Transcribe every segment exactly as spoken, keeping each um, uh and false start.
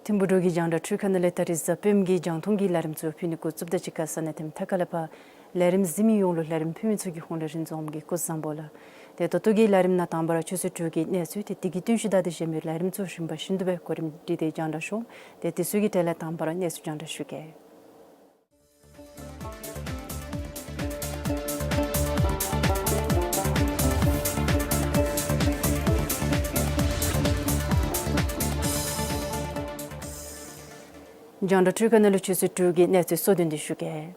ཐིམ་ཕུག་འབྲུག་གི་རྒྱང་བསྒྲགས་འཕྲུལ་ཁང་ནང་ལས་ད་རིས་གཟའ་སྤེནམ་གི་རྒྱང་མཐོང་གི་ལས་རིམ་ཚུ་ཕུལ་ནི་འགོ་བཙུགསཔ་ད་གཅིག་ཁར་ས་གནས་དེ་མཐའ་ཁ་ལས་ཕར་ལས་རིམ་གཟིགས་མི་ཡོངས་ལུ་ལས་རིམ་ཕུལ་མི་ཚུ་གི་ཧོངས་ལས་རིན་འཛོམས་ཀྱིས་སྐུ་གཟུགས་བཟང་པོ་ལགས། ཏེ་ད་ལྟོ་གི་ལས་རིམ་ནང་དང་པ་ར་ཆུ་ཚོད་དྲུག་གི་གནས་ཚུལ་ཏེ་དེ་གི་བསྟུན་ཞུ་དང་དེ་བཞིན་མི་ལས་རིམ་ཚུ་རིམ་པ་བཞིན་དུ་སྦེ་གོ་རིམ་སྒྲིག་སྟེ་རྒྱང་བསྒྲགས་ཞུ་འོང་། ཏེ་དེ་ཚུ་གི་གྲས་ལས་དང་པ་ར་གནས་ཚུལ་རྒྱང་བསྒྲགས་ཞུ་གེ། རྒྱང་བསྒྲགས་འཕྲུལ་ཁང་ནང་ལུ་ཆུ་ཚོད་དྲུག་གི་གནས་ཚུལ་གཙོ་དོན་དེ་ཞུ་གེ།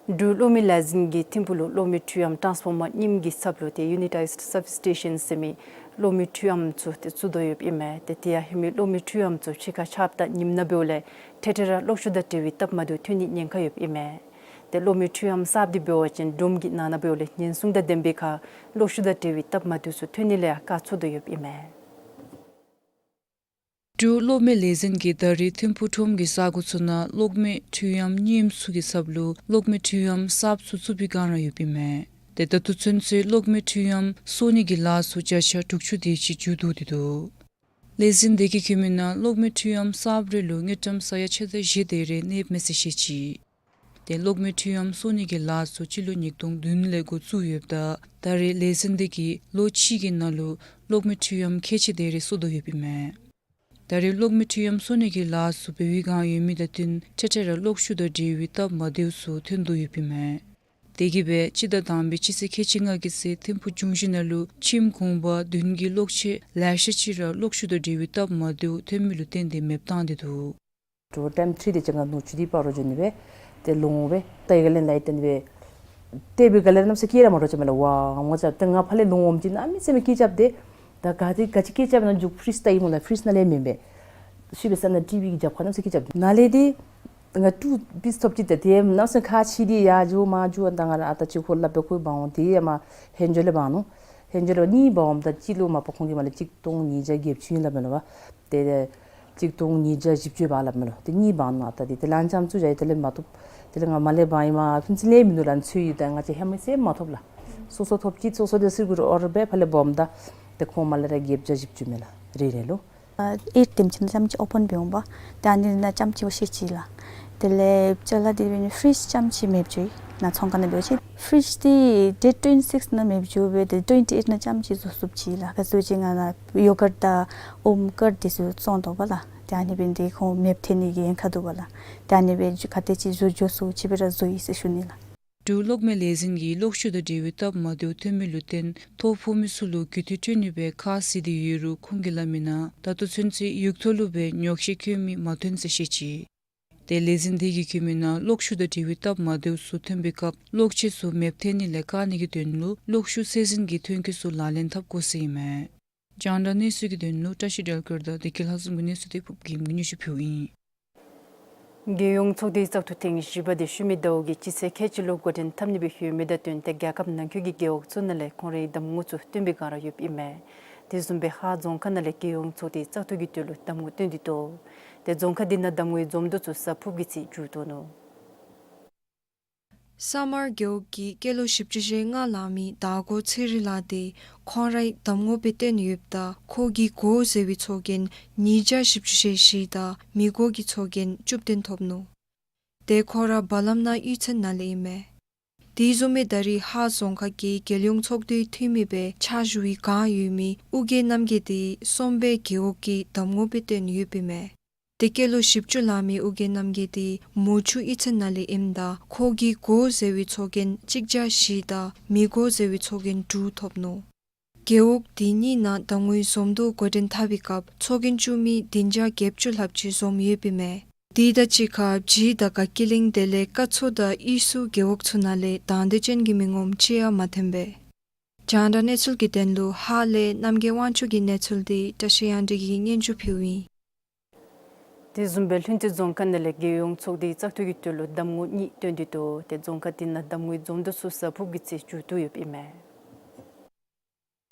འབྲུག་གློག་མེ་ལས་འཛིན་གྱིས་ཐིམ་ཕུག་ལུ་གློག་མེ་འཕྲུལ་ཨམ་ཊཱནསི་ཕོར་མར་རྙིངམ་གྱི་ཚབ་ལུ་ཏེ་ཡུ་ནི་ཊའིཛཌ་སབ་སི་ཊེ་ཤཱན་ཟེར་མི་གློག་མེ་འཕྲུལ་ཨམ་ཚུ་ཏེ་བཙུགས་དོ་ཡོདཔ་ཨིན་མས། ཏེ་དེ་ཡང་ཧེ་མའི་གློག་མེ་འཕྲུལ་ཨམ་ཚུ་ཕྱི་ཁར་ཆརཔ་དང་ཉིམ་ནང་འབདཝ་ལས་འཕྲལ་འཕྲལ་ར་གློག་ཤུགས་དང་འབྲེལ་བའི་སྟབས་མ་བདེཝ་ཐོན་ནིའི་ཉེན་ཁ་ཡོདཔ་ཨིན་མས། ཏེ་གློག་མེ་འཕྲུལ་ཨམ་གསརཔ་དེ་འབད་བ་ཅིན་སྒྲོམ་གྱི་ནང་ན་འབདཝ་ལས་ཉེན་སྲུང་དང་ལྡན་པའི་ཁར་གློག་ཤུགས་དང་འབྲེལ་བའི་སྟབས་མ་བདེཝ་ཚུ་ཐོན་ནི་ལས་ཡང་བཀག་ཚུགས་དོ་ཡོདཔ་ཨིན་མས། འབྲུག་གློག་མེ་ལས་འཛིན་གྱིས་ད་རིས་ཐིམ་ཕུག་ཁྲོམ་གྱི་ས་གོ་ཚུ་ནང་གློག་མེ་འཕྲུལ་ཨམ་རྙིངམ་ཚུ་གི་ཚབ་ལུ་གློག་མེ་འཕྲུལ་ཨམ་གསརཔ་ཚུ་བཙུགས་པའི་བསྒང་ར་ཡོདཔ་ཨིན་མས། ཏེ་ད་ལྟོ་ཚུན་ཚོད་གློག་མེ་འཕྲུལ་ཨམ་གསོ་ནི་གི་ལཱ་ཚུ་བརྒྱ་ཆ་དྲུག་ཅུ་དེ་ཅིག་མཇུག་བསྡུ་སྟེ་འདུག། ལས་འཛིན་དེ་གིས་བཀོད་མིའི་ནང་གློག་མེ་འཕྲུལ་ཨམ་གསརཔ་རེ་ལུ་དངུལ་ཀྲམ་ས་ཡ་ཕྱེད་དང་བཞི་དེ་རེ་གནསཔ་མས་ཟེར་བཤད་ཅི། ཏེ་གློག་མེ་འཕྲུལ་ཨམ་གསོ་ནི་གི་ལཱ་ཚུ་སྤྱི་ལོ་ཉིས་སྟོང་བདུན་ལས་འགོ་བཙུགས་ཡོདཔ་ད་ད་རེས་ལས་འཛིན་དེ་གིས་ལོ་གཅིག་གི་ནང་ལུ་གློག་མེ་འཕྲུལ་ཨམ་ཁལ་གཅིག་དེ་རེ་གསོ་དོ་ཡོདཔ་ཨིན་མས། ད་རེས་གློག་མེ་འཕྲུལ་ཨམ་གསོ་ནི་གི་ལཱ་ཚུ་འབད་བའི་བསྒང་ཡོད་མི་དང་བསྟུན་འཕྲལ་འཕྲལ་ར་གློག་ཤུགས་དང་འབྲེལ་བའི་སྟབས་མ་བདེཝ་ཚུ་ཐོན་དོ་ཡོདཔ་ཨིན་མས། དེ་གིས་སྦེ་སྤྱི་ཟླ་དང་པའི་སྤྱི་ཚེས་ཁལ་གཅིག་ལྔ་གི་ཚེ་ཐིམ་ཕུག་འབྱུང་བཞི་ནང་ལུ་ཁྱིམ་གུང་པ་བདུན་གྱི་གློག་ཆས་ལེ་ཤ་ཅིག་ར་གློག་ཤུགས་དང་འབྲེལ་བའི་སྟབས་མ་བདེཝ་ཐོན་མི་ལུ་བརྟེན་ཏེ་མེདཔ་བཏང་སྟེ་འདུག། དྲོ་པ་ཊའིམ་ཐི་རི་དེ་ཅིག་ཁར་ནུབ་ཕྱོགས་དེ་སྤ་རོ་འགྱོ་ནི་སྦེ་ཏེ་ལོང་སྦེ་ཏེ་ཡར་ལས་ལས་ཏེ་ནི་སྦེ་ཏེ་སྦེ་ག་ལས་ར་གནམ་མེད་ས་མེད་སྐད་ར་མ་འདྲཝ་ཅིག་མས་ལགས། ཝའོ་ངོ་ཅག་ཏེ་ང་ཕར་ལས་ལོང་འོངམ་ཅིག་གནམ་མེད་ས་མེད་སྐད་རྐྱབ་སྟེ་ད་ག་ཏེ་ག་ཅི་སྐད་རྐྱབ་ན་མཇུག་ཕི་རིཇ་ལྟ་ཡི་སྨོ་ལགས། ཕི་རིཇ་ནང་ལས་མེན་པས། ཤུལ་སྦེ་ས་ནང་ཊི་བི་གི་རྒྱབ་ཁར་གནམ་མེད་ས་མེད་སྐད་རྐྱབ་སྟེ་ནཱ་ལས་ཏེ་ང་ཊུ་པིས་ཐོབ་ཅི། ཏེ་དེ་གནམ་མེད་ས་མེད་ཁག་ཆེ་སྟེ་ཡར་འགྱོ་མར་འགྱོ་ད་ང་ར་ཨ་རྟག་ཅིག་ཁོ་སླབ་སྦེ་ཁོ་འབག་འོང་། དེ་ཡང་མར་ཧེན་ཇོ་ལས་འབག་ནུག། ཧེན་ཇོ་ལས་གཉིས་འབག་འོངམ་ད་གཅིག་ལུ་མ་པ་ཁོང་གིས་མར་ལས་གཅིག་སྟོང་ཉིས་བརྒྱ་བརྒྱད་ཅུ་ཨིན་སླབ་མས་ལགས། ཏེ་གཅིག་སྟོང་ཉིས་བརྒྱ་བཞི་བཅུ་འབག་སླབ་མས་ལགས། ཏེ་གཉིས་འབག་ནུག། ཨ་རྟག་དེ་ཏེ་ལན་ཙམ་ཚུ་བཞག་ཡི། དེ་ལས་མ་ཐོབ། དེ་ལས་ང་མར་ལས་འབག་ཡི་མས། ཕན་ཚུན་ལས་མིན་འདུག་ལགས། ཚུ་ཡི་ད་ང་བཅས་ཧེ་མ་ཟེར་མ་ཐོབ་ལགས། སོ་སོ་ཐོབ་ཅི། སོ་སོ་དེ་སིལ་བུར་ཨོར་སྦེ་ཕར་ལས་འབག་འོངམ་ད་ཏེ་ཁོང་མར་ལས་ར་བརྒྱད་བརྒྱ་བཞི་བཅུ་མས་ལགས། རེ་རེ་ལུ་ཨ་ཨེཊ་དེམ་ཅིག་ནང་ཙམ་ཅིག་ཨོ་པཱན་འབད་འོང་པ། ཏེ་ཨ་ནི་ནང་ཙམ་ཅིག་འོ་ཤེས་ཅི་ལགས། དེ་ལས་ཅ་ལ་དེ་འབད་ནི་ཕི་རིཇ་ཙམ་ཅིག་མེདཔ་བཟོ་ཡི། ནཱ་ཚོང་ཁང་ནང་འབད་བ་ཅིན་ཕི་རིཇ་དེ་ཌེཊ་ཊུ་ཝེན་ཊི་སིགསི་ནང་མེདཔ་བཟོ་སྦེ་ཏེ་ཊུ་ཝེན་ཊི་ཨེཊ་ནང་ཙམ་ཅིག་བཟོ་ཚུགསཔ་ཅིག་ལགས། ག་ཅི་ཟེར་བ་ཅིན་ང་ནཱ་ཡོ་གཊ་དང་ཨོམ་ཀཊ་དེ་ཚུ་བཙོང་དོ་བ་ལགས། ཏེ་ཨ་ནི་འབད་ནི་དེ་ཁོང་མེདཔ་ཐལ་ནི་གི་ཉེན་ཁ་འདུག་པ་ལགས། ཏེ་ཨ་ནི་འབད་ག་དེ་ཅིག་བཟོ་བཟོ་ཚུགས་ཅིག་སྦེ་ར་བཟོ་ཡི་ཟེར་ཞུ་ནི་ལགས། འབྲུག་གློག་མེ་ལས་འཛིན་གྱིས་གློག་ཤུགས་དང་འབྲེལ་བའི་སྟབས་མ་བདེཝ་ཐོན་མི་ལུ་བརྟེན་ཐོ་ཕོག་མི་ཚུ་ལུ་རྒུད་འཐུས་སྤྲོད་ནི་སྦེ་ཁ་བཟེད་དེ་ཡོད་རུང་ཁོང་གིས་སླབ་མིའི་ནང་ད་ལྟོ་ཚུན་ཚོད་ཡུག་ཐོག་ལུ་སྦེ་ཉོག་བཤད་བཀོད་མི་མ་ཐོན་ཟེར་བཤད་ཅི། ཏེ་ལས་འཛིན་དེ་གིས་བཀོད་མིའི་ནང་གློག་ཤུགས་དང་འབྲེལ་བའི་སྟབས་མ་བདེཝ་ཚུ་ཐོན་པའི་སྐབས་གློག་ཆས་ཚུ་མེདཔ་ཐལ་ནི་ལས་བཀག་ནི་གི་དོན་ལུ་གློག་ཤུགས་ཚད་འཛིན་གྱི་ཐོན་སྐྱེད་ཚུ་ལག་ལེན་འཐབ་དགོ་ཟེར་ཨིན་མས། རྒྱང་བསྒྲགས་གནས་ཚུལ་གྱི་དོན་ལུ་བཀྲ་ཤིས་སྒྲོལ་དཀར་དང་བདེ་སྐྱིད་ལྷ་འཛོམས་ཀྱི་གནས་ཚུལ་དེ་ཕུརཔ་རྒྱལམོ་གིས་སྙན་ཞུ་ཕུལཝ་ཨིན། རྒྱལ་ཡོངས་ཚོགས་སྡེའི་བཙག་འཐུ་ཐེངས་བཞི་པ་དེ་ཤུལ་མའི་ཟླཝ་གི་སྤྱི་ཚེས་ཁལ་གཅིག་ལུ་འགོ་འདྲེན་འཐབ་ནི་སྦེ་ཡོད་མི་དང་བསྟུན་ཏེ་རྒྱལ་ཁབ་ནང་འཁོད་ཀྱི་རྒེད་འོག་ཚུ་ནང་ལས་ཁོང་རའི་གདམ་ངོ་ཚུ་བཏོན་པའི་བསྒང་ར་ཡོདཔ་ཨིན་མས། དེ་བཟུམ་སྦེ་ཧཱ་རྫོང་ཁག་ནང་ལས་རྒྱལ་ཡོངས་ཚོགས་སྡེའི་བཙག་འཐུ་གི་དོན་ལུ་གདམ་ངོ་བཏོན་ཏེ་འདུག། ཏེ་རྫོང་ཁག་དེ་ནང་གདམ་ངོའི་འཛོམས་འདུ་ཚུ་གཟའ་ཕུརཔ་གི་ཚེ་མཇུག་བསྡུ་ནུག། ས་དམར་རྒེད་འོག་གི་སྐྱེས་ལོ་བཞི་བཅུ་ཞེ་ལྔ་ལང་མི་དར་གོ་ཚེ་རིང་ལགས་དེ་ཁོང་རའི་གདམ་ངོ་སྦེ་བཏོན་ཡོདཔ་ད་ཁོ་གི་གོ་ཟེར་བའི་ཚོགས་རྒྱན་ཉིས་བརྒྱ་བཞི་བཅུ་ཞེ་བཞི་དང་མི་གོ་གི་ཚོགས་རྒྱན་བཅུ་བདུན་ཐོབ་ནུག། ཏེ་ཁོ་ར་བ་ལམ་ནག་གཡུས་ཚན་ནང་ལས་ཨིན་མས། དེ་བཟུམ་སྦེ་ད་རིས་ཧཱ་རྫོང་ཁག་གི་རྒྱལ་ཡོངས་ཚོགས་འདུའི་འཐུས་མི་སྦེ་ཕྱག་ཞུ་བའི་བསྒང་ཡོད་མི་ཨོ་རྒྱན་རྣམ་རྒྱལ་དེ་གསུམ་པའི་རྒེད་འོག་གི་གདམ་ངོ་སྦེ་བཏོན་ཡོདཔ་ཨིན་མས། ཏེ་སྐྱེས་ལོ་བཞི་བཅུ་ལང་མི་ཨོ་རྒྱན་རྣམ་རྒྱལ་དེ་མོ་ཆུ་གཡུས་ཚན་ནང་ལས་ཨིནམ་ད་ཁོ་གིས་གོ་ཟེར་བའི་ཚོགས་རྒྱན་གཅིག་བརྒྱ་བཞི་དང་མི་གོ་ཟེར་བའི་ཚོགས་རྒྱན་དྲུག་ཐོབ་ནུག། རྒེད་འོག་དེ་གཉིས་ནང་གདམ་ངོའི་འཛོམས་འདུ་འགོ་འདྲེན་འཐབ་པའི་སྐབས་ཚོགས་རྒྱན་བཙུགས་མི་བདུན་བརྒྱ་བརྒྱད་ཅུ་ལྷགཔ་ཅིག་འཛོམས་ཡོདཔ་ཨིན་མས། དེ་དང་གཅིག་ཁར་གཞིས་དང་དགའ་སྐྱིད་གླིང་དེ་ལས་སྐར་ཚོགས་དང་གཡུ་སུ་རྒེད་འོག་ཚུ་ནང་ལས་དང་འདོད་ཅན་གྱི་མི་ངོམ་གཅིག་ཡང་མ་ཐོན་པས། རྒྱང་བསྒྲགས་གནས་ཚུལ་གྱི་དོན་ལུ་ཧཱ་ལས་རྣམ་རྒྱལ་དབང་ཕྱུག་གི་གནས་ཚུལ་དེ་བཀྲ་ཤིས་དབྱངས་སྒྲོན་གྱིས་སྙན་ཞུ་ཕུལཝ་ཨིན། དེ་བཟུམ་སྦེ་ལྷུན་རྩེ་རྫོང་ཁག་ནང་ལས་རྒྱལ་ཡོངས་ཚོགས་སྡེའི་བཙག་འཐུ་གི་དོན་ལུ་གདམ་ངོ་གཉིས་བཏོན་ཏེ་འདུག། ཏེ་རྫོང་ཁག་དེ་ནང་གདམ་ངོའི་འཛོམས་འདུ་ཚུ་གཟའ་ཕུརཔ་གི་ཚེ་མཇུག་བསྡུ་ཡོདཔ་ཨིན་མས།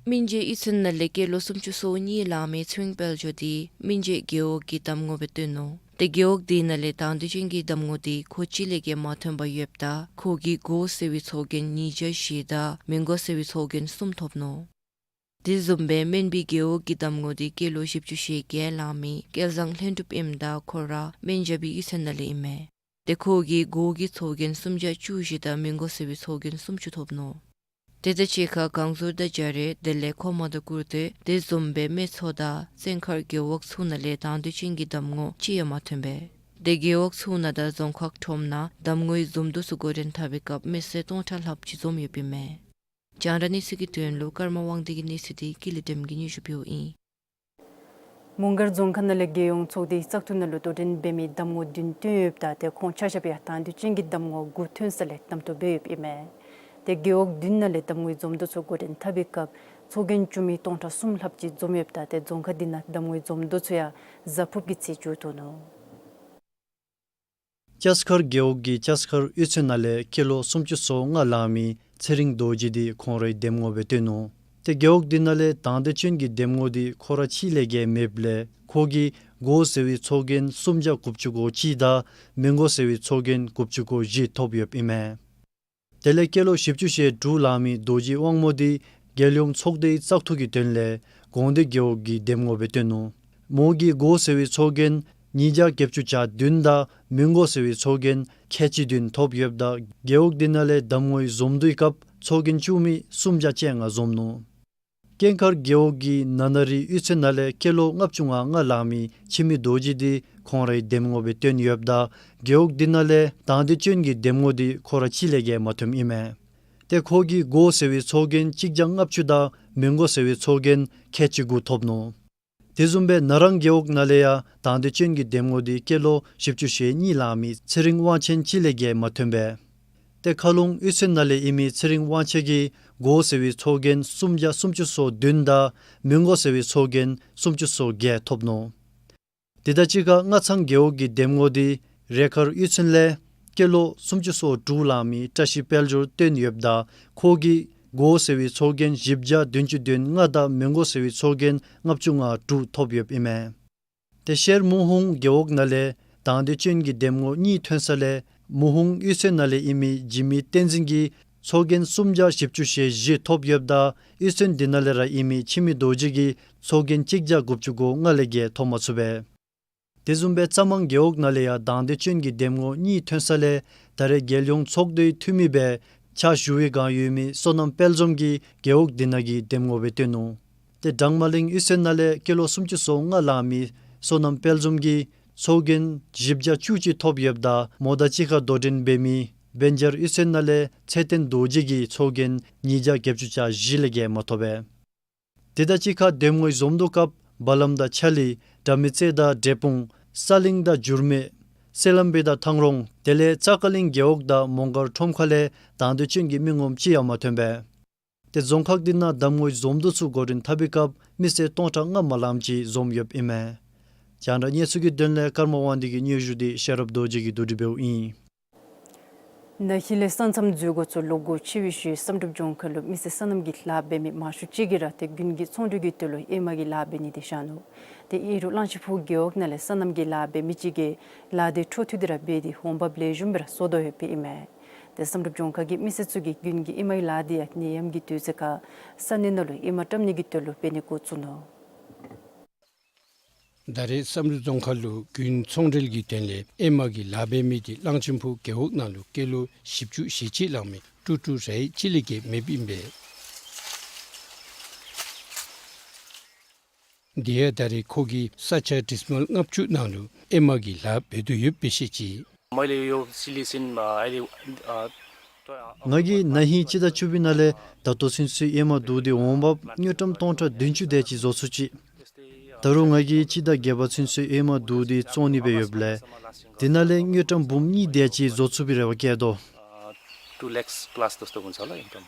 སྨིན་བྱེད་གཡུས་ཚན་ནང་ལས་སྐྱེས་ལོ་སུམ་ཅུ་སོ་གཉིས་ལང་མི་ཚེ་རིང་དཔལ་འབྱོར་དེ་སྨིན་བྱེད་རྒེད་འོག་གི་གདམ་ངོ་སྦེ་བཏོན་ནུག། ཏེ་རྒེད་འོག་དེ་ནང་ལས་དང་འདོད་ཅན་གྱི་གདམ་ངོ་དེ་ཁོ་གཅིག་ལས་བརྒལ་མ་ཐོན་པར་ཡོདཔ་ད་ཁོ་གིས་གོ་ཟེར་བའི་ཚོགས་རྒྱན་ཉིས་བརྒྱ་བཞི་དང་མི་གོ་ཟེར་བའི་ཚོགས་རྒྱན་གསུམ་ཐོབ་ནུག། དེ་བཟུམ་སྦེ་སྨན་པའི་རྒེད་འོག་གི་གདམ་ངོ་འདི་སྐྱེས་ལོ་བཞི་བཅུ་ཞེ་བརྒྱད་ལང་མི་སྐལ་བཟང་ལྷུན་གྲུབ་ཨིནམ་ད་ཁོ་ར་སྨན་རྒྱབ་པའི་གཡུས་ཚན་ནང་ལས་ཨིན་མས། ཏེ་ཁོ་གིས་སྒོ་གི་ཚོགས་རྒྱན་སུམ་བརྒྱ་བཅུ་བཞི་དང་མི་མགོ་སེར་བའི་ཚོགས་རྒྱན་སུམ་ཅུ་ཐོབ་ནུག། དེ་དང་གཅིག་ཁར་གངས་ཟུར་དང་རྒྱ་རས་དེ་ལས་ཁོ་མ་དང་ཀུར་སྟོད་དེ་བཟུམ་སྦེ་སྨད་ཚོ་དང་བཙན་མཁར་རྒེད་འོག་ཚུ་ནང་ལས་དང་འདོད་ཅན་གྱི་གདམ་ངོ་ཅིག་ཡང་མ་ཐོན་པས། ཏེ་རྒེད་འོག་ཚུ་ནང་དང་རྫོང་ཁག་ཁྲོམ་ནང་གདམ་ངོའི་འཛོམས་འདུ་ཚུ་འགོ་འདྲེན་འཐབ་པའི་སྐབས་མི་སེར་སྟོང་ཕྲག་ལྷགཔ་ཅིག་འཛོམས་ཡོདཔ་ཨིན་མས། རྒྱང་བསྒྲགས་གནས་ཚུལ་གྱི་དོན་ལུ་ཀརྨ་དབང་འདུས་ཀྱི་གནས་ཚུལ་འདི་ཀུན་ལེགས་སྒྲོལམ་གིས་སྙན་ཞུ་ཕུལཝ་ཨིན། མོང་སྒར་རྫོང་ཁག་ནང་ལས་རྒྱལ་ཡོངས་ཚོགས་སྡེའི་བཙག་འཐུ་ནང་ལུ་དོ་འགྲན་འབད་མི་གདམ་ངོ་བདུན་བཏོན་ཡོདཔ་ད་ཏེ་ཁོང་ཆ་ཁྱབ་ཡང་དང་འདོད་ཅན་གྱི་གདམ་ངོ་དགུ་ཐོན་ས་ལས་གདམ་འཐུ་འབད་ཡོདཔ་ཨིན་མས། ཏེ་རྒེད་འོག་བདུན་ནང་ལས་གདམ་ངོའི་འཛོམས་འདུ་ཚུ་འགོ་འདྲེན་འཐབ་པའི་སྐབས་ཚོགས་རྒྱན་བཙུགས་མི་སྟོང་ཕྲག་གསུམ་ལྷགཔ་ཅིག་འཛོམས་ཡོདཔ་ད་ཏེ་རྫོང་ཁག་འདི་ནང་གདམ་ངོའི་འཛོམས་འདུ་ཚུ་ཡང་གཟའ་ཕུརཔ་གི་ཚེས་མཇུག་བསྡུ་ནུག། ལྕགས་མཁར་རྒེད་འོག་གི་ལྕགས་མཁར་གཡུས་ཚན་ནང་ལས་སྐྱེས་ལོ་སུམ་ཅུ་སོ་ལྔ་ལང་མི་ཚེ་རིང་རྡོ་རྗེ་འདི་ཁོང་རའི་གདམ་ངོ་སྦེ་བཏོན་ནུག། ཏེ་རྒེད་འོག་འདི་ནང་ལས་དང་འདོད་ཅན་གྱི་གདམ་ངོ་འདི་ཁོ་ར་གཅིག་ལས་བརྒལ་མེདཔ་ལས་ཁོ་གིས་སྒོ་སེར་བའི་ཚོགས་རྒྱན་སུམ་བརྒྱ་དགུ་བཅུ་གོ་གཅིག་དང་མི་མགོ་སེར་བའི་ཚོགས་རྒྱན་དགུ་བཅུ་གོ་བཞི་ཐོབ་ཡོདཔ་ཨིན་མས། དེ་ལས་སྐྱེས་ལོ་བཞི་བཅུ་ཞེ་དྲུག་ལང་མི་རྡོ་རྗེ་དབང་མོ་འདི་རྒྱལ་ཡོངས་ཚོགས་སྡེའི་བཙག་འཐུ་གི་དོན་ལས་དགོངས་འདུས་རྒེད་འོག་གི་གདམ་ངོ་སྦེ་བཏོན་ནུག། མོ་གིས་སྒོ་སེར་བའི་ཚོགས་རྒྱན་ཉིས་བརྒྱ་བརྒྱད་ཅུ་གྱ་བདུན་དང་མི་མགོ་སེར་བའི་ཚོགས་རྒྱན་ཁལ་གཅིག་བདུན་ཐོབ་ཡོདཔ་ད་རྒེད་འོག་འདི་ནང་ལས་གདམ་ངོའི་འཛོམས་འདུའི་སྐབས་ཚོགས་རྒྱན་བཙུགས་མི་སུམ་བརྒྱ་བཅོ་ལྔ་འཛོམས་ནུག། སྐྱེ་མཁར་རྒེད་འོག་གི་ན་ན་རི་གཡུས་ཚན་ནང་ལས་སྐྱེས་ལོ་ལྔ་བཅུ་ང་ལྔ་ལང་མི་འཆི་མེད་རྡོ་རྗེ་འདི་ཁོང་རའི་གདམ་ངོ་སྦེ་བཏོན་ཡོདཔ་ད་རྒེད་འོག་འདི་ནང་ལས་དང་འདོད་ཅན་གྱི་གདམ་ངོ་འདི་ཁོ་ར་གཅིག་ལས་བརྒལ་མ་ཐོནམ་ཨིན་མས། ཏེ་ཁོ་གིས་སྒོ་སེར་བའི་ཚོགས་རྒྱན་གཅིག་བརྒྱ་ལྔ་བཅུ་དང་མི་མགོ་སེར་བའི་ཚོགས་རྒྱན་ཁལ་གཅིག་དགུ་ཐོབ་ནུག། དེ་བཟུམ་སྦེ་ན་རང་རྒེད་འོག་ནང་ལས་ཡང་དང་འདོད་ཅན་གྱི་གདམ་ངོ་འདི་སྐྱེས་ལོ་བཞི་བཅུ་ཞེ་གཉིས་ལང་མི་ཚེ་རིང་དབང་ཆེན་གཅིག་ལས་བརྒལ་མ་ཐོན་པས། ཏེ་མཁར་ལུང་གཡུས་ཚན་ནང་ལས་ཨིན་མི་ཚེ་རིང་དབང་ཆེན་གྱིས་སྒོ་སེར་བའི་ཚོགས་རྒྱན་སུམ་བརྒྱ་སུམ་ཅུ་སོ་བདུན་དང་མི་མགོ་སེར་བའི་ཚོགས་རྒྱན་སུམ་ཅུ་སོ་བརྒྱད་ཐོབ་ནུག། དེ་དང་གཅིག་ཁར་སྔ་ཚང་རྒེད་འོག་གི་གདམ་ངོ་འདི་རས་མཁར་གཡུས་ཚན་ལས་སྐྱེས་ལོ་སུམ་ཅུ་སོ་དྲུག་ལང་མི་བཀྲ་ཤིས་དཔལ་འབྱོར་བཏོན་ཡོདཔ་ད་ཁོ་གིས་སྒོ་སེར་བའི་ཚོགས་རྒྱན་བཞི་བརྒྱ་བདུན་ཅུ་དོན་ལྔ་དང་མི་མགོ་སེར་བའི་ཚོགས་རྒྱན་ལྔ་བཅུ་ང་དྲུག་ཐོབ་ཡོདཔ་ཨིན་མས། ཏེ་ཤེར་མུ་ཧུང་རྒེད་འོག་ནང་ལས་དང་འདོད་ཅན་གྱི་གདམ་ངོ་གཉིས་ཐོན་ས་ལས་མུ་ཧུང་གཡུས་ཚན་ནང་ལས་ཨིན་མི་འཇིགས་མེད་བསྟན་འཛིན་གྱིས་ཚོགས་རྒྱན་སུམ་བརྒྱ་བཞི་བཅུ་ཞེ་བཞི་ཐོབ་ཡོདཔ་ད་གཡུས་ཚན་འདི་ནང་ལས་ར་ཨིན་མི་འཆི་མེད་རྡོ་རྗེ་གིས་ཚོགས་རྒྱན་གཅིག་བརྒྱ་དགུ་བཅུ་གོ་ལྔ་ལས་བརྒལ་ཐོབ་མ་ཚུགས་པས། དེ་བཟུམ་སྦེ་རྩ་མང་རྒེད་འོག་ནང་ལས་ཡང་དང་འདོད་ཅན་གྱི་གདམ་ངོ་གཉིས་ཐོན་ས་ལས་ད་རེས་རྒྱལ་ཡོངས་ཚོགས་སྡེའི་འཐུས་མི་སྦེ་ཕྱག་ཞུ་བའི་བསྒང་ཡོད་མི་བསོད་ནམས་དཔལ་འཛོམས་ཀྱིས་རྒེད་འོག་འདི་ནང་གི་གདམ་ངོ་སྦེ་བཏོན་ནུག། ཏེ་གྲངས་མ་གླིང་གཡུས་ཚན་ནང་ལས་སྐྱེས་ལོ་སུམ་ཅུ་སོ་ལྔ་ལང་མི་བསོད་ནམས་དཔལ་འཛོམས་ཀྱིས་ཚོགས་རྒྱན་བཞི་བརྒྱ་བཅུ་གཅིག་ཐོབ་ཡོདཔ་ད་མོ་དང་གཅིག་ཁར་དོ་འགྲན་འབད་མི་བན་ཆེར་གཡུས་ཚན་ནང་ལས་ཚེ་བརྟན་རྡོ་རྗེ་གིས་ཚོགས་རྒྱན་ཉིས་བརྒྱ་བརྒྱད་ཅུ་གྱ་བཞི་ལས་བརྒལ་མ་ཐོབ་པས། དེ་དང་གཅིག་ཁར་གདམ་ངོའི་འཛོམས་འདུ་སྐབས་བ་ལམ་དང་ཆ་ལི་དགྲ་མེད་རྩེ་དང་འབྲས་སྤུངས་ས་གླིང་དང་འགྱུར་མེད་སེ་ལམ་བེ་དང་ཐང་རོང་དེ་ལས་ཙ་ཀ་གླིང་རྒེད་འོག་དང་མོང་སྒར་ཁྲོམ་ཁ་ལས་དང་འདོད་ཅན་གྱི་མི་ངོམ་ཅིག་ཡང་མ་ཐོན་པས། ཏེ་རྫོང་ཁག་འདི་ནང་གདམ་ངོའི་འཛོམས་འདུ་ཚུ་འགོ་འདྲེན་འཐབ་པའི་སྐབས་མི་སེར་སྟོང་ཕྲག་ལྔ་མ་ལངམ་ཅིག་འཛོམས་ཡོདཔ་ཨིན་མས། རྒྱང་བསྒྲགས་གནས་ཚུལ་གྱི་དོན་ལས་ཀརྨ་དབང་འདུས་ཀྱི་སྙན་ཞུ་འདི་ཤེས་རབ་རྡོ་རྗེ་གིས་བསྡུ་སྒྲིག་འབདཝ་ཨིན། ན་ཧིང་ལས་ས་མཚམས་འཛུལ་སྒོ་ཚུ་ལོག་སྒོ་ཕྱེ་བའི་ཤུལ་བསམ་གྲུབ་ལྗོངས་མཁར་ལུ་མི་སེར་སོ་ནམ་གྱི་ལཱ་འབད་མི་མང་ཤོས་ཅིག་གིས་ར་ཏེ་དགུན་གྱི་ཚོང་འབྲེལ་གྱི་དོན་ལུ་ཨེ་མ་གི་ལཱ་འབད་ནི་དེ་བཞག་ནུག། ཏེ་ཨིན་རུང་གླང་ཆེན་ཕུག་རྒེད་འོག་ནང་ལས་སོ་ནམ་གྱི་ལཱ་འབད་མི་ཅིག་གིས་ལཱ་འདི་འཕྲོ་མཐུད་དེ་ར་འབད་དེ་འོང་འབབ་ལེགས་ཤོམ་སྦེ་ར་བཟོ་དོ་ཡོདཔ་ཨིན་མས། ཏེ་བསམ་གྲུབ་ལྗོངས་མཁར་གྱི་མི་སེར་ཚུ་གིས་དགུན་གྱི་ཨེ་མའི་ལཱ་འདི་ཡང་ནད་ཡམས་ཀྱི་དུས་ཚོད་ཁར་ས་གནས་ནང་ལུ་ཨེ་མ་བཀྲམ་ནི་གི་དོན་ལུ་འབད་ནི་འགོ་བཙུགས་ནུག། ད་རེས་བསམ་གྲུབ་རྫོང་ཁག་ལུ་དགུན་ཚོང་འབྲེལ་གྱི་དོན་ལས་ཨེ་མ་གི་ལཱ་འབད་མི་འདི་གླང་ཆེན་ཕུག་རྒེད་འོག་ནང་ལུ་སྐྱེས་ལོ་བཞི་བཅུ་ཞེ་གཅིག་ལང་མི་ཀྲུ་ཀྲུ་ར་ཡིག་གཅིག་ལས་བརྒལ་མེདཔ་ཨིན་པས། དེ་ཡང་ད་རེས་ཁོ་གིས་ས་ཆ་ཌི་སི་མལ་ལྔ་བཅུ་ནང་ལུ་ཨེ་མ་གི་ལཱ་འབད་དོ་ཡོདཔ་སྦེ་བཤད་ཅི། मैले यो सिलेसिन, अ, अहिले, अ, ང་གིས་ན་ཧིང་སྤྱི་ཟླ་བཅུ་པའི་ནང་ལས་ད་ལྟོ་ཚུན་ཚོད་ཨེ་མ་བསྡུ་སྟེ་འོང་འབབ་དངུལ་ཀྲམ་སྟོང་ཕྲག་བདུན་ཅུ་དེ་ཅིག་བཟོ་ཚུགས་ཅི། ད་རུང་ང་གིས་སྤྱི་ཟླ་བརྒྱད་པ་ཚུན་ཚོད་ཨེ་མ་བསྡུ་སྟེ་བཙོང་ནི་སྦེ་ཡོདཔ་ལས་དེ་ནང་ལས་དངུལ་ཀྲམ་འབུམ་གཉིས་དེ་ཅིག་བཟོ་ཚུགས་པའི་རེ་བ་བསྐྱེད་དོ། अ, two lakhs plus जस्तो हुन्छ होला इन्कम।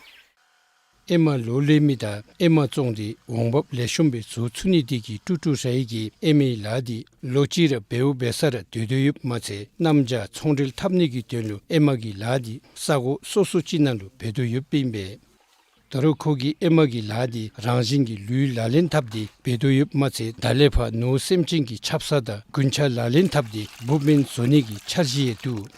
ཨེ་མ་ལོ་ལེན་མི་དང་ཨེ་མ་བཙོང་སྟེ་འོང་འབབ་ལེགས་ཤོམ་སྦེ་བཟོ་ཚུགས་ནི་དེ་གིས་ཀྲུ་ཀྲུ་ར་ཡིག་གིས་ཨེ་མའི་ལཱ་འདི་ལོ་གཅིག་ར་འབདཝ་འབད་ས་ར་སྡོད་དོ་ཡོདཔ་མ་ཚད་གནམ་བྱཱར་ཚོང་འབྲེལ་འཐབ་ནི་གི་དོན་ལུ་ཨེ་མ་གི་ལཱ་འདི་ས་གོ་སོ་སོ་ཅིག་ནང་ལུ་འབད་དོ་ཡོདཔ་ཨིན་པས། ད་རུང་ཁོ་གིས་ཨེ་མ་གི་ལཱ་འདི་རང་བཞིན་གྱི་ལུས་ལག་ལེན་འཐབ་སྟེ་འབད་དོ་ཡོདཔ་མ་ཚད་ད་ལས་ཕར་ནོར་སེམས་ཅན་གྱི་ཆབ་གསང་དང་རྒུན་ཆང་ལག་ལེན་འཐབ་སྟེ་འབུཔ་སྨན་བཟོ་ནི་གི་འཆར་གཞི་ཡང་འདུག།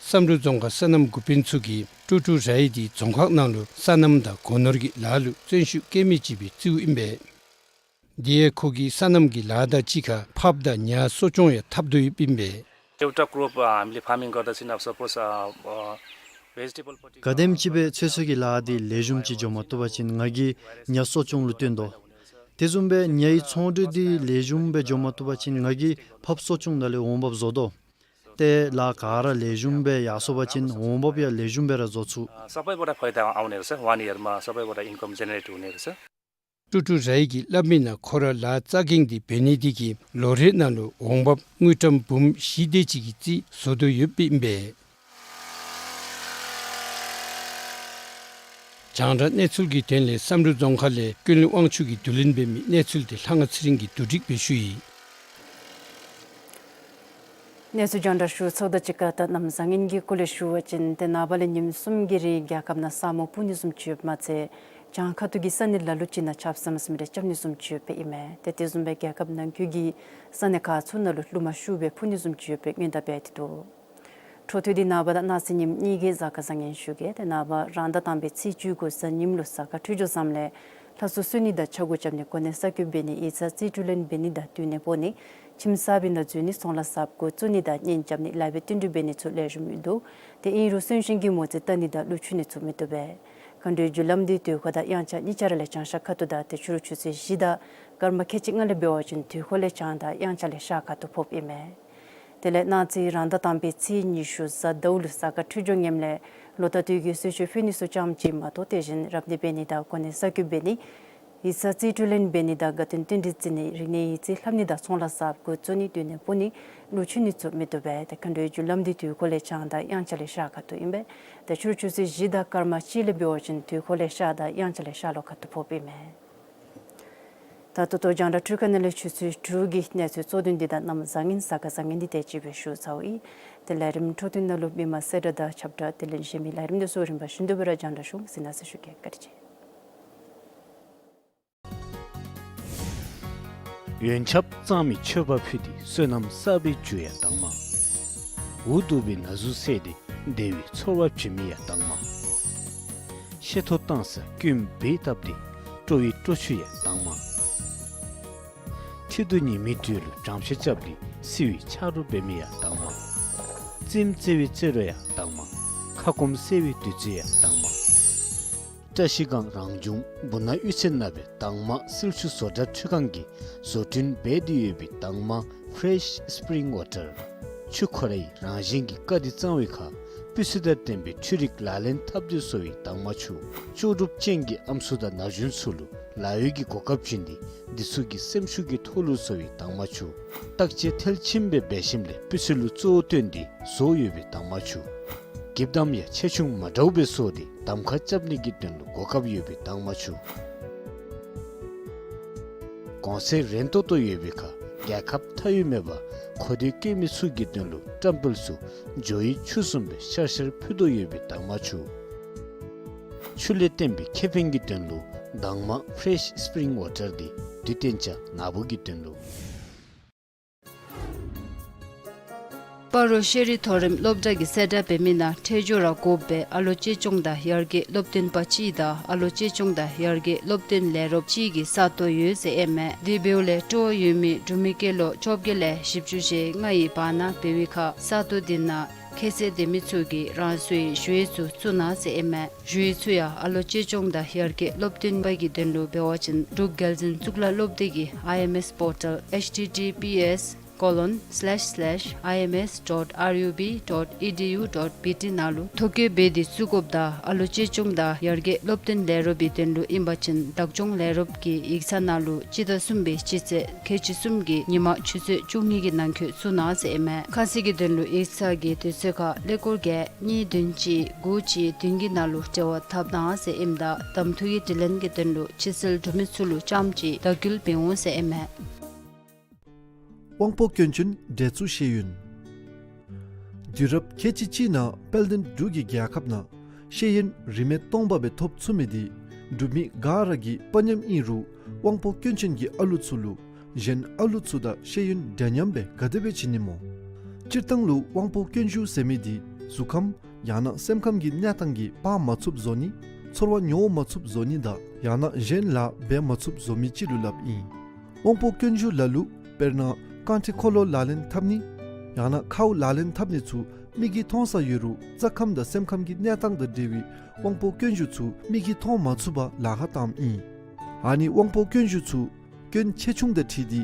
བསམ་གྲུབ་རྫོང་ཁག་སོ་ནམ་འགོ་དཔོན་ཚུ་གིས་ཀྲུ་ཀྲུ་རའི་འདི་རྫོང་ཁག་ནང་ལུ་སོ་ནམ་དང་སྒོ་ནོར་གྱི་ལཱ་ལུ་བརྩོན་ཤུགས་བསྐྱེད་མི་ཅིག་སྦེ་བརྩིཝ་ཨིན་པས། དེ་ཡང་ཁོ་གིས་སོ་ནམ་གྱི་ལཱ་དང་གཅིག་ཁར་ཕགཔ་དང་ཉ་གསོ་སྐྱོང་ཡང་འཐབ་དོ་ཡོདཔ་ཨིན་པས། एउटा क्रप, अ, हामीले फार्मिङ गर्दा चाहिँ अब सपोज, अ, अ, भेजिटेबल पट्टि गएर, कदेम चिबे छोइसो की लादी लेजुम ची जोंमतुबा चिन ङाकी न्या सोचुंग लुतेंदो। तेजुम बे न्याई छोंडे दी लेजुम बे जोंमतुबा चिन ङाकी फप सोचुंग दले ओंबब जोदो। ते ला कारा लेजुम बे यासोबा चिन ओंबब या लेजुम बे रा जोचु। अ, सबैबाट फाइदा आउने रहेछ, वान इयरमा सबैबाट इन्कम जेनेरेट हुने रहेछ। ཀྲུ་ཀྲུ་རའི་གིས་སླབ་མི་ནང་ཁོ་ར་ལཱ་རྩ་འགེངས་ཏེ་འབད་ནི་དེ་གིས་ལོ་རེ་ནང་ལུ་འོང་འབབ་དངུལ་ཀྲམ་འབུམ་བཞི་དེ་ཅིག་གི་རྩིས་བཟོ་དོ་ཡོདཔ་ཨིན་པས། རྒྱང་བསྒྲགས་གནས་ཚུལ་གྱི་དོན་ལས་བསམ་གྲུབ་རྫོང་ཁག་ལས་ཀུན་གླེང་དབང་ཕྱུག་གིས་བསྡུ་ལེན་འབད་མི་གནས་ཚུལ་དེ་ལྷ་དབང་ཚེ་རིང་གིས་བསྡུ་སྒྲིག་འབད་ཞུ་ཡི། གནས་ཚུལ་རྒྱང་བསྒྲགས་ཞུ་ཚརཝ་ད་གཅིག་ཁར་ད་གནམ་བཟང་ངན་གྱི་སྐོར་ལས་ཞུ་བ་ཅིན་ཏེ་ནངས་པ་ལས་ཉིནམ་གསུམ་གྱི་རིང་རྒྱལ་ཁབ་ནང་ས་སྨུག་སྤུབ་ནི་བཟུམ་ཅིག་ཡོདཔ་མ་ཚད་བྱང་ཁ་ཐུག་གི་ས་གནས་ལ་ལུ་ཅིག་ནང་ཆརཔ་ཟམ་ཟིམ་རེ་རྐྱབ་ནི་བཟུམ་ཅིག་ཡོདཔ་ཨིན་མས། ཏེ་དེ་བཟུམ་སྦེ་རྒྱལ་ཁབ་ནང་འཁོད་ཀྱི་ས་གནས་ཁག་ཚུ་ནང་ལུ་རླུང་མ་ཤུགས་སྦེ་འཕུ་ནི་བཟུམ་ཅིག་ཡོད་པའི་སྔོན་བརྡ་འབད་དེ་འདུག། འཕྲོ་མཐུད་དེ་ནངས་པ་དང་གནངས་ཚེ་ཉིནམ་གཉིས་ཀྱི་གཟའ་སྐར་བཟང་ངན་ཞུ་གེ། ཏེ་ནངས་པ་རང་ཟླ་དང་པའི་ཚེས་བཅུ་དགུ་གཟའ་ཉིམ་ལུ་གཟའ་སྐར་འཕྲོད་སྦྱོར་བཟངམ་ལས་ལྷ་གསོལ་གསོལ་ནི་དང་ཕྱག་འགུ་རྐྱབ་ནི་གོ་གནས་གསར་བསྐོ་འབད་ནི་ཡིག་ཚང་རྩིས་སྤྲོད་ལེན་འབད་ནི་དང་བསྟུན་ནས་འབོ་ནི་ཁྱིམ་གསརཔ་ནང་འཛུལ་ནི་ཚོང་ལཱ་གསརཔ་འགོ་བཙུགས་ནི་དང་གཉེན་རྐྱབ་ནི་ལཱ་འབད་བསྟུན་གྲོས་འབད་ནི་ཚུ་ལེགས་ཤོམ་ཡོད་འདུག། ཏེ་ཨིན་རུང་གསོན་གཤིན་གྱི་མོ་རྩིས་བལྟ་ནི་དང་གླུ་མཆོད་ནི་ཚུ་མི་བཏུབ་པས། མཁའ་འགྲོའི་རྒྱུ་ལམ་འདི་དུས་འཁོར་དང་དབྱངས་འཆར་གཉིས་ཆ་ར་ལས་བྱང་ཤར་ཁ་ཐུག་དང་ཏེ་ཕྱི་རུ་ཆུ་ཚོད་བཞི་དང་སྐར་མ་ཁལ་གཅིག་ལྔ་ལས་འབད་བ་ཅིན་དུས་འཁོར་ལས་བྱང་དང་དབྱངས་འཆར་ལས་ཤར་ཁ་ཐུག་ཕོགཔ་ཨིན་མས། དེ་ལས་གནངས་ཚེ་རང་ཟླ་དང་པའི་ཚེས་ཉི་ཤུ་གཟའ་ཟླཝ་ལུ་གཟའ་སྐར་འཕྲོད་སྦྱོར་ངནམ་ལས་ལོ་ཟླ་དུས་ཀྱི་གསོལ་མཆོད་ཕུལ་ནི་ཚུ་ཙམ་ཅིག་མ་གཏོགས་དེ་བཞིན་རབ་གནས་འབད་ནི་དང་གོ་གནས་གསར་བསྐོ་འབད་ནི་ཡིག་ཚང་རྩིས་སྤྲོད་ལེན་འབད་ནི་དང་དགའ་སྟོན་རྟེན་འབྲེལ་བརྩི་ནི་རིག་གནས་ཡིག་རྩིས་ལྷབ་ནི་དང་ཚོང་ལཱ་གསརཔ་འགོ་བཙུགས་ནི་བསྟུན་ནས་འབོ་ནི་གླུ་མཆོད་ནི་ཚུ་མི་བཏུབ་པས། ཏེ་མཁའ་འགྲོའི་རྒྱུ་ལམ་འདི་དུས་འཁོར་ལས་བྱང་དང་དབྱངས་འཆར་ལས་ཤར་ཁ་ཐུག་ཨིན་པས། ཏེ་ཕྱི་རུ་ཆུ་ཚོད་བཞི་དང་སྐར་མ་གཅིག་ལས་འབད་བ་ཅིན་དུས་འཁོར་ལས་ཤར་དང་དབྱངས་འཆར་ལས་ཤར་ལྷོ་ཁ་ཐུག་ཕོགཔ་ཨིན་མས། ད་ལྟོ་ལྟོ་རྒྱང་བསྒྲགས་འཕྲུལ་ཁང་ནང་ལས་ཆུ་ཚོད་དྲུག་གི་གནས་ཚུལ་གཙོ་དོན་འདི་དང་གནམ་བཟང་ངན་གཟའ་སྐར་བཟང་ངན་འདི་དེ་ཅིག་སྦེ་ཞུ་ཚརཝ་ཨིན། ཏེ་ལས་རིམ་འཕྲོ་མཐུད་ནང་ལུ་མི་མང་གསལ་བསྒྲགས་དང་ཁྱབ་བསྒྲགས་དེ་ལས་གཞན་མི་ལས་རིམ་འདི་ཚུ་རིམ་པ་བཞིན་དུ་སྦེ་ར་རྒྱང་བསྒྲགས་ཞུ། གཟིགས་གནང་ཟེར་ཞུ་གེ། བཀའ་དྲིན་ཆེ། འོན་ཆབ་གཙང་མའི་མཆོད་པ་ཕུལ་ཏེ་བསོད་ནམས་བསགས་པའི་རྒྱུ་ཡང་དྭངས་མ། འུ་སྡུག་པའི་ན་ཟུག་བསལ་ཏེ་བདེ་བའི་ཚོར་བ་བྱིན་མི་ཡང་དྭངས་མ། ཤེས་ཐོག་བཏང་ས་ཀུན་བེ་བཏབ་སྟེ་སྤྲོ་བའི་སྤྲོ་ཆུ་ཡང་དྭངས་མ། ཁྲི་གདུགས་ཉི་མའི་དུས་ལུ་བྱང་ཕྱོགས་རྐྱབ་སྟེ་བསིལ་བའི་ཆ་རོགས་འབད་མི་ཡང་དྭངས་མ། རྩེདམོ་རྩེ་བའི་རྩེད་རོགས་ཡང་དྭངས་མ། ཁ་སྐོམ་སེལ་བའི་བདུད་རྩི་ཡང་དྭངས་མ། བཀྲ་ཤིས་སྒང་རང་བྱུང་སྦུག་ན་གཡུ་རྩེ་ནང་སྦེ་དྭངས་མ་བསིལ་ཆུ་བཟོ་གྲྭ་ཁྲུས་ཁང་གིས་བཟོ་སྐྲུན་འབད་དེ་ཡོད་པའི་དྭངས་མ་ཕེ་རེཤ་སི་པི་རིང་ཝ་ཊར། ཆུ་ཁོ་རའི་རང་བཞིན་གྱི་དཀར་དང་གཙང་བའི་ཁར་སྤུས་ཚད་དང་ལྡན་པའི་འཕྲུལ་རིག་ལག་ལེན་འཐབ་སྟེ་བཟོ་བའི་དྭངས་མ་ཆུ། ལྕོགས་གྲུབ་ཅན་གྱི་ཨམ་སྲུ་དང་ན་གཞོན་ཚུ་ལུ་ལཱ་གཡོག་གི་གོ་སྐབས་བྱིན་ཏེ་འདི་ཚུ་གི་སེམས་ཤུགས་ཀྱི་ཐོག་ལུ་བཟོ་བའི་དྭངས་མ་ཆུ། བརྟག་དཔྱད་མཐིལ་ཕྱིན་སྦེ་འབད་ཞིནམ་ལས་སྤུས་ཚད་ལུ་གཙོ་བོ་བཏོན་ཏེ་བཟོ་ཡོད་པའི་དྭངས་མ་ཆུ། འགྱིབ་དམ་ཡང་ཆེ་ཆུང་མ་འདྲཝ་སྦེ་བཟོ་སྟེ་གདམ་ཁ་རྐྱབ་ནི་གི་དོན་ལུ་གོ་སྐབས་ཡོད་པའི་དྭངས་མ་ཆུ། གོང་ཚད་རན་ཏོག་ཏོ་ཡོད་པའི་ཁར་རྒྱལ་ཁབ་མཐའ་དབུས་མེད་པར་མཁོ་འདོད་བསྐྱེད་མི་ཚུ་གི་དོན་ལུ་བཀྲམ་སྤེལ་ཚུ་འཇོ་བའི་ཆུ་བཟུམ་སྦེ་ཤར་ཤར་ཕུ་དོ་ཡོད་པའི་དྭངས་མ་ཆུ། ཆུ་ལས་བཏོན་པའི་ཁེ་ཕན་གྱི་དོན་ལུ་དྭངས་མ་ཕེ་རེཤ་སི་པི་རིང་ཝ་ཊར་འདི་དུས་སྟོན་ཅ་ནཱ་བུ་གི་དོན་ལུ། སྤ་རོ་ཤེས་རིག་མཐོ་རིམ་སློབ་གྲྭ་གིས་གསལ་བསྒྲགས་འབད་མི་ནང་འཕྲལ་མགྱོགས་ར་དགོཔ་སྦེ་ཨ་ལོ་གཅེས་སྐྱོང་དང་ཡར་རྒྱས་སློབ་སྟོན་པ་གཅིག་དང་ཨ་ལོ་གཅེས་སྐྱོང་དང་ཡར་རྒྱས་སློབ་སྟོན་ལས་རོགསཔ་གཅིག་གི་ས་སྟོང་ཡོད་ཟེར་ཨིན་མས། དེ་འབདཝ་ལས་སྤྲོ་བ་ཡོད་མི་འབྲུག་མི་སྐྱེས་ལོ་བཅོ་བརྒྱད་ལས་བཞི་བཅུ་ཞེ་ལྔ་ཡི་བར་ན་འབད་བའི་ཁར་ས་སྟོང་འདི་ནང་ཁྱད་ཚད་ལྡན་མི་ཚུ་གིས་རང་སོའི་ཞུ་ཡིག་ཚུ་བཙུགས་གནང་ཟེར་ཨིན་མས། ཞུ་ཡིག་ཚུ་ཡང་ཨ་ལོ་གཅེས་སྐྱོང་དང་ཡར་རྒྱས་སློབ་སྟོན་པ་གི་དོན་ལུ་འབད་བ་ཅིན་འབྲུག་རྒྱལ་འཛིན་གཙུག་ལག་སློབ་སྡེ་གི་ཨའི་ཨེམ་ཨེས་པོར་ཊལ་ཨེཆ་ཊི་ཊི་པི་ཨེསི་ཀོ་ལོན་སི་ལེཤ་སི་ལེཤ་ཨའི་ཨེམ་ཨེས་ཌོཊ་ཨར་ཡུ་བི་ཌོཊ་ཨི་ཌི་ཡུ་ཌོཊ་བི་ཊི་ནང་ལུ་ཐོ་བཀོད་འབད་དེ་བཙུགས་དགོཔ་དང་ཨ་ལོ་གཅེས་སྐྱོང་དང་ཡར་རྒྱས་སློབ་སྟོན་ལས་རོགསཔ་གི་དོན་ལུ་ཨིན་པ་ཅིན་བདག་སྐྱོང་ལས་རོགསཔ་གི་ཡིག་ཚང་ནང་ལུ་སྤྱི་ཟླ་གསུམ་པའི་སྤྱི་ཚེས་ཁལ་གཅིག་གསུམ་གྱི་ཉིན་མ་ཆུ་ཚོད་བཅུ་གཉིས་ཀྱི་ནང་འཁོད་བཙུགས་གནང་ཟེར་ཨིན་མས། ཁ་གསལ་གྱི་དོན་ལུ་ཡིག་ཚང་གི་དུས་ཚོད་ཁར་ཀླད་ཀོར་བརྒྱད་གཉིས་བདུན་གཅིག་དགུ་གཅིག་བདུན་གྱི་ནང་ལུ་འབྲེལ་བ་འཐབ་གནང་ཟེར་ཨིནམ་ད་གདམ་འཐུ་གི་དྲི་ལན་གྱི་དོན་ལུ་ཕྱི་སེལ་འབྲུག་མི་ཚུ་ལུ་རྐྱངམ་གཅིག་བརྡ་བསྐུལ་འབད་འོང་ཟེར་ཨིན་མས། དབང་པོ་སྐྱོན་ཅན་འདྲེ་ཚུ་ཤེས་ཡོན། དུས་རབས་ཁལ་གཅིག་གཅིག་ནང་དཔལ་ལྡན་འབྲུག་གི་རྒྱལ་ཁབ་ནང་ཤེས་ཡོན་རིན་མེད་སྟོང་པ་སྦེ་ཐོབ་ཚུགས་མི་འདི་འབྲུག་མི་ག་ར་གི་དཔའ་ཉམས་ཨིན་རུང་དབང་པོ་སྐྱོན་ཅན་གྱི་ཨ་ལུ་ཚུ་ལུ་གཞན་ཨ་ལུ་ཚུ་དང་ཤེས་ཡོན་འདྲ་མཉམ་སྦེ་ག་དེ་སྦེ་བྱིན་ནི་སྨོ། སྤྱིར་བཏང་ལུ་དབང་པོ་སྐྱོན་ཞུགས་ཟེར་མི་འདི་ གཟུགས་ཁམས་ཡང་ན་སེམས་ཁམས་ཀྱི་གནས་སྟངས་ཀྱིས་སྤང་མ་ཚུགསཔ་བཟོ་ནི། ཚོར་བ་མྱོང་མ་ཚུགསཔ་བཟོ་ནི་དང་ཡང་ན་གཞན་ལཱ་འབད་མ་ཚུགསཔ་བཟོ་མི་ཅིག་ལུ་སླབ་ཨིན། དབང་པོ་སྐྱོན་ཞུགས་ལ་ལུ་དཔེར་ན་རྐང་ཁྲི་འཁོར་ལོ་ལག་ལེན་འཐབ་ནི་ཡང་ན་ཁཝ་ལག་ལེན་འཐབ་ནི་ཚུ་མིག་གིས་མཐོང་ས་ཡོད་རུང་རྩ་ཁམས་དང་སེམས་ཁམས་ཀྱི་གནས་སྟངས་དང་འབྲེལ་བའི་དབང་པོ་སྐྱོན་ཞུགས་ཚུ་མིག་གིས་མཐོང་མ་ཚུགས་པར་ལཱ་ཁག་བཏངམ་ཨིན། ཨ་ནི་དབང་པོ་སྐྱོན་ཞུགས་ཚུ་སྐྱོན་ཆེ་ཆུང་དང་འཁྲིལ་ཏེ་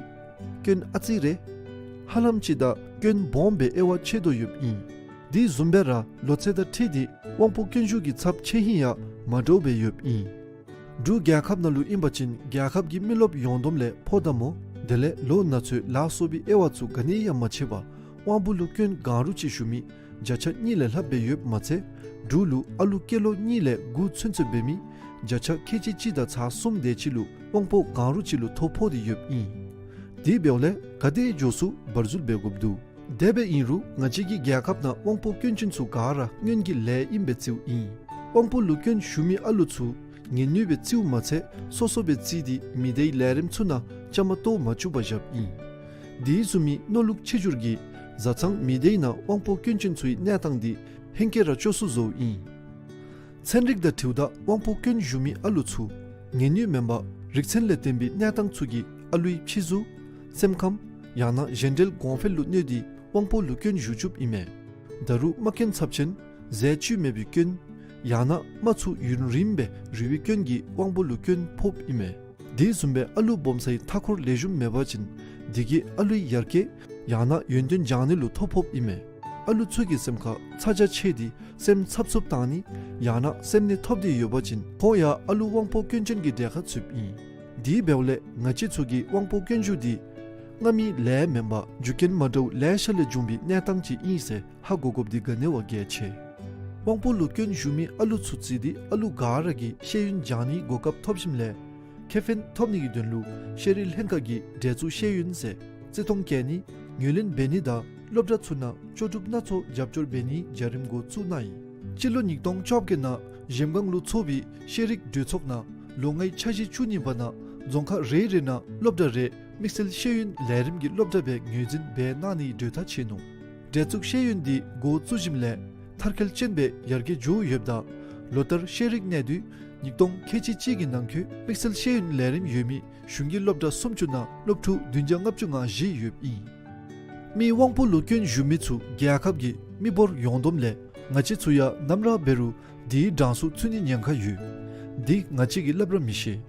སྐྱོན་ཨ་ཙི་རེ་ཧ་ལམ་ཅིག་དང་སྐྱོན་སྦོམ་སྦེ་དབྱེ་བ་ཕྱེ་དོ་ཡོདཔ་ཨིན། དེ་བཟུམ་སྦེ་ར་ལོ་ཚད་དང་འཁྲིལ་ཏེ་དབང་པོ་སྐྱོན་ཞུགས་ཀྱི་ཚབས་ཆེ་ཧིང་ཡང་མ་འདྲཝ་སྦེ་ཡོདཔ་ཨིན། འབྲུག་རྒྱལ་ཁབ་ནང་ལུ་ཨིན་པ་ཅིན་རྒྱལ་ཁབ་ཀྱི་མི་རློབས་ཡོངས་བསྡོམས་ལས་ཕོ་དང་མོ་དེ་ལས་ལོ་ན་ཚོད་ལ་སོགས་པའི་དབྱེ་བ་ཚུ་ག་ནི་ཡང་མ་ཕྱེ་བར་དབང་པོ་ལུ་སྐྱོན་གང་རུང་ཅིག་ཞུགས་མི་བརྒྱ་ཆ་གཉིས་ལས་ལྷགཔ་སྦེ་ཡོདཔ་མ་ཚད་འབྲུག་ལུ་ཨ་ལུ་སྐྱེས་ལོ་གཉིས་ལས་དགུ་ཚུན་ཚོད་འབད་མི་བརྒྱ་ཆ་ཁལ་གཅིག་གཅིག་དང་ཚག་གསུམ་དེ་ཅིག་ལུ་དབང་པོ་གང་རུང་ཅིག་ལུ་ཐོ་ཕོག་སྟེ་ཡོདཔ་ཨིན། དེ་འབདཝ་ལས་ག་དེ་མགྱོགས་སུ་བར་འཛུལ་འབད་དགོཔ་འདུག། དེ་སྦེ་ཨིན་རུང་ང་བཅས་ཀྱི་རྒྱལ་ཁབ་ནང་དབང་པོ་སྐྱོན་ཅན་ཚུ་ག་ར་སྔོན་གྱི་ལས་ཨིནམ་སྦེ་བརྩིཝ་ཨིན། དབང་པོ་ལུ་སྐྱོན་ཞུགས་མི་ཨ་ལུ་ཚུ་ངལ་ནུས་སྦེ་བརྩིཝ་མ་ཚད་སོ་སོ་སྦེ་བརྩིས་ཏེ་མི་སྡེའི་ལས་རིམ་ཚུ་ནང་བཅའ་མར་གཏོགས་མ་བཅུག་པར་བཞགཔ་ཨིན། དེ་བཟུམ་མའི་མནོ་ལུགས་ཆེ་འགྱུར་གྱིས་བཟའ་ཚང་མི་སྡེའི་ནང་དབང་པོ་སྐྱོན་ཅན་ཚུའི་གནས་སྟངས་འདི་ཧེང་སྐལ་ར་སྐྱོ་སུ་བཟོཝ་ཨིན། ཚན་རིག་དང་འཁྲིལཝ་ད་དབང་པོ་སྐྱོན་ཞུགས་མི་ཨ་ལུ་ཚུ་ངལ་ནུས་མེན་པར་རིག་ཚད་ལས་བརྟེན་པའི་གནས་སྟངས་ཚུ་གིས་ཨ་ལུའི་ཕྱི་གཟུགས་སེམས་ཁམས་ཡང་ན་གཞན་འབྲེལ་གོང་འཕེལ་ལུ་གནོད་དེ་དབང་པོ་ལུ་སྐྱོན་ཞུགས་བཅུགཔ་ཨིན་མས། ད་རུང་རྨ་སྐྱོན་ཚབས་ཆེན་ཟས་བཅུད་མེད་པའི་སྐྱོན་ཡང་ན་རྨ་ཚུ་ཡུན་རིངམོ་སྦེ་རུལ་བའི་སྐྱོན་གྱིས་དབང་པོ་ལུ་སྐྱོན་ཕོགཔ་ཨིན་མས། དེ་བཟུམ་སྦེ་ཨ་ལུ་སྦོམ་སའི་མཐའ་འཁོར་ལེགས་ཤོམ་མེད་པ་ཅིན་དེ་གིས་ཨ་ལུའི་ཡར་རྒྱས་ཡང་ན་ཡོན་ཏན་སྦྱང་ནི་ལུ་ཐོ་ཕོགཔ་ཨིན་མས། ཨ་ལུ་ཚུ་གི་སེམས་ཁར་ཚ་གྱང་ཆེ་སྟེ་སེམས་འཚབ་འཚུབ་བཏང་ནི་ཡང་ན་སེམས་ནད་ཐོབ་སྟེ་ཡོད་པ་ཅིན་ཁོང་ཡང་ཨ་ལུ་དབང་པོ་སྐྱོན་ཅན་གྱི་གྲས་ཁར་ཚུདཔ་ཨིན། དེ་འབདཝ་ལས་ང་བཅས་ཚུ་གིས་དབང་པོ་སྐྱོན་ཞུགས་འདི་སྔ་མའི་ལས་མེན་པར་རྒྱུ་རྐྱེན་མ་འདྲཝ་ལེ་ཤ་ལས་བྱུང་བའི་གནས་སྟངས་ཅིག་ཨིན་ཟེར་ཧ་གོ་དགོཔ་འདི་ག་ནི་བ་གལ་ཆེ། དབང་པོ་ལུ་སྐྱོན་ཞུགས་མི་ཨ་ལུ་ཚུ་བརྩིས་ཏེ་ཨ་ལུ་ག་ར་གིས་ཤེས་ཡོན་སྦྱང་ནིའི་གོ་སྐབས་ཐོབ་ཞིནམ་ལས་ཁེ་ཕན་ཐོབ་ནི་གི་དོན་ལུ་ཤེས་རིག་ལྷན་ཁག་གིས་འབྲེལ་འཛུགས་ཤེས་ཡོན་ཟེར་བརྩི་མཐོང་བསྐྱེད་ནི་ངོས་ལེན་འབད་ནི་དང་སློབ་གྲྭ་ཚུ་ནང་ལྕོགས་གྲུབ་སྣ་ཚོགས་རྒྱབ་སྐྱོར་འབད་ནིའི་བྱ་རིམ་འགོ་བཙུགས་གནང་ཡི། སྤྱི་ལོ་ཉིས་སྟོང་བཅོ་བརྒྱད་ནང་གཞལམ་སྒང་ལུ་ཚོགས་པའི་ཤེས་རིག་གྲོས་ཚོགས་ནང་ལོ་ལྔའི་འཆར་གཞི་བཅུ་གཉིས་པ་ནང་རྫོང་ཁག་རེ་རེ་ནང་སློབ་གྲྭ་རེ་དམིགས་བསལ་ཤེས་ཡོན་ལས་རིམ་གྱི་སློབ་གྲྭ་སྦེ་ངོས་འཛིན་འབད་གནང་ནིའི་གྲོས་ཐག་བཅད་ནུག། འབྲེལ་འཛུགས་ཤེས་ཡོན་འདི་འགོ་བཙུགས་ཞིནམ་ལས་མཐར་འཁྱོལ་ཅན་སྦེ་ཡར་རྒྱས་འགྱོ་ཡོདཔ་ད་ལོ་ལྟར་ཤེས་རིག་གནས་སྡུད་ཉིས་སྟོང་ཁལ་གཅིག་གཅིག་གི་ནང་འཁོད་དམིགས་བསལ་ཤེས་ཡོན་ལས་རིམ་ཡོད་མི་གཞུང་གི་སློབ་གྲྭ་སུམ་ཅུ་ནང་སློབ་ཕྲུག་བདུན་བརྒྱ་ལྔ་བཅུ་ང་བཞི་ཡོདཔ་ཨིན། མིའི་དབང་པོ་ལུ་སྐྱོན་ཞུགས་མི་ཚུ་རྒྱལ་ཁབ་ཀྱི་མི་འབོར་ཡོངས་བསྡོམས་ལས་ང་བཅས་ཚུ་ཡང་ནམ་ར་འབད་རུང་དེའི་གྲངས་སུ་ཚུད་ནིའི་ཉེན་ཁ་ཡོད། འདི་ང་བཅས་ཀྱིས་སླབ་ར་མི་ཤེས།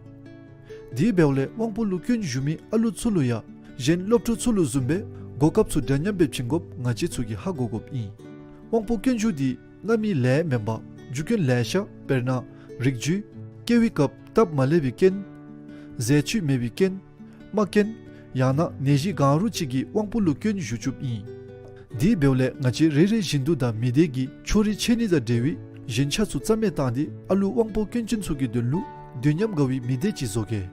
དེ་འབདཝ་ལས་དབང་པོ་ལུ་སྐྱོན་ཞུགས་མི་ཨ་ལུ་ཚུ་ལུ་ཡང་གཞན་སློབ་ཕྲུག་ཚུ་ལུ་བཟུམ་སྦེ་གོ་སྐབས་ཚུ་འདྲ་མཉམ་སྦེ་བྱིན་དགོཔ་ང་བཅས་ཚུ་གིས་ཧ་གོ་དགོཔ་ཨིན། དབང་པོ་སྐྱོན་ཞུགས་འདི་སྔ་མའི་ལས་མེན་པར་རྒྱུ་རྐྱེན་ལེ་ཤ་དཔེར་ན་རིགས་རྒྱུད་སྐྱེ་བའི་སྐབས་སྟབས་མ་ལེགས་པའི་རྐྱེན་ཟས་བཅུད་མེད་པའི་རྐྱེན་རྨ་རྐྱེན་ཡང་ན་ནད་གཞི་གང་རུང་ཅིག་གིས་དབང་པོ་ལུ་སྐྱོན་ཞུགས་བཅུགཔ་ཨིན། དེ་འབདཝ་ལས་ང་བཅས་རེ་རེ་བཞིན་དུ་དང་མི་སྡེ་གི་ཕྱོགས་རིས་ཆད་ནི་དང་འབྲེལ་བའི་ཞེན་ཆགས་ཚུ་རྩ་མེད་བཏང་སྟེ་ཨ་ལུ་དབང་པོ་སྐྱོན་ཅན་ཚུ་གི་དོན་ལུ་དོན་ཉམས་དགའ་བའི་མི་སྡེ་ཅིག་བཟོ་གེ།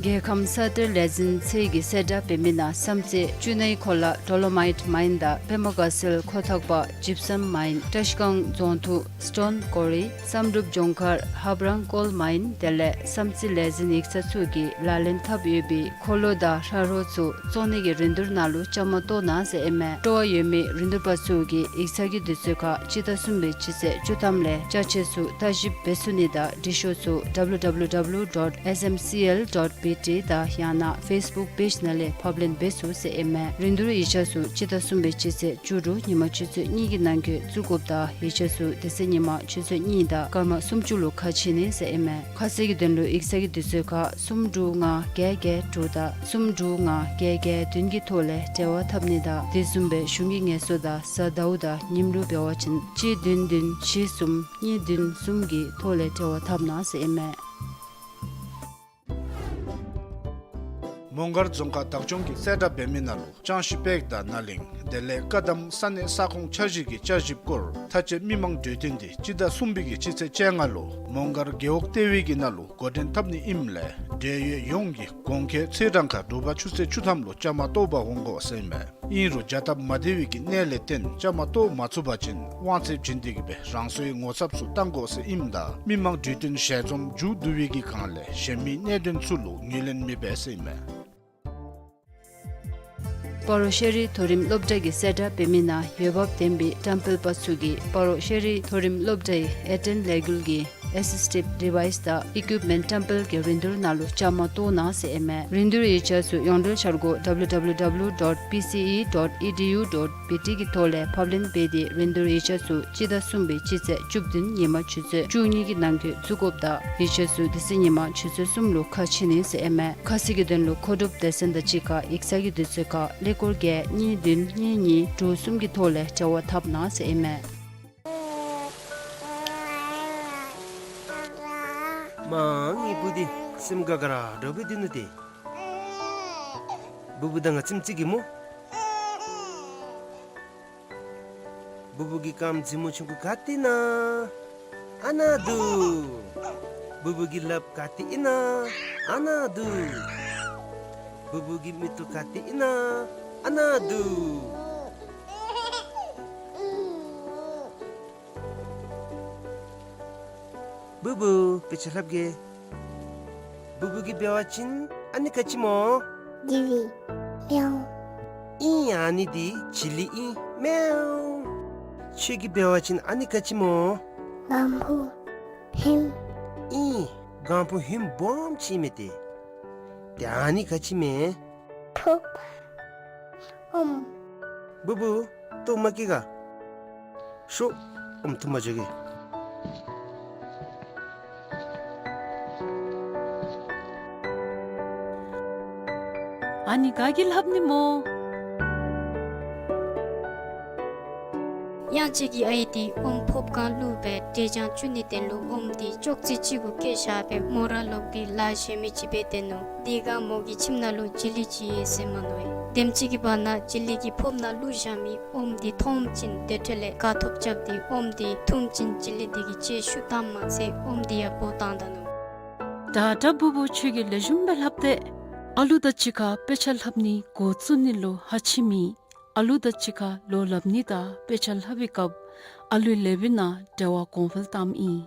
རྒྱལ་ཁམས་ས་གཏེར་ལས་འཛིན་ཚད་ཀྱི་གསལ་བསྒྲགས་འབད་མི་ནང་བསམ་རྩེ་བཅུད་སྣེའི་ཁོ་ལ་ཌོ་ལོ་མའིཊ་མཱའིན་དང་པདྨ་དགའ་ཚལ་ཁོ་ཐག་པ་ཇིབ་སམ་མཱའིན། བཀྲིས་སྒང་རྫོང་ཐུག་སི་ཊོན་ཀོ་རི། བསམ་གྲུབ་ལྗོངས་མཁར་ཧབ་རང་ཀོལ་མཱའིན་དེ་ལས་བསམ་རྩེ་ལས་འཛིན་ཡིག་ཚང་ཚུ་གིས་ལག་ལེན་འཐབ་ཡོད་པའི་འཁོར་ལོ་དང་ཧྲ་རོ་ཚུ་བཙོང་ནི་གི་རིན་བསྡུར་ནང་ལུ་བཅའ་མར་གཏོགས་གནང་ཟེར་ཨིན་མས། སྤྲོ་བ་ཡོད་མི་རིན་བསྡུར་པ་ཚུ་གིས་ཡིག་ཚང་གི་དུས་ཚོད་ཁར་སྤྱི་ཟླ་གསུམ་པའི་སྤྱི་ཚེས་བཅུ་ཐམ་ལས་ཅ་ཆས་ཚུ་ལྟ་ཞིབ་འབད་ཚུགས་ནི་དང་འབྲི་ཤོག་ཚུ་ཌབ་ལུ་ཌབ་ལུ་ཌབ་ལུ་ཌོཊ་ཨེསི་ཨེམ་སི་ཨེལ་ཌོཊ་བི་ཊི་དང་ཡང་ན་ཕེསི་བུཀ་པེཇ་ནང་ལས་ཕབ་ལེན་འབད་ཚུགས་ཟེར་ཨིན་མས། རིན་བསྡུར་ཡིག་ཆ་ཚུ་སྤྱི་ཟླ་གསུམ་པའི་སྤྱི་ཚེས་བཅུ་དྲུག་ཉིན་མ་ཆུ་ཚོད་གཉིས་ཀྱི་ནང་འཁོད་བཙུགས་དགོཔ་དང་ཡིག་ཆ་ཚུ་དེ་ཚེ་ཉིན་མ་ཆུ་ཚོད་གཉིས་དང་སྐར་མ་སུམ་ཅུ་ལུ་ཁ་ཕྱེ་ནི་ཟེར་ཨིན་མས། ཁ་གསལ་གྱི་དོན་ལུ་ཡིག་ཚང་གི་དུས་ཚོད་ཁར་གསུམ་དྲུག་ལྔ་བརྒྱད་བརྒྱད་དྲུག་དང་གསུམ་དྲུག་ལྔ་བརྒྱད་བརྒྱད་བདུན་གྱི་ཐོག་ལས་འབྲེལ་བ་འཐབ་ནི་དང་དེ་བཟུམ་སྦེ་གཞུང་གི་ངལ་གསོ་དང་གཟའ་ཟླཝ་དང་ཉིནམ་ལུ་འབད་བ་ཅིན་གཅིག་བདུན་བདུན་བཞི་གསུམ་གཉིས་བདུན་གསུམ་གྱི་ཐོག་ལས་འབྲེལ་བ་འཐབ་གནང་ཟེར་ཨིན་མས། མོང་སྒར་རྫོང་ཁག་བདག་སྐྱོང་གིས་གསལ་བསྒྲགས་འབད་མི་ནང་ལུ་ཅང་ཤི་པེག་དང་ནཱ་ལིང་དེ་ལས་ཀ་དམ་ས་གནས་ས་ཁོངས་འཆར་གཞི་གི་བསྐྱར་ཞིབ་སྐོར་མཐའ་དཔྱད་མི་མང་གྲོས་བསྟུན་འདི་སྤྱི་ཟླ་གསུམ་པའི་གི་སྤྱི་ཚེས་བཅོ་ལྔ་ལུ་མོང་སྒར་རྒེད་འོག་ལྟེ་བའི་གི་ནང་ལུ་འགོ་འདྲེན་འཐབ་ནི་ཨིནམ་ལས་འབྲེལ་ཡོད་ཡོངས་ཀྱིས་གོང་འཁོད་ཚེས་གྲངས་ཁར་དྲོ་པ་ཆུ་ཚོད་བཅུ་ཐམ་ལུ་བཅའ་མར་གཏོགས་པར་འོང་དགོ་ཟེར་ཨིན་མས། ཨིན་རུང་བྱ་སྟབས་མ་བདེ་བའི་གི་གནད་ལས་བརྟེན་བཅའ་མར་གཏོགས་མ་ཚུགས་པ་ཅིན་དབང་ཚད་བྱིན་ཏེ་གི་སྦེ་རང་སོའི་ངོ་ཚབ་ཚུ་བཏང་དགོ་ཟེར་ཨིནམ་ད་མི་མང་གྲོས་བསྟུན་ཞལ་འཛོམས་མཇུག་བསྡུ་བའི་གི་སྒང་ལས་གཞན་མི་གནད་དོན་ཚུ་ལུ་ངོས་ལེན་མི་འབད་ཟེར་ཨིན་མས། སྤ་རོ་ཤེས་རིག་མཐོ་རིམ་སློབ་གྲྭ་གིས་གསལ་བསྒྲགས་འབད་མི་ནང་འོས་འབབ་ལྡན་པའི་བཀྲམ་སྤེལ་པ་ཚུ་གིས་སྤ་རོ་ཤེས་རིག་མཐོ་རིམ་སློབ་གྲྭའི་ཨེ་ཊན་ལས་འགུལ་གྱི་ཨེ་སིསི་ཊིབ་ཌི་ཝའིསི་དང་ཨི་ཀུའིཔ་མེནཊ་བཀྲམ་སྤེལ་གྱི་རིན་བསྡུར་ནང་ལུ་བཅའ་མར་གཏོགས་གནང་ཟེར་ཨིན་མས། རིན་བསྡུར་ཡིག་ཆ་ཚུ་ཡོངས་འབྲེལ་འཆར་སྒོ་ཌབ་ལུ་ཌབ་ལུ་ཌབ་ལུ་ཌོཊ་པི་སི་ཨི་ཌོཊ་ཨི་ཌི་ཡུ་ཌོཊ་བི་ཊི་གི་ཐོག་ལས་ཕབ་ལེན་འབད་དེ་རིན་བསྡུར་ཡིག་ཆ་ཚུ་སྤྱི་ཟླ་གསུམ་པའི་སྤྱི་ཚེས་བཅུ་བདུན་ཉིན་མ་ཆུ་ཚོད་བཅུ་གཉིས་ཀྱི་ནང་འཁོད་བཙུགས་དགོཔ་དང་ཡིག་ཆ་ཚུ་དེ་ཚེ་ཉིན་མ་ཆུ་ཚོད་གསུམ་ལུ་ཁ་ཕྱེ་ནི་ཟེར་ཨིན་མས། ཁ་གསལ་གྱི་དོན་ལུ་མཁོ་སྒྲུབ་སྡེ་ཚན་དང་གཅིག་ཁར་ཡིག་ཚང་གི་དུས་ཚོད་ཁར་ཀླད་ཀོར་བརྒྱད་གཉིས་བདུན་གཉིས་གཉིས་དྲུག་གསུམ་གྱི་ཐོག་ལས་འབྲེལ་བ་འཐབ་གནང་ཟེར་ཨིན་མས། མ་ངེའི་བུ་འདི་སེམས་དགའ་དགའ་ར་འདྲཝ་སྦེ་སྡོད་ནུག་ཏེ། བུ་བུ་དང་ང་ཙིམ་ཅིག་གེ་སྨོ། བུ་བུ་གི་རྐངམ་མཛེས་མོ་ཆུང་ཀུ་ག་ཏེ་ཨིན་ན། ཨ་ནཱ་འདུག། བུ་བུ་གི་ལགཔ་ག་ཏེ་ཨིན་ན། ཨ་ནཱ་འདུག། བུ་བུ་གི་མིག་ཏོ་ག་ཏེ་ཨིན་ན། ཨ་ནཱ་འདུག། བུ་བུ་དཔེ་ཆ་ལྷབ་གེ། བུ་བུ་གིས་འབད་བ་ཅིན་ཨ་ནི་ག་ཅི་སྨོ། ཇི་ལི། མེའོ། ཨིན། ཨ་ནི་འདི་ཇི་ལི་ཨིན། མེའོ། ཁྱོད་ཀྱིས་འབད་བ་ཅིན་ཨ་ནི་ག་ཅི་སྨོ། གང་ཕུ་ཧིམ། ཨིན། གང་ཕུ་ཧིམ་སྦོམ་ཅིག་ཨིན་མས་ཏེ། ཏེ་ཨ་ནི་ག་ཅི་སྨོ། ཕུབ། ཨོམ། བུ་བུ། ལྟོཝ་མ་བཀྱེས་ག། ཤོག། ཨོམ་འཐུ་མ་འགྱོ་གེ། ཨ་ནི་ག་གིས་ལྷབ་ནི་སྨོ། གཡང་སྐྱིད་ཀྱི་ཨའི་འདི་ཨོམ་ཕོརཔ་སྒང་བླུགས་སྦེ་འབྲས་ལྗང་བཙུགས་ནི་དོན་ལུ་ཨོམ་འདི་ཅོག་ཙེ་ཅིག་གུ་བཀལ་བཞག་སྦེ་མོ་ར་ལོག་སྟེ་ལཱ་གཞན་མི་ཅིག་འབད་སྡོད་ནུག། དེ་སྒང་མོ་གི་ཁྱིམ་ནང་ལུ་ཇི་ལི་ཅིག་ཡོད་ཟེར་མནོ་ཡི། དེམ་ཅིག་གི་བར་ན་ཇི་ལི་གིས་ཕོརཔ་ནང་བླུགས་བཞག་མི་ཨོམ་འདི་མཐོངམ་ཅིག་དེ་འཕྲོ་ལས་དགའ་ཐོབ་རྐྱབ་སྟེ་ཨོམ་འདི་འཐུངམ་ཅིག་ཇི་ལི་འདི་གི་ལྕེ་ཤུགས་བཏངམ་མ་ཚད་ཨོམ་འདི་ཡང་བོ་བཏང་ད་ནུག། ད་ད་བུ་བུ་ཁྱོད་ཀྱིས་ལེགས་ཤོམ་སྦེ་ལྷབ་སྟེ། ཨ་ལུ་དང་གཅིག་ཁར་དཔེ་ཆ་ལྷབ་ནི་འགོ་བཙུགས་ནི་ལུ་ཧ་ཅིག་མེད། ཨ་ལུ་དང་གཅིག་ཁར་ལོ་ལྷབ་ནི་དང་དཔེ་ཆ་ལྷབ་པའི་སྐབས་ཨ་ལུའི་ལེགས་པའི་ནང་འབྲེལ་བ་གོང་འཕེལ་བཏངམ་ཨིན།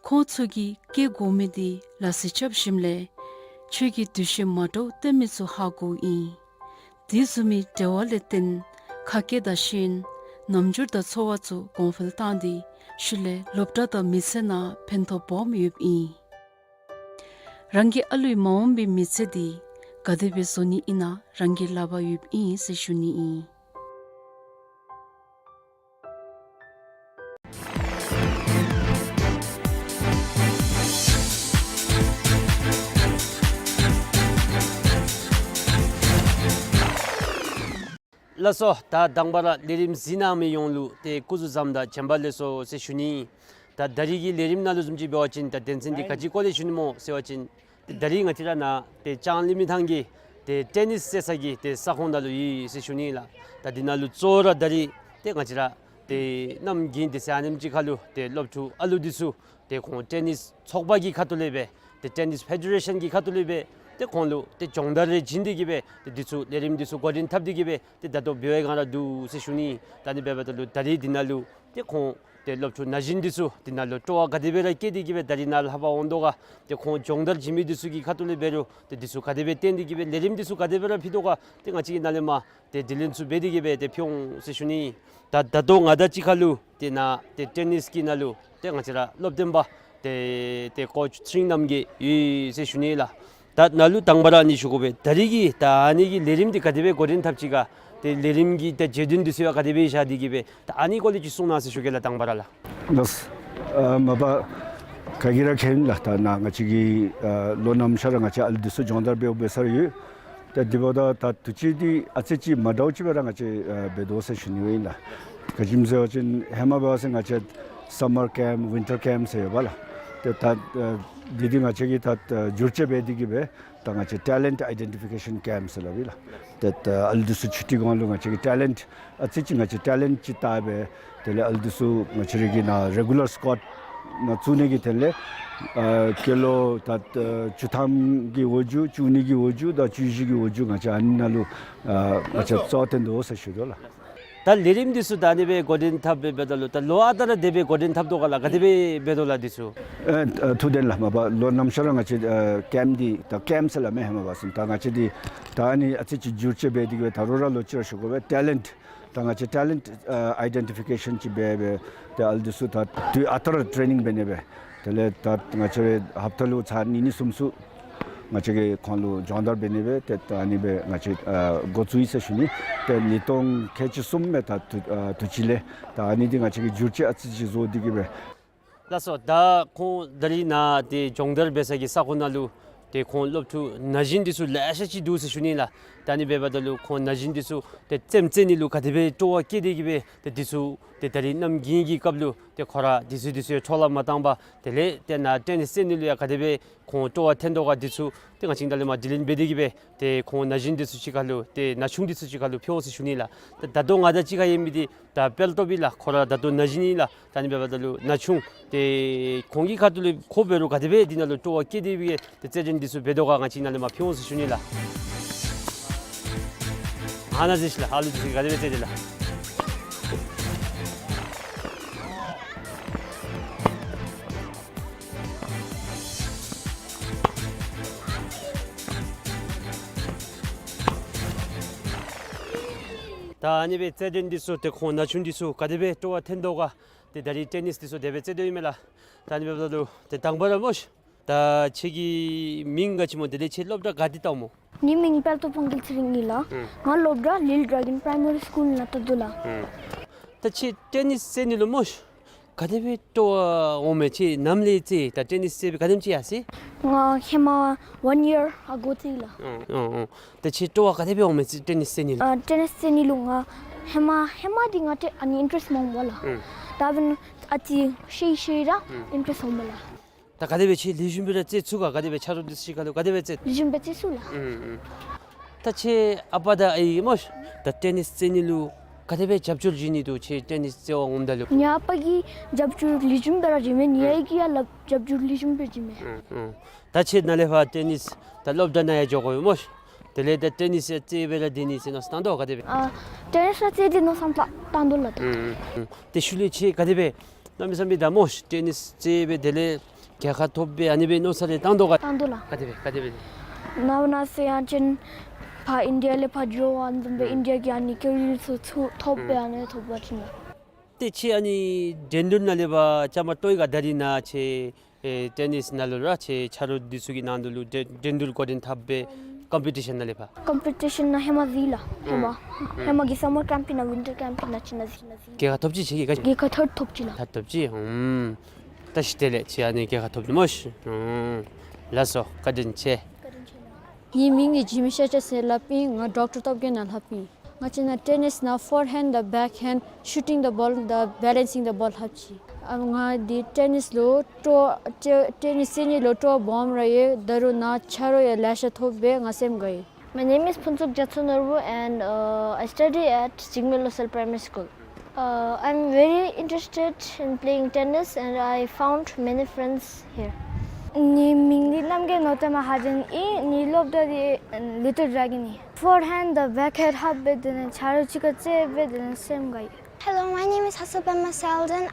ཁོང་ཚུ་གིས་བཀལ་དགོ་མི་འདི་ལ་སི་རྐྱབ་ཞིནམ་ལས་ཁྱོད་ཀྱིས་འདུ་ཤེས་མ་འདྲཝ་སྟོན་མི་ཚུ་ཧ་གོཝ་ཨིན། དེ་བཟུམ་མའི་འབྲེལ་བ་ལས་བརྟེན་ཁ་སྐད་དང་ཤེས་ཡོན་རྣམ་འགྱུར་དང་ཚོར་བ་ཚུ་གོང་འཕེལ་བཏང་སྟེ་ཤུལ་ལས་སློབ་གྲྭ་དང་མི་ཚེ་ནང་ཕན་ཐོགས་སྦོམ་ཡོདཔ་ཨིན། རང་གི་ཨ་ལུའི་མ་འོངས་པའི་མི་ཚེ་འདི་ག་དེ་སྦེ་བཟོ་ནི་ཨིན་ན་རང་གི་ལག་པར་ཡོདཔ་ཨིན་ཟེར་ཞུ་ནི་ཨིན། ལགས་སོ། ད་དང་པ་ར་ལས་རིམ་གཟིགས་གནང་མི་ཡོངས་ལུ་ཏེ་སྐུ་གཟུགས་བཟང་དང་བྱོན་པ་ལེགས་སོ་ཟེར་ཞུ་ནི། ད་ད་རིས་ཀྱི་ལས་རིམ་ནང་ལུ་བཟུམ་ཅིག་འབད་བ་ཅིན་ད་དོན་ཚན་འདི་ག་ཅི་སྐོར་ལས་ཞུ་ནི་སྨོ་ཟེར་བ་ཅིན་ཏེ་ད་རིས་ང་བཅས་ར་ནཱ་ཏེ་ལྕང་གླིང་མི་ཐང་གི་ཏེ་ཊེ་ནིསི་རྩེད་ས་གི་ཏེ་ས་ཁོངས་ནང་ལུ་ཡོད་ཟེར་ཞུ་ནི་ལགས། ད་འདི་ནང་ལུ་གཙོ་བོ་ར་ད་རིས་ཏེ་ང་བཅས་ར་ཏེ་གནམ་དགུན་དེ་ཚེ་ཨ་ནེམ་ཅིག་ཁར་ལུ་ཏེ་སློབ་ཕྲུག་ཨ་ལུ་འདི་ཚུ་ཏེ་ཁོང་ཊེ་ནིསི་ཚོགས་པ་གི་ཁ་ཐུག་ལས་སྦེ་ཏེ་ཊེ་ནིསི་ཕེ་ཌེ་རེ་ཤཱན་གྱི་ཁ་ཐུག་ལས་སྦེ་ཏེ་ཁོང་ལུ་ཏེ་སྦྱོང་བརྡར་རེ་བྱིན་ཏེ་གི་སྦེ་ཏེ་འདི་ཚུ་ལས་རིམ་འདི་ཚུ་འགོ་འདྲེན་འཐབ་སྟེ་གི་སྦེ་ཏེ་ད་ལྟོ་འབད་བའི་སྒང་ར་འདུག་ཟེར་ཞུ་ནི། ད་ཨ་ནི་འབདཝ་ད་ལུ་ད་རིས་འདི་ནང་ལུ་ཏེ་ཁོང་ཏེ་སློབ་ཕྲུག་ན་གཞོན་འདི་ཚུ་འདི་ནང་ལུ་སྤྲོ་བ་ག་དེ་སྦེ་ར་བསྐྱེད་དེ་གི་སྦེ་ད་རིས་ནཱ་ལྷབ་པར་འོང་དོ་ག། ཏེ་ཁོང་སྦྱོང་བརྡར་བྱིན་མི་འདི་ཚུ་གི་ཁ་ཐུག་ལས་འབད་རུང་ཏེ་འདི་ཚུ་ག་དེ་སྦེ་བཏོན་ཏེ་གི་སྦེ་ལས་རིམ་འདི་ཚུ་ག་དེ་སྦེ་ར་ཕུལ་དོ་ག། ཏེ་ང་བཅས་ཀྱིས་ནཱ་ལས་མར་ཏེ་དྲི་ལན་ཚུ་འབད་དེ་གི་སྦེ་ཏེ་ཕུལ་འོང་ཟེར་ཞུ་ནི། ད་ད་ལྟོ་ང་དང་གཅིག་ཁར་ལུ་ཏེ་ནཱ་ཏེ་ཊེ་ནིསི་གི་ནང་ལུ་ཏེ་ང་བཅས་ར་སློབ་སྟོན་པ་ཏེ་ཏེ་ཀོ་ཆི་ཚེ་རིང་རྣམ་རྒྱས་ཡོད་ཟེར་ཞུ་ནི་ལགས། ད་ནཱ་ལུ་དང་པ་ར་ཨ་ནི་ཞུ་དགོ་པས། ད་རིས་ཀྱི་ད་ཨ་ནི་གི་ལས་རིམ་འདི་ག་དེ་སྦེ་འགོ་འདྲེན་འཐབ་ཅི་ག། ཏེ་ལས་རིམ་གྱི་ཏེ་བརྗོད་དོན་འདི་ཚུ་ཡང་ག་དེ་སྦེ་བཞག་སྟེ་གི་སྦེ་ད་ཨ་ནི་སྐོར་ལས་ཅིག་གསུང་གནང་ཟེར་ཞུ་གེ་ལགས་དང་པ་ར་ལགས། ལགས། ཨ་མ་པ་ག་གིས་ར་མཁྱེན་ལགས། ད་ནཱ་ང་བཅས་ཀྱི་ཨ་ལོ་ནམ་ཤར་ང་བཅས་ཨ་ལུ་འདི་ཚུ་སྦྱོང་བརྡར་འབད་འབད་སར་ཡོད། ད་འདི་འབདཝ་ད་ད་དུས་ཅི་འདི་ཨ་ཙི་ཅིག་མ་འདྲཝ་ཅིག་སྦེ་ར་ང་བཅས་ཨ་འབད་དོ་ཟེར་ཞུ་ནི་ཨིན་ལགས། ག་ཅི་སྨོ་ཟེར་བ་ཅིན་ཧེ་མ་འབད་བ་ཅིན་ང་བཅས་སམ་མར་ཀེམཔ་ཝིན་ཊར་ཀེམཔ་ཟེར་ཡོད་པ་ལགས། ཏེ་ད་ཨ་འདི་འདི་ང་བཅས་ཀྱིས་ད་ཨ་བསྒྱུར་བཅོས་འབད་དེ་གིས་སྦེ་ད་ང་བཅས་ཊེ་ལེནཊ་ཨའི་ཌེན་ཊི་ཕི་ཀེ་ཤཱན་ཀེམཔ་ཟེར་སླབ་ཨིན་ལགས། ཏེ་ད་ཨ་ལུ་འདི་ཚུ་ཆུ་ཊི་གུ་ལུ་ང་བཅས་ཀྱིས་ཊེ་ལེནཊ་ཨ་ཙི་ཅིག་ང་བཅས་ཊེ་ལེནཊ་ཅིག་བལྟ་སྦེ་དེ་ལས་ཨ་ལུ་འདི་ཚུ་ང་བཅས་ར་གི་ནཱ་རེ་གུ་ལར་སི་ཀོཌ་ནང་བཙུགས་ནི་གི་དོན་ལས་ཨ་སྐྱེས་ལོ་ད་ཨ་བཅུ་ཐམ་གྱི་འོག་འགྱོ་བཅུ་གཉིས་ཀྱི་འོག་འགྱོ་དང་བཅུ་བཞི་གི་འོག་འགྱོ་ང་བཅས་ཨ་ནི་ནང་ལུ་ཨ་ང་བཅས་གཙོ་བོ་བཏོན་དོ་ཟེར་ཞུ་དོ་ལགས། ད་ལས་རིམ་འདི་ཚུ་ད་ཨ་ནི་སྦེ་འགོ་འདྲེན་འཐབ་སྦེ་འབདཝ་ད་ལུ་ད་ལོ་ཨ་རྟག་ར་དེ་སྦེ་འགོ་འདྲེན་འཐབ་དོ་ག་ལགས། ག་དེ་སྦེ་འབད་དོ་ལགས་འདི་ཚུ། ཨེ་ཨ་ཐུགས་བདེན་ལགས། མ་པ་ལོ་ནམ་ཤར་ར་ང་བཅས་ཨ་ཀེམཔ་འདི་ད་ཀེམཔ་ཟེར་སླབ་མི་ཧེ་མ་བ་ཟེར་ད་ང་བཅས་འདི་ད་ཨ་ནི་ཨ་ཙི་ཅིག་བསྒྱུར་བཅོས་འབད་དེ་གིས་སྦེ་ད་རུང་ར་ལོག་ཅི་ར་ཞུ་དགོ་པས། ཊེ་ལེནཊ་ད་ང་བཅས་ཊེ་ལེནཊ་ཨ་ཨའི་ཌེན་ཊི་ཕི་ཀེ་ཤཱན་ཅིག་འབད་སྦེ་ཏེ་ཨ་ལུ་འདི་ཚུ་ད་དུས་ཨ་རྟག་ར་ཊེ་ནིང་འབད་ནི་སྦེ་དེ་ལས་ད་ང་བཅས་ར་ཧབ་ཏ་ལུ་ཚར་གཉིས་གཉིས་གསུམ་གསུམ་ང་བཅས་ཀྱིས་ཁོང་ལུ་སྦྱོང་བརྡར་འབད་ནི་སྦེ་ཏེ་ད་ཨ་ནི་སྦེ་ང་བཅས་ཨ་འགོ་བཙུགས་ཡི་ཟེར་ཞུ་ནི། ཏེ་ཉིས་སྟོང་ཁལ་གཅིག་གསུམ་མེན་ད་དུས་ཨ་དུས་ཅི་ལས་ད་ཨ་ནི་འདི་ང་བཅས་ཀྱིས་བསྒྱུར་བཅོས་ཨ་ཙི་ཅིག་བཟོ་སྟེ་གིས་སྦེ། ལགས་སོ། ད་ཁོང་ད་རིས་ནཱ་ཏེ་སྦྱོང་བརྡར་འབད་ས་གི་ས་གོ་ནང་ལུ་ཏེ་ཁོང་སློབ་ཕྲུག་ན་གཞོན་འདི་ཚུ་ལེ་ཤ་ཅིག་འདུག་ཟེར་ཞུ་ནི་ལགས། ད་ཨ་ནི་འབདཝ་ད་ལུ་ཁོང་ན་གཞོན་འདི་ཚུ་ཏེ་རྩེདམོ་རྩེ་ནི་ལུ་ག་དེ་སྦེ་སྤྲོ་བ་བསྐྱེད་དེ་གིས་སྦེ་ཏེ་འདི་ཚུ་ཏེ་ད་རིས་གནམ་དགུན་གྱི་སྐབས་ལུ་ཏེ་ཁོ་ར་འདི་ཚུ་འདི་ཚུ་ཡང་འཕྲོ་བརླག་མ་བཏང་པར་དེ་ལས་ཏེ་ནཱ་ཊེ་ནིསི་རྩེ་ནི་ལུ་ཡང་ག་དེ་སྦེ་ཁོང་སྤྲོ་བ་འཐོན་དོ་ག་འདི་ཚུ་ཏེ་ང་བཅས་ཀྱིས་ད་ལས་མར་དྲི་ལན་འབད་དེ་གིས་སྦེ་ཏེ་ཁོང་ན་གཞོན་འདི་ཚུ་གཅིག་ཁར་ལུ་ཏེ་ན་ཆུང་འདི་ཚུ་གཅིག་ཁར་ལུ་ཕུལ་འོང་ཟེར་ཞུ་ནི་ལགས། ཏེ་ད་ལྟོ་ང་དང་གཅིག་ཁར་ཡོད་མི་འདི་ད་དཔལ་སྟོབས་ཨིན་ལགས། ཁོ་ར་ད་ལྟོ་ན་གཞོན་ཨིན་ལགས། ད་ཨ་ནི་འབདཝ་ད་ལུ་ན་ཆུང་ཏེ་ཁོང་གི་ཁ་ཐུག་ལས་ཁོ་འབད་རུང་ག་དེ་སྦེ་འདི་ནང་ལུ་སྤྲོ་བ་བསྐྱེད་དེ་སྦེ་ཏེ་རྩེད་འགྲན་འདི་ཚུ་འབད་དོ་ག་ང་བཅས་ནཱ་ལས་མར་ཕུལ་འོང་ཟེར་ཞུ་ནི་ལགས། ཨ་ནཱ་གཟིགས་ཤིག་ལགས། ཨ་ལུ་འདི་ཚུ་ག་དེ་སྦེ་རྩེད་དེ་ལགས། ད་ཨ་ནི་སྦེ་རྩེད་འགྲན་འདི་ཚུ་ཏེ་ཁོང་ན་ཆུང་འདི་ཚུ་ག་དེ་སྦེ་སྤྲོ་བ་འཐོན་དོ་ག་ཏེ་ད་རིས་ཊེ་ནིསི་འདི་ཚུ་དེ་སྦེ་རྩེད་དོ་ཨིན་མས་ལགས། ད་ཨ་ནི་འབདཝ་ད་ལུ་ཏེ་དང་པ་ར་སྨོ་ཤ། ད་ཁྱོད་ཀྱི་མིང་ག་ཅི་སྨོ། དེ་ལས་ཁྱོད་སློབ་གྲྭ་ག་ཏེ་བལྟཝ་སྨོ། ངེའི་མིང་དཔལ་སྟོབས་དབང་རྒྱལ་ཚེ་རིང་ཨིན་ལགས། ཨུམ། ང་སློབ་གྲྭ་ལིལ་ཌྲེ་གཱོན་པྲའི་མ་རི་སི་ཀུལ་ནང་བལྟ་དོ་ལགས། ཨུམ། ད་ཁྱོད་ཊེ་ནིསི་རྩེ་ནི་ལུ་སྨོ་ཤ་ག་དེ་སྦེ་སྤྲོ་བ་འོང་མས། ཁྱོད་ནམ་ལས་རྩེ་ད་ཊེ་ནིསི་རྩེ་སྦེ་ག་དེམ་ཅིག་ཡར་སོ་ཡི། ང་ཧེ་མ་ཝན་ཡིར་ཨ་གོ་རྩེ་ཡི་ལགས། ཨོ་ཨོ་ཨོ། ད་ཁྱོད་སྤྲོ་བ་ག་དེ་སྦེ་འོང་མས་ཊེ་ནིསི་རྩེ་ནི་ལུ། ཨ་ཊེ་ནིསི་རྩེ་ནི་ལུ་ང་ཧེ་མ་ཧེ་མ་འདི་ང་ཏེ་ཨ་ནི་ཨིན་ཊེ་རེསཊ་མ་འོང་པ་ལགས། ཨུམ། ད་འབདན་ཨ་ཙི་ཤེས་ཤེས་ར་ཨུམ་ཨིན་ཊེ་རེསཊ་འོང་པ་ལགས། ད་ག་དེ་སྦེ་ཁྱོད་ལེགས་ཤོམ་སྦེ་ར་རྩེ་ཚུགས་ག། ག་དེ་སྦེ་ཆ་རོགས་འདི་ཚུ་གཅིག་ཁར་ལུ་ག་དེ་སྦེ་རྩེ། ལེགས་ཤོམ་སྦེ་རྩེ་ཚུགས་ལགས། ཨུམ་ཨུམ། ད་ཁྱོད་ཨ་པ་དང་ཨའི་སྨོ་ཤ་ད་ཊེ་ནིསི་རྩེ་ནི་ལུ་ག་དེ་སྦེ་རྒྱབ་སྐྱོར་བྱིན་ནི་འདུག། ཁྱོད་ཊེ་ནིསི་རྩེ་བར་འོངམ་ད་ལུ། ངེའི་ཨ་པ་གིས་རྒྱབ་སྐྱོར་ལེགས་ཤོམ་སྦེ་ར་བྱིན་མས། ངེའི་ཨའི་གིས་ཡང་ལགས་རྒྱབ་སྐྱོར་ལེགས་ཤོམ་སྦེ་བྱིན་མས། ཨུམ་ཨུམ། ད་ཁྱོད་ནཱ་ལས་ཕར་ཊེ་ནིསི་ད་སློབ་གྲྭ་ནང་ཡང་འགྱོ་དགོ་པས་སྨོ་ཤ། དེ་ལས་ད་ཊེ་ནིསི་ཡང་རྩེ་སྦེ་ར་སྡོད་ནི་ཟེར་མནོ་བསམ་བཏང་དོ་ག་དེ་སྦེ། ཨ་ཊེ་ནིསི་ར་རྩེ་སྡོད་མནོ་བསམ་བཏང་བཏང་དོ་ལགས། ཨུམ་ཨུམ། ཏེ་ཤུལ་ལས་ཁྱོད་ག་དེ་སྦེ་གནམ་མེད་ས་མེད་ད་སྨོ་ཤ་ཊེ་ནིསི་རྩེ་སྦེ་དེ་ལས་རྒྱལ་ཁ་ཐོབ་སྦེ་ཨ་ནི་སྦེ་མནོ་བསམ་རེ་བཏང་དོ་ག། བཏང་དོ་ལགས། ག་དེ་སྦེ་ག་དེ་སྦེ། ནཱ་ནཱ་ཟེར་ཡང་ཅིན་ཕར་ཨིན་ཌི་ཡ་ལས་ཕར་འགྱོ་བ་འཛོམས་སྦེ་ཨུམ་ཨིན་ཌི་ཡ་གི་ཨ་ནི་ཀེ་རི་ཡར་ཚུ་ཚུ་ཐོབ་སྦེ་ཨུམ་ཨ་ནི་ཐོབ་པ་ཅིན་ལགས། ཏེ་ཁྱོད་ཨ་ནི་འགྲན་བསྡུར་ནང་ལས་ཕར་བཅའ་མར་གཏོགས་ཡི་ག། ད་རིས་ནཱ་ཁྱོད་ཨེ་ཊེ་ནིསི་ནང་ལུ་ར་ཁྱོད་ཆ་རོགས་འདི་ཚུ་གི་ནང་དུ་ལུ་འགྲན་འགྲན་བསྡུར་འགོ་འདྲེན་འཐབ་སྦེ་ཀམ་པི་ཊི་ཤཱན་ནང་ལས་ཕར། ཀམ་པི་ཊི་ཤཱན་ནང་ཧེ་མ་གཟིགས་ལགས། ཧེ་མ་ཨུམ་ཧེ་མ་གི་སམ་མར་ཀེམཔ་ནང་ཝིན་ཊར་ཀེམཔ་ནང་ཅིག་ནང་གཟིགས་ནང་གཟིགས། རྒྱལ་ཁ་ཐོབ་ཅི། ཁྱོད་ཀྱིས་རྒྱལ་ཁ་ཐོབ་ཅི་ལགས། ཐོབ་ཐོབ་ཅི། ཨུམ། ད་ཤི་དེ་ལས་ཁྱོད་ཨ་ནི་རྒྱལ་ཁ་ཐོབ་ནུག་སྨོ་ཤ། ཨུམ། ལགས་སོ། བཀའ་དྲིན་ཆེ། ངེའི་མིང་ནི་ཇི་མི་ཤ་ཅ་ཟེར་སླབ་ཨིན། ང་ཌོག་ཊར་སྟོབས་རྒྱས་ནང་ལྷབ་ཨིན། ང་བཅས་ནཱ་ཊེ་ནིསི་ནང་ཕོར་ཧེནཌ་དང་བེཀ་ཧེནཌ་ཤུ་ཊིང་ཛ་བོལ་དང་བེ་ལེནསིང་ཛ་བོལ་ལྷབ་ཅི། ཨ་ང་འདི་ཊེ་ནིསི་ལུ་སྤྲོ་ཊེ་ཊེ་ནིསི་རྩེ་ནི་ལུ་སྤྲོ་བ་སྦོམ་ར་ཡོད། ད་རུང་ནཱ་ཆ་རོགས་ཡང་ལེ་ཤ་ཐོབ་སྦེ་ང་སེམས་དགའ་ཡི། My name is Phuntsog Jatsu Norbu and uh, I study at Jigme Losel Primary School. Uh, I'm very interested in playing tennis and I found many friends here. ངེའི་མིང་འདི་རྣམ་རྒྱལ་ནོར་བསྟན་མ་ཧ་ཇན་ཨིན། ངེའི་སློབ་གྲྭ་འདི་ལི་ཊལ་ཌྲེ་གཱོན་ཨིན། ཕོར་ཧེནཌ་དང་བེཀ་ཧེནཌ་ལྷབ་སྦེ་དེ་ལས་ཆ་རོགས་གཅིག་ཁར་རྩེད་སྦེ་དེ་ལས་སེམས་དགའ་ཡི། Hello, my name is Hasupema Selden.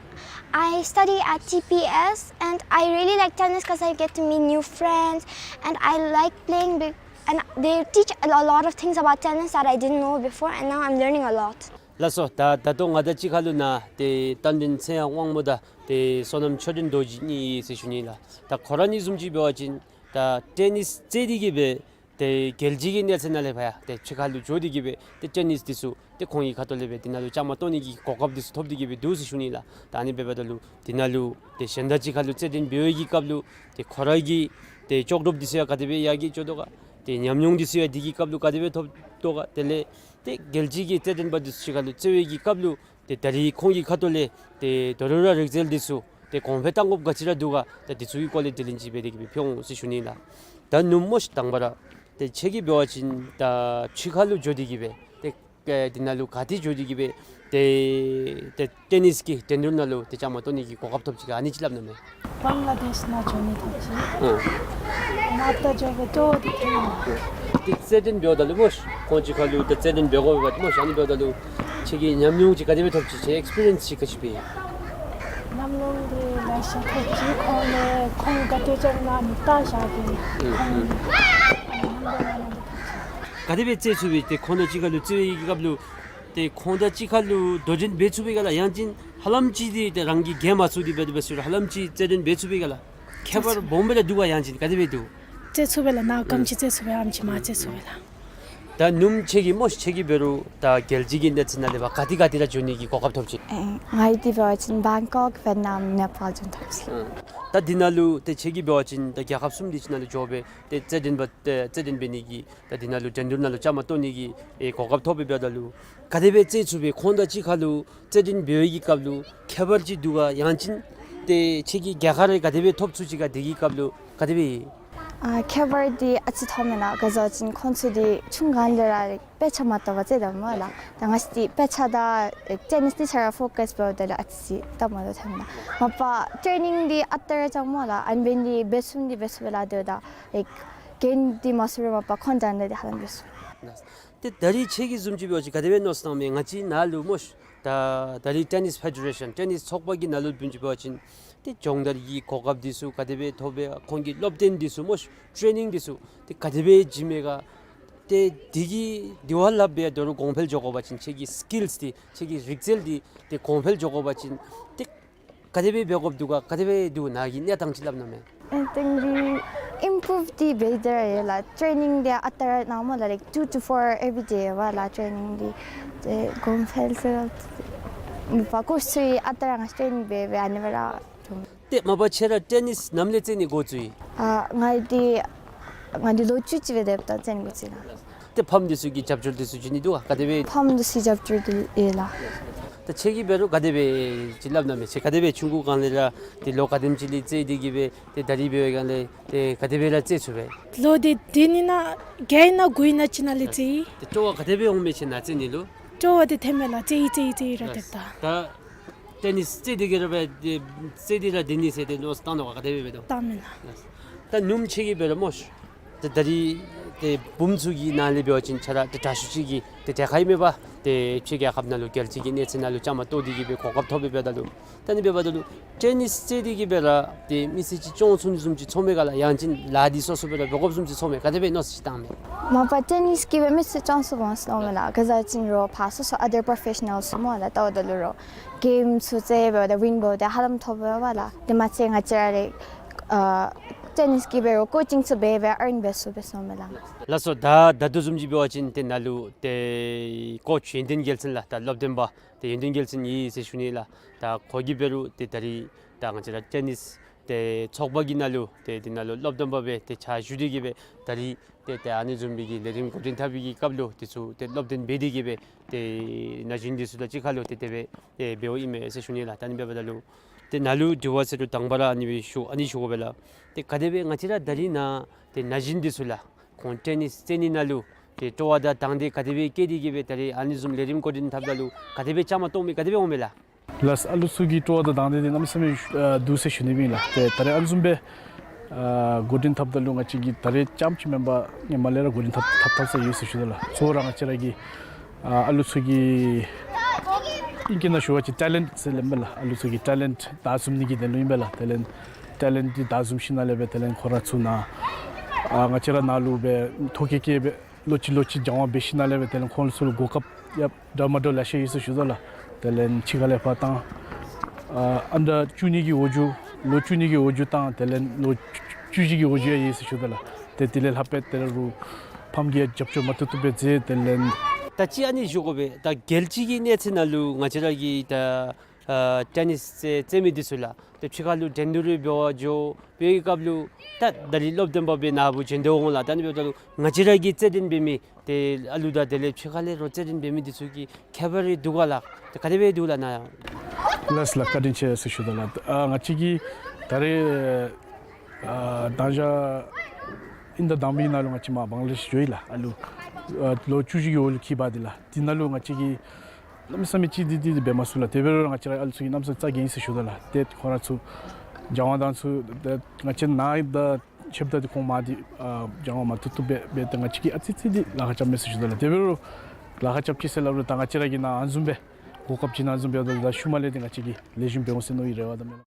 I study at T P S and I really like tennis because I get to meet new friends and I like playing big and they teach a lo- lot of things about tennis that I didn't know before and now I'm learning a lot. ལགས་སོ། ད་ད་ལྟོ་ང་དང་གཅིག་ཁར་ལུ་ནཱ་ཏེ་རྟ་མགྲིན་ཚེ་དབང་དབང་མོ་དང་ཏེ་བསོད་ནམས་ཆོས་སྒྲོན་རྡོ་རྗེ་གཉིས་ཡོད་ཟེར་ཞུ་ནི་ལགས། ད་ཁོང་ར་གཉིས་བཟུམ་ཅིག་འབད་བ་ཅིན་ད་ཊེ་ནིསི་རྩེ་སྟེ་གིས་སྦེ་ཏེ་རྒྱལ་སྤྱི་གི་གནས་ཚད་ནང་ལས་ཕར་ཡང་ཏེ་ཕྱི་ཁར་ལུ་འགྱོ་སྟེ་གིས་སྦེ་ཏེ་ཊེ་ནིསི་འདི་ཚུ་ཏེ་ཁོང་གི་ཁ་ཐུག་ལས་སྦེ་འདི་ནང་ལུ་བཅའ་མར་གཏོགས་ནི་གི་གོ་སྐབས་འདི་ཚུ་ཐོབ་སྟེ་གིས་སྦེ་འདུག་ཟེར་ཞུ་ནི་ལགས། ད་ཨ་ནི་འབདཝ་ད་ལུ་འདི་ནང་ལུ་ཏེ་གཞན་དང་གཅིག་ཁར་ལུ་རྩེད་འགྲན་འབད་བའི་གི་སྐབས་ལུ་ཏེ་ཁོང་ར་གི་ཏེ་ལྕོགས་གྲུབ་འདི་ཚུ་ཡང་ག་དེ་སྦེ་ཡར་རྒྱས་འགྱོ་དོ་ག། ཏེ་ཉམས་མྱོང་འདི་ཚུ་ཡང་འདི་གི་སྐབས་ལུ་ག་དེ་སྦེ་ཐོབ་དོ་ག། དེ་ལས་ཏེ་རྒྱལ་སྤྱི་གི་རྩེད་འགྲན་པ་འདི་ཚུ་གཅིག་ཁར་ལུ་རྩེད་པའི་གི་སྐབས་ལུ་ཏེ་ད་རིས་ཁོང་གི་ཁ་ཐུག་ལས་ཏེ་ད་རུང་ར་རིག་རྩལ་འདི་ཚུ་ ཏེ་གོང་འཕེལ་གཏང་དགོཔ་ག་ཅི་ར་འདུག་ག། ད་འདི་ཚུ་གི་སྐོར་ལས་དྲི་ལན་ཅིག་འབད་དེ་གི་སྦེ་ཕུལ་འོང་ཟེར་ཞུ་ནི་ལགས། ད་ནུབ་མོ་ཤིག་དང་པ་ར་ཏེ་ཁྱོད་ཀྱིས་འབད་བ་ཅིན་ད་ཕྱི་ཁ་ལུ་འགྱོ་སྟེ་གི་སྦེ་ཏེ་ཨེ་འདི་ནང་ལུ་ག་ཏེ་འགྱོ་སྟེ་གི་སྦེ་ཏེ་ཏེ་ཊེ་ནིསི་གི་འགྲན་བསྡུར་ནང་ལུ་ཏེ་བཅའ་མར་གཏོགས་ནི་གི་གོ་སྐབས་ཐོབ་ཅི་ག་ཨ་ནི་ཅིག་སླབ་གནང་མས། བང་ལ་དེཤ་ནང་འགྱོ་ནི་ཐོབ་ཅི། ཨོ། ནཱ་ད་འགྱོ་སྦེ་ཏེ་འོ་དེ་ཐོན་ནི། ཏེ་རྩེད་འགྲན་འབདཝ་ད་ལུ་མོ་ཤིག་ཁོང་ཅིག་ཁར་ལུ་ཏེ་རྩེད་འགྲན་འབད་དགོ་པས་མོ་ཤིག། ཨ་ནི་འབདཝ་ད་ལུ་ཁྱོད་ཀྱིས་ཉམས་མྱོང་ཅིག་ག་དེ་སྦེ་ཐོབ་ཅི། ཁྱོད་ཨེགསི་པི་རི་ཡནསི་ཅིག་ག་ཅི་སྦེ། ཉམས་མྱོང་འདི་ལེ་ཤ་ཐོབ་ཅི། ཁོང་ལས་ཁོང་ག་དེ་སྦེ་རྩེད་ནི་ལྟ་བཞག་གི། ཨུམ་ཁོང་ཨུམ། ཨ་ནི་ནང་འགྱོ་ནི་ཐོབ་ཅི། ག་དེ་སྦེ་རྩེད་ཚུགས་པས། ཏེ་ཁོང་དང་གཅིག་ཁར་ལུ་རྩེད་པའི་གི་སྐབས་ལུ་ཏེ་ཁོང་དང་གཅིག་ཁར་ལུ་དོ་འགྲན་འབད་ཚུགས་པས་ག་ལགས། ཡང་ཅིན་ཧ་ལམ་ཅིག་འདི་ཏེ་རང་གིས་རྒྱལ་མ་ཚུགས་ཏེ་འབད་དེ་འབད་ཟེར་རུང་ཧ་ལམ་ཅིག་རྩེད་འགྲན་འབད་ཚུགས་པས་ག་ལགས། ཁྱད་པར་སྦོམ་སྦེ་ར་འདུག་ག། ཡང་ཅིན་ག་དེ་སྦེ་འདུག། རྩེད་ཚུགས་པས་ལགས། ནཱ་ག་དེམ་ཅིག་རྩེད་ཚུགས་པས་ཨ་དེམ་ཅིག་མར་རྩེད་ཚུགས་པས་ལགས། ད་ནུབ་ཁྱོད་ཀྱིས་མོ་ཤིག་ཁྱོད་ཀྱིས་འབད་རུང་ད་རྒྱལ་སྤྱི་གི་གནས་ཚད་ནང་ལས་ཕར་ག་ཏེ་ག་ཏེ་ར་འགྱོ་ནི་གི་གོ་སྐབས་ཐོབ་ཅི། ཨེ་ང་འདི་འབད་བ་ཅིན་བེང་ཀོག་ཝེཊ་ནམ་ནེ་པཱལ་འགྱོ་ནི་ཐོབ་ཅི། ཨ་ད་འདི་ནང་ལུ་ཏེ་ཁྱོད་ཀྱིས་འབད་བ་ཅིན་ད་རྒྱལ་ཁབ་གསུམ་འདི་ཅིག་ནང་ལུ་འགྱོ་སྦེ་ཏེ་རྩེད་འགྲན་འབད་ཏེ་རྩེད་འགྲན་འབད་ནི་གི་ད་འདི་ནང་ལུ་འགྲན་བསྡུར་ནང་ལུ་བཅའ་མར་གཏོགས་ནི་གི་ཨེ་གོ་སྐབས་ཐོབ་པས། འབདཝ་ད་ལུ་ག་དེ་སྦེ་རྩེད་ཚུགས་པས། ཁོང་དང་གཅིག་ཁར་ལུ་རྩེད་འགྲན་འབད་བའི་གི་སྐབས་ལུ་ཁྱད་པར་ཅིག་འདུག་ག། ཡང་ཅིན་ཏེ་ཁྱོད་ཀྱིས་རྒྱལ་ཁ་རེ་ག་དེ་སྦེ་ཐོབ་ཚུགས་ཅི་ག། དེ་གི་སྐབས་ལུ་ག་དེ་སྦེ། ཨ་ཁྱད་པར་འདི་ཨ་ཙི་ཐོབ་མེན་ན། ག་ཟེར་བ་ཅིན་ཁོང་ཚུ་འདི་ཆུང་ཀུ་ལས་ར་དཔེ་ཆ་མ་ལྟ་བར་རྩེད་དོ་མོ་ལགས། ད་ང་བཅས་འདི་དཔེ་ཆ་དང་ཨེ་ཊེ་ནིསི་འདི་ཆ་ར་ཕོ་ཀཱསི་འབདཝ་ད་ལུ་ཨ་ཙི་ཙི་སྟབས་མ་བདེཝ་ཐོན་ན། མ་པ་ཊེ་ནིང་འདི་ཨ་རྟག་ར་རྐྱབ་མོ་ལགས། ཨ་ནི་འབད་ནི་འབད་ཚུགས་འདི་འབད་ཚུགས་པས་ལགས། དེ་ད་ཨེ་གྱེན་འདི་མ་སོར་རུང་མ་པ་ཁོང་དང་འདི་ཧ་ལམ་འབད་ཚུགས། ཏེ་ད་རིས་ཁྱོད་ཀྱིས་བཟུམ་ཅིག་འབད་བ་ཅིན་ག་དེ་སྦེ་མནོ་བསམ་བཏངམ་མས། ང་བཅས་ནཱ་ལུ་མོ་ཤིག་ད་ད་རིས་ཊེ་ནིསི་ཕེ་ཌེ་རེ་ཤཱན་ཊེ་ནིསི་ཚོགས་པ་གི་ནང་ལུ་བཟུམ་ཅིག་འབད་བ་ཅིན་ཏེ་སྦྱོང་བརྡར་གྱི་གོ་སྐབས་འདི་ཚུ་ག་དེ་སྦེ་ཐོབ་པས། ཁོང་གི་སློབ་སྟོན་འདི་ཚུ་མོ་ཤིག་ཊེ་ནིང་འདི་ཚུ་ཏེ་ག་དེ་སྦེ་བྱིནམ་མས་ག། ཏེ་འདི་གིས་དེ་བ་ལྷག་སྦེ་དོ་རུང་གོང་འཕེལ་འགྱོ་དགོ་པ་ཅིན་ཁྱོད་ཀྱི་སི་ཀིལསི་འདི་ཁྱོད་ཀྱི་རིག་རྩལ་འདི་ཏེ་གོང་འཕེལ་འགྱོ་དགོ་པ་ཅིན་ཏེ་ག་དེ་སྦེ་འབད་དགོཔ་འདུག་ག། ག་དེ་སྦེ་འདུག། ནཱ་གི་གནས་སྟངས་ཅིག་སླབ་གནང་མས། ཨེ་ཏེ་འདི་ཨིམ་པུརུབ་འདི་འབད་དེ་ར་ཡོད་ལགས། ཊེ་ནིང་འདི་ཨ་རྟག་ར་གནང་མོ་ལགས། ལའིཀ་ཊུ་ཊུ་ཕོར་ཨེ་བི་ཌེ་ཡོད་པ་ལགས། ཊེ་ནིང་འདི་ཏེ་གོང་འཕེལ་ཚུ་མ་པ་ཀོ་ཆི་ཚུ་ཡང་ཨ་རྟག་ར་ང་བཅས་ཊེ་ནིང་འབད་འབད་ཨ་ནི་སྦེ་ར་འགྱོ། ཏེ་མ་པ་ཁྱོད་ར་ཊེ་ནིསི་ནམ་ལས་རྩེད་ནི་འགོ་བཙུགས་ཡི། ཨ་ང་འདི་ང་འདི་ལོ་བཅུ་གཅིག་སྦེ་སྡོདཔ་ད་རྩེད་ནི་འགོ་བཙུགས་ཡི་ལགས། ཏེ་ཕམ་འདི་ཚུ་གིས་རྒྱབ་སྐྱོར་འདི་ཚུ་བྱིན་ནི་འདུག་ག། ག་དེ་སྦེ། ཕམ་འདི་ཚུ་རྒྱབ་སྐྱོར་འདི་ཡོད་ལགས། ད་ཁྱོད་ཀྱིས་འབད་རུང་ག་དེ་སྦེ་ཅིག་སླབ་གནང་མས། ཁྱོད་ག་དེ་སྦེ་ཆུང་ཀུ་སྒང་ལས་ར་ཏེ་ལོ་ག་དེམ་ཅིག་ལས་རྩེད་དེ་གི་སྦེ་ཏེ་ད་རིས་འབད་བའི་སྒང་ལས་ཏེ་ག་དེ་སྦེ་ར་རྩེད་ཚུགས་པས། ལོ་འདི་བདུན་ཨིན་ན་བརྒྱད་ཨིན་ན་དགུ་ཨིན་ན་ཅིག་ནང་ལས་རྩེད་ཡི། ཏེ་སྤྲོ་བ་ག་དེ་སྦེ་འོང་མས་ཁྱོད་ནཱ་རྩེད་ནི་ལུ། སྤྲོ་བ་འདི་ཐོན་མས་ལགས། རྩེད་ཡི་རྩེད་ཡི་རྩེད་ཡི་ར་སྡོདཔ་ད། ད་ཊེ་ནིསི་རྩེད་དེ་གི་ར་འབད་དེ་རྩེད་དེ་ར་སྡོད་ནི་ཟེར་ཏེ་མནོ་བསམ་བཏང་དོ་ག། ག་དེ་སྦེ་འབད་དོ། བཏངམ་མེན་ན། ད་ནུབ་མོ་ཁྱོད་ཀྱིས་འབད་རུང་མོ་ཤིག་ད་ད་རིས་ཏེ་བུམོ་ཚུ་གི་ནང་ལས་འབད་བ་ཅིན་ཁྱོད་ར་ཏེ་དྲག་ཤོས་ཅིག་གི་ཏེ་གྲལ་ཁར་ཨིན་མས་པ། ཏེ་ཕྱི་རྒྱལ་ཁབ་ནང་ལུ་རྒྱལ་སྤྱི་གི་གནས་ཚད་ནང་ལུ་བཅའ་མར་གཏོགས་ཏེ་གི་སྦེ་གོ་སྐབས་ཐོབ་སྦེ་འབདཝ་ད་ལུ། ད་ཨ་ནི་འབདཝ་ད་ལུ་ཊེ་ནིསི་རྩེད་དེ་གི་སྦེ་ར་ཏེ་མི་ཚེ་ཅིག་སྐྱོང་ཚུགས་ནི་བཟུམ་ཅིག་ཚོརཝ་མས་ག་ལགས། ཡང་ཅིན་ལཱ་འདི་སོ་སོ་སྦེ་ར་འབད་དགོཔ་བཟུམ་ཅིག་ཚོརཝ་མས་ག། དེ་སྦེ་མནོ་བསམ་ཅིག་བཏངམ་མས། མ་པ་ཊེ་ནིསི་གིས་སྦེ་མི་ཚེ་སྐྱོང་ཚུགས་འོང་ཟེར་མནོཝ་མས་ལགས། ག་ཟེར་བ་ཅིན་རོགས་ཕར་སོ་སོ་ཨ་དར་པོརོ་ཕེ་ཤ་ནཱལསི་སྨོ་ལགས། ད་འབདཝ་ད་ལུ་རོགས་གེམ་ཚུ་རྩེད་འབདཝ་ད་ཝིན་འབདཝ་ད་ཧ་ལམ་ཐོབ་འབདཝ་ལགས། དེ་མ་ཚད་ང་བཅས་ར་ཨ་ཊེ་ནིསི་གིས་འབད་རུང་ཀོ་ཅིང་ཚུ་འབད་སྦེ་ཨརན་འབད་ཚུགས་པས་ཟེར་མནོཝ་མས་ལགས། ལགས་སོ། ད་ད་ལྟོ་བཟུམ་ཅིག་འབད་བ་ཅིན་ཏེ་ནཱ་ལུ་ཏེ་ཀོ་ཆི་ཡོན་ཏན་རྒྱལ་མཚན་ལགས། ད་སློབ་སྟོན་པ་ཏེ་ཡོན་ཏན་རྒྱལ་མཚན་ཡོད་ཟེར་ཞུ་ནི་ལགས། ད་ཁོ་གིས་འབད་རུང་ཏེ་ད་རིས་ད་ང་བཅས་ར་ཊེ་ནིསི་ཏེ་ཚོགས་པ་གི་ནང་ལུ་ཏེ་འདི་ནང་ལུ་སློབ་སྟོན་པ་སྦེ་ཏེ་ཕྱག་ཞུ་སྟེ་གི་སྦེ་ད་རིས་ཏེ་ཏེ་ཨ་ནི་བཟུམ་སྦེ་གི་ལས་རིམ་འགོ་འདྲེན་འཐབ་པའི་གི་སྐབས་ལུ་འདི་ཚུ་ཏེ་སློབ་སྟོན་འབད་དེ་གི་སྦེ་ཏེ་ན་གཞོན་འདི་ཚུ་དང་གཅིག་ཁར་ལུ་ཏེ་དེ་སྦེ་ཏེ་འབདཝ་ཨིན་མས་ཟེར་ཞུ་ནི་ལགས། ད་ཨ་ནི་འབདཝ་ད་ལུ་ཏེ་ནཱ་ལུ་དྲི་བ་ཟེར་རུང་དང་པ་ར་ཨ་ནི་སྦེ་ཞུ་ཨ་ནི་ཞུ་དགོ་པས་ལགས། ཏེ་ག་དེ་སྦེ་ང་བཅས་ར་ད་རིས་ནཱ་ཏེ་ན་གཞོན་འདི་ཚུ་ལགས་ཁོང་ཊེ་ནིསི་རྩེད་ནི་ནང་ལུ་ཏེ་སྤྲོ་བ་དང་དང་འདོད་ག་དེ་སྦེ་བསྐྱེད་དེ་གི་སྦེ་ད་རིས་ཨ་ནི་བཟུམ་ལས་རིམ་འགོ་འདྲེན་འཐབ་ད་ལུ་ག་དེ་སྦེ་བཅའ་མར་གཏོགས་མི་ག་དེ་སྦེ་འོང་མས་ལགས། ལགས། ཨ་ལུ་ཚུ་གི་སྤྲོ་བ་དང་དང་འདོད་འདི་གནམ་མེད་ས་མེད་ཨ་འདུག་ཟེར་ཞུ་ནི་ཨིན་ལགས། ཏེ་ད་རེས་ཨ་ནི་བཟུམ་སྦེ་ཨ་འགོ་འདྲེན་འཐབ་ད་ལུ་ང་བཅས་ཀྱིས་ད་རེས་རྐྱངམ་ཅིག་མེན་པར་སྔོན་མ་ལས་ར་འགོ་འདྲེན་འཐབ་འཐབ་འཐབ་ས་ཡོད་ཟེར་ཞུ་དོ་ལགས། གཙོ་བོ་ར་ང་བཅས་ར་གི་ཨ་ཨ་ལུ་ཚུ་གི་ཨིང་སྐད་ནང་ཞུ་བ་ཅིན་ཊེ་ལེནཊ་ཟེར་སླབ་མས་ལགས། ཨ་ལུ་ཚུ་གི་ཊེ་ལེནཊ་བདའ་འཛོམས་ནི་གི་དོན་ལུ་ཨིན་པས་ལགས། ཊེ་ལེནཊ་ཊེ་ལེནཊ་འདི་བདའ་འཛོམས་ཞིནམ་ལས་སྦེ་ཊེ་ལེནཊ་ཁོང་ར་ཚུ་ནཱ་ཨ་ང་བཅས་ར་ནཱ་ལུ་སྦེ་ཐོ་བཀོད་བཀོད་སྦེ་ལོག་ཅི་ལོག་ཅི་སྦྱང་བ་འབད་ཞིནམ་ལས་སྦེ་ཊེ་ལེནཊ་ཁོང་ཚུ་ལུ་གོ་སྐབས་ཡང་འདྲ་མ་འདྲཝ་ལེ་ཤ་ཡོད་ཟེར་ཞུ་དོ་ལགས། ཊེ་ལེནཊ་ཕྱི་ཁ་ལས་ཕར་བཏང་ཨ་ཨན་ཌར་བཅུ་གཉིས་ཀྱི་འོག་འགྱུ་ལོ་བཅུ་གཉིས་ཀྱི་འོག་འགྱུ་དང་ཊེ་ལེནཊ་ལོ་བཅུ་བཞི་གི་འོག་འགྱུ་ཡང་ཡོད་ཟེར་ཞུ་དོ་ལགས། ཏེ་དེ་ལས་ལྷག་སྦེ་ཏེ་རུང་ཕམ་གྱིས་ཡང་རྒྱབ་སྐྱོར་མ་བཏུབ་བཏུབ་སྦེ་མཛད་ཊེ་ལེནཊ། ད་ཅི་ཨ་ནི་ཞུ་དགོ་པས། ད་རྒྱལ་སྤྱི་གི་གནས་ཚད་ནང་ལུ་ང་བཅས་ར་གི་ད་ཨ་ཊེ་ནིསི་རྩེད་རྩེད་མི་འདི་ཚུ་ལགས་ཏེ་ཕྱི་ཁ་ལུ་འགྲན་བསྡུར་འབད་བར་འགྱོ་བའི་སྐབས་ལུ་ད་ད་རིས་སློབ་སྟོན་པ་སྦེ་ནཱ་བུ་བྱོན་ཏེ་འོང་ལགས། ད་ཨ་ནི་འབདཝ་ད་ལུ་ང་བཅས་ར་གི་རྩེད་འགྲན་འབད་མི་ཏེ་ཨ་ལུ་དང་དེ་ལས་ཕྱི་ཁ་ལས་རོགས་རྩེད་འགྲན་འབད་མི་འདི་ཚུ་གི་ཁྱད་པར་རེ་འདུག་ག་ལགས། ཏེ་ག་དེ་སྦེ་འདུག་ལགས་ནཱ་ཡང་། ལགས་ལགས། བཀའ་དྲིན་ཆེ་ཟེར་ཞུ་དོ་ལགས། ཨ་ང་བཅས་ཀྱིས་ད་རེས་ཨ་ད་ལྟ་དབྱིན་ཟླ་དང་པའི་ནང་ལུ་ང་བཅས་མར་བང་ལ་དེཤ་འགྱོ་ཡི་ལགས། ཨ་ལུ་ཨ་ལོ་བཅུ་བཞི་གི་འོག་ལུ་འཁྱིད་འབག་སྟེ་ལགས། དེ་ནང་ལུ་ང་བཅས་ཀྱིས་གནམ་མེད་ས་མེད་ཅིག་འདི་འདི་འདི་འབད་མ་ཚུགས་ལགས། དེ་འབད་རུང་ང་བཅས་ར་ཨ་ལུ་ཚུ་གིས་གནམ་མེད་ས་མེད་རྩ་འགེངས་ཡི་ཟེར་ཞུ་དོ་ལགས། ཏེ་ཁོང་ར་ཚུ་སྦྱང་བ་དང་ཚུ་ཏེ་ང་བཅས་ནཱ་ཡང་ད་ཆེ་བ་ད་འདི་ཁོང་མར་འདི་ཨ་སྦྱང་བ་མ་ཐུབ་ཐུབ་སྦེ་འབད་དེ་ང་བཅས་ཀྱིས་ཨ་ཙི་ཙི་འདི་ལཱ་ཁག་རྐྱབ་མས་ཟེར་ཞུ་དོ་ལགས། དེ་འབད་རུང་ལཱ་ཁག་རྐྱབ་ཅི་ཟེར་སླབ་རུང་ད་ང་བཅས་ར་གིས་ནཱ་ཨ་བཟུམ་སྦེ་གོ་སྐབས་ཅིག་ནང་ཨ་བཟུམ་སྦེ་ད་ད་ཤུལ་མ་ལས་འདི་ང་བཅས་ཀྱིས་ལེགས་ཤོམ་འབད་འོང་ཟེར་མནོ་བའི་རེ་བ་དང་སྨོན་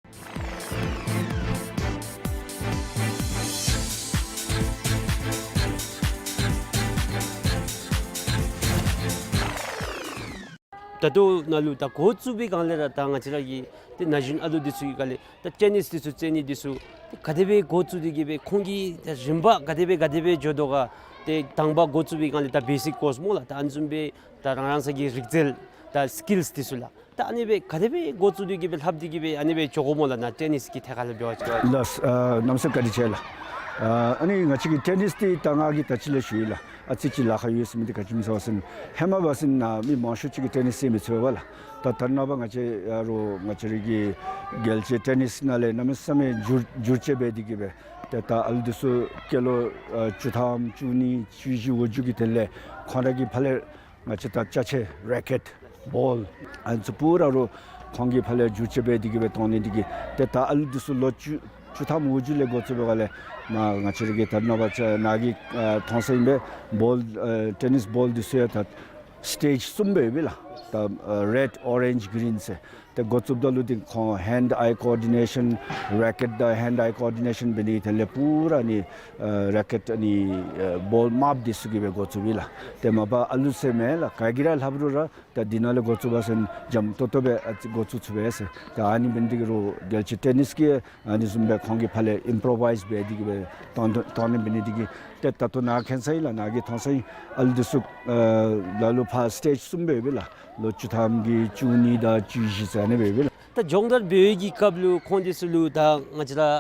ད་ལྟོ་ནཱ་ལུ་ད་འགོ་བཙུགས་པའི་སྒང་ལས་ར་ད་ང་བཅས་ར་གི་ཏེ་ན་གཞོན་ཨ་ལུ་འདི་ཚུ་གི་སྒང་ལས་ད་ཊེ་ནིས་འདི་ཚུ་རྩེད་ནི་འདི་ཚུ་ཏེ་ག་དེ་སྦེ་འགོ་བཙུགས་ཏེ་གི་སྦེ་ཁོང་གི་ད་རིམ་པ་ག་དེ་སྦེ་ག་དེ་སྦེ་འགྱོ་དོ་ག། ཏེ་དང་པ་འགོ་བཙུགས་པའི་སྒང་ལས་ད་བེ་སིཀ་ཀོརསི་སྨོ་ལགས། ད་ཨ་ནི་བཟུམ་སྦེ་ད་རང་རང་སོ་གི་རིག་རྩལ་ད་སི་ཀིལསི་འདི་ཚུ་ལགས། ད་ཨ་ནི་སྦེ་ག་དེ་སྦེ་འགོ་བཙུགས་ཏེ་གི་སྦེ་ལྷབ་སྟེ་གི་སྦེ་ཨ་ནི་སྦེ་འགྱོ་དགོཔ་སྨོ་ལགས། ནཱ་ཊེ་ནིས་ཀྱི་ཐད་ཁར་ལུ་འབད་བ་ཅིན་ལགས། ཨ་གནམ་མེད་ས་མེད་བཀའ་དྲིན་ཆེ་ལགས། ཨ་ཨ་ནི་ང་བཅས་ཀྱི་ཊེ་ནིས་འདི་ད་ང་གིས་ད་ཅི་ལས་ཞུ་ཡི་ལགས། ཨ་ཙི་ཅིག་ལཱ་ཁག་ཡོད་ཟེར་མི་འདི་ག་ཅི་སྨོ་ཟེར་བ་ཅིན་ཧེ་མ་འབད་བ་ཅིན་ནཱ་མི་མང་ཤོས་ཅིག་གིས་ཊེ་ནིས་རྩེད་མི་ཚུགས་པས་ལགས། ད་ད་རེས་ནངས་པ་ང་བཅས་ཡ་རོགས་ང་བཅས་རའི་གི་རྒྱལ་སྤྱིའི་ཊེ་ནིས་ནང་ལས་གནམ་མེད་ས་མེད་འགྱུར་འགྱུར་བཅོས་འབད་དེ་གི་སྦེ་ཏེ་ད་ཨ་ལུ་འདི་ཚུ་སྐྱེས་ལོ་ཨ་བཅུ་ཐམ་བཅུ་གཉིས་བཅུ་བཞི་འོག་འགྱོ་གི་དོན་ལས་ཁོང་ར་གི་ཕར་ལས་ང་བཅས་ད་ཅ་ཆས་རེ་ཀེཊ་བཱོལ་ཨ་ནི་ཚུ་པུ་ར་རོགས་ཁོང་གི་ཕར་ལས་འགྱུར་བཅོས་འབད་དེ་གི་སྦེ་གཏང་ནི་འདི་གིས་ཏེ་ད་ཨ་ལུ་འདི་ཚུ་ལོ་བཅུ་བཅུ་ཐམ་འོག་འགྱོ་ལས་འགོ་བཙུགས་པའི་སྒང་ལས་མར་ང་བཅས་ར་གིས་ད་རེས་ནངས་པ་ཅ་ནཱ་གིས་ཨ་མཐོང་ས་ཨིན་པས། བཱོལ་ཨ་ཊེ་ནིས་བཱོལ་འདི་ཚུ་ཡང་ད་སི་ཊེཇ་གསུམ་སྦེ་ཡོད་པས་ལགས། ད་ཨ་རེཌ་ཨོ་རེནཇ་གི་རིན་ཟེར། ཏེ་འགོ་བཙུགསཔ་ད་ལུ་འདི་ཁོང་ཧེནཌ་ཨའི་ཀོ་ཨོར་ཌི་ནེ་ཤཱན་རེ་ཀེཊ་དང་ཧེནཌ་ཨའི་ཀོ་ཨོར་ཌི་ནེ་ཤཱན་འབད་ནི་དོན་ལས་པུ་ར་ནི་ཨ་རེ་ཀེཊ་ནི་ཨ་བཱོལ་དམརཔོ་འདི་ཚུ་གིས་སྦེ་འགོ་བཙུགས་པས་ལགས། ཏེ་མ་པ་ཨ་ལུ་ཟེར་མེན་ལགས། ག་གིས་ར་ལྷབ་རུང་ར་ད་འདི་ནང་ལས་འགོ་བཙུགས་པ་ཅིན་འཇམ་ཏོང་ཏོ་སྦེ་ཨ་ཙི་འགོ་བཙུགས་ཚུགས་པས་ཟེར། ད་ཨ་ནི་འབད་ནི་འདི་གིས་རོགས་རྒྱལ་སྤྱིའི་ཊེ་ནིས་ཀྱིས་ཨ་ནི་བཟུམ་སྦེ་ཁོང་གི་ཕར་ལས་ཨིམ་པོརོ་བའིཛ་འབད་དེ་གི་སྦེ་གཏང་གཏང་ནི་འབད་ནི་འདི་གིས་ཏེ་ད་ལྟོ་ནཱ་མཁྱེན་ས་ཨིན་ལགས། ནཱ་གིས་མཐོང་ས་ཨིན། ཨ་ལུ་འདི་ཚུ་ཨ་ལ་ལུ་ཕར་སི་ཊེཇ་གསུམ་སྦེ་ཡོད་པས་ལགས། ལོ་བཅུ་ཐམ་གྱི་བཅུ་གཉིས་དང་བཅུ་བཞི་ཟེར་ཨ་ནི་སྦེ་ཡོད་པས་ལགས། ད་སྦྱོང་བརྡར་འབད་བའི་གི་སྐབས་ལུ་ཁོང་འདི་ཚུ་ལུ་ད་ང་བཅས་ར་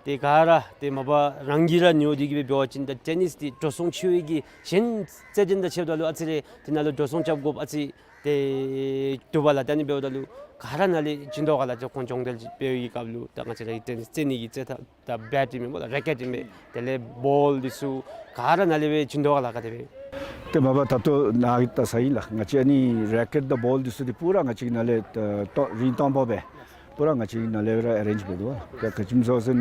ཏེ་ག་ར་ཏེ་མ་པ་རང་གིས་ར་ཉོ་སྟེ་གི་སྦེ་འབད་བ་ཅིན་ད་ཊེ་ནིས་འདི་འགྲོ་སོང་ཆེ་བའི་གི་གཞན་རྩེད་འགྲན་དང་ཕྱདཔ་ད་ལུ་ཨ་ཙི་རེ་འདི་ནང་ལུ་འགྲོ་སོང་རྐྱབ་དགོཔ་ཨ་ཙི་ཏེ་འདུག་པ་ལགས། ད་ཨ་ནི་འབདཝ་ད་ལུ་ག་ར་ནཱ་ལས་བྱིན་དོ་ག་ལགས། ད་ཁོང་སྦྱོང་བརྡར་འབད་བའི་གི་སྐབས་ལུ་ད་ང་བཅས་ར་ཊེ་ནིས་རྩེད་ནི་གི་རྩེད་ཐངས་ད་བེཊ་ཨིན་མས་སྨོ་ལགས། རེ་ཀེཊ་ཨིན་མས། དེ་ལས་བཱོལ་འདི་ཚུ་ག་ར་ནཱ་ལས་སྦེ་བྱིན་དོ་ག་ལགས། ག་དེ་སྦེ། ཏེ་མ་པ་ད་ལྟོ་ནཱ་གིས་བལྟ་ས་ཨིན་ལགས། ང་བཅས་ཨ་ནི་རེ་ཀེཊ་དང་བཱོལ་འདི་ཚུ་འདི་པུ་ར་ང་བཅས་ནཱ་ལས་ད་ལྟོ་རིན་གཏང་ཕོགཔ་སྦེ་པུ་ར་ང་བཅས་ནཱ་ལས་ར་ཨེ་རེནཇ་འབད་དོ། ད་ག་ཅི་སྨོ་ཟེར་བ་ཅིན་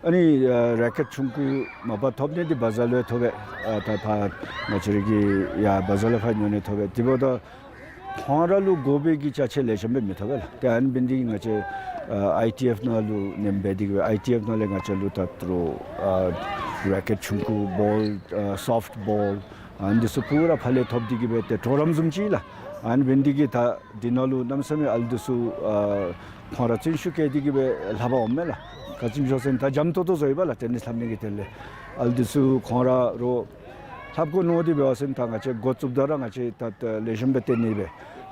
ཨ་ནི་ཨ་རེ་ཀེཊ་ཆུང་ཀུ་མ་པ་ཐོབ་ནི་འདི་བ་ཛར་ལུ་ཡང་ཐོབ་པས། ཨ་ད་ཕར་ང་བཅས་ར་གི་ཡར་བ་ཛར་ལུ་ཕར་ཉོ་ནི་ཐོབ་པས། དེ་འབདཝ་ད་ཁོང་ར་ལུ་དགོ་པའི་གི་ཅ་ཆས་ལེགས་ཤོམ་སྦེ་མི་ཐོབ་པས་ལགས། ཏེ་ཨ་ནི་འབད་ནི་འདི་གིས་ང་བཅས་ཨ་ཨའི་ཊི་ཨེཕ་ནང་ལུ་ནེམ་འབད་དེ་གི་སྦེ་ཨའི་ཊི་ཨེཕ་ནང་ལས་ང་བཅས་ལུ་ད་ལྟོ་ཨ་རེ་ཀེཊ་ཆུང་ཀུ་བཱོལ་ཨ་སོཕཊ་བཱོལ་ཨ་ནི་འདི་ཚུ་པུ་ར་ཕར་ལས་ཐོབ་སྟེ་གི་སྦེ་ཏེ་གྲོགས་རམ་བཟུམ་ཅིག་ལགས། ཨ་ནི་འབད་ནི་འདི་གིས་ད་འདི་ནང་ལུ་གནམ་མེད་ས་མེད་ཨ་ལུ་འདི་ཚུ་ཨ་ཁོང་ར་བརྩོན་ཤུགས་བསྐྱེད་དེ་གི་སྦེ་ལྷབ་པར་འོངམ་མས་ལགས། ག་ཅི་སྨོ་ཟེར་བ་ཅིན་ད་འཇམ་ཏོང་ཏོ་བཟོ་ཡི་པ་ལགས། ཊེ་ནིས་ལྷབ་ནི་གི་དོན་ལས་ཨ་ལུ་འདི་ཚུ་ཁོང་ར་རོགས་ལྷབ་དགོ་མནོ་སྟེ་འབད་བ་ཅིན་ད་ང་བཅས་འགོ་བཙུགསཔ་ད་ར་ང་བཅས་ད་ལེགས་ཤོམ་སྦེ་སྟོན་ནི་སྦེ།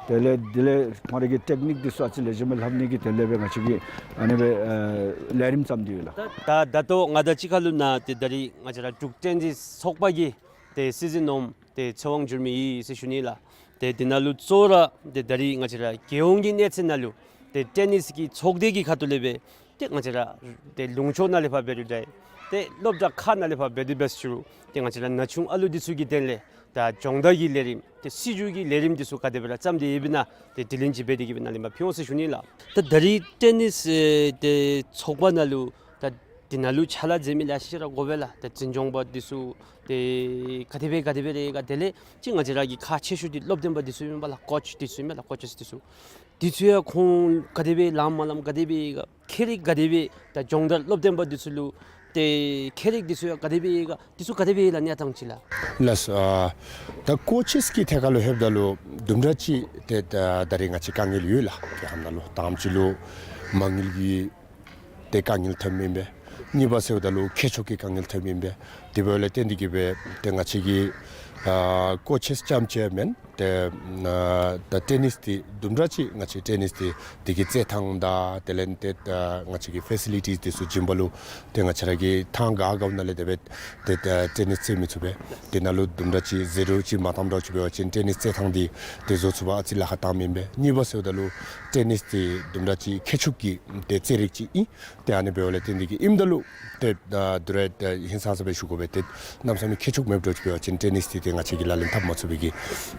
དེ་ལས་དེ་ལས་ཁོང་ར་གི་ཊེཀ་ནིཀ་འདི་ཚུ་ཨ་ཙི་ལེགས་ཤོམ་སྦེ་ལྷབ་ནི་གི་དོན་ལས་སྦེ་ང་བཅས་ཀྱིས་ཨ་ནི་སྦེ་ཨ་ལས་རིམ་བརྩམས་ཏེ་ཡོད་ལགས། ད་ད་ད་ལྟོ་ང་དང་གཅིག་ཁར་ལུ་ནཱ་ཏེ་ད་རིས་ང་བཅས་ར་འབྲུག་ཊེ་ནིས་ཚོགས་པ་གི་ཏེ་སྲིད་འཛིན་ནོམ་ཏེ་ཚེ་དབང་འགྱུར་མེད་ཡོད་ཟེར་ཞུ་ནི་ལགས། ཏེ་འདི་ནང་ལུ་གཙོ་བོ་ར་ཏེ་ད་རིས་ང་བཅས་ར་རྒྱལ་ཡོངས་ཀྱི་གནས་ཚད་ནང་ལུ་ཏེ་ཊེ་ནིས་ཀྱི་ཚོགས་སྡེ་གི་ཁ་ཐུག་ལས་སྦེ་ཏེ་ང་བཅས་ར་ཏེ་ལུང་ཕྱོགས་ནང་ལས་ཕར་འབད་རུང་འདྲ། ཏེ་སློབ་གྲྭ་ཁག་ནང་ལས་ཕར་འབད་དེ་འབད་ཞུ་རུང་ཏེ་ང་བཅས་ར་ན་ཆུང་ཨ་ལུ་འདི་ཚུ་གི་དོན་ལས་ད་སྦྱོང་བརྡར་གྱི་ལས་རིམ་ཏེ་སྲིད་བྱུས་ཀྱི་ལས་རིམ་འདི་ཚུ་ག་དེ་སྦེ་ར་བརྩམས་ཏེ་ཡོདཔ་ཨིན་ན་ཏེ་དྲི་ལན་ཅིག་འབད་དེ་གི་སྦེ་ནཱ་ལས་མར་ཕུལ་འོང་ཟེར་ཞུ་ནི་ལགས། ད་ད་རིས་ཊེ་ནིས་ཨེ་ཏེ་ཚོགས་པ་ནང་ལུ་ད་འདི་ནང་ལུ་ཕྱག་ལཱ་མཛད་མི་ལེ་ཤ་ར་དགོ་པས་ལགས། ད་འཛིན་སྐྱོང་པ་འདི་ཚུ་ཏེ་ག་དེ་སྦེ་ག་དེ་སྦེ་རེ་ག་དེ་ལས་ཅིག་ང་བཅས་ར་གི་ཁག་ཆེ་ཤོས་འདི་སློབ་སྟོན་པ་འདི་ཚུ་ཨིན་པས་ལགས། ཀོཆ་འདི་ཚུ་ཨིན་པས་ལགས། ཀོ་ཅེས་འདི་ཚུ། འདི་ཚུ་ཡང་ཁོང་ག་དེ་སྦེ་ལངམ་མ་ལངམ་ག་དེ་སྦེ་ཁྱད་རིག་ག་དེ་སྦེ་ད་སྦྱོང་བརྡར་སློབ་སྟོན་པ་འདི་ཚུ་ལུ་ཏེ་ཁྱད་རིག་འདི་ཚུ་ཡང་ག་དེ་སྦེ་ག་འདི་ཚུ་ག་དེ་སྦེ་ལགས་གནས་སྟངས་ཅིག་ལགས། ལགས་སོ། ཨ་ད་ཀོ་ཅེས་ཀྱི་ཐད་ཁར་ལུ་ལྷོདཔ་ད་ལུ་དུམ་གྲ་ཅིག་ཏེ་ད་ད་རིས་ང་བཅས་དཀའ་ངལ་ཡོད་ལགས། ཏེ་ཧེ་མ་ལུ་དང་པ་ཅིག་ལུ་མ་དངུལ་གྱི་ཏེ་དཀའ་ངལ་ཐོནམ་ཨིན་པས། གཉིས་པ་ཟེརཝ་ད་ལུ་ཁྱད་ཆོས་ཀྱི་དཀའ་ངལ་ཐོནམ་ཨིན་པས། དེ་འབདཝ་ལས་བརྟེན་ཏེ་གིས་སྦེ་ཏེ་ང་བཅས་ཀྱིས་ཨ་ཀོ་ཆེསི་རྐྱངམ་ཅིག་མེན། ཏེ་ཨ་ད་ཊེ་ནིསི་འདི་དུམ་གྲ་ཅིག་ང་བཅས་ཊེ་ནིསི་འདི་འདི་གི་རྩེད་ཐངས་དང་དེ་ལས་ཏེ་ཨ་ང་བཅས་ཀྱི་ཕེ་སི་ལི་ཊིསི་འདི་ཚུ་བྱིན་པ་ལུ་ཏེ་ང་བཅས་ར་གི་ཐང་ག་ག་ནང་ལས་དེ་སྦེ་ཏེ་ཨ་ཊེ་ནིསི་རྩེད་མི་ཚུགས་པས། དེ་ནང་ལུ་དུམ་གྲ་ཅིག་ཟད་འགྲོ་ཅིག་མ་བཏངམ་འདྲཝ་ཅིག་འབད་བ་ཅིན་ཊེ་ནིསི་རྩེད་ཐངས་འདི་ཏེ་བཟོ་ཚུགས་པར་ཨ་ཙི་ལཱ་ཁག་བཏངམ་ཨིན་པས། གཉིས་པ་ཟེརཝ་ད་ལུ་ཊེ་ནིསི་འདི་དུམ་གྲ་ཅིག་ཁྱད་ཆོས་ཀྱི་ཏེ་རྩེད་རིགས་ཅིག་ཨིན། ཏེ་ཨ་ནི་འབདཝ་ལས་བརྟེན་ཏེ་གིས་ཨིནམ་ད་ལུ་ཏེ་ཨ་དུས་རེ་ཏེ་ཧིང་སངས་ས་སྦེ་ཞུ་དགོ་པས། ཏེ་གནམ་མེད་ས་མེད་ཁྱད་ཆོས་མེདཔ་འདྲཝ་ཅིག་འབད་བ་ཅིན་ཊེ་ནིསི་འདི་ཏེ་ང་བཅས་ཀྱིས་ལག་ལེན་འཐབ་མ་ཚུགས་པའི་གི་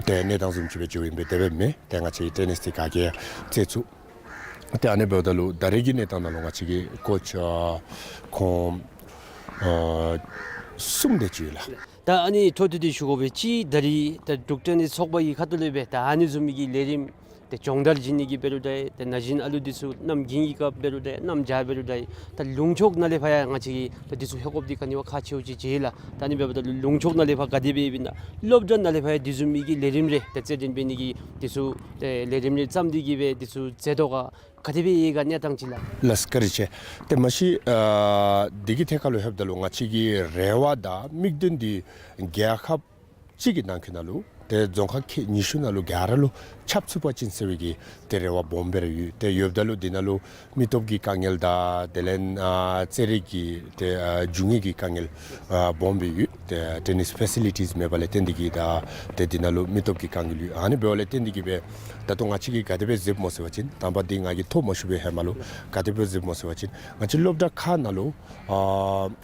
ཏེ་གནས་སྟངས་བཟུམ་ཅིག་སྦེ་འགྱོཝ་ཨིན་པས། དེ་སྦེ་མེན། ཏེ་ང་བཅས་ཀྱིས་ཊེ་ནིསི་འདི་ག་གིས་རྩེད་ཚུགས། ཏེ་ཨ་ནི་འབདཝ་ད་ལུ་ད་རེས་ཀྱི་གནས་སྟངས་ནང་ལུ་ང་བཅས་ཀྱི་ཀོ་ཆི་ཨ་ཁོང་ཨ་གསུམ་དེ་ཅིག་ཡོད་ལགས། ད་ཨ་ནི་འཕྲོ་མཐུད་དེ་ཞུ་དགོ་པའི་ཅིག་ད་རེས་ད་འབྲུག་ཊེ་ནིསི་ཚོགས་པ་གི་ཁ་ཐུག་ལས་སྦེ་ད་ཨ་ནི་བཟུམ་མའི་གི་ལས་རིམ་ཏེ་སྦྱོང་བརྡར་བྱིན་ནི་གི་འབད་རུང་འདྲ། ཏེ་ན་གཞོན་ཨ་ལུ་འདི་ཚུ་གནམ་དགུན་གྱི་སྐབས་འབད་རུང་འདྲ། གནམ་བྱཱར་འབད་རུང་འདྲ། ད་ལུང་ཕྱོགས་ནང་ལས་ཕར་ཡང་ང་བཅས་ཀྱིས་ད་འདི་ཚུ་ཧེ་ཁོགཔ་འདི་ག་ནི་བ་ཁག་ཆེཝ་ཅིག་མཇལ་ལགས། ད་ཨ་ནི་འབདཝ་ད་ལུ་ལུང་ཕྱོགས་ནང་ལས་ཕར་ག་དེ་སྦེ་ཡོདཔ་ཨིན་ན། སློབ་གྲྭ་ནང་ལས་ཕར་ཡང་འདི་བཟུམ་མའི་གི་ལས་རིམ་རེ་ཏེ་རྩེད་འགྲན་འབད་ནི་གི་འདི་ཚུ་ཏེ་ལས་རིམ་རེ་བརྩམས་ཏེ་གིས་སྦེ་འདི་ཚུ་མཛད་དོ་ག། ག་དེ་སྦེ་ཡོད་ག་གནས་སྟངས་ཅིག་ལགས། ལགས་བཀའ་དྲིན་ཆེ། ཏེ་མ་གཞི་ཨ་འདི་གི་ཐད་ཁར་ལུ་ལྷོདཔ་ད་ལུ་ང་བཅས་ཀྱི་རེ་བ་དང་དམིགས་དོན་འདི་རྒྱལ་ཁབ་གཅིག་གི་ནང་འཁོད་ནང་ལུ་ཏེ་རྫོང་ཁག་ཁལ་ཉི་ཤུ་ནང་ལུ་ག་ར་ལུ་ཁྱབ་ཚུགས་པ་ཅིན་ཟེར་བའི་གི་ཏེ་རེ་བ་སྦོམ་སྦེ་ར་ཡོད། ཏེ་ཡོདཔ་ད་ལུ་འདི་ནང་ལུ་མི་སྟོབས་ཀྱི་དཀའ་ངལ་དང་དེ་ལས་ཨ་རྩེད་རིགས་ཀྱི་ཏེ་ཨ་འབྱུང་ནི་གི་དཀའ་ངལ་ཨ་སྦོམ་སྦེ་ཡོད། ཏེ་ཊེ་ནིསི་ཕེ་སི་ལི་ཊིསི་མེད་པ་ལས་བརྟེན་ཏེ་གིས་ད་ཏེ་འདི་ནང་ལུ་མི་སྟོབས་ཀྱི་དཀའ་ངལ་ཡོད། ཨ་ནི་འབདཝ་ལས་བརྟེན་ཏེ་གིས་སྦེ་ད་ལྟོ་ང་བཅས་ཀྱིས་ག་དེ་སྦེ་གཟིགསཔ་སྨོ་ཟེར་བ་ཅིན་དང་པ་འདི་ང་གིས་ཐོ་མ་ཞུ་བའི་ཧེ་མ་ལུ་ག་དེ་སྦེ་གཟིགསཔ་སྨོ་ཟེར་བ་ཅིན་ང་བཅས་སློབ་གྲྭ་ཁག་ནང་ལུ་ཨ་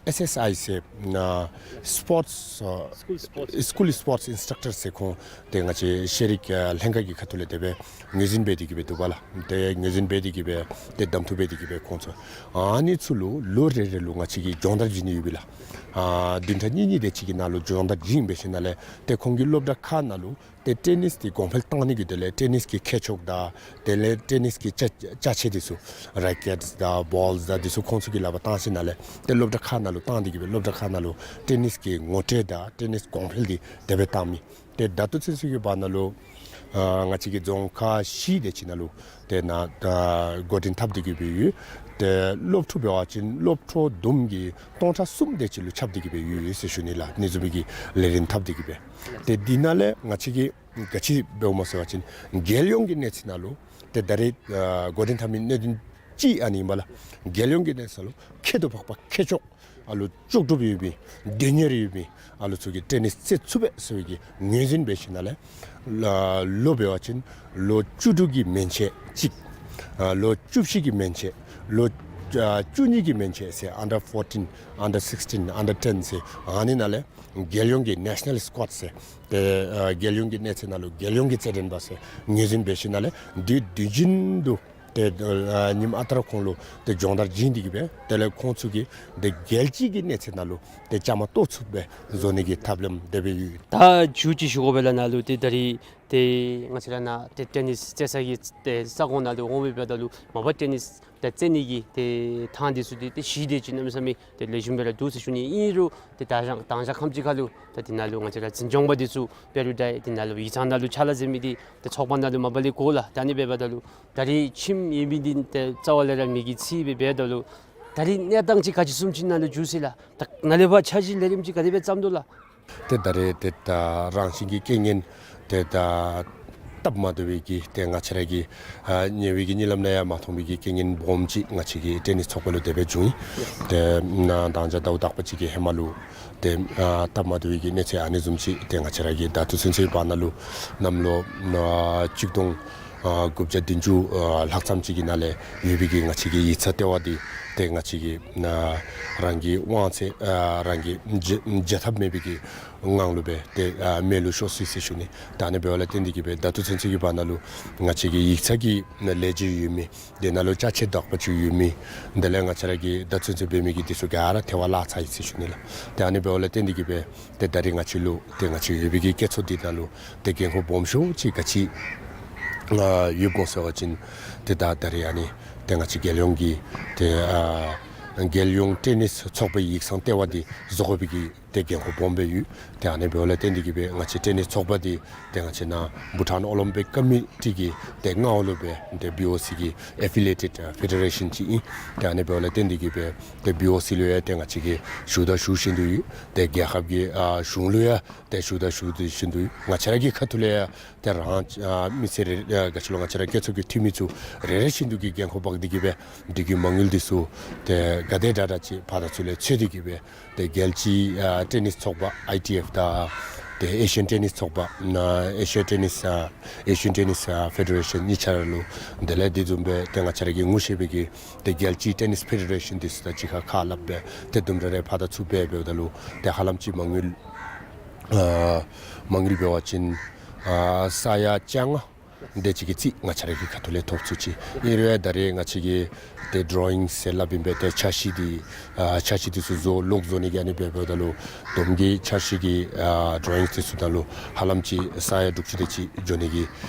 ཨེསི་ཨེསི་ཨའི་ཟེར་ཨ་སི་པོརཊིསི་ཨ་སི་ཀུལ་སི་པོརཊིསི་སི་ཀུལ་སི་པོརཊིསི་ཨིནསི་ཊག་ཊར་ཟེར་ཁོང་ཏེ་ང་བཅས་ཤེས་རིག་ཨ་ལྷན་ཁག་གི་ཁ་ཐུག་ལས་དེ་སྦེ་ངོས་འཛིན་འབད་དེ་གིས་སྦེ་འདུག་པ་ལགས། ཏེ་ངོས་འཛིན་འབད་དེ་གིས་སྦེ་ཏེ་གདམ་འཐུ་འབད་དེ་གིས་སྦེ་ཁོང་ཚུ་ཨ་ནི་ཚུ་ལུ་ལོ་རེ་རེ་ལུ་ང་བཅས་ཀྱིས་སྦྱོང་བརྡར་བྱིན་ནི་ཡོད་པས་ལགས། ཨ་བདུན་ཕྲག་གཉིས་གཉིས་དེ་ཅིག་གི་ནང་ལུ་སྦྱོང་བརྡར་བྱིན་འབད་ཞིནམ་ལས་ཏེ་ཁོང་གི་སློབ་གྲྭ་ཁག་ནང་ལུ་ཏེ་ཊེ་ནིསི་འདི་གོང་འཕེལ་བཏང་ནི་གི་དོན་ལས་ཊེ་ནིསི་གི་ཁྱད་ཆོས་དང་དེ་ལས་ཊེ་ནིསི་གི་ཅ་ཅ་ཆས་འདི་ཚུ་རེ་ཀེཊསི་དང་བཱོལསི་དང་འདི་ཚུ་ཁོང་ཚུ་གི་ལག་པར་བཏང་ཞིནམ་ལས་ཏེ་སློབ་གྲྭ་ཁག་ནང་ལུ་བཏང་སྟེ་གིས་སྦེ་སློབ་གྲྭ་ཁག་ནང་ལུ་ཊེ་ནིསི་གི་ངོ་སྤྲོད་དང་ཊེ་ནིསི་གོང་འཕེལ་འདི་དེ་སྦེ་བཏང་མི། ཏེ་ད་ལྟོ་ཚུན་ཚོད་ཀྱི་བར་ན་ལུ་ཨ་ང་བཅས་ཀྱི་རྫོང་ཁག་བཞི་དེ་ཅིག་ནང་ལུ་ཏེ་ནཱ་ཨ་འགོ་འདྲེན་འཐབ་སྟེ་གིས་སྦེ་ཡོད། ཏེ་སློབ་ཕྲུག་འབད་བ་ཅིན་སློབ་ཕྲུག་བསྡོམས་ཀྱིས་སྟོང་ཕྲག་གསུམ་དེ་ཅིག་ལུ་ཁྱབ་སྟེ་གིས་སྦེ་ཡོད་ཡོད་ཟེར་ཞུ་ནི་ལགས། ཨ་ནི་བཟུམ་མའི་གི་ལས་རིམ་འཐབ་སྟེ་གིས་སྦེ། ཏེ་འདི་ནང་ལས་ང་བཅས་ཀྱིས་ག་ཅི་འབདཝ་སྨོ་ཟེར་བ་ཅིན་རྒྱལ་ཡོངས་ཀྱི་གནས་ཚད་ནང་ལུ་ཏེ་ད་རེས་ཨ་འགོ་འདྲེན་འཐབ་མི་གནད་དོན་ཅིག་ཨ་ནི་ཨིན་པས་ལགས། རྒྱལ་ཡོངས་ཀྱི་གནས་ཚད་ནང་ལུ་ཁྱད་དུ་འཕགས་པ་ཁྱད་ཆོས་ཨ་ལུ་ལྕོགས་གྲུབ་ཡོད་མི་དོན་གཉེར་ཡོད་མི་ཨ་ལུ་ཚུ་གིས་ཊེ་ནིསི་རྩེད་ཚུགས་པས་ཟེར་བའི་གི་ངོས་འཛིན་འབད་ཞིནམ་ལས་ལོ་ལོ་འབད་བ་ཅིན་ལོ་བཅུ་དྲུག་གི་མན་ཆད་ཅིག་ཨ་ལོ་བཅུ་བཞི་གི་མན་ཆད་ལོ་ཨ་བཅུ་གཉིས་ཀྱི་མན་ཆད་ཟེར་ཨན་ཌར་ཕོར་ཊིན་ཨན་ཌར་སིགས་ཊིན་ཨན་ཌར་ཊེན་ཟེར་ཨ་ནི་ནང་ལས་རྒྱལ་ཡོངས་ཀྱི་ནེ་ཤ་ནཱལ་སི་ཀོཌ་ཟེར་ཏེ་ཨ་རྒྱལ་ཡོངས་ཀྱི་གནས་ཚད་ནང་ལུ་རྒྱལ་ཡོངས་ཀྱི་རྩེད་འགྲན་པ་ཟེར་ངོས་འཛིན་འབད་ཞིནམ་ལས་དུས་དུས་རྒྱུན་དུ་ཏེ་ཨ་ཉིནམ་ཨ་རྟག་ར་ཁོང་ལུ་ཏེ་སྦྱོང་བརྡར་བྱིན་ཏེ་གིས་སྦེ་དེ་ལས་ཁོང་ཚུ་གིས་ཏེ་རྒྱལ་སྤྱི་གི་གནས་ཚད་ནང་ལུ་ཏེ་བཅའ་མར་གཏོགས་ཚུགསཔ་སྦེ་བཟོ་ནི་གི་ཐབས་ལམ་དེ་སྦེ་ཡོད། ད་མཇུག་ཅིག་ཞུ་དགོ་པས་ལགས། ནཱ་ལུ་ཏེ་ད་རེས་ཏེ་ང་བཅས་ར་ནཱ་ཏེ་ཊེ་ནིསི་རྩེད་ས་གི་ཏེ་ས་ཁོངས་ནང་ལུ་འོང་མི་འབདཝ་ད་ལུ་མ་པ་ཊེ་ནིསི་ཏེ་རྩེད་ནི་གི་ཏེ་ཐང་འདི་ཚུ་འདི་ཏེ་གཞི་དེ་ཅིག་གནམ་མེད་ས་མེད་ཏེ་ལེགས་ཤོམ་སྦེ་ར་འདུག་ཟེར་ཞུ་ནི། ཨིན་རུང་ཏེ་ད་ལྟོ་དང་ཞག་ཁམས་ཅིག་ཁར་ལུ་ད་འདི་ནང་ལུ་ང་བཅས་ར་འཛིན་སྐྱོང་པ་འདི་ཚུ་འབད་རུང་ད་འདི་ནང་ལུ་ཡིག་ཚང་ནང་ལུ་ཕྱག་ལཱ་མཛད་མི་འདི་ཏེ་ཚོགས་པ་ནང་ལུ་མ་པ་ལས་གོ་ལགས། ད་ཨ་ནི་འབདཝ་ད་ལུ་ད་རེས་ཁྱིམ་ཡོད་མི་འདི་ཏེ་རྩ་བ་ལས་ར་མེད་ཀྱི་ཚིག་སྦེ་འབདཝ་ད་ལུ་ད་རེས་གནས་སྟངས་ཅིག་ག་ཅི་བཟུམ་ཅིག་ནང་ལུ་འགྱོ་ཟེར་ལགས། ད་ནཱ་ལས་ཕར་འཆར་གཞི་ལས་རིམ་ཅིག་ག་དེ་སྦེ་བརྩམ་དོ་ལགས། ཏེ་ད་རེས་ཏེ་ད་རང་བཞིན་གྱི་རྐྱེན་ངན་ཏེ་ད་སྟབས་མ་བདེ་བའི་གི་ཏེ་ང་བཅས་ར་གི་ཨ་ཉེ་བའི་གི་གཉིད་ལམ་ནང་ཡང་མ་མཐོང་བའི་གི་རྐྱེན་ངན་སྦོམ་ཅིག་ང་བཅས་ཀྱི་ཊེ་ནིསི་ཚོགས་པ་ལུ་དེ་སྦེ་བྱུང་ཡི། ཏེ་ནཱ་ད་ལྟོ་ཟླཝ་དག་པ་ཅིག་གི་ཧེ་མ་ལུ་ཏེ་ཨ་སྟབས་མ་བདེ་བའི་གི་གནས་ཚུལ་ཨ་ནི་བཟུམ་ཅིག་ཏེ་ང་བཅས་ར་གི་ད་ལྟོ་ཚུན་ཚོད་བར་ན་ལུ་གནམ་ལོ་ཨ་གཅིག་སྟོང་ཨ་དགུ་བརྒྱ་བདུན་ཅུ་ཨ་ལྷག་ཙམ་ཅིག་གི་ནང་ལས་ཡོད་པའི་གི་ང་བཅས་ཀྱི་ཡིག་ཚང་ལྟེ་བ་འདི་ཏེ་ང་བཅས་ཀྱི་ཨ་རང་གི་དབང་ཚད་ཨ་རང་གི་བརྗེ་བརྗེ་ཐབས་མེད་པའི་གི་ངང་ལུ་སྦེ་ཏེ་ཨ་མེད་ལུ་ཤོར་སོ་ཡི་ཟེར་ཞུ་ནི། ད་ཨ་ནི་འབདཝ་ལས་བརྟེན་ཏེ་གིས་སྦེ་ད་ལྟོ་ཚུན་ཚོད་ཀྱི་བར་ན་ལུ་ང་བཅས་ཀྱི་ཡིག་ཚང་གི་ལས་བྱེད་ཡོད་མི་དེ་ནང་ལུ་ཅ་ཆས་དག་པ་ཅིག་ཡོད་མི་དེ་ལས་ང་བཅས་ར་གི་ད་ལྟོ་ཚུན་ཚོད་འབད་མི་གི་འདི་ཚུ་ག་ར་ཐལ་བར་བརླག་ཚར་ཡི་ཟེར་ཞུ་ནི་ལགས། ཏེ་ཨ་ནི་འབདཝ་ལས་བརྟེན་ཏེ་གིས་སྦེ་ཏེ་ད་རེས་ང་བཅས་ལུ་ཏེ་ང་བཅས་ཡོད་པའི་གི་སྐྱེད་ཚོགས་འདི་ནང་ལུ་ཏེ་འགན་ཁུར་སྦོམ་ཤོས་ཅིག་ག་ཅི་ཨ་ཡོདཔ་སྨོ་ཟེར་བ་ཅིན་ཏེ་ད་ད་རེས་ཨ་ནི་ཏེ་ང་བཅས་རྒྱལ་ཡོངས་ཀྱི་ཏེ་ཨ་རྒྱལ་ཡོངས་ཊེ་ནིསི་ཚོགས་པའི་ཡིག་ཚང་ལྟེ་བ་འདི་བཟོ་དགོ་པའི་གི་ ཏེ་འགན་ཁུར་སྦོམ་སྦེ་ཡོད། ཏེ་ཨ་ནི་འབདཝ་ལས་བརྟེན་ཏེ་གིས་སྦེ་ང་བཅས་ཊེ་ནིས་ཚོགས་པ་འདི་ཏེ་ང་བཅས་ནཱ་བྷུ་ཊཱན་ཨོ་ལིམ་པིག་ཀོ་མི་ཊི་གི་ཏེ་མངའ་འོག་ལུ་སྦེ་ཏེ་བི་ཨོ་སི་གི་ཨེ་ཕི་ལི་ཡེ་ཊེཌ་ཨ་ཕེ་ཌེ་རེ་ཤཱན་ཅིག་ཨིན། ཏེ་ཨ་ནི་འབདཝ་ལས་བརྟེན་ཏེ་གིས་སྦེ་ཏེ་བི་ཨོ་སི་ལུ་ཡང་ཏེ་ང་བཅས་ཀྱིས་ཞུ་དང་ཞུ་བཞིན་དུ་ཡོད། ཏེ་རྒྱལ་ཁབ་ཀྱི་ཨ་གཞུང་ལུ་ཡང་ཏེ་ཞུ་དང་ཞུ་དོ་བཞིན་དུ་ཡོད། ང་བཅས་ར་གི་ཁ་ཐུག་ལས་ཡང་ཏེ་རང་ཨ་མི་སེར་རེ་ཨ་ག་ཅི་ལོ་ང་བཅས་ར་སྐྱེད་ཚོགས་ཀྱི་འཐུས་མི་ཚུ་རེ་རེ་བཞིན་དུ་གིས་འགན་ཁུར་འབག་སྟེ་གིས་སྦེ་འདི་གི་མ་དངུལ་འདི་ཚུ་ཏེ་ག་དེ་དྲག་དྲག་ཅིག་ཕར་དང་ཚུར་ལས་འཚོལ་ཏེ་གིས་སྦེ་ཏེ་རྒྱལ་སྤྱིའི་ཨ་ཊེ་ནིས་ཚོགས་པ་ཨའི་ཊི་ཨེཕ་དང་ཏེ་ཨེ་ཤི་ཡན་ཊེ་ནིས་ཚོགས་པ་ཨ་ཨེ་ཤི་ཡ་ཊེ་ནིས་ཨ་ཨེ་ཤི་ཡན་ཊེ་ནིས་ཨ་ཕེ་ཌེ་རེ་ཤཱན་གཉིས་ཆ་ར་ལུ་དེ་ལས་དེ་བཟུམ་སྦེ་ཏེ་ང་བཅས་ར་གིས་ངོ་ཤེས་པའི་གི་ཏེ་རྒྱལ་སྤྱིའི་ཊེ་ནིས་ཕེ་ཌེ་རེ་ཤཱན་འདི་ཚུ་དང་གཅིག་ཁར་ཁ་སླབ་སྦེ་ཏེ་དུམ་གྲ་རེ་ཕར་དང་ཚུར་འབད་འབདཝ་ད་ལུ་ཏེ་ཧ་ལམ་ཅིག་མ་དངུལ་ཨ་མ་དངུལ་འབད་བ་ཅིན་ཨ་ས་ཡ་བཅོ་ལྔ་དེ་ཅིག་གི་རྩིས་ང་བཅས་ར་གི་ཁ་ཐུག་ལས་ཐོབ་ཚུགས་ཅི། ཨིན་རུང་ཡང་ད་རེས་ང་བཅས་ཀྱིས་ཏེ་ཌོ་རོ་ཡིང་ཟེར་སླབ་ཨིན་པས། ཏེ་འཆར་གཞི་འདི་ཨ་འཆར་གཞི་འདི་ཚུ་བཟོ་ལོག་བཟོ་ནི་གི་ཨ་ནི་འབད་འབདཝ་ད་ལུ་བསྡོམས་ཀྱི་འཆར་གཞི་གི་ཨ་ཌོ་རོ་ཡིང་འདི་ཚུ་ནང་ལུ་ཧ་ལམ་ཅིག་ས་ཡ་དྲུག་ཅུ་དེ་ཅིག་འགྱོ་ནི་གི་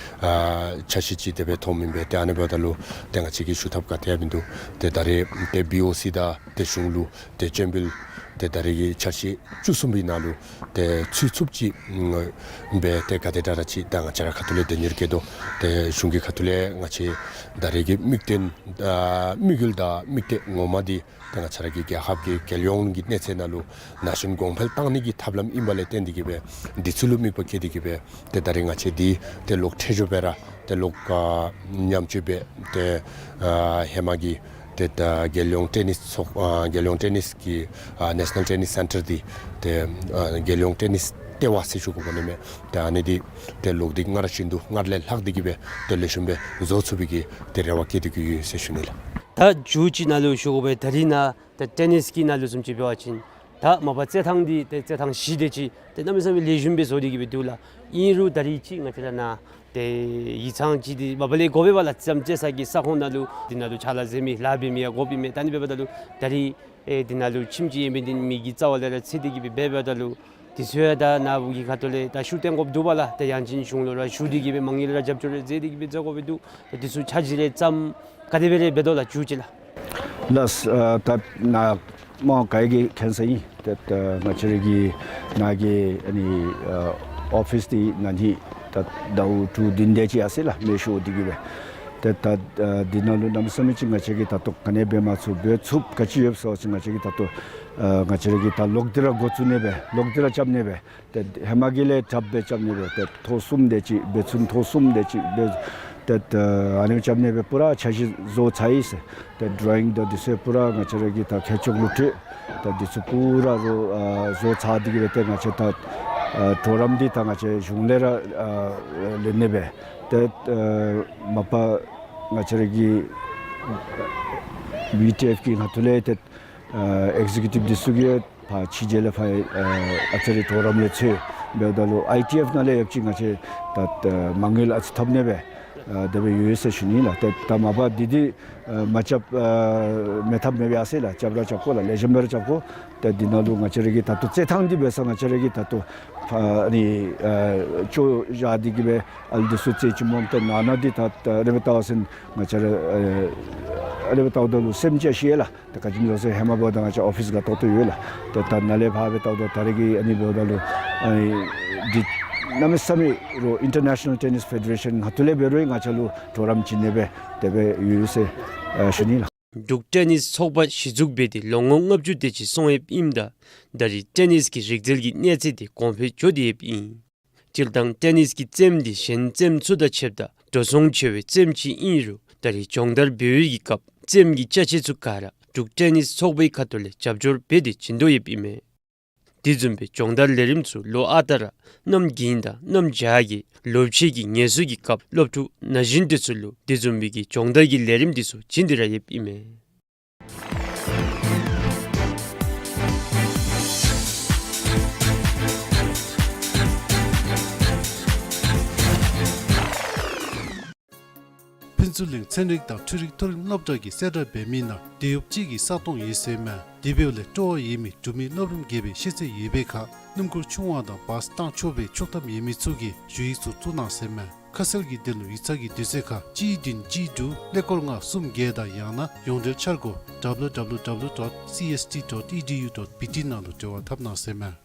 ཨ་འཆར་གཞི་ཅིག་དེ་སྦེ་ཐོནམ་ཨིན་པས། ཏེ་ཨ་ནི་འབདཝ་ད་ལུ་ཏེ་ང་བཅས་ཀྱིས་ཞུ་ཐབས་ག་ཏེ་ཡང་མིན་འདུག། ཏེ་ད་རེས་ཏེ་བི་ཨོ་སི་དང་ཏེ་གཞུང་ལུ་ཏེ་སྤྱན་འབུལ་ཏེ་ད་རེས་ཀྱི་འཆར་གཞི་བཅུ་གསུམ་པའི་ནང་ལུ་ཏེ་ཚུད་ཚུགསཔ་ཅིག་སྦེ་ཏེ་ག་དེ་དྲག་དྲག་ཅིག་ད་ང་བཅས་ར་ཁ་ཐུག་ལས་དོན་གཉེར་བཀོད་དོ། ཏེ་གཞུང་གི་ཁ་ཐུག་ལས་ང་བཅས་ད་རེས་ཀྱི་དམིགས་དོན་ཨ་དམིགས་ཡུལ་དང་དམིགས་གཏད་ངོ་མ་འདི་ཏེ་ང་བཅས་ར་གི་རྒྱལ་ཁབ་ཀྱི་རྒྱལ་ཡོངས་ཀྱི་གནས་ཚད་ནང་ལུ་ན་གཞོན་གོང་འཕེལ་བཏང་ནི་གི་ཐབས་ལམ་ཨིན་པ་ལས་བརྟེན་ཏེ་གིས་སྦེ་འདི་ཚུ་ལུ་དམིགས་པ་བསྐྱེད་དེ་གིས་སྦེ་ཏེ་ད་རེས་ང་བཅས་འདི་ཏེ་ལོག་འཕྲལ་མགྱོགས་སྦེ་ར་ཏེ་ལོག་ཨ་ཉམས་བཅོས་འབད་ཏེ་ཨ་ཧེ་མ་གི་ཏེ་ད་རྒྱལ་ཡོངས་ཊེ་ནིས་ཚོགས་ཨ་རྒྱལ་ཡོངས་ཊེ་ནིས་ཀྱི་ཨ་ནེ་ཤ་ནཱལ་ཊེ་ནིས་སེན་ཊར་འདི་ཏེ་ཨ་རྒྱལ་ཡོངས་ཊེ་ནིས་ལྟེ་བ་ཟེར་ཞུ་དགོཔ་འོང་ནི་མས། ཏེ་ཨ་ནི་འདི་ཏེ་ལོག་སྟེ་སྔར་བཞིན་དུ་སྔར་ལས་ལྷག་སྟེ་གིས་སྦེ་ཏེ་ལེགས་ཤོམ་སྦེ་བཟོ་ཚུགས་པའི་གི་ཏེ་རེ་བ་བསྐྱེད་དེ་གིས་ཡོད་ཟེར་ཞུ་ནི་ལགས། ད་མཇུག་ཅིག་ནང་ལུ་ཞུ་དགོ་པའི་ད་རིས་ནཱ་ད་ཊེ་ནིས་ཀྱི་ནང་ལུ་བཟུམ་ཅིག་འབད་བ་ཅིན་ད་མ་པ་རྩེད་ཐང་འདི་ཏེ་རྩེད་ཐང་བཞི་དེ་ཅིག་ཏེ་གནམ་མེད་ས་མེད་ལེགས་ཤོམ་སྦེ་བཟོ་སྟེ་གིས་སྦེ་འདུག་ལགས། ཨིན་རུང་ད་རིས་ཅིག་ང་བཅས་ར་ནཱ་ཏེ་ཡིག་ཚང་ཅིག་འདི་མ་པ་ལས་དགོ་པས་པ་ལགས། རྩེདམོ་རྩེ་ས་གི་ས་ཁོངས་ནང་ལུ་འདི་ནང་ལུ་ཕྱག་ལཱ་མཛད་མི་ལཱ་འབད་མི་ཡང་དགོཔ་ཨིན་མས། ད་ཨ་ནི་འབདཝ་ད་ལུ་ད་རིས་ཨེ་འདི་ནང་ལུ་ཁྱིམ་ཅིག་ཡོད་མི་འདི་མི་གི་རྩ་བ་ལས་ར་འཚོལ་ཏེ་གིས་སྦེ་འབདཝ་ད་ལུ་དེ་ཚུ་ཡང་ད་ནཱ་བུ་གི་ཁ་ཐུག་ལས་ད་ཤུགས་བཏོན་དགོཔ་འདུག་པ་ལགས། ད་ཡང་ཅིན་གཞུང་ལུ་ར་ཞུ་སྟེ་གིས་སྦེ་མ་དངུལ་ར་རྒྱབ་སྐྱོར་རེ་མཛད་དེ་གིས་སྦེ་མཛད་དགོ་པས་འདུག། ད་དེ་ཚུ་ཆ་འཇོག་རེ་བརྩམ་ག་དེ་སྦེ་རེ་འབད་དོ་ལགས་མཇུག་ཅིག་ལགས། ལགས། ཨ་ད་ནཱ་མོ་ག་གིས་མཁྱེན་ས་ཨིན། ཏེ་ད་ང་བཅས་ར་གི་ནཱ་གི་ཨ་ནི་ཨ་ཨོ་ཕིས་འདི་ནཱ་ནི་ད་ཟླཝ་དྲུག་བདུན་དེ་ཅིག་ཡར་སོང་ཡི་ལགས། མེ་ཤོར་ཏེ་གིས་སྦེ། ཏེ་ད་ཨ་འདི་ནང་ལུ་གནམ་མེད་ས་མེད་ཅིག་ང་བཅས་ཀྱིས་ད་ལྟོ་ག་ནི་འབད་མ་ཚུགས། འབད་ཚུགསཔ་ག་ཅི་ཡོདཔ་ཟེར་བ་ཅིན་ང་བཅས་ཀྱིས་ད་ལྟོ་ཨ་ང་བཅས་ར་གིས་ད་ལོག་སྟེ་ར་འགོ་བཙུགས་ནི་སྦེ་ལོག་སྟེ་ར་རྐྱབ་ནི་སྦེ་ཏེ་ཧེ་མ་གི་ལས་དྲགཔ་སྦེ་རྐྱབ་ནི་སྦེ་ཏེ་ཐོག་གསུམ་དེ་ཅིག་འབད་ཚུགས། ཐོག་གསུམ་དེ་ཅིག་འབད་ཏེ་ཨ་ནི་རྐྱབ་ནི་སྦེ་པུ་ར་འཆར་གཞི་བཟོ་ཚར་ཡི་ཟེར། ཏེ་ཌོ་རོ་ཡིང་དང་འདི་ཚུ་པུ་ར་ང་བཅས་ར་གིས་ད་མཁས་མཆོག་ལུ་སྤྲོད། ད་འདི་ཚུ་པུ་ར་བཟོ་ཨ་བཟོ་ཚར་ཏེ་གིས་སྦེ་ཏེ་ང་བཅས་ད་ཨ་གྲོགས་རམ་འདི་ད་ང་བཅས་གཞུང་ལས་ར་ཨ་ལེན་ནི་སྦེ། ཏེ་ཨ་མ་པ་ང་བཅས་ར་གི་ཝི་ཊི་ཨེཕ་གི་ཁ་ཐུག་ལས་ཏེ་ཨ་ཨེག་ཟེ་ཀིའུ་ཊིབ་འདི་ཚུ་གིས་ཕར་ཕྱི་རྒྱལ་ལས་ཕར་ཨ་ཨ་ཙི་རེ་གྲོགས་རམ་ལས་འཚོལ་འབདཝ་ད་ལུ་ཨའི་ཊི་ཨེཕ་ནང་ལས་ཡང་ཅིན་ང་བཅས་ད་ཨ་མ་དངུལ་ཨ་ཙི་ཐོབ་ནི་སྦེ་ཨ་དེ་སྦེ་ཡོད་ཟེར་ཞུ་ནི་ལགས། ཏེ་ད་མ་པ་འདི་འདི་ཨ་མ་རྐྱབ་ཨ་མི་ཐབས་མེད་པས་ཟེར་ལགས། རྐྱབ་ར་རྐྱབ་དགོ་ལགས། ལེགས་ཤོམ་སྦེ་ར་རྐྱབ་དགོ། ཏེ་འདི་ནང་ལུ་ང་བཅས་ར་གི་ད་ལྟོ་རྩེད་ཐང་འདི་འབད་ས་ང་བཅས་ར་གིས་ད་ལྟོ་ཕར་ཨ་ནི་ཨ་ཅོག་བཞག་སྟེ་གིས་སྦེ་ཨ་ལུ་འདི་ཚུ་རྩེད་ཅི་སྨོ། ཏེ་ནང་ན་འདི་ད་ད་རེ་སྦེ་བལྟ་བ་ཅིན་ང་བཅས་ར་ཨ་ཨ་རེ་སྦེ་བལྟཝ་ད་ལུ་སེམས་ཅིག་ཤི་ཡི་ལགས། ཏེ་ག་ཅི་སྨོ་ཟེར་ཧེ་མ་འབདཝ་ད་ང་བཅས་ཨོ་ཕིས་ག་ཏོག་ཏོ་ཡོད་ལགས། ཏེ་ད་ནཱ་ལས་ཕར་སྦེ་བལྟཝ་ད་ད་རེས་ཀྱི་ཨ་ནི་འབདཝ་ད་ལུ་ཨ་ནི་འདི་གནམ་མེད་ས་མེད་རོགས་ཨིན་ཊར་ནེ་ཤ་ནཱལ་ཊེ་ནིས་ཕེ་ཌེ་རེ་ཤཱན་ཁ་ཐུག་ལས་འབད་རུང་ང་བཅས་ལུ་གྲོགས་རམ་བྱིན་ནི་སྦེ་དེ་སྦེ་ཡོད་ཟེར་ཨ་ཞུ་ནི་ལགས། འབྲུག་ཊེ་ནིས་ཚོགས་པ་གཞི་བཙུགས་འབད་དེ་ལོ་ངོ་ལྔ་བཅུ་དེ་ཅིག་སོང་ཡོདཔ་ཨིནམ་ད་ད་རེས་ཊེ་ནིས་ཀྱི་རིག་རྩལ་གྱི་གནས་ཚད་དེ་གོང་འཕེལ་འགྱོ་སྟེ་ཡོདཔ་ཨིན། སྤྱིར་བཏང་ཊེ་ནིས་ཀྱི་རྩེདམོ་འདི་གཞན་རྩེདམོ་ཚུ་དང་ཕྱདཔ་ད་འགྲོ་སོང་ཆེ་བའི་རྩེདམོ་ཅིག་ཨིན་རུང་ད་རེས་སྦྱོང་བརྡར་འབད་བའི་གི་སྐབས་རྩེདམོ་གི་ཅ་ཆས་ཚུ་ག་ར་འབྲུག་ཊེ་ནིས་ཚོགས་པའི་ཁ་ཐུག་ལས་རྒྱབ་སྐྱོར་འབད་དེ་བྱིན་དོ་ཡོདཔ་ཨིན་མས། དེ་བཟུམ་སྦེ་སྦྱོང་བརྡར་ལས་རིམ་ཚུ་ལོ་ཨ་རྟག་ར་གནམ་དགུན་དང་གནམ་བྱཱར་གྱི་ལོ་ཕྱེད་ཀྱི་ངལ་གསོའི་གི་སྐབས་སློབ་ཕྲུག་ན་གཞོན་དེ་ཚུ་ལུ་དེ་བཟུམ་སྦེ་གི་སྦྱོང་བརྡར་གྱི་ལས་རིམ་དེ་ཚུ་བྱིན་ཏེ་ར་ཡོདཔ་ཨིན་མས། ཕུན་ཚོགས་གླིང་ཚན་རིག་དང་འཕྲུལ་རིག་མཐོ་རིམ་སློབ་གྲྭ་གི་གསལ་བསྒྲགས་འབད་མི་ནང་དེད་གཡོགཔ་ཅིག་གི་ས་སྟོང་ཡོད་ཟེར་མས། དེ་འབདཝ་ལས་སྤྲོ་བ་ཡོད་མི་འབྲུག་མི་སློབ་རིམ་བརྒྱད་པའི་ཤེས་ཚད་ཡོད་པའི་ཁར་སྣུམ་འཁོར་ཆུང་བ་དང་བཱས་བཏང་ཆོག་པའི་ཆོག་ཐམ་ཡོད་མི་ཚུ་གིས་ཞུ་ཡིག་ཚུ་བཙུགས་གནང་ཟེར་མས། ཁ་གསལ་གྱི་དོན་ལུ་ཡིག་ཚང་གི་དུས་ཚོད་ཁར་གཅིག་བདུན་གཅིག་དྲུག་ཀླད་ཀོར་ལྔ་གསུམ་བརྒྱད་དང་ཡང་ན་ཡོངས་འབྲེལ་འཆར་སྒོ་W W W dot C S T dot E D U dot B T ནང་ལུ་འབྲེལ་བ་འཐབ་གནང་ཟེར་མས།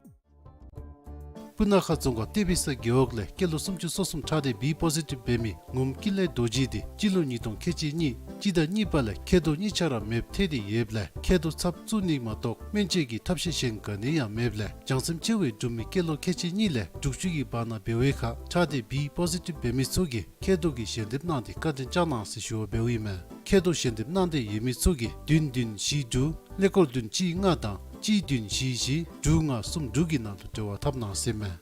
སྤུ་ན་ཁ་རྫོང་ཁག་ཏེ་བི་ས་རྒེད་འོག་ལས་སྐྱེས་ལོ་སུམ་ཅུ་སོ་གསུམ་ཁྲག་སྡེ་བི་པོ་ཟི་ཊིབ་འབད་མི་ངོམ་ཀུན་ལེགས་རྡོ་རྗེ་འདི་སྤྱི་ལོ་ཉིས་སྟོང་ཁལ་གཅིག་གཉིས་སྤྱི་ཟླ་གཉིས་པ་ལས་མཁལ་རྡོག་གཉིས་ཆ་ར་མེདཔ་ཐལ་ཏེ་ཡོདཔ་ལས་མཁལ་རྡོག་ཚབ་བཙུགས་ནི་མ་གཏོགས་སྨན་བཅོས་ཀྱི་ཐབས་ཤེས་གཞན་ག་ནི་ཡང་མེདཔ་ལས་བྱང་སེམས་ཆེ་བའི་འབྲུག་མི་སྐྱེས་ལོ་ཁལ་གཅིག་གཉིས་ལས་དྲུག་ཅུ་གི་བར་ན་འབད་བའི་ཁར་ཁྲག་སྡེ་བི་པོ་ཟི་ཊིབ་འབད་མི་ཚུ་གིས་མཁལ་རྡོག་གི་ཞལ་འདེབས་གནང་སྟེ་བཀའ་དྲིན་བསྐྱང་གནང་ཟེར་ཞུ་བ་འབདཝ་ཨིན་མས། མཁལ་རྡོག་ཞལ་འདེབས་གནང་འདོད་ཡོད་མི་ཚུ་གིས་བདུན་བདུན་བཞི་དྲུག་ཀླད་ཀོར་བདུན་གཅིག་ལྔ་དང་གཅིག་བདུན་བཞི་བཞི་དྲུག་ལྔ་གསུམ་དྲུག་གི་ནང་དུ་འབྲེལ་བ་འཐབ་གནང་ཟེར་མས།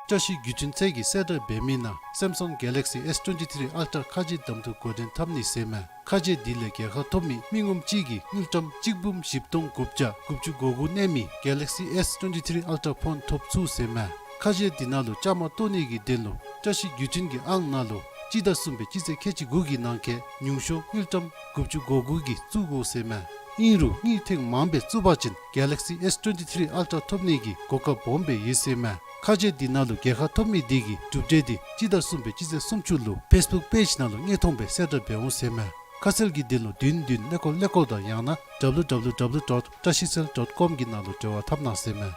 བཀྲ་ཤིས་བརྒྱུད་འཕྲིན་ཚད་ཀྱིས་གསལ་བསྒྲགས་འབད་མི་ནང་Samsung Galaxy S twenty-three Ultra ཁ་རྗེ་གདམ་འཐུ་འགོ་འདྲེན་འཐབ་ནི་ཟེར་མས། ཁ་རྗེ་འདི་ལས་རྒྱལ་ཁ་ཐོབ་མི་མི་ངོམ་གཅིག་གིས་དངུལ་ཀྲམ་གཅིག་འབུམ་བཞི་སྟོང་དགུ་བརྒྱ་དགུ་བཅུ་གོ་དགུ་གནས་མི་Galaxy S twenty-three Ultra ཕོན་ཐོབ་ཚུགས་ཟེར་མས། ཁ་རྗེ་འདི་ནང་ལུ་བཅའ་མར་གཏོགས་ནི་གི་དོན་ལུ་བཀྲ་ཤིས་བརྒྱུད་འཕྲིན་གྱི་ཨང་ནང་ལུ་སྤྱི་ཟླ་གསུམ་པའི་སྤྱི་ཚེས་ཁལ་གཅིག་དགུ་གི་ནང་འཁོད་ཉུང་ཤོས་དངུལ་ཀྲམ་དགུ་བཅུ་གོ་དགུ་གིས་བཙུགས་དགོ་ཟེར་མས། ཨིན་རུང་དངུལ་ཐེངས་མངམ་སྦེ་བཙུགས་པ་ཅིན་Galaxy S twenty-three Ultra ཐོབ་ནི་གི་གོ་སྐབས་སྦོམ་སྦེ་ཡོད་ཟེར་མས། ཁ་རྗེ་འདི་ནང་ལུ་རྒྱལ་ཁ་ཐོབ་མི་འདི་གི་གྲུབ་འབྲས་འདི་སྤྱི་ཟླ་གསུམ་པའི་སྤྱི་ཚེས་སུམ་ཅུ་ལུ་Facebook པེཇ་ནང་ལུ་དངོས་མཐོང་སྦེ་གསལ་བསྒྲགས་འབད་འོང་ཟེར་མས། ཁ་གསལ་གྱི་དོན་ལུ་བདུན་བདུན་ཀླད་ཀོར་ཀླད་ཀོར་དང་ཡང་ན་W W W dot trashicell dot com གི་ནང་ལུ་འབྲེལ་བ་འཐབ་གནང་ཟེར་མས།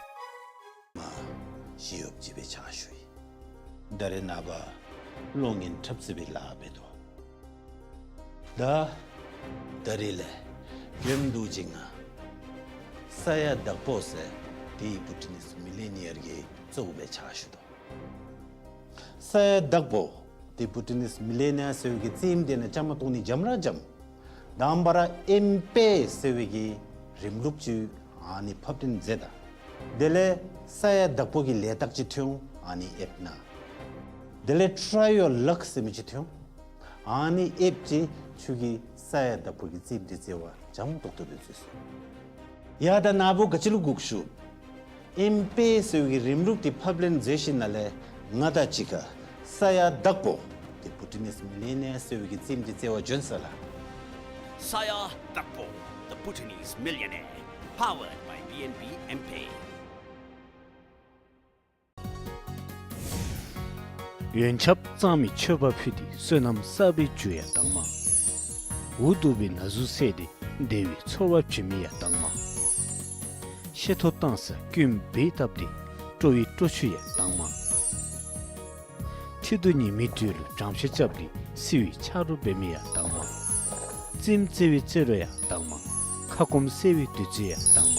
མ་ཞི་གཡོགཔ་ཅིག་སྦེ་ཕྱག་ཞུ་ཡི། ད་རེས་ནངས་པ་གློག་བརྙན་འཁྲབ་རྩེད་པའི་ལཱ་འབད་དོ། ད་ད་རེས་ལས་རྒྱུན་དུ་ཅིག་ང་ས་ཡ་དྭགས་པོ་ཟེར་དེ་བྷུ་ཊི་ནིས་མི་ལི་ནི་ཡར་གྱི་གཙོ་བོ་སྦེ་ཕྱག་ཞུ་དོ། ས་ཡ་དྭགས་པོ་དེ་བྷུ་ཊི་ནིས་མི་ལི་ནི་ཡར་ཟེར་བའི་གི་རྩེདམོ་དེ་ནང་བཅའ་མར་གཏོགས་ནི་འཇམ་ར་འཇམ། དང་པ་ར་ཨེམ་པེ་ཟེར་བའི་གི་རིམ་ལུགས་ཅིག་ཨ་ནི་ཕབ་སྟོན་མཛད་ད། དེ་ལས་ས་ཡ་དྭགས་པོ་གི་ལས་རྟགས་ཅིག་ཐོན་འོང་ཨ་ནི་ཨེཔ་ནང་། དེ་ལས་Try Your Luck ཟེར་མི་ཅིག་ཐོན་འོང་། ཨ་ནི་ཨེཔ་ཅིག་ཁྱོད་ཀྱིས་ས་ཡ་དྭགས་པོ་གི་རྩེདམོ་དེ་རྩེ་བར་འཇམ་ཏོག་ཏོ་སྦེ་འགྱོ་ཚུགས་ཟེར། ཡ་ད་ནཱ་བུ་ག་ཅི་ལུ་སྒུག་ཞུ། ཨེམ་པེ་ཟེར་བའི་གི་རིམ་ལུགས་དེ་ཕབ་ལེན་མཛད་ཞིནམ་ལས་ང་དང་གཅིག་ཁར་ས་ཡ་དྭགས་པོ་དེ་བྷུ་ཊི་ནིས་མི་ལི་ནི་ཡར་ཟེར་བའི་གི་རྩེདམོ་དེ་རྩེ་བར་འབྱོན་ས་ལགས། ས་ཡ་དྭགས་པོ་The Bhutanese Millionaire, powered by B N B M-Pay. ཡོན་ཆབ་གཙང་མའི་མཆོད་པ་ཕུལ་ཏེ་བསོད་ནམས་བསགས་པའི་རྒྱུ་ཡང་དྭངས་མ། འུ་སྡུག་པའི་ན་ཟུག་བསལ་ཏེ་བདེ་བའི་ཚོར་བ་བྱིན་མི་ཡང་དྭངས་མ། ཤེས་ཐོབ་བཏང་ས་ཀུན་འབད་བཏབ་སྟེ་སྤྲོ་བའི་སྤྲོ་ཆུ་ཡང་དྭངས་མ། ཁྲི་གདུགས་ཉི་མའི་དུས་ལུ་སྦྲང་ཆར་རྐྱབ་སྟེ་བསིལ་བའི་ཆ་རོགས་འབད་མི་ཡང་དྭངས་མ། རྩེདམོ་རྩེ་བའི་རྩེད་རོགས་ཡང་དྭངས་མ། ཁ་སྐོམ་སེལ་བའི་བདུད་རྩི་ཡང་དྭངས་མ།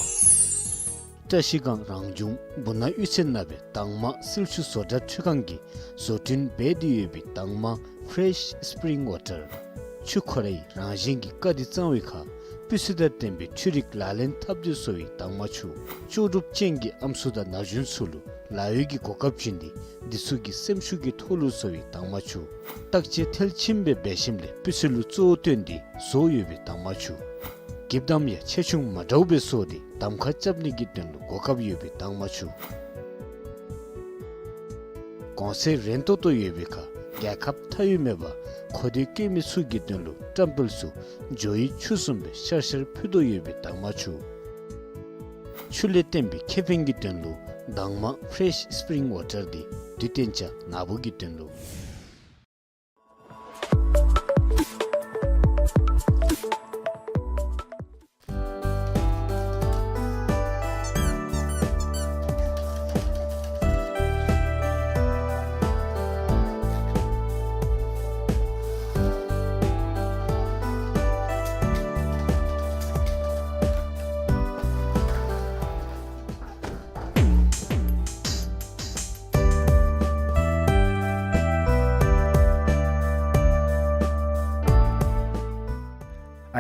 བཀྲ་ཤིས་སྒང་རང་བྱུང་སྦུག་ན་གཡུ་རྩེ་ནང་སྦེ་དྭངས་མ་བསིལ་ཆུ་བཟོ་གྲྭ་འཕྲུལ་ཁང་གིས་བཟོ་སྐྲུན་འབད་དེ་ཡོད་པའི་དྭངས་མ་Fresh Spring Water། ཆུ་ཁོ་རའི་རང་བཞིན་གྱི་དཀར་དྲི་གཙང་བའི་ཁར་སྤུས་ཚད་དང་ལྡན་པའི་ཆུ་རིགས་ལག་ལེན་འཐབ་སྟེ་བཟོ་བའི་དྭངས་མ་ཆུ། ལྕོགས་གྲུབ་ཅན་གྱི་ཨམ་སྲུ་དང་ན་གཞོན་ཚུ་ལུ་ལཱ་གཡོག་གི་གོ་སྐབས་བྱིན་ཏེ་འདི་ཚུ་གི་སེམས་ཤུགས་ཀྱི་ཐོག་ལུ་བཟོ་བའི་དྭངས་མ་ཆུ། བརྟག་དཔྱད་མཐིལ་ཕྱིན་སྦེ་འབད་ཞིནམ་ལས་སྤུས་ཚད་ལུ་གཙོ་བོ་བཏོན་ཏེ་བཟོ་ཡོད་པའི་དྭངས་མ་ཆུ། འགྱིབ་དམ་ཡང་ཆེ་ཆུང་མ་འདྲཝ་སྦེ་བཟོ་སྟེ་གདམ་ཁ་རྐྱབ་ནི་གི་དོན་ལུ་གོ་སྐབས་ཡོད་པའི་དྭངས་མ་ཆུ། གོང་ཚད་རན་ཏོག་ཏོ་ཡོད་པའི་ཁར་རྒྱལ་ཁབ་མཐའ་དབུས་མེད་པར་མཁོ་འདོད་བསྐྱེད་མི་ཚུ་གི་དོན་ལུ་བཀྲམ་སྤེལ་ཚུ་འཇོ་བའི་ཆུ་བཟུམ་སྦེ་ཤར་ཤར་ཕུལ་དོ་ཡོད་པའི་དྭངས་མ་ཆུ། ཆུ་ལས་བརྟེན་པའི་ཁེ་ཕན་གྱི་དོན་ལུ་དྭངས་མ་Fresh Spring Water འདི་དུས་གཏན་འཇགས་ནཱ་བུ་གི་དོན་ལུ།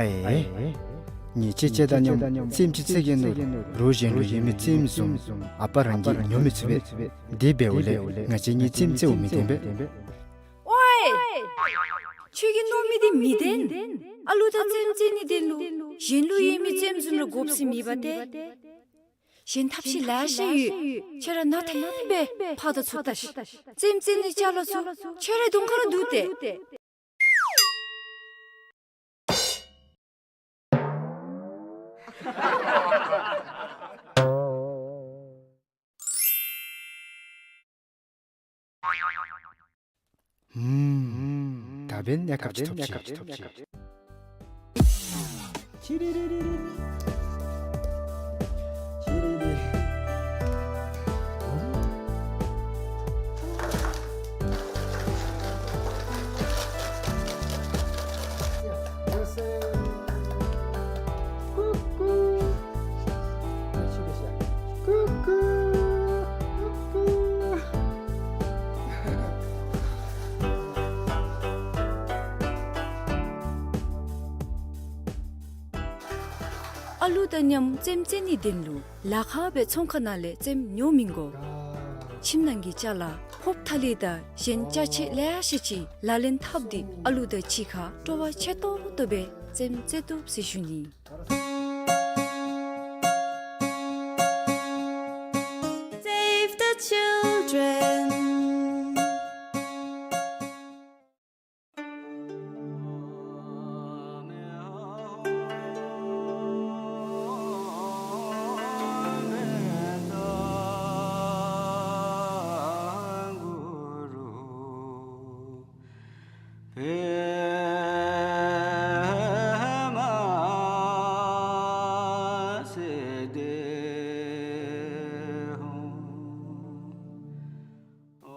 ཨའེ། ངེ་གི་ཁྱེད་དང་མཉམ་རྩེདམོ་ཅིག་རྩེ་གེ་མནོ། རོགས་གཞན་ལུ་ཡོད་མི་རྩེདམོ་བཟུམ་ཨ་པ་རང་གིས་ཉོ་མི་ཚུགས་པས། དེ་འབདཝ་ལས་ང་བཅས་གཉིས་རྩེདམོ་རྩེཝ་མི་བདེན་པས། ཨོའེ། ཁྱོད་ཀྱིས་མནོ་མི་དེ་མི་བདེན། ཨ་ལུ་དང་རྩེདམོ་རྩེ་ནིའི་དོན་ལུ་གཞན་ལུ་ཡོད་མི་རྩེདམོ་བཟུམ་ར་དགོཔ་ཟེར་མེད་པ་ཏེ། གཞན་ཐབས་ཤེས་ལེ་ཤ་ཡོད། ཁྱོད་ར་ནང་ཐེངས་སྦེ་ཕར་དང་ཚུར་བལྟ་ཤིག། རྩེདམོ་རྩེ་ནིའི་ཅ་ལ་ཚུ་ཁྱོད་རའི་གདོང་ཁར་ར་འདུག་སྟེ། ཧུམ། ད་འབདན་གནས་སྐབས་ཅིག་ཐོབ་ཅི། ཅི་རི་རི་རི་རི། ཅི་རི་རི། ཨོམ་ ཨ་ལུ་དང་མཉམ་རྩེདམོ་རྩེ་ནིའི་དོན་ལུ་ལཱ་ཁག་སྦེ་ཚོང་ཁང་ནང་ལས་རྩེདམོ་ཉོ་མི་དགོ། ཁྱིམ་ནང་གི་ཅ་ལ་ཕོརཔ་ཐ་ལི་དང་གཞན་ཅ་ཆས་ལེ་ཤ་ཅིག་ལག་ལེན་འཐབ་སྟེ་ཨ་ལུ་དང་གཅིག་ཁར་སྤྲོ་བ་ཆེ་ཏོག་ཏོ་སྦེ་རྩེདམོ་རྩེ་བཏུབ་ཟེར་ཞུ་ནི། Save the children.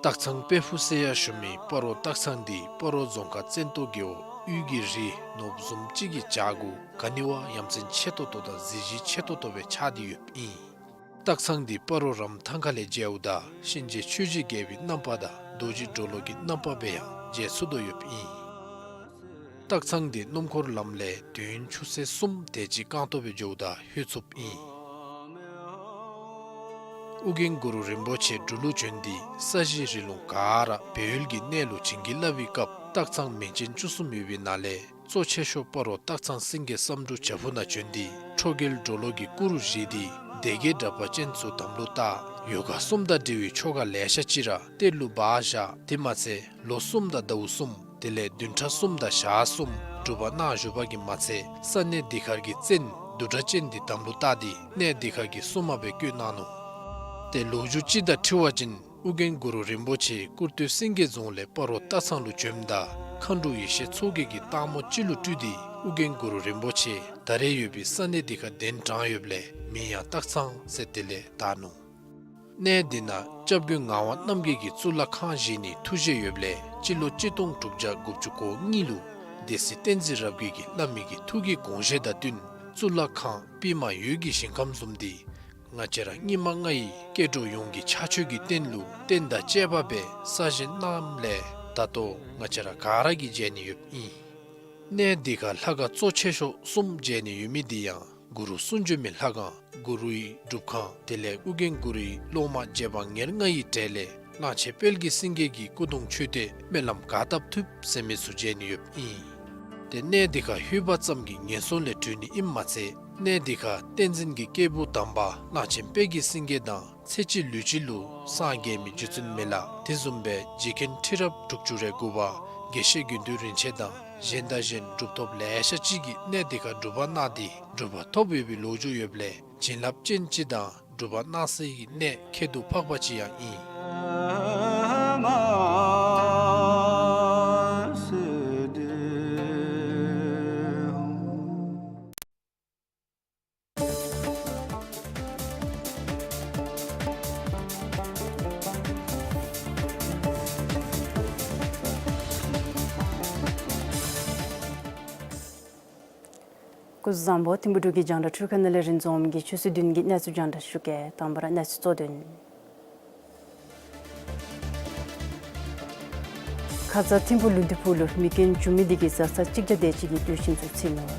སྟག་ཚང་དཔལ་ཕུག་ཟེར་ཡང་ཞུ་མི་སྤ་རོ་སྟག་ཚང་འདི་སྤ་རོ་རྫོང་ཁག་བཙན་ཏོ་རྒེད་འོག་དབུས་ཀྱི་རི་ནོར་བུ་བཟུམ་ཅིག་གི་བྱག་གུ་ག་ནི་བ་ཡ་མཚན་ཆེ་ཏོག་ཏོ་དང་གཟི་བརྗིད་ཆེ་ཏོག་ཏོ་སྦེ་ཆགས་ཏེ་ཡོདཔ་ཨིན། སྟག་ཚང་འདི་སྤ་རོ་རམ་ཐང་ཁ་ལས་མཇལཝ་ད་གཤིན་རྗེ་ཆོས་རྗེ་རྒྱལ་པོའི་རྣམ་པ་དང་རྡོ་རྗེ་གྲོ་ལོད་ཀྱི་རྣམ་པ་སྦེ་ཡང་མཇལ་ཚུགས་དོ་ཡོདཔ་ཨིན། སྟག་ཚང་འདི་སྣུམ་འཁོར་ལམ་ལས་དུས་ཡུན་ཆུ་ཚོད་གསུམ་དེ་ཅིག་རྐང་སྟོང་སྦེ་འགྱོཝ་ད་ལྷོད་ཚུགསཔ་ཨིན། ཨོ་རྒྱན་གུ་རུ་རིན་པོ་ཆེ་འབྲུག་ལུ་བྱོན་ཏེ་ས་གཞི་རི་ལུང་ག་ར་སྦས་ཡུལ་གྱི་གནས་ལུ་བྱིན་གྱིས་བརླབས་པའི་སྐབས་སྟག་ཚང་མིང་ཅན་བཅུ་གསུམ་ཡོད་པའི་ནང་ལས་གཙོ་ཆེ་ཤོས་སྤ་རོ་སྟག་ཚང་སེང་གེ་བསམ་འགྲུབ་བྱག་ཕུག་ནང་བྱོན་ཏེ་ཁྲོ་རྒྱལ་གྲོ་ལོད་ཀྱི་སྐུ་རུ་བཞེངས་ཏེ་སྡེ་བརྒྱད་དྲེགས་པ་ཅན་ཚུ་དམ་ལུ་བཏགས། ཡོ་ག་གསུམ་དང་འབྲེལ་བའི་ཆོ་ག་ལེ་ཤ་ཅིག་ར་གཏེར་ལུ་སྦ་བཞག། དེ་མ་ཚད་ལོ་གསུམ་དང་ཟླཝ་གསུམ་དེ་ལས་བདུན་ཕྲག་གསུམ་དང་ཞག་གསུམ་སྒྲུབ་པ་གནང་བཞུགས་པ་གིས་མ་ཚད་ས་གནས་འདི་ཁར་གྱི་བཙན་བདུད་དྲེགས་ཅན་འདི་དམ་ལུ་བཏགས་ཏེ་གནས་འདི་ཁར་གྱི་སྲུང་མ་སྦེ་བསྐོས་གནང་ནུག། ཏེ་ལོ་རྒྱུས་ཅིག་དང་འཁྲིལ་བ་ཅིན་ཨོ་རྒྱན་གུ་རུ་རིན་པོ་ཆེ་སྐུར་སྟོད་སེང་གེ་རྫོང་ལས་སྤ་རོ་སྟག་ཚང་ལུ་བྱོནམ་ད་མཁའ་འགྲོ་ཡེ་ཤེས་མཚོ་རྒྱལ་གྱིས་སྟག་མོ་ཅིག་ལུ་སྤྲུལ་ཏེ་ཨོ་རྒྱན་གུ་རུ་རིན་པོ་ཆེ་ད་རེས་ཡོད་པའི་ས་གནས་འདི་ཁར་གདན་དྲངས་ཡོདཔ་ལས་མིང་ཡང་སྟག་ཚང་ཟེར་དེ་ལས་བཏགས་ནུག། གནས་འདི་ནང་སྐྱབས་མགོན་ངག་དབང་རྣམ་རྒྱལ་གྱི་གཙུག་ལག་ཁང་བཞེངས་ནིའི་ཐུགས་བཞེད་ཡོདཔ་ལས་སྤྱི་ལོ་གཅིག་སྟོང་དྲུག་བརྒྱ་དགུ་བཅུ་གོ་གཉིས་ལུ་སྡེ་སྲིད་བསྟན་འཛིན་རབ་རྒྱས་ཀྱིས་བླ་མའི་གི་ཐུགས་ཀྱི་དགོངས་བཞེད་དང་བསྟུན་གཙུག་ལག་ཁང་པདྨ་འོད་ཀྱི་ཞིང་ཁམས་བཟུམ་འདི་ང་བཅས་ར་སྙིགས་མ་ལྔ་ཡི་སྐྱེ་འགྲོ་ཡོངས་ཀྱི་ཕྱག་མཆོད་ཀྱི་རྟེན་ལུ་རྟེན་དང་བཅས་པ་སྦེ་གསར་བཞེངས་གནངམ་ལས་ད་ལྟོ་ང་བཅས་ར་ག་ར་གིས་མཇལ་ནི་ཡོདཔ་ཨིན། གནས་འདི་ཁར་ལྷ་ཁང་གཙོ་ཆེ་ཤོས་གསུམ་མཇལ་ནི་ཡོད་མི་འདི་ཡང་གུ་རུ་གསུང་བྱོན་མའི་ལྷ་ཁང་གུ་རུའི་སྒྲུབ་ཁང་དེ་ལས་ཨོ་རྒྱན་གུ་རུའི་སློབ་མ་རྗེ་འབངས་ཉེར་ལྔ་ཡི་གྲས་ལས་གླང་ཆེན་དཔལ་གྱི་སེང་གེ་གི་སྐུ་གདུང་མཆོད་རྟེན་སྨོན་ལམ་ག་བཏབ་ཐུབ་ཟེར་མི་ཚུ་མཇལ་ནི་ཡོདཔ་ཨིན། ཏེ་གནས་འདི་ཁར་ལྷོད་པ་ཙམ་གྱིས་ངན་སོང་ལས་གྲོལ་ནི་ཨིནམ་མ་ཚད་གནས་འདི་ཁར་བསྟན་འཛིན་གྱི་སྐྱེས་བུ་དམ་པ་གླང་ཆེན་དཔལ་གྱི་སེང་གེ་དང་ཚེ་གཅིག་ལུས་གཅིག་ལུ་སངས་རྒྱས་མི་རྗེ་བཙུན་མི་ལ་དེ་བཟུམ་སྦེ་རྗེ་མཁན་ཁྲི་རབས་དྲུག་ཅུ་རེ་དགུ་པ་དགེ་བཤེས་དགེ་འདུན་རིན་ཆེན་དང་གཞན་དང་གཞན་གྲུབ་ཐོབ་ལེ་ཤ་ཅིག་གིས་གནས་འདི་ཁར་སྒྲུབ་པ་གནང་སྟེ་གྲུབ་པ་ཐོབ་ཡོད་པའི་ལོ་རྒྱུས་ཡོདཔ་ལས་བྱིན་རླབས་ཅན་ཅིག་དང་སྒྲུབ་པ་གནང་སའི་གནས་ཁྱད་དུ་འཕགས་པ་ཅིག་ཡང་ཨིན། སྐུ་གཟུགས་བཟང་པོ། ཐིམ་ཕུག་འབྲུག་གི་རྒྱང་བསྒྲགས་འཕྲུལ་ཁང་ནང་ལས་རིན་འཛོམས་ཀྱིས་ཆུ་ཚོད་བདུན་གྱི་གནས་ཚུལ་རྒྱང་བསྒྲགས་ཞུ་གེ། དང་པ་ར་གནས་ཚུལ་གཙོ་དོན། ཁ་ཙ་ཐིམ་ཕུག་ལུང་བསྟན་ཕུག་ལུ་མེ་རྐྱེན་བྱུང་མི་དེ་གིས་བཟའ་ཚང་གཅིག་བརྒྱ་དེ་ཅིག་གི་སྡོད་ཁྱིམ་ཚུ་འཚིག་ནུག།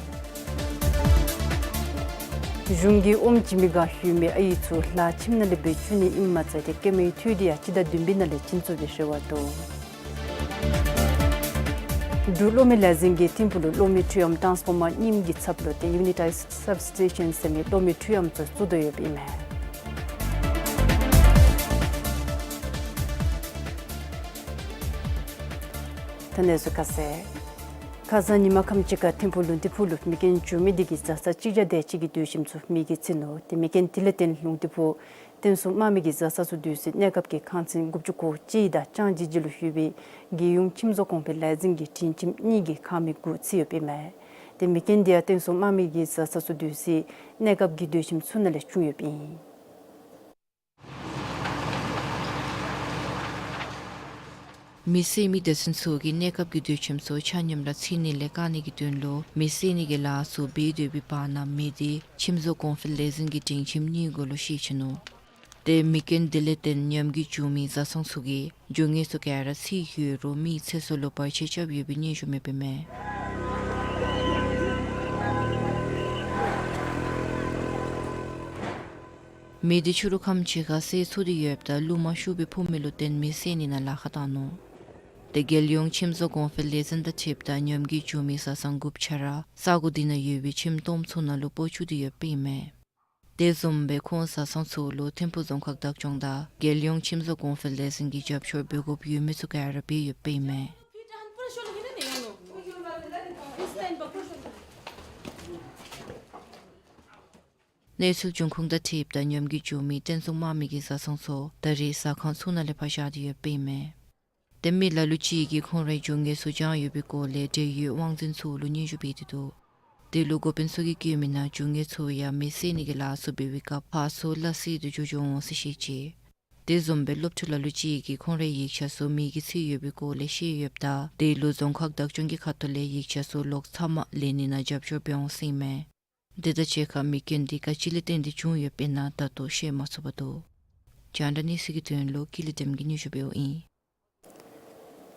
གཞུང་གིས་ཨོམ་བྱིན་མི་ག་ལྷོད་མི་ཨའི་ཚུ་ལྷ་ཁྱིམ་ནང་ལས་སྦེ་བཅུག་ནི་ཨིནམ་མ་ཚད་ཏེ་སྐྱེས་མའི་ཐོད་དེ་ཡང་སྤྱི་ཟླ་བདུན་པའི་ནང་ལས་བྱིན་ཚུགས་པའི་རེ་བ་འདུག། འབྲུག་གློག་མེ་ལས་འཛིན་གྱིས་ཐིམ་ཕུག་ལུ་གློག་མེ་འཕྲུལ་ཨམ་ཊཱནསི་ཕོར་མར་རྙིངམ་གྱི་ཚབ་ལུ་ཏེ་ཡུ་ནི་ཊའིཛ་སབ་སི་ཊེ་ཤཱན་ཟེར་མི་གློག་མེ་འཕྲུལ་ཨམ་ཚུ་བཙུགས་དོ་ཡོདཔ་ཨིན་མས། ད་གནས་ཚུལ་ཁ་གསལ། ཁ་ཙ་ཉིན་མ་ཁམས་ཅིག་ཁར་ཐིམ་ཕུག་ལུང་བསྟན་ཕུག་ལུ་མེ་རྐྱེན་བྱུང་མི་དེ་གིས་བཟའ་ཚང་གཅིག་བརྒྱ་དེ་ཅིག་གི་སྡོད་ཁྱིམ་ཚུ་མེ་གིས་འཚིག་ནུག། ཏེ་མེ་རྐྱེན་དེ་ལས་བརྟེན་ལུང་བསྟན་ཕུག་བསྟན་སྲུང་དམག་མི་གིས་བཟའ་ཚང་ཚུ་སྡོད་སའི་གནས་སྐབས་ཀྱི་ཁང་ཚན་དགུ་བཅུ་གོ་གཅིག་དང་ལྕང་སྦྱིས་སྦྱིས་ལུ་ཡོད་པའི་རྒྱལ་ཡོངས་ཁྱིམ་བཟོ་གོང་འཕེལ་ལས་འཛིན་གྱི་སྒྲིང་ཁྱིམ་གཉིས་ཀྱི་ཁང་མིག་དགུ་འཚིག་ཡོདཔ་ཨིན་མས། ཏེ་མེ་རྐྱེན་དེ་ཡང་བསྟན་སྲུང་དམག་མི་གིས་བཟའ་ཚང་ཚུ་སྡོད་སའི་གནས་སྐབས་ཀྱི་སྡོད་ཁྱིམ་ཚུ་ནང་ལས་བྱུང་ཡོདཔ་ཨིན། མེ་བསད་མི་སྡེ་ཚན་ཚུ་གིས་གནས་སྐབས་ཀྱི་སྡོད་ཁྱིམ་ཚུ་ཆ་མཉམ་ར་འཚིག་ནི་ལས་བཀག་ནི་གི་དོན་ལུ་མེ་བསད་ནི་གི་ལཱ་ཚུ་འབད་སྡོད་པའི་བར་ན་མེ་དེ་ཁྱིམ་བཟོ་གོང་འཕེལ་ལས་འཛིན་གྱི་སྒྲིང་ཁྱིམ་གཉིས་གུ་ལུ་ཤེད་ཆེ་ནུག། ཏེ་མེ་རྐྱེན་དེ་ལས་བརྟེན་ཉམས་རྒུད་བྱུང་མི་བཟའ་ཚང་ཚུ་གིས་རྒྱུ་དངོས་ཚུ་ག་ར་འཚིག་ཡོད་རུང་མེའི་ཚེ་སྲོག་ལུ་བར་ཆད་རྐྱབ་ཡོད་པའི་སྙན་ཞུ་མེདཔ་ཨིན་མས། མེ་འདི་ཕྱི་རུ་ཁམས་ཅིག་ཁར་སེལ་ཚུགས་ཏེ་ཡོདཔ་ད་རླུང་མ་ཤུགས་སྦེ་འཕུ་མི་ལུ་བརྟེན་མེ་བསད་ནི་ནང་ལཱ་ཁག་བཏང་ནུག། ཏེ་རྒྱལ་ཡོངས་ཁྱིམ་བཟོ་གོང་འཕེལ་ལས་འཛིན་དང་འཁྲིལཝ་ད་ཉམས་རྒུད་བྱུང་མི་བཟའ་ཚང་དགུ་བཅུ་ཆ་ར་ས་གོ་འདི་ནང་ཡོད་པའི་ཁྱིམ་སྟོངམ་ཚུ་ནང་ལུ་སྤོ་བཅུག་སྟེ་ཡོདཔ་ཨིན་མས། དེ་བཟུམ་སྦེ་ཁོང་བཟའ་ཚང་ཚུ་ལུ་ཐིམ་ཕུག་རྫོང་ཁག་བདག་སྐྱོང་དང་རྒྱལ་ཡོངས་ཁྱིམ་བཟོ་གོང་འཕེལ་ལས་འཛིན་གྱི་རྒྱབ་སྐྱོར་འབད་དགོཔ་ཡོད་མི་ཚུ་ག་ར་འབད་ཡོདཔ་ཨིན་མས། གནས་ཚུལ་འབྱུང་ཁུངས་དང་འཁྲིལཝ་ད་ཉམས་རྒུད་བྱུང་མི་བརྟན་སྲུང་དམག་མི་གི་བཟའ་ཚང་ཚུ་ད་རེས་ཟ་ཁང་ཚུ་ནང་ལས་ཕར་བཞག་སྟེ་ཡོདཔ་ཨིན་མས། ཏེ་མི་ལ་ལུ་ཅིག་གིས་ཁོང་རའི་རྒྱུ་དངོས་ཚུ་བྱང་ཡོད་པའི་སྐོར་ལས་འབྲེལ་ཡོད་དབང་འཛིན་ཚུ་ལུ་སྙན་ཞུ་འབད་དེ་འདུག། དེ་ལུ་འགོ་དཔོན་ཚུ་གིས་བཀོད་མི་ནང་རྒྱུ་དངོས་ཚུ་ཡང་མེ་བསད་ནི་གི་ལཱ་ཚུ་འབད་བའི་སྐབས་ཕར་ཚུར་སླ་བསྲེ་སྟེ་འགྱོ་འགྱོ་འོང་ཟེར་བཤད་ཅི། དེ་བཟུམ་སྦེ་སློབ་ཕྲུག་ལ་ལུ་ཅིག་གིས་ཁོང་རའི་ཡིག་ཆ་ཚུ་མེ་གིས་འཚིག་ཡོད་པའི་སྐོར་ལས་བཤད་ཡོདཔ་ད་དེ་ལུ་རྫོང་ཁག་བདག་སྐྱོང་གི་ཁ་ཐུག་ལས་ཡིག་ཆ་ཚུ་ལོག་ཚབ་མ་ལེན་ནི་ནང་རྒྱབ་སྐྱོར་འབད་འོང་ཟེར་ཨིན་མས། དེ་དང་གཅིག་ཁར་མེ་རྐྱེན་འདི་ག་ཅི་ལས་བརྟེན་ཏེ་བྱུང་ཡོདཔ་ཨིན་ན་ད་ལྟོ་ཤེས་མ་ཚུགས་པར་འདུག། རྒྱང་བསྒྲགས་གནས་ཚུལ་གྱི་དོན་ལུ་ཀུན་ལེགས་བདེམ་གྱིས་སྙན་ཞུ་འབདཝ་ཨིན།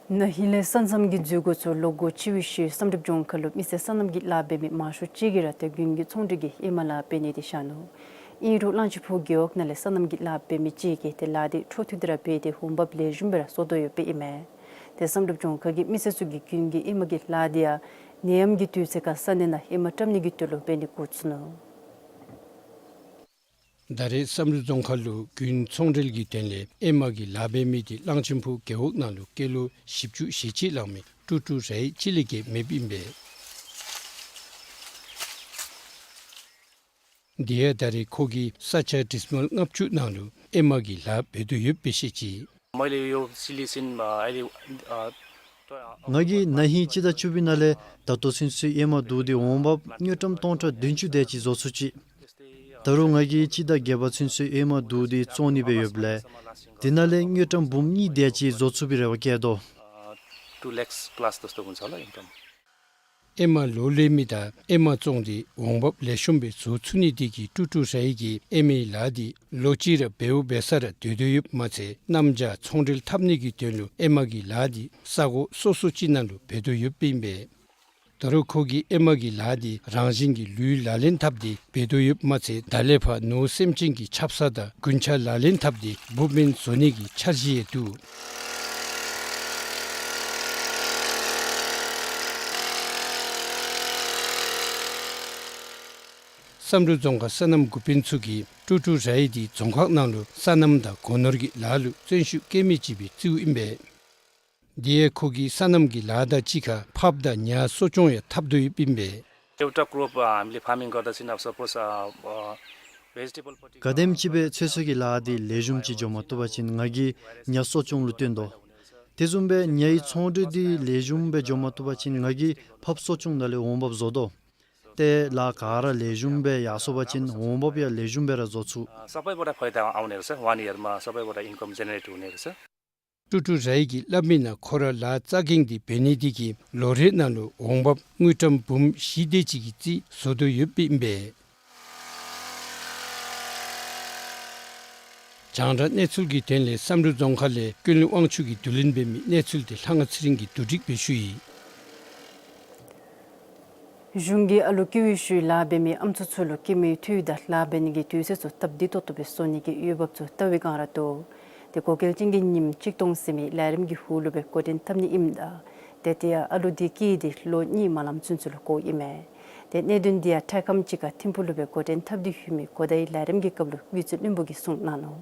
ན་ཧིང་ལས་ས་མཚམས་ཀྱི་འཛུལ་སྒོ་ཚུ་ལོག་སྒོ་ཕྱེ་བའི་ཤུལ་བསམ་གྲུབ་ལྗོངས་མཁར་ལུ་མི་སེར་སོ་ནམ་གྱི་ལཱ་འབད་མི་མང་ཤོས་ཅིག་གིས་ར་ཏེ་དགུན་གྱི་ཚོང་འབྲེལ་གྱི་ཨེ་མ་ལཱ་འབད་ནི་འདི་བཞག་ནུག། ཨིན་རུང་གླང་ཆེན་ཕུག་རྒེད་འོག་ནང་ལས་སོ་ནམ་གྱི་ལཱ་འབད་མི་ཅིག་གིས་ཏེ་ལཱ་འདི་འཕྲོ་མཐུད་དེ་ར་འབད་དེ་འོང་འབབ་ལེགས་ཤོམ་སྦེ་ར་བཟོ་དོ་ཡོདཔ་ཨིན་མས། ཏེ་བསམ་གྲུབ་ལྗོངས་མཁར་གྱི་མི་སེར་ཚུ་གིས་དགུན་གྱི་ཨེ་མ་གི་ལཱ་འདི་ཡང་ནད་ཡམས་ཀྱི་དུས་ཚོད་ཁར་ས་གནས་ནང་ཨེ་མ་བཀྲམ་ནི་གི་དོན་ལུ་འབད་ནི་འགོ་བཙུགས་ནུག། ད་རེས་བསམ་གྲུབ་རྫོང་ཁག་ལུ་དགུན་ཚོང་འབྲེལ་གྱི་དོན་ལས་ཨེ་མ་གི་ལཱ་འབད་མི་དེ་གླང་ཆེན་ཕུག་རྒེད་འོག་ནང་ལུ་སྐྱེས་ལོ་བཞི་བཅུ་ཞེ་གཅིག་ལང་མི་ཀྲུ་ཀྲུ་རའི་གཅིག་ལས་བརྒལ་མེདཔ་ཨིན་པས། དེ་ཡང་ད་རེས་ཁོ་གིས་ས་ཆ་ཌི་སི་མལ་ལྔ་བཅུ་ནང་ལུ་ཨེ་མ་གི་ལཱ་འབད་དོ་ཡོདཔ་སྦེ་བཤད་ཅི། मैले यो सिली सिन, अ, अहिले, अ, ང་གིས་ན་ཧིང་སྤྱི་ཟླ་བཅུ་པའི་ནང་ལས་ད་ལྟོ་ཚུན་ཚོད་ཨེ་མ་བསྡུ་སྟེ་འོང་འབབ་དངུལ་ཀྲམ་སྟོང་ཕྲག་བདུན་ཅུ་དེ་ཅིག་བཟོ་ཚུགས་ཅི། ད་རུང་ང་གིས་སྤྱི་ཟླ་བརྒྱད་པ་ཚུན་ཚོད་ཨེ་མ་བསྡུ་སྟེ་བཙོང་ནི་སྦེ་ཡོདཔ་ལས་དེ་ནང་ལས་དངུལ་ཀྲམ་འབུམ་གཉིས་དེ་ཅིག་བཟོ་ཚུགས་པའི་རེ་བ་བསྐྱེད་དོ། टू लाख प्लस जस्तो हुन्छ होला इन्कम। ཨེ་མ་ལོ་ལེན་མི་དང་ཨེ་མ་བཙོང་སྟེ་འོང་འབབ་ལེགས་ཤོམ་སྦེ་བཟོ་ཚུགས་ནི་དེ་གིས་ཀྲུ་ཀྲུ་རའི་གིས་ཨེ་མའི་ལཱ་འདི་ལོ་གཅིག་ར་འབདཝ་འབད་ས་ར་སྡོད་དོ་ཡོདཔ་མ་ཚད་གནམ་བྱཱར་ཚོང་འབྲེལ་འཐབ་ནི་གི་དོན་ལུ་ཨེ་མ་གི་ལཱ་འདི་ས་གོ་སོ་སོ་ཅིག་ནང་ལུ་འབད་དོ་ཡོདཔ་ཨིན་པས། ད་རུང་ཁོ་གིས་ཨེ་མ་གི་ལཱ་འདི་རང་བཞིན་གྱིས་ལུས་ལག་ལེན་འཐབ་སྟེ་འབད་དོ་ཡོདཔ་མ་ཚད་ད་ལས་ཕར་ནོར་སེམས་ཅན་གྱི་ཆབ་གསང་དང་རྒུན་ཆང་ལག་ལེན་འཐབ་སྟེ་འབུཔ་སྨན་བཟོ་ནི་གི་འཆར་གཞི་ཡང་འདུག། བསམ་གྲུབ་རྫོང་ཁག་སོ་ནམ་འགོ་དཔོན་ཚུ་གིས་ཀྲུ་ཀྲུ་རའི་འདི་རྫོང་ཁག་ནང་ལུ་སོ་ནམ་དང་སྒོ་ནོར་གྱི་ལཱ་ལུ་བརྩོན་ཤུགས་བསྐྱེད་མི་ཅིག་སྦེ་བརྩིཝ་ཨིན་པས། དེ་ཡང་ཁོ་གིས་སོ་ནམ་གྱི་ལཱ་དང་གཅིག་ཁར་ཕགཔ་དང་ཉ་གསོ་སྐྱོང་ཡང་འཐབ་དོ་ཡོདཔ་ཨིན་པས། एउटा क्रप, अ, हामीले फार्मिङ गर्दा चाहिँ अब सपोज, अ, अ, भेजिटेबल ཁ་དེམ་ཅིག་སྦེ་ཚོད་བསྲེ་གི་ལཱ་འདི་ལེགས་ཤོམ་ཅིག་འགྱོ་མ་བཏུབ་པ་ཅིན་ང་གིས་ཉ་གསོ་སྐྱོང་ལུ་བརྟེན་དོ། དེ་བཟུམ་སྦེ་ཉའི་ཚོང་འབྲེལ་འདི་ལེགས་ཤོམ་སྦེ་འགྱོ་མ་བཏུབ་པ་ཅིན་ང་གིས་ཕགཔ་གསོ་སྐྱོང་ནང་ལས་འོང་འབབ་བཟོ་དོ། ཏེ་ལཱ་ག་ར་ལེགས་ཤོམ་སྦེ་ཡར་སོང་པ་ཅིན་འོང་འབབ་ཡང་ལེགས་ཤོམ་སྦེ་ར་བཟོ་ཚུགས། अ, सबैबाट फाइदा आउने रहेछ, वान इयरमा सबैबाट इन्कम जेनेरेट हुने रहेछ। ཀྲུ་ཀྲུ་རའི་གི་སླབ་མི་ནང་ཁོ་ར་ལཱ་རྩ་འགེངས་ཏེ་འབད་ནི་དེ་གིས་ལོ་རེ་ནང་ལུ་འོང་འབབ་དངུལ་ཀྲམ་འབུམ་བཞི་དེ་ཅིག་གི་རྩིས་བཟོ་དོ་ཡོདཔ་ཨིན་པས། རྒྱང་བསྒྲགས་གནས་ཚུལ་གྱི་དོན་ལས་བསམ་གྲུབ་རྫོང་ཁག་ལས་ཀུན་ལེགས་དབང་ཕྱུག་གིས་བསྡུ་ལེན་འབད་མི་གནས་ཚུལ་དེ་ལྷ་དབང་ཚེ་རིང་གིས་བསྡུ་སྒྲིག་འབད་ཞུ་ཡི། གཞུང་གིས་ཨ་ལུ་སྐྱེ་བའི་ཤུལ་ལཱ་འབད་མི་ཨམ་སྲུ་ཚུ་ལུ་སྐྱེས་མའི་འཐུས་དང་ལཱ་འབད་ནི་གི་དུས་ཚོད་ཚུ་སྟབས་བདེ་ཏོག་ཏོ་སྦེ་བཟོ་ནི་གི་འོས་འབབ་ཚུ་བལྟ་བའི་བསྒང་ར་འདུག། ཏེ་གོ་སྐལ་ཅན་གྱི་ཉིནམ་གཅིག་སྟོང་ཟེར་མི་ལས་རིམ་གྱི་ཧུ་ལུ་སྦེ་འགོ་འདྲེན་འཐབ་ནི་ཨིནམ་ད་ཏེ་དེ་ཡང་ཨ་ལུ་འདི་སྐྱེས་ཏེ་ལོ་གཉིས་མ་ལངམ་ཚུན་ཚོད་ལུ་གོཝ་ཨིན་མས། ཏེ་གནད་དོན་འདི་ཡང་འཕྲལ་ཁམས་ཅིག་ཁར་ཐིམ་ཕུག་ལུ་སྦེ་འགོ་འདྲེན་འཐབ་སྟེ་ཡོད་མི་གོ་བརྡའི་ལས་རིམ་གྱི་སྐབས་ལུ་དངུལ་རྩིས་བློན་པོ་གིས་གསུངས་གནང་ནུག།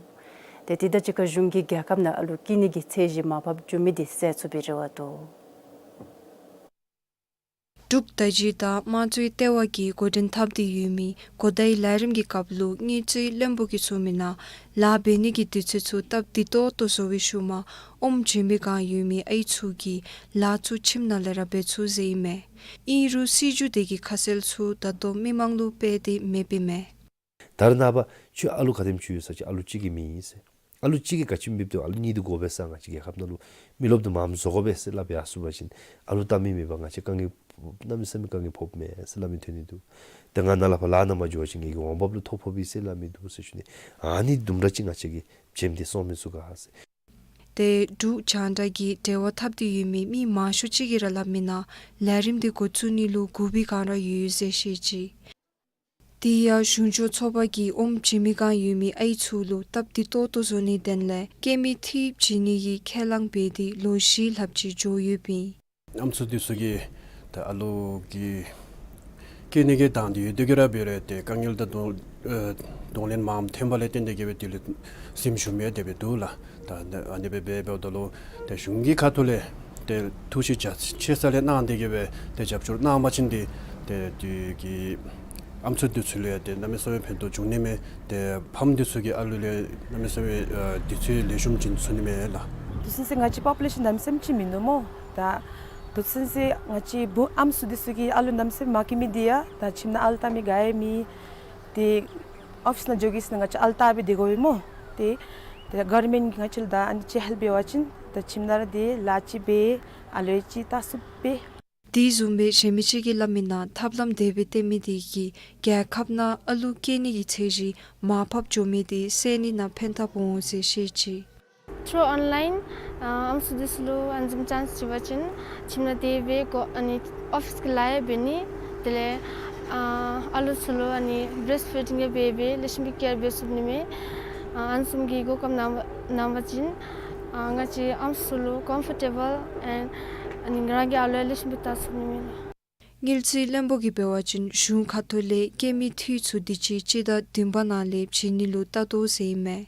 ཏེ་དེ་དང་གཅིག་ཁར་གཞུང་གིས་རྒྱལ་ཁབ་ནང་ཨ་ལུ་སྐྱེ་ནི་གི་ཚད་གཞི་མར་ཕབ་འགྱོ་མི་འདི་སེལ་ཚུགས་པའི་རེ་བ་འདུག། འབྲུག་བརྡ་བརྒྱུད་དང་དམངས་གཙོའི་ལྟེ་བ་གིས་འགོ་འདྲེན་འཐབ་སྟེ་ཡོད་མི་གོ་བརྡའི་ལས་རིམ་གྱི་སྐབས་ལུ་དངུལ་རྩིས་བློན་པོ་གིས་གསུངས་མི་ནང་ལཱ་འབད་ནི་གི་དུས་ཚོད་ཚུ་སྟབས་བདེ་ཏོག་ཏོ་བཟོ་བའི་ཤུལ་མ་ཨོམ་བྱིན་པའི་བསྒང་ཡོད་མི་ཨའི་ཚུ་གིས་ལཱ་ཚུ་ཁྱིམ་ནང་ལས་ར་འབད་ཚུགས་ཟེར་ཨིན་མས། ཨིན་རུང་སྲིད་བྱུས་དེ་གི་ཁ་གསལ་ཚུ་ད་ལྟོ་མི་མང་ལུ་སྤེལ་ཏེ་མེདཔ་ཨིན་མས། ད་རེས་ནངས་པ་ཁྱོད་ཨ་ལུ་ག་དེམ་ཅིག་ཡོད་ཟེར་བ་ཅིན་ཨ་ལུ་གཅིག་གིས་མི་ཨིན་ཟེར། ཨ་ལུ་གཅིག་གིས་ག་ཅི་འབདཝ་ད་ཨ་ལུ་གཉིས་འདི་དགོ་པས་ཟེར། ང་བཅས་རྒྱལ་ཁབ་ནང་ལུ་མི་རློབས་འདི་མངམ་བཟོ་དགོ་པས་ཟེར་སླབ་ཡར་སོང་པ་ཅིན་ཨ་ལུ་བལྟ་མི་མེད་པར་ང་བཅས་དཀའ་ངལ་གནམ་མེད་ས་མེད་དཀའ་ངལ་ཕོགཔ་མས་ཟེར་སླབ་མི་ཐོན་ནི་འདུག། ཏེ་ང་ནཱ་ལས་ཕར་ལཱ་ནང་མ་འགྱོ་བ་ཅིན་ངེ་གི་འོང་འབབ་ལུ་ཐོ་ཕོག་པས་ཟེར་སླབ་མི་འདུག་ཟེར་ཞུ་ནི། ཨ་ནི་དུམ་གྲ་ཅིག་ང་བཅས་ཀྱིས་བྱེམ་སྟེ་སོང་མི་ཚུགས་ག་ཟེར། ཏེ་འབྲུག་རྒྱང་བསྒྲགས་ཀྱིས་འབྲེལ་བ་འཐབ་སྟེ་ཡོད་མི་མི་མང་ཤོས་ཅིག་གིས་ར་སླབ་མི་ནང་ལས་རིམ་འདི་འགོ་བཙུགས་ནི་ལུ་སྒུག་པའི་བསྒང་ར་ཡོད་ཟེར་བཤད་ཅི། དེ་ཡང་གཞུང་ཕྱོགས་ཚོགས་པ་གིས་ཨོམ་བྱིན་མི་གང་ཡོད་མི་ཨའི་ཚུ་ལུ་སྟབས་བདེ་ཏོག་ཏོ་བཟོ་ནིའི་དོན་ལས་སྐྱེད་མའི་འཐུས་བྱིན་ནི་གི་ཁས་བླངས་འབད་དེ་ལོ་བཞི་ལྷགཔ་ཅིག་འགྱོ་ཡོདཔ་ཨིན། ཨམ་སྲུ་འདི་ཚུ་གིས་ད་ཨ་ལུ་གི་སྐྱེ་ནི་གི་དང་འདོད་ཡོད་དེ་གིས་ར་འབད་རུང་ཏེ་དཀའ་ངལ་དང་གདོང་ཨེ་གདོང་ལེན་མངམ་ཐོན་པ་ལས་བརྟེན་ཏེ་གིས་འབད་དེ་ལས་ཟིམ་ཞུ་མི་དེ་སྦེ་འདུག་ལགས། ད་ཨ་ནི་སྦེ་འབད་འབདཝ་ད་ལུ་ཏེ་གཞུང་གི་ཁ་ཐུག་ལས་ཏེ་ཐུགས་ཞིབ་རྒྱ་ཆེ་ས་ལས་གནང་སྟེ་གིས་འབད་ཏེ་རྒྱབ་སྐྱོར་གནང་པ་ཅིན་ཏེ་ཏེ་དེ་གི་ཨམ་སྲུ་འདི་ཚུ་ལུ་ཡང་ཏེ་གནམ་མེད་ས་མེད་ཕན་ཐོགས་འབྱུང་ནི་མས། ཏེ་ཕམ་འདི་ཚུ་གི་ཨ་ལུ་ལུ་ཡང་གནམ་མེད་ས་མེད་ཨ་དུས་ཚོད་ལེགས་ཤོམ་བྱིན་ཚུགས་ནི་མས་ལགས། དུས་ཚོད་ཟེར་ང་བཅས་པོ་པུ་ལེ་ཤཱན་གནམ་མེད་ས་མེད་ཅིག་མིན་འདུག་སྨོ། ད་དུས་ཚོད་ཟེར་ང་བཅས་བུ་ཨམ་སྲུ་འདི་ཚུ་གིས་ཨ་ལུ་གནམ་མེད་ས་མེད་མ་སྐྱེ་མི་འདི་ཡང་ད་ཁྱིམ་ནང་ཨ་ལ་བལྟ་མི་ག་ཡང་མེད། ཏེ་ཨོ་ཕིས་ནང་འགྱོ་གེ་ཟེར་ན་ང་བཅས་ཨ་ལ་བལྟ་སྦེ་སྡོད་དགོ་པས་སྨོ། ཏེ་ཏེ་གོ་ཝར་ནམེནཊ་གིས་ང་བཅས་ལུ་ད་ཨ་ནི་ཅིག་ཧེལཔ་འབད་བ་ཅིན་ད་ཁྱིམ་ནང་ར་ཏེ་ལཱ་ཅིག་འབད་ཨ་ལུ་ཡང་ཅིག་བལྟ་ཚུགས་པས། དེ་བཟུམ་སྦེ་གཞན་མི་ཅིག་གིས་སླབ་མི་ནང་ཐབས་ལམ་དེ་སྦེ་བཏོན་མི་དེ་གིས་རྒྱལ་ཁབ་ནང་ཨ་ལུ་སྐྱེ་ནི་གི་ཚད་གཞི་མར་ཕབ་འགྱོ་མི་དེ་སེལ་ནི་ནང་ཕན་ཐབས་འོང་ཟེར་བཤད་ཅི། Through online ཨ་ཨམ་སྲུ་འདི་ཚུ་ལུ་ཨ་ནི་བཟུམ་ཅཱནསི་བྱིན་པ་ཅིན་ཁྱིམ་ནང་སྡོད་སྦེ་གོ་ཨ་ནི་ཨོ་ཕིས་ཀྱི་ལཱ་ཡང་འབད་ནི། དེ་ལས་ཨ་ཨ་ལུ་ཚུ་ལུ་ཨ་ནི་བི་རེསཊ་ཕིཌིང་ཡང་འབད་སྦེ་ལེགས་ཤོམ་སྦེ་ཀེར་འབད་ཚུགས་ནི་མས། ཨ་ཨ་ནི་བཟུམ་གྱི་གོ་སྐབས་གནང་བ་གནང་བ་ཅིན་ཨ་ང་བཅས་ཨམ་སྲུ་ལུ་ཀམ་ཕོར་ཊེ་བཱལ་ཨེནཌ་ཨ་ནི་རང་གི་ཨ་ལུ་ཡང་ལེགས་ཤོམ་སྦེ་བལྟ་ཚུགས་ནི་མས་ལགས། དངུལ་རྩིས་བློན་པོ་གིས་འབད་བ་ཅིན་གཞུང་ཁ་ཐུག་ལས་སྐྱེད་མའི་འཐུས་ཚུ་དུས་ཅི་སྤྱི་ཟླ་བདུན་པ་ནང་ལས་བྱིན་ནི་ལུ་བལྟ་དོ་ཟེར་ཨིན་མས།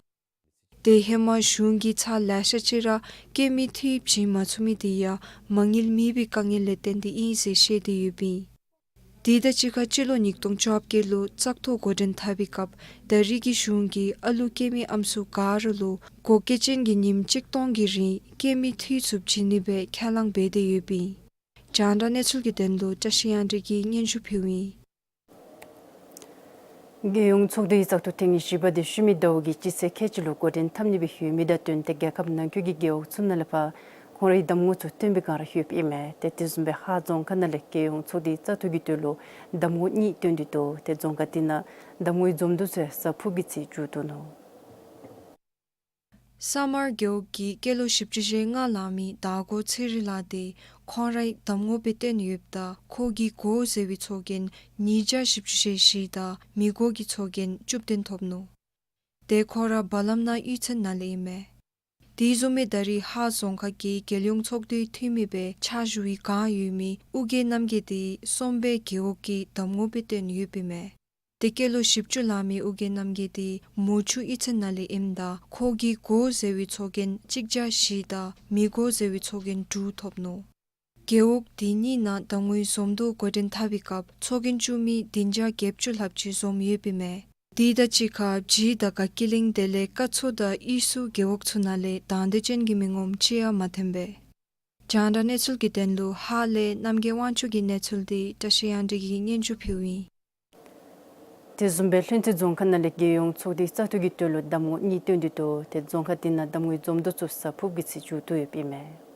ཏེ་ཧེ་མ་གཞུང་གིས་ཚར་ལེ་ཤ་ཅིག་ར་སྐྱེད་མའི་འཐུས་བྱིན་མ་ཚུགས་མི་དེ་ཡང་མ་དངུལ་མེད་པའི་དཀའ་ངལ་ལས་བརྟེན་ཏེ་ཨིན་ཟེར་བཤད་དེ་ཡོདཔ་ཨིན། དེ་དང་གཅིག་ཁར་སྤྱི་ལོ་ཉིས་སྟོང་བཅོ་བརྒྱད་ལུ་བཙག་འཐུ་འགོ་འདྲེན་འཐབ་པའི་སྐབས་ད་རེས་ཀྱི་གཞུང་གིས་ཨ་ལུ་སྐྱེ་མི་ཨམ་སྲུ་ག་ར་ལུ་བགོ་སྐལ་ཅན་གྱི་ཉིནམ་གཅིག་སྟོང་གི་རིང་སྐྱེད་མའི་འཐུས་ཚུ་བྱིན་ནི་སྦེ་ཁས་བླངས་འབད་དེ་ཡོདཔ་ཨིན། རྒྱང་བསྒྲགས་གནས་ཚུལ་གྱི་དོན་ལུ་བཀྲ་ཤིས་དབྱངས་སྒྲོན་གྱིས་སྙན་ཞུ་ཕུལཝ་ཨིན། རྒྱལ་ཡོངས་ཚོགས་འདུའི་བཙག་འཐུ་ཐེངས་བཞི་པ་དེ་ཤུལ་མའི་ཟླཝ་གི་སྤྱི་ཚེས་ཁལ་གཅིག་ལུ་འགོ་འདྲེན་འཐབ་ནི་སྦེ་ཡོད་མི་དང་བསྟུན་ཏེ་རྒྱལ་ཁབ་ནང་འཁོད་ཀྱི་རྒེད་འོག་ཚུ་ནང་ལས་ཕར་ཁོང་རའི་གདམ་ངོ་ཚུ་བཏོན་པའི་བསྒང་ར་ཡོདཔ་ཨིན་མས། ཏེ་དེ་བཟུམ་སྦེ་ཧཱ་རྫོང་ཁག་ནང་ལས་རྒྱལ་ཡོངས་ཚོགས་འདུའི་བཙག་འཐུ་གི་དོན་ལུ་གདམ་ངོ་གཉིས་བཏོན་ཏེ་འདུག། ཏེ་རྫོང་ཁག་དེ་ནང་གདམ་ངོའི་འཛོམས་འདུ་ཚུ་ཡང་གཟའ་ཕུར་བུ་གི་ཚེ་མཇུག་བསྡུ་ནུག། ས་དམར་རྒེད་འོག་གི་སྐྱེས་ལོ་བཞི་བཅུ་ཞེ་ལྔ་ལང་མི་དར་མགོ་ཚེ་རིང་ལགས་དེ་ཁོང་རའི་གདམ་ངོ་སྦེ་བཏོན་ཡོདཔ་ད་ཁོ་གི་གོ་ཟེར་བའི་ཚོགས་རྒྱན་ཉིས་བརྒྱ་བཞི་བཅུ་ཞེ་བཞི་དང་མི་གོ་གི་ཚོགས་རྒྱན་བཅུ་བདུན་ཐོབ་ནུག། ཏེ་ཁོ་ར་བ་ལམ་ནང་གཡུས་ཚན་ནང་ལས་ཨིན་མས། དེ་བཟུམ་སྦེ་ད་རེས་ཧཱ་རྫོང་ཁག་གིས་རྒྱལ་ཡོངས་ཚོགས་འདུའི་འཐུས་མི་སྦེ་ཕྱག་ཞུ་བའི་བསྒང་ཡོད་མི་ཨོ་རྒྱན་རྣམ་རྒྱལ་དེ་གསུམ་པའི་རྒེད་འོག་གི་གདམ་ངོ་སྦེ་བཏོན་ཡོདཔ་ཨིན་མས། ཏེ་སྐྱེས་ལོ་བཞི་བཅུ་ལང་མི་ཨོ་རྒྱན་རྣམ་རྒྱལ་དེ་མོ་ཆུ་གཡུས་ཚན་ནང་ལས་ཨིནམ་ད་ཁོ་གིས་གོ་ཟེར་བའི་ཚོགས་རྒྱན་གཅིག་བརྒྱ་བཞི་དང་མི་གོ་ཟེར་བའི་ཚོགས་རྒྱན་དྲུག་ཐོབ་ནུག། རྒེད་འོག་དེ་གཉིས་ནང་གདམ་ངོའི་འཛོམས་འདུ་འགོ་འདྲེན་འཐབ་པའི་སྐབས་ཚོགས་རྒྱན་བཅུག་མི་བདུན་བརྒྱ་བརྒྱད་ཅུ་ལྷགཔ་ཅིག་འཛོམས་ཡོདཔ་ཨིན་མས། དེ་དང་གཅིག་ཁར་གཞིས་དང་དགའ་སྐྱིད་གླིང་དེ་ལས་སྐར་ཚོ་དང་གཡུས་སུ་རྒེད་འོག་ཚུ་ནང་ལས་དང་འདོད་ཅན་གྱི་མི་ངོམ་གཅིག་ཡང་མ་ཐོན་པས། རྒྱང་བསྒྲགས་གནས་ཚུལ་གྱི་དོན་ལུ་ཧཱ་ལས་རྣམ་རྒྱལ་དབང་ཕྱུག་གི་གནས་ཚུལ་དེ་བཀྲ་ཤིས་དབྱངས་སྒྲོན་གྱིས་སྙན་ཞུ་ཕུལཝ་ཨིན། དེ་བཟུམ་སྦེ་ལྷུན་རྩེ་རྫོང་ཁག་ནང་ལས་རྒྱལ་ཡོངས་ཚོགས་འདུའི་བཙག་འཐུ་གི་དོན་ལུ་གདམ་ངོ་གཉིས་བཏོན་ཏེ་འདུག། ཏེ་རྫོང་ཁག་དེ་ནང་གདམ་ངོའི་འཛོམས་འདུ་ཚུ་གཟའ་ཕུར་བུ་གི་ཚེ་མཇུག་བསྡུ་ཡོདཔ་ཨིན་མས།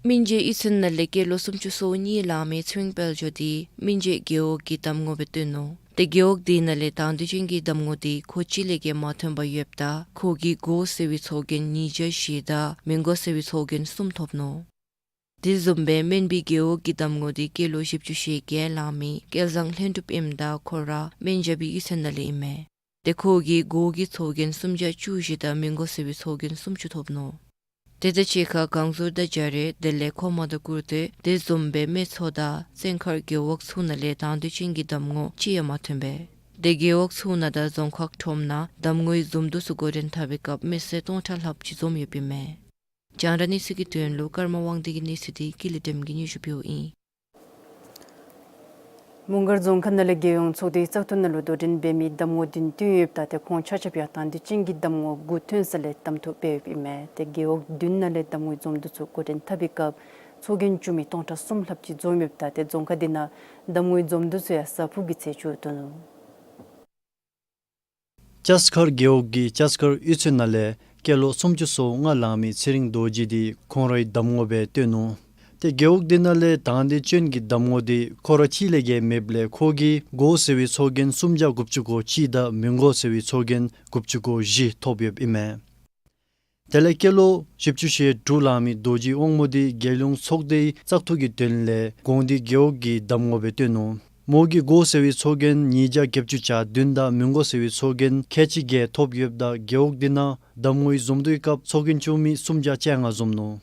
སྨིན་བྱེད་གཡུས་ཚན་ནང་ལས་སྐྱེས་ལོ་སུམ་ཅུ་སོ་གཉིས་ལང་མི་ཚེ་རིང་དཔལ་འབྱོར་དེ་སྨིན་བྱེད་རྒེད་འོག་གི་གདམ་ངོ་སྦེ་བཏོན་ནུག། ཏེ་རྒེད་འོག་དེ་ནང་ལས་དང་འདོད་ཅན་གྱི་གདམ་ངོ་དེ་ཁོ་གཅིག་ལས་བརྒལ་མ་ཐོན་པར་ཡོདཔ་ད་ཁོ་གིས་གོ་ཟེར་བའི་ཚོགས་རྒྱན་ཉིས་བརྒྱ་བཞི་དང་མི་གོ་ཟེར་བའི་ཚོགས་རྒྱན་གསུམ་ཐོབ་ནུག། དེ་བཟུམ་སྦེ་སྨན་སྦི་རྒེད་འོག་གི་གདམ་ངོ་དེ་སྐྱེས་ལོ་བཞི་བཅུ་ཞེ་བརྒྱད་ལང་མི་སྐལ་བཟང་ལྷུན་གྲུབ་ཨིནམ་ད་ཁོ་ར་སྨན་རྒྱལ་པའི་གཡུས་ཚན་ནང་ལས་ཨིན་མས། ཏེ་ཁོ་གིས་གོ་གི་ཚོགས་རྒྱན་སུམ་བརྒྱ་བཅུ་བཞི་དང་མི་གོ་ཟེར་བའི་ཚོགས་རྒྱན་སུམ་ཅུ་ཐོབ་ནུག། དེ་དང་གཅིག་ཁར་གངས་ཟུར་དང་རྒྱ་རི་དེ་ལས་མཁོ་མ་དང་ཀུར་སྟོད་དེ་བཟུམ་སྦེ་སྨད་མཚོ་དང་བཙན་མཁར་རྒེད་འོག་ཚུ་ནང་ལས་དང་འདོད་ཅན་གྱི་གདམ་ངོ་གཅིག་ཡང་མ་ཐོན་པས། ཏེ་རྒེད་འོག་ཚུ་ནང་དང་རྫོང་ཁག་ཁྲོམ་ནང་གདམ་ངོའི་འཛོམས་འདུ་ཚུ་འགོ་འདྲེན་འཐབ་པའི་སྐབས་མི་སེར་སྟོང་ཕྲག་ལྷགཔ་ཅིག་འཛོམས་ཡོདཔ་ཨིན་མས། རྒྱང་བསྒྲགས་གནས་ཚུལ་གྱི་དོན་ལུ་ཀརྨ་དབང་འདུས་ཀྱི་གནས་ཚུལ་དེ་ཀུན་ལེགས་སྒྲོལམ་གྱིས་སྙན་ཞུ་ཕུལཝ་ཨིན། མོང་སྒར་རྫོང་ཁག་ནང་ལས་རྒྱལ་ཡོངས་ཚོགས་འདུའི་བཙག་འཐུ་ནང་ལུ་དོ་འགྲན་འབད་མི་གདམ་ངོ་བདུན་བཏོན་ཡོདཔ་ད་ཏེ་ཁོང་ཆ་ཁྱབ་ཡང་དང་འདོད་ཅན་གྱི་གདམ་ངོ་དགུ་ཐོན་ས་ལས་གདམ་འཐུ་འབད་ཡོདཔ་ཨིན་མས། ཏེ་རྒེད་འོག་བདུན་ནང་ལས་གདམ་ངོའི་འཛོམས་འདུ་ཚུ་འགོ་འདྲེན་འཐབ་པའི་སྐབས་ཚོགས་རྒྱན་བཅུག་མི་སྟོང་ཕྲག་གསུམ་ལྷགཔ་ཅིག་འཛོམས་ཡོདཔ་ད་ཏེ་རྫོང་ཁག་དེ་ནང་གདམ་ངོའི་འཛོམས་འདུ་ཚུ་ཡང་གཟའ་ཕུར་བུ་གི་ཚེ་མཇུག་བསྡུ་ནུག། ལྕགས་མཁར་རྒེད་འོག་གི་ལྕགས་མཁར་གཡུས་ཚན་ནང་ལས་སྐྱེས་ལོ་སུམ་ཅུ་སོ་ལྔ་ལང་མི་ཚེ་རིང་རྡོ་རྗེ་དེ་ཁོང་རའི་གདམ་ངོ་སྦེ་བཏོན་ནུག། ཏེ་རྒེད་འོག་དེ་ནང་ལས་དང་འདོད་ཅན་གྱི་གདམ་ངོ་དེ་ཁོ་ར་གཅིག་ལས་བརྒལ་མེདཔ་ལས་ཁོ་གིས་གོ་ཟེར་བའི་ཚོགས་རྒྱན་སུམ་བརྒྱ་དགུ་བཅུ་གོ་གཅིག་དང་མི་གོ་ཟེར་བའི་ཚོགས་རྒྱན་དགུ་བཅུ་གོ་བཞི་ཐོབ་ཡོདཔ་ཨིན་མས། དེ་ལས་སྐྱེས་ལོ་བཞི་བཅུ་ཞེ་དྲུག་ལང་མི་རྡོ་རྗེ་དབང་མོ་དེ་རྒྱལ་ཡོངས་ཚོགས་སྡེའི་བཙག་འཐུ་གི་དོན་ལས་དགོངས་འདུས་རྒེད་འོག་གི་གདམ་ངོ་སྦེ་བཏོན་ནུག། མོ་གིས་དགོ་ཟེར་བའི་ཚོགས་རྒྱན་ཉིས་བརྒྱ་བརྒྱད་ཅུ་གྱ་བདུན་དང་མི་དགོ་ཟེར་བའི་ཚོགས་རྒྱན་ཁལ་གཅིག་བརྒྱད་ཐོབ་ཡོདཔ་ད་རྒེད་འོག་དེ་ནང་གདམ་ངོའི་འཛོམས་འདུའི་སྐབས་ཚོགས་རྒྱན་བཙུགས་མི་སུམ་བརྒྱ་བཅོ་ལྔ་འཛོམས་ནུག།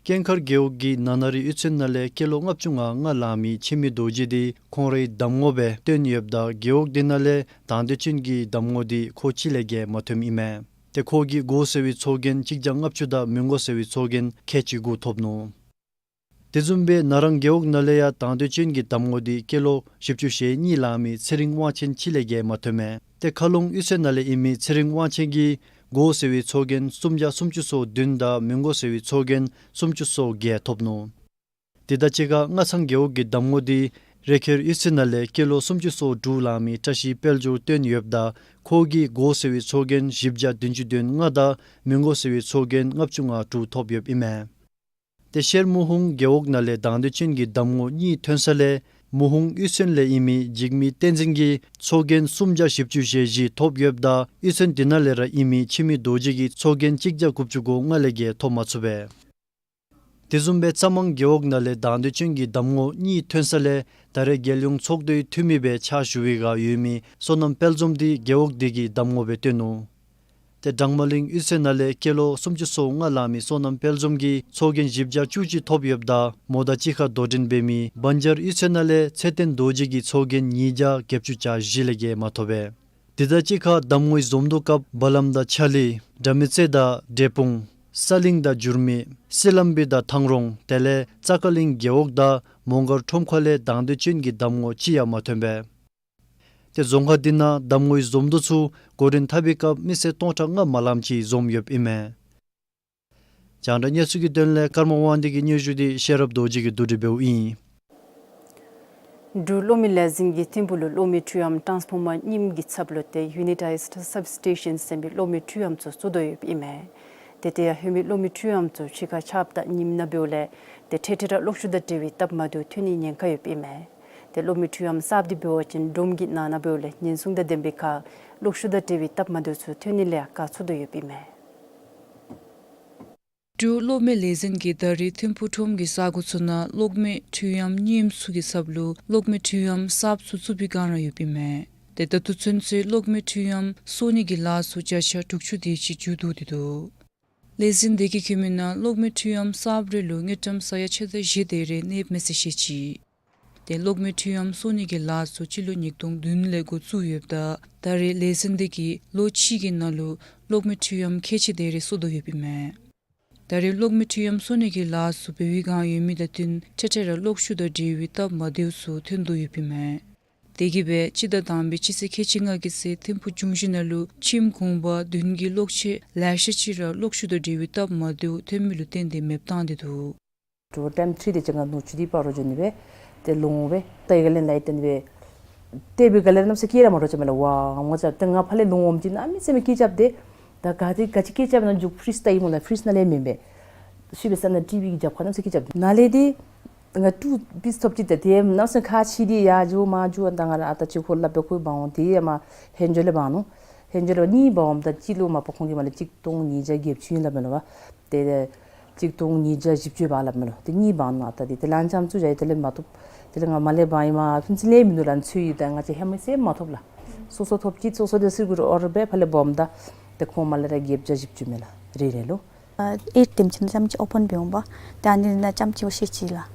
ཀེང་མཁར་རྒེད་འོག་གི་ན་ན་རི་གཡུས་ཚན་ནང་ལས་སྐྱེས་ལོ་ལྔ་བཅུ་ང་ལྔ་ལང་མི་འཆི་མེད་རྡོ་རྗེ་དེ་ཁོང་རའི་གདམ་ངོ་སྦེ་བཏོན་ཡོདཔ་ད་རྒེད་འོག་དེ་ནང་ལས་དང་འདོད་ཅན་གྱི་གདམ་ངོ་དེ་ཁོ་གཅིག་ལས་བརྒལ་མ་ཐོནམ་ཨིན་མས། ཏེ་ཁོ་གིས་དགོ་ཟེར་བའི་ཚོགས་རྒྱན་གཅིག་བརྒྱ་ལྔ་བཅུ་དང་མི་དགོ་ཟེར་བའི་ཚོགས་རྒྱན་ཁལ་གཅིག་དགུ་ཐོབ་ནུག། དེ་བཟུམ་སྦེ་ན་རང་རྒེད་འོག་ནང་ལས་ཡང་དང་འདོད་ཅན་གྱི་གདམ་ངོ་དེ་སྐྱེས་ལོ་བཞི་བཅུ་ཞེ་གཉིས་ལང་མི་ཚེ་རིང་དབང་ཆེན་གཅིག་ལས་བརྒལ་མ་ཐོནམ་མས། ཏེ་མཁར་ལུང་གཡུས་ཚན་ནང་ལས་ཨིན་མི་ཚེ་རིང་དབང་ཆེན་གྱིས་དགོ་ཟེར་བའི་ཚོགས་རྒྱན་སུམ་བརྒྱ་སུམ་ཅུ་སོ་བདུན་དང་མི་དགོ་ཟེར་བའི་ཚོགས་རྒྱན་སུམ་ཅུ་སོ་བརྒྱད་ཐོབ་ནུག། དེ་དང་གཅིག་ཁར་སྔ་ཚང་རྒེད་འོག་གི་གདམ་ངོ་དེ་རེ་ཁེལ་གཡུས་ཚན་ནང་ལས་སྐྱེས་ལོ་སུམ་ཅུ་སོ་དྲུག་ལང་མི་བཀྲ་ཤིས་དཔལ་འབྱོར་བཏོན་ཡོདཔ་ད་ཁོ་གིས་དགོ་ཟེར་བའི་ཚོགས་རྒྱན་བཞི་བརྒྱ་བདུན་ཅུ་དོན་ལྔ་དང་མི་དགོ་ཟེར་བའི་ཚོགས་རྒྱན་ལྔ་བཅུ་ང་དྲུག་ཐོབ་ཡོདཔ་ཨིན་མས། ཏེ་ཤེར་མུ་ཧུང་རྒེད་འོག་ནང་ལས་དང་འདོད་ཅན་གྱི་གདམ་ངོ་གཉིས་ཐོན་ས་ལས་མུ་ཧུང་གཡུས་ཚན་ལས་ཨིན་མི་འཇིགས་མེད་བསྟན་འཛིན་གྱིས་ཚོགས་རྒྱན་སུམ་བརྒྱ་བཞི་བཅུ་ཞེ་བཞི་ཐོབ་ཡོདཔ་ད་གཡུས་ཚན་དེ་ནང་ལས་ར་ཨིན་མི་འཆི་མེད་རྡོ་རྗེ་གིས་ཚོགས་རྒྱན་གཅིག་བརྒྱ་དགུ་བཅུ་གོ་ལྔ་ལས་བརྒལ་ཐོབ་མ་ཚུགས་པས། དེ་བཟུམ་སྦེ་རྩ་མང་རྒེད་འོག་ནང་ལས་དང་འདོད་ཅན་གྱི་གདམ་ངོ་གཉིས་ཐོན་ས་ལས་ད་རེས་རྒྱལ་ཡོངས་ཚོགས་འདུའི་འཐུས་མི་སྦེ་ཕྱག་ཞུ་བའི་བསྒང་ཡོད་མི་བསོད་ནམས་དཔལ་འཛོམས་དེ་རྒེད་འོག་དེ་གི་གདམ་ངོ་སྦེ་བཏོན་ནུག། ཏེ་གྲངས་མ་གླིང་གཡུས་ཚན་ནང་ལས་སྐྱེས་ལོ་སུམ་ཅུ་སོ་ལྔ་ལང་མི་བསོད་ནམས་དཔལ་འཛོམས་ཀྱིས་ཚོགས་རྒྱན་བཞི་བརྒྱ་བཅུ་གཅིག་ཐོབ་ཡོདཔ་ད་མོ་དང་གཅིག་ཁར་དོ་འགྲན་འབད་མི་བན་ཇར་གཡུས་ཚན་ནང་ལས་ཚེ་བརྟན་རྡོ་རྗེ་གིས་ཚོགས་རྒྱན་ཉིས་བརྒྱ་བརྒྱད་ཅུ་གྱ་བཞི་ལས་བརྒལ་མ་ཐོབ་པས། དེ་དང་གཅིག་ཁར་གདམ་ངོའི་འཛོམས་འདུ་སྐབས་བ་ལམ་དང་ཆ་ལི་དགྲ་མེད་རྩེ་དང་འབྲས་སྤུངས་ས་གླིང་དང་འགྱུར་མེད་སི་ལམ་བི་དང་ཐང་རོང་དེ་ལས་ཙ་ཀ་གླིང་རྒེད་འོག་དང་མོང་སྒར་ཁྲོམ་ཁ་ལས་དང་འདོད་ཅན་གྱི་གདམ་ངོ་གཅིག་ཡང་མ་ཐོན་པས། ཏེ་རྫོང་ཁག་དེ་ནང་གདམ་ངོའི་འཛོམས་འདུ་ཚུ་འགོ་འདྲེན་འཐབ་པའི་སྐབས་མི་སེར་སྟོང་ཕྲག་ལྔ་མ་ལངམ་ཅིག་འཛོམས་ཡོདཔ་ཨིན་མས། རྒྱང་བསྒྲགས་གནས་ཚུལ་གྱི་དོན་ལས་ཀརྨ་དབང་འདུས་ཀྱི་སྙན་ཞུ་དེ་ཤེས་རབ་རྡོ་རྗེ་གིས་བསྡུ་སྒྲིག་འབདཝ་ཨིན། འབྲུག་གློག་མེ་ལས་འཛིན་གྱིས་ཐིམ་ཕུག་ལུ་གློག་མེ་འཕྲུལ་ཨམ་ཊཱནསི་ཕོར་མར་རྙིངམ་གྱི་ཚབ་ལུ་ཏེ་ཡུ་ནི་ཊའིཛཌ་སབ་སི་ཊེ་ཤཱན་ཟེར་མི་གློག་མེ་འཕྲུལ་ཨམ་ཚུ་བཙུགས་དོ་ཡོདཔ་ཨིན་མས། ཏེ་དེ་ཡང་ཧེ་མའི་གློག་མེ་འཕྲུལ་ཨམ་ཚུ་ཕྱི་ཁར་ཆརཔ་དང་ཉིམ་ནང་འབདཝ་ལས་ཏེ་འཕྲལ་འཕྲལ་ར་གློག་ཤུགས་དང་འབྲེལ་བའི་སྟབས་མ་བདེཝ་ཐོན་ནིའི་ཉེན་ཁ་ཡོདཔ་ཨིན་མས། ཏེ་གློག་མེ་འཕྲུལ་ཨམ་གསརཔ་འདི་འབད་བ་ཅིན་སྒྲོམ་གྱི་ནང་ན་འབདཝ་ལས་ཉེན་སྲུང་དང་ལྡན་པའི་ཁར་གློག་ཤུགས་དང་འབྲེལ་བའི་སྟབས་མ་བདེཝ་ཚུ་ཐོན་ནི་ལས་ཡང་བཀག་ཚུགས་དོ་ཡོདཔ་ཨིན་མས། འབྲུག་གློག་མེ་ལས་འཛིན་གྱིས་ད་རེས་ཐིམ་ཕུག་ཁྲོམ་གྱི་ས་གོ་ཚུ་ནང་གློག་མེ་འཕྲུལ་ཨམ་རྙིངམ་ཚུ་གི་ཚབ་ལུ་གློག་མེ་འཕྲུལ་ཨམ་གསརཔ་ཚུ་བཙུགས་པའི་བསྒང་ར་ཡོདཔ་ཨིན་མས། ཏེ་ད་ལྟོ་ཚུན་ཚོད་གློག་མེ་འཕྲུལ་ཨམ་གསོ་ནི་གི་ལཱ་ཚུ་བརྒྱ་ཆ་དྲུག་ཅུ་དེ་ཅིག་མཇུག་བསྡུ་སྟེ་འདུག། ལས་འཛིན་དེ་གིས་བཀོད་མི་ནང་གློག་མེ་འཕྲུལ་ཨམ་གསརཔ་རེ་ལུ་དངུལ་ཀྲམ་ས་ཡ་ཕྱེད་དང་བཞི་དེ་རེ་གནསཔ་མས་ཟེར་བཤད་ཅི། ཏེ་གློག་མེ་འཕྲུལ་ཨམ་གསོ་ནི་གི་ལཱ་ཚུ་སྤྱི་ལོ་ཉིས་སྟོང་བདུན་ལས་འགོ་བཙུགས་ཡོདཔ་ད་ད་རེས་ལས་འཛིན་དེ་གིས་ལོ་གཅིག་གི་ནང་ལུ་གློག་མེ་འཕྲུལ་ཨམ་ཁལ་གཅིག་དེ་རེ་གསོ་དོ་ཡོདཔ་ཨིན་མས། ད་རེས་གློག་མེ་འཕྲུལ་ཨམ་གསོ་ནི་གི་ལཱ་ཚུ་འབད་བའི་བསྒང་ཡོད་མི་དང་བསྟུན་འཕྲལ་འཕྲལ་ར་གློག་ཤུགས་དང་འབྲེལ་བའི་སྟབས་མ་བདེཝ་ཚུ་ཐོན་དོ་ཡོདཔ་ཨིན་མས། དེ་གིས་སྦེ་སྤྱི་ཟླ་དང་པའི་སྤྱི་ཚེས་ཁལ་གཅིག་ལྔ་གི་ཚེ་ཐིམ་ཕུག་འབྱུང་བཞི་ནང་ལུ་ཁྱིམ་གུང་པ་བདུན་གྱི་གློག་ཆས་ལེ་ཤ་ཅིག་ར་གློག་ཤུགས་དང་འབྲེལ་བའི་སྟབས་མ་བདེཝ་ཐོན་མི་ལུ་བརྟེན་ཏེ་མེདཔ་བཏང་སྟེ་འདུག། འགྲོ་ཊའིམ་ཁྲིད་དེ་ཅིག་ང་ནུ་ཅུ་དི་པ་རོ་ཇོ་ནི་སྦེ་ཏེ་ལོང་སྦེ་ཏེ་ག་ལས་ལས་ཏེ་ནི་སྦེ་ཏེ་སྦེ་ག་ལས་ནམ་སེ་སྐྱེ་ར་མ་རོ་ཅ་མེ་ལ་ཝ་ངོ་ཅ་ཏེ་ང་ཕར་ལས་ལོང་འོངམ་ཅིག་ནང་མི་སེམས་མི་སྐད་རྐྱབ་སྟེ་ད་ག་ཏེ་ག་ཅི་སྐད་རྐྱབ་ན་མཇུག་ཕྲིཇ་ད་ཨིན་མོ་ལ་ཕྲིཇ་ནང་ལས་མེན་པས། ཤུལ་སྦེ་ས་ན་ཊི་ཝི་གི་རྒྱབ་ཁར་ནམ་སེ་སྐད་རྐྱབ་ནང་ལས་ཏེ་ང་ཊུ་པིས་ཐོབ་ཅི་ཏེ་ཏེ་ནམ་སེ་ཁ་ཕྱེ་སྟེ་ཡར་འགྱོ་མར་འགྱོ་ཨ་ད་ང་ར་ཨ་ད་ཅིག་ཁོ་སླབ་སྦེ་ཁོ་འབག་འོང་། ཏེ་ཡ་མ་ཧེན་ཇོ་ལས་འབག་ནུག། ཧེན་ཇོ་ལས་གཉིས་འབག་འོངམ་ད་གཅིག་ལུ་མ་པ་ཁོང་གིས་མ་ལས་གཅིག་སྟོང་ཉིས་བརྒྱ་བརྒྱད་ཅུ་ཨིན་སླབ་མས་ལོ་བ། ཏེ་གཅིག་སྟོང་ཉིས་བརྒྱ་བཞི་བཅུ་འབག་སླབ་མས་ལོ། ཏེ་གཉིས་འབག་ནུག། ཨ་ད་ཏེ་ཏེ་ལན་ཙམ་ཚུ་བཞག་ཡི་ཏེ་ལས་མ་ཐོབ། ཏེ་ལས་ང་མ་ལས་འབག་ཡི་མ་ཕུན་ཚོགས་ལས་མིན་འདུག་ལན་ཚུ་ཡི་ད་ང་བཅས་ཧེ་མ་སེ་མ་ཐོབ་ལགས། སོ་སོ་ཐོབ་ཅི་སོ་སོ་ཏེ་སི་གུ་རུ་ཨོར་སྦེ་ཕར་ལས་འབག་འོངམ་ད་ཏེ་ཁོང་མ་ལས་ར་བརྒྱད་བརྒྱ་བཞི་བཅུ་མས་ལགས་རེ་རེ་ལུ། ཨ་ཨེཊ་དེམ་ཅིག་ནང་ཙམ་ཅིག་ཨོ་པཱན་འབད་འོང་པ། ཏེ་ཨ་ནི་ནང་ཙམ་ཅིག་འོ་ཤེས་ཅི་ལགས།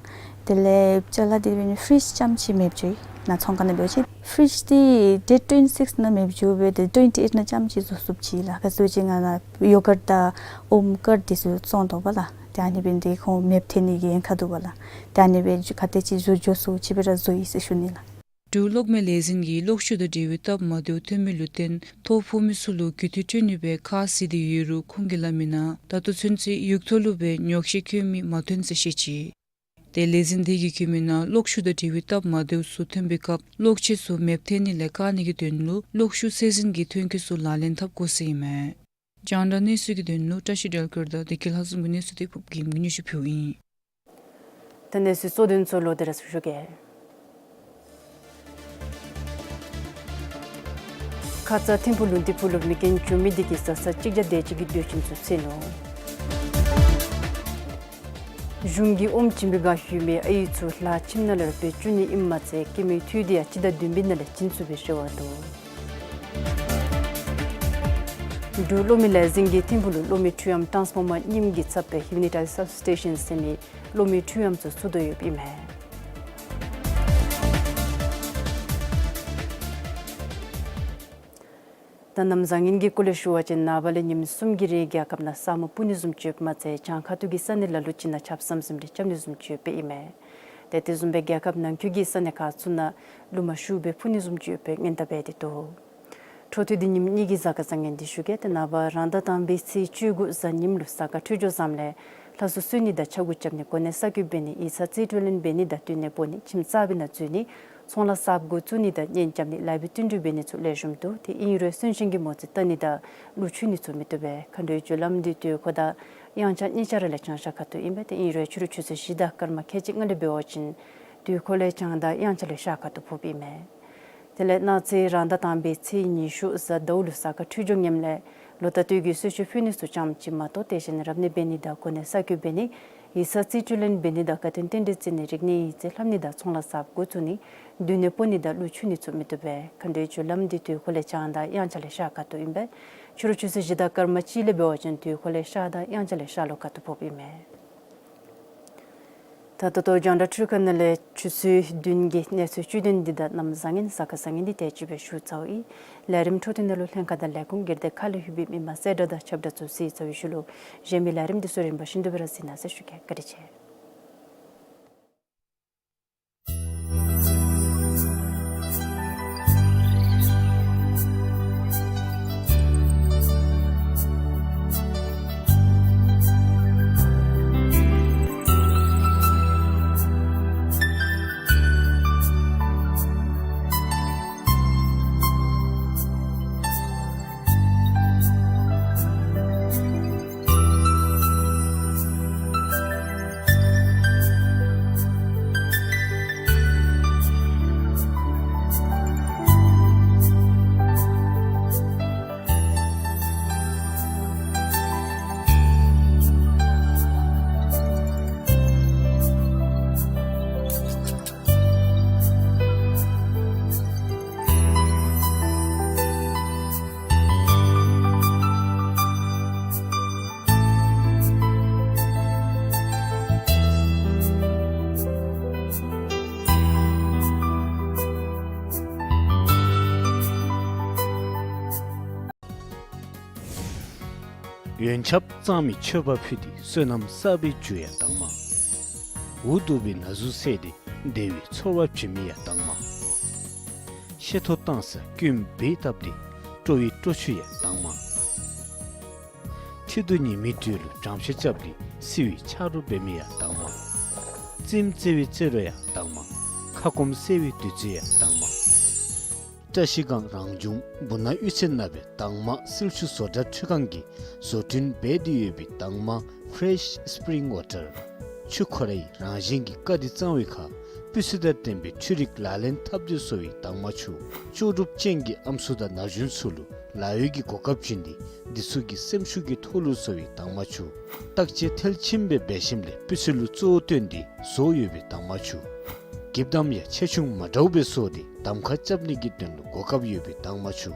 དེ་ལས་ཅ་ལ་དེ་འབད་ནི་ཕྲིཇ་ཙམ་ཅིག་མེདཔ་འགྱོ་ཡི། ནཱ་ཚོང་ཁང་ནང་འབད་བ་ཅིན་ཕྲིཇ་འདི་ཌེཊ་ཊུ་ཝེན་ཊི་སིགསི་ནང་མེདཔ་འགྱོ་སྦེ་ཏེ་ཊུ་ཝེན་ཊི་ཨེཊ་ནང་ཙམ་ཅིག་བཟོ་ཚུགསཔ་ཅིག་ལགས། ག་ཟེར་བ་ཅིན་ང་ནཱ་ཡོ་གཊ་དང་ཨོམ་ཀཊ་འདི་ཚུ་བཙོང་དོ་པ་ལགས། ཏེ་ཨ་ནི་འབད་ནི་དེ་ཁོང་མེདཔ་ཐལ་ནི་གི་ཉེན་ཁ་འདུག་པ་ལགས། ཏེ་ཨ་ནི་སྦེ་ག་དེ་ཅིག་བཟོ་འགྱོ་ཚུགས་ཅིག་སྦེ་ར་བཟོ་ཡི་ཟེར་ཞུ་ནི་ལགས། འབྲུག་གློག་མེ་ལས་འཛིན་གྱིས་གློག་ཤུགས་དང་འབྲེལ་བའི་སྟབས་མ་བདེཝ་ཐོན་མི་ལུ་བརྟེན་ཐོ་ཕོག་མི་ཚུ་ལུ་རྒུད་འཐུས་སྤྲོད་ནི་སྦེ་ཁ་བཟེད་དེ་ཡོད་རུང་ཁོང་གིས་སླབ་མི་ནང་ད་ལྟོ་ཚུན་ཚོད་ཡུག་ཐོག་ལུ་སྦེ་ཉོག་བཤད་བཀོད་མི་མ་ཐོན་ཟེར་བཤད་ཅི། ཏེ་ལས་འཛིན་དེ་གིས་བཀོད་མི་ནང་གློག་ཤུགས་དང་འབྲེལ་བའི་སྟབས་མ་བདེཝ་ཚུ་ཐོན་པའི་སྐབས་གློག་ཆས་ཚུ་མེདཔ་ཐལ་ནི་ལས་བཀག་ནི་གི་དོན་ལུ་གློག་ཤུགས་ཚད་འཛིན་གྱི་ཐོན་སྐྱེད་ཚུ་ལག་ལེན་འཐབ་དགོ་ཟེར་ཨིན་མས། རྒྱང་བསྒྲགས་གནས་ཚུལ་གྱི་དོན་ལུ་བཀྲ་ཤིས་སྒྲོལ་དཀར་དང་བདེ་སྐྱིད་ལྷ་འཛོམས་ཀྱི་གནས་ཚུལ་དེ་ཕུབ་རྒྱལམོ་གིས་སྙན་ཞུ་ཕུལཝ་ཨིན། ད་གནས་ཚུལ་གཙོ་དོན་ཚུ་ལོག་སྟེ་ར་ཞུ་གེ། ཁ་ཙ་ཐིམ་ཕུག་ལུང་བསྟན་ཕུག་ལུ་མེ་རྐྱེན་བྱུང་མི་དེ་གིས་བཟའ་ཚང་གཅིག་བརྒྱ་དེ་ཅིག་གི་དུས་ཆེན་ཚུ་ཚེས་ནུག། གཞུང་གིས་ཨོམ་བྱིན་པའི་བསྒང་ལྷོད་མི་ཨའི་ཚུ་ལཱ་ཁྱིམ་ནང་ལས་ར་འབད་བཅུག་ནི་ཨིནམ་མ་ཚད་སྐྱེད་མོས་འཐུས་འདི་ཡང་སྤྱི་ཟླ་བདུན་པའི་ནང་ལས་བྱིན་ཚུགས་པའི་ཞུ་བ་འདུག། འབྲུག་གློག་མེ་ལས་འཛིན་གྱིས་ཐིམ་ཕུག་ལུ་གློག་མེ་འཕྲུལ་ཨམ་ཊཱནསི་ཕོར་མར་རྙིངམ་གིས་ཚབ་པའི་ཡུ་ནི་ཊཱལ་སབ་སི་ཊེ་ཤཱན་ཟེར་མི་གློག་མེ་འཕྲུལ་ཨམ་ཚུ་བཙུགས་དོ་ཡོདཔ་ཨིན་མས། ད་གནམ་བཟང་ངན་གྱི་སྐོར་ལས་ཞུ་བ་ཅིན་ནངས་པ་ལས་ཉིནམ་གསུམ་གྱི་རིང་རྒྱལ་ཁབ་ནང་ས་སྨུག་སྤུབ་ནི་བཟུམ་ཅིག་ཡོདཔ་མ་ཚད་བྱང་ཁ་ཐུག་གི་ས་གནས་ལ་ལུ་ཅིག་ནང་ཆརཔ་ཟམ་ཟིམ་རེ་རྐྱབ་ནི་བཟུམ་ཅིག་ཡོདཔ་ཨིན་མས། ཏེ་དེ་བཟུམ་སྦེ་རྒྱལ་ཁབ་ནང་འཁོད་ཀྱི་ས་གནས་ཁག་ཚུ་ནང་ལུ་མར་ཤུགས་སྦེ་འཕུ་ནི་བཟུམ་ཅིག་ཡོདཔ་སྦེ་སྔོན་བརྡ་འབད་དེ་འདུག། འཕྲོ་མཐུད་དེ་ཉིནམ་གཉིས་ཀྱི་གཟའ་སྐར་བཟང་ངན་འདི་ཞུ་གེ། ཏེ་ནངས་པ་རང་ཟླ་དང་པའི་ཚེས་བཅུ་དགུ་གཟའ་ཉིམ་ལུ་གཟའ་སྐར་འཕྲོད་སྦྱོར་བཟངམ་ལས་ལྷ་སྲུ་གསོལ་ནི་དང་ཕྱག་འགུ་རྐྱབ་ནི་གོ་གནས་གསར་བསྐོ་འབད་ནི་ཡིག་ཚང་རྩིས་སྤྲོད་ལེན་འབད་ནི་དང་བསྟུན་གནས་སྤོ་ནི་ཁྱིམ་གསརཔ་ནང་འཛུལ་ནི་ཚོང་ལཱ་གསརཔ་འགོ་བཙུགས་ནི་དང་གཉེན་རྐྱབ་ནི་ལཱ་འབད་བསྟུན་གྲོས་འབད་ནི་ཚུ་ལེགས་ཤོམ་འདུག། ཏེ་ཨིན་རུང་གསོན་གཤིན་གྱི་མོ་རྩིས་བལྟ་ནི་དང་གླུ་མཆོད་ནི་ཚུ་མི་བཏུབ་པས། མཁའ་འགྲོའི་རྒྱུ་ལམ་འདི་དུས་འཁོར་དང་དབྱངས་འཆར་གཉིས་ཆ་ར་ལས་བྱང་ཤར་ཁ་ཐུག་ཨིན་པས། ཏེ་ཨིན་རུང་ཕྱི་རུ་ཆུ་ཚོད་བཞི་དང་སྐར་མ་ཁལ་གཅིག་ལྔ་ལས་འབད་བ་ཅིན་དུས་འཁོར་ལས་བྱང་དང་དབྱངས་འཆར་ལས་ཤར་ཁ་ཐུག་ཕོགཔ་ཨིན་མས། དེ་ལས་གནངས་ཚེ་རང་ཟླ་དང་པའི་ཚེས་ཉི་ཤུ་གཟའ་ཟླཝ་ལུ་གཟའ་སྐར་འཕྲོད་སྦྱོར་ངནམ་ལས་ལོ་རྟགས་སྟོད་ཀྱི་གསོལ་མཆོད་ཕུལ་ནི་ཚུ་ཙམ་ཅིག་མ་གཏོགས་དེ་བཞིན་རབ་གནས་འབད་ནི་དང་གོ་གནས་གསར་བསྐོ་འབད་ནི་ཡིག་ཚང་རྩིས་སྤྲོད་ལེན་འབད་ནི་དང་དགའ་སྟོན་རྟེན་འབྲེལ་བརྩི་ནི་རིག་གནས་ཡིག་རྩིས་ལྷབ་ནི་དང་ཚོང་ལཱ་གསརཔ་འགོ་བཙུགས་ནི་བསྡུ་གནས་སྤོ་ནི་དང་གླུ་མཆོད་ནི་ཚུ་མི་བཏུབ་པས། མཁའ་འགྲོའི་རྒྱུ་ལམ་འདི་དུས་འཁོར་ལས་བྱང་དང་དབྱངས་འཆར་ལས་ཤར་ཁ་ཐུག་ཨིན་པས། ཕྱི་རུ་ཆུ་ཚོད་བཞི་དང་སྐར་མ་གཅིག་ལས་འབད་བ་ཅིན་དུས་འཁོར་ལས་ཤར་དང་དབྱངས་འཆར་ལས་ཤར་ལྷོ་ཁ་ཐུག་ཕོགཔ་ཨིན་མས། ད་ད་ལྟོ་རྒྱང་བསྒྲགས་འཕྲུལ་ཁང་ནང་ལས་ཆུ་ཚོད་བདུན་གྱི་གནས་ཚུལ་བཅུད་དོན་འདི་དང་གནམ་བཟང་ངན་གཟའ་སྐར་བཟང་ངན་འདི་དེ་ཅིག་སྦེ་ཞུ་ཚརཝ་ཨིན། ལས་རིམ་འཕྲོ་མཐུད་ནང་ལུ་ལྷན་ཁག་དང་ལས་ཁུངས་སྒེར་སྡེ་ཁག་ལུ་ཡོད་པའི་མི་མང་གསལ་བསྒྲགས་དང་ཁྱབ་བསྒྲགས་ཚུ་གཟིགས་ཚར་བའི་ཤུལ་ལུ་གཞན་མི་ལས་རིམ་འདི་ཚུ་རིམ་པ་བཞིན་དུ་སྦེ་ར་གཟིགས་གནང་ཟེར་ཞུ་གེ། བཀའ་དྲིན་ཆེ། འོད་ཆགས་གཙང་མའི་མཆོད་པ་ཕུལ་ཏེ་བསོད་ནམས་བསགས་པའི་རྒྱུ་ཡང་དྭངས་མ། འུ་སྡུག་པའི་ན་ཟུག་བསལ་ཏེ་བདེ་བའི་ཚོར་བ་བྱིན་མི་ཡང་དྭངས་མ། ཤེས་ཐོག་བཏང་ས་ཀུན་འབད་བཏབ་སྟེ་སྤྲོ་བའི་སྤྲོ་ཆུ་ཡང་དྭངས་མ། མཐིལ་དུ་ཉི་མའི་དུས་ལུ་སྦྲང་ཆུ་རྐྱབ་སྟེ་བསིལ་བའི་ཆ་རོགས་འབད་མི་ཡང་དྭངས་མ། རྩེདམོ་རྩེ་བའི་རྩེད་རོགས་ཡང་དྭངས་མ། ཁ་སྐོམ་སེལ་བའི་བདུད་རྩི་ཡང་དྭངས་མ། བཀྲ་ཤིས་སྒང་རང་བྱུང་སྦུག་ན་གཡུ་རྩེ་ནང་སྦེ་དྭངས་མ་བསིལ་ཆུ་བཟོ་གྲྭ་ཁྲུས་ཁང་གིས་བཟོ་སྐྲུན་འབད་དེ་ཡོད་པའི་དྭངས་མ་Fresh Spring Water། ཆུ་ཁོ་རའི་རང་བཞིན་གྱི་ཀ་དེ་གཙང་བའི་ཁར་སྤུས་ཚད་དང་ལྡན་པའི་འཕྲུལ་རིག་ལག་ལེན་འཐབ་སྟེ་བཟོ་བའི་དྭངས་མ་ཆུ། ལྕོགས་གྲུབ་ཅན་གྱི་ཨམ་སྲུ་དང་ན་གཞོན་ཚུ་ལུ་ལཱ་གཡོག་གི་གོ་སྐབས་བྱིན་ཏེ་འདི་ཚུ་གི་སེམས་ཤུགས་ཀྱི་ཐོག་ལུ་བཟོ་བའི་དྭངས་མ་ཆུ། བརྟག་དཔྱད་མཐིལ་ཕྱིན་སྦེ་འབད་ཞིནམ་ལས་སྤུས་ཚད་ལུ་གཙོ་བོ་བཏོན་ཏེ་བཟོ་ཡོད་པའི་དྭངས་མ་ཆུ། འགྱིབ་དམ་ཡང་ཆེ་ཆུང་མ་འདྲཝ་སྦེ་བཟོ་སྟེ་གདམ་ཁ་རྐྱབ་ནི་གི་དོན་ལུ་གོ་སྐབས་ཡོད་པའི་དྭངས་མ་ཆུ།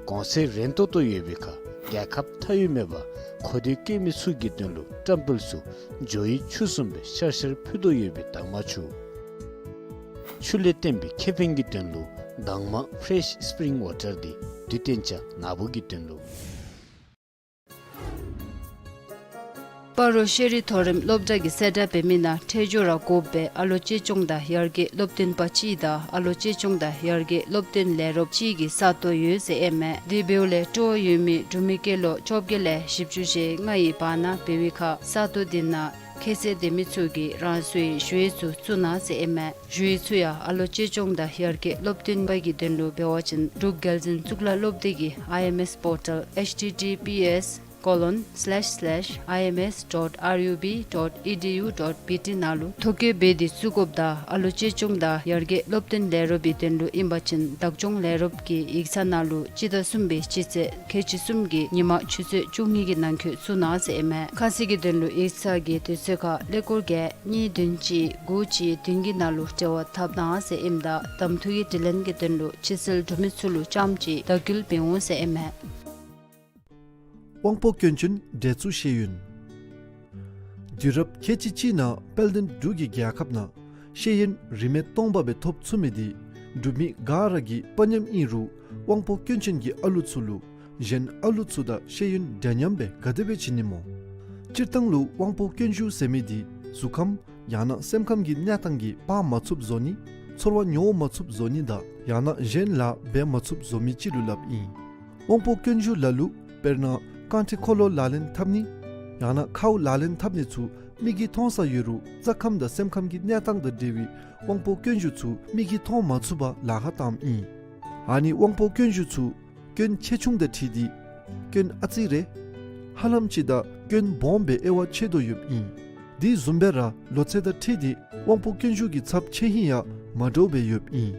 གོང་ཚད་རན་ཏོག་ཏོ་ཡོད་པའི་ཁར་རྒྱལ་ཁབ་མཐའ་དབུས་མེད་པར་མཁོ་འདོད་བསྐྱེད་མི་ཚུ་གི་དོན་ལུ་བཀྲམ་སྤེལ་ཚུ་འཇོ་བའི་ཆུ་བཟུམ་སྦེ་ཤར་ཤར་ཕུལ་དོ་ཡོད་པའི་དྭངས་མ་ཆུ། ཆུ་ལས་བརྟེན་པའི་ཁེ་ཕན་གྱི་དོན་ལུ་དྭངས་མ་Fresh Spring Water འདི་དུས་གཏན་འཇགས་ནཱ་བུ་གི་དོན་ལུ། སྤ་རོ་ཤེས་རིག་མཐོ་རིམ་སློབ་གྲྭ་གིས་གསལ་བསྒྲགས་འབད་མི་ནང་ཁྲེགས་སྦྱོར་ར་དགོཔ་སྦེ་ཨ་ལོ་གཅེས་སྐྱོང་དང་ཡར་རྒྱས་སློབ་སྟོན་པ་གཅིག་དང་ཨ་ལོ་གཅེས་སྐྱོང་དང་ཡར་རྒྱས་སློབ་སྟོན་ལས་རོགསཔ་གཅིག་གི་ས་སྟོང་ཡོད་ཟེར་ཨིན་མས། དེ་འབདཝ་ལས་སྤྲོ་བ་ཡོད་མི་འབྲུག་མི་སྐྱེས་ལོ་བཅོ་བརྒྱད་ལས་བཞི་བཅུ་ཞེ་ལྔ་ཡི་བར་ན་འབད་བའི་ཁར་ས་སྟོང་དེ་ནང་ཁྱད་ཚད་ལྡན་མི་ཚུ་གིས་རང་སོའི་ཞུ་ཡིག་ཚུ་བཙུགས་གནང་ཟེར་ཨིན་མས། ཞུ་ཡིག་ཚུ་ཡང་ཨ་ལོ་གཅེས་སྐྱོང་དང་ཡར་རྒྱས་སློབ་སྟོན་པ་གི་དོན་ལུ་འབད་བ་ཅིན་འབྲུག་རྒྱལ་འཛིན་གཙུག་ལག་སློབ་སྡེ་གི་ཨའི་ཨེམ་ཨེསི་པོར་ཊལ་ཨེཆ་ཊི་ཊི་པི་ཨེསི་ colon slash slash I M S dot R U B dot E D U dot B T ནང་ལུ་ཐོ་བཀོད་འབད་དེ་བཙུགས་དགོཔ་དང་ཨ་ལོ་གཅེས་སྐྱོང་དང་ཡར་རྒྱས་སློབ་སྟོན་ལས་རོགསཔ་གི་དོན་ལུ་ཨིན་པ་ཅིན་བདག་སྐྱོང་ལས་རོགསཔ་གི་ཡིག་ཚང་ནང་ལུ་སྤྱི་ཟླ་གསུམ་པའི་སྤྱི་ཚེས་ཁལ་གཅིག་གསུམ་གྱི་ཉིན་མ་ཆུ་ཚོད་བཅུ་གཉིས་ཀྱི་ནང་འཁོད་བཙུགས་གནང་ཟེར་ཨིན་མས། ཁ་གསལ་གྱི་དོན་ལུ་ཡིག་ཚང་གི་དུས་ཚོད་ཁར་ཀླད་ཀོར་བརྒྱད་གཉིས་བདུན་གཅིག་དགུ་གཅིག་བདུན་གྱི་ནང་ལུ་འབྲེལ་བ་འཐབ་གནང་ཟེར་ཨིནམ་ད་གདམ་འཐུ་གི་དྲི་ལན་གྱི་དོན་ལུ་ཕྱི་སེལ་འབྲུ་མེད་ཚུ་ལུ་རྐྱངམ་གཅིག་བརྡ་སྐུལ་འབད་འོང་ཟེར་ཨིན་མས། དབང་པོ་སྐྱོན་ཅན་འདྲེ་གཙུག་ཤེས་ཡོན། དུས་རབས་ཁལ་གཅིག་གཅིག་ནང་དཔལ་ལྡན་འབྲུག་གི་རྒྱལ་ཁབ་ནང་ཤེས་ཡོན་རིན་མེད་སྟོང་པ་སྦེ་ཐོབ་ཚུགས་མི་འདི་འབྲུག་མི་ག་ར་གི་དཔའ་ཉམས་ཨིན་རུང་དབང་པོ་སྐྱོན་ཅན་གྱི་ཨ་ལུ་ཚུ་ལུ་གཞན་ཨ་ལུ་ཚུ་དང་ཤེས་ཡོན་འདྲ་མཉམ་སྦེ་ག་དེ་སྦེ་བྱིན་ནི་སྨོ། སྤྱིར་བཏང་ལུ་དབང་པོ་སྐྱོན་ཞུགས་ཟེར་མི་འདི་གཟུགས་ཁམས་ཡང་ན་སེམས་ཁམས་ཀྱི་གནས་སྟངས་ཀྱིས་འབག་མ་ཚུགསཔ་བཟོ་ནི་ཚོར་བ་མྱོང་མ་ཚུགསཔ་བཟོ་ནི་དང་ཡང་ན་གཞན་ལཱ་འབད་མ་ཚུགསཔ་བཟོ་མི་ཅིག་ལུ་སླབ་ཨིན། དབང་པོ་སྐྱོན་ཞུགས་ལ་ལུ་དཔེར་ན་རྐང་ཁྲི་འཁོར་ལོ་ལག་ལེན་འཐབ་ནི་ཡང་ན་ཁཝ་ལག་ལེན་འཐབ་ནི་ཚུ་མིག་གིས་མཐོང་ས་ཡོད་རུང་རྩ་ཁམས་དང་སེམས་ཁམས་ཀྱི་གནས་སྟངས་དང་འབྲེལ་བའི་དབང་པོ་སྐྱོན་ཞུགས་ཚུ་མིག་གིས་མཐོང་མ་ཚུགས་པར་ལཱ་ཁག་བཏངམ་ཨིན། ཨ་ནི་དབང་པོ་སྐྱོན་ཞུགས་ཚུ་སྐྱོན་ཆེ་ཆུང་དང་འཁྲིལ་ཏེ་སྐྱོན་ཨ་ཙི་རེ་ཧ་ལམ་ཅིག་དང་སྐྱོན་སྦོམ་སྦེ་དབྱེ་བ་ཕྱེ་དོ་ཡོདཔ་ཨིན། དེ་བཟུམ་སྦེ་ར་ལོ་ཚད་དང་འཁྲིལ་ཏེ་དབང་པོ་སྐྱོན་ཞུགས་ཀྱི་ཚབས་ཆེ་ཧིང་ཡང་མ་འདྲཝ་སྦེ་ཡོདཔ་ཨིན།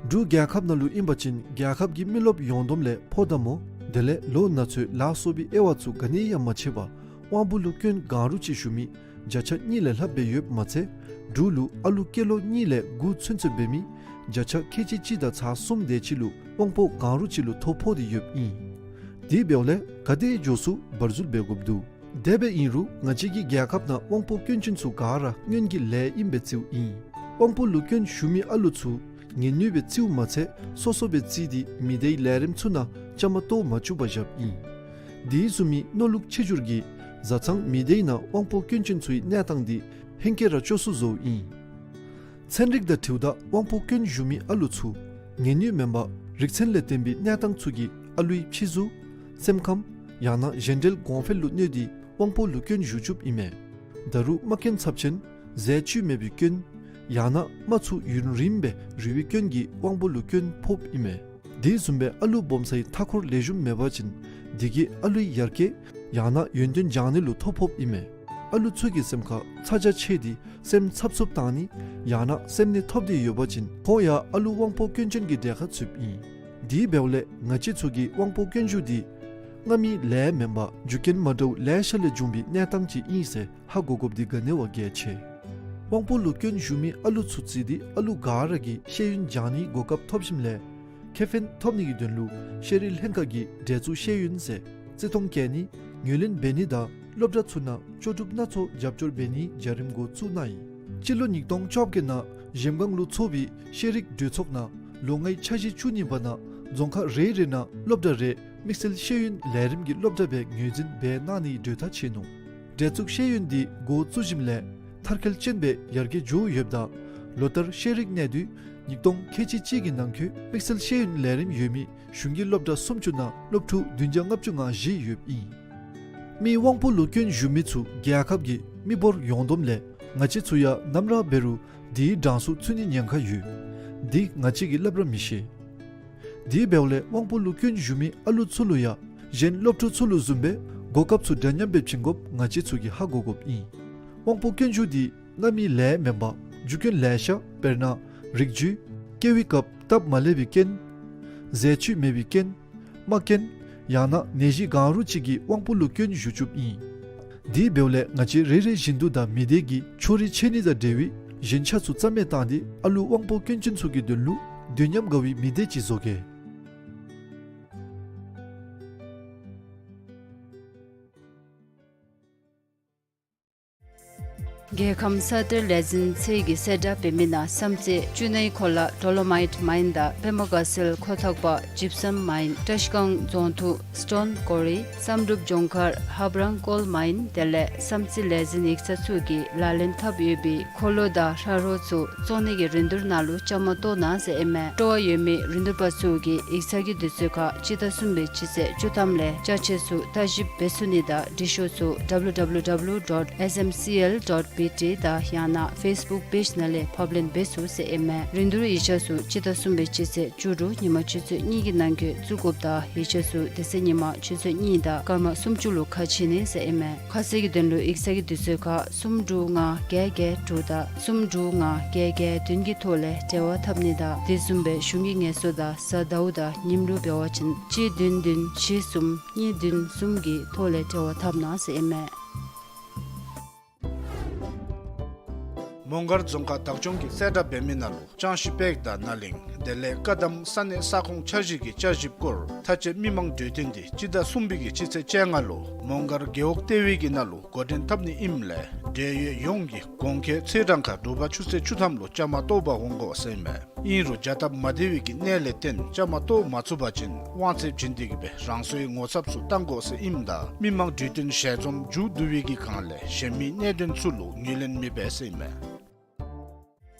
འབྲུག་རྒྱལ་ཁབ་ནང་ལུ་ཨིན་པ་ཅིན་རྒྱལ་ཁབ་ཀྱི་མི་རློབས་ཡོངས་བསྡོམས་ལས་ཕོ་དང་མོ་དེ་ལས་ལོ་ན་ཚོད་ལ་སོགས་པའི་དབྱེ་བ་ཚུ་ག་ནི་ཡང་མ་ཕྱེ་བར་དབང་པོ་ལུ་སྐྱོན་གང་རུང་ཅིག་ཞུགས་མི་བརྒྱ་ཆ་གཉིས་ལས་ལྷགཔ་སྦེ་ཡོདཔ་མ་ཚད་འབྲུག་ལུ་ཨ་ལུ་སྐྱེས་ལོ་གཉིས་ལས་དགུ་ཚུན་ཚོད་འབད་མི་བརྒྱ་ཆ་ཁལ་གཅིག་གཅིག་དང་ཚག་གསུམ་དེ་ཅིག་ལུ་དབང་པོ་གང་རུང་ཅིག་ལུ་ཐོ་ཕོག་སྟེ་ཡོདཔ་ཨིན། དེ་འབདཝ་ལས་ག་དེ་མགྱོགས་སུ་བར་འཛུལ་འབད་དགོཔ་འདུག། དེ་སྦེ་ཨིན་རུང་ང་བཅས་ཀྱི་རྒྱལ་ཁབ་ནང་དབང་པོ་སྐྱོན་ཅན་ཚུ་ག་ར་སྔོན་གྱི་ལས་ཨིནམ་སྦེ་བརྩིཝ་ཨིན། དབང་པོ་ལུ་སྐྱོན་ཞུགས་མི་ཨ་ལུ་ཚུ་ངལ་ནུས་སྦེ་བརྩིཝ་མ་ཚད་སོ་སོ་སྦེ་བརྩིས་ཏེ་མི་སྡེའི་ལས་རིམ་ཚུ་ནང་བཅའ་མར་གཏོགས་མ་བཅུག་པར་བཞགཔ་ཨིན། དེ་བཟུམ་མའི་མནོ་ལུགས་ཆེ་འགྱུར་གྱིས་བཟའ་ཚང་མི་སྡེའི་ནང་དབང་པོ་སྐྱོན་ཅན་ཚུའི་གནས་སྟངས་འདི་ཧེང་སྐལ་ར་སྐྱོ་སུ་བཟོཝ་ཨིན། ཚན་རིག་དང་འཁྲིལཝ་ད་དབང་པོ་སྐྱོན་ཞུགས་མི་ཨ་ལུ་ཚུ་ངལ་ནུས་མེན་པར་རིག་ཚན་ལས་བརྟེན་པའི་གནས་སྟངས་ཚུ་གིས་ཨ་ལུའི་ཕྱི་གཟུགས་སེམས་ཁམས་ཡང་ན་གཞན་འབྲེལ་གོང་འཕེལ་ལུ་གནོད་དེ་དབང་པོ་ལུ་སྐྱོན་ཞུགས་བཅུགཔ་ཨིན་མས། ད་རུང་རྨ་སྐྱོན་ཚབས་ཆེན་ཟས་བཅུད་མེད་པའི་སྐྱོན་ཡང་ན་རྨ་ཚུ་ཡུན་རིངམོ་སྦེ་རུལ་བའི་སྐྱོན་གྱིས་དབང་པོ་ལུ་སྐྱོན་ཕོགཔ་ཨིན་མས། དེ་བཟུམ་སྦེ་ཨ་ལུ་སྦོམ་སའི་མཐའ་འཁོར་ལེགས་ཤོམ་མེད་པ་ཅིན་དེ་གིས་ཨ་ལུའི་ཡར་རྒྱས་ཡང་ན་ཡོན་ཏན་སྦྱང་ནི་ལུ་ཐོ་ཕོགཔ་ཨིན་མས། ཨ་ལུ་ཚུ་གི་སེམས་ཁར་ཚ་གྱང་ཆེ་སྟེ་སེམས་འཚབ་འཚུབ་བཏང་ནི་ཡང་ན་སེམས་ནད་ཐོབ་སྟེ་ཡོད་པ་ཅིན་ཁོང་ཡང་ཨ་ལུ་དབང་པོ་སྐྱོན་ཅན་གྱི་གྲས་ཁར་ཚུདཔ་ཨིན། དེ་འབདཝ་ལས་ང་བཅས་ཚུ་གིས་དབང་པོ་སྐྱོན་ཞུགས་འདི་སྔ་མའི་ལས་མེན་པར་རྒྱུ་རྐྱེན་མ་འདྲཝ་ལེ་ཤ་ལས་བྱུང་བའི་གནས་སྟངས་ཅིག་ཨིན་ཟེར་ཧ་གོ་དགོཔ་འདི་ག་ནི་བ་གལ་ཆེ། དབང་པོ་ལུ་སྐྱོན་ཞུགས་མི་ཨ་ལུ་ཚུ་བརྩིས་ཏེ་ཨ་ལུ་ག་ར་གིས་ཤེས་ཡོན་སྦྱང་ནིའི་གོ་སྐབས་ཐོབ་ཞིནམ་ལས་ཁེ་ཕན་ཐོབ་ནི་གི་དོན་ལུ་ཤེས་རིག་ལྷན་ཁག་གིས་འདྲེ་གཙུག་ཤེས་ཡོན་ཟེར་བརྩི་མཐོང་བསྐྱེད་ནི་ངོས་ལེན་འབད་ནི་དང་སློབ་གྲྭ་ཚུ་ནང་ལྕོགས་གྲུབ་སྣ་ཚོགས་རྒྱབ་སྐྱོར་འབད་ནིའི་བྱ་རིམ་འགོ་བཙུགས་གནང་ཡི། སྤྱི་ལོ་ཉིས་སྟོང་བཅོ་བརྒྱད་ནང་གཞལམ་སྒང་ལུ་ཚོགས་པའི་ཤེས་རིག་གྲོས་ཚོགས་ནང་ལོ་ལྔའི་འཆར་གཞི་བཅུ་གཉིས་པ་ནང་རྫོང་ཁག་རེ་རེ་ནང་སློབ་གྲྭ་རེ་དམིགས་བསལ་ཤེས་ཡོན་ལས་རིམ་གྱི་སློབ་གྲྭ་སྦེ་ངོས་འཛིན་འབད་གནང་ནིའི་གྲོས་ཐག་བཅད་ནུག། འདྲེ་གཙུག་ཤེས་ཡོན་འདི་འགོ་བཙུགས་ཞིནམ་ལས་མཐར་འཁྱོལ་ཅན་སྦེ་ཡར་རྒྱས་འགྱོ་ཡོདཔ་ད་ལོ་ལྟར་ཤེས་རིག་གནས་དུས་ཉིས་སྟོང་ཁལ་གཅིག་གཅིག་གི་ནང་འཁོད་དམིགས་བསལ་ཤེས་ཡོན་ལས་རིམ་ཡོད་མི་གཞུང་གི་སློབ་གྲྭ་སུམ་ཅུ་ནང་སློབ་ཕྲུག་བདུན་བརྒྱ་ལྔ་བཅུ་ང་བཞི་ཡོདཔ་ཨིན། མིའི་དབང་པོ་ལུ་སྐྱོན་ཞུགས་མི་ཚུ་རྒྱལ་ཁབ་ཀྱི་མི་འབོར་ཡོངས་བསྡོམས་ལས་ང་བཅས་ཚུ་ཡང་ནམ་ར་འབད་རུང་དེའི་གྲངས་སུ་ཚུད་ནིའི་ཉེན་ཁ་ཡོད། འདི་ང་བཅས་ཀྱིས་སླབ་ར་མི་ཤེས། དེ་འབདཝ་ལས་དབང་པོ་ལུ་སྐྱོན་ཞུགས་མི་ཨ་ལུ་ཚུ་ལུ་ཡང་གཞན་སློབ་ཕྲུག་ཚུ་ལུ་བཟུམ་སྦེ་གོ་སྐབས་ཚུ་འདྲ་མཉམ་སྦེ་བྱིན་དགོཔ་ང་བཅས་ཚུ་གིས་ཧ་གོ་དགོཔ་ཨིན། དབང་པོ་སྐྱོན་ཞུགས་འདི་སྔ་མའི་ལས་མེན་པར་རྒྱུ་རྐྱེན་ལེ་ཤ་དཔེར་ན་རིགས་རྒྱུད་སྐྱེ་བའི་སྐབས་སྟབས་མ་ལེགས་པའི་རྐྱེན་ཟས་བཅུད་མེད་པའི་རྐྱེན་རྨ་རྐྱེན་ཡང་ན་ནད་གཞི་གང་རུང་ཅིག་གིས་དབང་པོ་ལུ་སྐྱོན་ཞུགས་བཅུགཔ་ཨིན། དེ་འབདཝ་ལས་ང་བཅས་རེ་རེ་བཞིན་དུ་དང་མི་སྡེ་གི་ཕྱོགས་རིས་ཆད་ནི་དང་འབྲེལ་བའི་ཞེན་ཆགས་ཚུ་རྩ་མེད་བཏང་སྟེ་ཨ་ལུ་དབང་པོ་སྐྱོན་ཅན་ཚུ་གི་དོན་ལུ་དུས་མཉམ་དགའ་བའི་མི་སྡེ་ཅིག་བཟོ་གེ། རྒྱལ་ཁམས་ས་གཏེར་ལས་འཛིན་ཚད་ཀྱིས་གསལ་བསྒྲགས་འབད་མི་ནང་བསམ་རྩེ་ཆུ་སྣའི་འཁོར་ལ་ཌོ་ལོ་མའིཊ་མའིན་དང་པདྨ་དགའ་ཚལ་ཁོ་ཐག་པ་ཇིབ་སམ་མའིན། བཀྲིས་སྒང་རྫོང་ཐུག་སི་ཊོན་ཀོ་རི། བསམ་གྲུབ་ལྗོངས་མཁར་ཧབ་རང་ཀོལ་མའིན་དེ་ལས་བསམ་རྩེ་ལས་འཛིན་ཡིག་ཚང་ཚུ་གིས་ལག་ལེན་འཐབ་ཡོད་པའི་འཁོར་ལོ་དང་ཧྲ་རོ་ཚུ་བཙོང་ནི་གི་རིན་བསྡུར་ནང་ལུ་བཅའ་མར་གཏོགས་གནང་ཟེར་ཨིན་མས། སྤྲོ་བ་ཡོད་མི་རིན་བསྡུར་པ་ཚུ་གིས་ཡིག་ཚང་གི་དུས་ཚོད་ཁར་སྤྱི་ཟླ་གསུམ་པའི་སྤྱི་ཚེས་བཅུ་ཐམ་ལས་ཅ་ཆས་ཚུ་ལྟ་ཞིབ་འབད་ཚུགས་ནི་དང་འབྲི་ཤོག་ཚུ་W W W dot S M C L dot B འབྲེལ་དང་ཡང་ན་ཕེསི་བུཀ་པེཇ་ནང་ལས་ཕབ་ལེན་འབད་ཚུགས་ཟེར་ཨིན་མས། རིན་བསྡུར་ཡིག་ཆ་ཚུ་སྤྱི་ཟླ་གསུམ་པའི་སྤྱི་ཚེས་བཅུ་དྲུག་ཉིན་མ་ཆུ་ཚོད་གཉིས་ཀྱི་ནང་འཁོད་བཙུགས་དགོཔ་དང་ཡིག་ཆ་ཚུ་དེ་ཚེ་ཉིན་མ་ཆུ་ཚོད་གཉིས་དང་སྐར་མ་སུམ་ཅུ་ལུ་ཁ་ཕྱེ་ནི་ཟེར་ཨིན་མས། ཁ་གསལ་གྱི་དོན་ལུ་ཡིག་ཚང་གི་དུས་ཚོད་ཁར་སུམ་དྲུག་ལྔ་བརྒྱད་བརྒྱད་དྲུག་དང་སུམ་དྲུག་ལྔ་བརྒྱད་བརྒྱད་བདུན་གྱི་ཐོག་ལས་འབྲེལ་བ་འཐབ་ནི་དང་དེ་བཟུམ་སྦེ་གཞུང་གི་ངལ་གསོ་དང་གཟའ་ཟླཝ་དང་ཉིནམ་ལུ་འབད་བ་ཅིན་གཅིག་བདུན་བདུན་བཞི་གསུམ་གཉིས་བདུན་གསུམ་གྱི་ཐོག་ལས་འབྲེལ་བ་འཐབ་གནང་ཟེར་ཨིན་མས། མོང་སྒར་རྫོང་ཁག་བདག་སྐྱོང་གིས་གསལ་བསྒྲགས་འབད་མི་ནང་ལུ་ལྕང་གཞི་པེག་དང་ནཱ་གླིང་དེ་ལས་ཀ་དམ་ས་གནས་ས་ཁོངས་འཆར་གཞི་གི་བསྐྱར་ཞིབ་སྐོར་མཐའ་དཔྱད་མི་མང་གྲོས་བསྟུན་འདི་སྤྱི་ཟླ་གསུམ་པའི་གི་སྤྱི་ཚེས་བཅོ་ལྔ་ལུ་མོང་སྒར་རྒེད་འོག་ལྟེ་བའི་གི་ནང་ལུ་འགོ་འདྲེན་འཐབ་ནི་ཨིནམ་ལས་འབྲེལ་ཡོད་ཡོངས་ཀྱིས་གོང་འཁོད་ཚེས་གྲངས་ཁར་དྲོ་པ་ཆུ་ཚོད་བཅུ་ཐམ་ལུ་བཅའ་མར་གཏོགས་པར་འོང་དགོ་ཟེར་ཨིན་མས། ཨིན་རུང་བྱ་སྟབས་མ་བདེ་བའི་གི་གནད་ལས་བརྟེན་བཅའ་མར་གཏོགས་མ་ཚུགས་པ་ཅིན་དབང་ཚད་བྱིན་ཏེ་གི་སྦེ་རང་སོའི་ངོ་ཚབ་ཚུ་བཏང་དགོ་ཟེར་ཨིནམ་ད་མི་མང་གྲོས་བསྟུན་ཞལ་འཛོམས་མཇུག་བསྡུ་བའི་གི་སྒང་ལས་གཞན་མི་གནད་དོན་ཚུ་ལུ་ངོས་ལེན་མི་འབད་ཟེར་ཨིན་མས།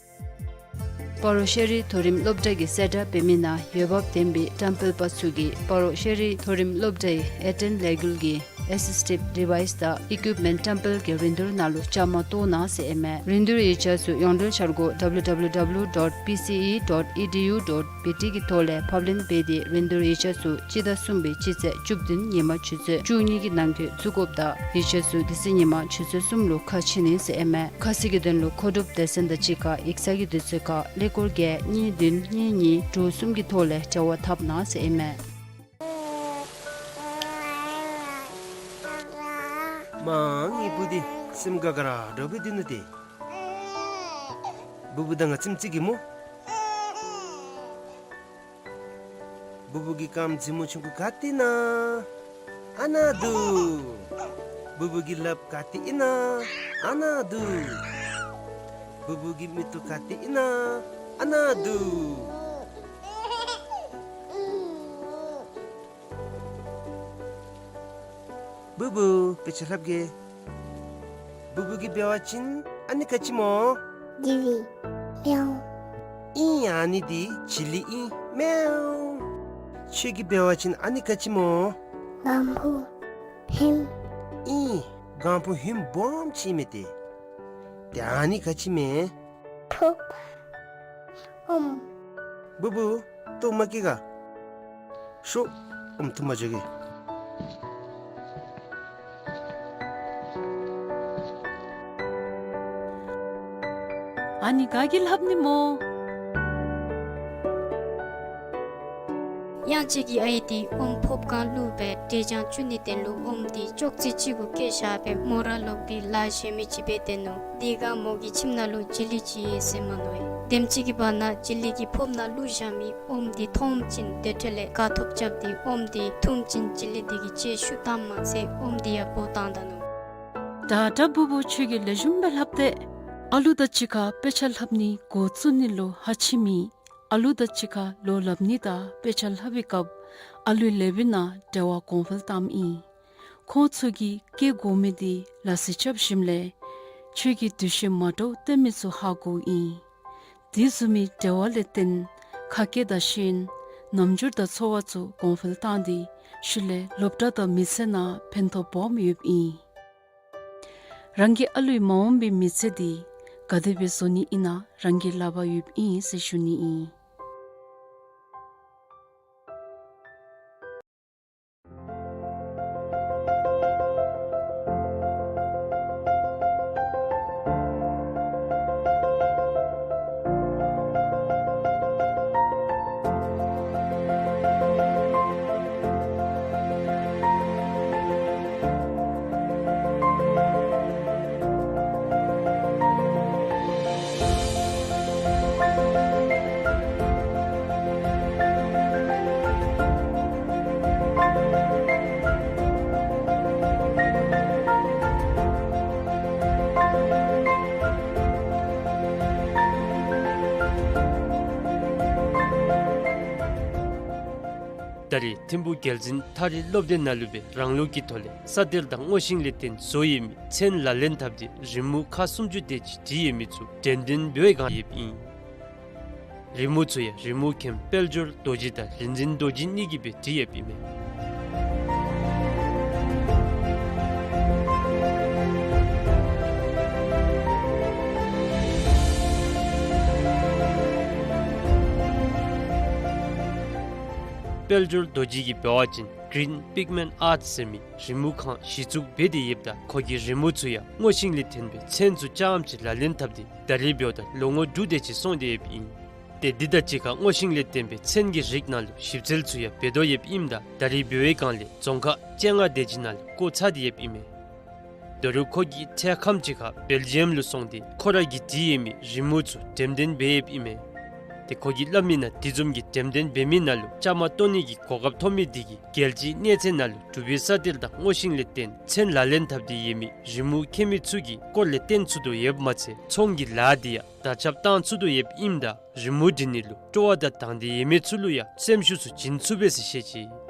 སྤ་རོ་ཤེས་རིག་མཐོ་རིམ་སློབ་གྲྭ་གིས་གསལ་བསྒྲགས་འབད་མི་ནང་འོས་འབབ་ལྡན་པའི་བཀྲམ་སྤེལ་པ་ཚུ་གིས་སྤ་རོ་ཤེས་རིག་མཐོ་རིམ་སློབ་གྲྭའི་ཨེ་ཊེན་ལས་འགུལ་གྱི་ཨེ་སིས་ཊིབ་ཌི་ཝའིས་དང་ཨི་ཀུའིཔ་མེནཊ་བཀྲམ་སྤེལ་གྱི་རིན་བསྡུར་ནང་ལུ་བཅའ་མར་གཏོགས་གནང་ཟེར་ཨིན་མས། རིན་བསྡུར་ཡིག་ཆ་ཚུ་ཡོངས་འབྲེལ་འཆར་སྒོ་ཌབ་ལུ་ཌབ་ལུ་ཌབ་ལུ་ཌོཊ་པི་སི་ཨི་ཌོཊ་ཨི་ཌི་ཡུ་ཌོཊ་བི་ཊི་གི་ཐོག་ལས་ཕབ་ལེན་འབད་དེ་རིན་བསྡུར་ཡིག་ཆ་ཚུ་སྤྱི་ཟླ་གསུམ་པའི་སྤྱི་ཚེས་བཅུ་བདུན་ཉིན་མ་ཆུ་ཚོད་བཅུ་གཉིས་ཀྱི་ནང་འཁོད་བཙུགས་དགོཔ་དང་ཡིག་ཆ་ཚུ་དེ་ཚེ་ཉིན་མ་ཆུ་ཚོད་གསུམ་ལུ་ཁ་ཕྱེ་ནི་ཟེར་ཨིན་མས། ཁ་གསལ་གྱི་དོན་ལུ་མཁོ་སྒྲུབ་སྡེ་ཚན་དང་གཅིག་ཁར་ཡིག་ཚང་གི་དུས་ཚོད་ཁར་ཀླད་ཀོར་བརྒྱད་གཉིས་བདུན་གཉིས་གཉིས་དྲུག་གསུམ་གྱི་ཐོག་ལས་འབྲེལ་བ་འཐབ་གནང་ཟེར་ཨིན་མས། མ་ངེའི་བུ་འདི་སེམས་དགའ་དགའ་ར་འདྲཝ་སྦེ་སྡོད་ནུག་ཏེ། བུ་བུ་དང་ང་ཙམ་ཅིག་གིས་སྨོ། བུ་བུ་གི་རྐངམ་མཛེས་མོ་ཆུང་ཀུ་ག་ཏེ་ཨིན་ན། ཨ་ནཱ་འདུག། བུ་བུ་གི་ལགཔ་ག་ཏེ་ཨིན་ན། ཨ་ནཱ་འདུག། བུ་བུ་གི་མིག་ཏོ་ག་ཏེ་ཨིན་ན། ཨ་ནཱ་འདུག། བུ་བུ་དཔེ་ཆ་ལྷབ་གེ། བུ་བུ་གིས་འབད་བ་ཅིན་ཨ་ནི་ག་ཅི་སྨོ། ཇི་ལི། མེའོ། ཨིན། ཨ་ནི་འདི་ཇི་ལི་ཨིན། མེའོ། ཁྱོད་ཀྱིས་འབད་བ་ཅིན་ཨ་ནི་ག་ཅི་སྨོ། གང་བུ་ཧིམ། ཨིན། གང་བུ་ཧིམ་སྦོམ་ཅིག་ཨིན་མས་ཏེ། ཏེ་ཨ་ནི་ག་ཅི་མས། ཕུགཔ། ཨོམ། བུ་བུ། ལྟོཝ་མ་བཀྱེས་ག། ཤོག། ཨོམ་འཐུ་མ་འགྱོ་གེ། ཨ་ནི་ག་གིས་ལྷབ་ནི་སྨོ། གཡང་སྐྱིད་ཀྱི་ཨའི་འདི་ཨོམ་ཕོརཔ་སྒང་བླུགས་སྦེ་འབྲས་ལྗང་བཙུགས་ནིའི་དོན་ལུ་ཨོམ་འདི་ཅོག་ཙེ་གཅིག་གུ་བཀལ་བཞག་སྦེ་མོ་ར་ལོག་སྟེ་ལཱ་གཞན་མི་ཅིག་འབད་དེ་ནུག། དེ་སྒང་མོ་གི་ཁྱིམ་ནང་ལུ་ཇི་ལི་ཅིག་ཡོད་ཟེར་མ་མནོ་བས། དེམ་ཅིག་གི་བར་ན་ཇི་ལི་གིས་ཕོརཔ་ནང་བླུགས་བཞག་མི་ཨོམ་འདི་མཐོངམ་ཅིག་དེ་འཕྲོ་ལས་དགའ་ཐོབ་རྐྱབ་སྟེ་ཨོམ་འདི་འཐུངམ་ཅིག་ཇི་ལི་འདི་གི་ལྕེ་ཤུགས་བཏངམ་མ་ཚད་ཨོམ་འདི་ཡང་སྦོ་བཏང་ད་ནུག། ད་ད་བུ་བུ་ཁྱོད་ཀྱིས་ལེགས་ཤོམ་སྦེ་ལྷབ་སྟེ། ཨ་ལུ་དང་གཅིག་ཁར་དཔེ་ཆ་ལྷབ་ནི་འགོ་བཙུགས་ནི་ལུ་ཧ་ཅི་མེད། ཨ་ལུ་དང་གཅིག་ཁར་ལོ་ལྷབ་ནི་དང་དཔེ་ཆ་ལྷབ་པའི་སྐབས་ཨ་ལུའི་ལགཔ་ནང་འབྲེལ་བ་གོང་འཕེལ་བཏངམ་ཨིན། ཁོང་ཚུ་གིས་བཀལ་དགོ་མི་འདི་ལག་སི་རྐྱབ་ཞིནམ་ལས་ཁྱོད་ཀྱིས་འདུ་ཤེས་མ་འདྲཝ་སྟོན་མི་ཚུ་ཧ་གོཝ་ཨིན། དེ་བཟུམ་མའི་འབྲེལ་བ་ལས་བརྟེན་ཁ་སྐད་དང་ཤེས་ཡོན་རྣམ་འགྱུར་དང་འཚོ་བ་ཚུ་གོང་འཕེལ་བཏང་སྟེ་ཤུལ་ལས་སློབ་གྲྭ་དང་མི་ཚེ་ནང་ཕན་ཐོགས་སྦོམ་ཡོདཔ་ཨིན། རང་གི་ཨ་ལུའི་མ་འོངས་པའི་མི་ཚེ་འདི་ག་དེ་སྦེ་བཟོ་ནི་ཨིན་ན་རང་གི་ལག་པར་ཡོདཔ་ཨིན་ཟེར་ཞུ་ནི་ཨིན། ད་རེས་ཐིམ་ཕུག་རྒྱལ་འཛིན་ཐག་རིང་སློབ་སྡེ་ནང་ལུ་སྦེ་རང་ལུགས་ཀྱི་ཐོག་ལས་ས་གཏེར་དང་སྔོ་ཤིང་ལས་བརྟེན་བཟོ་ཡོད་མི་མཚན་ལག་ལེན་འཐབ་སྟེ་རི་མོ་ཁག་སུམ་ཅུ་དེ་ཅིག་བྲིས་ཡོད་མི་ཚུ་འགྲེམས་སྟོན་འབད་བའི་སྒང་ཡོདཔ་ཨིན། རི་མོ་ཚུ་ཡང་རི་མོ་མཁན་དཔལ་འབྱོར་རྡོ་རྗེ་དང་རིག་འཛིན་རྡོ་རྗེ་གཉིས་ཀྱིས་སྦེ་བྲིས་ཡོདཔ་ཨིན་མས། དཔལ་འབྱོར་རྡོ་རྗེ་གིས་འབད་བ་ཅིན་Green Pigment Art ཟེར་མི་རི་མོ་ཁང་གཞི་བཙུགས་འབད་དེ་ཡོདཔ་ད་ཁོ་གིས་རི་མོ་ཚུ་ཡང་སྔོ་ཤིང་ལས་ཐོན་པའི་ཚོན་ཚུ་རྐྱངམ་ཅིག་ལག་ལེན་འཐབ་སྟེ་ད་རིས་འབདཝ་ད་ལོ་ངོ་དྲུག་དེ་ཅིག་སོང་སྟེ་ཡོདཔ་ཨིན། ཏེ་འདི་དང་གཅིག་ཁར་སྔོ་ཤིང་ལས་བརྟེན་པའི་ཚོན་གྱི་རིགས་ནང་ལུ་ཞིབ་འཚོལ་ཚུ་ཡང་འབད་དོ་ཡོདཔ་ཨིནམ་ད་ད་རིས་འབད་བའི་སྒང་ལས་རྫོང་ཁག་བཅོ་ལྔ་དེ་ཅིག་ནང་ལུ་བཀོ་ཚར་ཏེ་ཡོདཔ་ཨིན་མས། ད་རུང་ཁོ་གིས་ཐེངས་ཁམས་ཅིག་ཁར་སྦེལ་ཇི་ཡམ་ལུ་སོང་སྟེ་ཁོ་ར་གིས་བྲིས་ཡོད་མི་རི་མོ་ཚུ་འགྲེམས་སྟོན་འབད་ཡོདཔ་ཨིན་མས། ཏེ་ཁོ་གིས་སླབ་མི་ནང་དེ་བཟུམ་གྱི་འགྲེམས་སྟོན་འབད་མི་ནང་ལུ་བཅའ་མར་གཏོགས་ནི་གི་གོ་སྐབས་ཐོབ་མི་དེ་གིས་རྒྱལ་སྤྱིའི་གནས་ཚད་ནང་ལུ་གྲུབ་པའི་ས་གཏེར་དང་སྔོ་ཤིང་ལས་བརྟེན་ཚོན་ལག་ལེན་འཐབ་སྟེ་ཡོད་མི་རི་མོ་མཁན་མི་ཚུ་གི་སྐོར་ལས་བསྟན་ཚུགས་དོ་ཡོདཔ་མ་ཚད་ཚོང་གི་ལཱ་དེ་ཡང་དར་ཁྱབ་བཏང་ཚུགས་དོ་ཡོདཔ་ཨིནམ་ད་རི་མོ་འབྲི་ནི་ལུ་སྤྲོ་བ་དང་དང་འདོད་ཡོད་མི་ཚུ་ལུ་ཡང་སེམས་ཤུགས་ཚུ་བྱིན་ཚུགས་པས་ཟེར་བཤད་ཅི།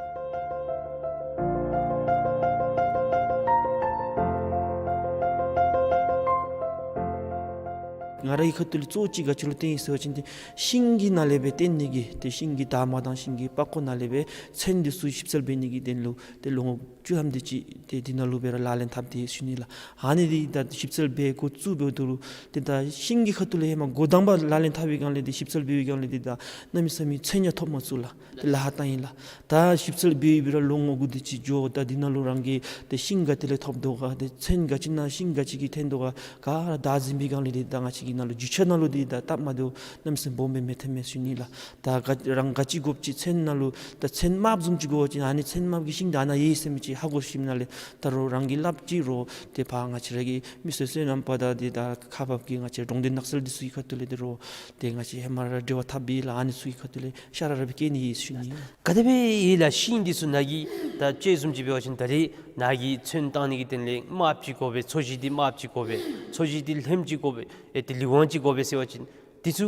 ང་རའི་ཁ་ཐུག་ལས་གཙོ་བོ་ཅིག་ག་ཅི་ལུ་བརྟེན་ཡི་ཟེར་བ་ཅིན་ཏེ་ཤིང་གི་ནང་ལས་སྦེ་བརྟེན་ནི་གི་ཏེ་ཤིང་གི་འདབ་མ་དང་ཤིང་གི་པགས་ཀོ་ནང་ལས་སྦེ་ཚོན་འདི་ཚུ་ཞིབ་འཚོལ་འབད་ནི་གི་དོན་ལུ་ཏེ་ལོ་ངོ་བཅུ་ཐམ་དེ་ཅིག་ཏེ་འདི་ནང་ལུ་སྦེ་ར་ལག་ལེན་འཐབ་སྟེ་ཡོད་ཟེར་ཞུ་ནི་ལགས། ཨ་ནི་འདི་ད་ཞིབ་འཚོལ་འབད་འགོ་བཙུགས་འབདཝ་ད་ལུ་ཏེ་ད་ཤིང་གི་ཁ་ཐུག་ལས་ཧེ་མ་འགོ་དང་པ་ལག་ལེན་འཐབ་པའི་སྒང་ལས་ཏེ་ཞིབ་འཚོལ་འབད་བའི་སྒང་ལས་ཏེ་ད་གནམ་མེད་ས་མེད་ཚོན་ཡང་ཐོབ་མ་ཚུགས་ལགས། ཏེ་ལཱ་ཁག་བཏང་ཡི་ལགས། ད་ཞིབ་འཚོལ་འབད་འབད་ར་ལོ་ངོ་དགུ་དེ་ཅིག་འགྱོ། ད་འདི་ནང་ལུ་རང་གིས་ཏེ་ཤིང་ག་ཏེ་ལས་ཐོབ་དོ་ག་ཏེ་ཚོན་ག་ཅི་ནང་ཤིང་ག་ཅི་གིས་ཐོན་དོ་ག་ག་ར་བདའ་ཟིན་པའི་སྒང་ལས་ཏེ་ད་ང་བཅས་ཀྱི་ནང་ལུ་རྒྱུ་ཆ་ནང་ལུ་ཏེ་ད་སྟབས་མ་བདེཝ་གནམ་མེད་ས་མེད་སྦོམ་སྦེ་མི་ཐོན་མས་ཟེར་ཞུ་ནི་ལགས། ད་ག་རང་ག་ཅི་དགོཔ་ཅིག་ཚོན་ནང་ལུ་ད་ཚོན་དམརཔོ་བཟུམ་ཅིག་དགོ་པ་ཅིན་ཨ་ནི་ཚོན་དམརཔོ་གི་ཤིང་ད་ཨ་ནཱ་ཡོད་ཟེར་མི་ཅིག་ཧ་གོ་ཞིནམ་ལས་ད་རུང་རང་གིས་སླབ་ཅི་རུང་ཏེ་ཕར་ང་བཅས་ར་གི་མི་སེར་སོ་ནམ་པ་དང་ཏེ་ད་ཁག་འབག་གི་ང་བཅས་ར་གྲོང་སྡེ་ནགས་ཚལ་འདི་ཚུ་གི་ཁ་ཐུག་ལས་ཏེ་རུང་ཏེ་ང་བཅས་ཧེ་མ་ར་འབྲེལ་བ་འཐབ་སྦེ་ལགས། ཨ་ནི་ཚུ་གི་ཁ་ཐུག་ལས་ཤ་ར་ར་སྦེ་བཀལ་ནི་ཨིན་ཟེར་ཞུ་ནི། ག་དེ་སྦེ་ཡོད་ལགས། ཤིང་འདི་ཚུ་ནཱ་གི་ད་ཅི་བཟུམ་ཅིག་འབད་བ་ཅིན་ད་རིས་ནཱ་གི་ཚོན་བཏང་ནི་གི་དོན་ལས་དམརཔོ་ཅིག་དགོ་པས། ཚོས་གཞི་འདི་དམརཔོ་ཅིག་དགོ་པས། ཚོས་གཞི་འདི་ལྷནམ་ཅིག་དགོ་པས། ཨེ་ཏེ་ལེགས་ཆ་ཅིག་དགོ་པས་ཟེར་བ་ཅིན་འདི་ཚུ་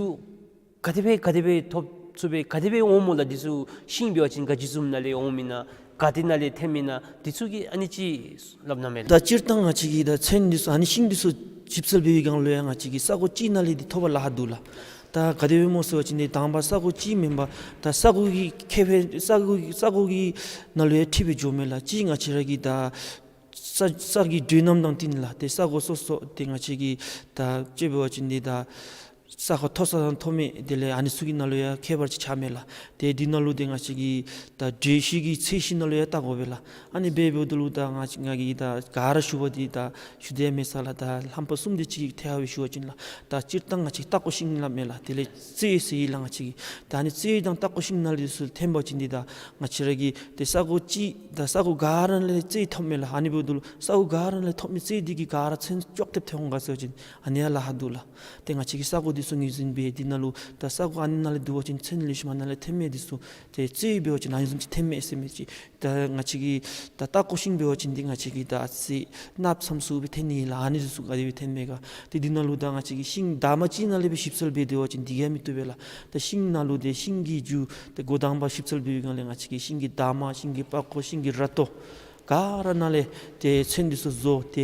ག་དེ་སྦེ་ག་དེ་སྦེ་ཐོབ་ཚུགས་པས། ག་དེ་སྦེ་འོངམ་སྨོ་ལགས། འདི་ཚུ་ཤིང་འབད་བ་ཅིན་ག་ཅི་བཟུམ་ནང་ལས་འོངམ་ཨིན་ན་ག་ཏེ་ནང་ལས་ཐོནམ་ཨིན་ན་འདི་ཚུ་གི་ཨ་ནི་ཅིག་སླབ་གནང་མས་ལགས། ད་སྤྱིར་བཏང་ང་བཅས་ཀྱིས་ད་ཚོན་འདི་ཚུ་ཨ་ནི་ཤིང་འདི་ཚུ་ཞིབ་འཚོལ་འབད་བའི་སྒང་ལུ་ཡང་ང་བཅས་ཀྱིས་ས་གོ་གཅིག་ནང་ལས་འདི་ཐོབ་པར་ལཱ་ཁག་འདུག་ལགས། ད་ག་དེ་སྦེ་སྨོ་ཟེར་བ་ཅིན་ཏེ་དང་པ་ས་གོ་གཅིག་མེན་པར་ད་ས་གོ་གི་ཁེ་ཕན་ས་གོ་གི་ས་གོ་གི་ནང་ལུ་ཡང་འཁྲིལ་སྦེ་འགྱོཝ་མས་ལགས། གཅིག་ང་བཅས་ར་གི་ད་ས་ས་གི་འགྲོས་རྣམ་དང་བསྟུན་ལགས། ཏེ་ས་གོ་སོ་སོ་ཏེ་ང་བཅས་ཀྱིས་ད་དཔྱེ་འབད་བ་ཅིན་འདི་ད་ས་གོ་མཐོ་ས་དང་མཐོ་དམན་དེ་ལས་ཨ་ནི་ཚུ་གི་ནང་ལུ་ཡང་ཁྱད་པར་ཅིག་ཆགས་མས་ལགས། ཏེ་འདི་ནང་ལུ་ཏེ་ང་བཅས་ཀྱིས་ད་འགྲོས་གཞི་གི་ཚད་གཞི་ནང་ལུ་ཡང་བལྟ་དགོ་པས་ལགས། ཨ་ནི་སྦེ་འབདཝ་ད་ལུ་ད་ང་བཅས་ང་གིས་ད་ག་ར་ཞུ་བ་འདི་ད་ཞུ་དེ་མེད་ས་ལགས། ད་རྣམ་པ་གསུམ་དེ་ཅིག་ཐད་ཁར་སྦེ་ཞུ་བ་ཅིན་ལགས། ད་སྤྱིར་བཏང་ང་བཅས་ཀྱིས་ལྟག་ཀོ་ཤིང་སླབ་མས་ལགས། དེ་ལས་རྩེ་ཟེར་ཡི་ལགས་ང་བཅས་ཀྱིས། ད་ཨ་ནི་རྩེ་དང་ལྟག་ཀོ་ཤིང་ནང་ལས་ཚུར་ཐོན་པ་ཅིན་འདི་ད་ང་བཅས་ར་གི་ཏེ་ས་གོ་གཅིག་ད་ས་གོ་ག་ར་ནང་ལས་རྩེ་ཐོབ་མས་ལགས། ཨ་ནི་འབདཝ་ད་ལུ་ས་གོ་ག་ར་ནང་ལས་ཐོབ་མི་རྩེ་འདི་གིས་ག་ར་ཚོན་ཅོག་འཐདཔ་ཐོན་འོང་ག་ཟེར་བ་ཅིན་ཨ་ནི་ཡང་ལཱ་ཁག་འདུག་ལགས། ཏེ་ང་བཅས་ཀྱིས་ས་གོ་འདི་ཚུ་ངོས་འཛིན་འབད་འདི་ནང་ལུ་ད་ས་གོ་ཨ་ནི་ནང་ལས་བསྡུ་བ་ཅིན་ཚོན་ལེགས་ཤོམ་ཨ་ནཱ་ལས་ཐོན་མས། འདི་ཚུ་ཏེ་རྩེ་འབད་བ་ཅིན་ཨ་ནི་བཟུམ་ཅིག་ཐོན་མས་ཟེར་མི་ཅིག། ད་ང་བཅས་ཀྱིས་ད་ལྟག་ཀོ་ཤིང་འབད་བ་ཅིན་འདི་ང་བཅས་ཀྱིས་ད་ཨ་ཙི་གནགཔོ་ཙམ་ཚུ་སྦེ་ཐོན་ནི་ལགས། ཨ་ནི་ཚུ་ག་དེ་སྦེ་ཐོན་མས་ག། ཏེ་འདི་ནང་ལུ་ད་ང་བཅས་ཀྱིས་ཤིང་འདབ་མ་གཅིག་ནང་ལས་སྦེ་ཞིབ་འཚོལ་འབད་སྡོད་པ་ཅིན་འདི་གིས་ཡང་མི་བཏུབ་པས་ལགས། ད་ཤིང་ནང་ལུ་ཏེ་ཤིང་གི་རྒྱུ་ཏེ་འགོ་དང་པ་ཞིབ་འཚོལ་འབད་བའི་སྒང་ལས་ང་བཅས་ཀྱིས་ཤིང་གི་འདབ་མ་ཤིང་གི་པགས་ཀོ་ཤིང་གི་ར་ཏོ་ག་ར་ནང་ལས་ཏེ་ཚོན་འདི་ཚུ་བཟོ། ཏེ་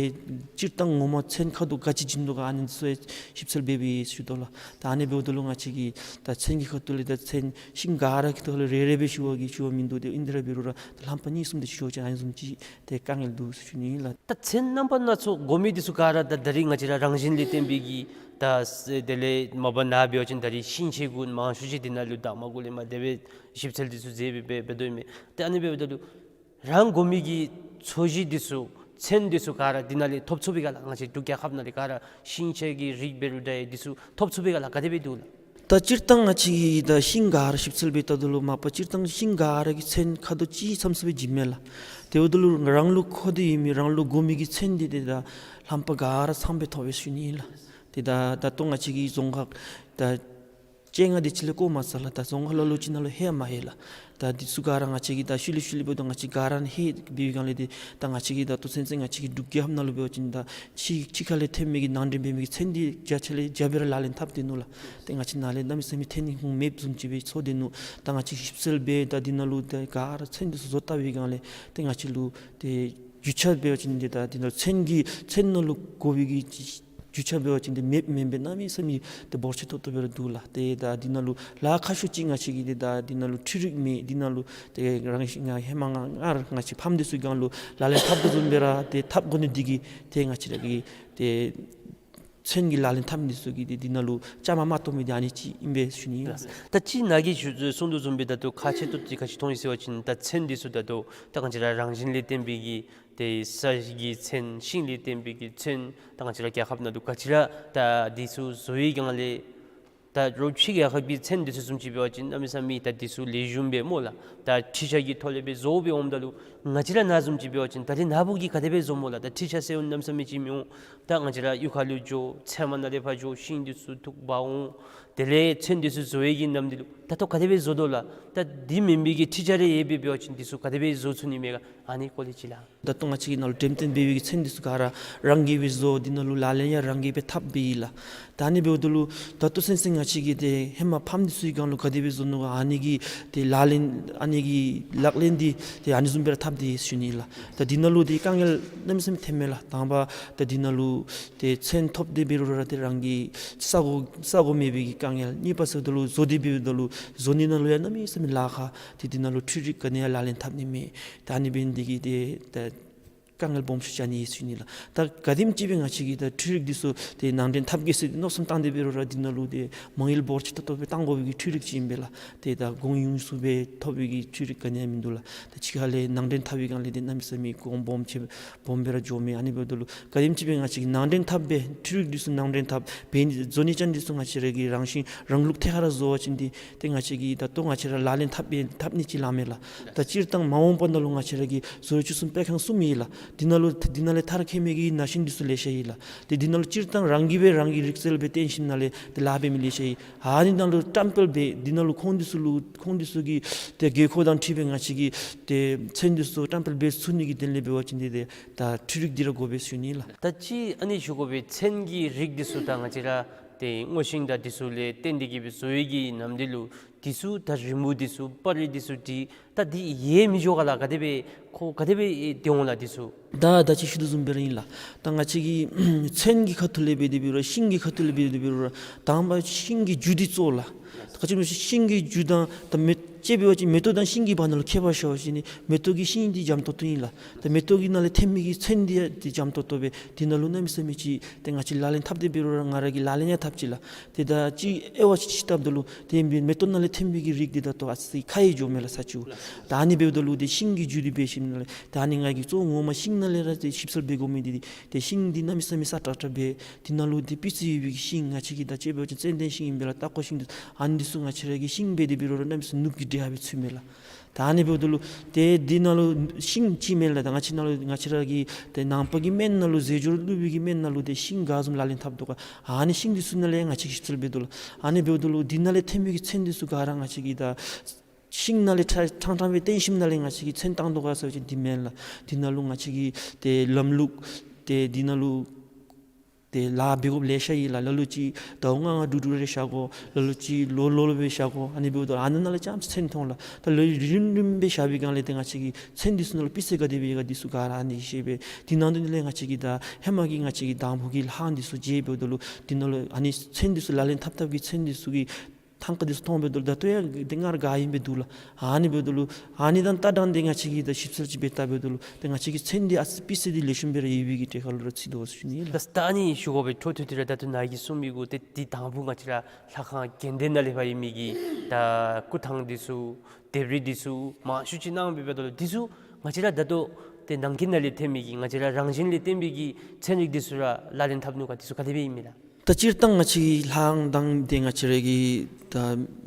སྤྱིར་བཏང་ངོ་མ་ཚོན་ཁ་དོག་ག་ཅི་བྱིན་དོ་ག་ཨ་ནི་ཚུ་ཞིབ་འཚོལ་འབད་འབད་ཞུ་དོ་ལགས། ད་ཨ་ནི་འབདཝ་ད་ལུ་ང་བཅས་ཀྱིས་ད་ཚོན་གྱི་ཁ་ཐུག་ལས་ད་ཚོན་ཤིང་ག་ར་གི་ཐོག་ལས་རེ་རེ་སྦེ་ཞུ་བ་གི་ཞུ་བ་མིན་འདུག། ཏེ་ཨིན་དེ་ར་འབད་རུང་ར་ད་རྣམ་པ་གཉིས་གསུམ་དེ་ཞུ་བ་ཅིན་ཨ་ནི་བཟུམ་ཅིག་ཏེ་དཀའ་ངལ་འདུག་ཟེར་ཞུ་ནི་ཨིན་ལགས། ད་ཚོན་རྣམ་པ་སྣ་ཚོགས་དགོ་མི་འདི་ཚུ་ག་ར་ད་ད་རིས་ང་བཅས་ར་རང་བཞིན་ལས་བརྟེན་པའི་གི་ད་དེ་ལས་མ་པ་ནཱ་འབད་བ་ཅིན་ད་རིས་ཤིང་ཆས་གུ་མང་ཤོས་ཅིག་འདི་ནང་ལུ་ད་མ་གུ་ལས་མར་དེ་སྦེ་ཞིབ་འཚོལ་འདི་ཚུ་མཛད་སྦེ་འབད་འབད་དོ་ཨིན་མས། ཏེ་ཨ་ནི་འབདཝ་ད་ལུ་རང་དགོ་མི་གི་ཚོས་གཞི་འདི་ཚུ་ཚོན་འདི་ཚུ་ག་ར་འདི་ནང་ལས་ཐོབ་ཚུགས་པས་ག་ལགས། ང་བཅས་འབྲུག་རྒྱལ་ཁབ་ནང་ལས་ག་ར་ཤིང་ཆས་ཀྱི་རིགས་འབད་རུང་འདྲ་འདི་ཚུ་ཐོབ་ཚུགས་པས་ག་ལགས། ག་དེ་སྦེ་འདུག་ལགས། ད་སྤྱིར་བཏང་ང་བཅས་ཀྱིས་ད་ཤིང་ག་ར་ཞིབ་འཚོལ་འབད་བལྟཝ་ད་ལུ་མ་པ་སྤྱིར་བཏང་ཤིང་ག་ར་གི་ཚོན་ཁ་དོག་གཅིག་ཙམ་ཙམ་སྦེ་བྱིནམ་མས་ལགས། དེ་འབདཝ་ད་ལུ་རང་ལུ་མཁོ་སྟེ་ཡོད་མི་རང་ལུ་དགོ་མི་གི་ཚོན་འདི་ཏེ་ད་རྣམ་པ་ག་ར་ཚངམ་སྦེ་ཐོབ་པས་ཟེར་ཞུ་ནི་ཨིན་ལགས། ཏེ་ད་ད་ལྟོ་ང་བཅས་ཀྱི་རྫོང་ཁག་ད་བཅོ་ལྔ་དེ་ཅིག་ལས་བཀོ་མ་ཚར་ལགས། ད་རྫོང་ཁག་ལ་ལུ་ཅིག་ནང་ལུ་ལྷོད་མ་ལྷོད་ལགས། ད་འདི་ཚུ་ག་ར་ང་བཅས་ཀྱིས་ད་ཤུལ་ལས་ཤུལ་ལས་འབདཝ་ད་ང་བཅས་ག་ར་ལྷོད་འབད་བའི་སྒང་ལས་ཏེ་ད་ང་བཅས་ཀྱིས་ད་ལྟོ་ཚུན་ཚོད་ང་བཅས་ཀྱི་འབྲུག་རྒྱལ་ཁབ་ནང་ལུ་འབད་བ་ཅིན་ད་ཕྱི་ཕྱི་ཁ་ལས་ཐོན་མི་གི་ནང་འདྲེན་འབད་མི་གི་ཚོན་འདི་བརྒྱ་ཆ་ལས་བརྒྱ་སྦེ་ར་ལག་ལེན་འཐབ་སྟེ་ནུག་ལགས། ཏེ་ང་བཅས་ནང་ལས་གནམ་མེད་ས་མེད་ཐོན་ནི་ཧུང་མེདཔ་བཟུམ་ཅིག་སྦེ་ཚོར་ཏེ་ནུག། ད་ང་བཅས་ཞིབ་འཚོལ་འབད་ད་འདི་ནང་ལུ་ད་ག་ར་ཚོན་འདི་ཚུ་བཟོ་བལྟ་བའི་སྒང་ལས་ཏེ་ང་བཅས་ལུ་ཏེ་རྒྱུ་ཆ་འབད་བ་ཅིན་འདི་ད་འདི་ནང་ཚོན་གྱི་ཚོན་ནང་ལུ་དགོ་པའི་གི་རྒྱུ་ཆ་འབད་བ་ཅིན་འདི་མེདཔ་མེན་པས། གནམ་མེད་ས་མེད་ཏེ་འབོར་ཆེ་ཏོག་ཏོ་སྦེ་ར་འདུག་ལགས། ཏེ་ད་འདི་ནང་ལུ་ལཱ་ཁག་ཤོས་ཅིག་ང་བཅས་ཀྱིས་ཏེ་ད་འདི་ནང་ལུ་འཕྲུལ་རིག་མེད། འདི་ནང་ལུ་ཏེ་རང་བཞིན་ང་ཧེ་མ་ང་སྔར་ང་བཅས་ཕམ་འདི་ཚུ་སྒང་ལུ་ལག་ལེན་འཐབ་དོ་བཟུམ་སྦེ་ར་ཏེ་འཐབ་དགོ་ནི་འདི་གིས་ཏེ་ང་བཅས་ར་གི་ཏེ་ མཚོན་གྱི་ལག་ལེན་འཐབ་ནི་ཚུ་གི་དེ་འདི་ནང་ལུ་བཅའ་མར་མ་གཏོགས་མི་འདི་ཨ་ནི་ཅིག་ཨིན་པས་ཞུ་ནི་ཨིན་ལགས། ད་ཅི་ནཱ་གིས་ཞུ་གསུངས་དོ་བཟུམ་སྦེ་ད་ལྟོ་ཁག་ཆེ་ཏོག་ཏོ་ག་ཅི་མཐོང་ཡི་ཟེར་བ་ཅིན་ད་མཚོན་འདི་ཚུ་ད་ལྟོ་ད་ང་བཅས་ར་རང་བཞིན་ལས་བརྟེན་པའི་གི་ཏེ་ས་གི་མཚོན་ཤིང་ལས་བརྟེན་པའི་གི་མཚོན་ད་ང་བཅས་ར་རྒྱལ་ཁབ་ནང་ལུ་ག་ཅི་ར་ད་འདི་ཚུ་བཟོ་བའི་སྒང་ལས་ད་རོགས་ཕྱི་རྒྱལ་ཁབ་ཀྱི་མཚོན་འདི་ཚུ་བཟུམ་ཅིག་འབད་བ་ཅིན་གནམ་མེད་ས་མེད་ད་འདི་ཚུ་ལེགས་ཤོམ་སྦེ་སྨོ་ལགས། ད་ཁྲི་ཆ་གི་ཐོག་ལས་སྦེ་བཟོ་སྦེ་འོངམ་ད་ལུ་ང་བཅས་ར་ནཱ་བཟུམ་ཅིག་འབད་བ་ཅིན་ད་རེས་ནཱ་བུ་གིས་ག་དེ་སྦེ་བཟོ་སྨོ་ལགས། ད་ཁྲི་ཆ་ཟེར་འོང་གནམ་མེད་ས་མེད་ཅིག་མི་འོང་། ད་ང་བཅས་ར་གཡུས་ཁ་ལུ་འགྱོ་ཚལ་མ་ནང་ལས་ཕར་འགྱོ་ཤིང་འདི་ཚུ་འཐུ་འབག་འོང་། དེ་ལས་མཚོན་འདི་ཚུ་བཟོ་བའི་གི་ནམ་འདི་ལུ་ད་ལྟོ་ག་དེ་སྦེ་བཟོ་དོ་ལགས། ད་འདི་མེན་པའི་གི་ཁྲི་ཆ་རེ་ཡོད་པའི་འབད་བ་ཅིན་འདི་ཚུ་ག་དེ་སྦེ་བཟོ་ཚུགས་ནི་མས་ག། ཨ་ནི་སྐོར་ལས་ཅིག་ལགས། ད་ལྟོ་ང་བཅས་ཀྱི་ནང་ལུ་འགྲེམས་སྟོན་འབད་བའི་གི་མཚོན་འདི་ཚུ་ག་ར་རང་གིས་སྦེ་བཟོ། འདི་ནང་ལུ་ལག་ལེན་ཡང་རང་གིས་སྦེ་འཐབ་སྦེ་ཨིན་ལགས། ད་ཨ་ནི་འབདཝ་ད་ལུ་ད་ལྟོ་ཚུན་ཚོད་ང་བཅས་ཀྱིས་ཏེ་ཧེ་མ་ཕམ་འདི་ཚུ་གི་སྒང་ལུ་ག་དེ་སྦེ་བཟོ་ནུག་ག། ཨ་ནི་གི་ཏེ་ལག་ལེན་ཨ་ནི་གི་ལག་ལེན་འདི་ཏེ་ཨ་ནི་བཟུམ་སྦེ་ར་འཐབ་སྟེ་ཞུ་ནི་ལགས། ད་འདི་ནང་ལུ་ཏེ་དཀའ་ངལ་གནམ་མེད་ས་མེད་ཐོནམ་མས་ལགས། དང་པ་ད་འདི་ནང་ལུ་ཏེ་མཚོན་ཐོབ་སྟེ་འབད་རུང་ར་ཏེ་རང་གི་ས་གོ་ས་གོ་མེད་པའི་གི་དཀའ་ངལ། གཉིས་པ་ཟེརཝ་ད་ལུ་བཟོ་སྟེ་འབདཝ་ད་ལུ་བཟོ་ནི་ནང་ལུ་ཡང་གནམ་མེད་ས་མེད་ལཱ་ཁག། ཏེ་འདི་ནང་ལུ་འཕྲུལ་རིག་ག་ནི་ཡང་ལག་ལེན་འཐབ་ནི་མེད། ད་ཨ་ནི་འབད་ནི་འདི་གིས་ཏེ་ད་དཀའ་ངལ་སྦོམ་ཤོས་ཅིག་ཨ་ནི་ཨིན་ཞུ་ནི་ལགས། ད་ག་དེམ་ཅིག་སྦེ་ང་བཅས་ཀྱིས་ད་འཕྲུལ་རིག་འདི་ཚུ་ཏེ་ནང་འདྲེན་འཐབ་གེ་ཟེར་ཏེ་མནོ་བསམ་བཏང་སྟེ་འབད་རུང་ར་འདི་ནང་ལུ་ཏེ་མ་དངུལ་འབོར་ཆེ་ཏོག་ཏོ་སྦེ་བཏང་དགོ་པའི་གི་འཕྲུལ་རིག་ཅིག་ཨིན་པས་ལགས། ཏེ་ད་གོང་ཡུན་སུ་སྦེ་ཐོབ་པའི་གི་འཕྲུལ་རིག་ག་ནི་ཡང་མིན་འདུག་ལགས། ད་ཕྱི་ཁ་ལས་ནང་འདྲེན་འཐབ་པའི་སྒང་ལས་ཏེ་གནམ་མེད་ས་མེད་གོང་སྦོམ་ཆེ་སྦོམ་སྦེ་ར་འགྱོཝ་མས། ཨ་ནི་འབདཝ་ད་ལུ་ག་དེམ་ཅིག་སྦེ་ང་བཅས་ཀྱིས་ནང་འདྲེན་འཐབ་སྦེ་འཕྲུལ་རིག་འདི་ཚུ་ནང་འདྲེན་འཐབ་འབད་ནི་བཟོ་ནི་ཅན་འདི་ཚུ་ང་བཅས་ར་གི་རང་བཞིན་རང་ལུགས་ཐད་ཀར་བཟོ་བ་ཅིན་འདི་ཏེ་ང་བཅས་ཀྱིས་ད་ལྟོ་ང་བཅས་ར་ལག་ལེན་འཐབ་སྦེ་འཐབ་ནི་ཅིག་ལང་མས་ལགས། ད་སྤྱིར་བཏང་མ་འོངས་པ་ནང་ལུ་ང་བཅས་ར་གི་བཟོ་བཅོས་ཚུ་སྦེ་ཁག་གསུམ་ཨིན་ལགས། འདི་ནང་ལུ་འདི་ནང་ལས་མཐར་འཁྱོལ་མི་གི་ན་ཤིང་འདི་ཚུ་ལེ་ཤ་ཨིན་ལགས། ཏེ་འདི་ནང་ལུ་སྤྱིར་བཏང་རང་གིས་སྦེ་རང་གི་རིག་རྩལ་སྦེ་བརྟེན་ཞིནམ་ལས་ཏེ་ལཱ་འབད་མི་ལེ་ཤ་ཨིན། ཨ་ནི་ནང་ལུ་བཀྲམ་སྤེལ་འབད་འདི་ནང་ལུ་ཁོང་འདི་ཚུ་ལུ་ཁོང་འདི་ཚུ་གི་ཏེ་དགོས་མཁོ་དང་འཁྲིལ་སྦེ་ང་བཅས་ཀྱིས་ཏེ་མཚོན་འདི་ཚུ་བཀྲམ་སྤེལ་འབད་ཚུགས་ནི་གི་དོན་ལས་འབད་བ་ཅིན་འདི་ཏེ་ད་འཕྲུལ་རིག་འདི་ར་དགོ་པས་ཞུ་ནི་ལགས། ད་ཅི་ཨ་ནི་ཞུ་དགོ་པའི་མཚོན་གྱི་རིགས་འདི་ཚུ་ད་ང་བཅས་ར་ཏེ་སྔོ་ཤིང་དང་འདི་ཚུ་ལས་བརྟེན་ཏེ་གི་སྦེ་བཟོ་བའི་གི་ནམ་འདི་ལུ་འདི་ཚུ་ད་རི་མོ་འདི་ཚུ་པར་རིས་འདི་ཚུ་འདི་ད་འདི་ཡལ་མི་འགྱོ་ག་ལགས། ག་དེ་སྦེ་ཁོ་ག་དེ་སྦེ་ཏེ་འོང་ལགས་འདི་ཚུ། ད་ད་ཅི་ཞུ་དོ་བཟུམ་སྦེ་ར་ཨིན་ལགས། ད་ང་བཅས་ཀྱི་མཚོན་གྱི་ཁ་ཐུག་ལས་འབད་དེ་འབད་རུང་ཤིང་གི་ཁ་ཐུག་ལས་འབད་དེ་འབད་རུང་དང་པ་ཤིང་གི་རྒྱུ་འདི་གཙོ་ལགས། ད་ག་ཅི་སྨོ་ཤིང་གི་རྒྱུ་དང་ད་མེ་ཅིག་འབད་བ་ཅིན་མེ་ཏོག་དང་ཤིང་གི་བར་ན་ལུ་ཁྱད་པར་ཤར་བ་ཅིན་མེ་ཏོག་གི་ཤིང་འདི་འཇམ་ཏོག་ཏོ་ཨིན་ལགས། ད་མེ་ཏོག་གི་ནང་ལས་ཐོན་མི་གི་མཚོན་འདི་ཡང་འདི་འཇམ་ཏོག་ཏོ་སྦེ་འདི་ནང་ལུ་གནམ་མེད་ས་མེད་ཅིག་ཏེ་ང་བཅས་ལག་ལེན་འཐབ་སྟེ་འབད་རུང་ར་ང་ར་གིས་ལག་ལེན་ཡང་འཐབ་ཅི་ལགས། ཏེ་ད་ཅིག་དབྱེ་བ་ཅིག་ཅིག་བལྟཝ་ད་ལུ་ཏེ་མེ་ཏོག་ནང་ལས་ཐོན་མི་གི་རིགས་འདི་ད་ལྟོ་ཨ་ཙི་ཁ་ཡི་འགྱོཝ་མས་ལགས་ས་ཆུ། ད་ཨ་ནི་འབདཝ་ད་ལུ་ཏེ་ཤིང་གི་རྒྱུ་འདི་འབད་ཞིནམ་ལས་ད་ཨ་ནི་ང་གིས་གཙོ་བོ་ངོ་མ་ཤིང་ནང་ལས་ར་ཏེ་ཞིབ་འཚོལ་འབད་དགོ་མི་འདི་ཏེ་ཤིང་འདི་གནམ་མེད་ས་མེད་སྲ་ཀྲག་ཀྲ་སྦེ་འདི་ནང་ལུ་ཏེ་སྤུས་ཚད་ཡོད་པའི་གི་ཤིང་ང་བཅས་ཀྱི་ད་ཅིག་འབད་བ་ཅིན་ཙན་དན་ཤིང་ཨིན་པས་ལགས། ཏ་ཀོ་ཤིང་འདི་ཨ་ནི་འདི་ཚུ་ང་བཅས་ར་གིས་ཤིང་འབད་དེ་འབད་རུང་ར་གནམ་མེད་ས་མེད་ནུབ་ཀྱི་འདྲེ་ཧ་སྦེ་ཚུད་མས་ལགས། ད་ཨ་ནི་འབདཝ་ད་ལུ་ཏེ་འདི་ནང་ལུ་ཤིང་ཅིག་མེན་ལགས། ད་ང་བཅས་ནང་ལུ་ང་བཅས་ར་གི་ཏེ་ནང་པ་གི་སྨན་ནང་ལུ་རྫས་སྦྱོར་བླུག་པའི་གི་སྨན་ནང་ལུ་ཏེ་ཤིང་ག་བཟུམ་ལག་ལེན་འཐབ་དོ་ག། ཨ་ནི་ཤིང་འདི་ཚུ་ནང་ལས་ང་བཅས་ཀྱིས་ཞིབ་འཚོལ་འབད་དོ་ལགས། ཨ་ནི་འབདཝ་ད་ལུ་འདི་ནང་ལས་ཐོན་མི་གི་མཚོན་འདི་ཚུ་ག་ར་ང་བཅས་ཀྱིས་ད་ཤིང་ནང་ལས་ཕྲང་ཕྲང་སྦེ་བཏོན་ཞིནམ་ལས་ང་བཅས་ཀྱིས་མཚོན་བཏང་དོ་ག་ཟེར་བ་ཅིན་འདི་མེན་ལགས། འདི་ནང་ལུ་ང་བཅས་ཀྱི་ཏེ་ལམ་ལུགས་ཏེ་འདི་ནང་ལུ་ཏེ་ལཱ་འབད་དགོཔ་ལེ་ཤ་ཡོད་ལགས། ལ་ལུ་ཅིག་ཟླཝ་ལྔ་ལྔ་དྲུག་དྲུག་རེ་བཞག་དགོ། ལ་ལུ་ཅིག་ལོ་ལོ་ལུ་སྦེ་བཞག་དགོ། ཨ་ནི་འབདཝ་ད་ཨ་ནི་ནང་ལས་ཙམ་ཅིག་མཚོན་མཐོང་ལགས། ད་ལོ་རིམ་རིམ་སྦེ་བཞག་པའི་སྒང་ལས་ཏེ་ང་བཅས་ཀྱིས་མཚོན་འདི་ཚུ་ནང་ལུ་སྤུས་ཚད་ག་དེ་སྦེ་ཡོད་ག་འདི་ཚུ་ག་ར་ཨ་ནི་ཤེས་པས། འདི་ནང་དོན་ལས་ང་བཅས་ཀྱིས་ད་ཧེ་མ་གི་ང་བཅས་ཀྱི་དང་ཕུ་གི་ལྷག་འདི་ཚུ་མཇལ་འབདཝ་ད་ལུ་འདི་ནང་ལུ་ཨ་ནི་མཚོན་འདི་ཚུ་ལག་ལེན་འཐབ་འཐབ་ཀྱི་མཚོན་འདི་ཚུ་གི་ཐང་ཀ་འདི་ཚུ་མཐོང་འབདཝ་ད་ལུ་ད་ལྟོ་ཡང་ཏེ་སྔར་ག་ཨིནམ་སྦེ་འདུག་ལགས། ཨ་ནི་འབདཝ་ད་ལུ་ཨ་ནི་དང་ལྟ་སྟངས་འདི་ང་བཅས་ཀྱིས་ད་ཞིབ་འཚོལ་ཅིག་འབད་བལྟ་འབདཝ་ད་ལུ་ཏེ་ང་བཅས་ཀྱི་མཚོན་འདི་ཨ་ཙི་སྤུས་ཚད་འདི་ལེགས་ཤོམ་སྦེ་ར་ཡོད་པའི་གི་གྲས་ཁར་ལུ་ར་ཚུད་དོ་ཟེར་ཞུ་ནི་ལགས། ད་ད་ཨ་ནི་ཞུ་དགོ་པའི་འཕྲོ་མཐུད་དེ་ར་ད་ལྟོ་ནཱ་གིས་གསུངས་མི་གུ་ཏེ་འདི་དང་ཕུ་ང་བཅས་ར་ལྷ་ཁང་དགོན་སྡེ་ནང་ལས་ཕར་ཡོད་མི་གི་ད་སྐུ་ཐང་འདི་ཚུ་ལྡེབས་རིས་འདི་ཚུ་མང་ཤོས་ཅིག་གནང་སྦེ་འབདཝ་ད་ལུ་འདི་ཚུ་ང་བཅས་ར་ད་ལྟོ་ཏེ་ནང་འཁོད་ནང་ལས་ཐོན་མི་གི་ང་བཅས་ར་རང་བཞིན་ལས་བརྟེན་པའི་གི་མཚོན་རིགས་འདི་ཚུ་ར་ལག་ལེན་འཐབ་ནུག་ག། འདི་ཚུ་ག་དེ་སྦེ་ཨིན་མས་ལགས། ད་སྤྱིར་བཏང་ང་བཅས་ཀྱི་ལྷ་ཁང་དང་ཏེ་ང་བཅས་ར་གི་ད་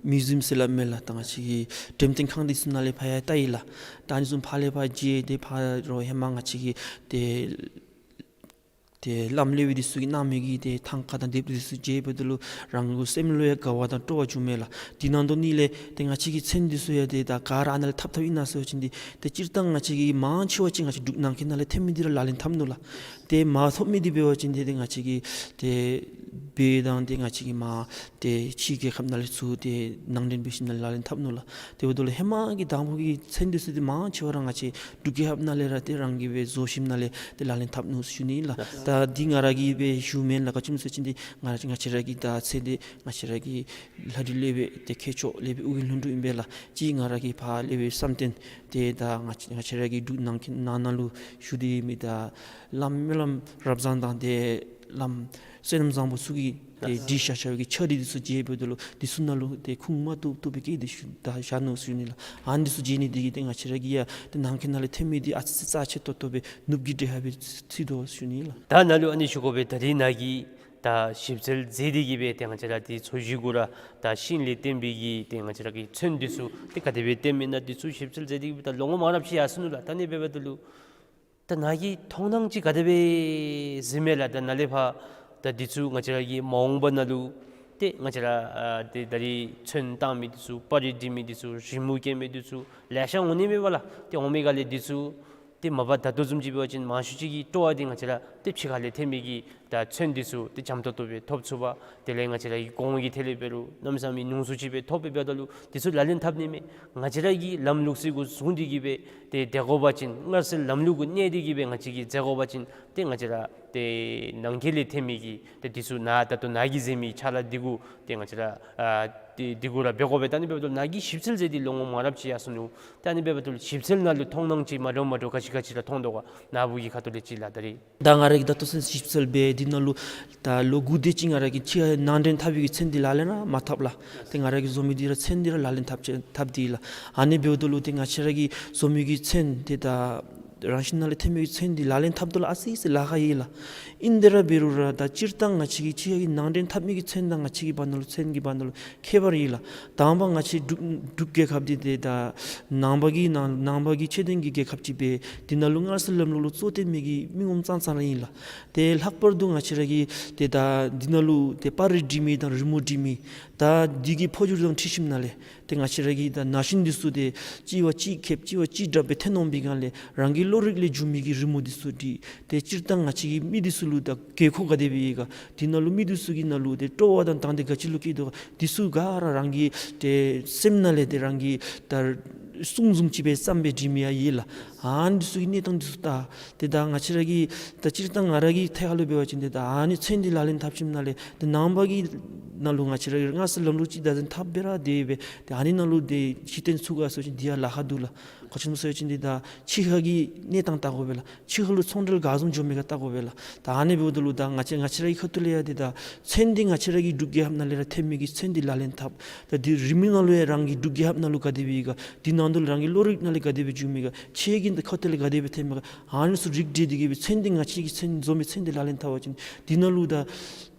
མིའུ་ཛི་ཡམ་ཟེར་སླབ་མས་ལགས། ད་ང་བཅས་ཀྱི་འགྲེམས་སྟོན་ཁང་འདི་ཚུ་ནང་ལས་ཕར་ཡང་བལྟ་ཡི་ལགས། ད་ཨ་ནི་ཚུ་ཕར་ལས་ཕར་མཇལ་ཏེ་ཕར་རོགས་ཧེ་མ་ང་བཅས་ཀྱི་ཏེ་ཏེ་བླམ་སློབ་དཔོན་འདི་ཚུ་གིས་གནང་མི་གི་ཏེ་ཐང་ཀ་དང་ལྡེབས་རིས་འདི་ཚུ་མཇལ་འབདཝ་ད་ལུ་རང་གི་སེམས་ལུ་ཡང་དགའ་བ་དང་སྤྲོ་བ་བྱུང་མས་ལགས། འདི་ནང་དོན་ལས་ཏེ་ང་བཅས་ཀྱི་མཚོན་འདི་ཚུ་ཡང་ཏེ་ད་ག་ར་ཨ་ནཱ་ལས་འཐབ་འཐབ་ཨིན་ན་ཟེར་བ་ཅིན་འདི་ཏེ་སྤྱིར་བཏང་ང་བཅས་ཀྱི་མང་ཆེ་བ་ཅིག་ང་བཅས་འབྲུག་ནང་འཁོད་ནང་ལས་ཐོན་མི་འདི་ར་ལག་ལེན་འཐབ་ནུག་ལགས། ཏེ་མ་ཐོབ་མི་འདི་འབད་བ་ཅིན་ཏེ་ཏེ་ང་བཅས་ཀྱི་ཏེ་བོད་དང་ཏེ་ང་བཅས་ཀྱི་མར་ཏེ་ཕྱི་རྒྱལ་ཁབ་ནང་ལས་ཚུར་ཏེ་ནང་འདྲེན་འབད་ཞིནམ་ལས་ལག་ལེན་འཐབ་ནུག་ལགས། དེ་འབདཝ་ད་ལུ་ཧེ་མ་གི་དང་ཕུ་གི་མཚོན་འདི་ཚུ་འདི་མང་ཆེ་བ་ར་ང་བཅས་འབྲུག་རྒྱལ་ཁབ་ནང་ལས་ར་ཏེ་རང་གིས་སྦེ་བཟོ་ཞིནམ་ལས་ཏེ་ལག་ལེན་འཐབ་ནུག་ཞུ་ནི་ལགས། ད་འདི་ང་ར་གིས་སྦེ་ཞུཝ་མེན་ལགས། ག་ཅི་སྨོ་ཟེར་བ་ཅིན་འདི་ང་ང་བཅས་ར་གི་ད་ཚེ་འདི་ང་བཅས་ར་གི་ལྷ་བྲིས་སློབ་དཔོན་ཏེ་མཁས་མཆོག་སློབ་དཔོན་ཨོ་རྒྱན་ལྷུན་གྲུབ་ཨིན་པས་ལགས། ཅིག་ང་ར་གི་ཕར་སློབ་དཔོན་བསམ་གཏན་ཏེ་ད་ང་ང་བཅས་ར་གི་འབྲུག་ནང་འཁོད་ནང་ན་ལུ་བཞུགས་ཏེ་མི་ད་བླམ་སྨོན་ལམ་རབ་བཟང་དང་ཏེ་ བླམ་བསོད་ནམས་བཟང་པོ་ཚུ་གིས་ཏེ་བྲིས་བཞག་བཞག་པའི་གི་ཕྱག་བྲིས་འདི་ཚུ་མཇལཝ་ད་ལུ་འདི་ཚུ་ནང་ལུ་ཏེ་ཁུངས་མ་ཐུབ་ཐུབ་པའི་སྐད་འདི་ཞུ་ད་བཞག་ནུག་ཟེར་ཞུ་ནི་ལགས། ཨ་ནི་འདི་ཚུ་མཇལ་ནི་འདི་གིས་ཏེ་ང་བཅས་ར་གིས་ཡང་ཏེ་ནང་འཁོད་ནང་ལས་ཐོན་མི་འདི་ཨ་ཙི་ཙི་རྩ་ཆེ་ཏོག་ཏོ་སྦེ་ནུབ་ཀྱི་འདྲེ་ཧ་སྦེ་ཚུད་དོ་ཟེར་ཞུ་ནི་ལགས། ད་ནཱ་ལུ་ཨ་ནི་ཞུ་དགོ་པས། ད་རིས་ནཱ་གིས་ད་ཞིབ་འཚོལ་མཛད་དེ་གིས་སྦེ་ཏེ་ང་བཅས་ར་ཏེ་ཚོས་གཞི་གུ་ར་ད་ཤིང་ལས་བརྟེན་པའི་གི་ཏེ་ང་བཅས་ར་གི་ཚོན་འདི་ཚུ་ཏེ་ག་དེ་སྦེ་བརྟེན་མི་ན་འདི་ཚུ་ཞིབ་འཚོལ་མཛད་དེ་གིས་སྦེ་ད་ལོ་ངོ་མང་རབས་ཅིག་ཡར་སོ་ནུག་ལགས། ད་ཨ་ནི་འབདཝ་ད་ལུ་ད་ནཱ་གི་མཐོང་སྣང་ཅིག་ག་དེ་སྦེ་གཟིགས་མས་ལགས། ད་ནཱ་ལས་ཕར་ད་འདི་ཚུ་ང་བཅས་ར་གི་མ་འོངས་པ་ནང་ལུ་ཏེ་ང་བཅས་ར་ཨ་ཏེ་ད་རིས་ཚོན་བཏང་མི་འདི་ཚུ་པར་རིས་འབྲི་མི་འདི་ཚུ་རི་མོ་བཀལ་མི་འདི་ཚུ་ལེ་ཤ་འོང་ནི་མས་པ་ལགས། ཏེ་འོང་མི་ག་ལས་འདི་ཚུ་ཏེ་མ་པ་ད་ལྟོ་བཟུམ་ཅིག་འབད་བ་ཅིན་མང་ཤོས་ཅིག་གི་སྤྲོ་བ་འདི་ང་བཅས་ར་ཏེ་ཕྱི་ཁ་ལས་ཐོན་མི་གི་ད་ཚོན་འདི་ཚུ་ཏེ་འཇམ་ཏོག་ཏོ་སྦེ་ཐོབ་ཚུགས་པ། དེ་ལས་ང་བཅས་ར་གི་གོང་གི་ཐད་ལས་འབད་རུང་གནམ་མེད་ས་མེད་ཉུང་སུ་ཅིག་སྦེ་ཐོབ་པས། འབདཝ་ད་ལུ་འདི་ཚུ་ལག་ལེན་འཐབ་ནི་མས། ང་བཅས་ར་གི་ལམ་ལུགས་ཅིག་གུ་བཟུང་སྟེ་གིས་སྦེ་ཏེ་སྡོད་དགོ་པ་ཅིན་སྔར་སྲོལ་ལམ་ལུགས་གུ་གནས་ཏེ་གིས་སྦེ་ང་བཅས་ཀྱིས་མཛད་དགོ་པ་ཅིན་ཏེ་ང་བཅས་ར་ཏེ་ནང་འཁོད་ལས་ཐོན་མི་གི་ཏེ་འདི་ཚུ་ནཱ་ད་ལྟོ་ནཱ་གིས་མཛད་མི་ཕྱག་ལཱ་འདི་གུ་ཏེ་ང་བཅས་ར་ཨ་ཏེ་འདི་གུ་ར་འབད་དགོ་པས། ད་ཨ་ནི་འབདཝ་ད་ནཱ་གིས་ཞིབ་འཚོལ་མཛད་དེ་ལོ་ངོ་མང་རབས་ཅིག་ཡར་སོ་ནུག། ད་ཨ་ནི་འབདཝ་ད་ལུ་ཞིབ་འཚོལ་ནང་ལུ་མཐོང་སྣང་ཅིག་མ་འདྲཝ་མ་འདྲཝ་ག་ཅི་ག་ཅི་ར་མཐོང་དོ་ག། ནཱ་བུ་གི་ཁ་ཐུག་ལས་ཅིག་ལགས། ད་རིས་ད་ང་ར་གིས་ད་ལྟོ་ཚུན་ཞིབ་འཚོལ་འབད་འདི་ནང་ལུ་ད་ལོ་དགུ་དེ་ཅིག་ང་ར་གིས་ཕྱི་ཁར་ནང་འདྲེན་འཐབ་པའི་གི་ཚོན་འདི་ལག་ལེན་ར་མ་འཐབ་ལགས། ཏེ་ང་ར་གིས་བཟོ་མི་འདི་ར་ཚོན་འདི་ར་ལག་ལེན་འཐབ་ཅི་འཐབ་སྟེ་ལགས། ཨ་ནི་འབདཝ་ད་ལུ་ཏེ་ང་བཅས་ར་གིས་བཟོ་མི་གི་ཚོན་ཏེ་ད་རང་བཞིན་ནང་ལས་ཐོན་མི་གི་ཚོན་འདི་ལག་ལེན་འཐབ་དོ་ལགས། ཨ་ཙི་ཙི་ལཱ་ཁག་ཡོད་ལགས། ཨིན་ཏེ་ར་འབད་རུང་ར་ད་སྤྱིར་བཏང་ང་བཅས་ཀྱི་ཕྱི་ཁ་གི་ནང་འདྲེན་འཐབ་མི་གི་ཚོན་དང་ང་བཅས་ཀྱི་བར་ན་ལུ་ཚོན་གྱི་བར་ན་ལུ་ཁྱད་པར་ཡོད་ལགས། དང་པ་ང་བཅས་འབྲུག་འབྲུག་རྒྱལ་ཁབ་འདི་ཏེ་ད་ནང་པ་གི་ནང་ནང་པ་གི་ཆོས་ལྡན་གྱི་རྒྱལ་ཁབ་ཅིག་སྦེ་འདི་ནང་ལུ་སྔར་སྲོལ་ལམ་ལུགས་ལུ་གཙོ་བོ་བསྟེན་མི་གི་མི་ངོམ་ཙང་ཙང་ར་ཨིན་ལགས། ཏེ་ལྷག་པར་དུ་ང་བཅས་ར་གི་ཏེ་ད་འདི་ནང་ལུ་ཏེ་པར་རིས་འབྲི་མི་དང་རི་མོ་འབྲི་མི་ད་འདི་གི་འཕོ་འགྱུར་དང་འཁྲིལ་ཞིནམ་ལས་ཏེ་ང་བཅས་ར་གི་ད་ན་གཞོན་འདི་ཚུ་ཏེ་གཅིག་བ་གཅིག་ཁེབ་གཅིག་བ་གཅིག་དྲག་སྦེ་ཐོན་འོང་པའི་སྒང་ལས་རང་གི་བློ་རིག་ལས་བྱུང་མི་གི་རི་མོ་འདི་ཚུ་འབྲི། ཏེ་སྤྱིར་བཏང་ང་བཅས་ཀྱི་མི་འདི་ཚུ་ལུ་ད་དགོས་མཁོ་ག་དེ་སྦེ་ཡོད་ག། འདི་ནང་ལུ་མི་འདི་ཚུ་གི་ནང་ལུ་ཏེ་སྤྲོ་བ་དང་དང་འདོད་ག་ཅི་ལུ་སྐྱེ་དོ་ག། འདི་ཚུ་ག་ར་རང་གི་ཏེ་སེམས་ནང་ལས་ཏེ་རང་གི་ད་གསུང་བཟུམ་ཅིག་སྦེ་བརྩམས་སྦེ་འབྲི་མི་ཡང་ཡོད་ལགས། ཨ་ནི་འདི་ཚུ་གི་གནས་སྟངས་འདི་ཚུ་ད་ཏེ་ད་ང་བཅས་ར་གི་ད་སྤྱིར་བཏང་ང་ར་གི་ཐད་ཁ་ལུ་འབད་བ་ཅིན་ཏེ་ད་ཨ་ནི་ཚོན་འདི་ལག་ལེན་འཐབ་ཞིནམ་ལས་ཏེ་ནང་པ་གི་ནང་ལུ་ང་བཅས་ར་གི་སྔར་སྲོལ་ལམ་ལུགས་ཅིག་བདག་འཛིན་འཐབ་སྦེ་ར་སྡོད་སྦེ་ཏེ་ཨ་ནི་ནང་ལུ་ཏེ་གཞི་རྟེན་ཚུགས་ག་ཟེར་བ་ཅིན་འདི་ཡང་ལཱ་ཁག་འདུག་ལགས། ག་ཅི་སྨོ་ཟེར་བ་ཅིན་འདི་ད་ཕྱི་ཁ་གི་གནས་སྟངས་བལྟ་དགོ་པས་ལགས། ཕྱི་ཁ་ལུ་ཚོང་འབྲེལ་ག་བཟུམ་འགྱོ་མི་ག་བལྟ་དགོ་པས་ལགས། ད་ཨ་ནི་འབདཝ་ད་ལུ་ད་ང་བཅས་ང་བཅས་ར་གི་ཁ་ཐུག་ལས་ཡང་འདི་ད་ཚོན་འདི་ང་བཅས་ར་གི་འབྲུག་རྒྱལ་ཁབ་ནང་ལས་ར་ཐོན་མི་གི་ཚོན་འདི་ལག་ལེན་འཐབ། ད་འདི་རི་མོ་ནང་ལུ་ཡང་རང་གི་འབྲུག་རྒྱལ་ཁབ་ནང་ལུ་ག་དེ་སྦེ་ཡོད་ག། འདི་ནང་དོག་ལས་རང་གི་བློ་རིག་ནང་ལས་ག་དེ་སྦེ་བྱུང་མི་ག། ཁྱེད་ཀྱི་འདི་ཁ་ཐུག་ལས་ག་དེ་སྦེ་ཐོན་མི་ག། ཨ་ནི་ཚུ་རིགས་བསྒྲེས་ཏེ་གིས་སྦེ་ཚོན་འདི་ང་བཅས་ཀྱི་ཚོན་བཟོ་མི་ཚོན་འདི་ལག་ལེན་འཐབ་པ་ཅིན་འདི་ནང་ལུ་ད་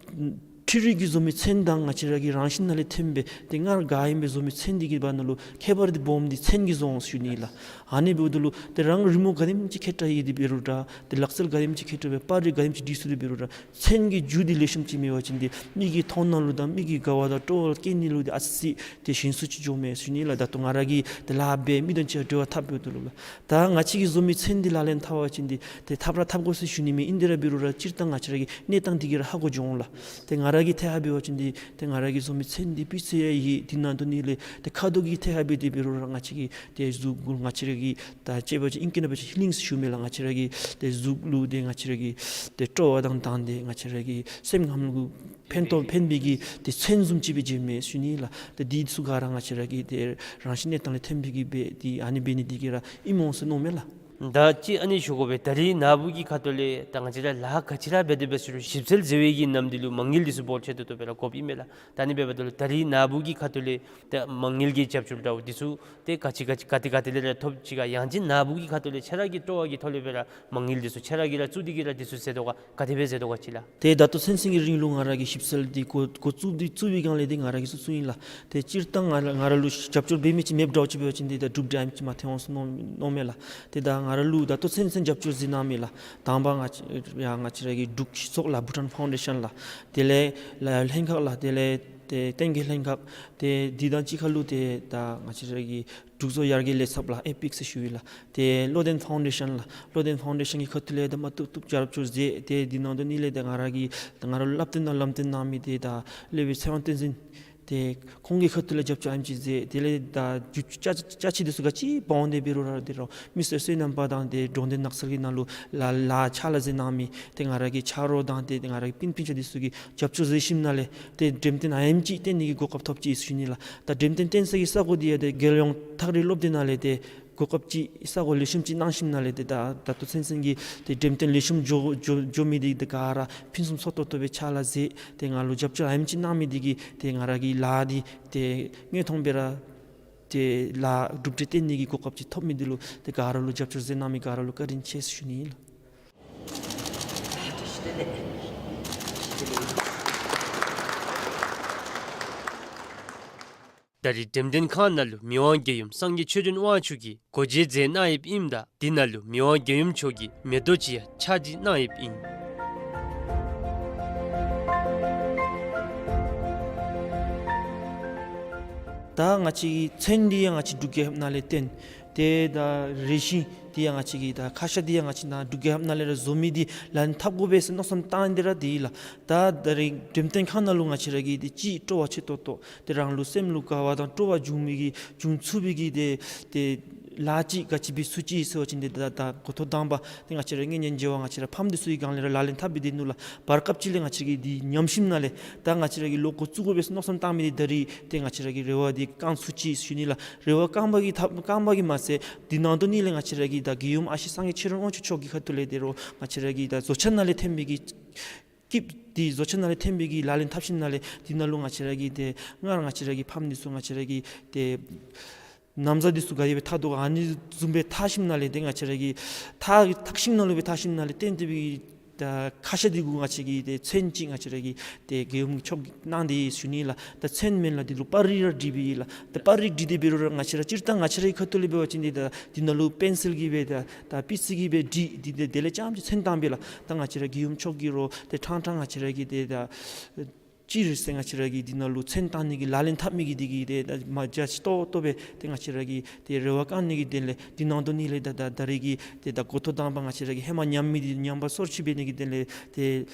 འཕྲུལ་རིག་གིས་བཟོ་མི་ཚོན་དང་ང་བཅས་ར་གི་རང་བཞིན་ནང་ལས་ཐོན་པའི་ཏེ་སྔར་ག་ཨིནམ་སྦེ་བཟོ་མི་ཚོན་འདི་གི་བར་ན་ལུ་ཁྱད་པར་འདི་སྦོམ་འདི་ཚོན་གྱིས་བཟོ་འོང་ཟེར་ཞུ་ནི་ལགས། ཨ་ནི་འབདཝ་ད་ལུ་ཏེ་རང་རི་མོ་ག་དེམ་ཅིག་མཁས་དྲགས་ཡོད་དེ་འབད་རུང་ར་ཏེ་ལག་རྩལ་ག་དེམ་ཅིག་མཁས་དྲགས་སྦེ་པར་རིས་ག་དེམ་ཅིག་བྲིས་ཚུགས་དེ་འབད་རུང་ར་ཚོན་གྱི་རྒྱུ་འདི་ལེགས་ཤོམ་ཅིག་མེད་པ་ཅིན་ཏེ་མི་གི་མཐོང་སྣང་ལུ་དང་མི་གི་དགའ་བ་དང་སྤྲོ་བ་སྐྱེ་ནི་ལུ་ཏེ་ཨ་ཙི་ཏེ་ཞན་སུ་ཅིག་འགྱོཝ་མས་ཟེར་ཞུ་ནི་ལགས། ད་ལྟོ་ང་ར་གིས་ཏེ་ལཱ་འབད་མི་དང་གཅིག་ཁར་འབྲེལ་བ་འཐབ་འབདཝ་ད་ལུ་ལགས། ད་ང་བཅས་ཀྱིས་བཟོ་མི་ཚོན་འདི་ལག་ལེན་འཐབ་པ་ཅིན་འདི་ཏེ་འཐབ་ར་འཐབ་དགོ་ཟེར་ཞུ་ནི་མེན། ཨིན་ཏེ་ར་འབད་རུང་ར་སྤྱིར་བཏང་ང་བཅས་ར་གི་གནས་སྟངས་འདི་གིས་ར་ཧ་གོ་འགྱོ་འོང་ལགས། ཏེ་ང་ར་གི་ཐད་ཁར་འབད་བ་ཅིན་འདི་ཏེ་ང་ར་གིས་བཟོ་མི་ཚོན་འདི་སྤུས་ཚད་ཡང་ཡོད། འདི་ནང་དོག་ལས་ཏེ་ཁ་དོག་གི་ཐད་ཁར་འབད་དེ་འབད་རུང་ར་ང་བཅས་ཀྱི་ཏེ་གཟུགས་ང་བཅས་ར་གི་ད་ཅེ་བ་ཅིན་ཨིང་སྐད་ནང་འབད་བ་ཅིན་ཧི་ལིང་ཟེར་ཞུཝ་མས་ལགས། ང་བཅས་ར་གི་ཏེ་གཟུགས་ལུ་ཏེ་ང་བཅས་ར་གི་ཏེ་སྤྲོ་བ་དང་དང་ཏེ་ང་བཅས་ར་གི་སེམས་ཁམས་ལུ་ཕན་ཐོགས་ཕན་པའི་གི་ཏེ་ཚོན་བཟུམ་ཅིག་སྦེ་མཇལཝ་མས་ཟེར་ཞུ་ནི་ལགས། ཏེ་འདི་ཚུ་ག་ར་ང་བཅས་ར་གི་ཏེ་རང་བཞིན་གནས་སྟངས་ལས་ཐོན་པའི་གི་སྦེ་ཏེ་ཨ་ནི་འབད་ནི་འདི་གིས་ར་ཨིནམ་འོང་ཟེར་མནོཝ་མས་ལགས། ད་ཅི་ཨ་ནི་ཞུ་དགོ་པས། ད་རིས་ནཱ་བུ་གི་ཁ་ཐུག་ལས་ད་ང་བཅས་ར་ལཱ་ག་ཅི་ར་འབད་དེ་འབད་ཟེར་རུང་ཞིབ་འཚོལ་མཛད་པའི་གི་ནམ་དུས་ལུ་མ་དངུལ་འདི་ཚུ་འབོར་ཆེ་ཏོག་ཏོ་སྦེ་ར་དགོཔ་ཨིན་མས་ལགས། ད་ཨ་ནི་འབདཝ་ད་ལུ་ད་རིས་ནཱ་བུ་གི་ཁ་ཐུག་ལས་ད་མ་དངུལ་གྱི་རྒྱབ་སྐྱོར་འདྲཝ་འདི་ཚུ་ཏེ་ག་ཅི་ག་ཅི་ག་ཏེ་ག་ཏེ་ལས་ར་ཐོབ་ཅི་ག། ཡང་ཅིན་ནཱ་བུ་གི་ཁ་ཐུག་ལས་ཁྱེད་ར་གི་སྤྲོ་བ་གི་ཐོག་ལས་སྦེ་ར་མ་དངུལ་འདི་ཚུ་ཁྱེད་ར་གིས་ར་བཙུགས་ཏེ་གིས་ར་འདི་ཚུ་མཛད་དོ་ག། ག་དེ་སྦེ་མཛད་དོ་ག་ཅིག་ལགས། ཏེ་ད་ལྟོ་ཚུན་ཚོད་ཀྱི་རིང་ལུ་ང་ར་གིས་ཞིབ་འཚོལ་འདི་འགོ་འགོ་བཙུགས་འདི་བཙུགས་པའི་སྒང་ལས་ཏེ་ང་ར་གིས་བཙུགས་བཙུགསཔ་ཨིན་ལགས། ཏེ་སྤྱིར་བཏང་ང་ར་ང་ར་ལུ་རྒྱབ་སྐྱོར་འབད་མི་ཅིག་མེདཔ་འདྲཝ་ཅིག་འབད་བ་ཅིན་འདི་ད་གྲུབ་འབྲས་ཨ་ནེམ་ཅིག་མ་ཐོན་འོང་ཟེར་མནོ་མནོཝ་མས་ལགས། ཏེ་ད་ང་ར་ལུ་ད་ལྟོ་ཚུན་ཚོད་རྒྱབ་སྐྱོར་མཛད་གནང་མི་ལགས། དང་པ་ང་བཅས་ཡ་ང་བཅས་ར་གི་འབྲུག་སྤྱི་ཚོགས་ལགས། བྷུ་ཊཱན་ཕའུན་ཌེ་ཤཱན་ལགས། དེ་ལས་ལ་ལྷན་ཁག་ལགས། དེ་ལས་ཏེ་བསྟན་རྒྱས་ལྷན་ཁག། ཏེ་འདི་དང་གཅིག་ཁར་ལུ་ཏེ་ད་ང་བཅས་ར་གི་འབྲུག་བཟོ་ཡར་རྒྱས་ལས་ཚབ་ལགས། ཨེ་པིག་ཟེར་ཞུ་ཡི་ལགས། ཏེ་བློ་ལྡན་ཕའུན་ཌེ་ཤཱན་ལགས། བློ་ལྡན་ཕའུན་ཌེ་ཤཱན་གྱི་ཁ་ཐུག་ལས་ད་མ་བཏུབ་བཏུབ་རྒྱབ་སྐྱོར་མཛད། ཏེ་འདི་ནང་དོག་ལས་ཏེ་ང་ར་གི་ང་ར་ལུ་བསླབ་སྟོན་དང་ལམ་སྟོན་གནང་མི་ཏེ་ད་སློབ་དཔོན་ཚེ་དབང་བསྟན་འཛིན། ཏེ་ཁོང་གི་ཁ་ཐུག་ལས་རྒྱབ་སྐྱོར་ཨ་ནེམ་ཅིག་མཛད། དེ་ལས་ད་རྒྱུ་ཅ་ཅ་ཆས་འདི་ཚུ་ག་ཅི་འབག་འོང་དེ་འབད་རུང་ར་ཏེ་རོགས་མི་སེར་བསོད་ནམས་པ་དང་ཏེ་འབྲོག་སྡེ་ནགས་ཚལ་གྱི་ནང་ལུ་ལཱ་ལཱ་ཕྱག་ལཱ་མཛད་གནང་མི་ཏེ་ང་ར་གི་ཆ་རོགས་དང་ཏེ་ང་ར་གི་སྤུན་སྤུན་ཆ་འདི་ཚུ་གིས་རྒྱབ་སྐྱོར་མཛད་ཞིནམ་ལས་ཏེ་འགྲེམས་སྟོན་ཨ་ནེམ་ཅིག་སྟོན་ནི་གི་གོ་སྐབས་ཐོབ་ཅི་ཟེར་ཞུ་ནི་ལགས། ད་འགྲེམས་སྟོན་སྟོན་ས་གི་ས་གོ་འདི་ཡང་ཏེ་རྒྱལ་ཡོངས་ཐག་རིང་སློབ་སྡེ་ནང་ལས་ཏེ་ གོ་སྐབས་ཅིག་ས་གོ་ལེགས་ཤོམ་ཅིག་གནང་ཞིནམ་ལས་ཏེ་ད་ད་ལྟོ་ཚུན་ཚོད་ཀྱི་ཏེ་འགྲེམས་སྟོན་ལེགས་ཤོམ་འགྱོ་འགྱོ་འགྱོ་མི་འདི་ཏེ་ག་ར་ཕུན་སུམ་ཚོགས་ཏོག་ཏོ་སྦེ་ཕྱག་ལཱ་མཛད་དེ་ང་ལུ་རྒྱབ་སྐྱོར་ཨ་ནེམ་ཅིག་གནང་མི་འདི་གིས་ཏེ་ང་ར་གི་ལཱ་འདི་ཏེ་དངོས་མཐོང་སྦེ་ར་ཏེ་ལཱ་གྲུབ་འབྲས་སྟོན་ནི་གི་གོ་སྐབས་ཅིག་ཐོབ་མི་འདི་ལུ་ཏེ་ག་ར་ལུ་རྒྱབ་སྐྱོར་མཛད་གནང་མི་ག་ར་ལུ་བཀའ་དྲིན་ཆེ་ཟེར་ཞུ་ནི་ལགས། ད་རེས་འགྲེམས་སྟོན་ཁང་ནང་ལུ་མི་དབང་རྒྱལ་ཡུམ་སངས་རྒྱས་ཆོས་སྒྲོན་དབང་ཕྱུག་གིས་སྒོ་འབྱེད་མཛད་གནང་ཡོདཔ་ཨིནམ་ད་འདི་ནང་ལུ་མི་དབང་རྒྱལ་ཡུམ་མཆོག་གིས་མེ་ཏོག་ཅིག་ཡང་ཕྱག་བྲིས་གནང་ཡོདཔ་ཨིན། ད་ང་བཅས་ཀྱི་ཚོན་འདི་ཡང་ང་བཅས་འབྲུག་རྒྱལ་ཁབ་ནང་ལས་བཏོན། ཏེ་ད་རས་ཆེན་འདི་ཡང་ང་བཅས་ཀྱི་ད་ཁ་ཤ་འདི་ཡང་ང་བཅས་ནཱ་འབྲུག་རྒྱལ་ཁབ་ནང་ལས་ར་བཟོ་མི་འདི་ལག་ལེན་འཐབ་དགོ་པས་ཟེར་མནོ་བསམ་བཏང་སྟེ་ར་འདི་ལགས། ད་ད་རེས་འགྲེམས་སྟོན་ཁང་ནང་ལུ་ང་བཅས་ར་གི་ཏེ་ཅིག་སྤྲོ་བ་ཆེ་ཏོག་ཏོ་ཏེ་རང་ལུ་སེམས་ལུ་དགའ་བ་དང་སྤྲོ་བ་འབྱུང་མི་གི་འབྱུང་ཚུགས་པའི་གི་ཏེ་ཏེ་ལཱ་ཅིག་ག་ཅི་འབད་ཚུགས་ཅི་ཟེར་བ་ཅིན་ཏེ་ད་ད་འགོ་ཐོག་དང་པ་ཏེ་ང་བཅས་ར་སྔོན་བྱོན་རྒྱལ་བ་ང་བཅས་ར་ཕམ་འདི་ཚུ་གི་སྒང་ལས་ར་ལག་ལེན་འཐབ་སྦེ་སྡོད་ནུག་ལགས། བར་སྐབས་ཅིག་ལས་ང་བཅས་ར་གིས་འདི་ཉམས་ཞིནམ་ལས་ད་ང་བཅས་ར་གིས་ལོག་འགོ་བཙུགས་དགོ་པས་ཟེར་མནོ་བསམ་བཏང་མི་འདི་ད་རེས་ཏེ་ང་བཅས་ར་གི་རེ་བ་འདི་བསྐང་ཚུགས་ཅི་ཟེར་ཞུ་ནི་ལགས། རེ་བ་བསྐངས་པ་གིས་ཐབས་བསྐངས་པ་གིས་མ་ཚད་འདི་ནང་དོག་ནི་ལས་ང་བཅས་ར་གི་ད་རྒྱལ་ཡུམ་ཨ་ཞེ་སངས་རྒྱས་ཆོས་སྒྲོན་དབང་ཕྱུག་མཆོག་གི་ཁ་ཐུག་ལས་ཏེ་རོགས་ང་བཅས་ར་གི་ད་བཟོ་གྲྭ་ནང་ལས་ཐོན་པའི་གི་སྐྱིདཔ་འདི་བཟོ་གྲྭ་ནང་ལས་ཐོན་པའི་གི་ལག་ལེན་འཐབ་ཞིནམ་ལས་འདི་ནང་ལུ་ང་བཅས་ར་གི་ཏེ་སྔར་ང་བཅས་ར་གི་ཕམ་འདི་ཚུ་ང་བཅས་ར་གི་ཏེ་ན་བཟའ་འདི་ཚུ་ག་དེ་སྦེ་འཐག་དོ་ག་ཨ་ནི་བཟུམ་སྦེ་འཐག་ཞིནམ་ལས་ཏེ་ང་བཅས་ར་གི་འཐག་འཐག་ཤིང་ནང་ལུ་སྦེ་འཐག་ཞིནམ་ལས་བཏོན་ཏེ་སྦེ་ད་ཁ་ཤ་འདི་གུ་ང་བཅས་ཀྱིས་ཏེ་ཚོན་ཅིག་ང་བཅས་ར་གིས་ཏེ་རྒྱལ་ཡུམ་མཆོག་གིས་གནང་སྟེ་ཡོད་ཞུ་ནི་ལགས། ད་ཚོན་མེན་ལགས། འདི་ལུ་པར་རིས་ར་བྲིས་པའི་ཨིན་ལགས། ད་པར་རིས་བྲིས་ཏེ་འབད་རུང་ར་ང་བཅས་ར་སྤྱིར་བཏང་ང་བཅས་རའི་ཁ་ཐུག་ལས་འབད་བ་ཅིན་འདི་ད་འདི་ནང་ལུ་པེན་སིལ་གྱིས་སྦེ་ད་ད་པི་སི་གིས་སྦེ་བྲིས་ཏེ་ཏེ་དེ་ལས་རྐྱངམ་ཅིག་ཚོན་བཏང་པས་ལགས། ད་ང་བཅས་ར་རྒྱལ་ཡུམ་མཆོག་གིས་རོགས་ཏེ་ཕྲང་ཕྲང་ང་བཅས་ར་གི་ཏེ་ད་སྤྱིར་ཟེར་ང་བཅས་ར་གི་འདི་ནང་ལུ་ཚོན་བཏང་ནི་གི་ལག་ལེན་འཐབ་མི་གི་འདི་གི་ཏེ་ད་མ་རྒྱ་ཆེ་ཏོག་ཏོ་སྦེ་ཏེ་ང་བཅས་ར་གི་ཏེ་རེ་བ་བསྐང་ནི་གི་དོན་ལས་འདི་ནང་དོག་ནི་ལས་ད་ད་ད་རེས་ཀྱི་ཏེ་ད་འགོ་ཐོག་དང་པ་ང་བཅས་ར་གིས་ཧེ་མ་ཉམས་མི་འདི་ཉམས་པ་སོར་ཆུད་འབད་ནི་གི་དོན་ལས་ཏེ་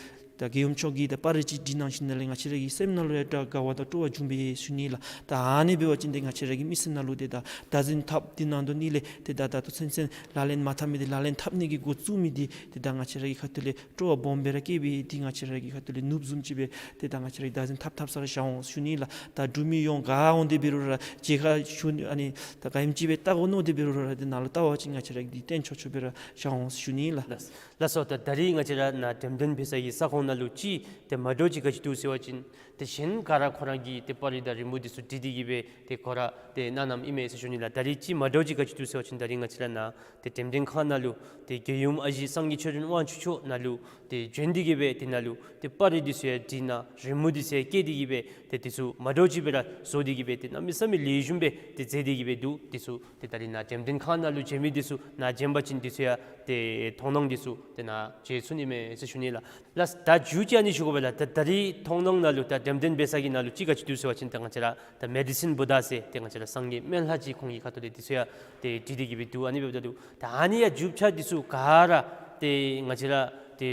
ད་རྒྱལ་ཡུམ་མཆོག་གིས་ད་པར་རིས་ཅིག་བྲིས་གནང་ཞིནམ་ལས་ང་བཅས་ར་གི་སེམས་ནང་ལུ་ཡང་ད་དགའ་བ་དང་སྤྲོ་བ་བྱུང་པས་ཞུ་ནི་ལགས། ད་ཨ་ནི་འབད་བ་ཅིན་ཏེ་ང་བཅས་ར་གི་མི་སེར་ནང་ལུ་ཏེ་ད་བདག་འཛིན་འཐབ་འདི་ནང་དོག་ནི་ལས་ཏེ་ད་ད་ལྟོ་ཚུན་ཚོད་ལག་ལེན་མ་འཐབ་མི་འདི་ལག་ལེན་འཐབ་ནི་གི་འགོ་བཙུགས་མི་འདི་ཏེ་ད་ང་བཅས་ར་གི་ཁ་ཐུག་ལས་སྤྲོ་བ་སྦོམ་སྦེ་ར་སྐྱེས་པའི་འདི་ང་བཅས་ར་གི་ཁ་ཐུག་ལས་ནོར་བུ་བཟུམ་ཅིག་སྦེ་ཏེ་ད་ང་བཅས་ར་གིས་བདག་འཛིན་འཐབ་འཐབ་ས་ར་བཞག་འོང་ཞུ་ནི་ལགས། ད་འབྲུག་མི་ཡོངས་ག་འོང་སྟེ་འབད་རུང་ར་མཇལ་ཁ་ཞུ་ནི་ཨ་ནི་ད་ག་ཨིནམ་ཅིག་སྦེ་བལྟ་དགོ་མནོ་སྟེ་འབད་རུང་ར་ཏེ་ནཱ་ལུ་བལྟ་བ་ཅིན་ང་བཅས་ར་གིས་འདི་སྟོན་ཆོག་ཆོག་སྦེ་ར་བཞག་འོང་ཞུ་ནི་ལགས། ལགས་སོ། ད་ད་རིས་ང་བཅས་ར་ནཱ་འགྲེམས་སྟོན་འབད་ས་གི་ས་ཁོངས་ནང་ལུ་ཅིག་ཏེ་མ་འདྲཝ་ཅིག་ག་ཅི་འདུག་ཟེར་བ་ཅིན་ཏེ་གཞན་ག་ར་ཁོ་ར་གིས་ཏེ་པར་རིས་དང་རི་མོ་འདི་ཚུ་བྲིས་ཏེ་གིས་སྦེ་ཏེ་ཁོ་ར་ཏེ་གནང་གནངམ་ཨིན་མས་ཟེར་ཞུ་ནི་ལགས། ད་རིས་ཅིག་མ་འདྲཝ་ཅིག་ག་ཅི་འདུག་ཟེར་བ་ཅིན་ད་རིས་ང་བཅས་ར་ནཱ་ཏེ་འགྲེམས་སྟོན་ཁང་ནང་ལུ་ཏེ་རྒྱལ་ཡུམ་ཨ་ཞེ་སངས་རྒྱས་ཆོས་སྒྲོན་དབང་ཕྱུག་མཆོག་ནཱ་ལུ་ཏེ་བྱོན་ཏེ་གིས་སྦེ་ཏེ་ནཱ་ལུ་ཏེ་པར་རིས་འདི་ཚུ་ཡང་བྲིས་གནང་རི་མོ་འདི་ཚུ་ཡང་བཀལ་ཏེ་གིས་སྦེ་ཏེ་འདི་ཚུ་མ་འདྲཝ་ཅིག་སྦེ་ར་བཟོ་སྟེ་གིས་སྦེ་ཏེ་གནམ་མེད་ས་མེད་ལེགས་ཤོམ་སྦེ་ཏེ་མཛད་དེ་གིས་སྦེ་འདུག། འདི་ཚུ་ཏེ་ད་རིས་ནཱ་འགྲེམས་སྟོན་ཁང་ནང་ལུ་མཇལ་མི་འདི་ཚུ་ནཱ་མཇལ་བ་ཅིན་འདི་ཚུ་ཡང་ཏེ་མཐོང་སྣང་འདི་ཚུ་ཏེ་ནཱ་མཇལ་ཚུགས་ནི་མས་ཟེར་ཞུ་ནི་ལགས། ལགས། ད་མཇུག་ཅིག་ཨ་ནི་ཞུ་དགོ་པས་ལགས། ད་ད་རིས་མཐོང་སྣང་ནང་ལུ་ད་འགྲེམས་སྟོན་འབད་ས་གི་ནང་ལུ་ཅིག་ག་ཅི་འདུག་ཟེར་བ་ཅིན་ད་ང་བཅས་ར་ད་མེ་ཌི་སིན་བུ་དྷ་ཟེར་ཏེ་ང་བཅས་ར་སངས་རྒྱས་སྨན་བླ་ཅིག་ཁོང་གི་ཁ་ཐུག་ལས་འདི་ཚུ་ཡང་ཏེ་བྲིས་ཏེ་གིས་སྦེ་འདུག། ཨ་ནི་འབདཝ་ད་ལུ་ད་ཨ་ནི་ཡང་རྒྱུ་ཆ་འདི་ཚུ་ག་ར་ཏེ་ང་བཅས་ར་ཏེ་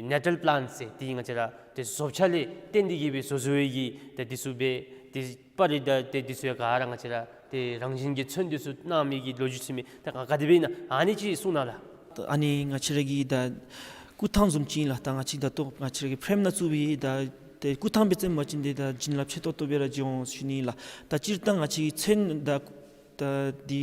ནེ་ཊཱལ་པི་ལཱནཊ་ཟེར་ཏེ་ང་བཅས་ར་ཏེ་བཟོ་བྱ་ལས་བརྟེན་ཏེ་གིས་སྦེ་བཟོ་བཟོ་བའི་གི་ཏེ་འདི་ཚུ་སྦེ་ཏེ་པར་རིས་དང་ཏེ་འདི་ཚུ་ཡང་ག་ར་ང་བཅས་ར་ཏེ་རང་བཞིན་གྱི་ཚོན་འདི་ཚུ་གནང་མི་གི་ལོ་རྒྱུས་ཟེར་མི་ད་ག་ག་དེ་སྦེ་ཨིན་ན་ཨ་ནི་ཅིག་གསུང་གནང་ལགས། ཨ་ནི་ང་བཅས་ར་གི་ད་སྐུ་ཐང་བཟུམ་ཅིག་ཨིན་ལགས། ད་ང་བཅས་ད་ལྟོ་ང་བཅས་ར་གི་ཕྲེམ་ནང་བཙུགས་པའི་ད་ཏེ་སྐུ་ཐང་སྦེ་བརྩམ་པ་ཅིན་ཏེ་ད་བྱིན་རླབས་ཆེ་ཏོག་ཏོ་སྦེ་ར་འབྱུང་འོང་ཞུ་ནི་ལགས། ད་སྤྱིར་བཏང་ང་བཅས་ཀྱི་ཚོན་ད་ད་འདི་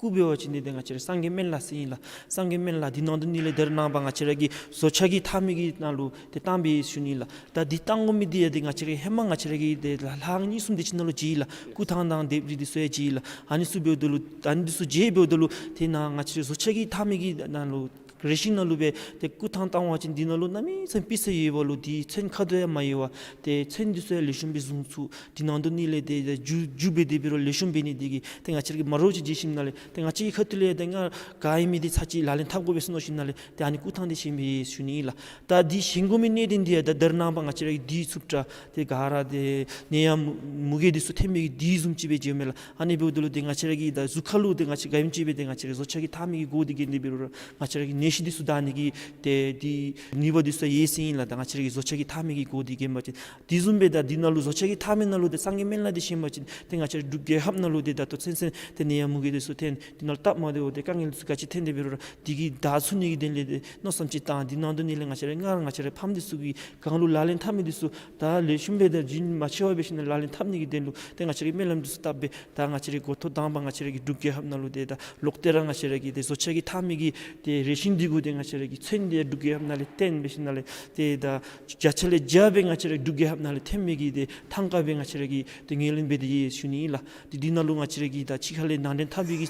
སྐུ་འབད་བ་ཅིན་འདི་ཏེ་ང་བཅས་ར་སངས་རྒྱས་སྨན་བླ་ཟེར་ཨིན་ལགས། སངས་རྒྱས་སྨན་བླ་འདི་ནང་དོག་ནི་ལས་ད་རེས་ནངས་པ་ང་བཅས་ར་གི་བཟོ་བྱ་གི་འཐག་མི་གི་ནང་ལུ་ཏེ་བཏང་པས་ཞུ་ནི་ལགས། ད་འདི་བཏང་དགོ་མི་འདི་ཡང་ཏེ་ང་བཅས་ར་ཧེ་མ་ང་བཅས་ར་གི་ཏེ་ལྷ་ཁང་གཉིས་གསུམ་དེ་ཅིག་ནང་ལུ་མཇལ་ཡི་ལགས། སྐུ་ཐང་དང་ལྡེབས་རིས་འདི་ཚུ་ཡང་མཇལ་ཡི་ལགས། ཨ་ནི་ཚུ་འབདཝ་ད་ལུ་ཨ་ནི་འདི་ཚུ་མཇལ་འབདཝ་ད་ལུ་ཏེ་ནཱ་ང་བཅས་ར་བཟོ་བྱ་གི་འཐག་མི་གི་ནང་ལུ་རས་ཆེན་ནང་ལུ་སྦེ་ཏེ་སྐུ་ཐང་བཏང་བ་ཅིན་འདི་ནང་ལུ་གནམ་མེད་ས་མེད་པི་སི་ཡོད་པ་ལུ་འདི་ཚོན་ཁ་དོག་ཡང་མ་ཡལ་བར་ཏེ་ཚོན་འདི་ཚུ་ཡང་ལེགས་ཤོམ་སྦེ་བཟུང་ཚུགས། འདི་ནང་དོག་ནི་ལས་ཏེ་ཏེ་འགྱུར་འགྱུར་འབད་དེ་འབད་རུང་ལེགས་ཤོམ་འབད་ནི་འདི་གིས་ཏེ་ང་བཅས་ར་གིས་མ་འདྲཝ་ཅིག་མཇལ་ཞིནམ་ལས་ཏེ་ང་བཅས་ཀྱི་ཁ་ཐུག་ལས་ཏེ་ང་ག་ཨིན་མི་འདི་ཚར་ཅིག་ལག་ལེན་འཐབ་དགོ་པས་ཟེར་མནོ་ཞིནམ་ལས་ཏེ་ཨ་ནི་སྐུ་ཐང་འདི་བཞེས་མི་ཞུ་ནི་ཨིན་ལགས། ད་འདི་བཞེས་དགོ་མི་གནད་དོན་འདི་ཡང་ད་ད་རེས་ནངས་པ་ང་བཅས་ར་གི་འདི་ཚུབ་དྲགས་ཏེ་ག་ར་ཏེ་ནད་ཡམས་མུ་གེ་འདི་ཚུ་ཐོན་མི་གི་འདི་བཟུམ་ཅིག་སྦེ་མཇལཝ་མས་ལགས། ཨ་ནི་འབདཝ་ད་ལུ་ཏེ་ང་བཅས་ར་གི་ད་གཟུགས་ཁ་ལུ་ཏེ་ང་བཅས་ག་ཨིནམ་ཅིག་སྦེ་ཏེ་ང་བཅས་ར་བཟོ་བྱ་གི་འཐག་མི་གི་སྒོ་འདི་གིས་འདི་འབད་རུང་ར་ང་བཅས་ར་གི་ནད་ ཤི་འདི་ཚུ་བདའ་ནི་གི་ཏེ་འདི་ནུས་པ་འདི་ཚུ་ཡོད་ཟེར་ཨིན་ལགས། ད་ང་བཅས་ར་གི་བཟོ་ཆས་ཀྱི་མཐའ་མའི་གི་སྒོ་འདི་གྱོན་པ་ཅིན་དེ་བཟུམ་སྦེ་ད་འདི་ནང་ལུ་བཟོ་ཆས་ཀྱི་མཐའ་མའི་ནང་ལུ་ཏེ་སངས་རྒྱས་སྨན་བླ་འདི་བཞེངས་པ་ཅིན་ཏེ་ང་བཅས་ར་འབྲུག་རྒྱལ་ཁབ་ནང་ལུ་ཏེ་ད་ལྟོ་ཚུན་ཚོད་ཏེ་ནད་ཡམས་མུ་གེ་འདི་ཚུ་ཐོན། འདི་ནང་ལུ་སྟབས་མ་བདེཝ་ཏེ་དཀའ་ངལ་འདི་ཚུ་ག་ཅི་ཐོན་ཏེ་འབད་རུང་ར་འདི་གིས་བདའ་ཚུགས་ནི་གི་དོན་ལས་ཏེ་མནོ་བསམ་ཅིག་བཏང་འདི་ནང་དོན་ནི་ལས་ང་བཅས་ར་སྔར་ང་བཅས་ར་ཕམ་འདི་ཚུ་གི་གང་ལུ་ལག་ལེན་འཐབ་མི་འདི་ཚུ་ད་ལེགས་ཤོམ་སྦེ་ད་རྒྱུན་མ་ཆད་པར་འབད་ཞིནམ་ལས་ལག་ལེན་འཐབ་ནི་གི་དོན་ལུ་ཏེ་ང་བཅས་ར་གི་སྨོན་ལམ་འདི་ཚུ་བཏབ་སྦེ་ད་ང་བཅས་ར་གི་འགོ་ཐོག་དང་པ་ང་བཅས་ར་གི་འབྲུག་རྒྱལ་ཁབ་ནང་ལུ་ཏེ་ད་ལོག་སྟེ་ར་ང་བཅས་ར་གི་ཏེ་བཟོ་ཆས་ཀྱི་མཐའ་མའི་གི་ཏེ་རེ་ཤིང་འདི་གུ་ཏེ་ང་བཅས་ར་གི་ཚོན་འདི་འབྲུག་རྒྱལ་ཁབ་ནང་ལས་བཏོན་འབད་ཞིནམ་ལས་ཏེ་ད་བརྒྱ་ཆ་ལས་བརྒྱ་སྦེ་ང་བཅས་ར་འབྲུག་རྒྱལ་ཁབ་ནང་ལས་ཐོན་མི་གི་ཏེ་ཐང་ཀ་སྦེ་ང་བཅས་ར་གིས་ཏེ་ངོས་ལེན་འབད་དེ་ཡོད་ཞུ་ནི་ཨིན་ལགས། ཏེ་འདི་ནང་ལུ་ང་བཅས་ར་གིས་ད་ཕྱི་ཁ་ལས་ནང་འདྲེན་འཐབ་པའི་གི་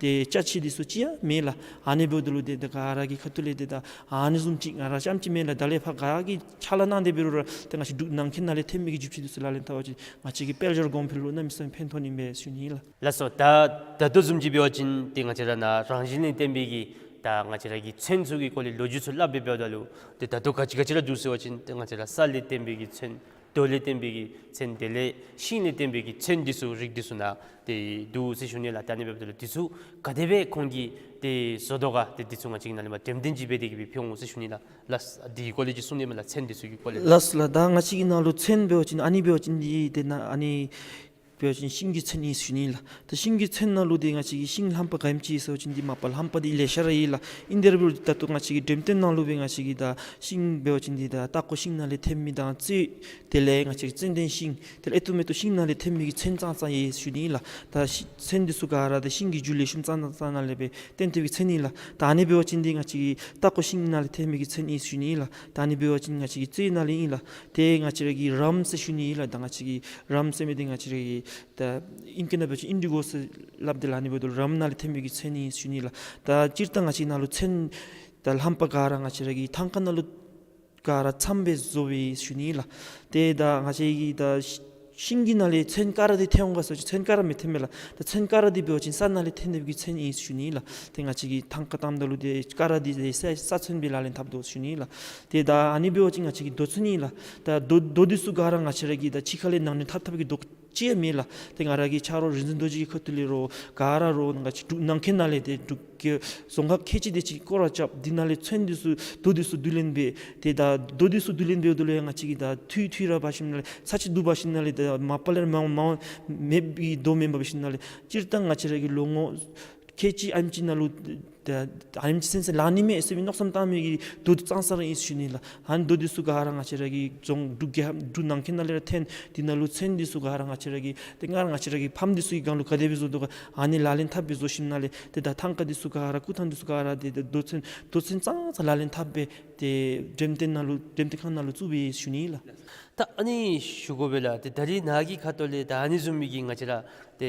ཏེ་ཅ་ཆས་འདི་ཚུ་ཅིག་ཡང་མེད་ལགས། ཨ་ནི་འབདཝ་ད་ལུ་ཏེ་ད་ག་ར་གི་ཁ་ཐུག་ལས་ཏེ་ད་ཨ་ནི་བཟུམ་ཅིག་ང་ར་རྐྱངམ་ཅིག་མེན་ལགས། ད་ལས་ཕར་ག་གིས་ཕྱག་ལཱ་གནང་སྟེ་འབད་རུང་ར་ཏེ་ང་བཅས་འབྲུག་ནང་འཁོད་ནང་ལས་ཐོན་མི་གི་རྒྱུ་ཆ་འདི་ཚུ་ལག་ལེན་འཐབ་པ་ཅིན་ང་བཅས་ཀྱི་དཔལ་འབྱོར་གོང་འཕེལ་ལུ་གནམ་མེད་ས་མེད་ཕན་ཐོགས་ནི་མས་ཞུ་ནི་ཨིན་ལགས། ལགས་སོ། ད་ད་ལྟོ་བཟུམ་ཅིག་འབད་བ་ཅིན་ཏེ་ང་བཅས་ར་ནཱ་རང་བཞིན་ལས་བརྟེན་པའི་གི་ད་ང་བཅས་ར་གི་ཚོན་ཚུ་གི་སྐོར་ལས་ལོ་རྒྱུས་ཚུ་སླབ་སྦེ་འབདཝ་ད་ལུ་ཏེ་ད་ལྟོ་ག་ཅི་ག་ཅི་ར་འདུག་ཟེར་བ་ཅིན་ཏེ་ང་བཅས་ར་ས་ལས་བརྟེན་པའི་གི་ཚོན། རྡོ་ལས་བརྟེན་པའི་གི་ཚོན། དེ་ལས་ཤིང་ལས་བརྟེན་པའི་གི་ཚོན་འདི་ཚུ་རིགས་འདི་ཚུ་ནཱ་ཏེ་འདུག་ཟེར་ཞུ་ནི་ལགས། ད་ཨ་ནི་འབདཝ་ད་ལུ་འདི་ཚུ་ག་དེ་སྦེ་ཁོང་གིས་ཏེ་བཟོ་དོ་ག། ཏེ་འདི་ཚུ་ང་བཅས་ཀྱི་ནཱ་ལས་མར་འགྲེམས་སྟོན་ཅིག་འབད་དེ་གི་སྦེ་ཕུལ་འོང་ཟེར་ཞུ་ནི་ལགས། ལགས་སོ། འདི་གི་སྐོར་ལས་ཅིག་གསུང་ནི་མས་ལགས། ཚོན་འདི་ཚུ་གི་སྐོར་ལས་ལགས། ལགས་སོ་ལགས། ད་ང་བཅས་ཀྱི་ནཱ་ལུ་ཚོན་འབད་བ་ཅིན་ཨ་ནི་འབད་བ་ཅིན་འདི་ཏེ་ནཱ་ཨ་ནི་འབད་བ་ཅིན་ཤིང་གི་ཚོན་ཨིན་ཞུ་ནི་ལགས། ད་ཤིང་གི་ཚོན་ནང་ལུ་ཏེ་ང་བཅས་ཀྱི་ཤིང་རྣམ་པ་ག་ཨིནམ་ཅིག་ཟེར་བ་ཅིན་འདི་མ་པ་རྣམ་པ་འདི་ལེ་ཤ་ར་ཡོད་ལགས། ཨིན་དེ་ར་འབད་རུང་ད་ལྟོ་ང་བཅས་ཀྱི་འགྲེམས་སྟོན་ནང་ལུ་སྦེ་ང་བཅས་ཀྱི་ད་ཤིང་འབད་བ་ཅིན་འདི་ད་སྟག་ཀོ་ཤིང་ནང་ལས་ཐོན་མི་དང་ཙོད། དེ་ལས་ང་བཅས་ཀྱི་ཙན་དན་ཤིང་། དེ་ལས་ཨེ་ཏོག་མེ་ཏོག་ཤིང་ནང་ལས་ཐོན་མི་གི་ཚོན་ཙང་ཙང་ཡོད་ཞུ་ནི་ལགས། ད་ཤི་ཚོན་འདི་ཚུ་ག་ར་ད་ཤིང་གི་རྒྱུ་ལེགས་ཤོམ་ཙང་ཙང་ཙང་ནང་ལས་སྦེ་བཏོན་ཏེ་གི་ཚོན་ཨིན་ལགས། ད་ཨ་ནི་འབད་བ་ཅིན་འདི་ང་བཅས་ཀྱི་སྟག་ཀོ་ཤིང་ནང་ལས་ཐོན་མི་གི་ཚོན་ཨིན་ཞུ་ནི་ལགས། ད་ཨ་ནི་འབད་བ་ཅིན་ང་བཅས་ཀྱི་ཙོད་ནང་ལས་ཨིན་ལགས། དེ་ང་བཅས་ར་གི་རམ་ཟེར་ཞུ་ནི་ཨིན་ལགས། ད་ང་བཅས་ཀྱི་རམ་ཟེར་མི་འདི་ང་བཅས་ར་གི་ད་ཨིང་སྐད་ནང་འབད་བ་ཅིན་ཨིན་ཌི་གོ་ཟེར་སླབ་དེ་ལགས། ཨ་ནི་འབདཝ་ད་རམ་ནང་ལས་ཐོན་མི་གི་ཚོན་ཨིན་ཞུ་ནི་ལགས། ད་སྤྱིར་བཏང་ང་བཅས་ནཱ་ལུ་ཚོན་ད་རྣམ་པ་ག་ར་ང་བཅས་ར་གི་ཐང་ཀ་ནང་ལུ་ག་ར་ཚངམ་སྦེ་བཟོ་བས་ཞུ་ནི་ལགས། ཏེ་ད་ང་བཅས་ཀྱི་ད་ཤིང་གི་ནང་ལས་ཚོན་ག་ར་འདི་ཐོན་འོང་ག་ཟེར་བ་ཅིན་ཚོན་ག་ར་མི་ཐོན་མས་ལགས། ད་ཚོན་ག་ར་འདི་འབད་བ་ཅིན་ས་ནང་ལས་ཐོན་ཏེ་གི་ཚོན་ཨིན་ཞུ་ནི་ལགས། ཏེ་ང་བཅས་ཀྱི་ཐང་ཀ་བཏངམ་ད་ལུ་ཏེ་ག་ར་འདི་ས་ས་ཚོན་སྦེ་ལག་ལེན་འཐབ་དོ་ཞུ་ནི་ལགས། ཏེ་ད་ཨ་ནི་འབད་བ་ཅིན་ང་བཅས་ཀྱི་རྡོ་ཚོན་ཨིན་ལགས། ད་རྡོ་རྡོ་འདི་ཚུ་ག་ར་ང་བཅས་ར་གི་ད་ཕྱི་ཁ་ལས་ནང་འདྲེན་འཐབ་འཐབ་ཀྱི་རྡོ་ཅིག་ཡང་མེད་ལགས། ཏེ་ང་ར་གི་ཆ་རོགས་རིག་འཛིན་རྡོ་རྗེ་གི་ཁ་ཐུག་ལས་རོགས་ག་ར་རོགས་ང་བཅས་འབྲུག་ནང་འཁོད་ནང་ལས་ཏེ་འབྲུག་རྒྱལ་རྫོང་ཁག་ཁལ་གཅིག་དེ་ཅིག་སྐོར་ར་རྐྱབ། འདི་ནང་ལས་ཚོན་འདི་ཚུ་རྡོ་འདི་ཚུ་བསྡུ་ལེན་འབད། ཏེ་ད་རྡོ་འདི་ཚུ་བསྡུ་ལེན་འབདཝ་ད་ལུ་ཡང་ང་བཅས་ཀྱིས་ད་འཐུས་འཐུས་ར་འབག་ཞིནམ་ལས་ཚར་གཅིག་བསྡུ་འབག་ཞིནམ་ལས་ད་མ་པ་ལས་ར་མ་མ་མེདཔ་གི་རྡོ་མེདཔ་འབག་ཞིནམ་ལས་སྤྱིར་བཏང་ང་བཅས་ར་གི་ལོ་ངོ་ཁལ་གཅིག་ཨ་ནེམ་ཅིག་ནང་ལུ་ད་ཨ་ནེམ་ཅིག་ཚུན་ཚོད་ལང་ནི་མས་ཟེར་བའི་མནོ་བསམ་བཏང་མི་གི་རྡོ་ཙང་ཙང་ར་ཨིན་ཞུ་ནི་ལགས། ཨ་ནི་རྡོ་འདི་ཚུ་ག་ར་ང་བཅས་ར་གི་རྫོང་འབྲུག་རྒྱལ་འབྲུག་ནང་འཁོད་ནང་ལས་ར་ཐོན། འདི་ནང་ལུ་ཚོན་འདི་ཚུ་ག་ར་ང་བཅས་ར་གི་ཏེ་སྔར་ང་བཅས་ར་གི་ཕམ་འདི་ཚུ་གི་སྒང་ལུ་ག་དེ་སྦེ་བཟོ་དོ་ག་ཨ་ནི་ལག་ལེན་འཐབ་སྦེ་བཟོ་ཞིནམ་ལས་ཏེ་ད་ཐང་ཀ་འདི་ཚུ་ག་ར་སྐུ་ཐང་འདི་ཚུ་ག་ར་ཏེ་ད་རྡོ་ཚོན་རྡོ་ཚོན་ཙང་ཙང་ལག་ལེན་འཐབ་སྦེ་ཏེ་འགྲེམས་སྟོན་ནང་ལུ་འགྲེམས་སྟོན་ཁང་ནང་ལུ་བཙུགས་པས་ཞུ་ནི་ལགས། ད་ཨ་ནི་ཞུ་དགོ་པས་ལགས། ཏེ་ད་རིས་ནཱ་གི་ཁ་ཐུག་ལས་ད་ཨ་ནི་བཟུམ་མའི་གི་ང་བཅས་ར་ཏེ་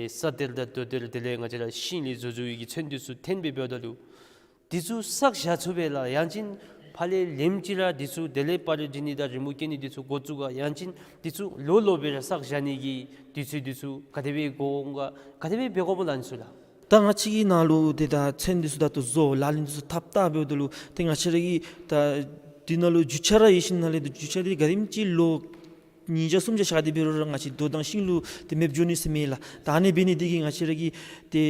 ས་གཏེར་དང་རྡོ་གཏེར་དེ་ལས་ང་བཅས་ར་ཤིང་ལས་བཟོ་བཟོ་བའི་གི་ཚོན་འདི་ཚུ་ཐོན་སྦེ་འབདཝ་ད་ལུ་འདི་ཚུ་བསགས་བཞག་ཚུགས་པས་ལགས། ཡང་ཅིན་ཕར་ལས་ལེནམ་ཅིག་ར་འདི་ཚུ་དེ་ལས་པར་རིས་འབྲི་ནི་དང་རི་མོ་བཀལ་ནི་འདི་ཚུ་འགོ་བཙུགས་ག། ཡང་ཅིན་འདི་ཚུ་ལོ་ལོ་སྦེ་ར་བསགས་བཞག་ནི་གི་དུས་ཚོད་འདི་ཚུ་ག་དེ་སྦེ་འགོར་འོང་ག། ག་དེ་སྦེ་འབད་དགོཔ་ལགས་ཨ་ནི་ཚུ་ལགས། ད་ང་བཅས་ཀྱི་ནཱ་ལུ་ཏེ་ད་ཚོན་འདི་ཚུ་ད་ལྟོ་བཟོ་ལག་ལེན་འདི་ཚུ་འཐབ་འཐབ་འབདཝ་ད་ལུ་ཏེ་ང་བཅས་ར་གི་ད་འདི་ནང་ལུ་རྒྱུ་ཆ་ར་ཡོད་ཞིནམ་ལས་ཏེ་རྒྱུ་ཆ་འདི་ག་དེམ་ཅིག་ལོ་ཉིས་བརྒྱ་སུམ་བརྒྱ་བཞག་སྟེ་འབད་རུང་ར་ང་བཅས་རྡོ་དང་ཤིང་ལུ་ཏེ་མེདཔ་འགྱོ་ནི་ཟེར་མེད་ལགས། ད་ཨ་ནི་འབད་ནི་འདི་གིས་ང་བཅས་ར་གི་ཏེ་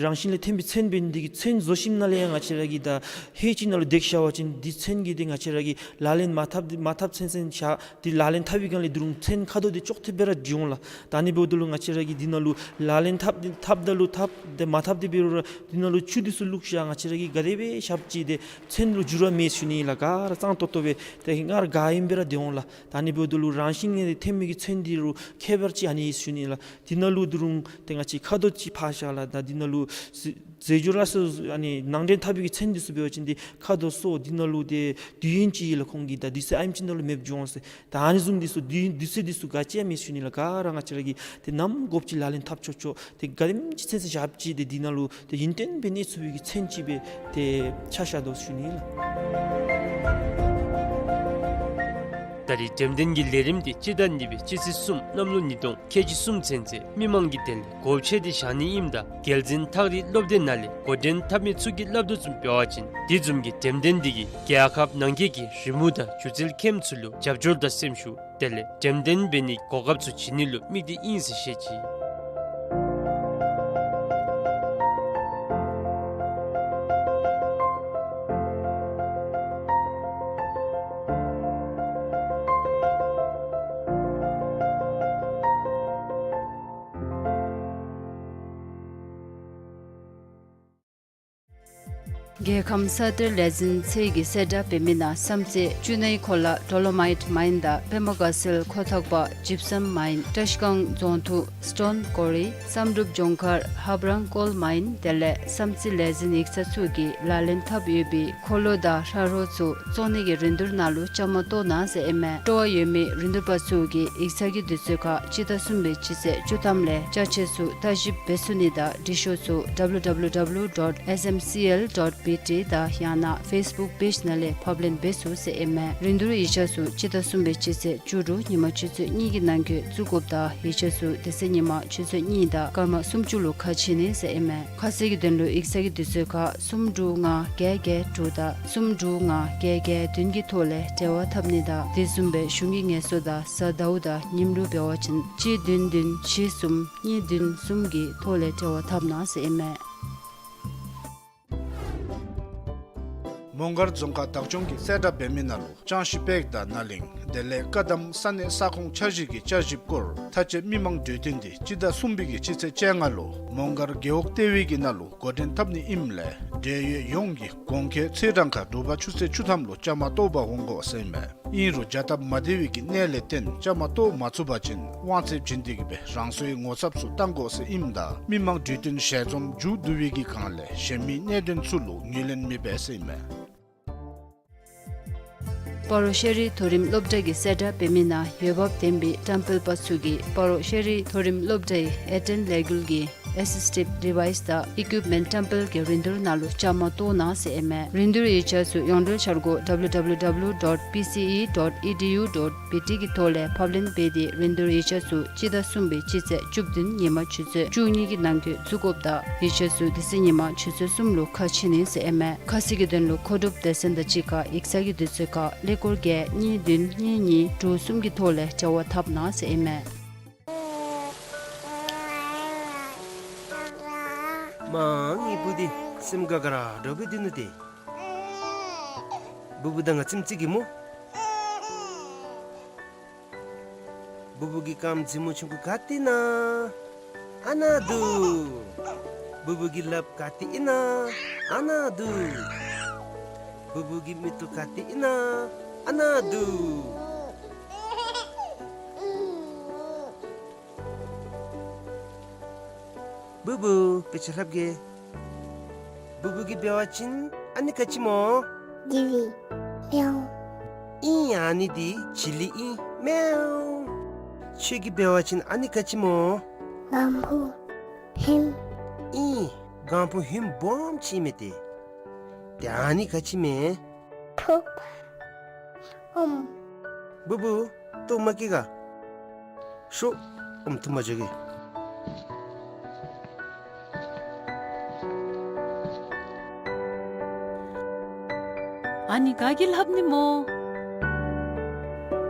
རང་བཞིན་ལས་ཐོན་པའི་ཚོན་འབད་ནི་འདི་གིས་ཚོན་བཟོ་ཞིནམ་ལས་ཡང་ང་བཅས་ར་གི་ད་ཧེ་ཅིག་ནང་ལུ་འདེགས་བཞག་པ་ཅིན་འདི་ཚོན་གྱི་འདི་ང་བཅས་ར་གི་ལག་ལེན་མ་འཐབ་མ་འཐབ་ཚུན་ཚོད་བཞག། འདི་ལག་ལེན་འཐབ་པའི་སྒང་ལས་ད་རུང་ཚོན་ཁ་དོག་འདི་ཅོག་འཐདཔ་སྦེ་ར་འགྱོ་འོང་ལགས། ད་ཨ་ནི་འབདཝ་ད་ལུ་ང་བཅས་ར་གིས་འདི་ནང་ལུ་ལག་ལེན་འཐབ་འཐབ་ད་ལུ་འཐབ་ཏེ་མ་འཐབ་སྟེ་འབད་རུང་ར་འདི་ནང་ལུ་ཆུ་འདི་ཚུ་བླུགས་བཞག། ང་བཅས་ར་གིས་ག་དེ་སྦེ་ཞབས་ཅིག་ཏེ་ཚོན་ལུ་འགྱུར་བ་མེད་ཞུ་ནི་ལགས། ག་ར་གཙང་ཏོག་ཏོ་སྦེ་ཏེ་སྔར་ག་ཨིནམ་སྦེ་ར་སྡོད་འོང་ལགས། ད་ཨ་ནི་འབདཝ་ད་ལུ་རང་བཞིན་གྱིས་ཐོན་མི་གི་ཚོན་འདི་ལུ་ཁྱད་པར་ཅིག་ཨ་ནི་ཡོད་ཞུ་ནི་ལགས། འདི་ནང་ལུ་ད་རུང་ཏེ་ང་བཅས་ཁ་དོག་ཅིག་ཕར་བཞག་ལགས། ད་འདི་ནང་ལུ་རྫས་སྦྱོར་ཨ་ནི་ནང་འདྲེན་འཐབ་པའི་གི་ཚོན་འདི་ཚུ་འབད་བ་ཅིན་ཏེ་ཁ་དོག་སོགས་འདི་ནང་ལུ་ཏེ་དུས་ཡུན་ཅིག་ལུ་ཁོང་གིས་ད་དུས་ཚོད་ཨ་ནེམ་ཅིག་ནང་ལུ་མེདཔ་འགྱོ་འོང་ཟེར། ད་ཨ་ནི་བཟུམ་འདི་ཚུ་དུས་དུས་ཚོད་འདི་ཚུ་ག་ཅི་ཡང་མེད་ཞུ་ནི་ལགས། ག་ར་ང་བཅས་ར་གིས་ཏེ་ནམ་དགོཔ་ཅིག་ལག་ལེན་འཐབ་ཆོག་ཆོག། ཏེ་ག་དེམ་ཅིག་ཚུན་ཚོད་ཞབས་ཅིག་ཏེ་འདི་ནང་ལུ་ཏེ་ཡུན་བརྟན་སྦེ་གནས་ཚུགས་པའི་གི་ཚོན་ཅིག་སྦེ་ཏེ་ཆ་བཞག་དོ་ཞུ་ནི་ལགས། ད་རིས་འགྲེམས་སྟོན་གྱི་ལས་རིམ་འདི་སྤྱི་ཟླ་གཉིས་པའི་སྤྱི་ཚེས་གསུམ་གནམ་ལོ་ཉིས་སྟོང་ཁལ་གཅིག་གསུམ་ཚུན་ཚོད་མི་མང་གི་དོན་ལས་སྒོ་ཕྱེ་སྟེ་བཞག་ནི་ཨིནམ་ད་རྒྱལ་འཛིན་ཐག་རིང་སློབ་སྡེ་ནང་ལས་འགོ་འདྲེན་འཐབ་མི་ཚུ་གིས་སླབ་དོ་བཟུམ་འབད་བ་ཅིན་དེ་བཟུམ་གྱི་འགྲེམས་སྟོན་འདི་གིས་རྒྱལ་ཁབ་ནང་འཁོད་ཀྱི་རི་མོ་དང་སྒྱུ་རྩལ་མཁནམ་ཚུ་ལུ་རྒྱབ་སྐྱོར་དང་སེམས་ཤུགས་དེ་ལས་འགྲེམས་སྟོན་འབད་ནིའི་གོ་སྐབས་ཚུ་བྱིན་ནི་ལུ་དམིགས་ཏེ་ཨིན་ཟེར་བཤད་ཅི། རྒྱལ་ཁམས་ས་གཏེར་ལས་འཛིན་ཚད་ཀྱི་གསལ་བསྒྲགས་འབད་མི་ནང་བསམ་རྩེ་བཅུ་གནས་འཁོར་ལ་ཌོ་ལོ་མའིཊ་མའིན་དང་པདྨ་དགའ་ཚལ་ཁོ་ཐག་པ་ཇིབ་སམ་མའིན། བཀྲ་ཤིས་སྒང་རྫོང་ཐུག་སི་ཊོན་ཀོ་རི། བསམ་གྲུབ་ལྗོངས་མཁར་ཧབ་རང་ཀོལ་མའིན། དེ་ལས་བསམ་རྩེ་ལས་འཛིན་ཡིག་ཚང་ཚུ་གིས་ལག་ལེན་འཐབ་ཡོད་པའི་འཁོར་ལོ་དང་ཧྲ་རོ་ཚུ་བཙོང་ནི་གི་རིན་བསྡུར་ནང་ལུ་བཅའ་མར་གཏོགས་གནང་ཟེར་ཨིན་མས། སྤྲོ་བ་ཡོད་མི་རིན་བསྡུར་པ་ཚུ་གིས་ཡིག་ཚང་གི་དུས་ཚོད་ཁར་སྤྱི་ཟླ་གསུམ་པའི་སྤྱི་ཚེས་བཅུ་ཐམ་ལས་ཅ་ཆས་ཚུ་ལྟ་ཞིབ་འབད་ཚུགས་ནི་དང་འབྲི་ཤོག་ཚུ་ཌབ་ལུ་ཌབ་ལུ་ཌབ་ལུ་ཌོཊ་ཨེསི་ཨེམ་སི་ཨེལ་ཌོཊ་བི་ཊི་དང་ཡང་ན་ཕེསི་བུཀ་པེཇ་ནང་ལས་ཕབ་ལེན་འབད་ཚུགས་ཟེར་ཨིན་མས། རིན་བསྡུར་ཡིག་ཆ་ཚུ་སྤྱི་ཟླ་གསུམ་པའི་སྤྱི་ཚེས་བཅུ་དྲུག་ཉིན་མ་ཆུ་ཚོད་གཉིས་ཀྱི་ནང་འཁོད་བཙུགས་དགོཔ་དང་ཡིག་ཆ་ཚུ་དེ་ཚེ་ཉིན་མ་ཆུ་ཚོད་གཉིས་དང་སྐར་མ་སུམ་ཅུ་ལུ་ཁ་ཕྱེ་ནི་ཟེར་ཨིན་མས། ཁ་གསལ་གྱི་དོན་ལུ་ཡིག་ཚང་གི་དུས་ཚོད་ཁར་སུམ་དྲུག་ལྔ་བརྒྱད་བརྒྱད་དྲུག་དང་སུམ་དྲུག་ལྔ་བརྒྱད་བརྒྱད་བདུན་གྱི་ཐོག་ལས་འབྲེལ་བ་འཐབ་ནི་དང་དེ་བཟུམ་སྦེ་གཞུང་གི་ངལ་གསོ་དང་གཟའ་ཟླཝ་དང་ཉིནམ་ལུ་འབད་བ་ཅིན་གཅིག་བདུན་བདུན་བཞི་གསུམ་གཉིས་བདུན་གསུམ་གྱི་ཐོག་ལས་འབྲེལ་བ་འཐབ་གནང་ཟེར་ཨིན་མས། མོང་སྒར་རྫོང་ཁག་བདག་སྐྱོང་གིས་གསལ་བསྒྲགས་འབད་མི་ནང་ལུ་ལྕང་གཞི་པེག་དང་ནཱ་གླིང་དེ་ལས་བཀའ་གདམས་ས་གནས་ས་ཁོངས་འཆར་གཞི་གི་བསྐྱར་ཞིབ་སྐོར་མཐའ་དཔྱད་མི་མང་གྲོས་བསྟུན་འདི་སྤྱི་ཟླ་གསུམ་པའི་གི་སྤྱི་ཚེས་བཅོ་ལྔ་ལུ་མོང་སྒར་རྒེད་འོག་ལྟེ་བའི་གི་ནང་ལུ་འགོ་འདྲེན་འཐབ་ནི་ཨིནམ་ལས་འབྲེལ་ཡོད་ཡོངས་ཀྱིས་གོང་འཁོད་ཚེས་གྲངས་ཁར་དྲོ་པ་ཆུ་ཚོད་བཅུ་ཐམ་ལུ་བཅའ་མར་གཏོགས་པར་འོང་དགོ་ཟེར་ཨིན་མས། ཨིན་རུང་བྱ་སྟབས་མ་བདེ་བའི་གི་གནད་ལས་བརྟེན་བཅའ་མར་གཏོགས་མ་ཚུགས་པ་ཅིན་དབང་ཚད་བྱིན་ཏེ་གིས་སྦེ་རང་སོའི་ངོ་ཚབ་ཚུ་བཏང་དགོ་ཟེར་ཨིནམ་ད་མི་མང་གྲོས་བསྟུན་ཞལ་འཛོམས་མཇུག་བསྡུ་བའི་གི་སྒང་ལས་གཞན་མི་གནད་དོན་ཚུ་ལུ་ངོས་ལེན་མི་འབད་ཟེར་ཨིན་མས། སྤ་རོ་ཤེས་རིག་མཐོ་རིམ་སློབ་གྲྭ་གི་གསལ་བསྒྲགས་འབད་མི་ནང་འོས་འབབ་ལྡན་པའི་བཀྲམ་སྤེལ་པ་ཚུ་གིས་སྤ་རོ་ཤེས་རིག་མཐོ་རིམ་སློབ་གྲྭའི་ཨེ་ཊེན་ལས་འགུལ་གྱི་ཨེ་སིས་ཊིབ་ཌི་ཝའིས་དང་ཨི་ཀུའིཔ་མེནཊ་བཀྲམ་སྤེལ་གྱི་རིན་བསྡུར་ནང་ལུ་བཅའ་མར་གཏོགས་གནང་ཟེར་ཨིན་མས། རིན་བསྡུར་ཡིག་ཆ་ཚུ་ཡོངས་འབྲེལ་འཆར་སྒོ་ཌབ་ལུ་ཌབ་ལུ་ཌབ་ལུ་ཌོཊ་པི་སི་ཨི་ཌོཊ་ཨི་ཌི་ཡུ་ཌོཊ་བི་ཊི་གི་ཐོག་ལས་ཕབ་ལེན་འབད་དེ་རིན་བསྡུར་ཡིག་ཆ་ཚུ་སྤྱི་ཟླ་གསུམ་པའི་སྤྱི་ཚེས་བཅུ་བདུན་ཉིན་མ་ཆུ་ཚོད་བཅུ་གཉིས་ཀྱི་ནང་འཁོད་བཙུགས་དགོཔ་དང་ཡིག་ཆ་ཚུ་དེ་ཚེ་ཉིན་མ་ཆུ་ཚོད་གསུམ་ལུ་ཁ་ཕྱེ་ནི་ཟེར་ཨིན་མས། ཁ་གསལ་གྱི་དོན་ལུ་མཁོ་སྒྲུབ་སྡེ་ཚན་དང་གཅིག་ཁར་ཡིག་ཚང་གི་དུས་ཚོད་ཁར་ཀླད་ཀོར་བརྒྱད་གཉིས་བདུན་གཉིས་གཉིས་དྲུག་གསུམ་གྱི་ཐོག་ལས་འབྲེལ་བ་འཐབ་གནང་ཟེར་ཨིན་མས། མ་ངེའི་བུ་འདི་སེམས་དགའ་དགའ་ར་འདྲཝ་སྦེ་སྡོད་ནུག་ཏེ། བུ་བུ་དང་ང་ཙམ་ཅིག་གིས་སྨོ། བུ་བུ་གི་རྐངམ་མཛེས་མོ་ཆུང་ཀུ་ག་ཏེ་ཨིན་ན། ཨ་ནཱ་འདུག། བུ་བུ་གི་ལགཔ་ག་ཏེ་ཨིན་ན། ཨ་ནཱ་འདུག། བུ་བུ་གི་མིག་ཏོ་ག་ཏེ་ཨིན་ན། ཨ་ནཱ་འདུག། བུ་བུ་དཔེ་ཆ་ལྷབ་གེ། བུ་བུ་གིས་འབད་བ་ཅིན་ཨ་ནི་ག་ཅི་སྨོ། ཇི་ལི། མེའོ། ཨིན། ཨ་ནི་འདི་ཇི་ལི་ཨིན། མེའོ། ཁྱོད་ཀྱིས་འབད་བ་ཅིན་ཨ་ནི་ག་ཅི་སྨོ། གང་ཕུ་ཧིམ། ཨིན། གང་ཕུ་ཧིམ་སྦོམ་ཅིག་ཨིན་མས་ཏེ། ཏེ་ཨ་ནི་ག་ཅི་མས། ཕོརཔ། ཨོམ། བུ་བུ་ལྟོཝ་མ་བཀྱེས་ག། ཤོག། ཨོམ་འཐུ་མ་འགྱོ་གེ། ཨ་ནི་ག་གིས་ལྷབ་ནི་སྨོ།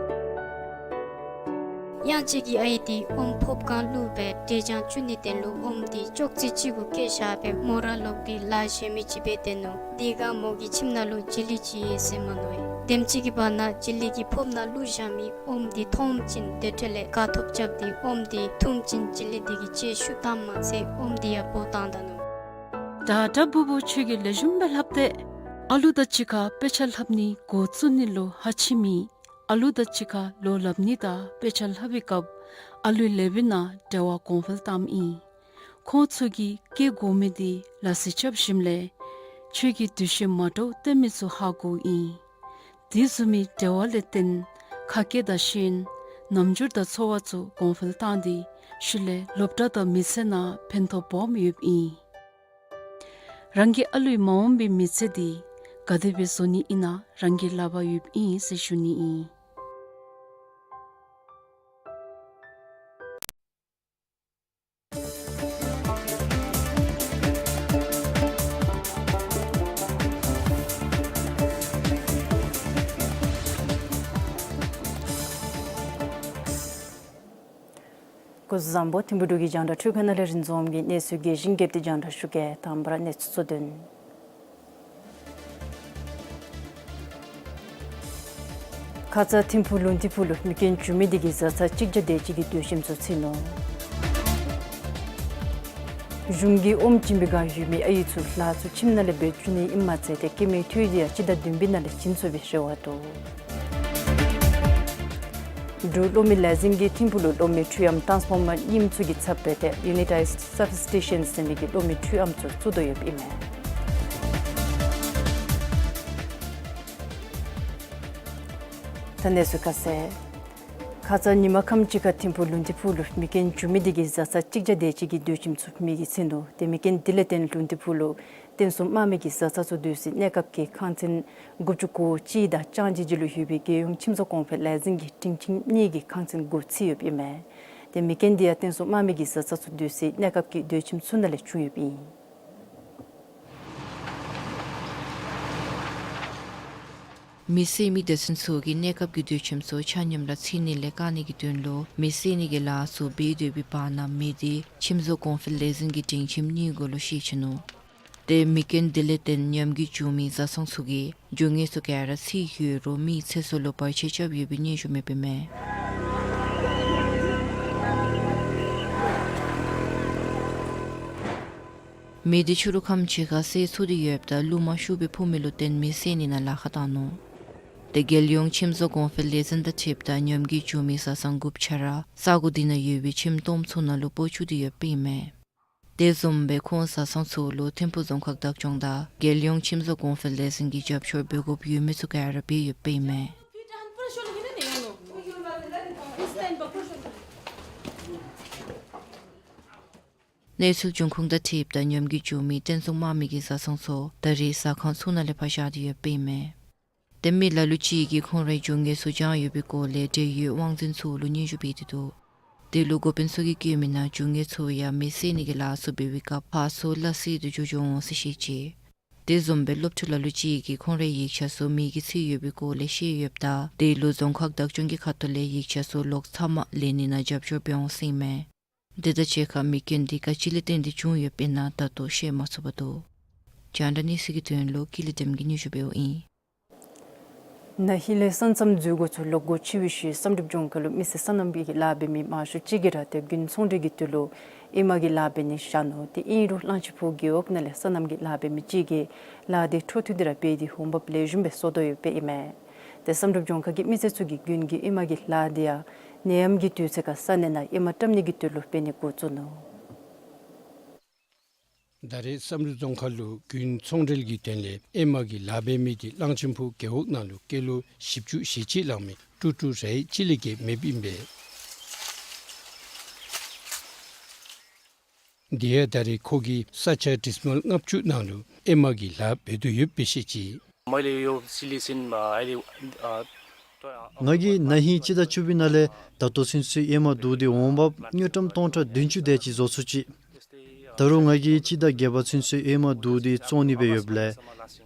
གཡང་སྐྱིད་ཀྱི་ཨའི་འདི་ཨོམ་ཕོརཔ་སྒང་བླུགས་སྦེ་འབྲས་ལྗང་བཙུགས་ནི་དོན་ལུ་ཨོམ་འདི་ཅོག་ཙེ་གཅིག་གུ་བཀལ་བཞག་སྦེ་མོ་ར་ལོག་སྟེ་ལཱ་གཞན་མི་ཅིག་འབད་དེ་ནུག། དེ་སྒང་མོ་གི་ཁྱིམ་ནང་ལུ་ཇི་ལི་ཅིག་ཡོད་ཟེར་མནོ་ཡི། དེམ་ཅིག་གི་བར་ན་ཇི་ལི་གིས་ཕོརཔ་ནང་བླུགས་བཞག་མི་ཨོམ་འདི་མཐོངམ་ཅིག་དེ་འཕྲོ་ལས་དགའ་ཐོབ་རྐྱབ་སྟེ་ཨོམ་འདི་འཐུངམ་ཅིག་ཇི་ལི་འདི་གིས་ལྕེ་ཤུགས་བཏངམ་མ་ཚད་ཨོམ་འདི་ཡང་སྦོ་བཏང་ད་ནུག། ད་ད་བུ་བུ་ཁྱོད་ཀྱིས་ལེགས་ཤོམ་སྦེ་ལྷབ་སྟེ། ཨ་ལུ་དང་གཅིག་ཁར་དཔེ་ཆ་ལྷབ་ནི་འགོ་བཙུགས་ནི་ལུ་ཧ་ཅིག་མེད། ཨ་ལུ་དང་གཅིག་ཁར་ལོ་ལྷབ་ནི་དང་དཔེ་ཆ་ལྷབ་པའི་སྐབས་ཨ་ལུའི་ལགཔ་ནང་འབྲེལ་བ་གོང་འཕེལ་བཏངམ་ཨིན། ཁོང་ཚུ་གིས་བཀལ་དགོ་མི་འདི་ལ་སི་རྐྱབ་ཞིནམ་ལས་ཁྱོད་ཀྱིས་འདུ་ཤེས་མ་འདྲཝ་སྟོན་མི་ཚུ་ཧ་གོཝ་ཨིན། དེ་བཟུམ་མའི་འབྲེལ་བ་ལས་བརྟེན་ཁ་སྐད་དང་ཤེས་ཡོན་རྣམ་འགྱུར་དང་འཚོ་བ་ཚུ་གོང་འཕེལ་བཏང་སྟེ་ཤུལ་ལས་སློབ་གྲྭ་དང་མི་ཚེ་ནང་ཕན་ཐོགས་སྦོམ་ཡོདཔ་ཨིན། རང་གི་ཨ་ལུའི་མ་འོངས་པའི་མི་ཚེ་འདི་ག་དེ་སྦེ་བཟོ་ནི་ཨིན་ན་རང་གི་ལག་པར་ཡོདཔ་ཨིན་ཟེར་ཞུ་ནི་ཨིན། སྐུ་གཟུགས་བཟང་པོ། ཐིམ་ཕུ་འབྲུག་གི་རྒྱང་བསྒྲགས་འཕྲུལ་ཁང་ནང་ལས་རིན་འཛོམས་ཀྱིས་གནས་ཚུལ་རྒྱས་ཤིང་རྒྱསཔ་འདི་རྒྱང་བསྒྲགས་ཞུ་གེ། དང་པ་ར་གནས་ཚུལ་གཙོ་དོན། ཁ་ཙ་ཐིམ་ཕུག་ལུང་ཐིམ་ཕུག་ལུ་མི་རྐྱེན་བྱུང་མི་དེ་གིས་བཟའ་ཚང་གཅིག་བརྒྱ་དེ་ཅིག་གི་སྡོད་ཁྱིམ་ཚུ་ཚིག་ནུག། གཞུང་གིས་ཨོམ་བྱིན་པའི་བསྒང་ཡོད་མི་ཨའི་ཚུ་ལཱ་ཚུ་ཁྱིམ་ནང་ལས་འབད་བཅུག་ནི་ཨིནམ་མ་ཚད་ཏེ་སྐྱེད་མོས་འཐུས་འདི་ཡང་སྤྱི་ཟླ་བདུན་པའི་ནང་ལས་བྱིན་ཚུགས་པའི་རེ་བ་འདུག། འབྲུག་གློག་མེ་ལས་འཛིན་གྱིས་ཐིམ་ཕུག་ལུ་གློག་མེ་འཕྲུལ་ཨམ་ཊཱནསི་ཕོར་མར་རྙིངམ་ཚུ་གི་ཚབ་སྦེ་ཏེ་ཡུ་ནི་ཊའིཛཌ་སབ་སི་ཊེ་ཤཱན་ཟེར་མི་གི་གློག་མེ་འཕྲུལ་ཨམ་ཚུ་བཙུགས་དོ་ཡོདཔ་ཨིན་མས། ད་གནས་ཚུལ་ཁ་གསལ། ཁ་ཙ་ཉིན་མ་ཁམས་ཅིག་ཁར་ཐིམ་ཕུག་ལུང་བསྟན་ཕུག་ལུ་མེ་རྐྱེན་བྱུང་མི་དེ་གིས་བཟའ་ཚང་གཅིག་བརྒྱ་དེ་ཅིག་གི་སྡོད་ཁྱིམ་ཚུ་མེ་གིས་ཚིག་ནུག། ཏེ་མེ་རྐྱེན་དེ་ལས་བརྟེན་ལུང་བསྟན་ཕུག་ལུ་བསྟན་སྲུང་དམག་མི་གིས་བཟའ་ཚང་ཚུ་སྡོད་སའི་གནས་སྐབས་ཀྱི་ཁང་ཚན་དགུ་བཅུ་གོ་གཅིག་དང་ལྕང་སྦྱིས་རྗེས་ལུ་ཡོད་པའི་རྒྱལ་ཡོངས་ཁྱིམ་བཟོ་གོང་འཕེལ་ལས་འཛིན་གྱི་སྒྲིང་ཁྱིམ་གཉིས་ཀྱི་ཁང་ཚན་གུ་ཚིག་ཡོདཔ་ཨིན་མས། ཏེ་མེ་རྐྱེན་དེ་ཡང་བསྟན་སྲུང་དམག་མི་གིས་བཟའ་ཚང་ཚུ་སྡོད་སའི་གནས་སྐབས་ཀྱི་སྡོད་ཁྱིམ་ཚུ་ནང་ལས་བྱུང་ཡོདཔ་ཨིན། མེ་བསད་མི་སྡེ་ཚན་ཚུ་གིས་གནས་སྐབས་ཀྱི་སྡོད་ཁྱིམ་ཚུ་ཆ་མཉམ་ར་ཚིག་ནི་ལས་བཀག་ནིའི་དོན་ལུ་མེ་བསད་ནིའི་ལཱ་ཚུ་འབད་སྡོད་པའི་བར་ན་མེ་དེ་ཁྱིམ་བཟོ་གོང་འཕེལ་ལས་འཛིན་གྱི་སྒྲིང་ཁྱིམ་གཉིས་གུ་ལུ་ཤེད་ཆེ་ནུག། ཏེ་མེ་རྐྱེན་དེ་ལས་བརྟེན་ཉམས་རྒུད་བྱུང་མི་བཟའ་ཚང་ཚུ་གིས་རྒྱུ་དངོས་ཚུ་ག་ར་ཚིག་ཡོད་རུང་མེའི་ཚེ་སྲོག་ལུ་བར་ཆད་རྐྱབ་ཡོད་པའི་སྙན་ཞུ་མེདཔ་ཨིན་མས། མེ་དེ་ཕྱི་རུ་ཁམས་ཅིག་ཁར་སེལ་ཚུགས་ཏེ་ཡོདཔ་ད་རླུང་མ་ཤུགས་སྦེ་འཕུ་མི་ལུ་བརྟེན་མེ་བསད་ནི་ནང་ལཱ་ཁག་བཏང་ནུག། ཏེ་རྒྱལ་ཡོངས་ཁྱིམ་བཟོ་གོང་འཕེལ་ལས་འཛིན་དང་འཁྲིལཝ་ད་ཉམས་རྒུད་བྱུང་མི་བཟའ་ཚང་དགུ་བཅུ་ཆ་ར་ས་གོ་དེ་ནང་ཡོད་པའི་ཁྱིམ་སྟོངམ་ཚུ་ནང་ལུ་སྤོ་བཅུག་སྟེ་ཡོདཔ་ཨིན་མས། དེ་བཟུམ་སྦེ་ཁོང་བཟའ་ཚང་ཚུ་ལུ་ཐིམ་ཕུག་རྫོང་ཁག་བདག་སྐྱོང་དང་རྒྱལ་ཡོངས་ཁྱིམ་བཟོ་གོང་འཕེལ་ལས་འཛིན་གྱིས་རྒྱབ་སྐྱོར་འབད་དགོཔ་ཡོད་མི་ཚུ་ག་ར་འབད་ཡོདཔ་ཨིན་མས། གནས་ཚུལ་འབྱུང་ཁུངས་དང་འཁྲིལཝ་ད་ཉམས་རྒུད་བྱུང་མི་བསྟན་སྲུང་དམག་མི་གི་བཟའ་ཚང་ཚུ་ད་རེས་ཟ་ཁང་ཚུ་ནང་ལས་ཕར་བཞག་སྟེ་ཡོདཔ་ཨིན་མས། ཏེ་མི་ལ་ལུ་ཅིག་གིས་ཁོང་རའི་རྒྱུ་དངོས་ཚུ་བྱང་ཡོད་པའི་སྐོར་ལས་འབྲེལ་ཡོད་དབང་འཛིན་ཚུ་ལུ་སྙན་ཞུ་འབད་དེ་འདུག། དེ་ལུ་འགོ་དཔོན་ཚུ་གིས་བཀོད་མི་ནང་རྒྱུ་དངོས་ཚུ་ཡང་མེ་བསད་ནི་གི་ལཱ་ཚུ་འབད་བའི་སྐབས་ཕར་ཚུར་སླ་བསྲེ་སྟེ་འགྱོ་འགྱོ་འོང་ཟེར་བཤད་ཅི། དེ་བཟུམ་སྦེ་སློབ་ཕྲུག་ལ་ལུ་ཅིག་གིས་ཁོང་རའི་ཡིག་ཆ་ཚུ་མེ་གིས་ཚིག་ཡོད་པའི་སྐོར་ལས་ཤེས་ཡོདཔ་ད་དེ་ལུ་རྫོང་ཁག་བདག་སྐྱོང་གི་ཁ་ཐུག་ལས་ཡིག་ཆ་ཚུ་ལོག་ཚབ་མ་ལེན་ནི་ནང་རྒྱབ་སྐྱོར་འབད་འོང་ཟེར་ཨིན་མས། དེ་དང་གཅིག་ཁར་མེ་རྐྱེན་འདི་ག་ཅི་ལས་བརྟེན་ཏེ་བྱུང་ཡོདཔ་ཨིན་ན་ད་ལྟོ་ཤེས་མ་ཚུགས་པར་འདུག། རྒྱང་བསྒྲགས་གནས་ཚུལ་གྱི་དོན་ལུ་ཀུན་ལེགས་བདེམ་གིས་སྙན་ཞུ་འབདཝ་ཨིན། ན་ཧིང་ལས་ས་མཚམས་འཛུལ་སྒོ་ཚུ་ལོག་སྒོ་ཕྱེ་བའི་ཤུལ་བསམ་གྲུབ་ལྗོངས་མཁར་ལུ་མི་སེར་སོ་ནམ་གྱི་ལཱ་འབད་མི་མང་ཤོས་ཅིག་གིས་ར་ཏེ་དགུན་ཚོང་འབྲེལ་གྱི་དུས་ལུ་ཨེ་མ་གི་ལཱ་འབད་ནི་བཞག་ནུག། ཏེ་ཨིན་རུང་གླང་ཆེན་ཕུག་རྒེད་འོག་ནང་ལས་སོ་ནམ་གྱི་ལཱ་འབད་མི་ཅིག་གིས་ལཱ་དེ་འཕྲོ་མཐུད་དེ་ར་འབད་དེ་འོང་འབབ་ལེགས་ཤོམ་སྦེ་བཟོ་དོ་ཡོདཔ་ཨིན་མས། ཏེ་བསམ་གྲུབ་ལྗོངས་མཁར་གྱི་མི་སེར་ཚུ་གིས་དགུན་གྱི་ཨེ་མ་གི་ལཱ་དེ་ཡང་ནད་ཡམས་ཀྱི་དུས་ཚོད་ཁར་ས་གནས་ནང་ཨེ་མ་བཀྲམ་ནི་གི་དོན་ལུ་འབད་ནི་འགོ་བཙུགས་ནུག། ད་རེས་བསམ་གྲུབ་རྫོང་ཁག་ལུ་དགུན་ཚོང་འབྲེལ་གྱི་དོན་ལས་ཨེ་མ་གི་ལཱ་འབད་མི་དེ་གླང་ཆེན་ཕུག་རྒེད་འོག་ནང་ལུ་སྐྱེས་ལོ་བཞི་བཅུ་ཞེ་གཅིག་ལང་མི་ཀྲུ་ཀྲུ་རའི་གཅིག་ལས་བརྒལ་མེདཔ་ཨིན་པས། དེ་ཡང་ད་རེས་ཁོ་གིས་ས་ཆ་ཌི་སི་མལ་ལྔ་བཅུ་ནང་ལུ་ཨེ་མ་གི་ལཱ་འབད་དོ་ཡོདཔ་སྦེ་བཤད་ཅི། मैले यो सिलेसिन, अ, अहिले, अ, ང་གིས་ན་ཧིང་སྤྱི་ཟླ་བཅུ་པའི་ནང་ལས་ད་ལྟོ་ཚུན་ཚོད་ཨེ་མ་བསྡུ་སྟེ་འོང་འབབ་དངུལ་ཀྲམ་སྟོང་ཕྲག་བདུན་ཅུ་དེ་ཅིག་བཟོ་ཚུགས་ཅི། ད་རུང་ང་གིས་སྤྱི་ཟླ་བརྒྱད་པ་ཚུན་ཚོད་ཨེ་མ་བསྡུ་སྟེ་བཙོང་ནི་སྦེ་ཡོདཔ་ལས་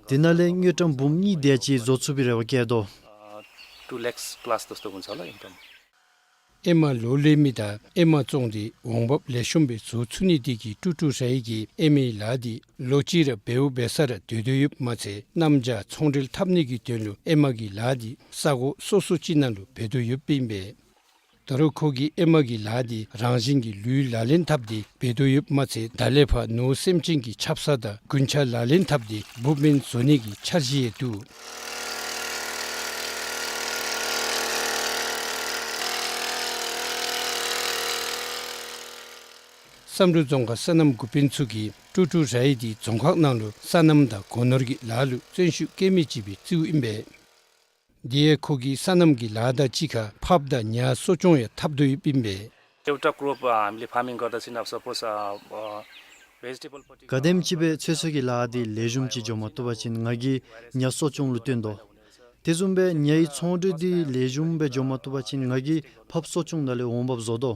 དེ་ནང་ལས་དངུལ་ཀྲམ་འབུམ་གཉིས་དེ་ཅིག་བཟོ་ཚུགས་པའི་རེ་བ་བསྐྱེད་དོ། अ, two lakhs plus जस्तो हुन्छ होला इन्कम। ཨེ་མ་ལོ་ལས་མི་དང་ཨེ་མ་བཙོང་སྟེ་འོང་འབབ་ལེགས་ཤོམ་སྦེ་བཟོ་ཚུགས་ནི་དེ་གིས་ཀྲུ་ཀྲུ་རའི་གིས་ཨེ་མའི་ལཱ་དེ་ལོ་གཅིག་ར་འབདཝ་འབད་ས་ར་སྡོད་དོ་ཡོདཔ་མ་ཚད་གནམ་བྱཱར་ཚོང་འབྲེལ་འཐབ་ནི་གི་དོན་ལུ་ཨེ་མ་གི་ལཱ་དེ་ས་གོ་སོ་སོ་ཅིག་ནང་ལུ་འབད་དོ་ཡོདཔ་ཨིན་པས། ད་རུང་ཁོ་གིས་ཨེ་མ་གི་ལཱ་དེ་རང་བཞིན་གྱི་ལུས་ལག་ལེན་འཐབ་སྟེ་འབད་དོ་ཡོདཔ་མ་ཚད་ད་ལས་ཕར་ནོར་སེམས་ཅན་གྱི་ཆབ་གསང་དང་རྒུན་ཆང་ལག་ལེན་འཐབ་སྟེ་འབུཔ་སྨན་བཟོ་ནི་གི་འཆར་གཞི་ཡང་འདུག། བསམ་གྲུབ་རྫོང་ཁག་སོ་ནམ་འགོ་དཔོན་ཚུ་གིས་ཀྲུ་ཀྲུ་རའི་དེ་རྫོང་ཁག་ནང་ལུ་སོ་ནམ་དང་སྒོ་ནོར་གྱི་ལཱ་ལུ་བརྩོན་ཤུགས་བསྐྱེད་མི་ཅིག་སྦེ་བརྩིཝ་ཨིན་པས། དེ་ཡང་ཁོ་གིས་སོ་ནམ་གྱི་ལཱ་དང་གཅིག་ཁར་ཕགཔ་དང་ཉ་གསོ་སྐྱོང་ཡང་འཐབ་དོ་ཡོདཔ་ཨིན་པས། एउटा क्रप, अ, हामीले फार्मिङ गर्दा चाहिँ अब सपोज, अ, अ, भेजिटेबल पट्टि གལ་སྲིད་ཅིག་སྦེ་ཚོད་བསྲེ་གི་ལཱ་འདི་ལེགས་ཤོམ་ཅིག་འགྱོ་མ་བཏུབ་པ་ཅིན་ང་གིས་ཉ་གསོ་སྐྱོང་ལུ་བཏོན་དོ། དེ་བཟུམ་སྦེ་ཉའི་ཚོང་འབྲེལ་འདི་ལེགས་ཤོམ་སྦེ་འགྱོ་མ་བཏུབ་པ་ཅིན་ང་གིས་ཕགཔ་གསོ་སྐྱོང་ནང་ལས་འོང་འབབ་བཟོ་དོ།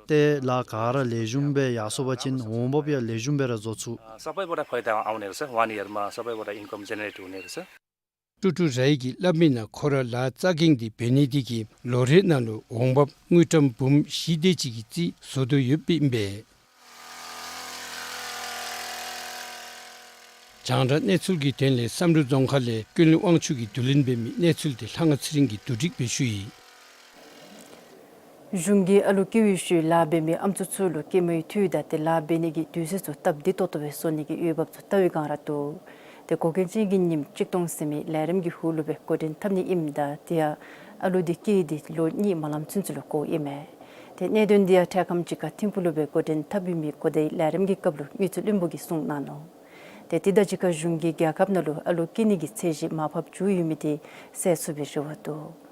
ཏེ་ལཱ་ག་ར་ལེགས་ཤོམ་སྦེ་ཡར་སོང་པ་ཅིན་འོང་འབབ་ཡང་ལེགས་ཤོམ་སྦེ་ར་བཟོ་ཚུགས། सबैबाट फाइदा आउने रहेछ, वान इयरमा सबैबाट इन्कम जेनेरेट हुने रहेछ। ཀྲུ་ཀྲུ་རའི་གིས་སླབ་མི་ནང་ཁོ་ར་ལཱ་རྩ་འགེངས་ཏེ་འབད་ནི་དེ་གིས་ལོ་རེ་ནང་ལུ་འོང་འབབ་དངུལ་ཀྲམ་འབུམ་བཞི་དེ་ཅིག་གི་རྩིས་བཟོ་དོ་ཡོདཔ་ཨིན་པས། རྒྱང་བསྒྲགས་གནས་ཚུལ་གྱི་དོན་ལས་བསམ་གྲུབ་རྫོང་ཁག་ལས་ཀུན་ལེགས་དབང་ཕྱུག་གིས་བསྡུ་ལེན་འབད་མི་གནས་ཚུལ་དེ་ལྷ་དབང་ཚེ་རིང་གིས་བསྡུ་སྒྲིག་འབད་ཞུ་ཡི། གཞུང་གིས་ཨ་ལུ་སྐྱེ་བའི་ཤུལ་ལཱ་འབད་མི་ཨམ་སྲུ་ཚུ་ལུ་སྐྱེས་མའི་འཐུས་དང་ཏེ་ལཱ་འབད་ནི་གི་དུས་ཚོད་ཚུ་སྟབས་བདེ་ཏོག་ཏོ་སྦེ་བཟོ་ནི་གི་འོས་འབབ་ཚུ་བལྟ་བའི་སྒང་ར་འདུག། ཏེ་འགོག་འགལ་ཅན་གྱི་ཉིནམ་གཅིག་སྟོང་ཟེར་མི་ལས་རིམ་གྱི་ཧོངས་ལུ་སྦེ་འགོ་འདྲེན་འཐབ་ནི་ཨིནམ་ད་དེ་ཡང་ཨ་ལུ་འདི་སྐྱེས་ཏེ་ལོ་གཉིས་མ་ལངམ་ཚུན་ཚོད་ལུ་གོཝ་ཨིན་མས། ཏེ་གནད་དོན་འདི་ཡང་འཕྲལ་ཁམས་ཅིག་ཁར་ཐིམ་ཕུག་ལུ་སྦེ་འགོ་འདྲེན་འཐབ་ཨིན་མི་གོ་བརྡའི་ལས་རིམ་གྱི་སྐབས་ལུ་དངུལ་རྩིས་བློན་པོ་གིས་གསུངས་གནང་ནུག། ཏེ་དེ་དང་གཅིག་ཁར་གཞུང་གིས་རྒྱལ་ཁབ་ནང་ལུ་ཨ་ལུ་སྐྱེ་ནི་གི་ཚད་གཞི་མར་ཕབ་བཅུག་ཡོད་མི་དེ་གསལ་ཚུགས་པའི་རེ་བ་འདུག།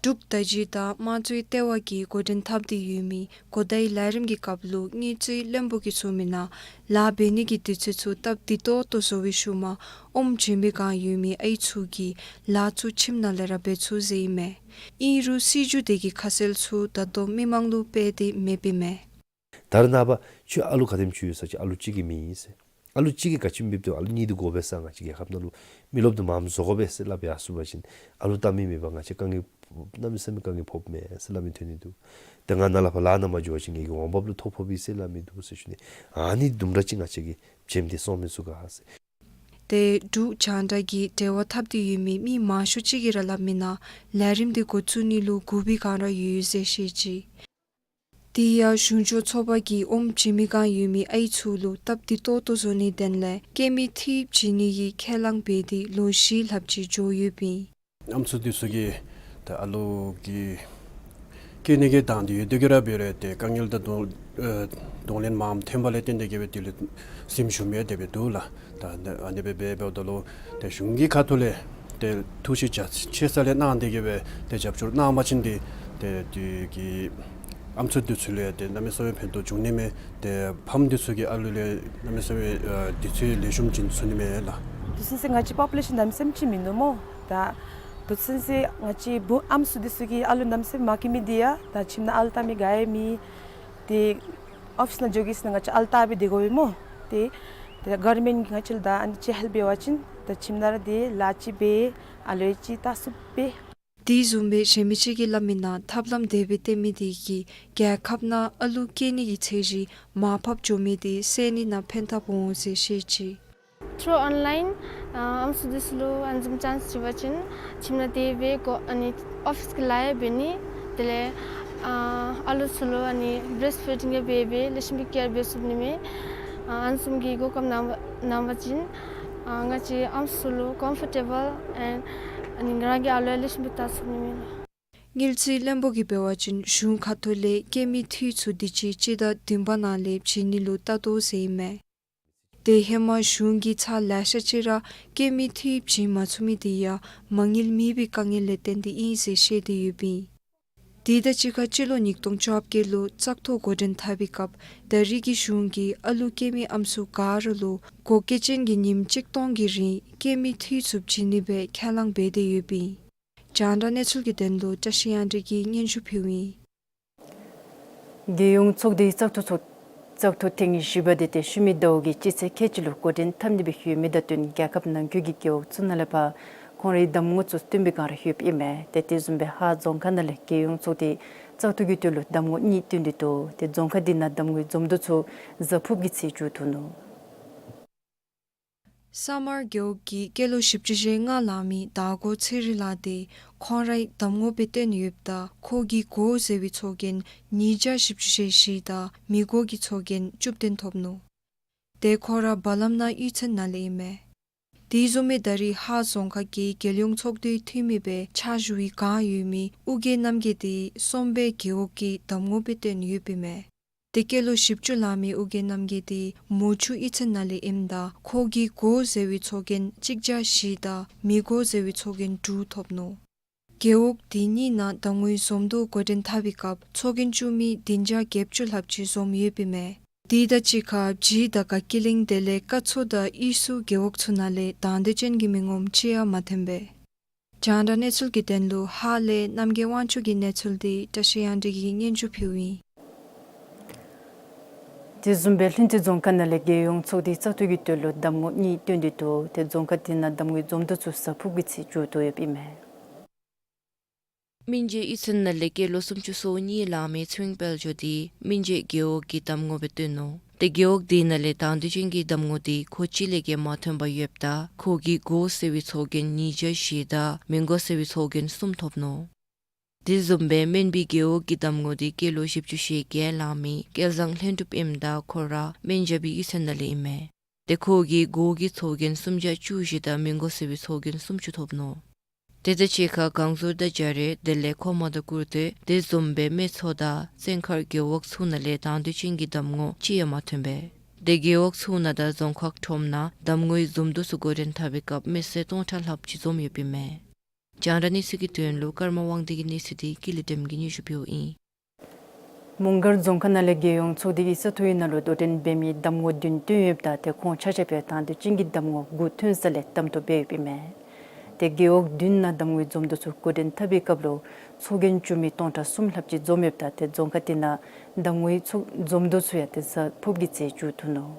འབྲུག་བརྡ་བརྒྱུད་དང་དམངས་གཙོའི་ལྟེ་བ་གིས་འགོ་འདྲེན་འཐབ་སྟེ་ཡོད་མི་གོ་བརྡའི་ལས་རིམ་གྱི་སྐབས་ལུ་དངུལ་རྩིས་བློན་པོ་གིས་གསུངས་མི་ནང་ལཱ་འབད་ནི་གི་དུས་ཚོད་ཚུ་སྟབས་བདེ་ཏོག་ཏོ་བཟོ་བའི་ཤུལ་མ་ཨོམ་བྱིན་པའི་སྒང་ཡོད་མི་ཨའི་ཚུ་གིས་ལཱ་ཚུ་ཁྱིམ་ནང་ལས་ར་འབད་ཚུགས་ཟེར་ཨིན་མས། ཨིན་རུང་སྲིད་བྱུས་དེ་གི་ཁ་གསལ་ཚུ་ད་ལྟོ་མི་མང་ལུ་སྤེལ་ཏེ་མེདཔ་ཨིན་མས། ད་རེས་ནངས་པ་ཁྱོད་ཨ་ལུ་ག་དེམ་ཅིག་ཡོད་ཟེར་བ་ཅིན་ཨ་ལུ་གཅིག་གིས་མི་ཨིན་ཟེར། ཨ་ལུ་གཅིག་གིས་ག་ཅི་འབདཝ་ད་ཨ་ལུ་གཉིས་འདི་དགོ་པས་ཟེར། ང་བཅས་རྒྱལ་ཁབ་ནང་ལུ་མི་རློབས་འདི་མངམ་བཟོ་དགོ་པས་ཟེར་སླབ་ཡར་སོང་པ་ཅིན་ཨ་ལུ་བལྟ་མི་མེད་པར་ང་བཅས་དཀའ་ངལ་གནམ་མེད་ས་མེད་དཀའ་ངལ་ཕོགཔ་མས་ཟེར་སླབ་མི་ཐོན་ནི་འདུག། ཏེ་ང་ནཱ་ལས་ཕར་ལཱ་ནང་མ་འགྱོ་བ་ཅིན་ངེ་གི་འོང་འབབ་ལུ་ཐོ་ཕོགཔ་ཨིན་ཟེར་སླབ་མི་འདུག་ཟེར་ཞུ་ནི། ཨ་ནི་དུམ་གྲ་ཅིག་ང་བཅས་ཀྱིས་བྱེམ་སྟེ་སོང་མི་ཚུགས་ག་ཟེར། ཏེ་འབྲུག་རྒྱང་བསྒྲགས་ཀྱིས་འབྲེལ་བ་འཐབ་སྟེ་ཡོད་མི་མི་མང་ཤོས་ཅིག་གིས་ར་སླབ་མི་ནང་ལས་རིམ་འདི་འགོ་བཙུགས་ནི་ལུ་སྒུག་པའི་སྒང་ར་ཡོད་ཟེར་བཤད་ཅི། དེ་ཡང་གཞུང་ཕྱོགས་ཚོགས་པ་གིས་ཨོམ་བྱིན་མི་སྒང་ཡོད་མི་ཨའི་ཚུ་ལུ་སྟབས་བདེ་ཏོག་ཏོ་བཟོ་ནིའི་དོན་ལས་སྐྱེས་མའི་འཐུས་བྱིན་ནི་གི་ཁས་བླངས་འབད་དེ་ལོ་བཞི་ལྷགཔ་ཅིག་འགྱོ་ཡོདཔ་ཨིན། ཨམ་སྲུ་འདི་ཚུ་གིས་ད་ཨ་ལུ་གི་སྐྱེ་ནི་གི་དང་འདོད་ཡོད་དེ་གིས་ར་འབད་རུང་ཏེ་དཀའ་ངལ་དང་གདོང་ཨེ་གདོང་ལེན་མངམ་ཐོན་པ་ལས་བརྟེན་ཏེ་གིས་སྦེ་དེ་ལུ་སེམས་ཤུགས་མེད་དེ་སྦེ་འདུག་ལགས། ད་ཨ་ནི་སྦེ་འབད་འབདཝ་ད་ལུ་ཏེ་གཞུང་གི་ཁ་ཐུག་ལས་ཏེ་ཐུགས་བཞེད་རྒྱ་ཆེ་ས་ལས་གནང་སྟེ་གིས་སྦེ་ཏེ་རྒྱབ་སྐྱོར་གནང་བ་ཅིན་ཏེ་ཏེ་དེ་གིས་ཨམ་སྲུ་འདི་ཚུ་ལུ་ཏེ་གནམ་མེད་ས་མེད་ཕན་ཐོགས་འབྱུང་ནི་མས། ཏེ་ཕམ་འདི་ཚུ་གི་ཨ་ལུ་ལུ་གནམ་མེད་ས་མེད་ཨ་དུས་ཚོད་ལེགས་ཤོམ་བྱིན་ཚུགས་ནི་མས་ལགས། དུས་ཚོད་ཅིག་ང་བཅས་པོ་པུ་ལེ་ཤཱན་གནམ་མེད་ས་མེད་ཅིག་མིན་འདུག་སྨོ། ད་དུས་ཚོད་ཅིག་ང་བཅས་བུ་ཨམ་སྲུ་འདི་ཚུ་གི་ཨ་ལུ་གནམ་མེད་ས་མེད་མང་གི་མི་འདི་ཡང་ད་ཁྱིམ་ནང་ཨ་ལུ་བལྟ་མི་ག་ཡང་མེད། ཏེ་ཨོ་ཕིས་ནང་འགྱོ་གེ་ཟེར་ན་ང་བཅས་ཨ་ལུ་བལྟ་སྦེ་སྡོད་དགོ་པས་སྨོ། ཏེ་ཏེ་གཱརྨེནཊ་གིས་ང་བཅས་ལུ་ད་ཨ་ནི་ཅིག་ཧེལཔ་འབད་བ་ཅིན་ད་ཁྱིམ་ནང་ར་ཏེ་ལཱ་ཅིག་འབད་ཨ་ལུ་ཡང་ཅིག་བལྟ་ཚུགས་པས། དེ་བཟུམ་སྦེ་གཞན་མི་ཅིག་གིས་སླབ་མི་ནང་ཐབས་ལམ་དེ་སྦེ་བཏོན་མི་དེ་གིས་རྒྱལ་ཁབ་ནང་ཨ་ལུ་སྐྱེ་ནི་གི་ཚད་གཞི་མར་ཕབ་འགྱོ་མི་དེ་སེལ་ནི་ནང་ཕན་ཐབས་འོང་ཟེར་བཤད་ཅི། Through online ཨ་ཨམ་སྲུ་འདི་ཚུ་ལུ་ཨ་ནི་བཟུམ་ཅཱནསི་བྱིན་པ་ཅིན་ཁྱིམ་ནང་སྡོད་སྦེ་གོ་ཨ་ནི་ཨོ་ཕིས་ཀྱི་ལཱ་ཡང་འབད་ནི། དེ་ལས་ཨ་ཨ་ལུ་ཚུ་ལུ་ཨ་ནི་བི་རེསཊ་ཕིཌིང་ཡང་འབད་སྦེ་ལེགས་ཤོམ་སྦེ་ཀེར་འབད་ཚུགས་ནི་མས། ཨ་ཨ་ནི་བཟུམ་གྱི་གོ་སྐབས་གནང་གནང་བ་ཅིན་ཨ་ང་བཅས་ཨམ་སྲུ་ལུ་ཀམ་ཕོར་ཊེ་བཱལ་ཨེནཌ་ཨ་ནི་རང་གི་ཨ་ལུ་ཡང་ལེགས་ཤོམ་སྦེ་བལྟ་ཚུགས་ནི་མས་ལགས། དངུལ་རྩིས་བློན་པོ་གིས་འབད་བ་ཅིན་གཞུང་ཁ་ཐུག་ལས་སྐྱེས་མའི་འཐུས་ཚུ་དུས་ཅི་སྤྱི་ཟླ་བདུན་པ་ནང་ལས་བྱིན་ནི་ལུ་བལྟ་དོ་ཟེར་ཨིན་མས། ཏེ་ཧེ་མ་གཞུང་གིས་ཚར་ལེ་ཤ་ཅིག་ར་སྐྱེས་མའི་འཐུས་བྱིན་མ་ཚུགས་མི་དེ་ཡང་མ་དངུལ་མེད་པའི་དཀའ་ངལ་ལས་བརྟེན་ཏེ་ཨིན་ཟེར་བཤད་དེ་ཡོདཔ་ཨིན། དེ་དང་གཅིག་ཁར་སྤྱི་ལོ་ཉིས་སྟོང་བཅོ་བརྒྱད་ལུ་བཙག་འཐུ་འགོ་འདྲེན་འཐབ་པའི་སྐབས་ད་རེས་ཀྱི་གཞུང་གིས་ཨ་ལུ་སྐྱེས་མི་ཨམ་སྲུ་ག་ར་ལུ་འགོག་འགལ་ཅན་གྱི་ཉིནམ་གཅིག་སྟོང་གི་རིང་སྐྱེས་མའི་འཐུས་ཚུ་བྱིན་ནི་སྦེ་ཁས་བླངས་འབད་དེ་ཡོདཔ་ཨིན། རྒྱང་བསྒྲགས་གནས་ཚུལ་གྱི་དོན་ལུ་བཀྲ་ཤིས་དབྱངས་སྒྲོན་གྱིས་སྙན་ཞུ་ཕུལཝ་ཨིན། རྒྱལ་ཡོངས་ཚོགས་སྡེའི་བཙག་འཐུ་ཚོགས་བཙག་འཐུ་ཐེངས་བཞི་པ་དེ་ཏེ་ཤུལ་མའི་ཟླཝ་གི་སྤྱི་ཚེས་ཁལ་གཅིག་ལུ་འགོ་འདྲེན་འཐབ་ནི་སྦེ་ཡོད་མི་དང་བསྟུན་རྒྱལ་ཁབ་ནང་འཁོད་ཀྱི་རྒེད་འོག་ཚུ་ནང་ལས་ཕར་ཁོང་རའི་གདམ་ངོ་ཚུ་བཏོན་པའི་སྒང་ར་ཡོདཔ་ཨིན་མས། ཏེ་དེ་བཟུམ་སྦེ་ཧཱ་རྫོང་ཁག་ནང་ལས་རྒྱལ་ཡོངས་ཚོགས་སྡེའི་བཙག་འཐུ་གི་དོན་ལུ་གདམ་ངོ་གཉིས་བཏོན་ཏེ་འདུག། ཏེ་རྫོང་ཁག་དེ་ནང་གདམ་ངོའི་འཛོམས་འདུ་ཚུ་གཟའ་ཕུརཔ་གི་ཚེས་མཇུག་བསྡུ་ནུག། ས་དམར་རྒེད་འོག་གི་སྐྱེས་ལོ་བཞི་བཅུ་ཞེ་ལྔ་ལང་མི་དར་གོ་ཚེ་རིང་ལགས་དེ་ཁོང་རའི་གདམ་ངོ་སྦེ་བཏོན་ཡོདཔ་ད་ཁོ་གི་གོ་ཟེར་བའི་ཚོགས་རྒྱན་ཉིས་བརྒྱ་བཞི་བཅུ་ཞེ་བཞི་དང་མི་གོ་གི་ཚོགས་རྒྱན་བཅུ་བདུན་ཐོབ་ནུག། ཏེ་ཁོ་ར་བ་ལམ་ནང་གཡུས་ཚན་ནང་ལས་ཨིན་མས། དེ་བཟུམ་སྦེ་ད་རེས་ཧཱ་རྫོང་ཁག་གི་རྒྱལ་ཡོངས་ཚོགས་འདུའི་འཐུས་མི་སྦེ་ཕྱག་ཞུ་བའི་བསྒང་ཡོད་མི་ཨོ་རྒྱན་རྣམ་རྒྱལ་དེ་གསོམ་པའི་རྒེད་འོག་གི་གདམ་ངོ་སྦེ་བཏོན་ཡོདཔ་ཨིན་མས། ཏེ་སྐྱེས་ལོ་བཞི་བཅུ་ལང་མི་ཨོ་རྒྱན་རྣམ་རྒྱལ་དེ་མོ་ཆུ་གཡུས་ཚན་ནང་ལས་ཨིནམ་ད་ཁོ་གི་གོ་ཟེར་བའི་ཚོགས་རྒྱན་གཅིག་བརྒྱ་བཞི་དང་མི་གོ་ཟེར་བའི་ཚོགས་རྒྱན་དྲུག་ཐོབ་ནུག། རྒེད་འོག་དེ་གཉིས་ནང་གདམ་ངོའི་འཛོམས་འདུ་འགོ་འདྲེན་འཐབ་པའི་སྐབས་ཚོགས་རྒྱན་བཅུག་མི་བདུན་བརྒྱ་བརྒྱད་ཅུ་ལྷགཔ་ཅིག་འཛོམས་ཡོདཔ་ཨིན་མས། དེ་དང་གཅིག་ཁར་བྱི་དང་དགའ་སྐྱིད་གླིང་དེ་ལས་སྐར་ཚོ་དང་གཡུས་སུ་རྒེད་འོག་ཚུ་ནང་ལས་དང་འདོད་ཅན་གྱི་མི་ངོམ་ཅིག་ཡང་མ་ཐོན་པས། རྒྱང་བསྒྲགས་གནས་ཚུལ་གྱི་དོན་ལུ་ཧཱ་ལས་རྣམ་རྒྱལ་དབང་ཕྱུག་གི་གནས་ཚུལ་དེ་བཀྲ་ཤིས་དབྱངས་སྒྲོན་གྱིས་སྙན་ཞུ་ཕུལཝ་ཨིན། དེ་བཟུམ་སྦེ་ལྷུན་རྩེ་རྫོང་ཁག་ནང་ལས་རྒྱལ་ཡོངས་ཚོགས་སྡེའི་བཙག་འཐུ་གི་དོན་ལུ་གདམ་ངོ་གཉིས་བཏོན་ཏེ་འདུག། ཏེ་རྫོང་ཁག་དེ་ནང་གདམ་ངོའི་འཛོམས་འདུ་ཚུ་གཟའ་ཕུརཔ་གི་ཚེས་མཇུག་བསྡུ་ཡོདཔ་ཨིན་མས། སྨིན་བྱེད་གཡུས་ཚན་ནང་ལས་སྐྱེས་ལོ་སུམ་ཅུ་སོ་གཉིས་ལང་མི་ཚེ་རིང་དཔལ་འབྱོར་དེ་སྨིན་བྱེད་རྒེད་འོག་གི་གདམ་ངོ་སྦེ་བཏོན་ནུག། ཏེ་རྒེད་འོག་དེ་ནང་ལས་དང་འདོད་ཅན་གྱི་གདམ་ངོ་དེ་ཁོ་གཅིག་ལས་བརྒལ་མ་ཐོན་པར་ཡོདཔ་ད་ཁོ་གི་གོ་ཟེར་བའི་ཚོགས་རྒྱན་ཉིས་བརྒྱ་བཞི་དང་མི་གོ་ཟེར་བའི་ཚོགས་རྒྱན་གསུམ་ཐོབ་ནུག། དེ་བཟུམ་སྦེ་སྨན་པའི་རྒེད་འོག་གི་གདམ་ངོ་འདི་སྐྱེས་ལོ་བཞི་བཅུ་ཞེ་བརྒྱད་ལང་མི་སྐལ་བཟང་ལྷུན་གྲུབ་ཨིནམ་ད་ཁོ་ར་སྨན་རྒྱལ་པོའི་གཡུས་ཚན་ནང་ལས་ཨིན་མས། ཏེ་ཁོ་གི་སྒོ་གི་ཚོགས་རྒྱན་སུམ་བརྒྱ་བཅུ་བཞི་དང་མི་མགོ་ཟེར་བའི་ཚོགས་རྒྱན་སུམ་ཅུ་ཐོབ་ནུག། དེ་དང་གཅིག་ཁར་གངས་ཟུར་དང་རྒྱ་རས་དེ་ལས་གོ་མ་དང་ཀུར་སྟོད་དེ་བཟུམ་སྦེ་སྨད་ཚོ་དང་བཙན་མཁར་རྒེད་འོག་ཚུ་ནང་ལས་དང་འདོད་ཅན་གྱི་གདམ་ངོ་གཅིག་ཡང་མ་ཐོན་པས། ཏེ་རྒེད་འོག་ཚུ་ནང་དང་རྫོང་ཁག་ཁྲོམ་ནང་གདམ་ངོའི་འཛོམས་འདུ་ཚུ་འགོ་འདྲེན་འཐབ་པའི་སྐབས་མི་སེར་སྟོང་ཕྲག་ལྷགཔ་ཅིག་འཛོམས་ཡོདཔ་ཨིན་མས། རྒྱང་བསྒྲགས་གནས་ཚུལ་གྱི་དོན་ལུ་ཀརྨ་དབང་འདུས་ཀྱི་གནས་ཚུལ་འདི་ཀུན་ལེགས་སྒྲོལམ་གྱིས་སྙན་ཞུ་འབདཝ་ཨིན། མོང་སྒར་རྫོང་ཁག་ནང་ལས་རྒྱལ་ཡོངས་ཚོགས་སྡེ་གི་ས་འཐུ་ཡི་ནང་ལུ་དོ་འགྲན་འབད་མི་གདམ་ངོ་བདུན་བཏོན་ཡོདཔ་ད་ཏེ་ཁོང་ཆ་ཁྱབ་སྦེ་དང་འདོད་ཅན་གྱི་གདམ་ངོ་དགུ་ཐོན་ས་ལས་གདམ་ཐོབ་འབད་ཡོདཔ་ཨིན་མས། ཏེ་རྒེད་འོག་བདུན་ནང་གདམ་ངོའི་འཛོམས་འདུ་ཚུ་འགོ་འདྲེན་འཐབ་པའི་སྐབས་ལུ་ཚོགས་རྒྱན་བཙུགས་མི་སྟོང་ཕྲག་གསུམ་ལྷགཔ་ཅིག་འཛོམས་ཡོདཔ་ད་ཏེ་རྫོང་ཁག་དེ་ནང་གདམ་ངོའི་ཚོགས་འཛོམས་འདུ་ཚུ་ཡང་དེ་ས་ཕོརཔ་གི་ཚེ་མཇུག་བསྡུ་ནུག།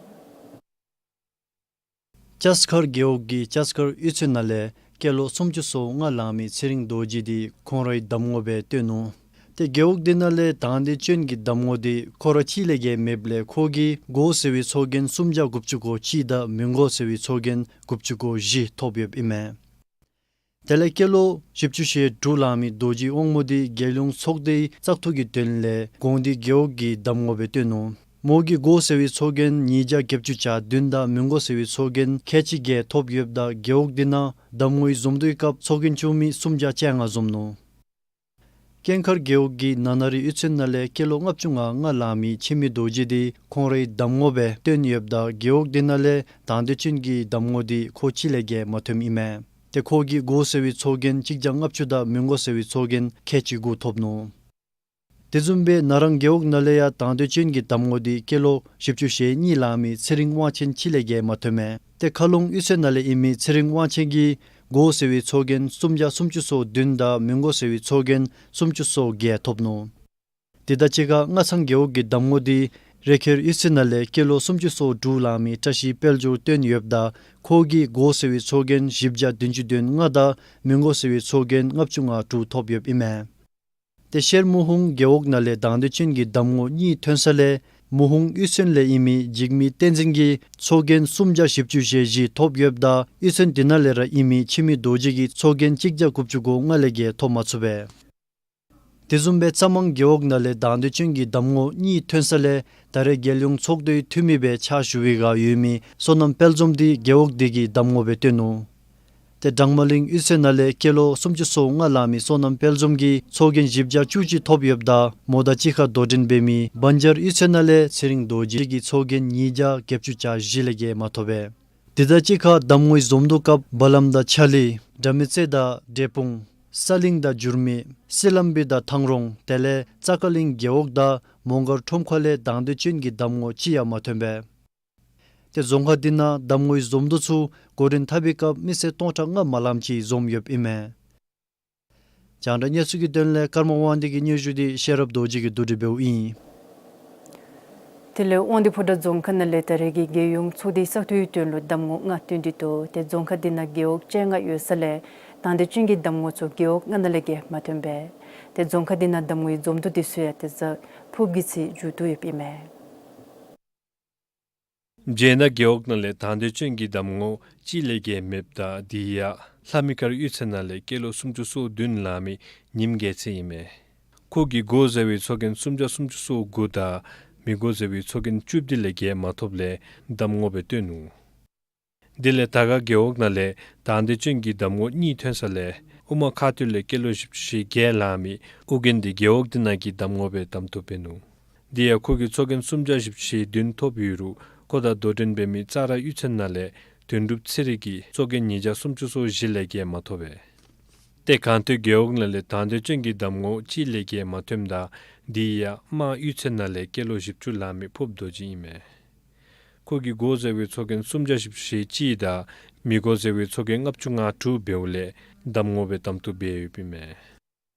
ལྕགས་མཁར་རྒེད་འོག་གི་ལྕགས་མཁར་གཡུས་ཚན་ནང་ལས་སྐྱེས་ལོ་སུམ་ཅུ་སོ་ལྔ་ལང་མི་ཚེ་རིང་རྡོ་རྗེ་འདི་ཁོང་རའི་གདམ་ངོ་སྦེ་བཏོན་ནུག། ཏེ་རྒེད་འོག་དེ་ནང་ལས་དང་འདོད་ཅན་གྱི་གདམ་ངོ་འདི་ཁོ་ར་གཅིག་ལས་བརྒལ་མེདཔ་ལས་ཁོ་གིས་སྒོ་ཟེར་བའི་ཚོགས་རྒྱན་སུམ་བརྒྱ་དགུ་བཅུ་གོ་གཅིག་དང་མི་མགོ་ཟེར་བའི་ཚོགས་རྒྱན་དགུ་བཅུ་གོ་བཞི་ཐོབ་ཡོདཔ་ཨིན་མས། དེ་ལས་སྐྱེས་ལོ་བཞི་བཅུ་ཞེ་དྲུག་ལང་མི་རྡོ་རྗེ་དབང་མོ་འདི་རྒྱལ་ཡོངས་ཚོགས་སྡེའི་བཙག་འཐུ་གི་དོན་ལས་དགོངས་འདུས་རྒེད་འོག་གི་གདམ་ངོ་སྦེ་བཏོན་ནུག། མོ་གིས་སྒོ་ཟེར་བའི་ཚོགས་རྒྱན་ཉིས་བརྒྱ་བརྒྱད་ཅུ་གྱ་བདུན་དང་མི་མགོ་ཟེར་བའི་ཚོགས་རྒྱན་ཁལ་གཅིག་བརྒྱད་ཐོབ་ཡོདཔ་ད་རྒེད་འོག་དེ་ནང་གདམ་ངོའི་འཛོམས་འདུའི་སྐབས་ཚོགས་རྒྱན་བཙུགས་མི་སུམ་བརྒྱ་བཅོ་ལྔ་འཛོམས་ནུག། སྐྱེ་མཁར་རྒེད་འོག་གི་ན་ན་རི་གཡུས་ཚན་ནང་ལས་སྐྱེས་ལོ་ལྔ་བཅུ་ང་ལྔ་ལང་མི་འཆི་མེད་རྡོ་རྗེ་འདི་ཁོང་རའི་གདམ་ངོ་སྦེ་བཏོན་ཡོདཔ་ད་རྒེད་འོག་དེ་ནང་ལས་དང་འདོད་ཅན་གྱི་གདམ་ངོ་འདི་ཁོ་གཅིག་ལས་བརྒལ་མ་ཐོནམ་ཨིན་མས། ཏེ་ཁོ་གིས་སྒོ་ཟེར་བའི་ཚོགས་རྒྱན་གཅིག་བརྒྱ་ལྔ་བཅུ་དང་མི་མགོ་ཟེར་བའི་ཚོགས་རྒྱན་ཁལ་གཅིག་དགུ་ཐོབ་ནུག། དེ་བཟུམ་སྦེ་ན་རང་རྒེད་འོག་ནང་ལས་ཡང་དང་འདོད་ཅན་གྱི་གདམ་ངོ་འདི་སྐྱེས་ལོ་བཞི་བཅུ་ཞེ་གཉིས་ལང་མི་ཚེ་རིང་དབང་ཆེན་གཅིག་ལས་བརྒལ་མ་ཐོནམ་མས། ཏེ་མཁར་ལུང་གཡུས་ཚན་ནང་ལས་ཨིན་མི་ཚེ་རིང་དབང་ཆེན་གྱིས་སྒོ་ཟེར་བའི་ཚོགས་རྒྱན་སུམ་བརྒྱ་སུམ་ཅུ་སོ་བདུན་དང་མི་མགོ་ཟེར་བའི་ཚོགས་རྒྱན་སུམ་ཅུ་སོ་བརྒྱད་ཐོབ་ནུག། དེ་དང་གཅིག་ཁར་སྔ་ཚང་རྒེད་འོག་གི་གདམ་ངོ་འདི་རེ་ཁེལ་གཡུས་ཚན་ནང་ལས་སྐྱེས་ལོ་སུམ་ཅུ་སོ་དྲུག་ལང་མི་བཀྲ་ཤིས་དཔལ་འབྱོར་བཏོན་ཡོདཔ་ད་ཁོ་གིས་སྒོ་ཟེར་བའི་ཚོགས་རྒྱན་བཞི་བརྒྱ་བདུན་ཅུ་དོན་ལྔ་དང་མི་མགོ་ཟེར་བའི་ཚོགས་རྒྱན་ལྔ་བཅུ་ང་དྲུག་ཐོབ་ཡོདཔ་ཨིན་མས། ཏེ་ཤེར་མུ་ཧུང་རྒེད་འོག་ནང་ལས་དང་འདོད་ཅན་གྱི་གདམ་ངོ་གཉིས་ཐོན་ས་ལས་མུ་ཧུང་གཡུས་ཚན་ལས་ཨིན་མི་འཇིགས་མེད་བསྟན་འཛིན་གྱིས་ཚོགས་རྒྱན་སུམ་བརྒྱ་བཞི་བཅུ་ཞེ་བཞི་ཐོབ་ཡོདཔ་ད་གཡུས་ཚན་དེ་ནང་ལས་ར་ཨིན་མི་འཆི་མེད་རྡོ་རྗེ་གིས་ཚོགས་རྒྱན་གཅིག་བརྒྱ་དགུ་བཅུ་གོ་ལྔ་ལས་བརྒལ་ཐོབ་མ་ཚུགས་པས། དེ་བཟུམ་སྦེ་རྩ་མང་རྒེད་འོག་ནང་ལས་དང་འདོད་ཅན་གྱི་གདམ་ངོ་གཉིས་ཐོན་ས་ལས་ད་རེས་རྒྱལ་ཡོངས་ཚོགས་སྡེའི་འཐུས་མི་སྦེ་ཕྱག་ཞུ་བའི་བསྒང་ཡོད་མི་བསོད་ནམས་དཔལ་འཛོམས་འདི་རྒེད་འོག་དེ་གི་གདམ་ངོ་སྦེ་བཏོན་ནུག། ཏེ་གྲངས་མ་གླིང་གཡུས་ཚན་ནང་ལས་སྐྱེས་ལོ་སུམ་ཅུ་སོ་ལྔ་ལང་མི་བསོད་ནམས་དཔལ་འཛོམས་ཀྱིས་ཚོགས་རྒྱན་བཞི་བརྒྱ་བཅུ་གཅིག་ཐོབ་ཡོདཔ་ད་མོ་དང་གཅིག་ཁར་དོ་འགྲན་འབད་མི་བན་ཇར་གཡུས་ཚན་ནང་ལས་ཚེ་རིང་རྡོ་རྗེ་གིས་ཚོགས་རྒྱན་ཉིས་བརྒྱ་བརྒྱད་ཅུ་གྱ་བཞི་ལས་བརྒལ་མ་ཐོབ་པས། དེ་དང་གཅིག་ཁར་གདམ་ངོའི་འཛོམས་འདུ་སྐབས་བ་ལམ་དང་ཆ་ལི་དགྲ་མེད་རྩེ་དང་འབྲས་སྤུངས་ས་གླིང་དང་འགྱུར་མེད་སི་ལམ་བི་དང་ཐང་རོང་དེ་ལས་ཙ་ཀ་གླིང་རྒེད་འོག་དང་མོང་སྒར་ཁྲོམ་ཁ་ལས་དང་འདོད་ཅན་གྱི་གདམ་ངོ་གཅིག་ཡང་མ་ཐོན་པས། ཏེ་རྫོང་ཁག་དེ་ནང་གདམ་ངོའི་འཛོམས་འདུ་ཚུ་འགོ་འདྲེན་འཐབ་པའི་སྐབས་མི་སེར་སྟོང་ཕྲག་ལྔ་མ་ལངམ་ཅིག་འཛོམས་ཡོདཔ་ཨིན་མས། རྒྱང་བསྒྲགས་གནས་ཚུལ་གྱི་དོན་ལས་ཀརྨ་དབང་འདུས་ཀྱི་སྙན་ཞུ་འདི་ཤེས་རབ་རྡོ་རྗེ་གིས་བསྡུ་སྒྲིག་འབདཝ་ཨིན། དེ་ལས་དབང་འདུས་ཕོ་བྲང་རྫོང་ཁག་ནང་ལས་ད་རེས་ཀྱི་རྒྱལ་ཡོངས་ཚོགས་སྡེའི་ས་འཐུའི་དོན་ལུ་གདམ་ངོ་ལྔ་བཏོན་ཏེ་འདུག། ཏེ་རྫོང་ཁག་དེ་ནང་རྒེད་འོག་བཅོ་ལྔ་ཡོད་ས་ལས་དང་འདོད་ཅན་གྱི་གདམ་ངོ་ཚུ་རྒེད་འོག་ལྔ་ནང་ལས་བརྒལ་མ་ཐོན་པས། ཏེ་རྫོང་ཁག་དེ་ནང་གདམ་ངོའི་འཛོམས་འདུ་དེ་ཚུ་ཡང་དེ་ས་ཕོརཔ་གི་ཚེ་མཇུག་བསྡུ་ཡོདཔ་ཨིན་མས། རྗེས་ན་རྒེད་འོག་ནང་ལས་དང་འདོད་ཅན་གྱི་གདམ་ངོ་གཅིག་ལས་བརྒལ་མེདཔ་ད་དེ་ཡང་ལྷ་མི་དཀར་གཡུས་ཚན་ནང་ལས་སྐྱེས་ལོ་སུམ་ཅུ་སོ་བདུན་ལང་མི་ཉིམ་རྒྱལ་མཚན་ཨིན་མས། ཁོ་གིས་སྒོ་ཟེར་བའི་ཚོགས་རྒྱན་སུམ་བརྒྱ་སུམ་ཅུ་སོ་དགུ་དང་མི་མགོ་ཟེར་བའི་ཚོགས་རྒྱན་བཅུ་བདུན་ལས་བརྒལ་མ་ཐོབ་ལས་གདམ་ངོ་སྦེ་བཏོན་ནུག། དེ་ལས་དར་དཀར་རྒེད་འོག་ནང་ལས་དང་འདོད་ཅན་གྱི་གདམ་ངོ་གཉིས་ཐོན་ས་ལས་དབུ་མ་ཁ་སྟོད་ལས་སྐྱེས་ལོ་བཞི་བཅུ་ཞེ་བརྒྱད་ལང་མི་ཨོ་རྒྱན་འདི་རྒེད་འོག་དེ་ནང་གི་གདམ་ངོ་སྦེ་གདམ་འཐུ་འབད་ནུག། དེ་ཡང་ཁོ་གིས་ཚོགས་རྒྱན་སུམ་བརྒྱ་བཞི་བཅུ་ཞེ་བདུན་ཐོབ་ཡོད་རུང་ཁོ་དང་དོ་འགྲན་འབད་མི་ཙ་ར་གཡུས་ཚན་ནང་ལས་དོན་གྲུབ་ཚེ་རིང་གིས་ཚོགས་རྒྱན་ཉིས་བརྒྱ་སུམ་ཅུ་སོ་བཞི་ལས་བརྒལ་མ་ཐོབ་པས། ཏེ་གངས་སྟོད་རྒེད་འོག་ནང་ལས་དང་འདོད་ཅན་གྱི་གདམ་ངོ་གཅིག་ལས་བརྒལ་མ་ཐོནམ་ད་དེ་ཡང་དམངས་གཡུས་ཚན་ནང་ལས་སྐྱེས་ལོ་བཞི་བཅུ་ལང་མི་ཕོརཔ་རྡོ་རྗེ་ཨིན་མས། ཁོ་གིས་སྒོ་ཟེར་བའི་ཚོགས་རྒྱན་སུམ་བརྒྱ་བཞི་བཅུ་ཞེ་གཅིག་དང་མི་མགོ་ཟེར་བའི་ཚོགས་རྒྱན་ལྔ་བཅུ་ང་དྲུག་འབདཝ་ལས་གདམ་ངོ་སྦེ་གདམ་འཐུ་འབད་ཡོདཔ་ཨིན་མས།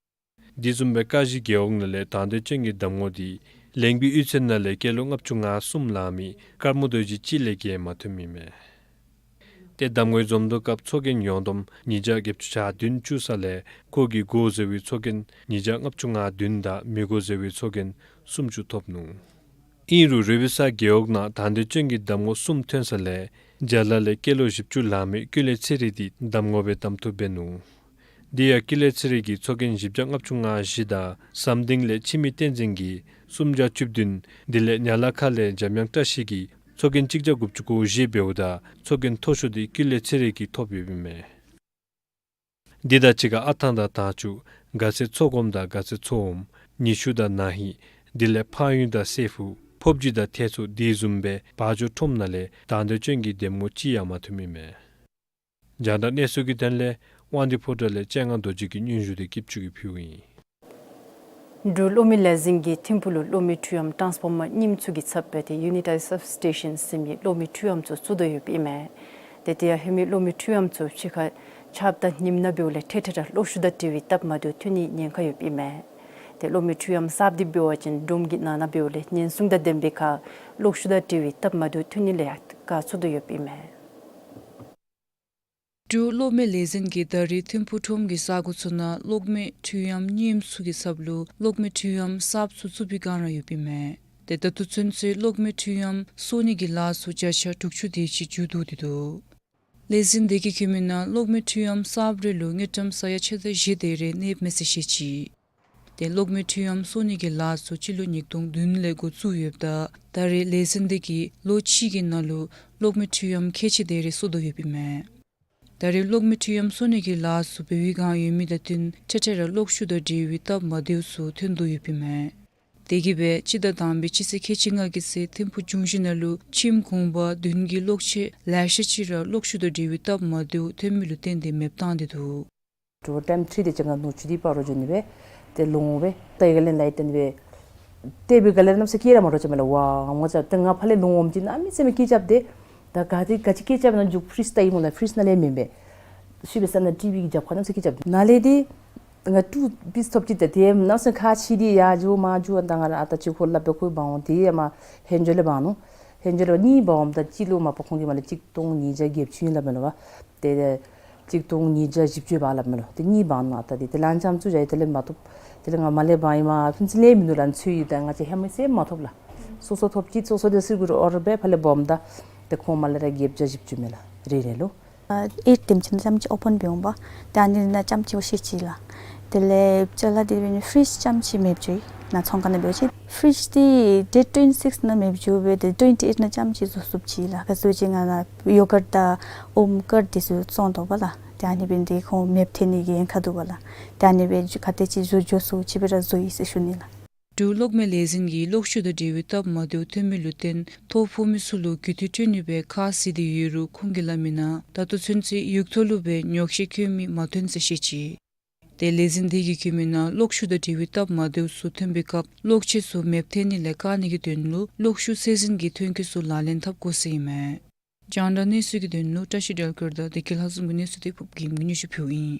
དེ་བཟུམ་སྦེ་ཀ་གཞི་རྒེད་འོག་ནང་ལས་དང་འདོད་ཅན་གྱི་གདམ་ངོ་འདི་ལེང་པའི་གཡུས་ཚན་ནང་ལས་སྐྱེས་ལོ་ལྔ་བཅུ་ང་གསུམ་ལང་མི་དཀར་མོ་རྡོ་རྗེ་གཅིག་ལས་བརྒལ་མ་ཐོནམ་ཨིན་མས། ཏེ་གདམ་ངོའི་འཛོམས་འདུ་སྐབས་ཚོགས་རྒྱན་ཡོངས་བསྡོམས་ཉིས་བརྒྱ་བརྒྱད་ཅུ་གྱ་བདུན་བཙུགས་ས་ལས་ཁོ་གིས་སྒོ་ཟེར་བའི་ཚོགས་རྒྱན་ཉིས་བརྒྱ་ལྔ་བཅུ་ང་བདུན་དང་མི་མགོ་ཟེར་བའི་ཚོགས་རྒྱན་སུམ་ཅུ་ཐོབ་ནུག། ཨིན་རུང་རུས་པའི་ས་རྒེད་འོག་ནང་དང་འདོད་ཅན་གྱི་གདམ་ངོ་གསུམ་ཐོན་ས་ལས་རྒྱ་ལ་ལས་སྐྱེས་ལོ་བཞི་བཅུ་ལང་མི་ཀུན་ལེགས་ཚེ་རིང་འདི་གདམ་ངོ་སྦེ་གདམ་འཐུ་འབད་ནུག། དེ་ཡང་ཀུན་ལེགས་ཚེ་རིང་གིས་ཚོགས་རྒྱན་བཞི་བརྒྱ་ལྔ་བཅུ་ང་བཞི་དང་ཟམ་གདེང་ལས་འཆི་མེད་བསྟན་འཛིན་གྱིས་སུམ་བརྒྱ་བཅུ་བདུན། དེ་ལས་ཉ་ལ་ཁ་ལས་འཇམ་དབྱངས་བཀྲ་ཤིས་ཀྱིས་ཚོགས་རྒྱན་གཅིག་བརྒྱ་དགུ་བཅུ་གོ་བཞི་འབདཝ་ད་ཚོགས་རྒྱན་མཐོ་ཤོས་དེ་ཀུན་ལེགས་ཚེ་རིང་གིས་ཐོབ་ཡོདཔ་ཨིན་མས། དེ་དང་གཅིག་ཁར་ཨ་ཐང་དང་དར་ཕྱུག། དགའ་ཚལ་མཚོ་སྒོམ་དང་དགའ་ཚལ་མཚོ་འོམ། ཉི་ཤུ་དང་ན་ཧིང་། དེ་ལས་ཕག་ཡུང་དང་སེར་ཕུ། ཕོབ་སྦྱིས་དང་ཐེ་ཚོ་དེ་བཟུམ་སྦེ་བ་འཇོ་ཁྲོམ་ནང་ལས་དང་འདོད་ཅན་གྱི་འདེམས་ངོ་ཅིག་ཡང་མ་ཐོནམ་ཨིན་མས། རྒྱང་བསྒྲགས་གནས་ཚུལ་གྱི་དོན་ལས་དབང་འདུས་ཕོ་བྲང་ལས་སྤྱན་སྔ་རྡོ་རྗེ་གི་སྙན་ཞུ་དེ་སྐྱིད་ཆུ་གིས་ཕུལཝ་ཨིན། འབྲུག་གློག་མེ་ལས་འཛིན་གྱིས་ཐིམ་ཕུག་ལུ་གློག་མེ་འཕྲུལ་ཨམ་ཊཱནསི་ཕོར་མར་རྙིངམ་ཚུ་གི་ཚབ་སྦེ་ཏེ་ཡུ་ནི་ཊའིཌ་སབ་སི་ཊེ་ཤཱན་ཟེར་མི་གློག་མེ་འཕྲུལ་ཨམ་ཚུ་བཙུགས་དོ་ཡོདཔ་ཨིན་མས། ཏེ་དེ་ཡང་ཧེ་མའི་གློག་མེ་འཕྲུལ་ཨམ་ཚུ་ཕྱི་ཁར་ཆརཔ་དང་ཉིམ་ནང་འབདཝ་ལས་འཕྲལ་འཕྲལ་ར་གློག་ཤུགས་དང་འབྲེལ་བའི་སྟབས་མ་བདེཝ་ཐོན་ནིའི་ཉེན་ཁ་ཡོདཔ་ཨིན་མས། ཏེ་གློག་མེ་འཕྲུལ་ཨམ་གསརཔ་འདི་འབད་བ་ཅིན་སྒྲོམ་གྱི་ནང་ན་འབདཝ་ལས་ཉེན་སྲུང་དང་ལྡན་པའི་ཁར་གློག་ཤུགས་དང་འབྲེལ་བའི་སྟབས་མ་བདེཝ་ཐོན་ནི་ལས་ཡང་བཀག་ཚུགས་དོ་ཡོདཔ་ཨིན་མས། འབྲུག་གློག་མེ་ལས་འཛིན་གྱིས་ད་རེས་ཐིམ་ཕུག་ཁྲོམ་གྱི་ས་གོ་ཚུ་ནང་གློག་མེ་འཕྲུལ་ཨམ་རྙིངམ་ཚུ་གི་ཚབ་ལུ་གློག་མེ་འཕྲུལ་ཨམ་གསརཔ་ཚུ་བཙུགས་པའི་བསྒང་ར་ཡོདཔ་ཨིན་མས། ཏེ་ད་ལྟོ་ཚུན་ཚོད་གློག་མེ་འཕྲུལ་ཨམ་གསོ་ནི་གི་ལཱ་ཚུ་བརྒྱ་ཆ་དྲུག་ཅུ་དེ་ཅིག་མཇུག་བསྡུ་སྟེ་འདུག། ལས་འཛིན་དེ་གིས་བཀོད་མི་ནང་གློག་མེ་འཕྲུལ་ཨམ་གསརཔ་རེ་ལུ་དངུལ་ཀྲམ་ས་ཡ་ཕྱེད་དང་བཞི་དེ་རེ་གནསཔ་མས་ཟེར་བཤད་ཅི། ཏེ་གློག་མེ་འཕྲུལ་ཨམ་གསོ་ནི་གི་ལཱ་ཚུ་སྤྱི་ལོ་ཉིས་སྟོང་བདུན་ལས་འགོ་བཙུགས་ཡོདཔ་ད་ད་རེས་ལས་འཛིན་དེ་གིས་ལོ་གཅིག་གི་ནང་ལུ་གློག་མེ་འཕྲུལ་ཨམ་ཁལ་གཅིག་དེ་རེ་གསོ་དོ་ཡོདཔ་ཨིན་མས། ད་རེས་གློག་མེ་འཕྲུལ་ཨམ་གསོ་ནི་གི་ལཱ་ཚུ་འབད་བའི་བསྒང་ཡོད་མི་དང་བསྟུན་འཕྲལ་འཕྲལ་ར་གློག་ཤུགས་དང་འབྲེལ་བའི་སྟབས་མ་བདེཝ་ཚུ་ཐོན་དོ་ཡོདཔ་ཨིན་མས། དེ་གིས་སྦེ་སྤྱི་ཟླ་དང་པའི་སྤྱི་ཚེས་ཁལ་གཅིག་ལྔ་གི་ཚེ་ཐིམ་ཕུག་འབྱུང་བཞི་ནང་ལུ་ཁྱིམ་གུང་པ་བདུན་གྱི་གློག་ཆས་ལེ་ཤ་ཅིག་ར་གློག་ཤུགས་དང་འབྲེལ་བའི་སྟབས་མ་བདེཝ་ཐོན་མི་ལུ་བརྟེན་ཏེ་མེདཔ་བཏང་སྟེ་འདུག། དྲོ་པ་ཊའིམ་ཐི་རི་དེ་ཅིག་ཁར་ནུ་གཅུང་འདི་སྤ་རོ་འགྱོ་ནི་སྦེ་ཏེ་ལོང་སྦེ་ཏེ་ཡར་ལས་ལཱ་འཐེན་སྦེ་ཏེ་སྦེ་ག་ལས་ར་གནམ་མེད་ས་མེད་སྐད་ར་མ་འདྲོག་ཅི་མས་ལགས། ཝ་ངོ་ཅིག་ཏེ་ང་ཕར་ལས་ལོང་འོངམ་ཅིག་གནམ་མེད་ས་མེད་སྐད་རྐྱབ་སྟེ་ད་ག་ཏེ་ག་ཅི་སྐད་རྐྱབ་ན་མཇུག་ཕི་རིཇ་ལྟ་ཡི་སྨོ་ལགས། ཕི་རིཇ་ནང་ལས་མེན་པས། ཤུལ་སྦེ་ས་ནང་ཊི་ཝི་གི་རྒྱབ་ཁར་གནམ་མེད་ས་མེད་སྐད་རྐྱབ། ནཱ་ལས་ཏེ་ང་ཊུ་པིས་ཐོབ་ཅི། ཏེ་ཏེ་གནམ་མེད་ས་མེད་ཁག་ཆེ་སྟེ་ཡར་འགྱོ་མར་འགྱོ་ད་ང་ར་ཨ་ད་ཅིག་ཁོ་སླབ་སྦེ་ཁོ་འབག་འོང་། ཏེ་ཡར་མར་ཧེང་ཇོ་ལས་འབག་ནུག། ཧེང་ཇོ་ལས་གཉིས་འབག་འོངམ་ད་གཅིག་ལུ་མ་པ་ཁོང་གིས་མར་ལས་གཅིག་སྟོང་ཉིས་བརྒྱ་བརྒྱད་ཅུ་ཨིན་སླབ་མས་ལགས། ཏེ་གཅིག་སྟོང་ཉིས་བརྒྱ་བཞི་བཅུ་འབག་སླབ་མས་ལགས། ཏེ་གཉིས་འབག་ནུག། ཨ་ད་ཏེ་དེ་ལས་ཨ་ཙམ་ཚུ་བཞག་ཡི། དེ་ལས་མ་ཐོབ། དེ་ལས་ང་མར་ལས་འབག་ཡི་མས། ཕུན་ཚོགས་ལས་མིན་འདུག་ལགས། ཚུད་ཡི། ད་ང་བཅས་ཧེ་མ་ཟེར་མ་ཐོབ་ལགས། སོ་སོ་ཐོབ་ཅི། སོ་སོ་དེ་ཚུ་གུ་རུ་ཨོར་སྦེ་ཕར་ལས་འབག་འོངམ་ད་ཏེ་ཁོང་མར་ལས་ར་བརྒྱད་བརྒྱ་བཞི་བཅུ་མས་ལགས། རེ་རེ་ལུ་ཨ་ཨེཊ་དེམ་ཅིག་ནང་ཙམ་ཅིག་ཨོ་པེན་འབད་འོང་པ། ཏེ་ཨ་ནི་ནང་ཙམ་ཅིག་འོ་ཤེས་ཅི་ལགས། དེ་ལས་ཅ་ལ་དེ་འབད་ནི་ཕི་རིཇ་ཙམ་ཅིག་མེདཔ་འགྱོ་ཡི། ནཱ་ཚོང་ཁང་ནང་འབད་བ་ཅིན་ཕི་རིཇ་འདི་ཌེཊ་ཊུ་ཝེན་ཊི་སིགསི་ནང་མེདཔ་འགྱོ་སྦེ་ཏེ་ཊུ་ཝེན་ཊི་ཨེཊ་ནང་ཙམ་ཅིག་བཟོ་ཚུགསཔ་ཅིག་ལགས། ག་ཅི་ཟེར་བ་ཅིན་ང་ནཱ་ཡོ་གཊ་དང་ཨོམ་ཀཊ་དེ་ཚུ་བཙོང་དོ་བ་ལགས། ཏེ་ཨ་ནི་འབད་ནི་དེ་གིས་ཁོང་མེདཔ་ཐལ་ནི་གི་ཉེན་ཁ་འདུག་པ་ལགས། ཏེ་ཨ་ནི་སྦེ་ག་དེ་ཅིག་བཟོ་བཟོ་ཚུགས་ཅིག་སྦེ་ར་བཟོ་ཡི་ཟེར་ཞུ་ནི་ལགས། འབྲུག་གློག་མེ་ལས་འཛིན་གྱིས་གློག་ཤུགས་དང་འབྲེལ་བའི་སྟབས་མ་བདེཝ་ཐོན་མི་ལུ་བརྟེན་ཐོ་ཕོག་མི་ཚུ་ལུ་རྒུད་འཐུས་སྤྲོད་ནི་སྦེ་ཁ་བཟེད་དེ་ཡོད་རུང་ཁོང་གིས་སླབ་མི་ནང་ད་ལྟོ་ཚུན་ཚོད་ཡུག་ཐོག་ལུ་སྦེ་ཉོགས་བཤད་བཀོད་མི་མ་ཐོན་ཟེར་བཤད་ཅི། ཏེ་ལས་འཛིན་དེ་གིས་བཀོད་མི་ནང་གློག་ཤུགས་དང་འབྲེལ་བའི་སྟབས་མ་བདེཝ་ཚུ་ཐོན་པའི་སྐབས་གློག་ཆས་ཚུ་མེདཔ་ཐལ་ནི་ལས་བཀག་ནི་གི་དོན་ལུ་གློག་ཤུགས་ཚད་འཛིན་གྱི་ཐོན་སྐྱེད་ཚུ་ལག་ལེན་འཐབ་དགོ་ཟེར་ཨིན་མས། རྒྱང་བསྒྲགས་གནས་ཚུལ་གྱི་དོན་ལུ་བཀྲ་ཤིས་སྒྲོལ་དཀར་དང་བདེ་སྐྱིད་ལྷ་འཛོམས་ཀྱི་གནས་ཚུལ་དེ་ཕུབ་རྒྱལམོ་གིས་སྙན་ཞུ་ཕུལཝ་ཨིན།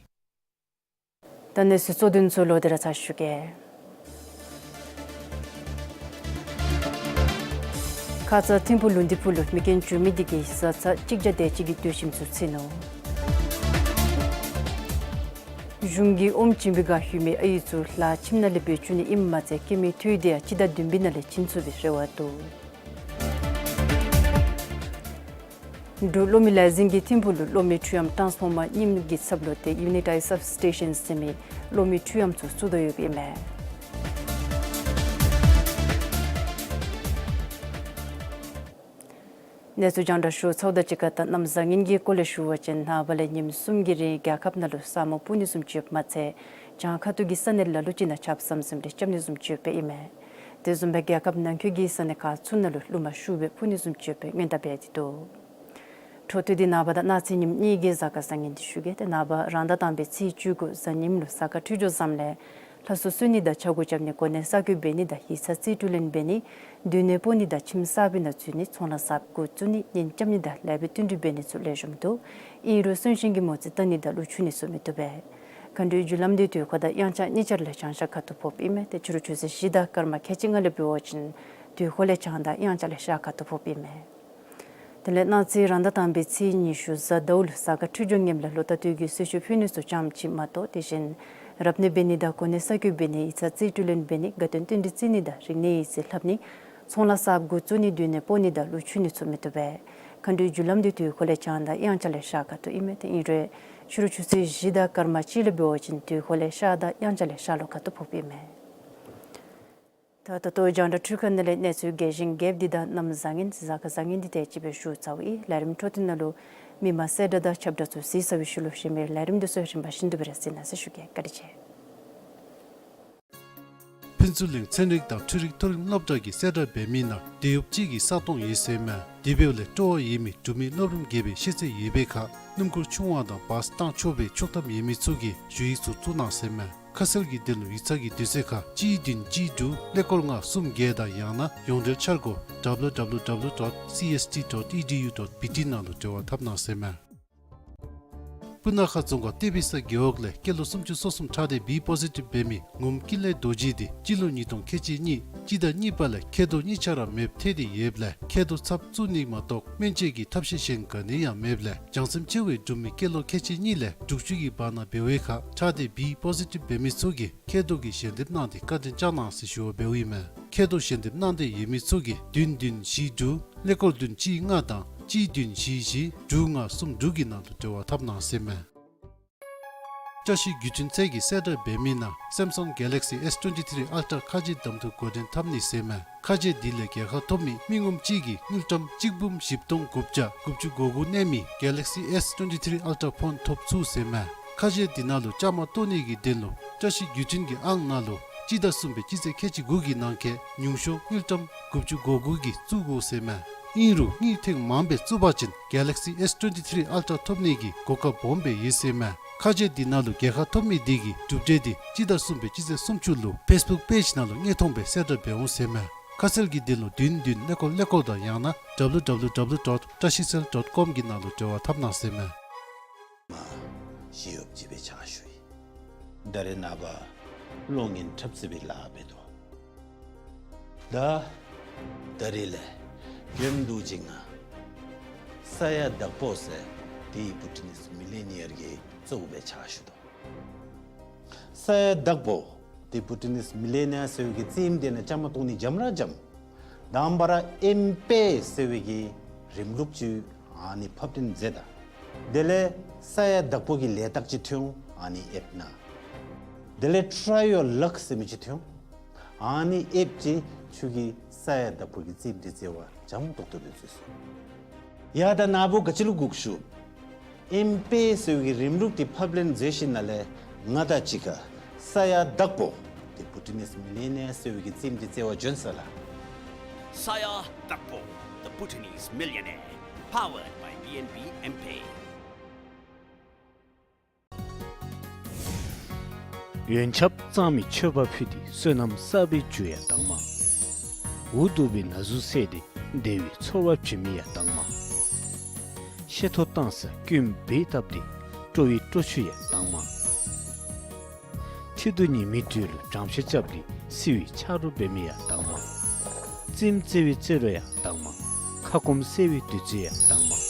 ད་གནས་ཚུལ་གཙོ་དོན་ཚུ་ལོག་སྟེ་ར་ཚར་ཞུ་གེ། ཁ་ཙ་ཐིམ་ཕུག་ལུང་བསྟན་ཕུག་ལུ་མེ་རྐྱེན་བྱུང་མི་དེ་གིས་བཟའ་ཚང་གཅིག་བརྒྱ་དེ་ཅིག་གི་སྡོད་ཁྱིམ་ཚུ་ཚིག་ནུག། གཞུང་གིས་ཨོམ་བྱིན་པའི་བསྒང་ལྷོད་མི་ཨའི་ཚུ་ལཱ་ཁྱིམ་ནང་ལས་འབད་བཅུག་ནི་ཨིནམ་མ་ཚད་སྐྱེ་དམན་འཐུ་དེ་ཡང་སྤྱི་ཟླ་བདུན་པའི་ནང་ལས་བྱིན་ཚུགས་པའི་རེ་བ་འདུག། འབྲུག་གློག་མེ་ལས་འཛིན་གྱིས་ཐིམ་ཕུག་ལུ་གློག་མེ་འཕྲུལ་ཨམ་ཊཱནསི་ཕོར་མར་རྙིངམ་གྱི་ཚབ་ལུ་ཏེ་ཡུ་ནི་ཊའིཌ་སབ་སི་ཊེ་ཤཱན་ཟེར་མི་གློག་མེ་འཕྲུལ་ཨམ་ཚུ་བཙུགས་དོ་ཡོདཔ་ཨིན་མས། གནས་ཚུལ་རྒྱང་བསྒྲགས་ཞུ་ཚརཝ་དང་གཅིག་ཁར་ད་གནམ་བཟང་ངན་གྱི་སྐོར་ལས་ཞུ་བ་ཅིན་ནངས་པ་ལས་ཉིནམ་གསུམ་གྱི་རིང་རྒྱལ་ཁབ་ནང་ལུ་ས་སྨུག་སྤུབས་ནི་བཟུམ་ཅིག་ཡོདཔ་མ་ཚད་བྱང་ཁ་ཐུག་གི་ས་གནས་ལ་ལུ་ཅིག་ནང་ཆརཔ་ཟམ་ཟིམ་རེ་རྐྱབ་ནི་བཟུམ་ཅིག་ཡོདཔ་ཨིན་མས། དེ་བཟུམ་སྦེ་རྒྱལ་ཁབ་ནང་འཁོད་ཀྱི་ས་གནས་ཁག་ཚུ་ནང་ལུ་རླུང་མ་ཤུགས་སྦེ་འཕུ་ནི་བཟུམ་ཅིག་ཡོདཔ་སྔོན་བརྡ་འབད་དེ་འདུག། འཕྲོ་མཐུད་དེ་ནངས་པ་དང་གནངས་ཚེ་ཉིནམ་གཉིས་ཀྱི་གཟའ་སྐར་བཟང་ངན་དེ་ཞུ་གེ། ཏེ་ནངས་པ་རང་ཟླ་དང་པའི་ཚེས་བཅུ་དགུ་གཟའ་ཉིམ་ལུ་གཟའ་སྐར་འཕྲོད་སྦྱོར་བཟངམ་ལས་ལྷ་སྲུང་གསོལ་ནི་དང་ཕྱག་སྐོར་རྐྱབ་ནི་གོ་གནས་གསར་བསྐོ་འབད་ནི་དང་ཡིག་ཚང་རྩིས་སྤྲོད་ལེན་འབད་ནི་སྡོད་གནས་སྤོ་ནི་དང་ཁྱིམ་གསར་པའི་ནང་འཛུལ་ནི་ཚོང་ལཱ་གསརཔ་འགོ་བཙུགས་ནི་གཉེན་རྐྱབ་ནི་དང་ལེགས་པའི་བསྟུན་གྲོས་འབད་ནི་ཚུ་ལེགས་ཤོམ་འདུག། ཨིན་རུང་གསོན་གཤིན་གྱི་མོ་རྩིས་བལྟ་ནི་དང་ཀླུ་འཁྱུ་ནི་ཚུ་མི་བཏུབ་པས། མཁའ་འགྲོའི་རྒྱུ་ལམ་དེ་དུས་འཁོར་དང་དབྱངས་འཆར་གཉིས་ཆ་ལས་བྱང་ཤར་ཁ་ཐུག་ཕོགཔ་ཨིན་མས། ཏེ་ཕྱི་རུ་ཆུ་ཚོད་བཞི་དང་སྐར་མ་ཁལ་གཅིག་ལྔ་ལས་འབད་བ་ཅིན་དུས་འཁོར་ལས་བྱང་དང་དབྱངས་འཆར་ལས་ཤར་ཁ་ཐུག་ཕོགཔ་ཨིན་མས། དེ་ལས་གནངས་ཚེ་རང་ཟླ་དང་པའི་ཚེས་ཉི་ཤུ་གཟའ་ཟླཝ་ལུ་གཟའ་སྐར་འཕྲོད་སྦྱོར་ངནམ་ལས་ལོ་རྟག་ཏུ་གི་གསོལ་མཆོད་ཕུལ་ནི་ཚུ་ཙམ་ཅིག་མ་གཏོགས་དེ་བཞིན་རབ་གནས་འབད་ནི་དང་གོ་གནས་གསར་བསྐོ་འབད་ནི་ཡིག་ཚང་རྩིས་སྤྲོད་ལེན་འབད་ནི་དགའ་སྟོན་རྟེན་འབྲེལ་བརྩི་ནི་དང་རིག་གནས་ཡིག་རྩིས་ལྷབ་ནི་ཚོང་ལཱ་གསརཔ་འགོ་བཙུགས་ནི་སྡོད་གནས་སྤོ་ནི་དང་ཀླུ་འཁྱུ་ནི་ཚུ་མི་བཏུབ་པས། མཁའ་འགྲོའི་རྒྱུ་ལམ་དེ་དུས་འཁོར་ལས་བྱང་དང་དབྱངས་འཆར་ལས་ཤར་ཁ་ཐུག་ཨིན་མས། ཏེ་ཨིན་རུང་ ཕྱི་རུ་ཆུ་ཚོད་བཞི་དང་སྐར་མ་གཅིག་ལས་འབད་བ་ཅིན་དུས་འཁོར་ལས་ཤར་དང་དབྱངས་འཆར་ལས་ཤར་ལྷོ་ཁ་ཐུག་ཕོགཔ་ཨིན་མས། ད་ད་ལྟོ་རྒྱང་བསྒྲགས་འཕྲུལ་ཁང་ནང་ལས་གནས་ཚུལ་རྒྱས་ཤིང་རྒྱསཔ་འདི་དང་གནམ་བཟང་ངན་གཟའ་སྐར་བཟང་ངན་འདི་དེ་ཅིག་སྦེ་ཞུ་ཚརཝ་ཨིན། ལས་རིམ་འཕྲོ་མཐུད་ནང་ལུ་མི་མང་གསལ་བསྒྲགས་དང་ཁྱབ་བསྒྲགས་ཚུ་གཟིགས་ཚར་བའི་ཤུལ་ལུ་གཞན་མི་ལས་རིམ་འདི་ཚུ་རིམ་པ་བཞིན་དུ་སྦེ་ར་གཟིགས་གནང་ཟེར་ཞུ་གེ། བཀའ་དྲིན་ཆེ། ཕུན་ཚོགས་གླིང་ཚན་རིག་དང་འཕྲུལ་རིག་མཐོ་རིམ་སློབ་གྲྭ་གིས་གསལ་བསྒྲགས་འབད་མི་ནང་དེད་གཡོགཔ་ཅིག་གི་ས་སྟོང་ཡོད་ཟེར་མས། དེ་འབདཝ་ལས་སྤྲོ་བ་ཡོད་མི་འབྲུག་མི་སློབ་རིམ་བརྒྱད་པའི་ཤེས་ཚད་ཡོད་པའི་ཁར་སྣུམ་འཁོར་ཆུང་བ་དང་བཱས་བཏང་ཆོག་པའི་ཆོག་ཐམ་ཡོད་མི་ཚུ་གིས་ཞུ་ཡིག་ཚུ་བཙུགས་གནང་ཟེར་མས། ཁ་གསལ་གྱི་དོན་ལུ་ཡིག་ཚང་གི་དུས་ཚོད་ཁར་གཅིག་བདུན་གཅིག་དྲུག་ཀླད་ཀོར་ལྔ་གསུམ་བརྒྱད་དང་ཡང་ན་ཡོངས་འབྲེལ་འཆར་སྒོ་W W W dot C S T dot E D U dot B T ནང་ལུ་འབྲེལ་བ་འཐབ་གནང་ཟེར་མས། སྤུ་ན་ཁ་རྫོང་ཁག་ཏེ་བི་ས་རྒེད་འོག་ལས་སྐྱེས་ལོ་སུམ་ཅུ་སོ་གསུམ་ཁྲག་སྡེ་བི་པོ་ཟི་ཊིབ་འབད་མི་ངོམ་ཀུན་ལེགས་རྡོ་རྗེ་འདི་སྤྱི་ལོ་ཉིས་སྟོང་ཁལ་གཅིག་གཉིས་སྤྱི་ཟླ་གཉིས་པ་ལས་མཁལ་རྡོག་གཉིས་ཆ་ར་མེདཔ་ཐལ་ཏེ་ཡོདཔ་ལས་མཁལ་རྡོག་ཚབ་བཙུགས་ནི་མ་གཏོགས་སྨན་བཅོས་ཀྱི་ཐབས་ཤེས་གཞན་ག་ནི་ཡང་མེདཔ་ལས་བྱང་སེམས་ཆེ་བའི་འབྲུག་མི་སྐྱེས་ལོ་ཁལ་གཅིག་གཉིས་ལས་དྲུག་ཅུ་གི་བར་ན་འབད་བའི་ཁར་ཁྲག་སྡེ་བི་པོ་ཟི་ཊིབ་འབད་མི་ཚུ་གིས་མཁལ་རྡོག་གི་ཞལ་འདེབས་གནང་སྟེ་བཀའ་དྲིན་བསྐྱང་གནང་ཟེར་ཞུ་བ་འབདཝ་ཨིན་མས། མཁལ་རྡོག་ཞལ་འདེབས་གནང་འདོད་ཡོད་མི་ཚུ་གིས་བདུན་བདུན་བཞི་དྲུག་ཀླད་ཀོར་བདུན་གཅིག་ལྔ་དང་གཅིག་བདུན་བཞི་བཞི་དྲུག་ལྔ་གསུམ་དྲུག་གི་ནང་དུ་འབྲེལ་བ་འཐབ་གནང་ཟེར་མས། བཀྲ་ཤིས་བརྒྱུད་འཕྲིན་ཚད་ཀྱིས་གསལ་བསྒྲགས་འབད་མི་ནང་Samsung Galaxy S twenty-three Ultra ཁ་རྗེ་གདམ་འཐུ་འགོ་འདྲེན་འཐབ་ནི་ཟེར་མས། ཁ་རྗེ་འདི་ལས་རྒྱལ་ཁ་ཐོབ་མི་མི་ངོམ་གཅིག་གིས་དངུལ་ཀྲམ་གཅིག་འབུམ་བཞི་སྟོང་དགུ་བརྒྱ་དགུ་བཅུ་གོ་དགུ་གནས་མི་Galaxy S twenty-three Ultra ཕོན་ཐོབ་ཚུགས་ཟེར་མས། ཁ་རྗེ་འདི་ནང་ལུ་བཅའ་མར་གཏོགས་ནི་གི་དོན་ལུ་བཀྲ་ཤིས་བརྒྱུད་འཕྲིན་གྱི་ཨང་ནང་ལུ་སྤྱི་ཟླ་གསུམ་པའི་སྤྱི་ཚེས་ཁལ་གཅིག་དགུ་གི་ནང་འཁོད་ཉུང་ཤོས་དངུལ་ཀྲམ་དགུ་བཅུ་གོ་དགུ་གིས་བཙུགས་དགོ་ཟེར་མས། ཨིན་རུང་དངུལ་ཐེངས་མངམ་སྦེ་བཙུགས་པ་ཅིན་Galaxy S twenty-three Ultra ཐོབ་ནི་གི་གོ་སྐབས་སྦོམ་སྦེ་ཡོད་ཟེར་མས། ཁ་རྗེ་འདི་ནང་ལུ་རྒྱལ་ཁ་ཐོབ་མི་འདི་གི་གྲུབ་འབྲས་འདི་སྤྱི་ཟླ་གསུམ་པའི་སྤྱི་ཚེས་སུམ་ཅུ་ལུ་ཕེསི་བུཀ་པེཇ་ནང་ལུ་དངོས་མཐོང་སྦེ་གསལ་བསྒྲགས་འབད་འོང་ཟེར་མས། ཁ་གསལ་གྱི་དོན་ལུ་བདུན་བདུན་ཀླད་ཀོར་ཀླད་ཀོར་དང་ཡང་ན W W W dot trashicell dot com གི་ནང་ལུ་འབྲེལ་བ་འཐབ་གནང་ཟེར་མས། མ་ཞི་གཡོགཔ་ཅིག་སྦེ་ཕྱག་ཞུ་ཡི། ད་རེས་ནངས་པ་གློག་བརྙན་འཁྲབ་རྩེད་པའི་ལཱ་འབད་དོ། ད་ད་རེས་ལས་རྒྱུན་དུ་ཅིག་ང་ས་ཡ་བདག་པོ་ཟེར་དེ་བུ་ཊི་ནིས་མི་ལི་ནི་ཡར་གྱི་གཙོ་བོ་སྦེ་ཕྱག་ཞུ་དོ། ས་ཡ་བདག་པོ་དེ་བུ་ཊི་ནིས་མི་ལི་ནི་ཡར་ཟེར་བའི་གི་རྩེདམོ་འདི་ནང་བཅའ་མར་གཏོགས་ནི་འཇམ་ར་འཇམ། དང་པ་ར་ཨེམ་པེ་ཟེར་བའི་གི་རིམ་ལུགས་ཅིག་ཨ་ནི་ཕབ་སྟོན་མཛད་ད། དེ་ལས་ས་ཡ་བདག་པོ་གི་ལས་རྟགས་ཅིག་ཐོན་འོང་། ཨ་ནི་ཨེབ་ནང་། དེ་ལས་Try Your Luck ཟེར་མི་ཅིག་ཐོན་འོང་། ཨ་ནི་ཨེབ་ཅིག་ཁྱོད་ཀྱིས་ས་ཡ་བདག་པོ་གི་རྩེདམོ་འདི་རྩེ་བར་འཇམ་ཏོག་ཏོ་སྦེ་རྩེ་ཚུགས། ཡ་ད་ནཱ་བུ་ག་ཅི་ལུ་སྒུག་ཞུ། ཨེམ་པེ་ཟེར་བའི་གི་རིམ་ལུགས་འདི་ཕབ་ལེན་མཛད་ཞིནམ་ལས་ང་དང་གཅིག་ཁར་ས་ཡ་བདག་པོ་དེ་བུ་ཊི་ནིས་མི་ལི་ནི་ཡར་ཟེར་བའི་གི་རྩེདམོ་འདི་རྩེ་བར་བྱོན་ས་ལགས། ས་ཡ་བདག་པོ་The Bhutanese Millionaire, powered by B N B M-Pay. ཡོན་ཆབ་གཙང་མའི་མཆོད་པ་ཕུལ་ཏེ་བསོད་ནམས་བསགས་པའི་རྒྱུ་ཡང་དྭངས་མ། འུ་སྡུག་པའི་ན་ཟུག་བསལ་ཏེ་བདེ་བའི་ཚོར་བ་བྱིན་མི་ཡང་དྭངས་མ། ཤེས་ཐོག་བཏང་ས་སྐྱོན་སྦེ་བཏབ་སྟེ་སྤྲོ་བའི་སྤྲོ་ཆུ་ཡང་དྭངས་མ། མཐིལ་དུ་ཉི་མའི་དུས་ལུ་སྦྲང་ཆར་རྐྱབ་སྟེ་བསིལ་བའི་ཆརཔ་འབད་མི་ཡང་དྭངས་མ། རྩེདམོ་རྩེ་བའི་རྩེད་ར་ཡང་དྭངས་མ། ཁ་སྐོམ་སེལ་བའི་བདུད་རྩི་ཡང་དྭངས་མ།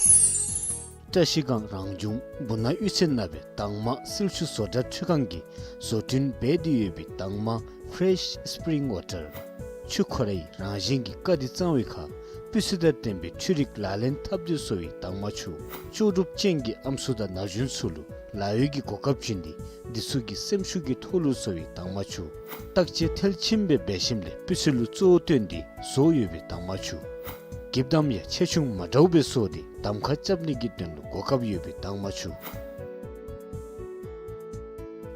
བཀྲ་ཤིས་སྒང་རང་བྱུང་སྦུག་ན་གཡུ་རྩེ་ནང་སྦེ་དྭངས་མ་སིལ་ཆུ་བཟོ་གྲྭ་ཁྲུས་ཁང་གིས་བཟོ་སྐྲུན་འབད་དེ་ཡོད་པའི་དྭངས་མ་Fresh Spring Water། ཆུ་ཁོ་རའི་རང་བཞིན་གྱི་དཀར་དང་གཙང་བའི་ཁར་སྤུས་ཚད་དང་ལྡན་པའི་ཆུ་རིགས་ལག་ལེན་འཐབ་སྟེ་བཟོ་བའི་དྭངས་མ་ཆུ། ལྕོགས་གྲུབ་ཅན་གྱི་ཨམ་སྲུ་དང་ན་གཞོན་ཚུ་ལུ་ལཱ་གཡོག་གི་གོ་སྐབས་བྱིན་ཏེ་འདི་ཚུ་གི་སེམས་ཤུགས་ཀྱི་ཐོག་ལུ་བཟོ་བའི་དྭངས་མ་ཆུ། བརྟག་དཔྱད་མཐིལ་ཕྱིན་སྦེ་འབད་ཞིནམ་ལས་སྤུས་ཚད་ལུ་གཙོ་བོ་བཏོན་ཏེ་བཟོ་ཡོད་པའི་དྭངས་མ་ཆུ། འགྱིབ་དམ་ཡང་ཆེ་ཆུང་མ་འདྲཝ་སྦེ་བཟོ་སྟེ་གདམ་ཁ་རྐྱབ་ནི་གི་དོན་ལུ་གོ་སྐབས་ཡོད་པའི་དྭངས་མ་ཆུ།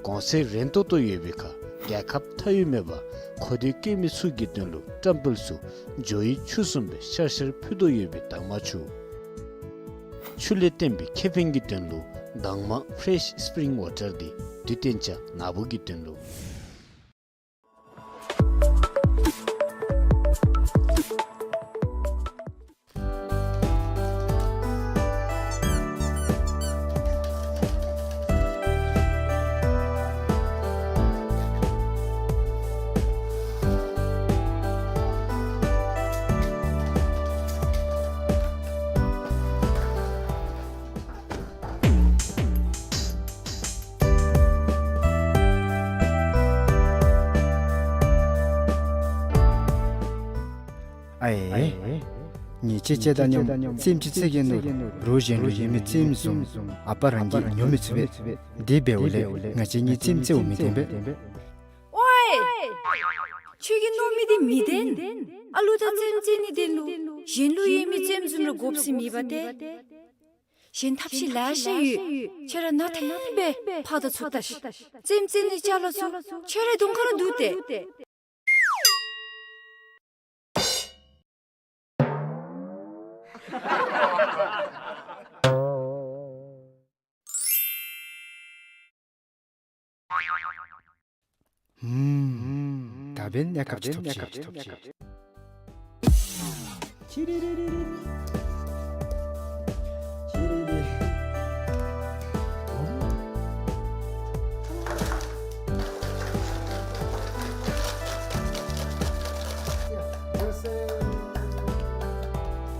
གོང་ཚད་རན་ཏོག་ཏོ་ཡོད་པའི་ཁར་རྒྱལ་ཁབ་མཐའ་དབུས་མེད་པར་མཁོ་འདོད་དཀོན་མི་ཚུ་གི་དོན་ལུ་བཀྲམ་སྤེལ་ཚུ་འཇོ་བའི་ཆུ་བཟུམ་སྦེ་ཤར་ཤར་ཕུལ་དོ་ཡོད་པའི་དྭངས་མ་ཆུ། ཆུ་ལས་བཏོན་པའི་ཁེ་ཕན་གྱི་དོན་ལུ་དྭངས་མ་Fresh Spring Water འདི་དུས་གཏན་འཇགས་ནཱ་བུ་གི་དོན་ལུ། ཨའེ། ཉེས་ཆད་བཅད་དང་མཉམ་རྩེདམོ་ཅིག་རྩེ་གེ་མནོ་རུང་རུང་གཞན་ལུ་ཡོད་མི་རྩེདམོ་བཟུམ་ཨ་པ་རང་གིས་ཉོ་མི་ཚུགས་པས། དེ་འབདཝ་ལས་ང་བཅས་གཉིས་རྩེདམོ་རྩེཝ་མི་བདེན་པས། ཨོའེ། ཁྱོད་ཀྱིས་མནོ་མི་དེ་མི་བདེན། ཨ་ལུ་དང་རྩེདམོ་རྩེ་ནིའི་དོན་ལུ་གཞན་ལུ་ཡོད་མི་རྩེདམོ་བཟུམ་ར་དགོཔ་ཟེར་མེད་པ་ཏེ། གཞན་ཐབས་ཤེས་ལེ་ཤ་ཡོད། ཁྱོད་ར་ནང་ཐེངས་སྦེ་ཕར་དང་ཚུར་བལྟ་ཤིག། རྩེདམོ་རྩེ་ནིའི་ཅ་ལ་ཚུ་ཁྱོད་རའི་གདོང་ཁར་འདུག་སྟེ། ཧུམ། ད་འབདན་གནས་སྐབས་ཅིག་ཐོབ་ཅི། ཁྱི་རི་རི་རི་རི། ཁྱི་རི་རི།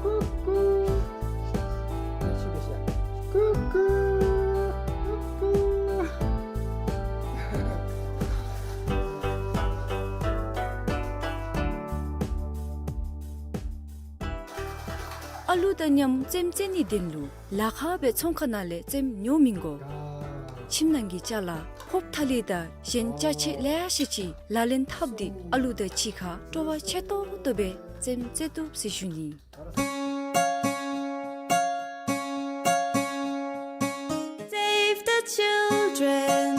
ཀུ་ཀུ། ཀུ་ཀུ། ཀུ་ཀུ། ཨ་ལུ་དང་མཉམ་རྩེདམོ་རྩེ་ནིའི་དོན་ལུ་ལཱ་ཁག་སྦེ་ཚོང་ཁང་ནང་ལས་རྩེདམོ་ཉོ་མི་དགོ། ཁྱིམ་ནང་གི་ཅ་ལ་ཕོརཔ་ཐ་ལི་དང་གཞན་ཅ་ཆས་ལེ་ཤ་ཅིག་ལག་ལེན་འཐབ་སྟེ་ཨ་ལུ་དང་གཅིག་ཁར་སྤྲོ་བ་ཆེ་ཏོག་ཏོ་སྦེ་རྩེདམོ་རྩེ་བཏུབ་ཟེར་ཞུ་ནི། Save the children.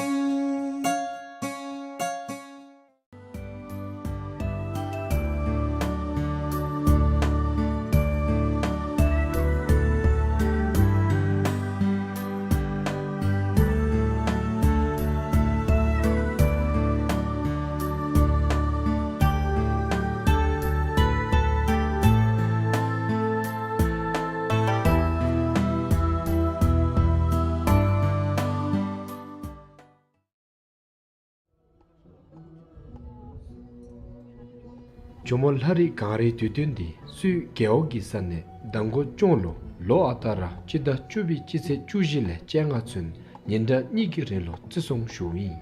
ཇོ་མོ་ལྷ་རི་གངས་རིའི་དུས་སྟོན་འདི་སུད་རྒེད་འོག་གི་ས་གནས་མདང་དགོང་གཅོང་ལུ་ལོ་ཨ་རྟག་ར་སྤྱི་ཟླ་བཅུ་པའི་སྤྱི་ཚེས་བཅུ་བཞི་ལས་བཅོ་ལྔ་ཚུན་ཉིན་གྲངས་གཉིས་ཀྱི་རིང་ལུ་བརྩི་སྲུང་ཞུཝ་ཨིན།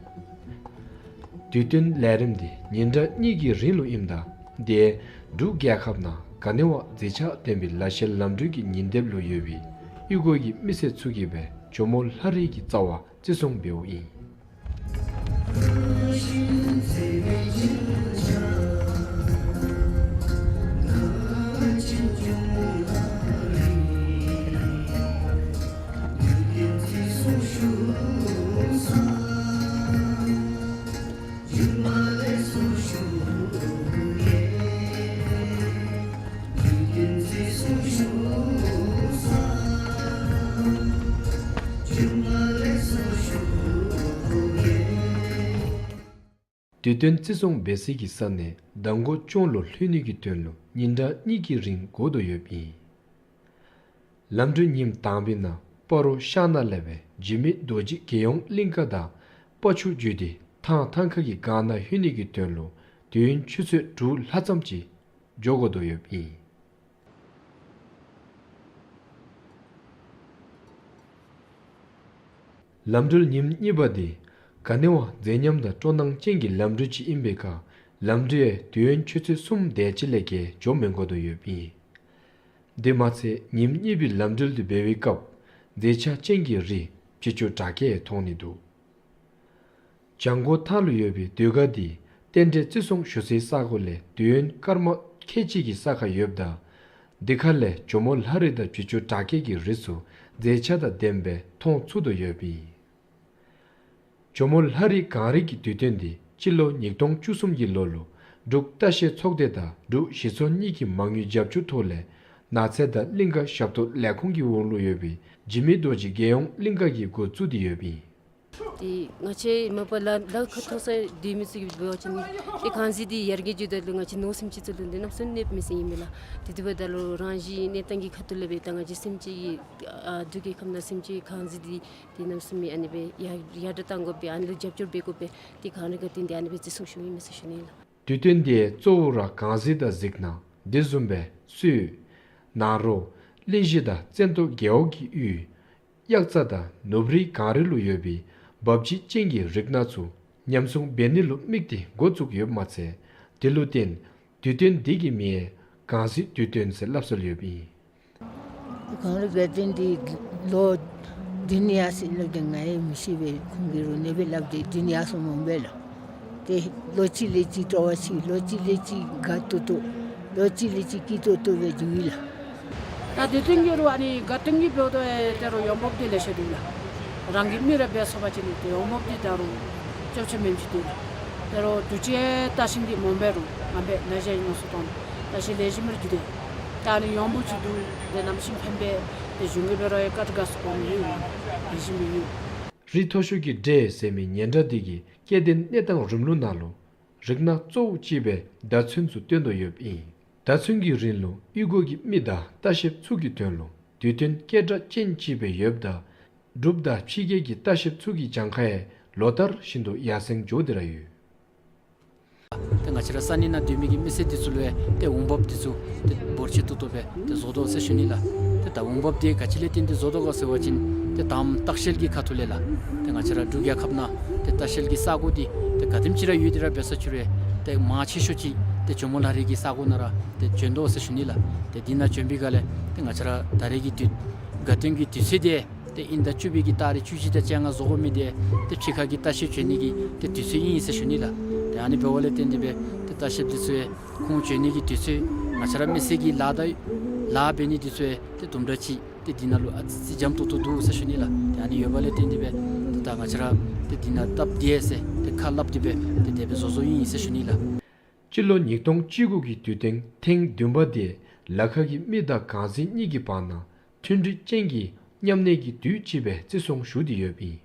དུས་སྟོན་ལས་རིམ་འདི་ཉིན་གྲངས་གཉིས་ཀྱི་རིང་ལུ་ཨིནམ་ད་དེ་འབྲུག་རྒྱལ་ཁབ་ནང་ག་ནི་བ་མཛེས་ཆ་ལྡན་པའི་ལ་ཤས་ལམ་འགྲུལ་གྱི་ཉིན་དེབ་ལུ་ཡོད་པའི་གཡུས་སྒོ་གི་མི་སེར་ཚུ་གིས་སྦེ་ཇོ་མོ་ལྷ་རི་གི་རྩ་བར་བརྩི་སྲུང་འབདཝ་ཨིན། དུས་སྟོན་བརྩི་སྲུང་འབད་སའི་གི་ས་གནས་མདང་དགོང་གཅོང་ལུ་ལྷོད་ནི་གི་དོན་ལུ་ཉིན་གྲངས་གཉིས་ཀྱི་རིང་འགོར་དོ་ཡོདཔ་ཨིན། ལམ་འགྲུལ་ཉིནམ་དང་པའི་ནང་སྤ་རོ་ཤར་ནང་ལས་སྦེ་འཇིགས་མེད་རྡོ་རྗེ་རྒྱལ་ཡོངས་གླིང་ཀ་དང་སྤ་ཆུ་བརྒྱུད་དེ་ཐང་ཐང་ཁ་གི་སྒང་ནང་ལྷོད་ནི་གི་དོན་ལུ་དུས་ཡུན་ཆུ་ཚོད་དྲུག་ལྷག་ཙམ་ཅིག་འགྱོ་དགོ་དོ་ཡོདཔ་ཨིན། ལམ་འགྲུལ་ཉིནམ་གཉིས་པ་འདི་ག་ནི་བ་མཛེས་ཉམས་དང་སྤྲོ་སྣང་ཅན་གྱི་ལམ་འགྲུལ་ཅིག་ཨིན་པའི་ཁར་ལམ་འགྲུལ་ཡང་དུས་ཡུན་ཆུ་ཚོད་གསུམ་དེ་ཅིག་ལས་བརྒལ་འགྱོ་མི་དགོ་དོ་ཡོདཔ་ཨིན། དེ་མ་ཚད་ཉིནམ་གཉིས་པའི་ལམ་འགྲུལ་འདི་འབད་བའི་སྐབས་མཛེས་ཆ་ཅན་གྱི་རི་བྱི་ཅུང་བྲག་སྐས་མཐོང་ནི་འདུག། བྱང་སྒོ་མཐའ་ལུ་ཡོད་པའི་ཟློས་གར་འདི་རྟེན་འབྲེལ་བརྩི་སྲུང་ཞུ་སའི་ས་གོ་ལས་དུས་ཡུན་སྐར་མ་ཁལ་གཅིག་གི་ས་ཁར་ཡོདཔ་ད་འདི་ཁ་ལས་ཇོ་མོ་ལྷ་རི་དང་བྱི་ཅུང་བྲག་སྐས་ཀྱི་རི་ཚུ་མཛེས་ཆ་དང་ལྡནམ་སྦེ་མཐོང་ཚུགས་དོ་ཡོདཔ་ཨིན། ཇོ་མོ་ལྷ་རི་གངས་རི་གི་དུས་སྟོན་འདི་སྤྱི་ལོ་ཉིས་སྟོང་བཅུ་གསུམ་གྱི་ལོ་ལུ་འབྲུག་ལྟ་བཤལ་ཚོགས་སྡེ་དང་འབྲུག་གཞི་ཚོགས་གཉིས་ཀྱི་མ་དངུལ་རྒྱབ་སྐྱོར་ཐོག་ལས་ནགས་ཚལ་དང་གླིང་ཀ་ཞབས་ཏོག་ལས་ཁུངས་ཀྱི་འོག་ལུ་ཡོད་པའི་འཇིགས་མེད་རྡོ་རྗེ་རྒྱལ་ཡོངས་གླིང་ཀ་གིས་འགོ་བཙུགས་ཏེ་ཡོདཔ་ཨིན། ཏེ་ང་བཅས་མ་པ་ལཱ་ལཱ་ཁག་ཐོགས་སའི་སྡོད་མི་ཚུ་གིས་འབད་བ་ཅིན་ཏེ་གངས་རི་འདི་ཡར་རྒྱས་འགྱོཝ་ད་ལུ་ང་བཅས་མནོ་བསམ་ཅིག་ཚུ་ལུ་འདི་གནམ་མེད་ས་མེད་ཨིན་མས་ལགས། ཏེ་དེ་འབདཝ་ད་ལུ་རང་བཞིན་གནས་སྟངས་ཀྱི་ཁ་ཐུག་ལས་སྦེ་ད་ང་བཅས་སེམས་ཅན་གྱི་ཨ་འབྲུག་རྒྱལ་ཁབ་ནང་སེམས་ཅན་གྱི་གངས་རི་འདི་ཏེ་གནམ་མེད་ས་མེད་ཨ་ནི་སྦེ་ཡར་ཡར་དྲག་གཏང་དགོ་པས། ཨ་ནི་ལུ་རྒྱབ་སྐྱོར་འབད་དགོ་པས། ཏེ་གངས་རི་ག་དེ་འདི་ཨ་ནི་སྦེ་བརྩི་སྲུང་ཞུཝ་ཨིན་མས་ཟེར་ཞུ་ནི་ལགས། དུས་སྟོན་འདི་གཙོ་བོ་ར་གངས་རི་དང་གཟིགས་སྣང་དེ་བཟུམ་སྦེ་སུད་ནཱ་རོ་གླིང་བཞི་དང་བཙན་ཏོ་རྒེད་འོག་གི་ཡུལ་དབྱར་རྩྭ་དང་ནུབ་རིའི་གངས་རི་ལུ་ཡོད་པའི་འབབ་ཆགས་ཅན་གྱི་རིགས་སྣ་ཚུ་ཉམས་སྲུང་འབད་ནི་ལུ་དམིགས་ཏེ་འགོ་བཙུགས་ཡོདཔ་མ་ཚད་དེ་ལུ་བརྟེན་དུས་སྟོན་འདི་གི་མིང་ཡང་ གངས་གཟིག་དུས་སྟོན་ཟེར་སླབ་སྲོལ་ཡོདཔ་ཨིན། གངས་རི་དགའ་སྟོན་འདི་ལོ་བདུན་ཡར་སོ་ཡི་སླབ་སྟེ་ང་ཡང་མི་ཤེས་པས། ཁོང་གིས་རོགས་ནེ་སྦེ་སླབ་སྟེ་བདུན་ཡར་སོ་མི་འོང་པས་ལགས། ཏེ་ལོ་གཅིག་ལས་གཅིག་སྤྲོ་བ་ཆེ། ལོ་གཅིག་ལས་གཅིག་དགའ་ཏོག་ཏོ། ལོ་གཅིག་ལས་གཅིག་སྐྱིད་ཏོག་ཏོ་སྦེ་འགྱོཝ་ཨིན་ལགས། ད་དུས་སྟོན་གྱི་རུང་ཨ་ནི་དགའ་སྟོན་གྱི་འབདཝ་ད་ཡང་ཏེ་རུང་ཡོང་འབབ་འདི་ལེ་ཤ་འདུག་ལགས། རང་གི་མི་ར་འབད་སོང་པ་ཅིན་ཏེ་ཡོང་འབབ་འདི་ད་རུང་ཅོག་ཅོག་མེནམ་ཅིག་འདུག་ལགས། ཏེ་རུང་དུས་ཅི་ལྟ་ཞིནམ་འདི་མི་འོང་པས། རུང་ང་འབད་ན་གཞི་ཡང་ཡོངས་སུ་གཏོང་ལྟ་ཞིནམ་ལེགས་ཤོམ་སྦེ་འགྱོ་དེས། ད་ཨ་ནི་ཡོང་འབབ་ཅིག་འདུག། ཏེ་གནམ་གཤིས་ཕན་པས། ཏེ་གཞུང་གིས་འབད་རུང་ཡང་བཀའ་དྲིན་དགའ་ཚོར་སྒོམ་ནི་ཡོད། ལེགས་ཤོམ་སྦེ་ཡོད། རི་མཐོ་ཤོས་ཀྱི་འབྲས་ཟེར་མི་སྙན་གྲགས་འདི་གི་སྐྱེ་ལྡན་གནས་སྟངས་རིམ་ལུགས་ནང་ལུ་རིགས་སྣ་གཙོ་བོ་ཅིག་སྦེ་མདའ་ཚོན་ཚུ་སྟོན་དོ་ཡོདཔ་ཨིན། མདའ་ཚོན་གྱི་རིང་ལུ་གཡུས་སྒོ་གི་མི་དང་ལྟ་བཤལཔ་ཚུ་གི་དོན་ལུ་དུས་སྟོན་སྐད་གྲགས་ཅན་ཅིག་སྦེ་ཡོདཔ་ད་འབྲུགཔ་དང་ཕྱི་རྒྱལ་གྱི་ལྟ་བཤལཔ་ཚུ་གི་གྱངས་ཁ་ཡང་ལོ་ལྟར་བཞིན་དུ་ཡར་སེང་འགྱོ་སྟེ་ར་ཡོད། ཏེ་ང་བཅས་ར་ས་གནས་ནང་སྡོད་མི་གི་མི་སེར་འདི་ཚུ་ལུ་ཡང་ཏེ་འོང་འབབ་འདི་ཚུ་ཏེ་འབོར་ཆེ་ཏོག་ཏོ་སྦེ་ཏེ་བཟོ་དོ་ཟེར་ཞུ་ནི་ལགས། ཏེ་ད་འོང་འབབ་འདི་ག་ཅི་ལས་བརྟེན་ཏེ་བཟོ་དོ་ག་ཟེར་བ་ཅིན་ཏེ་དང་པ་ལྟ་བཤལ་གྱི་ཁ་ཐུག་ལས་ལགས། ཏེ་ང་བཅས་ར་འབྲུག་རྒྱལ་ཁབ་ནང་ཏེ་ལྟ་བཤལ་གྱི་ས་གོ་འདི་ཏེ་ག་དེམ་ཅིག་ར་ཡོད་དེ་ར་འབད་ས་ཅིག་རུང་ཏེ་མང་ཆེ་ཤོས་ཅིག་ཏེ་ཇོ་མོ་ལྷ་རི་གི་ས་གོ་ནང་ར་ཏེ་བྱོན་དོ་ཟེར་ཞུ་ནི་ལགས། ཏེ་འདི་ནང་བྱོན་པའི་སྒང་ལས་ཏེ་ང་བཅས་ར་ད་རེས་ཀྱི་དུས་དགའ་སྟོན་གྱི་དུས་ཚོད་འདི་ཏེ་དབྱིན་ཟླ་བཅུ་པའི་གི་ཏ་རིག་བཅུ་བཞི་དང་བཅོ་ལྔ་བཟོ་དགོ་མི་འདི་ཏེ་ཕྱི་ཁ་གི་ལྟ་བཤལ་བྱོན་ནི་གི་ཏེ་དུས་ཚོད་ཨིན་ཟེར་ཞུ་ནི་ལགས། ཏེ་ཨ་ནི་འབདཝ་ལས་བརྟེན་ཏེ་སྦེ་ཏེ་ལྟ་བཤལཔ་འདི་ཚུ་ཡང་ཁོང་བྱོན་ནི་གི་དུས་ཚོད་ང་བཅས་ར་མི་སེར་གྱི་ལཱ་དང་ལཱ་འབད་ནི་འདི་ཚུ་ཡང་ཏེ་དུམ་གྲ་ཅིག་ཏེ་འདི་ནང་ལུ་ཨ་ཙི་ཙི་འཇམ་ཏོག་ཏོ་འདུག་ཟེར་ཞུ་ནི་ལགས། ཏེ་ཨ་ནི་ཡོདཔ་ལས་བརྟེན་ཏེ་སྦེ་ཏེ་ད་ང་བཅས་ར་ཏེ་འདི་ནང་སྟབས་བདེ་ཟེར་ཏེ་ཁ་སླབ་སྟེ་སྦེ་ཏེ་དེ་སྦེ་བཟོ་བཟོཝ་ཨིན་ཟེར་ཞུ་ནི་ལགས། སྤྱི་ལོ་ཉིས་སྟོང་བཅུ་དགུ་གི་དུས་སྟོན་ཐེངས་བདུན་པ་འདི་ལ་ཁ་གི་མི་དང་གངས་གཟིག་གཉིས་ཀྱི་བར་ན་མཐུན་སྒྲིལ་ཅན་གྱི་མཉམ་གནས་ཀྱི་དུས་ཅིག་སྦེ་བརྩི་སྲུང་ཞུ་སྟེ་ཡོདཔ་ཨིན།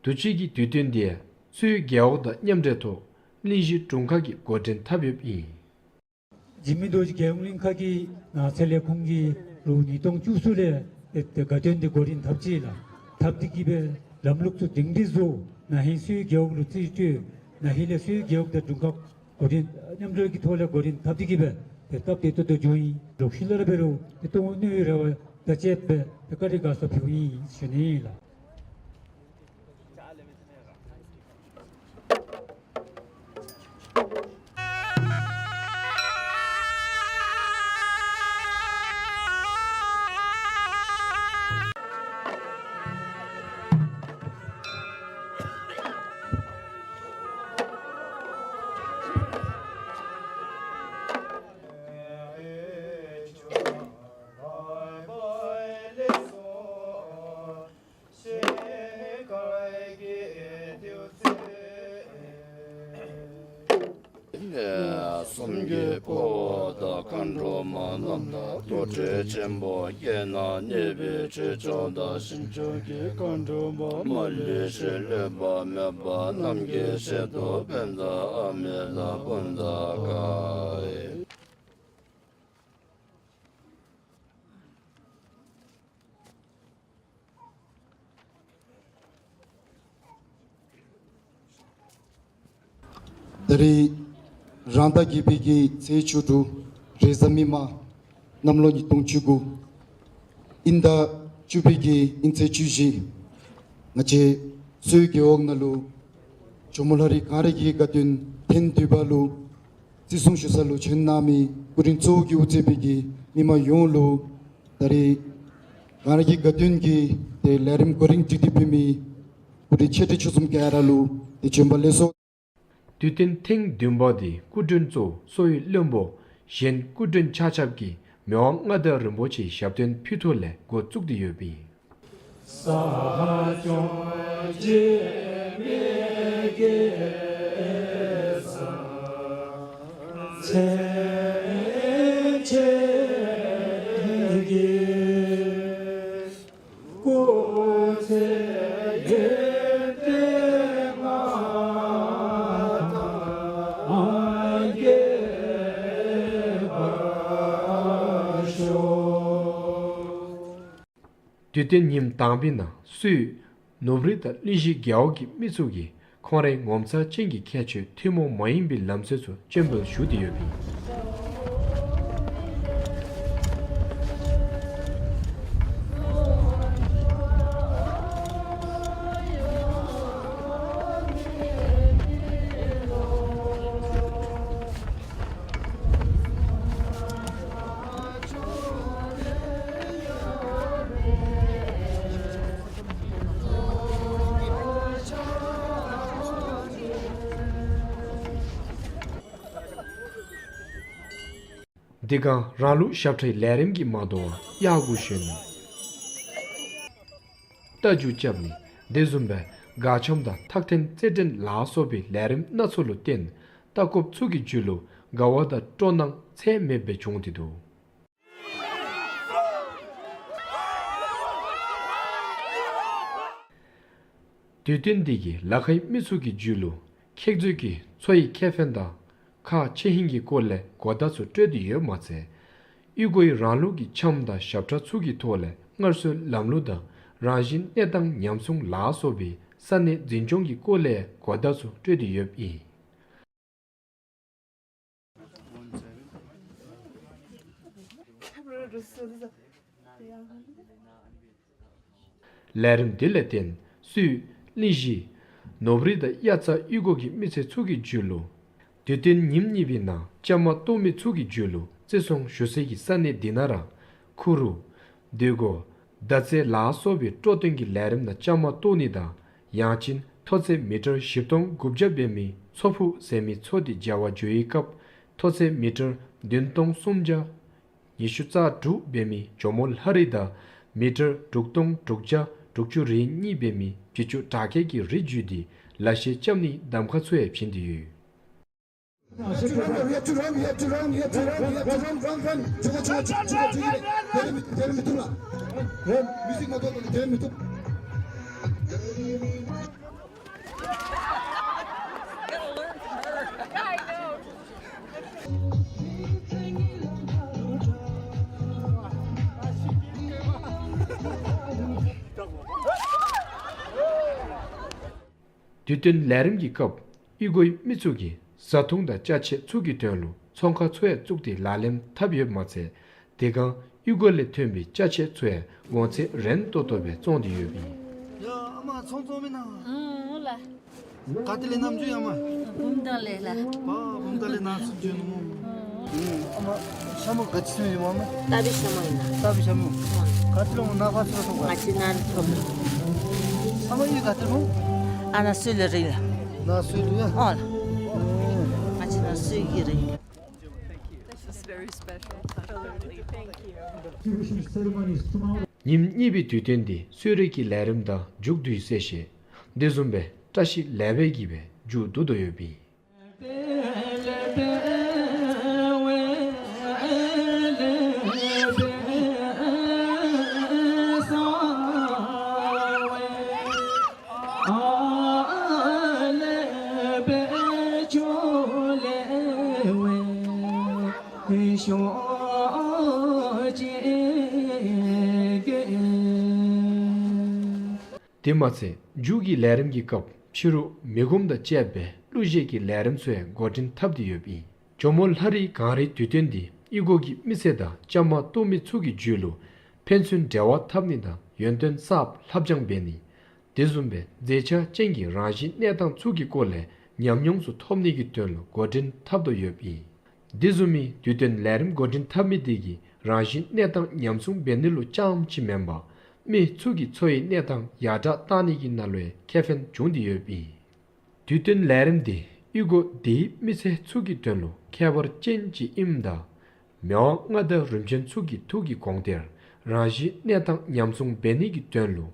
དུས་ཅི་གི་དུས་སྟོན་འདི་གཙོས་རྒེད་འོག་དང་མཉམ་འབྲེལ་ཐོག་གླིང་བཞི་དྲུང་ཁག་གིས་འགོ་འདྲེན་འཐབ་ཡོདཔ་ཨིན། འཇིགས་མེད་རྡོ་རྗེ་རྒྱལ་ཡོངས་གླིང་ཁ་གི་ནང་ཚལ་ལས་ཁོང་གིས་ལོ་ཉིས་སྟོང་བཅུ་གསུམ་ལས་ཏེ་དགའ་སྟོན་འདི་འགོ་འདྲེན་འཐབ་ཅི་ལགས། འཐབ་སྟེ་གི་སྦེ་ལམ་ལུགས་ཚུ་སྒྲིང་སྒྲི་བཟོ། ན་ཧིང་སོའི་རྒེད་འོག་ལུ་རྩིས་སྤྲོད། ན་ཧིང་ལས་སོའི་རྒེད་འོག་དང་དྲུང་ཁག་འགོ་འདྲེན་མཉམ་འབྲེལ་གྱི་ཐོག་ལས་འགོ་འདྲེན་འཐབ་སྟེ་གི་སྦེ་ཏེ་སྟབས་བདེ་ཏོག་ཏོ་འགྱོཝ་ཨིན། ལོག་ཤུལ་ལས་ར་འབད་རུང་ཏེ་གཏོང་ནི་རེ་བ་དང་བཅས་སྦེ་ཏེ་བཀའ་དྲིན་དགའ་ཚོར་ཕུལཝ་ཨིན་ཞུ་ནི་ལགས། གསུམ་གྱི་འཕོ་བ་དང་མཁའ་འགྲོ་མ་རྣམས་དང་། རྡོ་རྗེ་ཆེན་པོ་བརྒྱད་ནང་གནས་པའི་ཆོས་སྐྱོང་དང་། ཞིང་སྐྱོང་གི་མཁའ་འགྲོ་མ་མ་ལུས་ཤིང་ལུས་པ་མེད་པ་རྣམས་ཀྱི་ཞལ་དུ་པཉྩ་ཨ་མྲྀ་ཏ་བཛྲ་ཀཱ་ཡེ། ད་རེས་རང་ཟླ་བརྒྱད་པའི་གི་ཚེས་བཅུ་དྲུག་རེས་གཟའ་མིག་དམར། གནམ་ལོ་ཉིས་སྟོང་བཅུ་དགུ། དབྱིན་ཟླ་བཅུ་པའི་གི་དབྱིན་ཚེས་བཅུ་བཞི། ང་བཅས་སོའི་རྒེད་འོག་ནང་ལུ་ཇོ་མོ་ལྷ་རི་གངས་རི་གི་དགའ་སྟོན་ཐེངས་བདུན་པ་ལུ་བརྩི་སྲུང་ཞུ་ས་ལུ་བྱོན་གནང་མི་སྐུ་མགྲོན་གཙོ་བོ་གིས་དབུ་གཙོས་པའི་གི་མི་མང་ཡོངས་ལུ་ད་རེས་གངས་རི་གི་དགའ་སྟོན་གྱི་ཏེ་ལས་རིམ་གོ་རིམ་སྒྲིག་སྟེ་ཕུལ་མི་སྐུ་མགྲོན་ཆེ་འབྲིང་ཆུང་གསུམ་ག་ར་ལུ་ཏེ་བྱོན་པ་ལེགས་སོ། དུས་སྟོན་ཐེངས་བདུན་པ་འདི་སྐུ་མགྲོན་གཙོ་བོ་གསོ་བའི་བློན་པོ་གཞན་སྐུ་མགྲོན་ཆ་ཁྱབ་ཀྱིས་མི་དབང་མངའ་བདག་རིན་པོ་ཆེའི་ཞབས་བརྟན་ཕུལ་ཐོག་ལས་འགོ་བཙུགས་ཏེ་ཡོདཔ་ཨིན། དུས་སྟོན་ཉིནམ་དང་པའི་ནང་སོའི་ནུབ་རི་དང་གླིང་བཞི་རྒེད་འོག་གི་མི་ཚུ་གིས་ཁོང་རའི་ངོ་མཚར་ཅན་གྱི་ཁྱད་ཆོས་ཐུན་མོང་མ་ཡིན་པའི་ལམ་སྲོལ་ཚུ་སྤྱན་འབུལ་ཞུ་སྟེ་ཡོདཔ་ཨིན། དེ་སྒང་རང་ལུགས་ཞབས་ཁྲའི་ལས་རིམ་གྱིས་མ་དོ་བར་གཡག་གུ་ཞོན་ནི། རྟ་རྒྱུག་རྐྱབ་ནི། དེ་བཟུམ་སྦེ་སྒ་ཆམ་དང་ཐག་འཐེན་རྩེད་འགྲན་ལ་སོགས་པའི་ལས་རིམ་སྣ་ཚོགས་ལུ་བརྟེན་ལྟ་སྐོརཔ་ཚུ་གི་རྒྱུད་ལུ་དགའ་བ་དང་སྤྲོ་སྣང་ཚད་མེདཔ་སྦེ་བྱུང་སྟེ་འདུག། དུས་སྟོན་འདི་གིས་ལ་ཁའི་མི་ཚུ་གི་རྒྱུད་ལུ་ཁྱད་མཛེས་ཀྱི་མཚོ་ཡི་ཁེ་ཕན་དང་ཁག་ཆེ་ཧིང་གི་སྐོར་ལས་གོ་བརྡ་ཚུ་སྤྲོད་དེ་ཡོདཔ་མ་ཚད་གཡུས་སྒོའི་རང་ལུགས་ཀྱི་ཆམ་དང་ཞབས་ཁྲ་ཚུ་གི་ཐོག་ལས་སྔར་སྲོལ་ལམ་ལུགས་དང་རང་བཞིན་གནས་སྟངས་ཉམས་སྲུང་ལ་སོགས་པའི་ས་གནས་འཛིན་སྐྱོང་གི་སྐོར་ལས་གོ་བརྡ་ཚུ་སྤྲོད་དེ་ཡོདཔ་ཨིན། ལས་རིམ་འདི་ལས་བརྟེན་སུད། གླིང་བཞི། ནོར་བུ་རི་དང་དབྱར་རྩྭ་གཡུས་སྒོ་གི་མི་སེར་ཚུ་གི་རྒྱུད་ལུ་དུས་སྟོན་ཉིནམ་གཉིས་པའི་ནང་བཅའ་མར་གཏོགས་མི་ཚུ་གི་རྒྱུད་ལུ་བརྩི་སྲུང་ཞུ་སའི་གི་ས་གནས་འདི་ནང་ར་ཁུ་རུ། སྡོད་སྒོ། མདའ་རྩེད་ལ་སོགས་པའི་སྤྲོ་སྟོན་གྱི་ལས་རིམ་ནང་བཅའ་མར་གཏོགས་ནི་དང་ཡང་ཅིན་མཐོ་ཚད་མི་ཊར་བཞི་སྟོང་དགུ་བརྒྱ་འབད་མི་མཚོ་ཕུག་ཟེར་མི་མཚོ་དེ་བྱ་བར་འགྱོ་བའི་སྐབས་མཐོ་ཚད་མི་ཊར་བདུན་སྟོང་སུམ་བརྒྱ་ཉི་ཤུ་རྩ་དྲུག་འབད་མི་ཇོ་མོ་ལྷ་རི་དང་མི་ཊར་དྲུག་སྟོང་དྲུག་བརྒྱ་དྲུག་ཅུ་རེ་གཉིས་འབད་མི་བྱི་ཅུང་དྲག་སྐྱེད་ཀྱི་རིགས་བརྒྱུད་དེ་ལ་གཞས་རྐྱབ་ནིའི་གདམ་ཁ་ཚུ་ཡང་བྱིན་ཏེ་ཡོད། དུས་སྟོན་ལས་རིམ་གྱི་སྐབས་གཡུས་སྒོའི་མི་ཚུ་གིས་བཟའ་འཐུང་དང་ཅ་ཆས་ཚུ་གི་དོན་ལུ་ཚོང་ཁང་ཚུ་ཡང་བཙུགས་ཏེ་ལག་ལེན་འཐབ་ཡོདཔ་མ་ཚད་དེ་སྒང་གཡུས་སྒོ་ལས་ཐོན་པའི་ཅ་ཆས་ཚུ་ཡང་གོང་ཚད་རན་ཏོག་ཏོ་སྦེ་བཙོང་སྟེ་ཡོདཔ་ཨིན། ཡ་ཨ་མ་ཚོང་བཙོང་མི་ན། ཨང་ལགས། ག་ཏེ་ལས་ནམ་འགྱོ་ཡ་མ། བུམ་ཐང་ལས་ལགས། པ་བུམ་ཐང་ལས་ནང་ཚུ་འགྱོ་ནུག་སྨོ། ཨ་མ་ཤ་མོ་ག་ཅི་ཟེར་ཡོད་མ་མ། རྟ་བི་ཤ་མོ་ཨིན་ལགས། རྟ་བི་ཤ་མོ། ཨང་། ག་ཏེ་ལོ་ནཱ་ཕར་ཚུར་སོང་། ང་བཅས་ནཱ་ཐོབ་ལགས། ཨ་མ་གཡུས་ག་ཏེ་སྨོ། ཨ་ནཱ་སོལ་ལུ་ར་ཨིན་ལགས། ནཱ་སོལ་ལུ་ཡ། ཨོ་ལགས། ཨོ། ང་བཅས་ནཱ་སོལ་གྱི་ར་ཨིན། This is very special. Absolutely. Thank you. Exhibition ceremonies tomorrow. ཉིནམ་གཉིས་པའི་དུས་སྟོན་འདི་གསོལ་རས་ཀྱི་ལས་རིམ་དང་མཇུག་བསྡུ་ཡི་ཟེར་ཞིནམ་དེ་བཟུམ་སྦེ་བཀྲ་ཤིས་ལེགས་པའི་གི་སྦེ་མཇུག་བསྡུ་དོ་ཡོདཔ་ཨིན། དེ་མ་ཚད་མཇུག་གི་ལས་རིམ་གྱི་སྐབས་ཕྱི་རུ་མེ་སྒོམ་དང་བཅསཔ་སྦེ་གླུ་གཞས་ཀྱི་ལས་རིམ་ཚུ་ཡང་འགོ་འདྲེན་འཐབ་སྟེ་ཡོདཔ་ཨིན། ཇོ་མོ་ལྷ་རིའི་གངས་རིའི་དུས་སྟོན་འདི་གཡུས་སྒོ་གི་མི་སེར་དང་བཅའ་མར་གཏོགས་མི་ཚུ་གི་རྒྱུད་ལུ་ཕན་ཚུན་འབྲེལ་བ་འཐབ་ནི་དང་ཡོན་ཏན་གསརཔ་ལྷབ་སྦྱང་འབད་ནི། དེ་བཟུམ་སྦེ་མཛེས་ཆ་ཅན་གྱི་རང་བཞིན་གནས་སྟངས་ཚུ་གི་སྐོར་ལས་ཉམས་མྱོང་ཚུ་ཐོབ་ནི་གི་དོན་ལུ་འགོ་འདྲེན་འཐབ་དོ་ཡོདཔ་ཨིན། དེ་བཟུམ་མའི་དུས་སྟོན་ལས་རིམ་འགོ་འདྲེན་འཐབ་མི་དེ་གིས་རང་བཞིན་གནས་སྟངས་ཉམས་སྲུང་འབད་ནི་ལུ་རྐྱངམ་ཅིག་མེན་པར་མི་ཚུ་གི་འཚོ་བའི་གནས་སྟངས་ཡར་དྲག་བཏང་ནི་གི་ནང་ལུ་ཡང་ཁེ་ཕན་བྱུང་སྟེ་ཡོདཔ་ཨིན། དུས་སྟོན་ལས་རིམ་འདི་གཡུས་སྒོ་དེའི་མི་སེར་ཚུ་གི་དོན་ལུ་ཁྱད་པར་ཅན་ཅིག་ཨིནམ་ད་མི་དབང་མངའ་བདག་རིམ་བྱོན་ཚུ་གི་ཐུགས་ཀྱི་དགོངས་གཏེར་རང་བཞིན་གནས་སྟངས་ཉམས་སྲུང་འབད་ནི་གི་དོན་ལུ་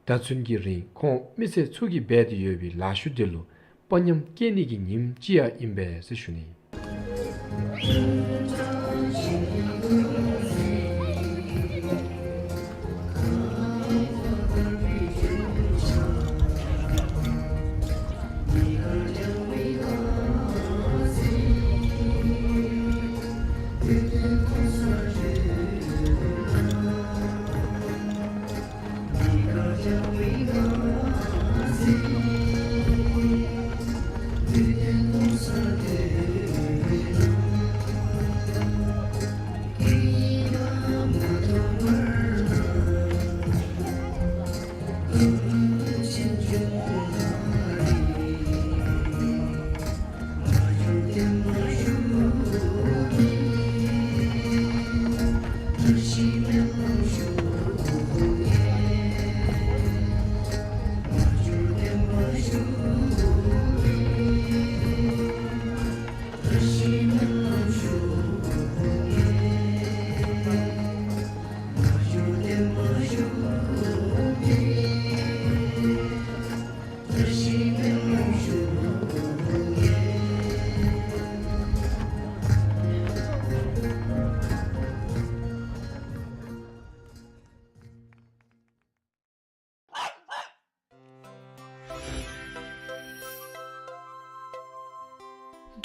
ད་ཚུན་གྱི་རིང་ཁོང་མི་སེར་ཚུ་གིས་འབད་དེ་ཡོད་པའི་ལཱ་ཤུལ་དེ་ལུ་དཔའ་ཉམས་སྐྱེད་ནི་གི་ཉིནམ་ཅིག་ཡང་ཨིན་པས་ཟེར་ཞུ་ནི།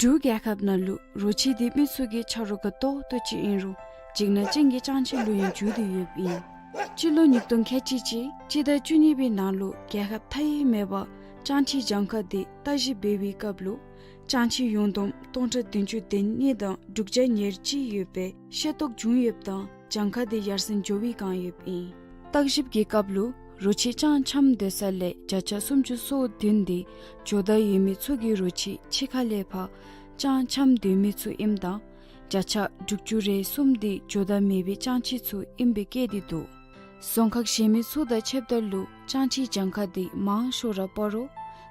འབྲུག་རྒྱལ་ཁབ་ནང་ལུ་རོ་ཁྱི་འདི་མི་ཚུ་གི་ཆ་རོགས་དགའ་ཏོག་ཏོ་ཅིག་ཨིན་རུང་འཇིགས་སྣང་ཅན་གྱི་ཅང་ཅི་ལུ་ཡང་འགྱུར་ཏེ་ཡོདཔ་ཨིན། སྤྱི་ལོ་ཉིས་སྟོང་ཁལ་གཅིག་གཅིག་སྤྱི་ཟླ་བཅུ་གཉིས་པའི་ནང་ལུ་རྒྱལ་ཁབ་མཐའ་ཡས་མེད་པར་ཅང་ཅི་གྱངས་ཁ་འདི་བརྟག་ཞིབ་འབད་བའི་སྐབས་ལུ་ཅང་ཅི་ཡོངས་བསྡོམས་སྟོང་ཕྲག་བདུན་ཅུ་དོན་གཉིས་དང་དྲུག་བརྒྱ་ཉེར་གཅིག་ཡོད་པའི་ཤེས་རྟོགས་བྱུང་ཡོདཔ་ད་གྱངས་ཁ་འདི་ཡར་སེང་འགྱོ་བའི་བསྒང་ཡོདཔ་ཨིན། བརྟག་ཞིབ་ཀྱི་སྐབས་ལུ་རོ་ཁྱི་ཅང་འཁྱམས་སྡོད་ས་ལས་བརྒྱ་ཆ་སུམ་ཅུ་སོ་བདུན་འདི་ཇོ་བདག་ཡོད་མི་ཚུ་གིས་རོ་ཁྱི་ཕྱི་ཁ་ལས་ཕར་ཅང་འཁྱམས་སྡོད་མི་ཚུ་ཨིནམ་ད་བརྒྱ་ཆ་དྲུག་ཅུ་རེ་གསུམ་འདི་ཇོ་བདག་མེད་པའི་ཅང་ཅི་ཚུ་ཨིནམ་སྦེ་བཀོད་དེ་འདུག། རྫོང་ཁག་གཞན་མི་ཚུ་དང་ཕྱདཔ་ད་ལུ་ཅང་ཅིའི་གྱངས་ཁ་འདི་མང་ཤོས་ར་སྤ་རོ་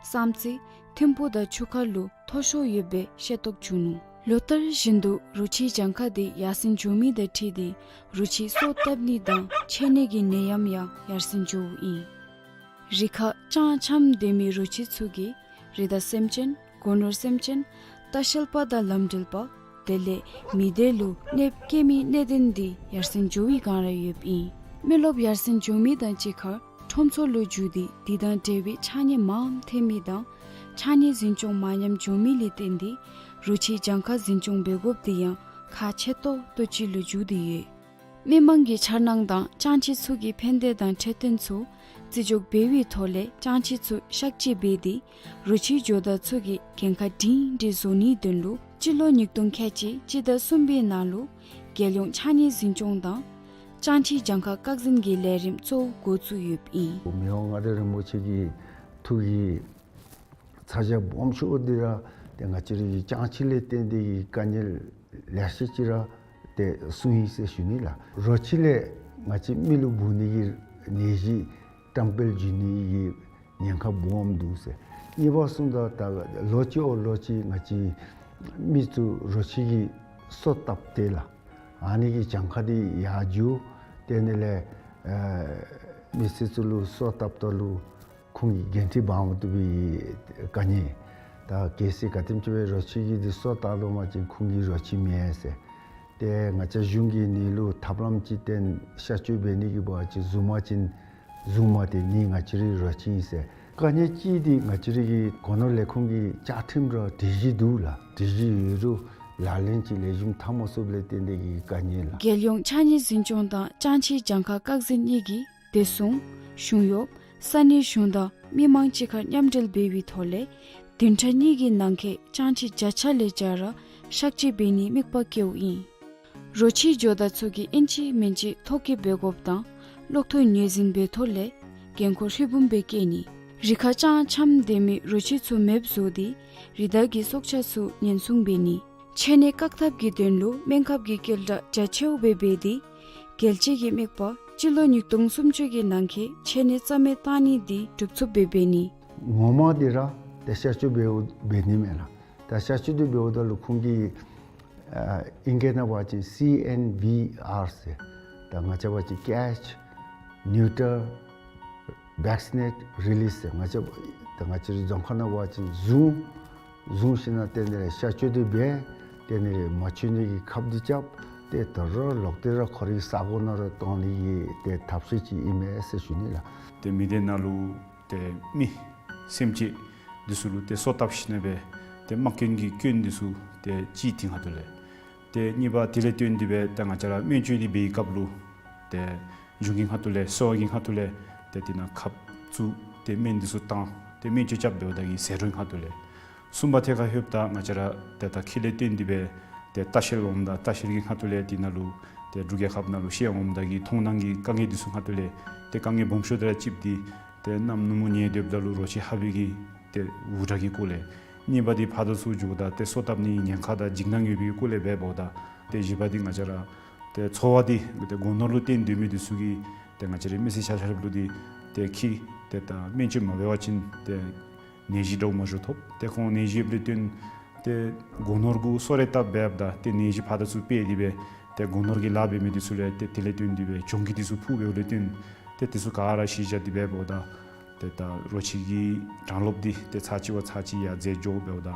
བསམ་རྩེ་ཐིམ་ཕུག་དང་ཆུ་ཁ་ལུ་མཐོ་ཤོས་ཡོད་པའི་ཤེས་རྟོགས་བྱུང་ནུག། ལོ་ལྟར་བཞིན་དུ་རོ་ཁྱིའི་གྱངས་ཁ་འདི་ཡར་སེང་འགྱོ་མི་དང་འཁྲིལ་ཏེ་རོ་ཁྱི་སོ་བཏབ་ནི་དང་འཕྱད་ནི་གི་ནད་ཡམས་ཡང་ཡར་སེང་འགྱོཝ་ཨིན། རི་ཁར་ཅང་འཁྱམས་སྡོད་མི་རོ་ཁྱི་ཚུ་གིས་རི་དྭགས་སེམས་ཅན་སྒོ་ནོར་སེམས་ཅན་ལྟ་བཤལ་པ་དང་ལམ་འགྲུལ་པ་དེ་ལས་མི་སྡེ་ལུ་གནོདཔ་བཀལ་མི་གནད་དོན་འདི་ཡར་སེང་འགྱོ་བའི་བསྒང་ར་ཡོདཔ་ཨིན། མི་རློབས་ཡར་སེང་འགྱོ་མི་དང་གཅིག་ཁར་ཁྲོམ་ཚོགས་ལུ་འགྱུར་ཏེ་དེ་དང་འབྲེལ་བའི་ཕྱགས་སྙིགས་མངམ་ཐོན་མི་དང་ཕྱགས་སྙིགས་འཛིན་སྐྱོང་མ་ཉམས་འགྱོ་མི་ལས་བརྟེན་ཏེ་རོ་ཁྱིའི་གྱངས་ཁ་འཛིན་སྐྱོང་འབད་དགོཔ་འདི་ཡང་ཁག་ཆེ་ཏོག་ཏོ་ཅིག་ལུ་འགྱུར་ཏེ་ཡོད། མི་མང་གི་འཆར་སྣང་དང་ཅང་ཅི་ཚུ་གི་ཕན་བདེ་དང་འཕྲོད་བསྟེན་ཚུ་བརྩི་འཇོག་འབད་བའི་ཐོག་ལས་ཅང་ཅི་ཚུ་གཤག་བཅོས་འབད་དེ་རོ་ཁྱིའི་ཇོ་བདག་ཚུ་གི་འགན་ཁག་སྒྲིང་སྒྲི་བཟོ་ནིའི་དོན་ལུ་སྤྱི་ལོ་ཉིས་སྟོང་ཁལ་གཅིག་སྤྱི་ཟླ་གསུམ་པའི་ནང་ལུ་རྒྱལ་ཡོངས་ཕྱགས་སྙིགས་འཛིན་སྐྱོང་དང་ཅང་ཅིའི་གྱངས་ཁ་བཀག་འཛིན་གྱི་ལས་རིམ་གཙོ་བོ་འགོ་བཙུགས་ཡོདཔ་ཨིན། མི་དབང་མངའ་བདག་རིན་པོ་ཆེ་གི་ཐུགས་ཀྱི་ཚ་གྱང་སྦོམ་ཤོས་འདི་ར་ཏེ་ང་བཅས་རའི་ཅང་ཅི་ལས་བརྟེན་ཏེ་གི་དཀའ་ངལ་ལེ་ཤ་ཅིག་ར་ཏེ་གསུངས་ཡི་ཟེར་ཞུ་ནི་ལགས། རོ་ཁྱི་ལས་ང་བཅས་མི་ལུ་འབུ་ནི་གི་ནད་གཞི་བཀྲམ་སྤེལ་འགྱོ་ནི་གི་ཉེན་ཁ་སྦོམ་འདུག་ཟེར། གཉིས་པ་གསུངམ་ད་ད་ལོ་གཅིག་འོག་ལོ་གཅིག་ང་བཅས་མི་ཚུ་རོ་ཁྱི་གི་སོ་བཏབ་སྟེ་ལགས། ཨ་ནི་གི་གྱངས་ཁ་འདི་ཡར་འགྱོ། དེ་ནི་ལས་ཨེ་མི་སེར་ཚུ་ལུ་སོ་བཏབ་ད་ལུ་ཁོང་གི་འགན་འཁྲི་འབག་མ་བཏུབ་པའི་དཀའ་ངལ། ད་གལ་སྲིད་ག་དེམ་ཅིག་སྦེ་རོ་ཁྱི་གི་འདི་སོ་བཏབ་ལོ་མ་ཅིན་ཁོང་གི་རོ་ཁྱི་མེད་ཟེར། ཏེ་ང་བཅས་གཞུང་གིས་ཨ་ནི་ལུ་ཐབས་ལམ་ཅིག་བཏོན་གཤག་བཅོས་འབད་ནི་གི་འབད་བ་ཅིན་བཟུང་མ་ཅིན་བཟུང་མ་སྟེར་ནི་ང་བཅས་རའི་རོ་ཁྱི་ཨིན་ཟེར། དཀའ་ངལ་ཅིག་འདི་ང་བཅས་རའི་གི་སྒོ་ནོར་ལས་ཁུངས་ཀྱི་བཅའ་ཁྲིམས་ར་སྒྲིག་གཞི་འདུག་ལགས། སྒྲིག་གཞི་ཡོད་རུང་ལག་ལེན་ཅིག་ལེགས་ཤོམ་འཐབ་མ་ཚུགསཔ་ལས་བརྟེན་ཏེ་གི་དཀའ་ངལ་ལགས། རྒྱལ་ཡོངས་ཕྱགས་སྙིགས་འཛིན་སྐྱོང་དང་ཅང་ཅིའི་གྱངས་ཁ་བཀག་འཛིན་གཉིས་ཀྱིས་བདེ་སྲུང་གཞུང་གཡོག་ས་གནས་གཞུང་དང་མི་མང་གཅིག་ཁར་མཉམ་འབྲེལ་འབད་བའི་ཐོག་ལས་བདུན་ཕྲག་གཉིས་ཀྱི་ནང་འཁོད་ཅང་ཅི་བརྒྱ་ཆ་ལས་བརྒྱ་ར་གཤག་བཅོས་འབད་ནིའི་དམིགས་པ་བསྐྱེདཔ་ཨིན། རོ་ཁྱིའི་ཇོ་བདག་ཚུ་གིས་ཨིན་ཅི་མིན་ཅི་ཐོ་བཀོད་འབད་དགོཔ་དང་གློག་ཐོག་ངོས་འཛིན་འབད་ཐོག་ལས་འགན་ཁུར་ཧྲིལ་བུམ་སྦེ་བཀལ་ནི། རི་ཁར་ཅང་འཁྱམས་སྡོད་མི་རོ་ཁྱི་ཚུ་མེདཔ་བཟོ་སྟེ་རི་དྭགས་ཀྱི་སྲོག་ཆགས་ཚུ་ཉེན་སྲུང་འབད་ནི། འཕྱད་ནད་བཀག་ཐབས་ཀྱི་དོན་ལུ་སྨན་ཁབ་ཀྱི་སྐྱེལ་གྲངས་རྒྱ་ཆེཝ་སྦེ་འབད་དེ་རྒྱལ་སྤྱི་གི་དམིགས་པ་སྤྱི་ལོ་ཉིས་སྟོང་སུམ་ཅུ་གི་ནང་འཁོད་འཕྱད་ནད་རྩ་མེད་བཏང་ནི་འདི་འགྲུབ་ཚུགསཔ་སྦེ་འབད་ནི། ངོ་མ་འདི་ར་ཏེ་གཤག་བཅོས་འབདཝ་འབད་ནི་མེན་ལགས། ད་གཤག་བཅོས་འདི་འབདཝ་ད་ལུ་ཁོང་གིས་ཨ་ཨིང་སྐད་ནང་འབད་བ་ཅིན་སི་ཨེན་བི་ཨར་ཟེར། ད་ང་བཅས་འབད་བ་ཅིན་catch, neuter, vaccinate, release ཟེར། ང་བཅས་ད་ང་བཅས་རའི་རྫོང་ཁ་ནང་འབད་བ་ཅིན་བཟུང་བཟུང་ཞིནམ་ལས་དེ་ལས་གཤག་བཅོས་འདི་འབད། དེ་ལས་མ་འཕྱད་ནི་གི་ཁབ་འདི་རྐྱབ། ཏེ་ད་རུང་ལོག་སྟེ་ར་ཁོ་རའི་ས་གོ་ནང་ར་གཏང་ནི་གི་ཏེ་ཐབས་ཤེས་ཅིག་ཨིན་མས་ཟེར་ཞུ་ནི་ལགས། ཏེ་མི་སྡེ་ནང་ལུ་ཏེ་མི་སེམས་ཅན་འདི་ཚུ་ལུ་ཏེ་སོ་བཏབ་ཞིནམ་ལས་སྦེ་ཏེ་དམག་རྐྱེན་གྱི་སྐྱོན་འདི་ཚུ་ཏེ་ཅིག་འདི་ཁ་ཐུག་ལས། ཏེ་གཉིས་པ་དེ་ལས་བརྟེན་ཏེ་སྦེ་ཏེ་ང་བཅས་ར་སྨན་བཅོས་འདི་འབད་བའི་སྐབས་ལུ་ཏེ་གཞུང་གི་ཁ་ཐུག་ལས་གསོ་བ་གི་ཁ་ཐུག་ལས་ཏེ་དེ་ནང་ཁབ་བཙུགས་ཏེ་སྨན་འདི་ཚུ་བཏང་ཏེ་སྨན་བཅོས་རྐྱབ་འབདཝ་ད་གི་ཟད་འགྲོའི་ཁ་ཐུག་ལས། གསུམ་པ་ཐད་ཁར་ལྷོདཔ་ད་ང་བཅས་ར་ཏེ་ད་ཁེ་ལས་བརྟེན་ཏེ་སྦེ་ཏེ་ལྟ་བཤལ་འོངམ་ད་ལྟ་བཤལ་གྱི་ཁ་ཐུག་ལས་དེ་ནང་ལུ་ཏེ་འབྲུག་རྒྱལ་ཁབ་ནང་ལུ་བཤལ་འོངམ་ད་གི་མཐོང་སྣང་གི་དཀའ་ངལ་འདི་ཚུ་ཁ་ཐུག་ལས་ཏེ་དཀའ་ངལ་སྦོམ་ཤོས་དེ་ར་གཅིག་འདི་ཏེ་གནམ་ནུབ་མོ་ཉལ་སྡོདཔ་ད་ལུ་རོ་ཁྱི་ཧ་པའི་གི་ཏེ་འུར་སྒྲ་གི་སྐོར་ལས། གཉིས་པ་འདི་ཕར་དང་ཚུར་འགྱོཝ་ད་ཏེ་སོ་བཏབ་ནི་ཉེན་ཁ་དང་འཇིགས་སྣང་ཡོད་པའི་སྐོར་ལས་འབདཝ་ད། ཏེ་བཞི་པ་འདི་ང་བཅས་ར་ཏེ་འཚོ་བ་འདི་ཏེ་སྒོ་ནོར་ལུ་བརྟེན་སྡོད་མི་འདི་ཚུ་གིས་ཏེ་ང་བཅས་རའི་མི་སེར་ཆ་ཁྱབ་ལུ་འདི་ཏེ་ཁྱི་ཏེ་ད་སྨན་བཅོས་མ་འབད་བ་ཅིན་ཏེ་ནད་གཞི་འདྲཝ་མང་ཤོས་ཐོབ། ཏེ་ཁོང་ནད་གཞི་ཡོདཔ་ལས་བརྟེན་ཏེ་སྒོ་ནོར་གུ་སོ་རེ་བཏབ་འབདཝ་ད་ཏེ་ནད་གཞི་ཕར་དང་ཚུར་སྤེལ་ཏེ་སྦེ་ཏེ་སྒོ་ནོར་གྱི་ལཱ་འབད་མི་འདི་ཚུ་ལས་ཏེ་དེ་ལས་བརྟེན་ཏེ་སྦེ་གྱོང་གུད་འདི་ཚུ་ཕོག་འབདཝ་ལས་བརྟེན་ཏེ་འདི་ཚུ་ག་ར་གཞི་བཞག་སྟེ་འབདཝ་ད་ཏེ་ད་རོ་ཁྱི་གི་གྲངས་ལོབ་འདི་ཏེ་ཚར་གཅིག་བ་ཚར་གཅིག་ཡར་འཛེགས་འགྱོ་འབདཝ་ད་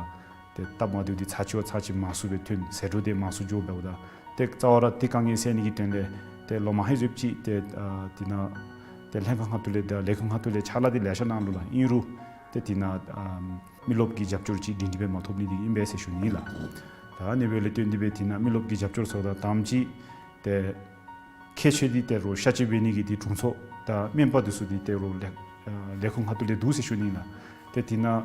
ཏེ་སྟབས་མ་བདེཝ་འདི་ཚར་གཅིག་བ་ཚར་གཅིག་མང་སུ་སྦེ་ཐོན། ཟད་འགྲོ་འདི་མང་སུ་འགྱོ་འབདཝ་ད་ཏེ་རྩ་བ་ར་ཏེ་དཀའ་ངལ་སེལ་ནི་གི་དོན་ལས་ཏེ་ལོ་མང་ཧེ་ཟེརཝ་ཅིག་ཏེ་ཨ་དེ་ནང་ཏེ་ལྷན་ཁག་ཁ་ཐུག་ལས་ཏེ་ལས་ཁུངས་ཁ་ཐུག་ལས་ཕྱག་ལཱ་འདི་ལེ་ཤ་གནང་ནུག་ལགས། ཨིན་རུང་ཏེ་ ཏེ་དེ་ནང་ཨམ་མི་རློབས་ཀྱི་རྒྱབ་སྐྱོར་ཅིག་དེ་འདི་སྦེ་མ་ཐོབ་ནི་འདི་ཨིན་པས་ཟེར་ཞུ་ནི་ལགས། ད་ཨ་ནི་སྦེ་ལས་བརྟེན་ཏེ་སྦེ་དེ་ནང་མི་རློབས་ཀྱི་རྒྱབ་སྐྱོར་ཚུ་དང་དང་པ་ཅིག་ཏེ་ཁྱད་ཆོས་འདི་ཏེ་རོགས་གཤག་བཅོས་འབད་ནི་གི་འདི་དྲུང་འཚོ་དང་སྨན་པ་འདི་ཚུ་འདི་ཏེ་རོགས་ལས་ཨ་ལས་ཁུངས་ཁ་ཐུག་ལས་འདུག་ཟེར་ཞུ་ནི་ལགས། ཏེ་དེ་ནང་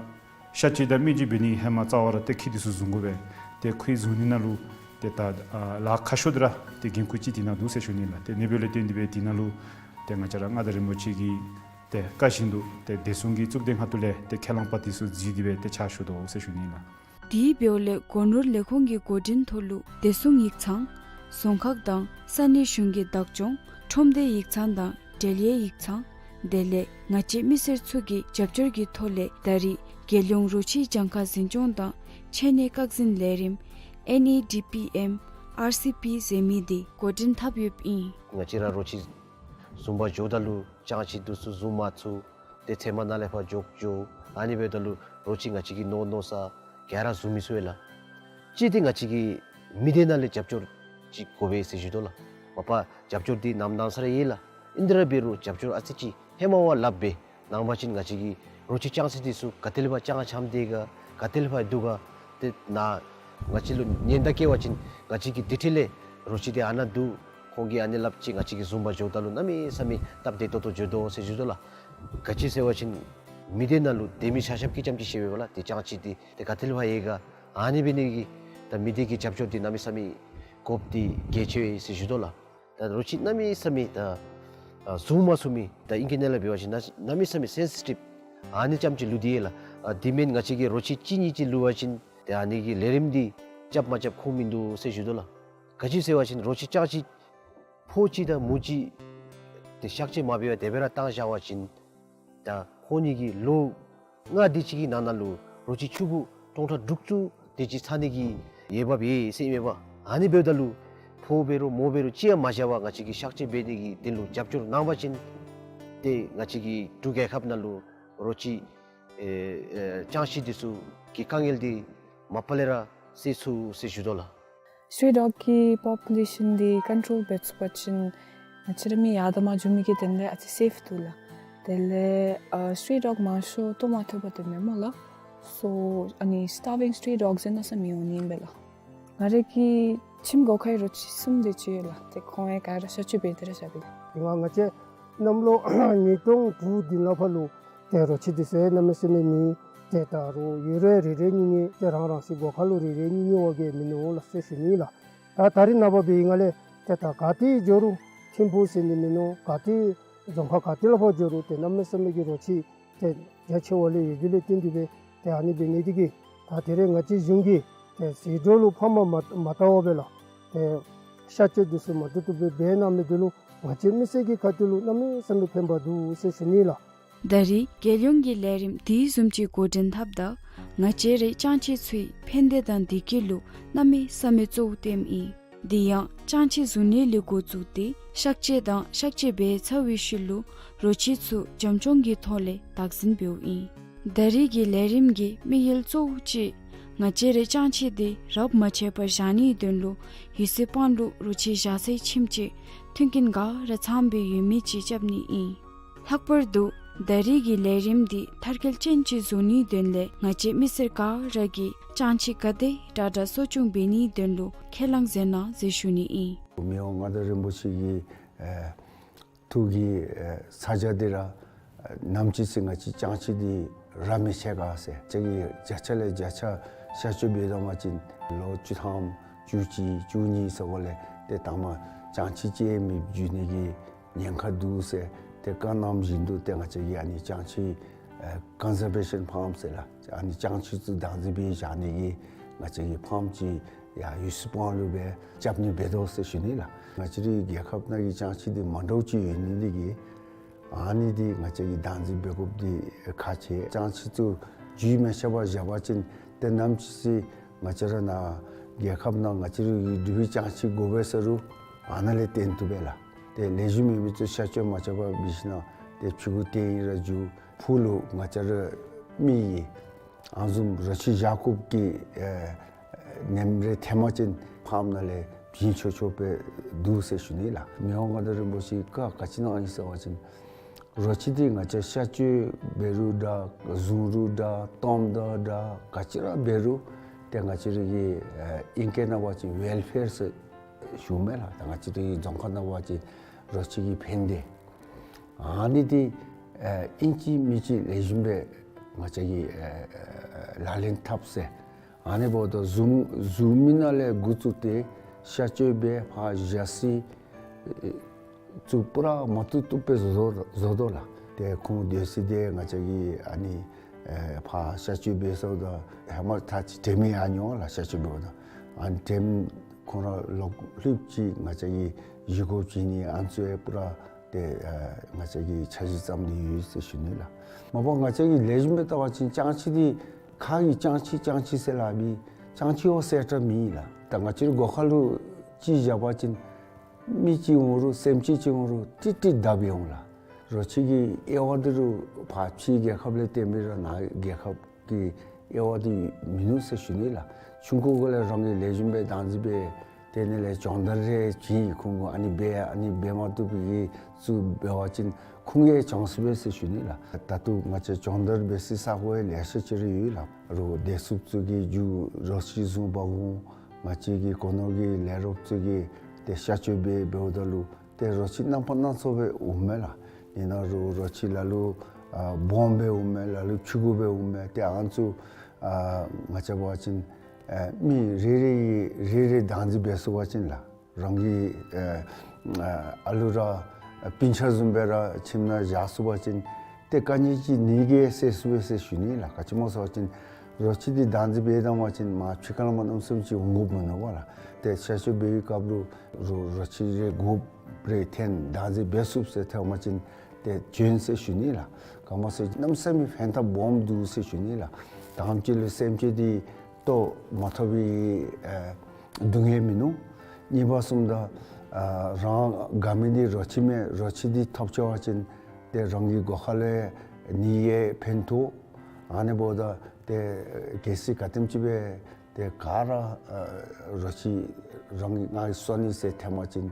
གཤག་བཅོས་དང་སྨན་བཅོས་འབད་ནི་ཧེ་མ་རྩ་བ་ར་ཏེ་ཁྱི་འདི་ཚུ་བཟུང་དགོ་པས། ཏེ་ཁྱི་བཟུང་ནི་ནང་ལུ་ཏེ་ད་ཨ་ལཱ་ཁག་ཤོས་འདི་ར་ཏེ་འགན་ཁུར་ཅིག་དེ་ནང་འདུག་ཟེར་ཞུ་ནི་ལགས། ཏེ་ཨ་ནི་སྦེ་ལས་བརྟེན་ཏེ་སྦེ་དེ་ནང་ལུ་ཏེ་ང་བཅས་ར་མངའ་བདག་རིན་པོ་ཆེ་གི་ཏེ་བཀའ་བཞིན་དུ་ཏེ་བདེ་སྲུང་གི་གཙུག་སྡེ་ཁ་ཐུག་ལས་ཏེ་ཁས་བླངས་པ་འདི་ཚུ་གཟིགས་ཏེ་སྦེ་ཏེ་ཕྱག་ཞུ་དོ་ཟེར་ཞུ་ནི་ལགས། དེ་འབདཝ་ལས་སྒོ་ནོར་ལས་ཁུངས་ཀྱི་འགོ་འདྲེན་ཐོག་ལུ་བདེ་སྲུང་ཡིག་ཚང་། རྫོང་ཁག་དང་ས་གནས་གཞུང་གི་བདག་སྐྱོང་ཁྲོམ་སྡེ་ཡིག་ཚང་དང་འབྲེལ་ཡོད་ཡིག་ཚང་། དེ་ལས་ང་བཅས་མི་སེར་ཚུ་གི་རྒྱབ་སྐྱོར་གྱི་ཐོག་ལས་ད་རེས་རྒྱལ་ཡོངས་རོ་ཁྱི་གྱངས་ཁ་འཛིན་སྐྱོང་དང་ཆེ་གནས་བཀག་འཛིན་ལས་རིམ་ཨེན་ཨི་ཌི་པི་ཨེམ་ཨར་སི་པི་ཟེར་མི་འདི་འགོ་འདྲེན་འཐབ་ཡོདཔ་ཨིན། ང་བཅས་ར་རོ་ཁྱི་བཟུང་པར་འགྱོཝ་ད་ལུ་ཅང་ཅིག་འདི་ཚུ་བཟུང་མ་ཚུགས། ཏེ་ཚལ་མ་ནང་ལས་ཕར་འགྱོ་འགྱོ། ཨ་ནི་འབདཝ་ད་ལུ་རོ་ཁྱི་ང་བཅས་ཀྱིས་མནོ་མནོ་ས་ག་ར་བཟུང་མི་ཚུགས་པས་ལགས། གཅིག་འདི་ང་བཅས་ཀྱི་མི་སྡེ་ནང་ལས་རྒྱབ་སྐྱོར་ཅིག་དགོ་པས་ཟེར་ཞུ་དོ་ལགས། མ་པ་རྒྱབ་སྐྱོར་འདི་ནམ་གནང་ས་ར་ཡོད་ལགས། ཨིན་ཏེ་ར་འབད་རུང་རྒྱབ་སྐྱོར་ཨ་ཙི་ཅིག་ཧེ་མ་བ་ལྷགཔ་སྦེ་གནང་བ་ཅིན་ང་བཅས་ཀྱི་རོ་ཁྱི་ཅང་ཅིག་འདི་ཚུ་ག་ཏེ་ལས་ཕར་ཅང་འཁྱམས་ཏེ་ག་ག་ཏེ་ལས་ཕར་འདུག་ག་ཏེ་ནཱ་ང་བཅས་ལུ་ཉེན་བརྡ་བཀལ་བ་ཅིན་ང་བཅས་ཀྱིས་དེ་འཕྲལ་ལས་རོ་ཁྱི་འདི་ཨ་ནཱ་འདུག། ཁོང་གིས་ཨ་ནི་སླབ་ཅི། ང་བཅས་ཀྱིས་བཟུང་པར་འགྱོཝ་ད་ལུ་གནམ་མེད་ས་མེད་སྟབས་བདེ་ཏོག་ཏོ་འགྱོ་དོ་ཟེར་ཞུ་དོ་ལགས། ག་ཅི་ཟེར་བ་ཅིན་མི་སྡེ་ནང་ལུ་སྡོད་མི་ཆ་ཁྱབ་ཀྱིས་ཙམ་ཅིག་ཤེས་པས་ལགས། ཏེ་ཅང་ཅིག་འདི་ཏེ་ག་ཏེ་ལས་ཕར་ཡོད་ག། ཨ་ནི་འབད་ནི་གི་ད་མི་སྡེ་གི་རྒྱབ་སྐྱོར་འདི་གནམ་མེད་ས་མེད་དགོཔ་འདི་གལ་ཆེ་བས་ཟེར་ཞུ་དོ་ལགས། ད་རོ་ཁྱི་གནམ་མེད་ས་མེད་ད་ཨ་བཟུང་མ་ཚུགས་མི་ད་ཨིང་སྐད་ནང་ལས་འབད་བ་ཅིན་གནམ་མེད་ས་མེད་སེན་སི་ཊིབ་ཨ་ནི་ཙམ་ཅིག་ལུས་ཏེ་ཡོད་ལགས། ཨ་དེ་མེན་ང་བཅས་ཀྱིས་རོ་ཁྱི་གཅིག་གཉིས་ཅིག་ལུས་པ་ཅིན་ཏེ་ཨ་ནི་གི་ལས་རིམ་འདི་རྐྱབ་མ་རྐྱབ་ཁུངས་མིན་འདུག་ཟེར་ཞུ་དོ་ལགས། ག་ཅི་ཟེར་བ་ཅིན་རོ་ཁྱི་ཅང་ཅིག་ཕོ་གཅིག་དང་མོ་གཅིག་ཏེ་གཤག་བཅོས་མ་འབད་བར་དེ་སྦེ་ར་བཏང་བཞག་པ་ཅིན་ད་ཁོང་གཉིས་ཀྱི་ལོ་ལྔ་དེ་ཅིག་གི་ནང་ན་ལུ་རོ་ཁྱི་ཕྱུག་པོ་སྟོང་ཕྲག་དྲུག་ཅུ་དེ་ཅིག་ཚང་ནི་གི་འོས་འབབ་ཡོད་ཟེར་ཨིན་མས་པ། ཨ་ནི་འབདཝ་ད་ལུ་ཕོ་འབད་རུང་མོ་འབད་རུང་གཅིག་ཡང་མ་བཞག་པར་ང་བཅས་ཀྱིས་གཤག་བཅོས་འབད་ནི་གི་དོན་ལུ་རྒྱབ་སྐྱོར་གནང་བ་ཅིན་ཏེ་ང་བཅས་ཀྱི་འབྲུག་རྒྱལ་ཁབ་ནང་ལུ་རོ་ཁྱི་ཨེ་ཨེ་ཅང་ཅིག་འདི་ཚུ་གི་དཀའ་ངལ་འདི་མ་པ་ལས་ར་སེལ་ཚུགས་ཟེར་ཞུ་དོ་ལགས། སི་ཊི་རི་ཊི་ཌོག་གི་པོ་པུ་ལེ་ཤཱན་འདི་ཀོན་ཊོལ་འབད་ཚུགས་པ་ཅིན་ང་བཅས་ར་མི་ཡར་དང་མར་འགྱོ་མི་གི་དོན་ལས་ཨ་ཙི་སེཕ་འདུག་ལགས། དེ་ལས་ཨ་སི་ཊི་རི་ཊི་ཌོག་མང་ཤོས་ལྟོ་མ་ཐོབ་པར་སྡོདཔ་མས་སྨོ་ལགས། སོ་ཨ་ནི་སི་ཊར་བིང་སི་ཊི་རི་ཊི་ཌོག་ཟེར་མནོ་ས་མི་འོང་ནི་ཨིན་པས་ལགས། ང་རའི་གི་ཁྱིམ་སྒོ་ཁའི་རོ་ཁྱི་གསུམ་དེ་ཅིག་ཡོད་ལགས། ཏེ་ཁོང་ཡང་ག་ར་གཤག་བཅོས་འབད་དེ་ར་བཞག་པས་ལགས། ང་ང་བཅས་གནམ་ལོ་ཉིས་སྟོང་དྲུག་བདུན་ལས་ཕར་ལུ་ཏེ་རོ་ཁྱི་འདི་ཚུ་གནམ་མེད་ས་མེད་མེད། ཏེ་ད་རུང་ཡོད་རུང་རེ་རེ་གཉིས་གཉིས་ཏེ་རང་རང་སོའི་སྒོ་ཁ་ལུ་རེ་རེ་གཉིས་གཉིས་འབད་གེ་མིན་ནུག་ལགས་ཟེར་ཞུ་ནི་ལགས། ད་ད་རེས་ནངས་པ་འབད་བའི་སྒང་ལས་ཏེ་ད་ག་ཏེ་འགྱོ་རུང་ཐིམ་ཕུག་ཟེར་ནི་མིན་ནུག། ག་ཏེ་རྫོང་ཁག་ག་ཏེ་ལས་ཕར་འགྱོ་རུང་ཏེ་གནམ་མེད་ས་མེད་ཀྱི་རོ་ཁྱི་ཏེ་རྒྱ་ཆེ་བ་ལས་ཡོད་དེ་ལས་བརྟེན་ཏེ་སྦེ་ཏེ་ཨ་ནི་འབད་ནི་འདི་གིས་ད་དེ་རེས་ང་བཅས་གཞུང་གིས་ཏེ་ཟད་འགྲོ་ལུ་ཕམ་མ་མ་མ་བཏང་བར་སྦེ་ལགས། ཏེ་གཤག་བཅོས་འདི་ཚུ་མ་བཏུབ་བཏུབ་སྦེ་འབད་གནང་མི་འདི་ལུ་ང་བཅས་མི་སེར་གྱི་ཁ་ཐུག་ལུ་གནམ་མེད་ས་མེད་ཕན་པ་འདུག་ཟེར་ཞུ་ནི་ལགས། ད་རེས་རྒྱལ་ཡོངས་ཀྱི་ལས་རིམ་དེ་བཟུམ་ཅིག་འགོ་འདྲེན་འཐབ་ད་ང་བཅས་རའི་ཅང་ཅིག་ཚུའི་ཕན་བདེ་དང་བདེ་སྐྱིད་ལུ་གནམ་མེད་ས་མེད་གཙོ་བོ་བསྟནམ་ཨིན། དེ་ཡང་ཅང་ཅིག་བཟུང་ནི་ལས་འགོ་བཙུགས་ཏེ་གཤག་བཅོས་དང་གཤག་བཅོས་འབད་ཚར་བའི་ཤུལ་ལུ་རོ་ཁྱི་ཚུ་བྱམས་སྐྱོང་གི་ཐོག་ལས་བདག་འཛིན་འབདཝ་ཨིན། ད་རེས་ཀྱི་ལས་རིམ་གྱི་དམིགས་ཡུལ་གཙོ་བོ་ཅིག་ང་བཅས་རའི་ཅང་ཅིག་འདི་རབས་མ་ཆད་པར་བཞག་ནིའི་དོན་ལུ་ཡུལ་སྲོལ་སྤང་ལུ་རོ་ཁྱི་བཞག་སའི་ཁྱིམ་ཅིག་མཐུན་རྐྱེན་ག་ར་ཚངམ་སྦེ་ཡོད་མི་ཅིག་རྐྱབ་ནི་ཨིན། ལྷག་པར་དུ་ད་རེས་ཀྱི་ལས་རིམ་འདི་མཐར་འཁྱོལ་ཅན་ཅིག་བཟོ་ནིའི་དོན་ལས་ང་བཅས་མི་སེར་ག་ར་གིས་ཅང་ཅིག་ག་དེ་དྲག་དྲག་གསོ་སྐྱོང་འབད་ནིའི་དོན་ལུ་ཁས་བླངས་མཛད་གནང་ཟེར་ཞུ་ནི་ཨིན། མི་དབང་མངའ་བདག་རིན་པོ་ཆེ་གི་ཨེ་ཐུགས་ཀྱི་ཨེ་ས་ཆ་འདི་ར་ཨེ་ནམ་ཅིག་ཚེ་ང་བཅས་ཅང་ཅིག་འདི་རབས་མི་ཆད་ག་ཟེར་ཅིག་གི་བརྒྱ་ཆ་ལས་བརྒྱ་ཆ་གཤག་བཅོས་འབད་དོ་བ་ཅིན་ལོ་བཅུ་ཐམ་བཅུ་གཅིག་བཅུ་གཉིས་ཟེར་བ་ལས་ཏེ་དང་པ་ཅང་ཅིག་ཅིག་མེདཔ་འགྱོ་ནི་གི་ཉེན་ཁ་འདུག་ཟེར་ཏེ་བཀའ་གནངམ་བཞིན་དུ་ཏེ་ང་བཅས་ཀྱིས་ཨ་ནི་ཅང་ཅིག་ཨེ་ཀོན་ཛར་བེ་ཤཱན་ཕཱརམ་ཟེར་ལགས། ཨ་ནི་ཅང་ཅིག་ཚུ་བདག་འཛིན་འབད་བཞག་ནི་གི་ང་བཅས་ཀྱིས་ཕཱརམ་ཅིག་ཡར་ཡུལ་སྲོལ་སྤང་ལུ་སྦེ་རྐྱབ་ནི་འབད་དོ་ཟེར་ཞུ་ནི་ལགས། ང་བཅས་རའི་རྒྱལ་ཁབ་ནང་གི་ཅང་ཅིག་འདི་མ་འདྲཝ་ཅིག་ཡོད་ནི་འདི་གིས་ཨ་ནི་འདི་ང་བཅས་ཀྱིས་བདག་འཛིན་འབད་དགོཔ་འདི་ཁག་ཆེ། ཅང་ཅིག་ཚུ་རྒྱུས་མ་ཆད་པར་བཞག་པ་ཅིན་ཏེ་ནམ་ཅིག་ཚེ་ང་བཅས་ར་ནཱ་རྒྱལ་ཁབ་ནང་ང་བཅས་རའི་འབྲུག་པའི་ཅང་ཅིག་དགོ་པས་ཟེར་རུང་ཨ་ནཱ་ལས་བཏོན་བཏུབ་པས་ལགས། ཏེ་ལེགས་ཤོམ་མེད་མི་ཚུ་གཤག་བཅོས་མ་རྐྱབ་པར་འབད་ཞིན་ན་ཏེ་ཕྱི་གུ་བཏོན་ར་འགྱོ། ཕུགས་ལུ་ང་བཅས་ར་མི་གིས་ཨ་ནི་བཟུམ་རོ་ཁྱི་བཞག་དགོཔ་གི་ཨེ་ནམ་རེ་ཐོན་པ་ཅིན་ཕཱརམ་ནང་ལས་བྱིན་ཆོག་ཆོག་སྦེ་འདུག་ཟེར་ཞུ་ནི་ལགས། མི་དབང་མངའ་བདག་རིན་པོ་ཆེ་གིས་བཀའ་ག་ཅི་གནང་ཡི་ཟེར་བ་ཅིན་ རོ་ཁྱི་འདི་ང་བཅས་གཤག་བཅོས་འབད་རུང་འདྲ་བཟུང་རུང་འདྲ་བཏོནམ་ད་འདྲ་ག་ཅི་ར་འབད་རུང་ཏེ་ང་བཅས་ར་གི་ཨེ་ཨིང་སྐད་ནང་འབད་བ་ཅིན་ཝེལ་ཕེར་ཟེར་ཞུཝ་མས་ལགས། ད་ང་བཅས་ར་གི་རྫོང་ཁ་ནང་འབད་བ་ཅིན་རོ་ཁྱི་གི་ཕན་བདེ། ཨ་ནི་འདི་ཨེ་ཨིན་ཅི་མིན་ཅི་ལེགས་ཤོམ་སྦེ་ང་བཅས་ཀྱིས་ཨེ་ཨེ་ལག་ལེན་འཐབ་ཟེར། ཨ་ནི་འབདཝ་ད་བཟུང་བཟུང་མི་ནང་ལས་འགོ་བཙུགས་ཏེ་གཤག་བཅོས་འབད་ཕར་བཞག་ཟེར་ཚུ་པུ་ར་མ་བཏུབ་བཏུབ་སྦེ་བཟོ་བཟོ་དོ་ལགས། ཏེ་ཁོང་སྡོད་ས་འདི་ང་བཅས་ཀྱིས་ཨ་ནི་ཨེ་ཕར་གཤག་བཅོས་འབད་སོངམ་ད་ཧེ་མ་ད་ཅི་དྲནམ་ཡང་མྱོང་ལགས། གཤག་བཅོས་འབདཝ་ད་ཨ་ནི་དྲན་ཁོང་ར་ལོག་ལྷོདཔ་ཅིག་ང་བཅས་ཀྱིས་བཞེས་སྒོ་བྱིན་ནི་ཨ་ནི་ཚུ་ཡང་པུ་ར་ཏེ་ཨེ་ང་བཅས་ཀྱིས་འཆར་གཞི་བརྩམས་ཏེ་ཡོད་ཟེར་ཞུ་ནི་ལགས། མ་པ་ང་བཅས་ཀྱིས་ལེགས་ཤོམ་སྦེ་བལྟ་བ་ཅིན་སྤྱང་ཁྱི་འདི་ཁ་གིས་སྤྱང་ཁྱི་སྤྱང་ཁྱི་ཟེར་སླབ་ཨིན། སྤྱང་ཁྱི་བ་ཟེར་དྲག་མེད་ལགས། ད་ང་བཅས་རའི་སྒོ་ཁ་ལུ་ཅིག་བཞག་པ་ཅིན་མི་ཅིག་འོང་རུང་སེམས་ཅན་ཅིག་འོང་རུང་ཏིག་ཏིག་བརྡབ་འོང་ལགས། རོ་ཁྱི་གི་དབྱེ་བ་འདི་རུང་ཕར་ཕྱི་རྒྱལ་ཁབ་ལས་བརྟེན་པའི་ར་ནང་རྒྱལ་ཁབ་ཀྱི་དབྱེ་བ་འདི་མིན་ནུག་ཟེར་ཞུ་ནི་ལགས། ཆུང་ཀུ་གུ་ལས་རང་གིས་ལེགས་ཤོམ་སྦེ་བདག་འཛིན་འབད་དེ་ནི་ལས་སྦྱོང་བརྡར་རེ་བྱིན་ཁོང་གུ་ཨ་ནི་འབད་ཨ་ནི་འབད་མ་བཏུབ་པའི་གི་ཚུ་འབད་བ་ཅིན་ཁོང་གིས་སྦྱང་ཚུགས་པས་ཟེར་ཞུ་ནི་ལགས། ད་ལྟོ་ང་བཅས་སྦྱོང་བརྡར་འབད་སའི་ས་གོ་ཡང་ལེ་ཤ་ཅིག་ར་ཡོད་ལགས། རོགས་བདེ་སྲུངཔ་ཚུ་གིས་རྒྱུ་རོ་ཁྱི་བཟུང་འབག་འོང་། ང་བཅས་ཀྱི་སྒོ་ནོར་གྱི་ལས་རོགསཔ་ཚུ་གིས་ཏེ་གཤག་བཅོས་འབད་འབདཝ་ད་ལུ་ཏེ་རོ་ཁྱི་རྣམ་པ་སྣ་ཚོགས་སྦེ་འོངམ་མས་ལགས། ཨིན་ན་རུང་རོ་ཁྱི་ལ་ལུ་ཨ་སྦོམ་སྦེ་འོངམ་མས། ལ་ལུ་ཕྱུ་གུ་སྦེ་འོངམ་མས། ཏེ་ཨ་ནི་ཚུ་ཨ་ང་བཅས་འབད་བ་ཅིན་ཨ་མི་རེ་རེ་གིས་རེ་རེ་བདག་འཛིན་འབད་ཚུགས་པ་ཅིན་ལགས། རང་གི་ཨ་ཨ་ཨ་ལུ་ར་ཨ་སྤུན་ཆ་བཟུམ་སྦེ་ར་ཁྱིམ་ནང་བཞག་ཚུགས་པ་ཅིན་ཏེ་ག་ནི་ཅིག་ནི་གིས་སེལ་ཚུགས་པས་ཟེར་ཞུ་ནི་ལགས། ག་ཅི་སྨོ་ཟེར་བ་ཅིན་རོ་ཁྱི་འདི་བདག་འཛིན་འབད་བཏང་པ་ཅིན་མར་ཕྱི་ཁར་མར་གནམ་མེད་ས་མེད་ཅིག་འོང་དགོཔ་མིན་ནུག་པ་ལགས། ཏེ་གཤག་བཅོས་འབད་བའི་སྐབས་ལུ་རོ་རོ་ཁྱི་རེ་དགུ་རེ་འཐེན་བདག་འཛིན་འབད་ཚུགས་ཟེར་ཐོན་པ་ཅིན་ཏེ་བྱོན་ཟེར་ཞུ་ནི་ལགས། ག་སྨོ་ཟེར་གནམ་མེད་ས་མེད་ཕན་ཐབས་སྦོམ་འདུག་ཟེར་ཞུ་ནི་ལགས། དང་པ་ཅིག་ལུ་སེམས་ཅན་འདི་ལྟོ་མ་ཐོབ་པའི་ཨ་སྡུག་བསྔལ་མིན་ནུག། གཉིས་པ་བཟུམ་ད་ཨ་རང་དགའ་མི་འདི་རོ་ཁྱི་མས། རོ་ཁྱི་འདི་ཐོབ་ཆི་བ་ཅིན་ཏེ་རང་གི་སྒོ་ཁ་ལས་ནི་ཡང་ཕན་ཐོགས། ཨ་ནི་འབདཝ་ད་ཏེ་གལ་སྲིད་ག་དེམ་ཅིག་སྦེ་ཏེ་ག་ར་ཨ་རོ་ཁྱི་རང་གིས་ང་གིས་གསོ་ནི་ཟེར་ཐོན་པ་ཅིན་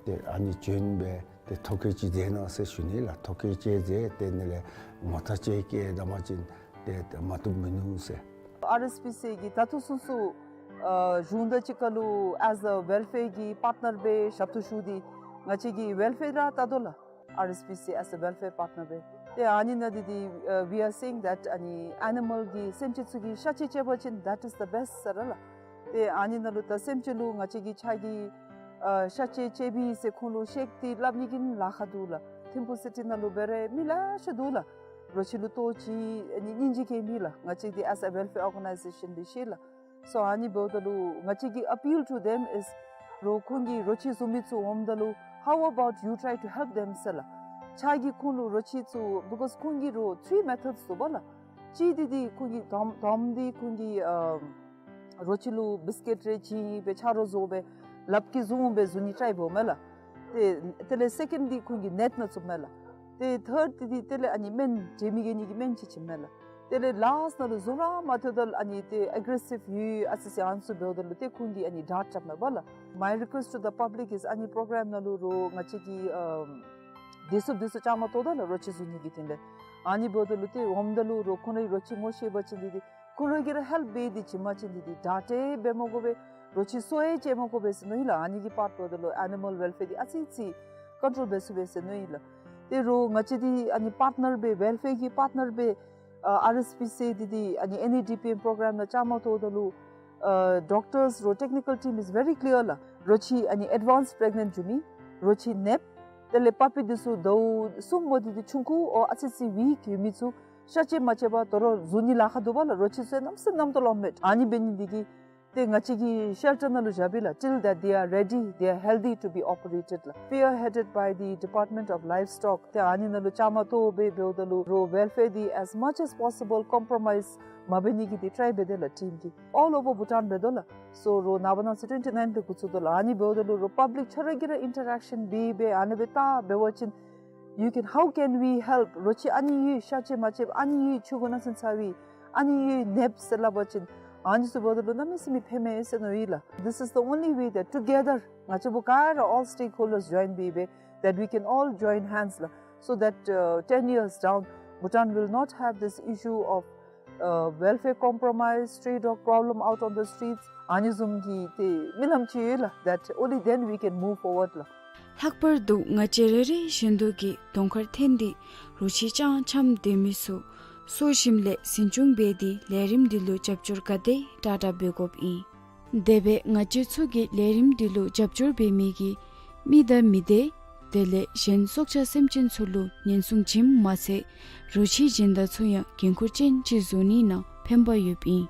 ཏེ་ཨ་ནི་བྱོན་སྦེ་ཏེ་ཐོ་བཀོད་ཅིག་མཛད་གནང་ཟེར་ཞུ་ནི་ལགས། ཐོ་བཀོད་ཅིག་མཛད་དེ་ནི་ལས་ངོ་རྟགས་ཅིག་བསྐྱལ་བཏང་པ་ཅིན་ཏེ་མ་བཏུབ་མིན་ནུག་ཟེར། ཨར་ཨེསི་པི་སི་གི་ད་ལྟོ་ཚུན་ཚོད་ཨ་གཞུང་དང་གཅིག་ཁར་ལུ་as a welfare གི་པཱརཊ་ནར་སྦེ་ཞབས་ཏོག་ཞུ་སྟེ་ང་བཅས་ཀྱི་ཝེལ་ཕེར་ར་བལྟ་དོ་ལགས། ཨར་ཨེསི་པི་སི་as a welfare partner སྦེ། ཏེ་ཨ་ནི་ནང་འདི་འདི་ཨ་we are seeing that ཨ་ནི་ཨེ་ནི་མཱལ་གྱི་སེམས་ཅན་ཚུ་གིས་གཤག་བཅོས་རྐྱབ་པ་ཅིན་that is the best ཟེར་ར་ལགས། ཏེ་ཨ་ནི་ནང་ལུ་ད་སེམས་ཅན་ལུ་ང་བཅས་ཀྱིས་ཁྱོད་ཀྱིས་ཨ་གཤག་བཅོས་རྐྱབ་པས་ཟེར་ཁོང་ལུ་བཤད་དེ་སླབ་ནི་གི་ལཱ་ཁག་འདུག་ལགས། ཐིམ་ཕུག་སི་ཊི་ནང་ལུ་འབད་རུང་མི་ལེ་ཤ་འདུག་ལགས། རོ་ཁྱི་ལུ་ལྟོ་ཅིག་ཨ་ནི་སྙིང་རྗེ་སྐྱེ་མི་ལགས། ང་བཅས་འདི་as a welfare organization འདི་ཤེས་ལགས། So ཨ་ནི་འབདཝ་ད་ལུ་ང་བཅས་ཀྱི་appeal to them is རོགས་ཁོང་གིས་རོ་ཁྱི་བཟུང་མི་ཚུ་འོངམ་ད་ལུ་how about you try to help them ཟེར་ལགས། ཁྱོད་ཀྱིས་ཁོང་ལུ་རོ་ཁྱི་ཚུ་because ཁོང་གིས་རོགས་three methods འདུག་པ་ལགས། གཅིག་འདི་འདི་ཁོང་གིས་དོམ་དོམ་འདི་ཁོང་གིས་ཨ་རོ་ཁྱི་ལུ་བིསི་ཀིཊ་རེ་བྱིན་སྦེ་ཆ་རོགས་བཟོ་སྦེ་ལགཔ་གིས་བཟུང་སྦེ་བཟུང་ནི་ཊའིཔ་འབདཝ་མས་ལགས། ཏེ་དེ་ལས་སེ་ཀེནཌ་འདི་ཁོང་གིས་ནེཊ་ནང་བཙུགསཔ་མས་ལགས། ཏེ་ཐརཌ་འདི་འདི་དེ་ལས་ཨ་ནི་སྨན་དྲན་མི་གི་ནི་གི་སྨན་ཅིག་བྱིནམ་མས་ལགས། དེ་ལས་ལཱསཊ་ནང་ལུ་བཟུང་ར་མ་ཐོབ་ད་ལུ་ཨ་ནི་ཏེ་ཨེག་རེ་སིབ་ཡོད་ཨ་ཙི་ཅིག་ཨ་ནི་ཚུ་འབདཝ་ད་ལུ་ཏེ་ཁོང་གིས་ཨ་ནི་ཌཱརཊ་རྐྱབ་མས་པ་ལགས། My request to the public is ཨ་ནི་པོརོ་གརམ་ནང་ལུ་རོགས་ང་བཅས་ཀྱིས་ཨམ་བདེ་སྲུངཔ་འདི་ཚུ་བཅའ་མར་གཏོགས་ད་ལགས། རོ་ཁྱི་བཟུང་ནི་གི་དོན་ལས་ཨ་ནི་འབདཝ་ད་ལུ་ཏེ་འོངམ་ད་ལུ་རོགས་ཁོང་རའི་རོ་ཁྱི་ངོ་ཤེས་པ་ཅིན་འདི་འདི་ཁོང་ར་གིས་ར་ཧེལཔ་འབད་དེ་བྱིན་པ་ཅིན་འདི་འདི་ཌཱརཊ་འབད་མ་དགོ་པས། རོ་ཁྱི་གསོ་ཡང་བྱིན་མ་དགོ་པས་ཟེར་མནོ་ཡི་ལགས། ཨ་ནི་གི་པཱརཊ་འབདཝ་ད་ལུ་ཨེ་ནི་མཱལ་ཝེལ་ཕེར་འདི་ཨ་ཙི་ཅིག་ཀོན་ཊོལ་འབད་ཚུགས་པས་ཟེར་མནོ་ཡི་ལགས། ཏེ་རོགས་ང་བཅས་འདི་ཨ་ནི་པཱརཊ་ནར་སྦེ་ཝེལ་ཕེར་གྱི་པཱརཊ་ནར་སྦེ་ཨ་ཨར་ཨེསི་པི་སི་འདི་འདི་ཨ་ནི་ཨེན་ཨི་ཌི་པི་ཨེམ་པོརོ་གརམ་ནང་བཅའ་མར་གཏོགས་ད་ལུ་ཨ་ཌོག་ཊརསི་རོགས་ཊེག་ནི་ཀལ་ཊིམ་is very clear ལགས། རོ་ཁྱི་ཨ་ནི་ཨེཌ་ཝཱནསི་པི་རེག་ནེནཊ་འགྱོ་མི་རོ་ཁྱི་ནདཔ་དེ་ལས་པ་པི་འདི་ཚུ་ཟླཝ་གསུམ་མོ་འདི་འདི་ཆུང་ཀུ་ཨོ་ཨ་ཙི་ཅིག་ཝིཀ་ཡོད་མི་ཚུ་གཤག་བཅོས་མ་རྐྱབ་པར་དོ་རུང་བཟུང་ནི་ལཱ་ཁག་འདུག་པ་ལགས། རོ་ཁྱི་ཚུ་ཡང་གནམ་མེད་ས་མེད་རྣམ་རྟོག་ལངམ་མས། ཨ་ནི་འབད་ནི་འདི་གིས་ཏེ་ང་བཅས་ཀྱིས་ཤེལ་ཊར་ནང་ལུ་བཞགཔ་ཨིན་ལགས། till that they are ready, they are healthy to be operated ལགས། Spearheaded by the Department of Livestock ཏེ་ཨ་ནི་ནང་ལུ་བཅའ་མར་གཏོགས་སྦེ་འབདཝ་ད་ལུ་རོགས་ཝེལ་ཕེར་འདི་as much as possible compromise མ་འབད་ནི་གི་འདི་ཊའི་འབད་དེ་ལགས་ཊིམ་གྱིས། all over Bhutan འབད་དོ་ལགས། སོ་རོགས་ནངས་པ་གནངས་ཚེ་ཊུ་ཝེན་ཊི་ནའིན་འདི་འགོ་བཙུགས་དོ་ལགས། ཨ་ནི་འབདཝ་ད་ལུ་རོགས་པབ་ལིཀ་ཆ་ར་གིས་ར་ཨིན་ཊར་ཨེག་ཤཱན་འབད་སྦེ་ཨ་ནི་སྦེ་བལྟ་འབད་བ་ཅིན་you can, how can we help? རོ་ཁྱི་ཨ་ནི་ཡོད་གཤག་བཅོས་མ་རྐྱབ། ཨ་ནི་ཡོད་ཆུང་ཀུ་ནང་སེམས་ཚ་བའི། ཨ་ནི་ཡོད་ནདཔ་ཟེར་སླབ་པ་ཅིན་ཨ་ནི་ཚུ་འབདཝ་ད་ལུ་གནམ་མེད་ས་མེད་ཕནམ་མས་ཟེར་མནོ་ཡི་ལགས། This is the only way that together ང་བཅས་པོ་ག་ར་all stakeholders join འབད་སྦེ་that we can all join hands ལགས། so that, uh, ten years down, Bhutan will not have this issue of, uh, welfare compromise, stray dog problem out on the streets. ཨ་ནི་བཟུམ་གྱི་ཏེ་རྨི་ལམ་ཅིག་ཡོད་ལགས། That only then we can move forward ལགས། ལྷག་པར་དུ་ང་བཅས་རེ་རེ་བཞིན་དུ་གིས་གདོང་ཁར་འཐོན་ཏེ་རོ་ཁྱི་རྐྱང་འཁྱམས་སྡོད་མི་ཚུ་སྲོག་ཞིམ་ལས་འཛིན་སྐྱོང་འབད་དེ་ལས་རིམ་འདི་ལུ་རྒྱབ་སྐྱོར་ག་དེ་དྲག་དྲག་འབད་དགོཔ་ཨིན། དེ་སྦེ་ང་བཅས་ཚུ་གིས་ལས་རིམ་འདི་ལུ་རྒྱབ་སྐྱོར་འབད་མི་གི་མི་དང་མི་སྡེ་དེ་ལས་གཞན་སྲོག་ཆགས་སེམས་ཅན་ཚུ་ལུ་ཉེན་སྲུང་བྱིནམ་མ་ཚད་རོ་ཁྱི་སྦྱིན་བདག་ཚུ་ཡང་འགན་ཁུར་ཅན་ཅིག་བཟོ་ནི་ནང་ཕན་པ་ཡོདཔ་ཨིན།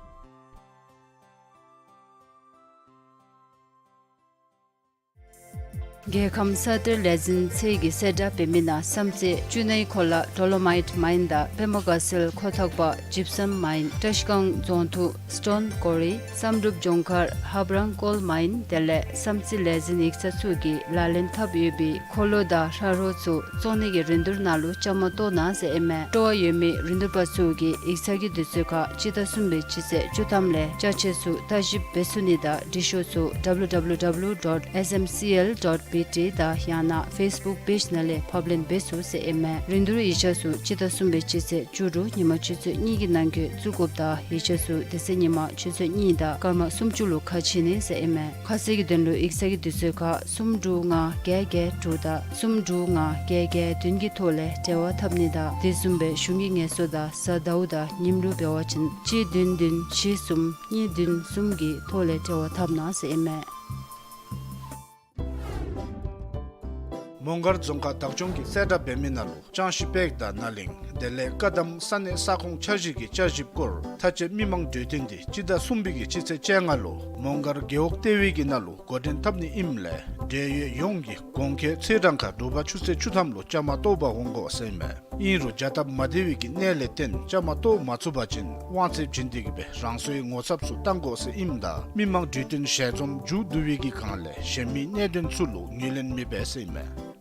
རྒྱལ་ཁམས་ས་གཏེར་ལས་འཛིན་ཚད་ཀྱིས་གསལ་བསྒྲགས་འབད་མི་ནང་བསམ་རྩེ་ཅུ་ནའི་ཁོ་ལ་ཌོ་ལོ་མའིཊ་མའིན་དང་པདྨ་དགའ་ཚལ་ཁོ་ཐག་པ་ཇིབ་སམ་མའིན། བཀྲིས་སྒང་རྫོང་ཐུག་སི་ཊོན་ཀོ་རི། བསམ་གྲུབ་ལྗོངས་མཁར་ཧབ་རང་ཀོལ་མའིན་དེ་ལས་བསམ་རྩེ་ལས་འཛིན་ཡིག་ཚང་ཚུ་གིས་ལག་ལེན་འཐབ་ཡོད་པའི་འཁོར་ལོ་དང་ཧྲ་རོ་ཚུ་བཙོང་ནི་གི་རིན་བསྡུར་ནང་ལུ་བཅའ་མར་གཏོགས་གནང་ཟེར་ཨིན་མས། སྤྲོ་བ་ཡོད་མི་རིན་བསྡུར་པ་ཚུ་གིས་ཡིག་ཚང་གི་དུས་ཚོད་ཁར་སྤྱི་ཟླ་གསུམ་པའི་སྤྱི་ཚེས་བཅུ་ཐམ་ལས་ཅ་ཆས་ཚུ་ལྟ་ཞིབ་འབད་ཚུགས་ནི་དང་འབྲི་ཤོག་ཚུ་ཌབ་ལུ་ཌབ་ལུ་ཌབ་ལུ་ཌོཊ་ཨེསི་ཨེམ་སི་ཨེལ་ཌོཊ་བི་ཊི་དང་ཡང་ན་ཕེསི་བུཀ་པེཇ་ནང་ལས་ཕབ་ལེན་འབད་ཚུགས་ཟེར་ཨིན་མས། རིན་བསྡུར་ཡིག་ཆ་ཚུ་སྤྱི་ཟླ་གསུམ་པའི་སྤྱི་ཚེས་བཅུ་དྲུག་ཉིན་མ་ཆུ་ཚོད་གཉིས་ཀྱི་ནང་འཁོད་བཙུགས་དགོཔ་དང་ཡིག་ཆ་ཚུ་དེ་ཚེ་ཉིན་མ་ཆུ་ཚོད་གཉིས་དང་སྐར་མ་སུམ་ཅུ་ལུ་ཁ་ཕྱེ་ནི་ཟེར་ཨིན་མས། ཁ་གསལ་གྱི་དོན་ལུ་ཡིག་ཚང་གི་དུས་ཚོད་ཁར་གསུམ་དྲུག་ལྔ་བརྒྱད་བརྒྱད་དྲུག་དང་གསུམ་དྲུག་ལྔ་བརྒྱད་བརྒྱད་བདུན་གྱི་ཐོག་ལས་འབྲེལ་བ་འཐབ་ནི་དང་དེ་བཟུམ་སྦེ་གཞུང་གི་ངལ་གསོ་དང་གཟའ་ཟླཝ་དང་ཉིནམ་རུ་འབད་བ་ཅིན་གཅིག་བདུན་བདུན་བཞི་གསུམ་གཉིས་བདུན་གསུམ་གྱི་ཐོག་ལས་འབྲེལ་བ་འཐབ་གནང་ཟེར་ཨིན་མས། མོང་སྒར་རྫོང་ཁག་བདག་སྐྱོང་གིས་གསལ་བསྒྲགས་འབད་མི་ནང་ལུ་ལྕང་གཞི་པེག་དང་ནཱ་གླིང་དེ་ལས་བཀའ་གདམས་ས་གནས་ས་ཁོངས་འཆར་གཞི་གི་བསྐྱར་ཞིབ་སྐོར་མཐའ་དཔྱད་མི་མང་གྲོས་བསྟུན་འདི་སྤྱི་ཟླ་གསུམ་པའི་གི་སྤྱི་ཚེས་བཅོ་ལྔ་ལུ་མོང་སྒར་རྒེད་འོག་ལྟེ་བའི་གི་ནང་ལུ་འགོ་འདྲེན་འཐབ་ནི་ཨིནམ་ལས་འབྲེལ་ཡོད་ཡོངས་ཀྱིས་གོང་འཁོད་ཚེས་གྲངས་ཁར་དྲོ་པ་ཆུ་ཚོད་བཅུ་ཐམ་ལུ་བཅའ་མར་གཏོགས་པར་འོང་དགོ་ཟེར་ཨིན་མས། ཨིན་རུང་བྱ་སྟབས་མ་བདེ་བའི་གི་གནད་ལས་བརྟེན་བཅའ་མར་གཏོགས་མ་ཚུགས་པ་ཅིན་དབང་ཚད་བྱིན་ཏེ་གི་སྦེ་རང་སོའི་ངོ་ཚབ་ཚུ་བཏང་དགོ་ཟེར་ཨིནམ་ད་མི་མང་གྲོས་བསྟུན་ཞལ་འཛོམས་མཇུག་བསྡུ་བའི་གི་སྒང་ལས་གཞན་མི་གནད་དོན་ཚུ་ལུ་ངོས་ལེན་མི་འབད་ཟེར་ཨིན་མས།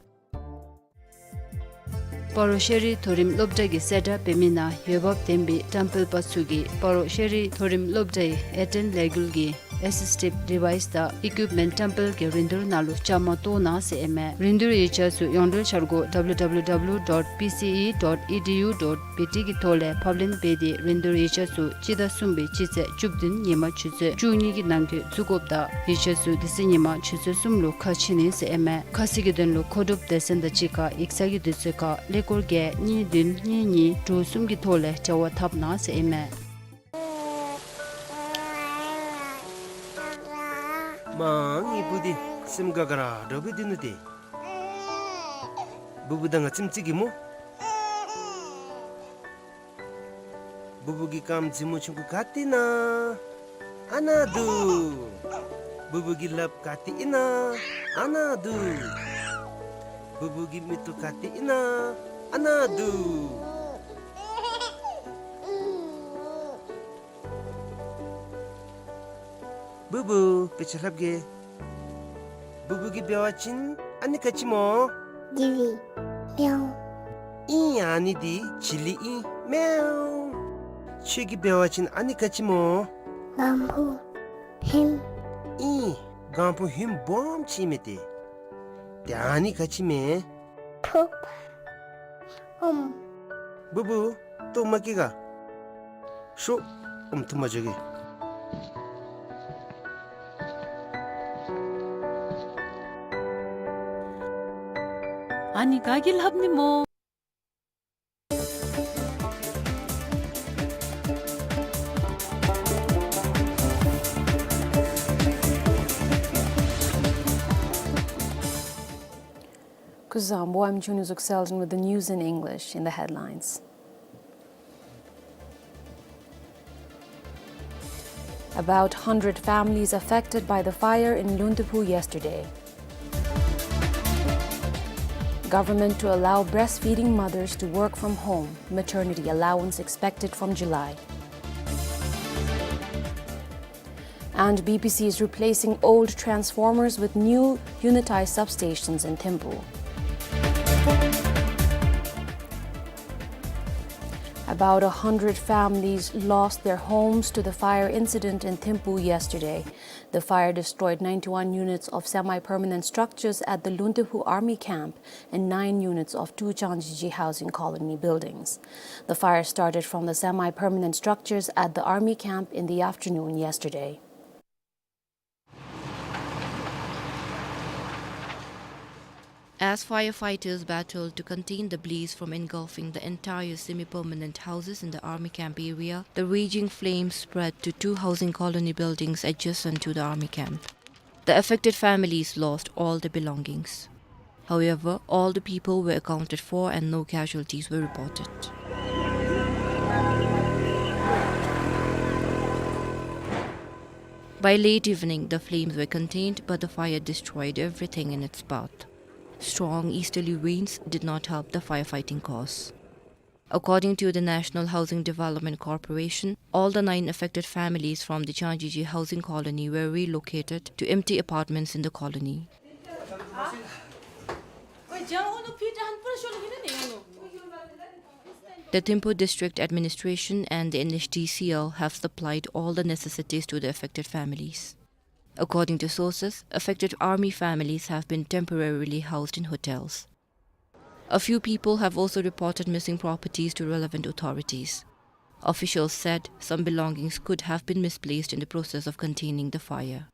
སྤ་རོ་ཤེས་རིག་མཐོ་རིམ་སློབ་གྲྭ་གིས་གསལ་བསྒྲགས་འབད་མི་ནང་འོས་འབབ་ལྡན་པའི་བཀྲམ་སྤེལ་པ་ཚུ་གིས་སྤ་རོ་ཤེས་རིག་མཐོ་རིམ་སློབ་གྲྭའི་ཨེ་ཊེན་ལས་འགུལ་གྱི་ཨེ་སི་སི་ཊིབ་ཌི་ཝའིས་དང་ཨི་ཀུའིཔ་མེནཊ་བཀྲམ་སྤེལ་གྱི་རིན་བསྡུར་ནང་ལུ་བཅའ་མར་གཏོགས་གནང་ཟེར་ཨིན་མས། རིན་བསྡུར་ཡིག་ཆ་ཚུ་ཡོངས་འབྲེལ་འཆར་སྒོ་ཌབ་ལུ་ཌབ་ལུ་ཌབ་ལུ་ཌོཊ་པི་སི་ཨི་ཌོཊ་ཨི་ཌི་ཡུ་ཌོཊ་བི་ཊི་གི་ཐོག་ལས་ཕབ་ལེན་འབད་དེ་རིན་བསྡུར་ཡིག་ཆ་ཚུ་སྤྱི་ཟླ་གསུམ་པའི་སྤྱི་ཚེས་བཅུ་བདུན་ཉིན་མ་ཆུ་ཚོད་བཅུ་གཉིས་ཀྱི་ནང་འཁོད་བཙུགས་དགོཔ་དང་ཡིག་ཆ་ཚུ་དེ་ཚེ་ཉིན་མ་ཆུ་ཚོད་གསུམ་ལུ་ཁ་ཕྱེ་ནི་ཟེར་ཨིན་མས། ཁ་གསལ་གྱི་དོན་ལུ་མཁོ་སྒྲུབ་སྡེ་ཚན་དང་གཅིག་ཁར་ཡིག་ཚང་གི་དུས་ཚོད་ཁར་ཀླད་ཀོར་བརྒྱད་གཉིས་བདུན་གཉིས་གཉིས་དྲུག་གསུམ་གྱི་ཐོག་ལས་འབྲེལ་བ་འཐབ་གནང་ཟེར་ཨིན་མས། མ་ངེའི་བུ་འདི་སེམས་དགའ་དགའ་ར་འདྲཝ་སྦེ་སྡོད་ནུག་ཏེ། བུ་བུ་དང་ང་ཙམ་ཅིག་གིས་སྨོ། བུ་བུ་གི་རྐངམ་རྫི་མོ་ཆུང་ཀུ་ག་ཏེ་ཨིན་ན། ཨ་ནཱ་འདུག། བུ་བུ་གི་ལགཔ་ག་ཏེ་ཨིན་ན། ཨ་ནཱ་འདུག། བུ་བུ་གི་མིག་ཏོ་ག་ཏེ་ཨིན་ན། ཨ་ནཱ་འདུག། བུ་བུ་དཔེ་ཆ་ལྷབ་གེ། བུ་བུ་གིས་འབད་བ་ཅིན་ཨ་ནི་ག་ཅི་སྨོ། ཏི་བི། མེའོ། ཨིན། ཨ་ནི་འདི་བྱི་ལི་ཨིན། མེའོ། ཁྱོད་ཀྱིས་འབད་བ་ཅིན་ཨ་ནི་ག་ཅི་སྨོ། གང་བུ་ཧིམ། ཨིན། གང་བུ་ཧིམ་སྦོམ་ཅིག་མས་ཏེ། ཏེ་ཨ་ནི་ག་ཅི་མས། ཕུགཔ། ཨོམ། བུ་བུ་ལྟོཝ་མ་བཀྱེས་ག། ཤོག། ཨོམ་འཐུ་མ་འགྱོ་གེ། ཨ་ནི་ག་གིས་ལྷབ་ནི་སྨོ། Kuzuzangpo, I'm Chungnyu Zukseljen with the news in English. In the headlines: About hundred families affected by the fire in Luntephu yesterday. Government to allow breastfeeding mothers to work from home. Maternity allowance expected from July. And B P C is replacing old transformers with new unitized substations in Thimphu. About a hundred families lost their homes to the fire incident in Thimphu yesterday. The fire destroyed ninety-one units of semi-permanent structures at the Luntepu Army Camp and nine units of two Changjichi housing colony buildings. The fire started from the semi-permanent structures at the army camp in the afternoon yesterday. As firefighters battled to contain the blaze from engulfing the entire semi-permanent houses in the army camp area, the raging flames spread to two housing colony buildings adjacent to the army camp. The affected families lost all their belongings. However, all the people were accounted for and no casualties were reported. By late evening, the flames were contained, but the fire destroyed everything in its path. Strong easterly winds did not help the firefighting cause. According to the National Housing Development Corporation, all the nine affected families from the Changjichi housing colony were relocated to empty apartments in the colony. The Thimphu District Administration and the N H D C L have supplied all the necessities to the affected families. According to sources, affected army families have been temporarily housed in hotels. A few people have also reported missing properties to relevant authorities. Officials said some belongings could have been misplaced in the process of containing the fire.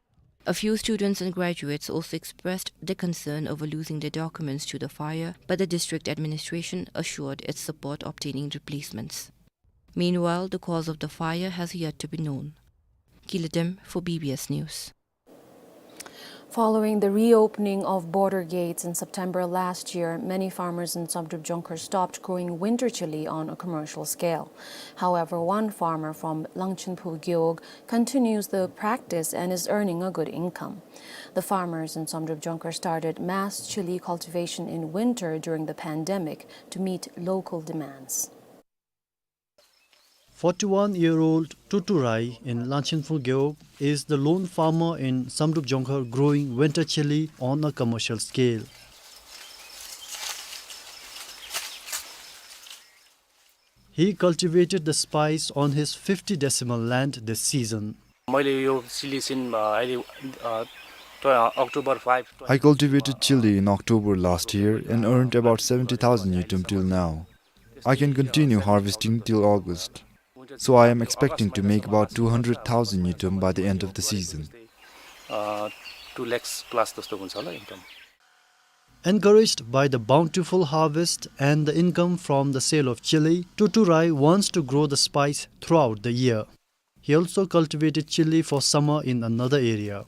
A few students and graduates also expressed their concern over losing their documents to the fire, but the district administration assured its support obtaining replacements. Meanwhile, the cause of the fire has yet to be known. Kilatem for B B S News. Following the reopening of border gates in September last year, many farmers in Samdrup Jongkhar stopped growing winter chili on a commercial scale. However, one farmer from Langchinphu Gewog continues the practice and is earning a good income. The farmers in Samdrup Jongkhar started mass chili cultivation in winter during the pandemic to meet local demands. Forty-one-year-old Tutu Rai in Langchinphu Gewog is the lone farmer in Samdrup Jongkhar growing winter chili on a commercial scale. He cultivated the spice on his fifty decimal land this season. मैले यो चिली चाहिँ, अ, अहिले, अ, त-, October five, I cultivated chili in October last year and earned about seventy thousand ngultrum till now. I can continue harvesting till August. So I am expecting to make about two hundred thousand ngultrum by the end of the season. A, two lakhs plus जस्तो हुन्छ होला income। Encouraged by the bountiful harvest and the income from the sale of chili, Tutu Rai wants to grow the spice throughout the year. He also cultivated chili for summer in another area.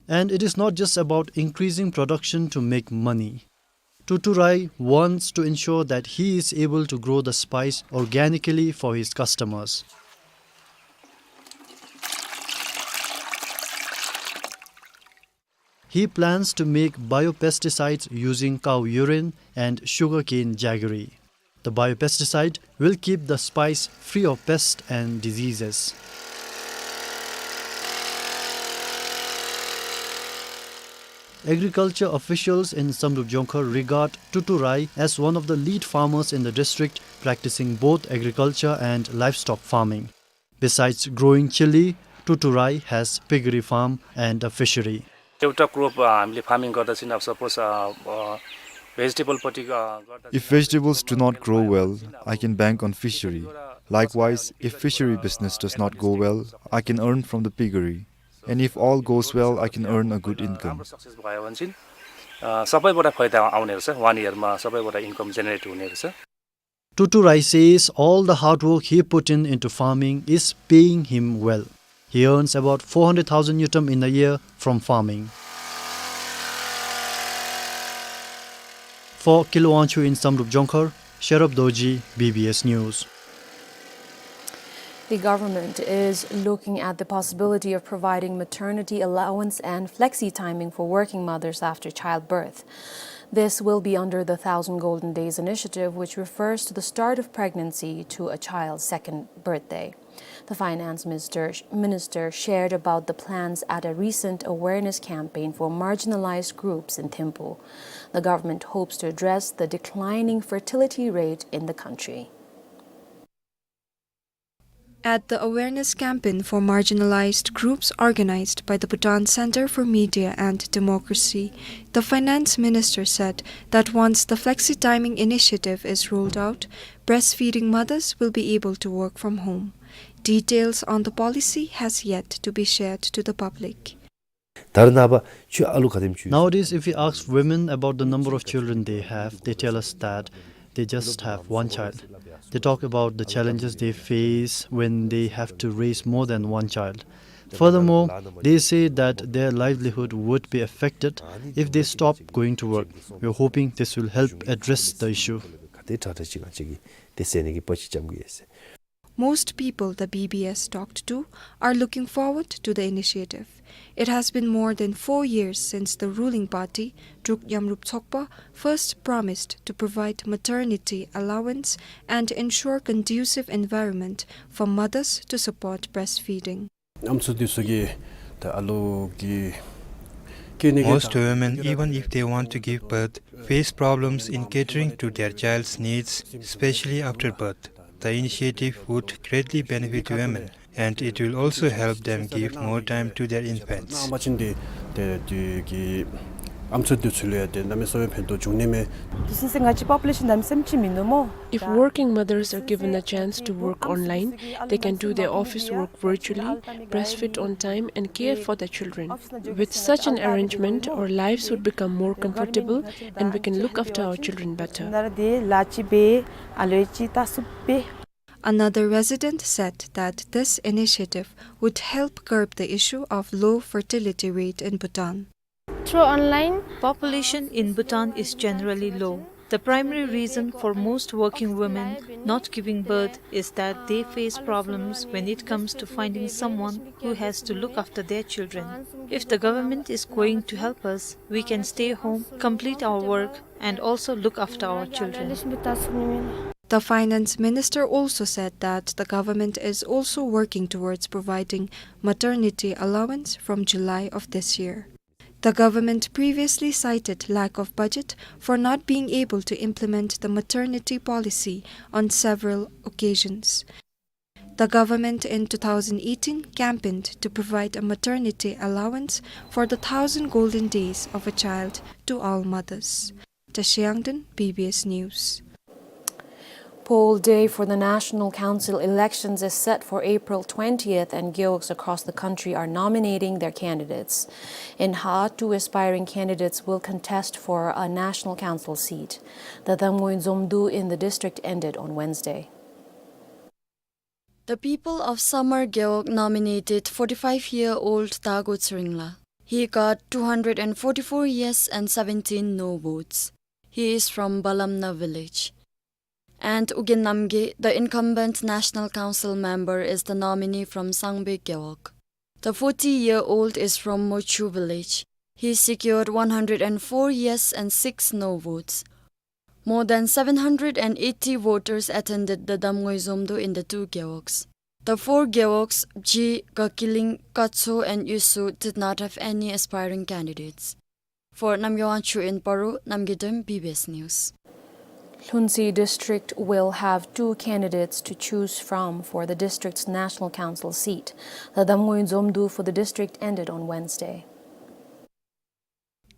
And it is not just about increasing production to make money. Tutu Rai wants to ensure that he is able to grow the spice organically for his customers. He plans to make biopesticides using cow urine and sugarcane jaggery. The biopesticide will keep the spice free of pests and diseases. Agriculture officials in Samdrup Jongkhar regard Tutu Rai as one of the lead farmers in the district practicing both agriculture and livestock farming. Besides growing chili, Tutu Rai has piggery farm and a fishery. एउटा क्रप, अ, हामीले फार्मिङ गर्दा चाहिँ, अब सपोज, अ, अ, भेजिटेबलपट्टि, अ, गर्दा चाहिँ, If vegetables do not grow well, I can bank on fishery. Likewise, if fishery business does not go well, I can earn from the piggery. And if all goes well, I can earn a good income. Success भयो भने चाहिँ, अ, सबैबाट फाइदा आउने रहेछ, वान इयरमा सबैबाट income generate हुने रहेछ। Tutu Rai says all the hard work he put in into farming is paying him well. He earns about four hundred thousand ngultrum in a year from farming. For Kilo Wangchuk in Samdrup Jongkhar, Sherab Dorji, B B S News. The government is looking at the possibility of providing maternity allowance and flexi timing for working mothers after childbirth. This will be under the Thousand Golden Days initiative, which refers to the start of pregnancy to a child's second birthday. The finance minister, minister shared about the plans at a recent awareness campaign for marginalized groups in Thimphu. The government hopes to address the declining fertility rate in the country. At the awareness campaign for marginalized groups organized by the Bhutan Center for Media and Democracy, the finance minister said that once the flexi timing initiative is rolled out, breastfeeding mothers will be able to work from home. Details on the policy has yet to be shared to the public. ད་རེས་ནངས་པ་ཁྱོད་ཨ་ལུ་ག་དེམ་ཅིག་ཡོད། Nowadays, if we ask women about the number of children they have, they tell us that they just have one child. They talk about the challenges they face when they have to raise more than one child. Furthermore, they say that their livelihood would be affected if they stop going to work. We are hoping this will help address the issue. ག་དེ་དྲག་དྲག་ཅིག་ང་བཅས་ཀྱིས་དེ་སེལ་ནི་གི་དཔའ་ཞིག་རྐྱབ་གི་ཡོད་ཟེར། Most people the B B S talked to are looking forward to the initiative. It has been more than four years since the ruling party, Druk Yamrup Tsokpa, first promised to provide maternity allowance and ensure conducive environment for mothers to support breastfeeding. ཨམ་སྲུ་འདི་ཚུ་གིས་ད་ཨ་ལུ་གི་སྐྱེ་ནི་གི། Most women, even if they want to give birth, face problems in catering to their child's needs, especially after birth. The initiative would greatly benefit women, and it will also help them give more time to their infants. ཨ་མ་ཅིན་དེ་དེ་དེ་གི་ཨམ་སྲུ་འདི་ཚུ་ལུ་ཡང་དེ་གནམ་མེད་ས་མེད་ཕན་ཐོགས་འབྱུང་ནི་མས། དུས་ཚོད་ང་བཅས་པོ་པུ་ལེ་ཤཱན་གནམ་མེད་ས་མེད་ཅིག་མིན་འདུག་སྨོ། If working mothers are given a chance to work online, they can do their office work virtually, breastfeed on time, and care for their children. With such an arrangement, our lives would become more comfortable and we can look after our children better. Another resident said that this initiative would help curb the issue of low fertility rate in Bhutan. Through online, population in Bhutan is generally low. The primary reason for most working women not giving birth is that they face problems when it comes to finding someone who has to look after their children. If the government is going to help us, we can stay home, complete our work, and also look after our children. The finance minister also said that the government is also working towards providing maternity allowance from July of this year. The government previously cited lack of budget for not being able to implement the maternity policy on several occasions. The government in two thousand eighteen campaigned to provide a maternity allowance for the thousand golden days of a child to all mothers. Tashiangden, B B S News. Poll day for the National Council elections is set for April twentieth, and gewogs across the country are nominating their candidates. In Haa, two aspiring candidates will contest for a National Council seat. The Damngoi Dzomdu in the district ended on Wednesday. The people of Samar Gewog nominated forty-five-year-old Dago Tshering La. He got two hundred and forty-four yes and seventeen no votes. He is from Balamna village. And Ugyen Namgay, the incumbent National Council member, is the nominee from Sangbe Gewog. The forty-year-old is from Mochu village. He secured one hundred and four yes and six no votes. More than seven hundred and eighty voters attended the Damngoi Dzomdu in the two gewogs. The four gewogs, Bji, Gakiling, Katso and Yusu, did not have any aspiring candidates. For Namgay Wangchuk in Paro, Namgay Dem, B B S News. Lhuentse District will have two candidates to choose from for the district's National Council seat. The Damngoi Dzomdu for the district ended on Wednesday.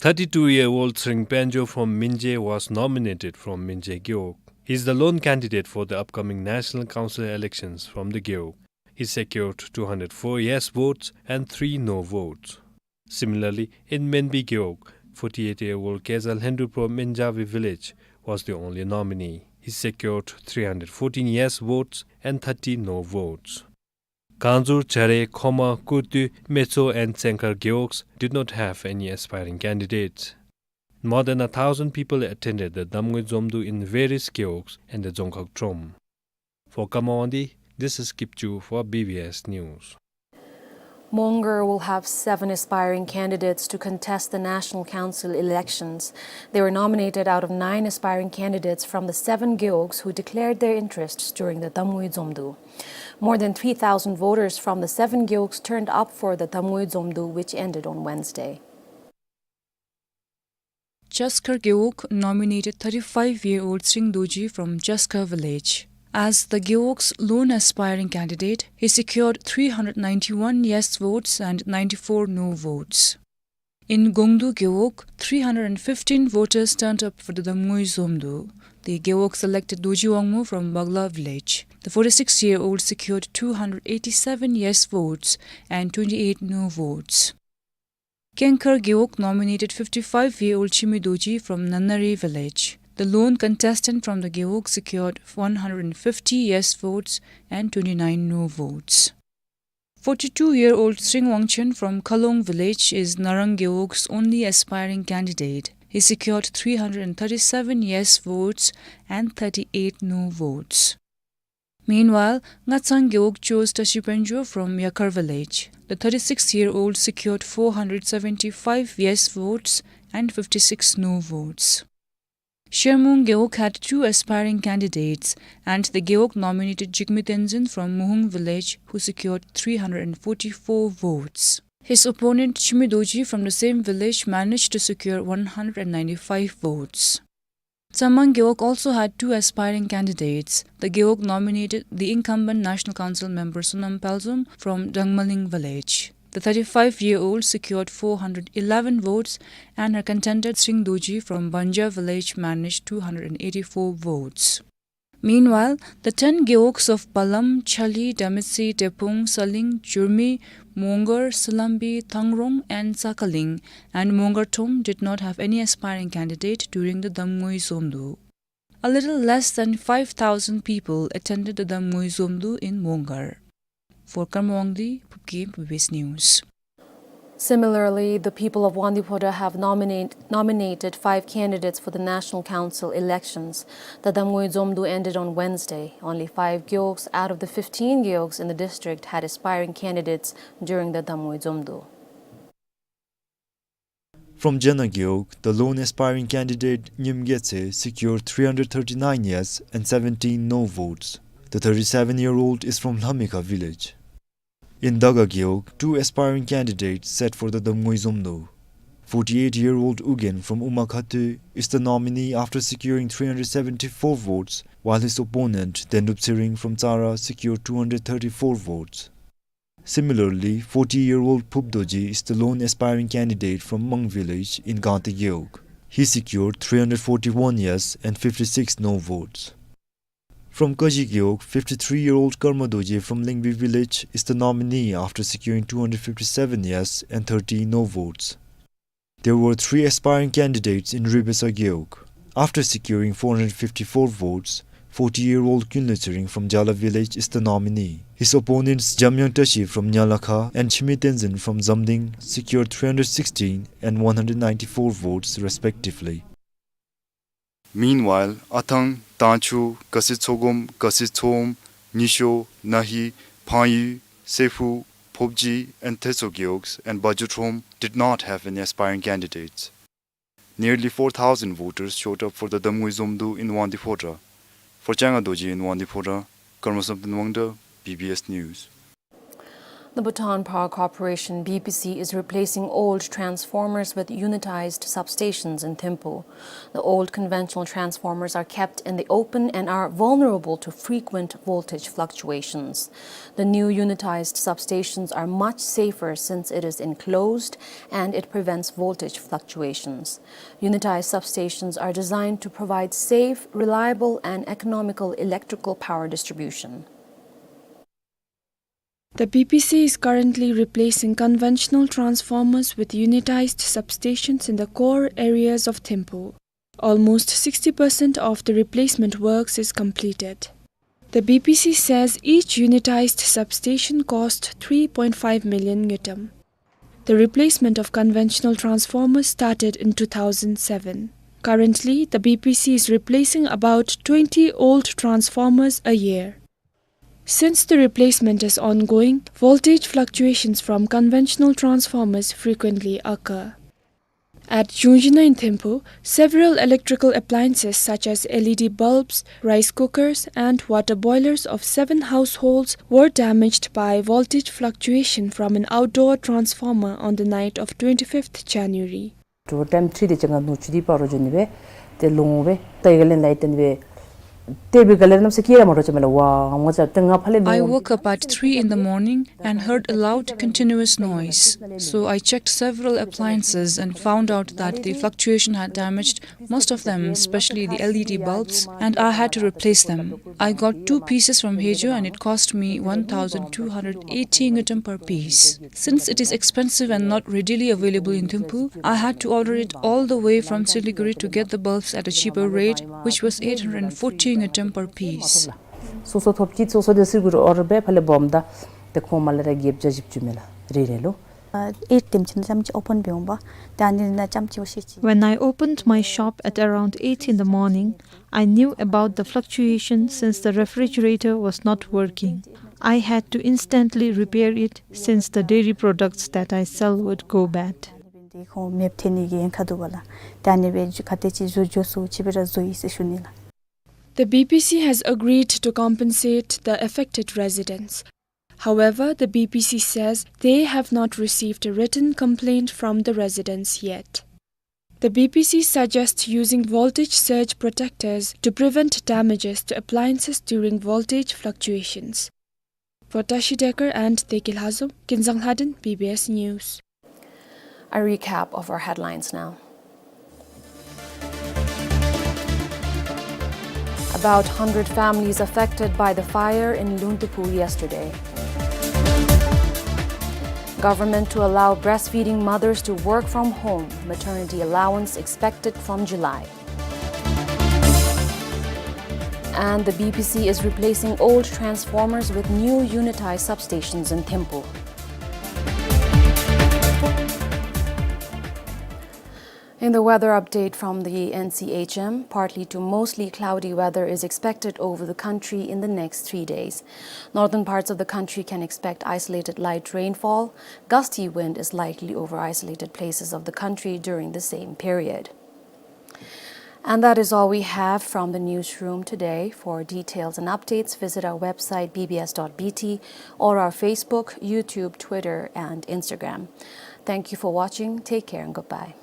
Thirty-two-year-old Tshering Panjo from Minje was nominated from Minje Gewog. He is the lone candidate for the upcoming National Council elections from the Gewog. He secured two hundred four yes votes and three no votes. Similarly, in Menbi Gewog, forty-eight-year-old Keza Lhendu from Menjavi village was the only nominee. He secured three hundred fourteen yes votes and thirty no votes. Kangzur, Chare, Khoma, Kurtui, Metso and Tsengkhar gewogs did not have any aspiring candidates. More than a thousand people attended the Damngoi Dzomdu in various gewogs and the Dzongkhag Trom. For Kama Wangdi, this is Kipchu for B B S News. Mongar will have seven aspiring candidates to contest the National Council elections. They were nominated out of nine aspiring candidates from the seven gewogs who declared their interests during the Damngoi Dzomdu. More than three thousand voters from the seven gewogs turned up for the Damngoi Dzomdu, which ended on Wednesday. Chaskar Gewog nominated thirty-five-year-old Tshering Dorji from Chaskar village. As the Gewog's lone aspiring candidate, he secured three hundred ninety-one yes votes and ninety-four no votes. In Gongdu Gewog, three hundred and fifteen voters turned up for the Damngui Zomdu. The Gewog selected Dorji Wangmo from Bagla village. The forty-six-year-old secured two hundred eighty-seven yes votes and twenty-eight no votes. Kengkhar Gewog nominated fifty-five-year-old Chimi Dorji from Nanari village. The lone contestant from the Gewog secured one hundred and fifty yes votes and twenty-nine no votes. Forty-two-year-old Sring Wangchen from Khalong village is Narang Gewog's only aspiring candidate. He secured three hundred and thirty-seven yes votes and thirty-eight no votes. Meanwhile, Ngatsang Gewog chose Tashi Penjo from Yakhar village. The thirty-six-year-old secured four hundred seventy-five yes votes and fifty-six no votes. Shermung Gewog had two aspiring candidates, and the Gewog nominated Jigme Tenzin from Muhung village, who secured three hundred and forty-four votes. His opponent Chimi Dorji from the same village managed to secure one hundred and ninety-five votes. Tsamang Gewog also had two aspiring candidates. The Gewog nominated the incumbent National Council member Sonam Palzom from Dangmaling village. The thirty-five-year-old secured four hundred eleven votes, and her contender Sring Dorji from Banja village managed two hundred eighty-four votes. Meanwhile, the ten Gewogs of Palam, Chali, Damitsi, Depung, Saling, Jurmi, Mongar, Salambi, Thangrong, and Sakhaling, and Mongar Thom did not have any aspiring candidate during the Damngui Zomdu. A little less than five thousand people attended the Damngui Zomdu in Mongar. For Karma Wangdi, Phubkhem B B S News. Similarly, the people of Wangdue Phodrang have nominate-, nominated five candidates for the National Council elections. The Damngui Zomdu ended on Wednesday. Only five Gewogs out of the fifteen Gewogs in the district had aspiring candidates during the Damngui Zomdu. From Jana Gewog, the lone aspiring candidate Nyim Getse secured three hundred thirty-nine yes and seventeen no votes. The thirty-seven-year-old is from Lhamikha village. In Daga Gewog, two aspiring candidates set for the Damngui Zomdu. Forty-eight-year-old Ugyen from Umakhatü is the nominee after securing three hundred seventy-four votes, while his opponent Dendup Tsering from Tsara secured two hundred thirty-four votes. Similarly, forty-year-old Phup Dorji is the lone aspiring candidate from Mang village in Gangte Gewog. He secured three hundred forty-one yes and fifty-six no votes. From Kaji Gewog, fifty-three-year-old Karma Dorji from Lingbi village is the nominee after securing two hundred fifty-seven yes and thirty no votes. There were three aspiring candidates in Ribesa Gewog. After securing four hundred fifty-four votes, forty-year-old Kyunle Tsering from Jala village is the nominee. His opponents Jamyang Tashi from Nyalakha and Chimi Tenzin from Zamding secured three hundred sixteen and one hundred ninety-four votes respectively. Meanwhile, Athang, Tangchu, Kasi Tsogom, Kasi Tsom, Nyisho, Nahi, Phangyu, Sephu, Phobji, and Teso Gewogs and Bajutrom did not have any aspiring candidates. Nearly four thousand voters showed up for the Damngui Zomdu in Wangdue Phodrang. For Changa Dorji in Wangdue Phodrang, Karma Samten Wangda, B B S News. The Bhutan Power Corporation, B P C, is replacing old transformers with unitized substations in Thimphu. The old conventional transformers are kept in the open and are vulnerable to frequent voltage fluctuations. The new unitized substations are much safer since it is enclosed and it prevents voltage fluctuations. Unitized substations are designed to provide safe, reliable, and economical electrical power distribution. The B P C is currently replacing conventional transformers with unitized substations in the core areas of Thimphu. Almost sixty percent of the replacement works is completed. The B P C says each unitized substation cost three point five million ngultrum. The replacement of conventional transformers started in two thousand seven. Currently, the B P C is replacing about twenty old transformers a year. Since the replacement is ongoing, voltage fluctuations from conventional transformers frequently occur. At Jungshina in Thimphu, several electrical appliances such as L E D bulbs, rice cookers, and water boilers of seven households were damaged by voltage fluctuation from an outdoor transformer on the night of twenty-fifth January. དྲོ་པ་ཊའིམ་ཐི་རི་དེ་ཅིག་ཁར་ནུབ་ཕྱོགས་འདི་འབད་རུང་འགྱོ་ནི་སྦེ་ཏེ་ལོང་སྦེ་ཏེ་ག་ལས་ལཱའི་སྟེང་སྦེ་ དེ་སྦེ་ག་ལས་ར་གནམ་ས་སྐྱིད་ར་མ་འདྲཝ་ཅིག་མས་ལགས། ཝ་ངོ་ཚ་ཏེ་ང་ཕར་ལས་འབད། I woke up at three in the morning and heard a loud, continuous noise. So I checked several appliances and found out that the fluctuation had damaged most of them, especially the L E D bulbs, and I had to replace them. I got two pieces from Haeju and it cost me one thousand two hundred eighty ngultrum per piece. Since it is expensive and not readily available in Thimphu, I had to order it all the way from Siliguri to get the bulbs at a cheaper rate, which was eight hundred forty ngultrum per piece. སོ་སོ་ཐོབ་ཀྱི་སོ་སོ་དེ་སིལ་གུ་རུ་ཨོར་སྦེ་ཕར་ལས་སྦོམ་ད་དེ་ཁོང་མ་ལས་ར་བརྒྱད་བརྒྱ་བཞི་བཅུ་མས་ལགས། རེ་རེ་ལུ། ཨ་ཨེཊ་དེམ་ཅིག་ནང་ཙམ་ཅིག་ཨོ་པེན་འབད་འོང་པ། ཏེ་ཨ་ནི་ནང་ཙམ་ཅིག་འོ་ཤེས་ཅི། When I opened my shop at around eight in the morning, I knew about the fluctuation since the refrigerator was not working. I had to instantly repair it since the dairy products that I sell would go bad. ཏེ་ཁོང་མེདཔ་ཐལ་ནི་གི་ཡན་ཁ་འདུག་པ་ལགས། ཏེ་ཨ་ནི་སྦེ་ག་དེ་ཅིག་བཟོ་བཟོ་ཚུགས་ཅིག་སྦེ་ར་བཟོ་ཡི་ཟེར་ཞུ་ནི་ལགས། The B B C has agreed to compensate the affected residents. However, the B B C says they have not received a written complaint from the residents yet. The B B C suggests using voltage surge protectors to prevent damages to appliances during voltage fluctuations. For Tashi Dekar and Teke Lhazom, Kinzang Lhaden, B B S News. A recap of our headlines now. About hundred families affected by the fire in Luntephu yesterday. Government to allow breastfeeding mothers to work from home. Maternity allowance expected from July. And the B B C is replacing old transformers with new unitized substations in Thimphu. In the weather update from the N C H M, partly to mostly cloudy weather is expected over the country in the next three days. Northern parts of the country can expect isolated light rainfall. Gusty wind is likely over isolated places of the country during the same period. And that is all we have from the newsroom today. For details and updates, visit our website B B S dot B T or our Facebook, YouTube, Twitter, and Instagram. Thank you for watching. Take care and goodbye.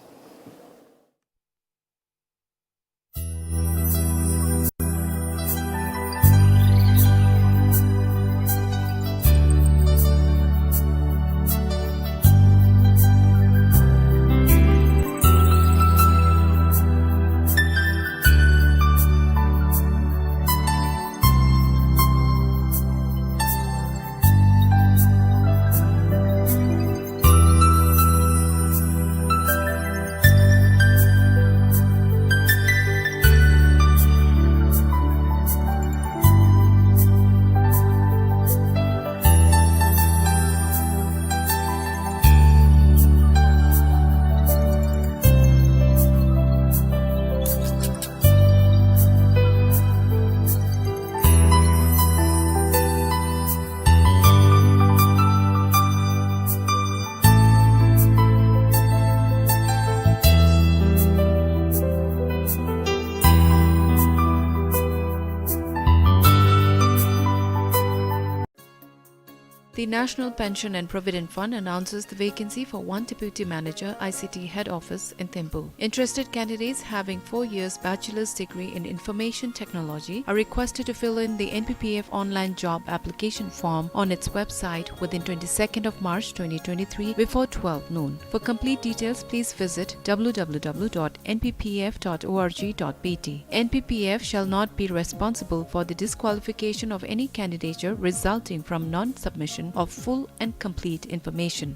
The National Pension and Provident Fund announces the vacancy for one deputy manager, I C T head office, in Thimphu. Interested candidates having four years bachelor's degree in information technology are requested to fill in the N P P F online job application form on its website within twenty-second of March twenty twenty-three before twelve noon. For complete details, please visit W W W dot N P P F dot O R G dot B T. N P P F shall not be responsible for the disqualification of any candidature resulting from non-submission of full and complete information.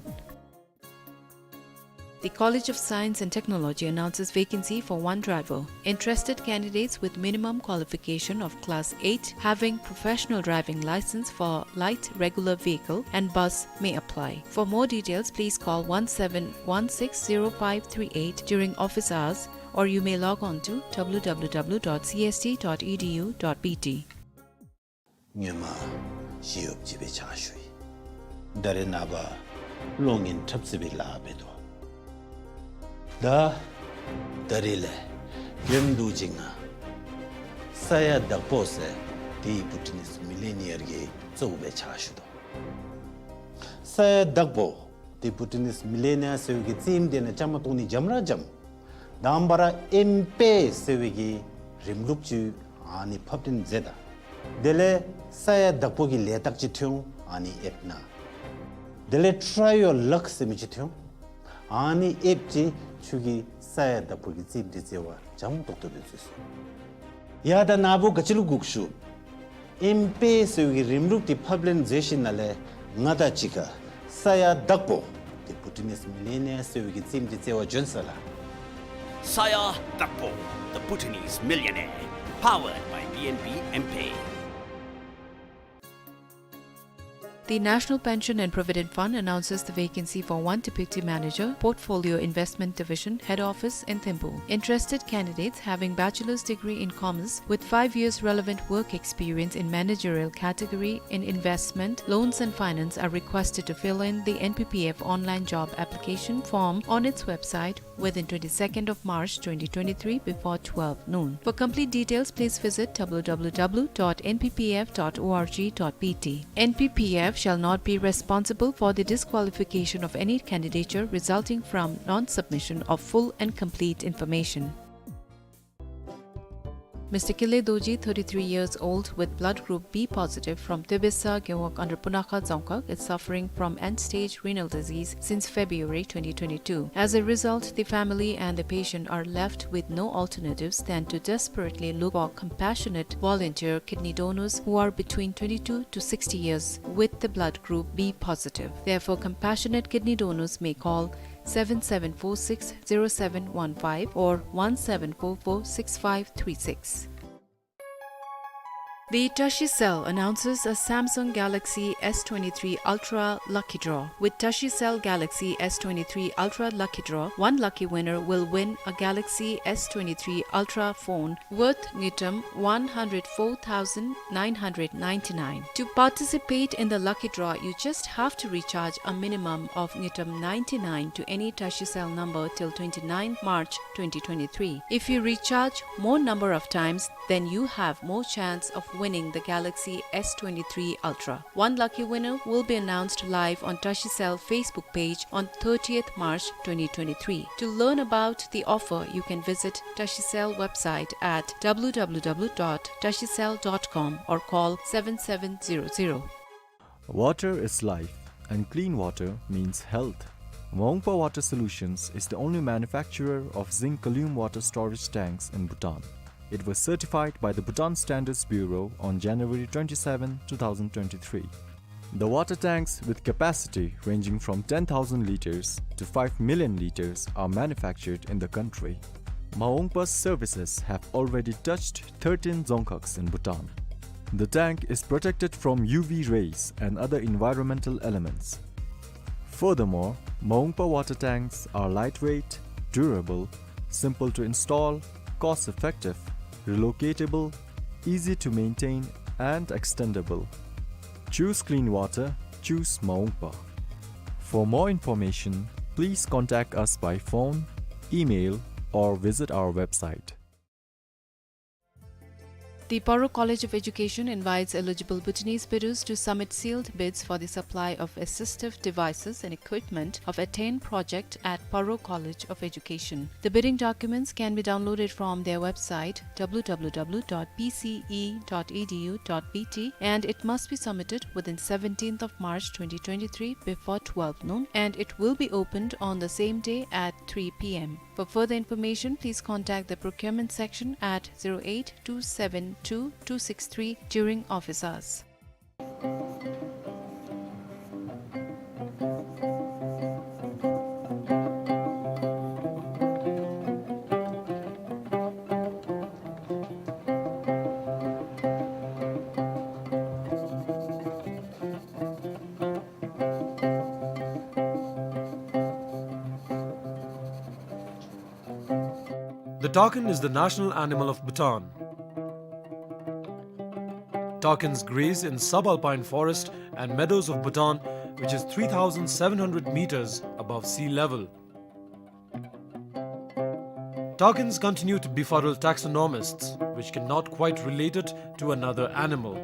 The College of Science and Technology announces vacancy for one driver. Interested candidates with minimum qualification of Class eight, having professional driving license for light regular vehicle and bus, may apply. For more details, please call one seven one six zero five three eight during office hours, or you may log on to W W W dot C S T dot E D U dot B T. སྔོན་མ་ཞི་གཡོགཔ་ཅིག་སྦེ་ཕྱག་ཞུ་ཡི། ད་རེས་ནངས་པ་གློག་བརྙན་འཁྲབ་རྩེད་པའི་ལཱ་འབད་དོ། ད་ད་རེས་ལས་མགྱོནམ་འདི་ཅིག་ང་ས་ཡ་བདག་པོ་ཟེར་དེ་བུ་ཊི་ནིས་མི་ལི་ནི་ཡར་གྱི་གཙོ་བོ་སྦེ་ཕྱག་ཞུ་དོ། ས་ཡ་བདག་པོ་དེ་བུ་ཊི་ནིས་མི་ལི་ནི་ཡར་ཟེར་བའི་གི་རྩེདམོ་དེ་ནང་བཅའ་མར་གཏོགས་ནི་འཇམ་ར་འཇམ། དང་པ་ར་ཨེམ་པེ་ཟེར་བའི་གི་རིམ་ལུགས་ཅིག་ ཨ་ནི་ཕབ་ལེན་མཛད་ད། དེ་ལས་ས་ཡ་བདག་པོ་གི་ལས་རྟགས་ཅིག་ཐོན་འོང་། ཨ་ནི་ཨེབ་ནང་། དེ་ལས་Try Your Luck ཟེར་མི་ཅིག་ཐོན་འོང་། ཨ་ནི་ཨེབ་ཅིག་ཁྱོད་ཀྱི་ས་ཡ་བདག་པོ་གི་རྩིས་འབྲི་བརྩི་བ་འཇམ་ཏོག་ཏོ་སྦེ་འཛོལ་སོང་། ཡ་ད་ནཱ་བུ་ག་ཅི་ལུ་སྒུག་བཞུགས། ཨེམ་པེ་ཟེར་བའི་རིམ་ལུགས་འདི་ཕབ་ལེན་མཛད་ཞིནམ་ལས་ང་དང་གཅིག་ཁར་ས་ཡ་བདག་པོ་The Bhutanese Millionaire ཟེར་བའི་རྩིས་འབྲི་བརྩི་བ་འཇོན་སོང་ལགས། Saya Dakpo, the Bhutanese Millionaire, powered by B N B M P. The National Pension and Provident Fund announces the vacancy for one deputy manager, Portfolio Investment Division, Head Office in Thimphu. Interested candidates having bachelor's degree in commerce with five years relevant work experience in managerial category in investment, loans and finance are requested to fill in the N P P F online job application form on its website within twenty-second of March twenty twenty-three before twelve noon. For complete details, please visit W W W dot N P P F dot org dot B T. N P P F shall not be responsible for the disqualification of any candidature resulting from non-submission of full and complete information. Mister Kile Dorji, thirty-three years old, with blood group B positive from Tebesa Gewog under Punakha Dzongkhag, is suffering from end-stage renal disease since February twenty twenty-two. As a result, the family and the patient are left with no alternatives than to desperately look for compassionate volunteer kidney donors who are between twenty-two to sixty years with the blood group B positive. Therefore, compassionate kidney donors may call seven seven four six zero seven one five or one seven four four six five three six. The Tashi Cell announces a Samsung Galaxy S twenty-three Ultra Lucky Draw. With Tashi Cell Galaxy S twenty-three Ultra Lucky Draw, one lucky winner will win a Galaxy S twenty-three Ultra phone worth ngultrum one hundred four thousand nine hundred ninety-nine. To participate in the lucky draw, you just have to recharge a minimum of ngultrum ninety-nine to any Tashi Cell number till twenty-ninth March twenty twenty-three. If you recharge more number of times, then you have more chance of winning the Galaxy S twenty-three Ultra. One lucky winner will be announced live on Tashi Cell Facebook page on thirtieth March twenty twenty-three. To learn about the offer, you can visit Tashi Cell website at W W W dot tashi cell dot com or call seven seven zero zero. Water is life, and clean water means health. Maungpa Water Solutions is the only manufacturer of zinc column water storage tanks in Bhutan. It was certified by the Bhutan Standards Bureau on January twenty-seven, two thousand twenty-three. The water tanks, with capacity ranging from ten thousand liters to five million liters, are manufactured in the country. Maungpa's services have already touched thirteen dzongkhags in Bhutan. The tank is protected from U V rays and other environmental elements. Furthermore, Maungpa water tanks are lightweight, durable, simple to install, cost-effective, relocatable, easy to maintain, and extendable. Choose clean water, choose Maungpa. For more information, please contact us by phone, email, or visit our website. The Paro College of Education invites eligible Bhutanese Bidus to submit sealed bids for the supply of assistive devices and equipment of attained project at Paro College of Education. The bidding documents can be downloaded from their website, W W W dot P C E dot E D U dot B T, and it must be submitted within seventeenth of March twenty twenty-three before twelve noon, and it will be opened on the same day at three P M. For further information, please contact the procurement section at zero eight two seven two two six three during office hours. The takin is the national animal of Bhutan. Takins graze in subalpine forest and meadows of Bhutan, which is three thousand seven hundred meters above sea level. Takins continue to befuddle taxonomists, which cannot quite relate it to another animal.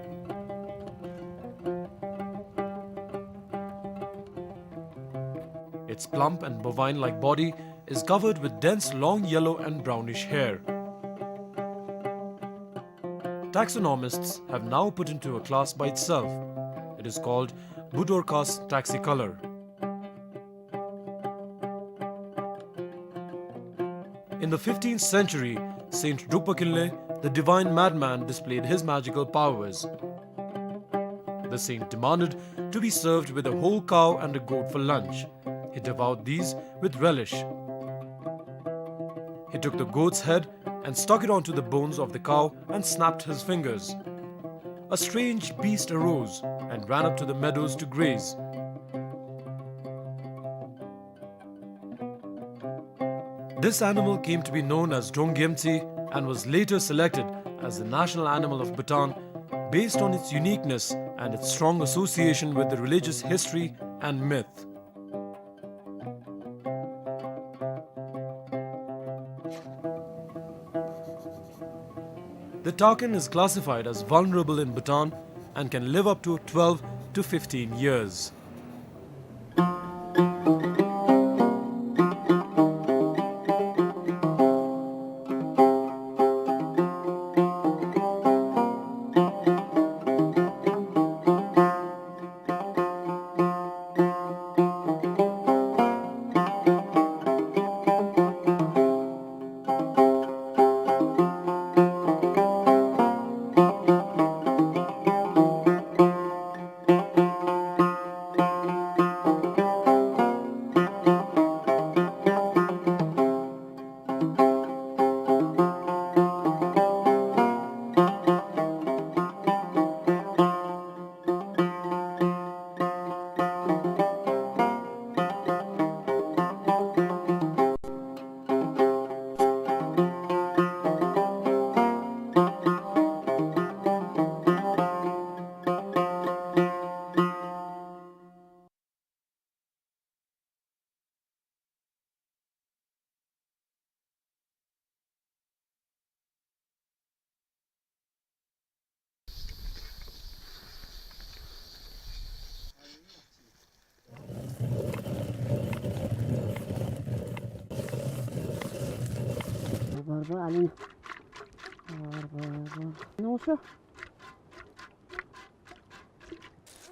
Its plump and bovine-like body is covered with dense long yellow and brownish hair. taxonomists have now put into a class by itself. It is called Budorcas taxicolor. In the fifteenth century, Saint Drukpa Kinley, the divine madman, displayed his magical powers. The saint demanded to be served with a whole cow and a goat for lunch. He devoured these with relish. He took the goat's head and stuck it onto the bones of the cow and snapped his fingers. A strange beast arose and ran up to the meadows to graze. This animal came to be known as Drong Gyemtse and was later selected as the national animal of Bhutan based on its uniqueness and its strong association with the religious history and myth. The takin is classified as vulnerable in Bhutan and can live up to twelve to fifteen years.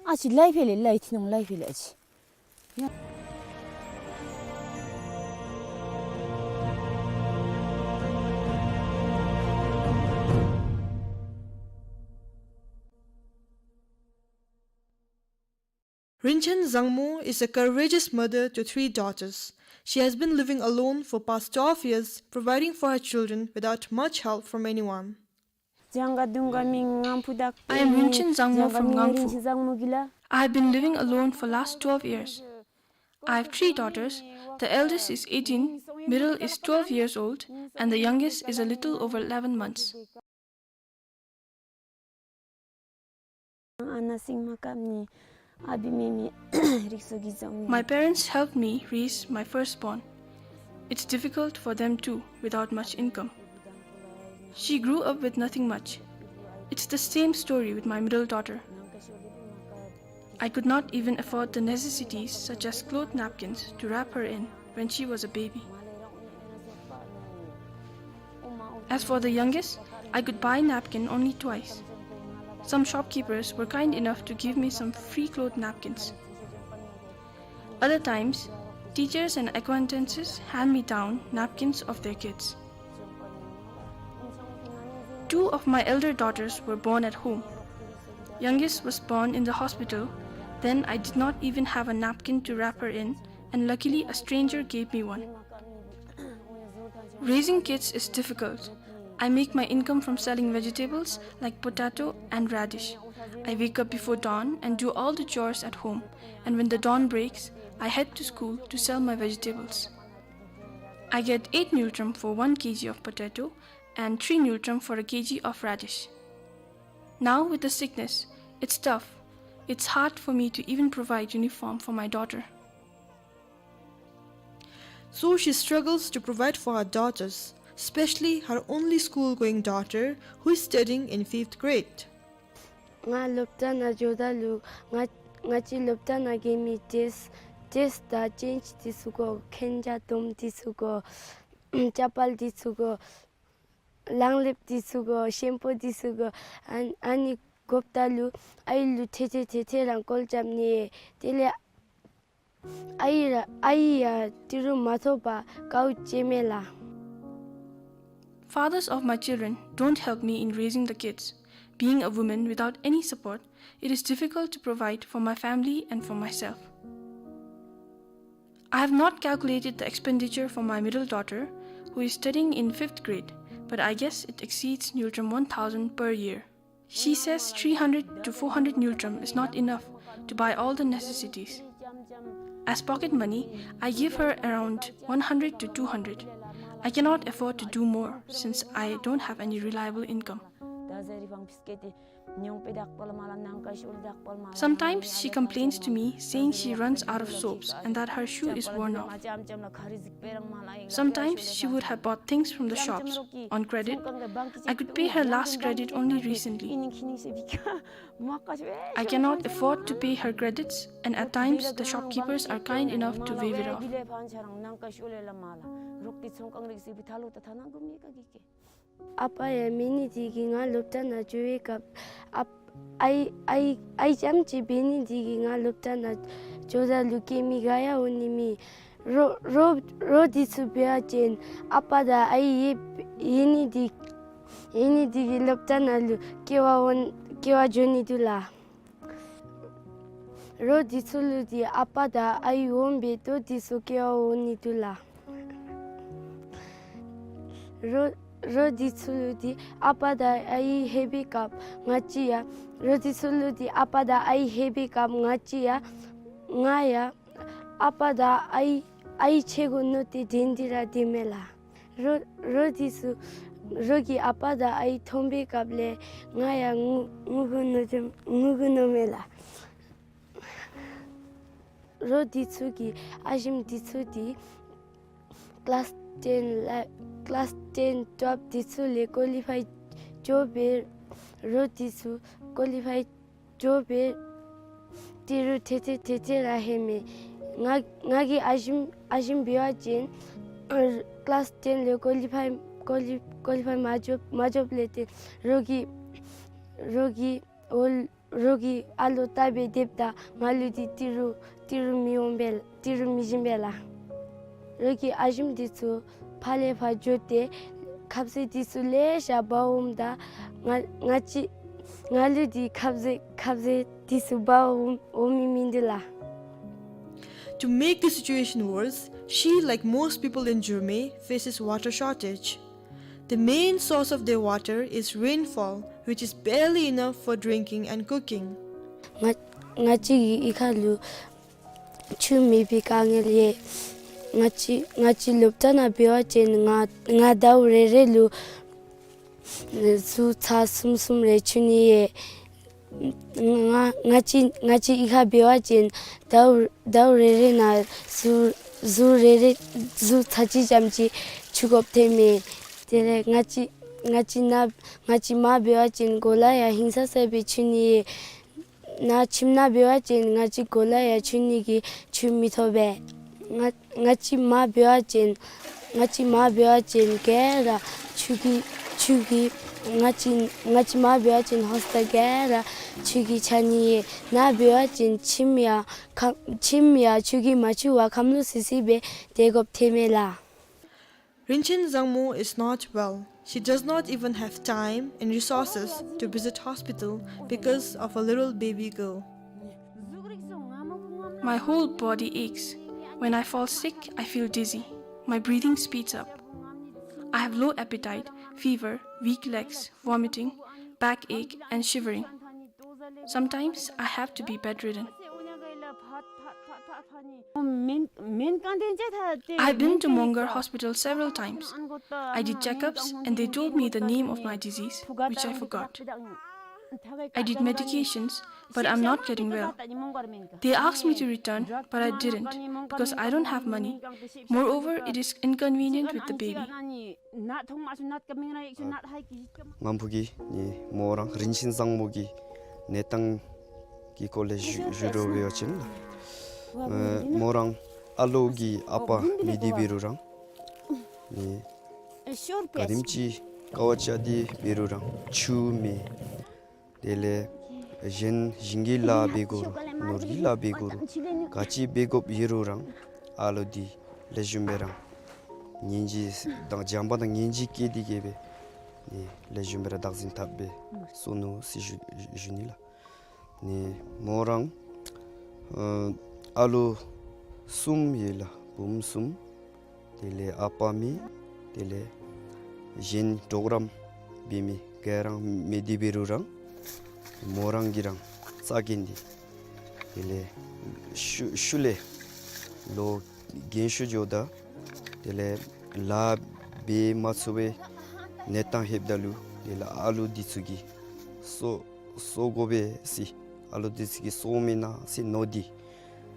ཨ་ཅི་ལའི་ཕི་ལེ་ལའི་ཐི་ནོང་ལའི་ཕི་ལེ་ཨ་ཅི། Rinchen Zangmo is a courageous mother to three daughters. She has been living alone for past twelve years, providing for her children without much help from anyone. I am Rinchen Zangmo from Ngangphu. I have been living alone for last twelve years. I have three daughters. The eldest is eighteen, middle is twelve years old, and the youngest is a little over eleven months. My parents helped me raise my firstborn. It's difficult for them too, without much income. She grew up with nothing much. It's the same story with my middle daughter. I could not even afford the necessities such as cloth napkins to wrap her in when she was a baby. As for the youngest, I could buy napkin only twice. Some shopkeepers were kind enough to give me some free cloth napkins. Other times, teachers and acquaintances hand me down napkins of their kids. Two of my elder daughters were born at home. Youngest was born in the hospital, then I did not even have a napkin to wrap her in, and luckily a stranger gave me one. Raising kids is difficult. I make my income from selling vegetables like potato and radish. I wake up before dawn and do all the chores at home, and when the dawn breaks, I head to school to sell my vegetables. I get eight ngultrum for one K G of potato and three ngultrum for a K G of radish. Now with the sickness, it's tough. It's hard for me to even provide uniform for my daughter. So she struggles to provide for her daughters, especially her only school-going daughter who is studying in fifth grade. ང་སློབ་གྲྭ་ནང་འགྱོཝ་ད་ལུ་ང་ང་བཅས་སློབ་གྲྭ་ནང་གི་མི་ཌེསི་ཌེསི་དང་ཅེནཇ་འདི་ཚུ་དགོ། མཁན་ཇ་དོམ་འདི་ཚུ་དགོ། ཅ་པཱལ་འདི་ཚུ་དགོ། ལང་ལེབ་འདི་ཚུ་གོ་ཤེམ་པུ་འདི་ཚུ་གོ་ཨ་ཨ་ནི་དགོཔ་ད་ལུ་ཨའི་ལུ་ཐེ་ཐེ་ཐེ་ཐེ་རང་བཀོལ་རྐྱབ་ནི། དེ་ལས་ཨའི་ར་ཨའི་ཡང་ཏི་རུ་མ་ཐོབ་པར་དཀའཝ་སྤྱད་མས་ལགས། Fathers of my children don't help me in raising the kids. Being a woman without any support, it is difficult to provide for my family and for myself. I have not calculated the expenditure for my middle daughter, who is studying in fifth grade, but I guess it exceeds ngultrum one thousand per year. She says three hundred to four hundred ngultrum is not enough to buy all the necessities. As pocket money, I give her around one hundred to two hundred. I cannot afford to do more since I don't have any reliable income. Sometimes she complains to me, saying she runs out of soaps and that her shoe is worn off. Sometimes she would have bought things from the shops on credit. I could pay her last credit only recently. I cannot afford to pay her credits, and at times the shopkeepers are kind enough to waive it off. ཨ་པ་ཡང་མེད་ནི་དེ་གིས་ང་སློབ་གྲྭ་ནང་འགྱོ་བའི་སྐབས་ཨ་ཨའི་ཨའི་ཨའི་རྐྱངམ་ཅིག་འབད་ནི་དེ་གིས་ང་སློབ་གྲྭ་ནང་འགྱོཝ་ད་ལུ་སྐྱེལ་མི་ག་ཡང་འོང་ནི་མེད། རོགས་རོགས་རོགས་འདི་ཚུ་འབད་བ་ཅིན་ཨ་པ་དང་ཨའི་ཡོད་ཡོད་ནི་དེ་ཡོད་ནི་དེ་གིས་སློབ་གྲྭ་ནང་ལུ་སྐྱེལ་བར་འོང་སྐྱེལ་བར་འགྱོ་ནི་འདུག་ལགས། རོགས་འདི་ཚུ་ལུ་དེ་ཨ་པ་དང་ཨའི་འོང་པས་ཏེ་འདི་ཚུ་སྐྱེལ་བར་འོང་ནི་འདུག་ལགས། རོགས་རོགས་འདི་ཚུ་ལུ་དེ་ཨ་པ་དང་ཨའི་ལྷོད་པའི་སྐབས་ང་བཅས་ཡང་རོགས་འདི་ཚུ་ལུ་དེ་ཨ་པ་དང་ཨའི་ལྷོད་པའི་སྐབས་ང་བཅས་ཡང་ང་ཡང་ཨ་པ་དང་ཨའི་ཨའི་ཕྱད་དགོ་མནོ་སྟེ་དྲན་ཏེ་ར་སྡོདཔ་མས་ལགས། རོགས་རོགས་འདི་ཚུ་རོགས་ཀྱི་ཨ་པ་དང་ཨའི་མཐོང་པའི་སྐབས་ལས་ང་ཡང་ངུ་ངུ་དགོ་མནོ་ངུ་དགོ་མནོཝ་མས་ལགས། རོགས་འདི་ཚུ་གི་ཨ་ཞིམ་འདི་ཚུ་དེ་ཀི་ལཱསི་ཊེན་ལ་ཀི་ལཱསི་ཊེན་ཊུ་ཝེལབ་འདི་ཚུ་ལས་ཀོ་ལི་ཕའི་འགྱོ་སྦེ་རོགས་འདི་ཚུ་ཀོ་ལི་ཕའི་འགྱོ་སྦེ་ཏི་རུ་ཐེ་ཐེ་ཐེ་ཐེ་ར་ལྷོད་མས། ང་ང་གིས་ཨ་ཞིམ་ཨ་ཞིམ་འབད་བ་ཅིན་ཀི་ལཱསི་ཊེན་ལས་ཀོ་ལི་ཕའི་ཀོ་ལི་ཀོ་ལི་ཕའི་མ་འགྱོ་མ་འགྱོཝ་ལས་ཏེ་རོགས་ཀྱི་རོགས་ཀྱི་འོ་རོགས་ཀྱིས་ཨ་ལོ་བལྟ་སྦེ་སྡོདཔ་ད་ང་ལུ་དེ་ཏི་རུ་ཏི་རུ་མི་འོང་པས་ཏི་རུ་མི་བྱིན་པས་ལགས། རོགས་ཀྱི་ཨ་ཞིམ་འདི་ཚུ་ཕར་ལས་ཕར་འགྱོ་སྟེ་ཁ་ཟས་འདི་ཚུ་ལེ་ཤ་འབག་འོངམ་ད་ང་ང་བཅས་ང་ལུ་དེ་ཁ་ཟས་ཁ་ཟས་འདི་ཚུ་འབག་འོང་འོང་མི་མིན་འདུག་ལགས། To make the situation worse, she, like most people in Jurme, faces water shortage. The main source of their water is rainfall, which is barely enough for drinking and cooking. ང་ང་བཅས་ཀྱི་གཡུས་ཁ་ལུ་ཆུ་མེད་པའི་དཀའ་ངལ་ཡོད། ང་བཅས་ང་བཅས་སློབ་གྲྭ་ནང་འབད་བ་ཅིན་ང་ང་ཟླཝ་རེ་རེ་ལུ་ཟུར་ཚར་གསུམ་གསུམ་རེ་འཁྱུ་ནི་ཡོད། ང་ང་བཅས་ང་བཅས་གཡུས་ཁར་འབད་བ་ཅིན་ཟླཝ་ཟླཝ་རེ་རེ་ནང་ཟུར་ཟུར་རེ་རེ་ཟུར་ཚར་གཅིག་ཙམ་ཅིག་འཁྱུ་དགོཔ་ཐོནམ་མས། དེ་ལས་ང་བཅས་ང་བཅས་ནཱ་ང་བཅས་མར་འབད་བ་ཅིན་གོ་ལ་ཡང་ཧིང་སངས་ས་སྦེ་འཁྱུ་ནི་ཡོད། ནཱ་ཁྱིམ་ནང་འབད་བ་ཅིན་ང་བཅས་གོ་ལ་ཡང་འཁྱུ་ནི་གི་ཆུ་མི་ཐོབ་པས། ང་ང་བཅས་མར་འབད་བ་ཅིན་ང་བཅས་མར་འབད་བ་ཅིན་ག་ར་ཆུ་གིས་ཆུ་གིས་ང་བཅས་ང་བཅས་མར་འབད་བ་ཅིན་ཧོསི་ཊེལ་ག་ར་ཆུ་གིས་ཕྱགས་ནི་ཡོད། ནཱ་འབད་བ་ཅིན་ཁྱིམ་ཡང་ཁ་ཁྱིམ་ཡང་ཆུ་གིས་མ་འཁྱུ་བར་ཁམས་ལོག་སི་སི་སྦེ་སྡོད་དགོཔ་ཐོནམ་མས་ལགས། Rinchen Zangmo is not well. She does not even have time and resources to visit hospital because of a little baby girl. My whole body aches. When I fall sick, I feel dizzy. My breathing speeds up. I have low appetite, fever, weak legs, vomiting, backache, and shivering. Sometimes I have to be bedridden. I've been to Mongar Hospital several times. I did checkups and they told me the name of my disease, which I forgot. I did medications, but I'm not getting well. They asked me to return, but I didn't because I don't have money. Moreover, it is inconvenient with the baby. ང་བུ་གི་ནི་མོ་རང་རིན་ཆེན་བཟང་མོ་གི་གནས་སྟངས་ཀྱི་སྐོར་ལས་ཞུ་ཞུ་རུང་འབད་བ་ཅིན་ཨ་མོ་རང་ཨ་ལོ་གི་ཨ་པ་མེད་དེ་འབད་རུང་རང་ནི་ག་དེམ་ཅིག་ དཀའཝ་སྤྱད་དེ་འབད་རུང་རང་ཆུ་མེད། དེ་ལས་གཞན་ཞིང་གི་ལཱ་འབད་དགོ་རུང་ནོར་གྱི་ལཱ་འབད་དགོ་རུང་ག་ཅི་འབད་དགོཔ་ཡོད་རུང་རང་ཨ་ལོ་འདི་ལེགས་ཤོམ་སྦེ་རང་སྙིང་རྗེ་དང་བྱམས་པ་དང་སྙིང་རྗེ་བསྐྱེད་དེ་གིས་སྦེ་ནི་ལེགས་ཤོམ་སྦེ་ར་བདག་འཛིན་འཐབ་སྦེ་གསོ་ནུག་ཟེར་ཞུ་ཞུ་ནི་ལགས། ནི་མོ་རང་ཨ་ཨ་ལོ་གསུམ་ཡོད་ལགས། བུམོ་གསུམ། དེ་ལས་ཨ་པ་མེད། དེ་ལས་གཞན་གྲོགས་རམ་འབད་མི་ག་ར་མེད་དེ་འབད་རུང་རང་མོ་རང་གིས་རང་རྩ་འགེངས་ཏེ་དེ་ལས་ཤུལ་ཤུལ་ལས་ལོ་རྒན་ཤོས་འགྱོཝ་ད་དེ་ལས་ལཱ་འབད་མ་ཚུགས་པའི་གནས་སྟངས་ལྷོདཔ་ད་ལུ་དེ་ལས་ཨ་ལོ་འདི་ཚུ་གིས་གསོ་གསོ་དགོ་པས་ཟེར་ཨ་ལོ་འདི་ཚུ་གིས་གསོཝ་མེན་ན་ཟེར་མནོ་སྟེ་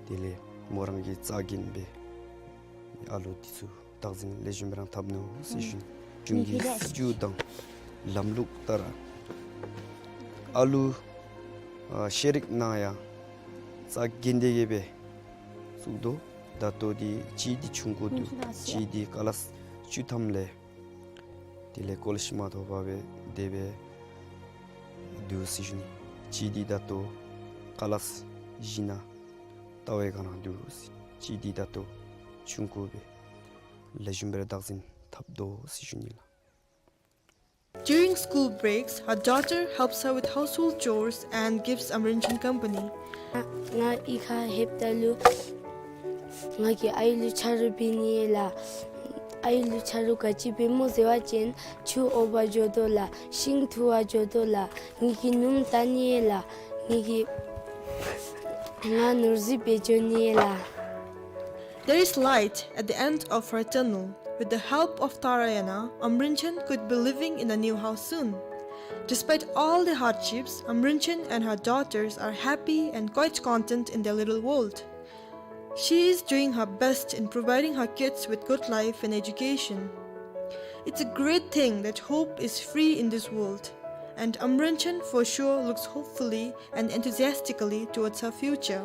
དེ་ལས་མོ་རང་གིས་རྩ་འགེངས་སྦེ་ཨ་ལོ་འདི་ཚུ་བདག་འཛིན་ལེགས་ཤོམ་སྦེ་རང་འཐབ་ནུག་ཟེར་ཞུ་ནི། གཞུང་གི་སྲིད་བྱུས་དང་ལམ་ལུགས་ལྟར་ཨ་ལོ་ཨ་ཤེས་རིག་ནང་ཡང་རྩ་འགེངས་ཏེ་གིས་སྦེ་བཙུགས་དོ། ད་ལྟོ་འདི་གཅིག་འདི་ཆུང་ཀུ་འདུག། གཅིག་འདི་ཀ་ལཱསི་བཅུ་ཐམ་ལས་དེ་ལས་ཀོ་ལེཇ་མ་ཐོབ་པར་སྦེ་དེ་སྦེ་འདུག་ཟེར་ཞུ་ནི། གཅིག་འདི་ད་ལྟོ་ཀ་ལཱསི་བཞི་ནང་ལྟ་བའི་སྒང་ར་འདུག་ཟེར། གཅིག་འདི་ད་ལྟོ་ཆུང་ཀུ་སྦེ་ལེགས་ཤོམ་སྦེ་ར་བདག་འཛིན་འཐབ་དོ་ཟེར་ཞུ་ནི་ལགས། During school breaks, her daughter helps her with household chores and gives Amrinchen company. ང་གཡུས་ཁར་ལྷོདཔ་ད་ལུ་ང་གིས་ཨའི་ལུ་ཆ་རོགས་འབད་ནི་ལགས། ཨའི་ལུ་ཆ་རོགས་ག་ཅི་འབད་སྨོ་ཟེར་བ་ཅིན་ཆུ་འོ་བར་འགྱོ་དོ་ལགས། ཤིང་འཐུ་བར་འགྱོ་དོ་ལགས། ངེ་གི་སྣུམ་བཏང་ནི་ལགས། ངེ་གི་ང་ནོར་རྫི་འབད་འགྱོ་ནི་ལགས། There is light at the end of her tunnel. With the help of Tarayana, Amrinchen could be living in a new house soon. Despite all the hardships, Amrinchen and her daughters are happy and quite content in their little world. She is doing her best in providing her kids with good life and education. It's a great thing that hope is free in this world, and Amrinchen for sure looks hopefully and enthusiastically towards her future.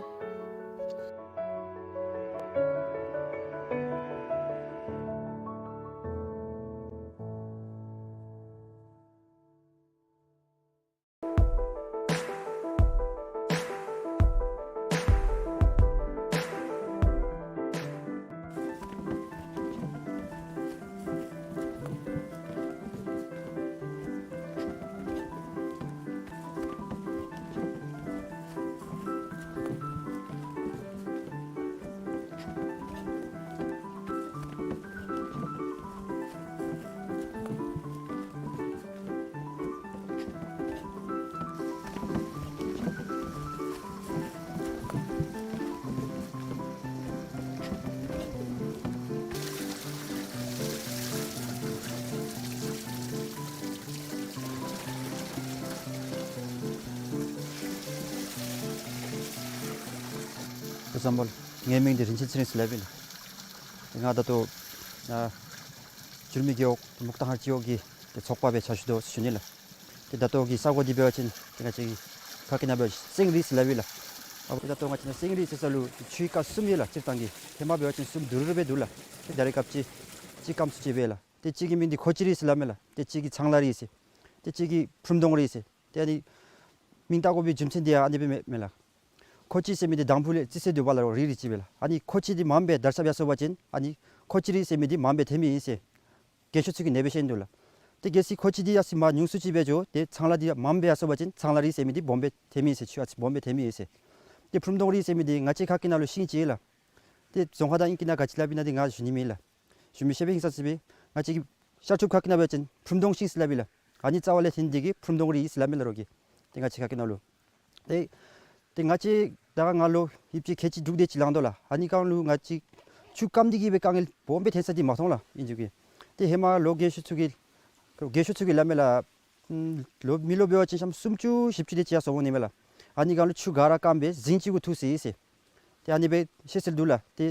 ངེའི་མིང་འདི་རིན་ཆེན་ཚེ་རིང་ཟེར་སླབ་ཨིན། ང་ད་ལྟོ་ཨ་འགྱུར་མེད་རྒེད་འོག་སྨུག་ཐང་ཧར་སྤྱི་འོག་གི་ཏེ་ཚོགས་པ་སྦེ་ཕྱག་ཞུ་དོ་ཟེར་ཞུ་ནི་ལགས། ཏེ་ད་ལྟོ་གི་ས་གོ་འདི་འབད་བ་ཅིན་ཏེ་ང་བཅས་ཀྱི་ཁ་སྐད་ནང་འབད་བ་ཅིན་སེང་རི་ཟེར་སླབ་ཨིན་ལགས། ཨ་ཏེ་ད་ལྟོ་ང་བཅས་ནཱ་སེང་རི་ཟེར་ས་ལུ་ཆུའི་རྐ་གསུམ་ཡོད་ལགས། སྤྱིར་བཏང་གི་ཧེ་མ་འབད་བ་ཅིན་གསུམ་དུམ་གྲ་སྦེ་འདུག་ལགས། ཏེ་ད་རེས་སྐབས་ཅིག་གཅིག་སྐམ་སུ་ཅིག་སྦེ་ལགས། ཏེ་གཅིག་གི་མིང་འདི་ཁོ་ཅི་རི་ཟེར་སླབ་མས་ལགས། ཏེ་གཅིག་གི་ཚང་ལ་རི་ཟེར། ཏེ་གཅིག་གི་ཕུརམ་གདོང་རི་ཟེར། ཏེ་ཨ་ནི་མིང་བཏགས་དགོ་པའི་རྒྱུ་མཚན་འདི་ཡང་ཨ་ནི་སྦེ་མས་མས་ལགས། ཁོ་ཅི་ཟེར་མི་འདི་དང་ཕུ་ལས་རྩི་སེ་འདུག་པ་ལགས། རི་རི་ཅིག་སྦེ་ལགས། ཨ་ནི་ཁོ་ཅི་འདི་མངམ་སྦེ་དར་ས་སྦེ་སོང་པ་ཅིན་ཨ་ནི་ཁོ་ཅི་རི་ཟེར་མི་འདི་མངམ་སྦེ་ཐོན་མི་ཨིན་ཟེར་རྒས་ཤོས་ཚུ་གིས་ཨ་ནེ་སྦེ་བཤད་དོ་ལགས། ཏེ་གལ་སྲིད་ཁོ་ཅི་འདི་ཡར་སོང་མར་ཉུང་སུ་ཅིག་སྦེ་འགྱོ་ཏེ་ཚང་ལ་འདི་མངམ་སྦེ་ཡར་སོང་པ་ཅིན་ཚང་ལ་རི་ཟེར་མི་འདི་སྦོམ་སྦེ་ཐོན་མི་ཨིན་ཟེར། ཆུ་ཡར་སོང་སྦོམ་སྦེ་ཐོན་མི་ཨིན་ཟེར། ཏེ་ཕུརམ་གདོང་རི་ཟེར་མི་འདི་ང་བཅས་ཁ་སྐད་ནང་ལུ་ཤིང་ཅིག་ལགས། ཏེ་རྫོང་ཁ་དང་ཨིང་སྐད་ནང་ག་ཅི་སླབ་ཨིན་ན་འདི་ང་ཞུ་ནི་མེད་ལགས། ཞུ་མི་ཤེས་པས་ཧིང་སངས་ས་སྦེ་ང་བཅས་ཀྱི་ཤར་ཕྱོགས་ཁ་སྐད་ནང་འབད་བ་ཅིན་ཕུརམ་གདོང་ཤིང་ཟེར་སླབ་ཨིན་ལགས། ཨ་ནི་རྩ་བ་ལས་ཐོན་འདི་གིས་ཕུརམ་གདོང་རི་ཟེར་སླབ་མས་ལགས་རོགས་ཀྱིས། ཏེ་ང་བཅས་ཁ་སྐད་ནང་ལུ་ཏེ་ཏེ་ང་བཅས་ད་ང་ལོ་ཡིབ་ཅིག་ཁལ་གཅིག་དྲུག་དེ་ཅིག་ལང་དོ་ལགས། ཨ་ནི་སྒང་ལུ་ང་བཅས་ཆུ་སྐམ་འདི་གིས་སྦེ་དཀའ་ངལ་སྦོམ་སྦེ་ཐོན་ས་འདི་མ་མཐོང་ལགས། ཨིན་ཅི་གི་ཏེ་ཧེ་མ་ལོ་རྒས་ཤོས་ཚུ་གིས་རྒས་ཤོས་ཚུ་གིས་སླབ་མས་ལགས། ཨམ་ལོ་མི་ལོ་འབད་བ་ཅིན་ཤམ་སུམ་ཅུ་བཞི་བཅུ་དེ་ཅིག་ཡར་སོང་འོང་ནི་མས་ལགས། ཨ་ནི་སྒང་ལུ་ཆུ་ག་ར་སྐམ་སྦེ་རྫིང་གཅིག་གུ་ཐུག་སོ་ཡི་ཟེར། ཏེ་ཨ་ནི་སྦེ་བཤད་སྲོལ་འདུག་ལགས། ཏེ་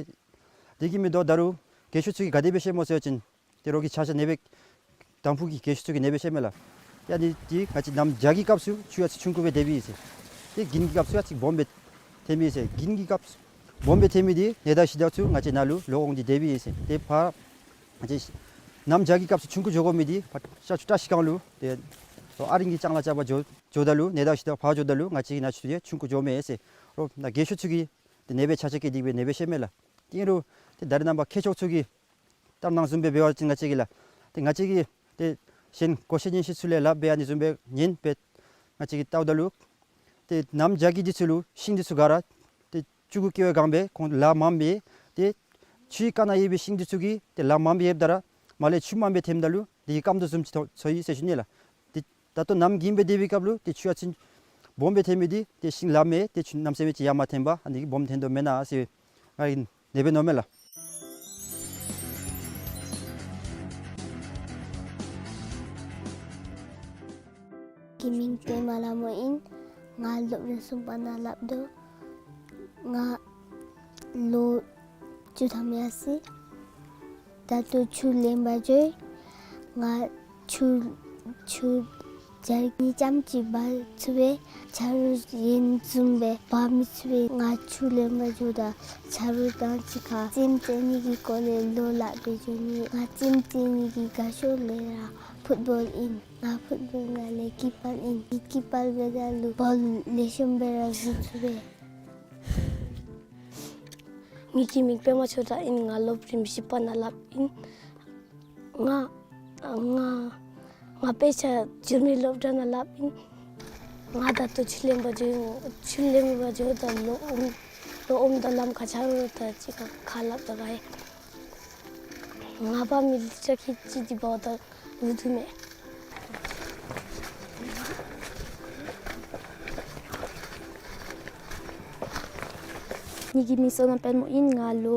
དེ་གིས་མི་དོ་ད་རུང་རྒས་ཤོས་ཚུ་གིས་ག་དེ་སྦེ་བཤད་སྨོ་ཟེར་བ་ཅིན་ཏེ་རོགས་ཀྱིས་ཆ་ཤས་ཨ་ནེ་སྦེ་དང་ཕུ་གི་རྒས་ཤོས་ཚུ་གིས་ཨ་ནེ་སྦེ་བཤད་མས་ལགས། ཏེ་ཨ་ནི་འདི་ང་བཅས་གནམ་བྱཱར་གྱི་སྐབས་སུ་ཆུ་ཡར་སོང་ཆུང་ཀུ་སྦེ་སྡོདཔ་ཨིན་ཟེར། ཏེ་དགུན་གྱི་སྐབས་སུ་ཡར་སོང་སྦོམ་སྦེ་ཐོན་མི་ཨིན་ཟེར། དགུན་གྱི་སྐབས་སུ་སྦོམ་སྦེ་ཐོན་མི་འདི་ནད་དང་ཞི་དྭགས་ཚུ་ང་བཅས་ནཱ་ལུ་ལོག་འོང་སྟེ་སྡོདཔ་ཨིན་ཟེར། ཏེ་ཕར་ང་བཅས་ གནམ་བྱཱར་གྱི་སྐབས་སུ་ཆུང་ཀུ་འགྱོ་དགོ་མི་འདི་ཕར་ཤར་ཕྱོགས་བཀྲ་ཤིས་སྒང་ལུ་ཏེ་རོགས་ཨ་རིང་གི་ལྕང་ལཱ་རྐྱབ་པར་འགྱོ་འགྱོཝ་ད་ལུ་ནད་དང་ཤི་ད་ཕར་འགྱོཝ་ད་ལུ་ང་བཅས་ཀྱི་ནང་ཆུ་ཡང་ཆུང་ཀུ་འགྱོཝ་མས་ཟེར། རོགས་ནཱ་རྒས་ཤོས་ཚུ་གིས་ཏེ་ནདཔ་ཆ་ཁྱབ་བཀལ་ཏེ་སྦེ་ནདཔ་བཤལཝ་མས་ལགས། ཏེ་ཨིན་རུང་ཏེ་ད་རེས་ནངས་པ་མཁས་མཆོག་ཚུ་གིས་གཏམ་ནང་བཟུམ་སྦེ་འབད་བ་ཅིན་ང་བཅས་ཀྱིས་ལགས། ཏེ་ང་བཅས་ཀྱིས་ཏེ་གཞན་གོ་ཤེས་ཉན་ཤེས་ཚུ་ལས་སླབ་སྦེ་ཨ་ནི་བཟུམ་སྦེ་ཉན་སྦེ་ང་བཅས་ཀྱིས་བལྟཝ་ད་ལུ་ཏེ་གནམ་བྱཱར་གྱི་འདི་ཚུ་ལུ་ཤིང་འདི་ཚུ་ག་ར་ཏེ་ཆུ་གུ་བཀལ་བའི་སྒང་སྦེ་ཁོང་ལཱ་མངམ་སྦེ་ཏེ་ཆུའི་ཀ་ནང་ཡོད་པའི་ཤིང་འདི་ཚུ་གིས་ཏེ་ལཱ་མངམ་སྦེ་ཡོདཔ་ད་ར་མར་ལས་ཆུ་མངམ་སྦེ་ཐོནམ་ད་ལུ་དེ་གིས་སྐམ་དོ་བཟུམ་ཅིག་ཐོ་ཚོར་ཡི་ཟེར་ཞུ་ནི་ལགས། ཏེ་ད་ལྟོ་གནམ་དགུན་སྦེ་སྡོད་པའི་སྐབས་ལུ་ཏེ་ཆུ་ཡར་ཚུན་སྦོམ་སྦེ་ཐོན་མི་འདི་ཏེ་ཤིང་ལཱ་མེད་ཏེ་ཆུ་གནམ་མེད་ས་མེད་ཅིག་ཡར་མ་ཐོན་པར་ཨ་ནི་གིས་སྦོམ་ཐོན་དོ་མེན་ན་ཟེར་ང་གིས་ནདཔ་མནོཝ་མས་ལགས། ངེའི་མིང་པདྨ་ལྷ་མོ་ཨིན། ང་སློབ་རིམ་གསུམ་པ་ནང་ལྷབ་དོ། ང་ལོ་བཅུ་ཐམ་ཡར་སོ་ཡི། ད་ལྟོ་ཆུ་ལེན་པར་འགྱོ་ཡི། ང་ཆུ་ཆུ་ཇ་རི་ཉིས་རྐྱངམ་ཅིག་འབག་ཚུགས་པས། ཆ་རོགས་ཡོདཔ་བཟུམ་སྦེ་འབག་མི་ཚུགས་པས། ང་ཆུ་ལེན་པར་འགྱོཝ་ད་ཆ་རོགས་དང་གཅིག་ཁར་རྩེདམོ་རྩེ་ནི་གི་སྐོར་ལས་བློ་སླབ་སྦེ་འགྱོ་ནི། ང་རྩེདམོ་རྩེ་ནི་གི་དགའ་ཤོས་ལས་ར་ཕུཊ་བཱོལ་ཨིན། ང་ཕུཊ་བཱོལ་ནང་ལས་ཀི་པར་ཨིན། ཀི་པར་འབདཝ་ད་ལུ་བཱོལ་ལེགས་ཤོམ་སྦེ་ར་བཟུང་ཚུགས་པས། ངེའི་མིང་པདྨ་ཆོས་གྲགས་ཨིན། ང་སློབ་རིམ་བཞི་པ་ནང་ལྷབ་ཨིན། ང་ང་ང་དཔེ་ཆ་འགྱུར་མེད་སློབ་གྲྭ་ནང་ལྷབ་ཨིན། ང་ད་ལྟོ་ཆུ་ལེན་པར་འགྱོ་ཡི། ཆུ་ལེན་པར་འགྱོཝ་ད་ལུ་ཨོམ་ལུ་ཨོམ་དང་ལམ་ཁར་ཆ་རོགས་དང་གཅིག་ཁར་ཁ་སླབ་ད་ག་ཡི། ང་འབག་མི་ལེ་ཤ་ཅིག་འདི་འབག་ད་འུ་སྡུག་མས། ངེའི་མིང་བསོད་ནམས་དཔལ་མོ་ཨིན། ང་ལོ་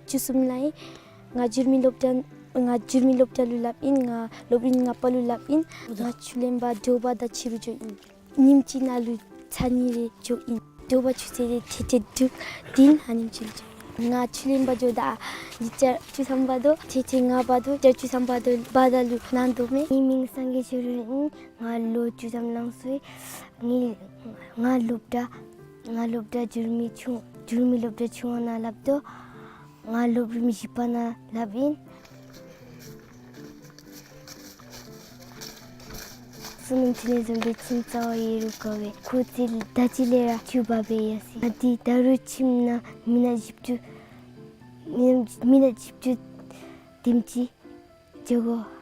བཅུ་གསུམ་ལང་ཡི། ང་འགྱུར་མེད་སློབ་གྲྭ་ང་འགྱུར་མེད་སློབ་གྲྭ་ལུ་ལྷབ་ཨིན། ང་སློབ་རིམ་ལྔ་པ་ལུ་ལྷབ་ཨིན། ང་ཆུ་ལེན་པར་དྲོ་པ་དང་ཕྱི་རུ་འགྱོཝ་ཨིན། ཉིནམ་གཅིག་ནང་ལུ་ཚར་གཉིས་རེ་འགྱོཝ་ཨིན། དྲོ་པ་ཆུ་ཚོད་ཐེངས་ཐེངས་དྲུག་བདུན་ཨ་ནེམ་ཅིག་ལུ་འགྱོཝ་ཨིན། ང་ཆུ་ལེན་པར་འགྱོཝ་ད་ལེགས་སྦྱར་བཅུ་ཐམ་འབག་དོ། ཐེངས་ཐེངས་ལྔ་འབག་དོ། ལེགས་སྦྱར་བཅུ་ཐམ་འབག་དོ་འབག་ད་ལུ་ནང་དོ་མས། ངེའི་མིང་སངས་རྒྱས་ཆོས་སྒྲོན་ཨིན། ང་ལོ་བཅུ་ཐམ་ལང་སོ་ཡི། ངེའི་ང་སློབ་གྲྭ་ང་སློབ་གྲྭ་འགྱུར་མེད་ཆུང་འགྱུར་མེད་སློབ་གྲྭ་ཆུང་བ་ནང་ལྷབ་དོ། ང་སློབ་རིམ་བཞི་པ་ནང་ལྷབ་ཨིན། བསོད་ནམས་འཕྲིན་ལས་བཟུམ་སྦེ་ཁྱིམ་རྩ་བ་ཡོད་རུང་དགའ་བས། ཁོ་ཚེ་ད་ཅི་ལས་ར་ཆུ་འབག་སྦེ་ཡར་སོ་ཡི། ང་འདི་ད་རུང་ཁྱིམ་ནང་མི་ནག་བཞི་བཅུ་མི་ནག་མི་ནག་བཞི་བཅུ་དེམ་ཅིག་འགྱོ་དགོ།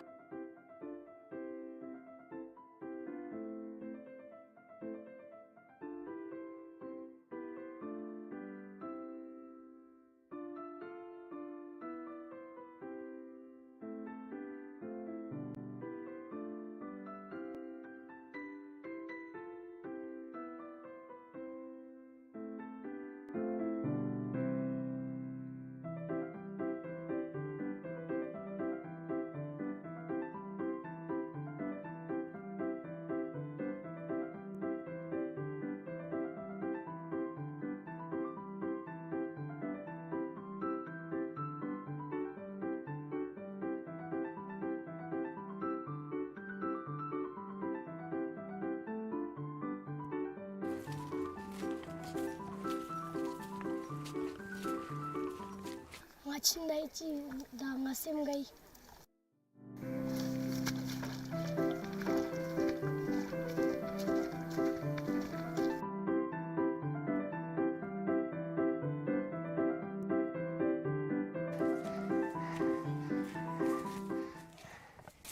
ང་ཁྱིམ་ནང་ལྷོད་ཅི། ད་ང་སེམས་དགའ་ཡི།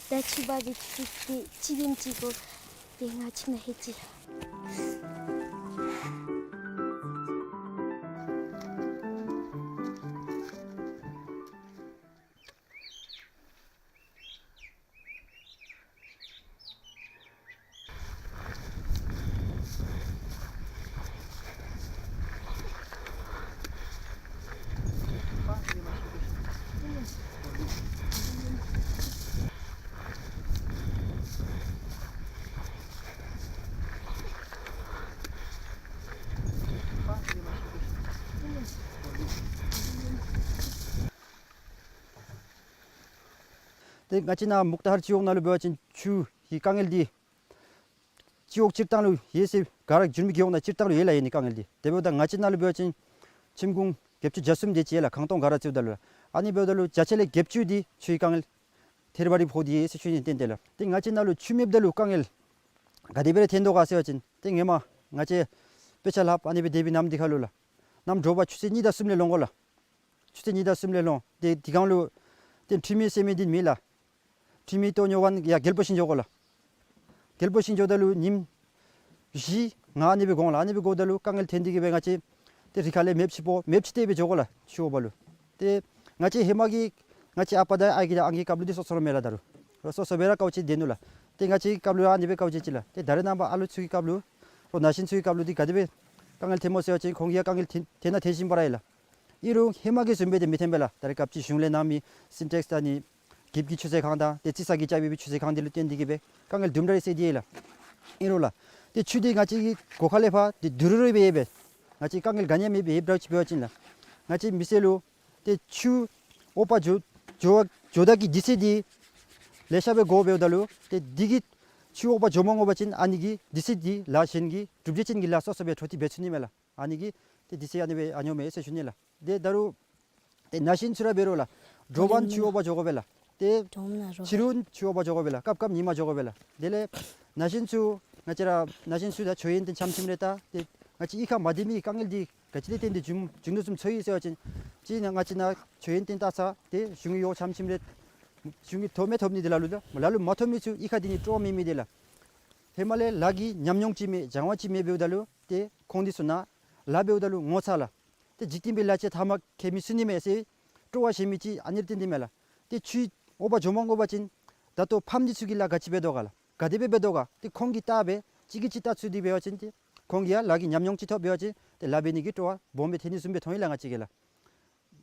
ད་ཆུ་འབག་སྟེ་ཆུ་ཏེ་ཅིག་དེམ་ཅིག་འགོར་ཏེ་ང་ཁྱིམ་ནང་ལྷོད་ཅི། ཏེ་ང་བཅས་ནཱ་མུག་ཏ་ཧར་སྤྱི་འོག་ནང་ལུ་འབད་བ་ཅིན་ཆུ་གི་དཀའ་ངལ་འདི་སྤྱི་འོག་སྤྱིར་བཏང་ལུ་ཡོད་ཟེར། ག་ར་འགྱུར་མེད་རྒེད་འོག་ནང་སྤྱིར་བཏང་ལུ་ཡོད་ལགས། ཡོད་ནི་དཀའ་ངལ་འདི། དེ་འབདཝ་ད་ང་བཅས་ནང་ལུ་འབད་བ་ཅིན་ཁྱིམ་གུང་བརྒྱད་ཅུ་གྱ་གསུམ་དེ་ཅིག་ཡོད་ལགས། ཁང་སྟོང་ག་ར་བརྩིཝ་ད་ལུ། ཨ་ནི་འབདཝ་ད་ལུ་བརྒྱ་ཆ་ལས་བརྒྱད་ཅུ་འདི་ཆུའི་དཀའ་ངལ་ ཐེར་བ་རི་ཕོག་སྟེ་ཡོད་ཟེར་ཞུ་ནི། ཏན་ཏན་ལགས། ཏེ་ང་བཅས་ནང་ལུ་ཆུ་མེདཔ་ད་ལུ་དཀའ་ངལ་ག་དེ་སྦེ་ར་ཐོན་དོ་ག་ཟེར་བ་ཅིན་ཏེ་ཧེ་མ་ང་བཅས་དཔེ་ཆ་ལྷབ་ཨ་ནི་སྦེ་དེ་སྦེ་ནམ་འདི་ཁར་ལུ་ལགས། གནམ་དྲོ་པ་ཆུ་ཚོད་གཉིས་དང་གསུམ་ལས་ལོང་དགོ་ལགས། ཆུ་ཚོད་གཉིས་དང་གསུམ་ལས་ལོང་། ཏེ་དེ་སྒང་ལུ་ཏེ་ཁྲུས་མེད་ཟེར་མི་འདི་མེད་ལགས། ཁྲུས་མེད་ལྟོ་ཉོ་བར་ཡར་རྒྱལ་པོ་ཤིང་འགྱོ་དགོ་ལགས། རྒྱལ་པོ་ཤིང་འགྱོཝ་ད་ལུ་ཉིནམ་བཞི་ལྔ་ཨ་ནི་སྦེ་འགོར་ལགས། ཨ་ནི་སྦེ་འགོརཝ་ད་ལུ་དཀའ་ངལ་ཐོན་ཏེ་གི་སྦེ་ང་བཅས་ཏེ་རི་ཁ་ལས་མེདཔ་ཅིག་སྤོ་མེདཔ་ཅིག་སྟེར་སྦེ་འགྱོ་དགོ་ལགས། ཆུ་འོག་པ་ལུ། ཏེ་ང་བཅས་ཧེ་མ་གི་ང་བཅས་ཨ་པ་དང་ཨའི་གི་དང་ཨང་གི་སྐབས་ལུ་འདི་སོ་སོ་ར་མེད་ལགས། ད་རུང་རོགས་སོ་སོ་སྦེ་ར་དཀའཝ་སྤྱད་དེ་ནུག་ལགས། ཏེ་ང་བཅས་ཀྱི་སྐབས་ལུ་ཨ་ནི་སྦེ་དཀའཝ་སྤྱད་ཅི་ལགས། ཏེ་ད་རེས་ནངས་པ་ཨ་ལུ་ཚུ་གི་སྐབས་ལུ་རོགས་ན་གཞོན་ཚུ་གི་སྐབས་ལུ་འདི་ག་དེ་སྦེ་དཀའ་ངལ་ཐོནམ་སྨོ་ཟེར་བ་ཅིན་ཁོང་གིས་ཡང་དཀའ་ངལ་ཐོན་ཐོན་ན་ཐོན་བཞིན་པ་ར་ཡོད་ལགས། ཨིན་རུང་ཧེ་མ་གི་བཟུམ་སྦེ་ཏེ་མི་ཐོན་པས་ལགས། ད་རེས་སྐབས་ཅིག་གཞུང་ལས་གནང་མི་སིན་ཊེགསི་དང་ནི་གིབ་ཀྱི་ཆུ་ཟེར་ཁང་དང་ཏེ་རྩི་ས་གིས་རྐྱབ་པའི་ཆུ་ཟེར་ཁང་འདི་ལུ་བརྟེན་ཏེ་གི་སྦེ་དཀའ་ངལ་དུམ་གྲ་རེ་སེལ་ཏེ་ཡོད་ལགས། ཨིན་རུང་ལགས། ཏེ་ཆུ་འདི་ང་བཅས་ཀྱི་སྒོ་ཁ་ལས་ཕར་ཏེ་དུད་འགྲོ་རེ་སྦེ་ཡོད་པས། ང་བཅས་དཀའ་ངལ་ག་ནི་ཡང་མེད་པའི་ཡོདཔ་འདྲཝ་ཅིག་འབད་བ་ཅིན་ལགས། ང་བཅས་མི་སེར་ལུ་ཏེ་ཆུ་འོག་པ་འགྱོ་འགྱོ་འགྱོཝ་ད་གི་དུས་ཚོད་འདི་ལེ་ཤ་སྦེ་འགོརཝ་འབདཝ་ད་ལུ་ཏེ་འདི་གིས་ཆུ་འོག་པ་འགྱོ་མ་འོང་པ་ཅིན་ཨ་ནི་གི་དུས་ཚོད་འདི་ལཱ་གཞན་གྱི་གྲུབ་འབྲས་ཅན་གྱི་ལཱ་སོ་སོ་སྦེ་འཕྲོ་མཐུད་འབད་ཚུགས་ནི་མས་ལགས། ཨ་ནི་གིས་ཏེ་དུས་ཚོད་ཨ་ནི་སྦེ་ཨ་ནི་སྦེ་ཨིན་ཟེར་ཞུ་ནི་ལགས། ཏེ་ད་རུང་ཏེ་ན་གཞོན་ཚུ་ར་འབད་རུང་ལགས། དྲོ་པ་ཆུ་འོག་པ་འགྱོ་དགོ་པས་ལགས། ཏེ་ཕྱི་རུ་ཆུ་འོག་པ་འགྱོ་དགོ་པས་ལགས། སྐབས་སྐབས་ཉིན་མ་འགྱོ་དགོ་པས་ལགས། དེ་ལས་ན་གཞོན་ཚུ་ང་བཅས་ར་ན་གཞོན་ཚུ་དང་མཆོད་ཡོན་ཏན་ཆམ་ཆིམ་རེ་ད་ཏེ་ང་བཅས་གཡུས་ཁར་མ་སྡོད་མི་དཀའ་ངལ་འདི་ག་ཅི་ལས་བརྟེན་ཏེ་བྱུང་བྱུང་དོ་བཟུམ་ཚོར་ཡི་ཟེར་བ་ཅིན་ཅིག་ནང་ང་བཅས་ནང་མཆོད་ཡོན་ཏན་བཏང་ས་ཏེ་གཞུང་གི་གཡོག་ཆམ་ཆིམ་རེ་གཞུང་གིས་ཐོབ་མི་ཐོབ་ནི་འདི་ལ་ལུ་ད་ལ་ལུ་མ་ཐོབ་མི་ཚུ་གཡུས་ཁར་སྡོད་ནི་སྤྲོ་བ་མེད་མི་འདི་ལགས། ཧེ་མ་ལས་ལཱ་གི་ཉམས་མྱོང་ཅིག་མེད་སྦྱང་བ་ཅིག་མེད་འབདཝ་ད་ལུ་ཏེ་ཁོང་འདི་ཚུ་ནང་ལཱ་འབདཝ་ད་ལུ་ངོ་ཚ་ལགས། ཏེ་འཇིག་རྟེན་པའི་ལཱ་ཅིག་ཐ་མ་ཁྱད་མེད་ཚུགས་ནི་མས་ཟེར་སྤྲོ་བ་བཞེས་མི་ཅིག་ཨ་ནི་ར་བརྟེན་ཏེ་མས་ལགས། ཏེ་ཆུ་འོག་པ་འགྱོ་མ་འོང་པ་ཅིན་ད་ལྟོ་ཕམ་འདི་ཚུ་གིས་ལཱ་ག་ཅི་འབད་དོ་ག་ལགས། ག་དེ་སྦེ་འབད་དོ་ག། ཏེ་ཁོང་གིས་བལྟ་སྦེ་གཅིག་གིས་གཅིག་བལྟ་ཚུགས་ཏེ་འབད་བ་ཅིན་ཏེ་ཁོང་གིས་ཡང་ལཱ་གི་ཉམས་མྱོང་ཅིག་ཐོབ་འབད་བ་ཅིན་ཏེ་ལཱ་འབད་ནི་གི་སྤྲོ་བ་སྦོམ་སྦེ་ཐོན་ནི་བཟུམ་སྦེ་མཐོང་ཡི་ལགས་ང་བཅས་ཀྱིས་ལགས།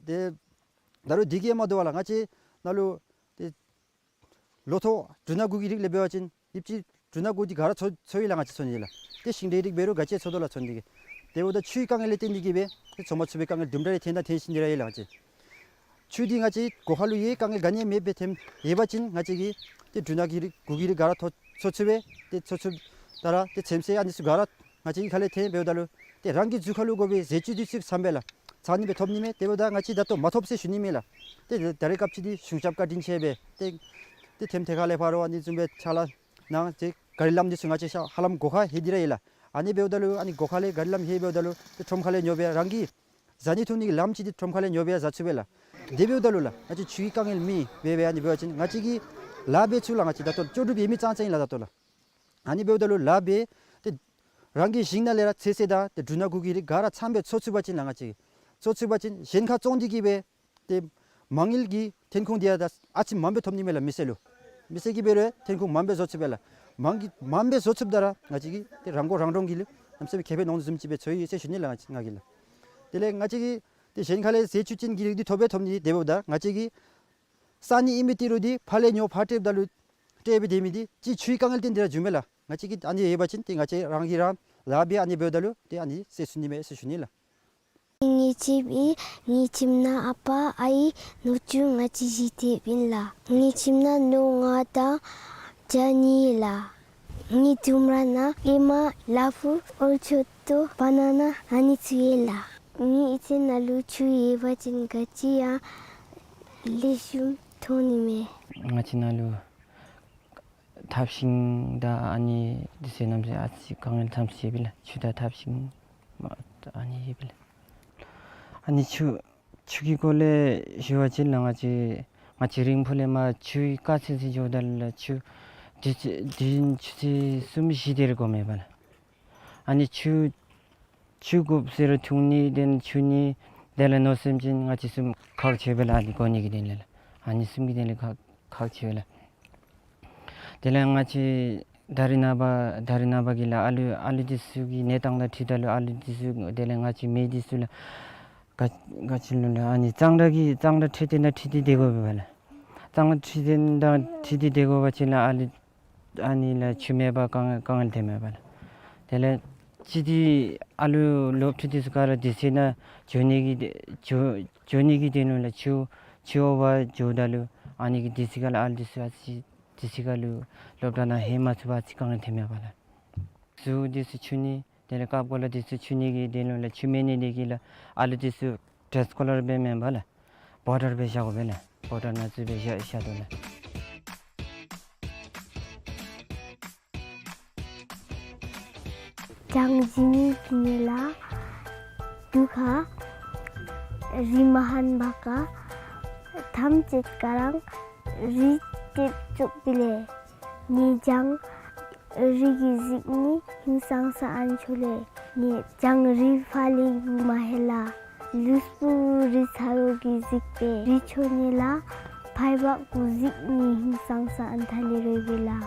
ཏེ་ད་རུང་འདི་གིས་མ་དོ་བར་ལགས། ང་བཅས་ནང་ལུ་ཏེ་ལོ་ཐོག་འབྲུ་སྣ་དགུ་གི་རིགས་ལས་འབད་བ་ཅིན་ཡིབ་ཅིག་འབྲུ་སྣ་དགུ་འདི་ག་ར་འཚོ་འཚོ་ཡི་ལགས་ང་བཅས་འཚོ་ནི་ལགས། ཏེ་ཤིང་འབྲས་རིགས་འབད་རུང་ག་ཅི་འཚོ་དོ་ལགས་འཚོ་ནི་འདི་གིས། དེ་འབདཝ་ད་ཆུའི་དཀའ་ངལ་ལས་བརྟེན་ཏེ་གི་སྦེ་ཏེ་འཚོ་མ་ཚུགས་པའི་དཀའ་ངལ་དུམ་གྲ་རེ་ཐོན་དང་ཐོན་བཞིན་ཏེ་ར་ཡོད་ལགས་ང་བཅས། ཆུ་འདི་ང་བཅས་སྒོ་ཁ་ལུ་ཡོད་དཀའ་ངལ་ག་ནི་ཡང་མེད་པའི་ཐོནམ་ཡོད་པ་ཅིན་ང་བཅས་ཀྱིས་ཏེ་འབྲུ་སྣ་གི་རིགས་དགུ་གི་རིགས་ག་ར་འཚོ་འཚོ་ཚུགས་པས། ཏེ་འཚོ་ཚུགསཔ་ད་ར་ཏེ་ཚོད་བསྲེ་ཨ་ནི་ཚུ་ག་ར་ང་བཅས་ཀྱི་ཁ་ལས་ཐོན་འབདཝ་ད་ལུ་ཏེ་རང་གི་གཟུགས་ཁ་ལུ་དགོ་པའི་ཟས་བཅུད་འདི་ཚུ་ཚངམ་སྦེ་ལགས། ཚང་ནི་སྦེ་ཐོབ་ནི་མས། དེ་འབདཝ་ད་ང་བཅས་ད་ལྟོ་མ་ཐོབ་ཟེར་ཞུ་ནི་མེད་ལགས། ཏེ་ད་རེས་སྐབས་ཅིག་འདི་གཞུང་ཞབས་བཀའ་དྲིན་ཆེ་སྦེ་ཏེ་ཏེ་ཐེམ་ཐེ་ཁ་ལས་ཕར་རོགས་ཨ་ནི་བཟུམ་སྦེ་ཕྱག་ལཱ་གནང་སྟེ་གཱ་རི་ལམ་འདི་ཚུ་ང་བཅས་ཤ་ཧ་ལམ་སྒོ་ཁར་ལྷོད་དེ་ར་ཡོད་ལགས། ཨ་ནི་འབདཝ་ད་ལུ་ཨ་ནི་སྒོ་ཁ་ལས་གཱ་རི་ལམ་ལྷོད་འབདཝ་ད་ལུ་ཏེ་ཁྲོམ་ཁ་ལས་ཉོ་སྦེ་རང་གིས་བཟའ་ནི་འཐུང་ནི་གི་ལམ་ཅིག་འདི་ཁྲོམ་ཁ་ལས་ཉོ་སྦེ་བཟའ་ཚུགས་པས་ལགས། དེ་འབདཝ་ད་ལུ་ལགས་ང་བཅས་ཆུའི་དཀའ་ངལ་མེད་པས་སྦེ་ཨ་ནི་འབད་བ་ཅིན་ང་བཅས་ཀྱིས་ལཱ་འབད་ཚུགས་ལགས། ང་བཅས་ད་ལྟོ་ལྕོགས་གྲུབ་ཡོད་མི་ཙང་ཙང་ཨིན་ལགས་ད་ལྟོ་ལགས། ཨ་ནི་འབདཝ་ད་ལུ་ལཱ་འབད་ཏེ་རང་གི་ཞིང་ནང་ལས་ར་ཚོད་བསྲེ་དང་ཏེ་འབྲུ་སྣ་དགུ་གི་རིགས་ག་ར་ཚངམ་སྦེ་འཚོ་ཚུགས་པ་ཅིན་ལགས་ང་བཅས་ཀྱིས་འཚོ་ཚུགས་པ་ཅིན་གཞན་ཁར་བཙོང་སྟེ་གི་སྦེ་ཏེ་མ་དངུལ་གྱི་ཐོན་ཁུངས་འདི་ཡང་ད་ཨ་ཙི་མངམ་སྦེ་ཐོབ་ནི་མས་ལགས། མི་སེར་ལུ་མི་སེར་གྱིས་འབད་རུང་ཐོན་ཁུངས་མངམ་སྦེ་བཟོ་ཚུགས་པས་ལགས། མངམ་གྱི་མངམ་སྦེ་བཟོ་ཚུགསཔ་ད་ར་ང་བཅས་ཀྱིས་ཏེ་རང་མགོ་རང་འདྲོངས་ཀྱི་ལུ་གནམ་མེད་ས་མེད་ཁེ་ཕན་ལོངས་བཟུམ་ཅིག་སྦེ་ཚོར་ཡི་ཟེར་ཞུ་ནི་ལགས་ང་བཅས་ང་གིས་ལགས། དེ་ལས་ང་བཅས་ཀྱིས་ཏེ་གཞན་ཁ་ལས་ཟས་བཅུད་ཅན་གྱི་རིགས་འདི་ཐོབ་སྦེ་ཐོབ་ནི་དེ་འབདཝ་ད་ང་བཅས་ཀྱིས་བསག་ནི་ཨིན་མི་ཏི་རུ་འདི་ཕར་ལས་ཉོ་ཕར་སྤྲོདཔ་ད་ལུ་སྤྲོད་སྦེ་སྡོད་མི་འདི་ཅིག་ཆུའི་དཀའ་ངལ་བརྟེན་ཏེ་ར་བྱུངམ་མས་ལགས། ང་བཅས་ཀྱིས་ཨ་ནི་ཡོད་པ་ཅིན་ཏེ་ང་བཅས་རང་གིས་རང་ལཱ་འབད་ཨ་ནི་འབདཝ་ད་ལུ་ཏེ་ཨ་ནི་སེལ་ཚུགས་ནི་མས་ཟེར་ཞུ་ནི་ལགས། ངེའི་ཁྱིམ་ཨིན། ངེའི་ཁྱིམ་ནང་ཨ་པ་ཨའི་ནུ་གཅུང་ང་བཅས་བཞི་སྡོདཔ་ཨིན་ལགས། ངེའི་ཁྱིམ་ནང་ནོར་ལྔ་དང་བྱ་གཉིས་ལགས། ངེའི་ལྡུམ་ར་ནང་ཨེ་མ་ལ་ཕུག་ཨོལ་ཅོག་ཏོ་བ་ན་ན་ཨ་ནི་ཚུ་ཡོད་ལགས། ངེའི་ཨི་ཙི་ནང་ལུ་ཆུ་ཡོད་པ་ཅིན་ག་ཅི་ཡང་ལེགས་ཤོམ་ཐོན་ནི་མས། ང་བཅས་ནང་ལུ་ཐབ་ཤིང་དང་ཨ་ནི་འདི་ཚུ་གནམ་མེད་ས་མེད་ཨ་ཙི་དཀའ་ངལ་ཙམ་ཅིག་ཡོད་པས་ལགས། ཆུ་དང་ཐབ་ཤིང་མ་ཨ་ནི་ཡོད་པས་ལགས། ཨ་ནི་ཆུ་ཆུ་གི་སྐོར་ལས་ཞུ་བ་ཅིན་ལགས་ང་བཅས་ང་བཅས་རིང་ཕུ་ལས་མར་ཆུ་དཀའ་ཚེགས་ཅིག་འགྱོཝ་ད་ལུ་ཆུ་དུས་ཅི་དུས་ཡུན་ཆུ་ཚོད་གསུམ་བཞི་དེ་རེ་འགོརཝ་མས་པ་ལགས། ཨ་ནི་ཆུ་ཆུ་དགོཔ་ཟེར་རུང་འཐུང་ནི་དེ་ལས་ཆུ་ནི་དེ་ལས་མནོ་བསམ་ཅིག་ང་བཅས་གསུམ་ཁག་ཆེ་བས་ལགས། ཨ་ནི་དགོ་ནི་གི་དོན་ལས་ལགས། ཨ་ནི་གསུམ་གྱི་དོན་ལས་ཁག་ཁག་ཆེ་བས་ལགས། དེ་ལས་ང་བཅས་ད་རེས་ནངས་པ་ད་རེས་ནངས་པ་གི་ལགས་ཨ་ལུ་ཨ་ལུ་འདི་ཚུ་གི་གནས་སྟངས་དང་འཁྲིལཝ་ད་ལུ་ཨ་ལུ་འདི་ཚུ་དེ་ལས་ང་བཅས་མི་འདི་ཚུ་ལགས་ག་ག་ཅི་ལོ་ལགས། ཨ་ནི་གཙང་སྦྲ་གི་གཙང་སྦྲ་འཕྲོད་བསྟེན་དང་འཁྲིལ་ཏེ་སྡོད་དགོ་པས་པ་ལགས། གཙང་སྦྲ་འཕྲོད་བསྟེན་དང་འཁྲིལ་ཏེ་སྡོད་དགོ་པ་ཅིན་ལགས་ཨ་ལུ་ཨ་ནི་ལགས་ཆུ་མེད་པར་དཀའ་དཀའ་ངལ་ཐོནམ་མས་པ་ལགས། དེ་ལས་ཅི་སྟེ་ཨ་ལུ་སློབ་ཕྲུག་འདི་ཚུ་ག་ར་དུས་ཚོད་ནང་འགྱོ་ནི་གི་འགྱོ་འགྱོ་ནི་གི་དོན་ལུ་ལགས་ཆུ་ཆུ་འོག་པར་འགྱོཝ་ད་ལུ་ཨ་ནི་གི་དུས་ཚོད་ཁར་ལགས་ཨ་ལུ་འདི་ཚུ་ཨ་ཙི་དུས་ཚོད་ཁར་ལུ་སློབ་གྲྭ་ནང་ལྷོད་མ་ཚུགས་པར་ཨ་ཙི་དཀའ་ངལ་ཐོནམ་མས་པ་ལགས། གཟུགས་འདི་ཚུ་འཁྱུ་ནི་དེ་ལས་ཀ་པ་ཀོ་ལ་འདི་ཚུ་འཁྱུ་ནི་གི་དོན་ལུ་ལགས་ཆུ་མེད་ནི་འདི་གིས་ལགས་ཨ་ལུ་འདི་ཚུ་ཌེ་རེས་ཀོ་ལར་སྦེ་མེན་པར་ལགས་བོ་ཊར་སྦེ་བཞག་དགོ་པས་ལགས། བོ་ཊར་ནང་བཙུགས་སྦེ་བཞག་བཞག་དོ་ལགས། གྱང་བྱིན་ནི་བྱིན་ནི་ལགས། དུས་ཁར་རི་མ་ཧན་པ་ཁར་ཐམས་ཅད་ཀ་རང་རི་ཏེ་ཅོག་པི་ལེ། ནི་གྱང་རི་གིས་གཟིགས་ནི་ཧིང་སངས་ས་ཨན་ཆོ་ལེ། ནི་གྱང་རི་ཕར་ལས་བུ་མ་ཧེ་ལ། ལུས་པོ་རི་ཚ་རོགས་ཀྱིས་གཟིགས་པས་རི་ཆོ་ནི་ལགས། ཕར་བག་གུ་གཟིགས་ནི་ཧིང་སངས་ས་ཨན་ཐ་ལེ་རོལ་པི་ལགས།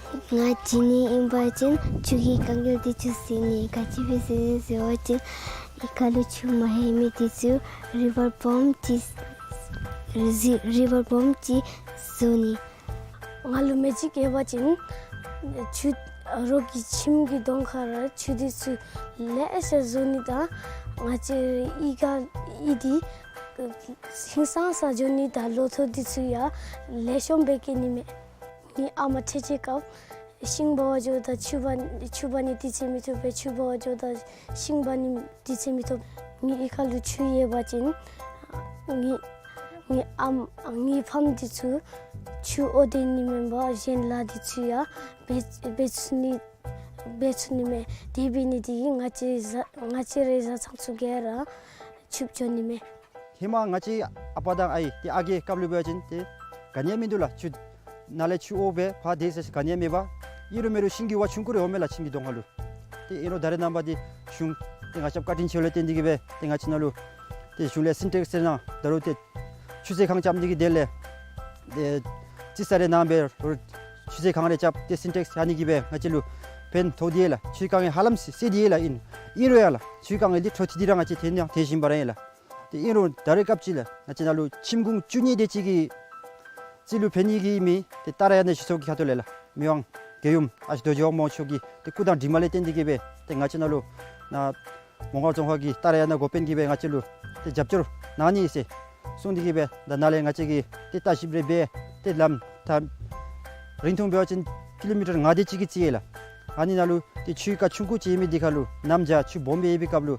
ང་བྱིན་ནི་ཨིན་པ་ཅིན་ཆུ་གི་དཀའ་ངལ་འདི་ཚུ་སེལ་ནི། ག་ཅི་སྦེ་སེལ་ནི་ཟེར་བ་ཅིན་ཨི་ཁ་ལུ་ཆུ་མ་ཧེ་མི་འདི་ཚུ་རི་བར་བོམ་ཅིག་རི་རི་བར་བོམ་ཅིག་བཟོ་ནི། ང་ལུ་མེ་ཅིག་ཡོད་པ་ཅིན་ཆུ་རོགས་ཀྱི་ཁྱིམ་གྱི་གདོང་ཁར་ཆུ་འདི་ཚུ་ལེ་ཤ་བཟོ་ནི་དང་ང་བཅས་རའི་ཨི་ཁ་ཨི་འདི་ཧིང་སངས་ས་འགྱོ་ནི་དང་ལོ་ཐོག་འདི་ཚུ་ཡང་ལེགས་ཤོམ་སྦེ་སྐྱེ་ནི་མས། ངེའི་ཨ་མ་ཐེག་ཆེ་སྐབས་ཤིང་འབག་པར་འགྱོཝ་ད་ཆུ་འབག་ཆུ་འབག་ནི་དུས་ཚོད་མི་ཐོབ་པས། ཆུ་འབག་པར་འགྱོཝ་ད་ཤིང་འབག་ནི་དུས་ཚོད་མི་ཐོབ། ངེའི་ཨི་ཁ་ལུ་ཆུ་ཡོད་པ་ཅིན་ངེའི་ངེའི་ཨམ་ངེའི་ཕམ་འདི་ཚུ་ཆུ་འོ་དེ་ནི་མེན་པར་གཞན་ལཱ་འདི་ཚུ་ཡང་འབད་འབད་ཚུགས་ནི་འབད་ཚུགས་ནི་མས། དེ་འབད་ནི་དེ་གིས་ང་བཅས་བཟའ་ང་བཅས་རའི་བཟའ་ཚང་ཚུ་ག་ར་ཕྱུགཔོ་འགྱོ་ནི་མས། ཧེ་མ་ང་བཅས་ཨ་པ་དང་ཨའི་ཏེ་ཨ་རྒས་སྐབས་ལུ་འབད་བ་ཅིན་ཏེ་ག་ནི་ཡང་མིན་འདུག་ལགས། ཆུ་ནཱ་ལས་ཆུ་འོ་སྦེ་ཕར་དེ་ཟེར་ག་ནི་ཡང་མེད་པར་ཨིན་རུང་མེན་རུང་ཤིང་གི་ཝ་ཆུང་ཀུ་རེ་འོང་མས་ལགས། ཁྱིམ་གྱི་གདོང་ཁ་ལུ། ཏེ་ཨིན་རུང་ད་རེས་ནངས་པ་འདི་གཞུང་ཏེ་ང་བཅས་བཀའ་དྲིན་ཆེ་བ་ལས་བརྟེན་ཏེ་གིས་སྦེ་ཏེ་ང་བཅས་ནཱ་ལུ་ཏེ་གཞུང་ལས་སིན་ཊེགསི་ཟེར་ནང་ད་རུང་ཏེ་ཆུ་ཚོད་ཁང་རྐྱབ་ནི་གི་དོན་ལས་ཏེ་རྩིས་ས་རེ་གནང་སྦེ་ཆུ་ཚོད་ཁང་རེ་རྐྱབ་སྟེ་སིན་ཊེགསི་ཡར་ནི་གིས་སྦེ་ང་བཅས་ལུ་ཕན་ཐོགས་དེས་ལགས། ཆུའི་དཀའ་ངལ་ཧ་ལམ་སེལ་སེལ་དེས་ལགས། ཨིན་ཨིན་རུང་ཡང་ལགས་ཆུའི་དཀའ་ངལ་འདི་འཕྲོ་མཐུད་དེ་ར་ང་བཅས་ཏེ་ནཱ་ཏེ་བཞིན་པ་ར་ཨིན་ལགས། ཏེ་ཨིན་རུང་ད་རེས་སྐབས་ཅིག་ལགས་ང་བཅས་ནཱ་ལུ་ཁྱིམ་གུང་བཅུ་གཉིས་དེ་ཅིག་གིས་རྩིས་ལུ་ཕན་ནི་གི་མི་ཏེ་ཏཱ་ར་ཡ་ན་ཞུ་ཚོགས་ཀྱི་ཁ་ཐུག་ལས་ལགས་མི་དབང་རྒྱལ་ཡུམ་ཨ་ཞེ་རྡོ་རྗེ་དབང་མོ་མཆོག་གི་ཏེ་སྐུ་དང་གྲིབ་མ་ལས་བརྟེན་ཏེ་གིས་སྦེ་ཏེ་ང་བཅས་ནཱ་ལུ་ནཱ་མོང་སྒར་རྫོང་ཁག་གི་ཏཱ་ར་ཡ་ན་འགོ་དཔོན་གྱིས་སྦེ་ང་བཅས་ལུ་ཏེ་རྒྱབ་སྐྱོར་གནང་ནི་ཟེར་གསུངས་ཏེ་གིས་སྦེ་ད་ནཱ་ལས་ང་བཅས་ཀྱིས་ཏེ་ལྟ་ཞིབ་རེ་འབད་ཏེ་ལམ་ཐག་རིང་ཐུང་འབད་བ་ཅིན་ཀི་ལོ་མི་ཊར་ལྔ་དེ་ཅིག་གི་རྩིས་ཡོད་ལགས། ཨ་ནི་ནང་ལུ་ཏེ་ཆུའི་རྐ་ཆུང་ཀུ་ཅིག་ཡོད་མི་འདི་ཁར་ལུ་གནམ་བྱཱར་ཆུ་སྦོམ་སྦེ་ཡོད་པའི་སྐབས་ལུ་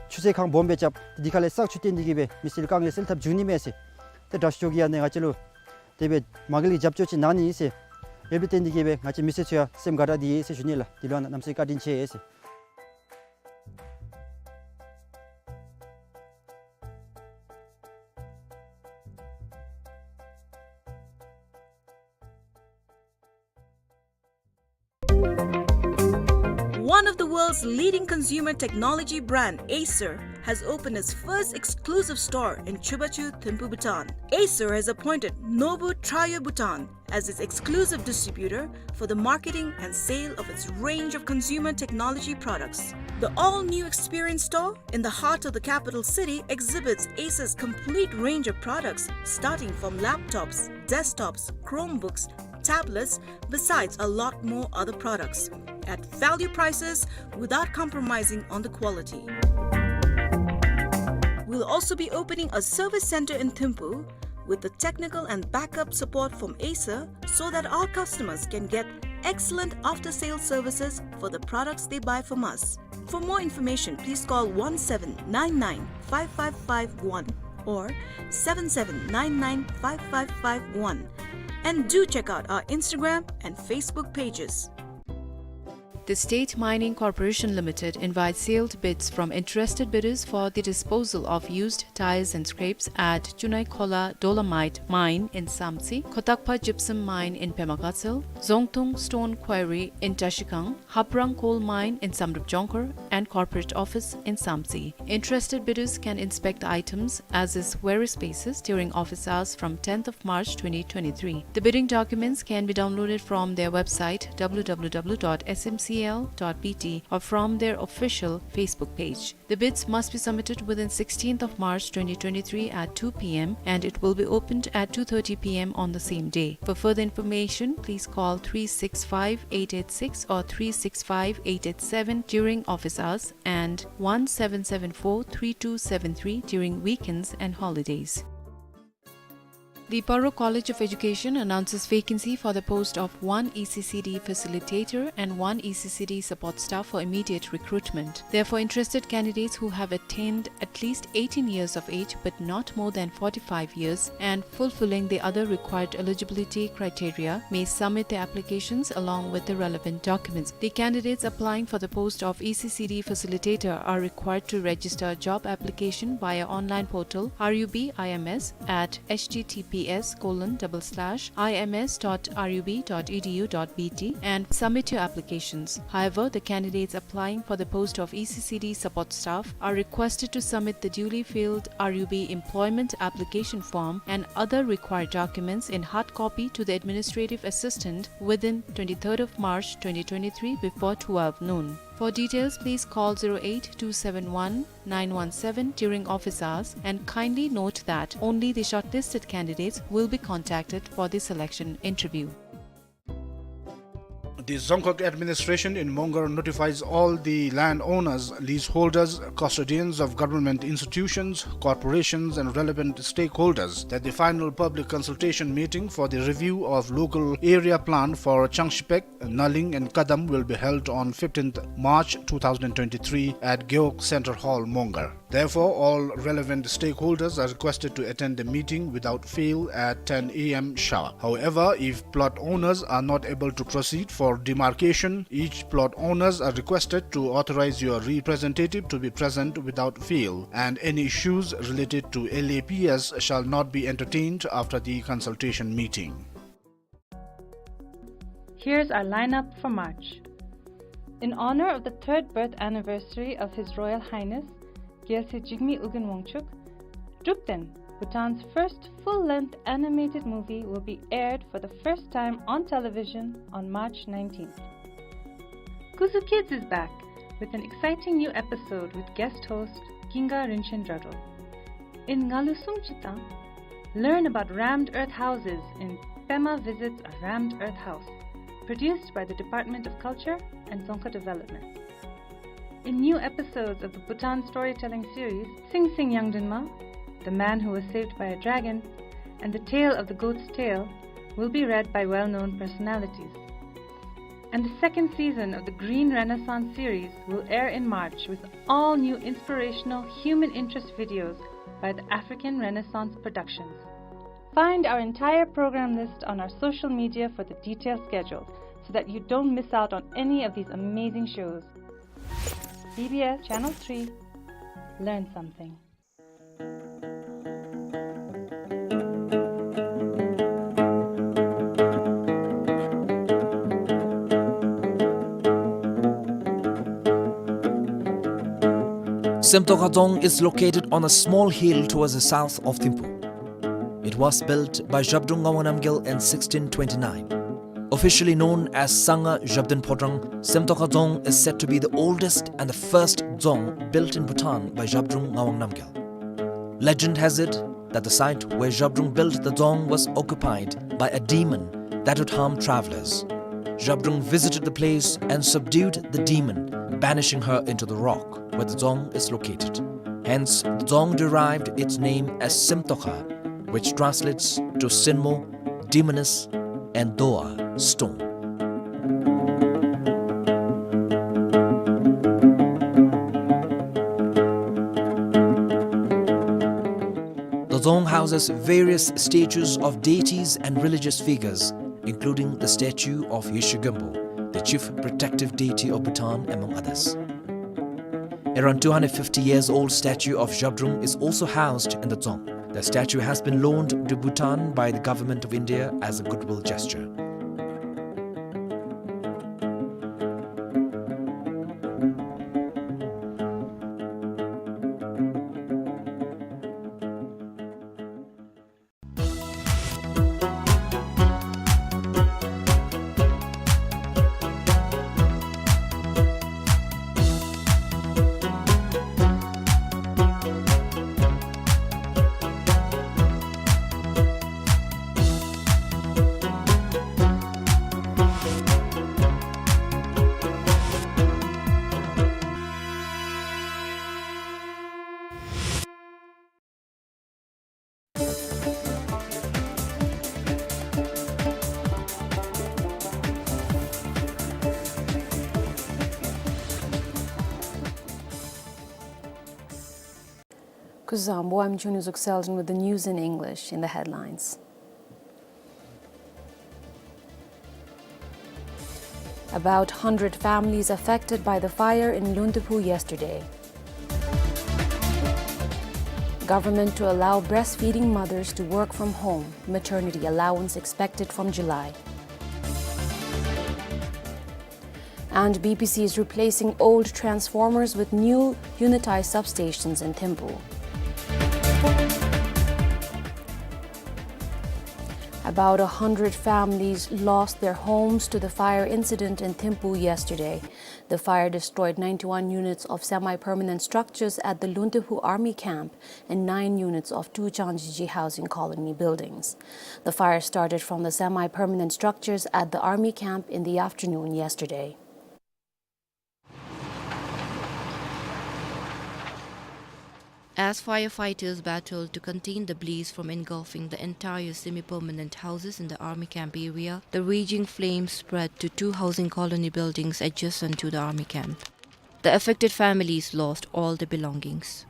ཆུ་ཚོད་ཁང་སྦོམ་སྦེ་རྐྱབ་སྟེ་འདི་ཁར་ལས་བསགས་ཆུ་བཏོན་ཏེ་གིས་སྦེ་མི་སེར་དཀའ་ངལ་སེལ་ཐབས་འབྱུང་ནི་མས་ཟེར། ཏེ་དྲག་ཤོས་ཀྱིས་ཨ་ནི་ང་བཅས་ལུ་དེ་སྦེ་མ་དགེ་ལེགས་རྒྱབ་སྐྱོར་ཅིག་གནང་ནི་ཟེར། ཡོདཔ་ལས་བརྟེན་ཏེ་གིས་སྦེ་ང་བཅས་མི་སེར་ཚུ་ཡང་སེམས་དགའ་དྲགས་དེས་ཟེར་ཞུ་ནི་ལགས། དེ་ལུ་ཡང་གནམ་མེད་ས་མེད་བཀའ་དྲིན་ཆེ་ཟེར། One of the world's leading consumer technology brand, Acer, has opened its first exclusive store in Chubachu, Thimphu, Bhutan. Acer has appointed Nobu Trio Bhutan as its exclusive distributor for the marketing and sale of its range of consumer technology products. The all-new experience store in the heart of the capital city exhibits Acer's complete range of products, starting from laptops, desktops, Chromebooks, tablets, besides a lot more other products at value prices without compromising on the quality. We'll also be opening a service center in Thimphu with the technical and backup support from Acer so that our customers can get excellent after-sales services for the products they buy from us. For more information, please call one seven nine nine five five five one or seven seven nine nine five five five one. And do check out our Instagram and Facebook pages. The State Mining Corporation Limited invites sealed bids from interested bidders for the disposal of used tires and scraps at Chunaikhola Dolomite Mine in Samtse, Khotakpa Gypsum Mine in Pema Gatshel, Zongtung Stone Quarry in Trashigang, Haprang Coal Mine in Samdrup Jongkhar, and corporate office in Samtse. Interested bidders can inspect the items as is various spaces during office hours from tenth of March twenty twenty-three. The bidding documents can be downloaded from their website W W W dot S M C L dot B T or from their official Facebook page. The bids must be submitted within sixteenth of March twenty twenty-three at two P M and it will be opened at two thirty P M on the same day. For further information, please call three six five eight eight six or three six five eight eight seven during office hours and one seven seven four three two seven three during weekends and holidays. The Paro College of Education announces vacancy for the post of one E C C D facilitator and one E C C D support staff for immediate recruitment. Therefore, interested candidates who have attained at least eighteen years of age but not more than forty-five years and fulfilling the other required eligibility criteria may submit their applications along with the relevant documents. The candidates applying for the post of E C C D facilitator are required to register job application via online portal R U B I M S at H T T P S colon double slash I M S dot R U B dot E D U dot B T and submit your applications. However, the candidates applying for the post of E C C D support staff are requested to submit the duly filled R U B employment application form and other required documents in hard copy to the administrative assistant within twenty-third of March twenty twenty-three before twelve noon. For details, please call zero eight two seven one nine one seven during office hours, and kindly note that only the shortlisted candidates will be contacted for the selection interview. The Dzongkhag administration in Mongar notifies all the landowners, leaseholders, custodians of government institutions, corporations, and relevant stakeholders that the final public consultation meeting for the review of local area plan for Changshipek, Naling and Kadam will be held on fifteenth March two thousand twenty-three at Gewog Centre Hall, Mongar. Therefore, all relevant stakeholders are requested to attend the meeting without fail at ten A M sharp. However, if plot owners are not able to proceed for demarcation, each plot owners are requested to authorize your representative to be present without fail, and any issues related to L A P S shall not be entertained after the consultation meeting. Here's our lineup for March. In honor of the third birth anniversary of His Royal Highness Gyalse Jigme Ugyen Wangchuck, Drupten, Bhutan's first full-length animated movie, will be aired for the first time on television on March nineteenth. Kuzu Kids is back with an exciting new episode with guest host Ginga Rinchen Jadrol. In Ngalu Sungchi Tang, learn about rammed earth houses in Pema Visits a Rammed Earth House, produced by the Department of Culture and Dzongkha Development. In new episodes of the Bhutan storytelling series, Sing Sing Yangdrunma, The Man Who Was Saved by a Dragon, and The Tale of the Goat's Tail will be read by well-known personalities. And the second season of the Green Renaissance series will air in March with all new inspirational human interest videos by the African Renaissance Productions. Find our entire program list on our social media for the detailed schedule so that you don't miss out on any of these amazing shows. B B S Channel three, learn something. Semtokha Dzong is located on a small hill towards the south of Thimphu. It was built by Zhabdrung Ngawang Namgyal in sixteen twenty-nine. Officially known as Sangha Zhabdrung Phodrang, Semtokha Dzong is said to be the oldest and the first dzong built in Bhutan by Zhabdrung Ngawang Namgyal. Legend has it that the site where Zhabdrung built the dzong was occupied by a demon that would harm travelers. Zhabdrung visited the place and subdued the demon, banishing her into the rock where the dzong is located. Hence, the dzong derived its name as Semtokha, which translates to Sinmo, demoness, and Doa, stone. The dzong houses various statues of deities and religious figures, including the statue of Yeshe Gönpo, the chief protective deity of Bhutan, among others. Around two hundred fifty years old statue of Zhabdrung is also housed in the dzong. The statue has been loaned to Bhutan by the Government of India as a goodwill gesture. Kuzuzangpo, I'm Chunyu Zukselden with the news in English. In the headlines: About hundred families affected by the fire in Luntephu yesterday. Government to allow breastfeeding mothers to work from home. Maternity allowance expected from July. And B P C is replacing old transformers with new unitized substations in Thimphu. About a hundred families lost their homes to the fire incident in Thimphu yesterday. The fire destroyed ninety-one units of semi-permanent structures at the Luntephu Army Camp and nine units of two Changjeji Housing Colony buildings. The fire started from the semi-permanent structures at the army camp in the afternoon yesterday. As firefighters battled to contain the blaze from engulfing the entire semi-permanent houses in the army camp area, the raging flames spread to two housing colony buildings adjacent to the army camp. The affected families lost all their belongings.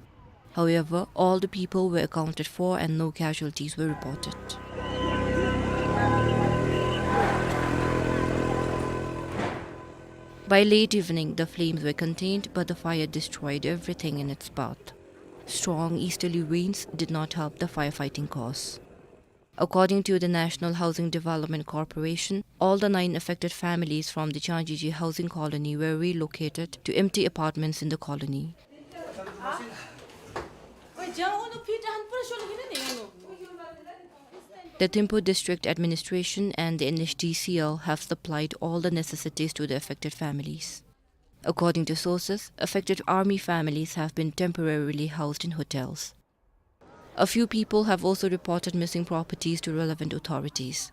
However, all the people were accounted for and no casualties were reported. By late evening, the flames were contained, but the fire destroyed everything in its path. Strong easterly winds did not help the firefighting cause. According to the National Housing Development Corporation, all the nine affected families from the Changjeji Housing Colony were relocated to empty apartments in the colony. The Thimphu District Administration and the N H D C L have supplied all the necessities to the affected families. According to sources, affected army families have been temporarily housed in hotels. A few people have also reported missing properties to relevant authorities.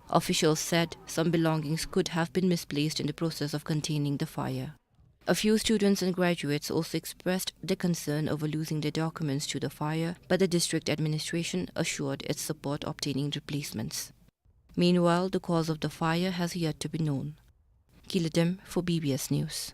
Officials said some belongings could have been misplaced in the process of containing the fire. A few students and graduates also expressed their concern over losing their documents to the fire, but the district administration assured its support obtaining replacements. Meanwhile, the cause of the fire has yet to be known. Kiladem for B B S News.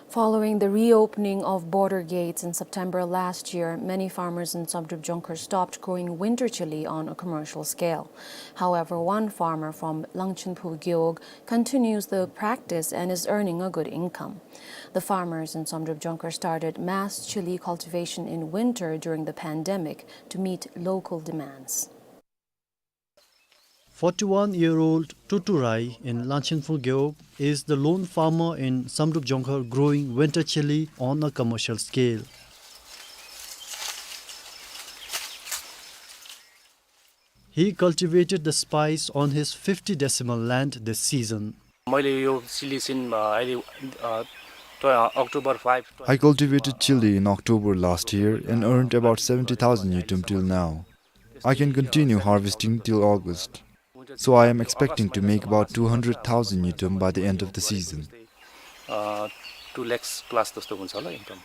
Following the reopening of border gates in September last year, many farmers in Samdrup Jongkhar stopped growing winter chilli on a commercial scale. However, one farmer from Langchenphu Gewog continues the practice and is earning a good income. The farmers in Samdrup Jongkhar started mass chilli cultivation in winter during the pandemic to meet local demands. Forty-one-year-old Tutu Rai in Langchenphu Gewog is the lone farmer in Samdrup Jongkhar growing winter chilli on a commercial scale. He cultivated the spice on his fifty decimal land this season. मैले यो chilli चाहिँ, अ, अहिले, अ, त-, अ, October five, I cultivated chilli in October last year and earned about seventy thousand ngultrum till now. I can continue harvesting till August. So I am expecting to make about two hundred thousand ngultrum by the end of the season. A, two lakhs plus जस्तो हुन्छ होला income।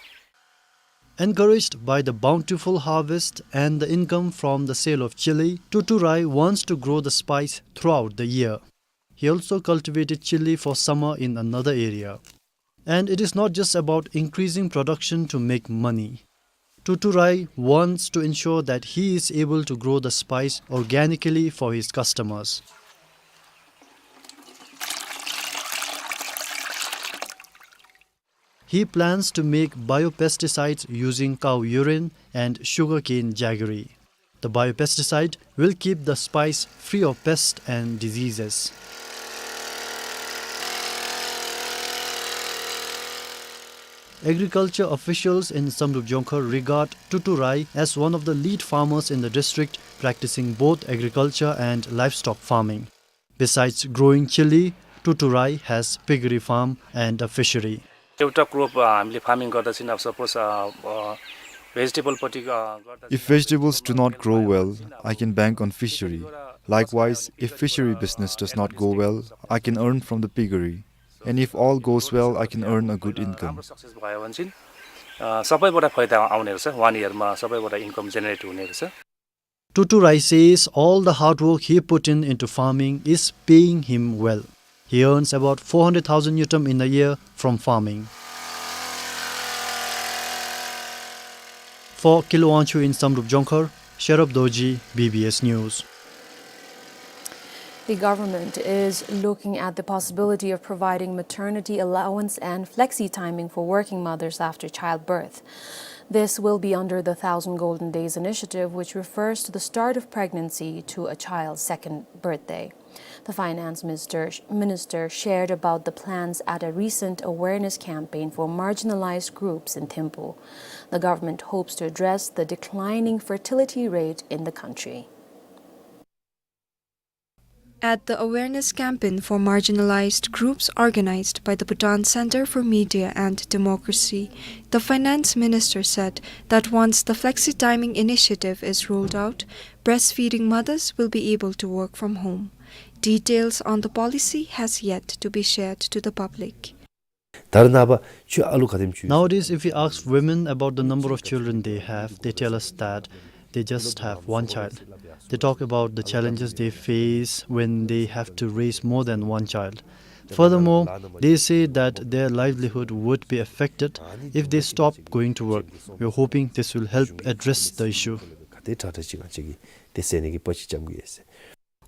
Encouraged by the bountiful harvest and the income from the sale of chilli, Tutu Rai wants to grow the spice throughout the year. He also cultivated chilli for summer in another area. And it is not just about increasing production to make money. Tutu Rai wants to ensure that he is able to grow the spice organically for his customers. He plans to make biopesticides using cow urine and sugarcane jaggery. The biopesticide will keep the spice free of pests and diseases. Agriculture officials in Samdrup Jongkhar regard Tutu Rai as one of the lead farmers in the district practicing both agriculture and livestock farming. Besides growing chilli, Tutu Rai has piggery farm and a fishery. एउटा crop, अ, हामीले farming गर्दा चाहिँ, अब suppose, अ, अ, vegetable पट्टि, अ, गर्दा चाहिँ If vegetables do not grow well, I can bank on fishery. Likewise, if fishery business does not go well, I can earn from the piggery. And if all goes well, I can earn a good income. राम्रो success भयो भने चाहिँ, अ, सबैबाट फाइदा आउने रहेछ, one year मा सबैबाट income generate हुने रहेछ। Tutu Rai says all the hard work he put in into farming is paying him well. He earns about four hundred thousand ngultrum in a year from farming. For Kilu Wangchuk in Samdrup Jongkhar, Sherab Dorji, B B S News. The government is looking at the possibility of providing maternity allowance and flexi timing for working mothers after childbirth. This will be under the Thousand Golden Days initiative, which refers to the start of pregnancy to a child's second birthday. The finance minister, minister shared about the plans at a recent awareness campaign for marginalized groups in Thimphu. The government hopes to address the declining fertility rate in the country. At the awareness campaign for marginalized groups organized by the Bhutan Center for Media and Democracy, the finance minister said that once the flexi timing initiative is rolled out, breastfeeding mothers will be able to work from home. Details on the policy has yet to be shared to the public. ད་རེས་ནངས་པ་ཁྱོད་ཨ་ལུ་ག་དེམ་ཅིག་ཡོད། Nowadays, if we ask women about the number of children they have, they tell us that they just have one child. They talk about the challenges they face when they have to raise more than one child. Furthermore, they say that their livelihood would be affected if they stop going to work. We are hoping this will help address the issue. ག་དེ་དྲག་དྲག་ཅིག་ང་བཅས་ཀྱིས་དེ་སེལ་ནི་གི་དཔའ་ཞིག་རྐྱབ་ཀྱི་ཡོད་ཟེར།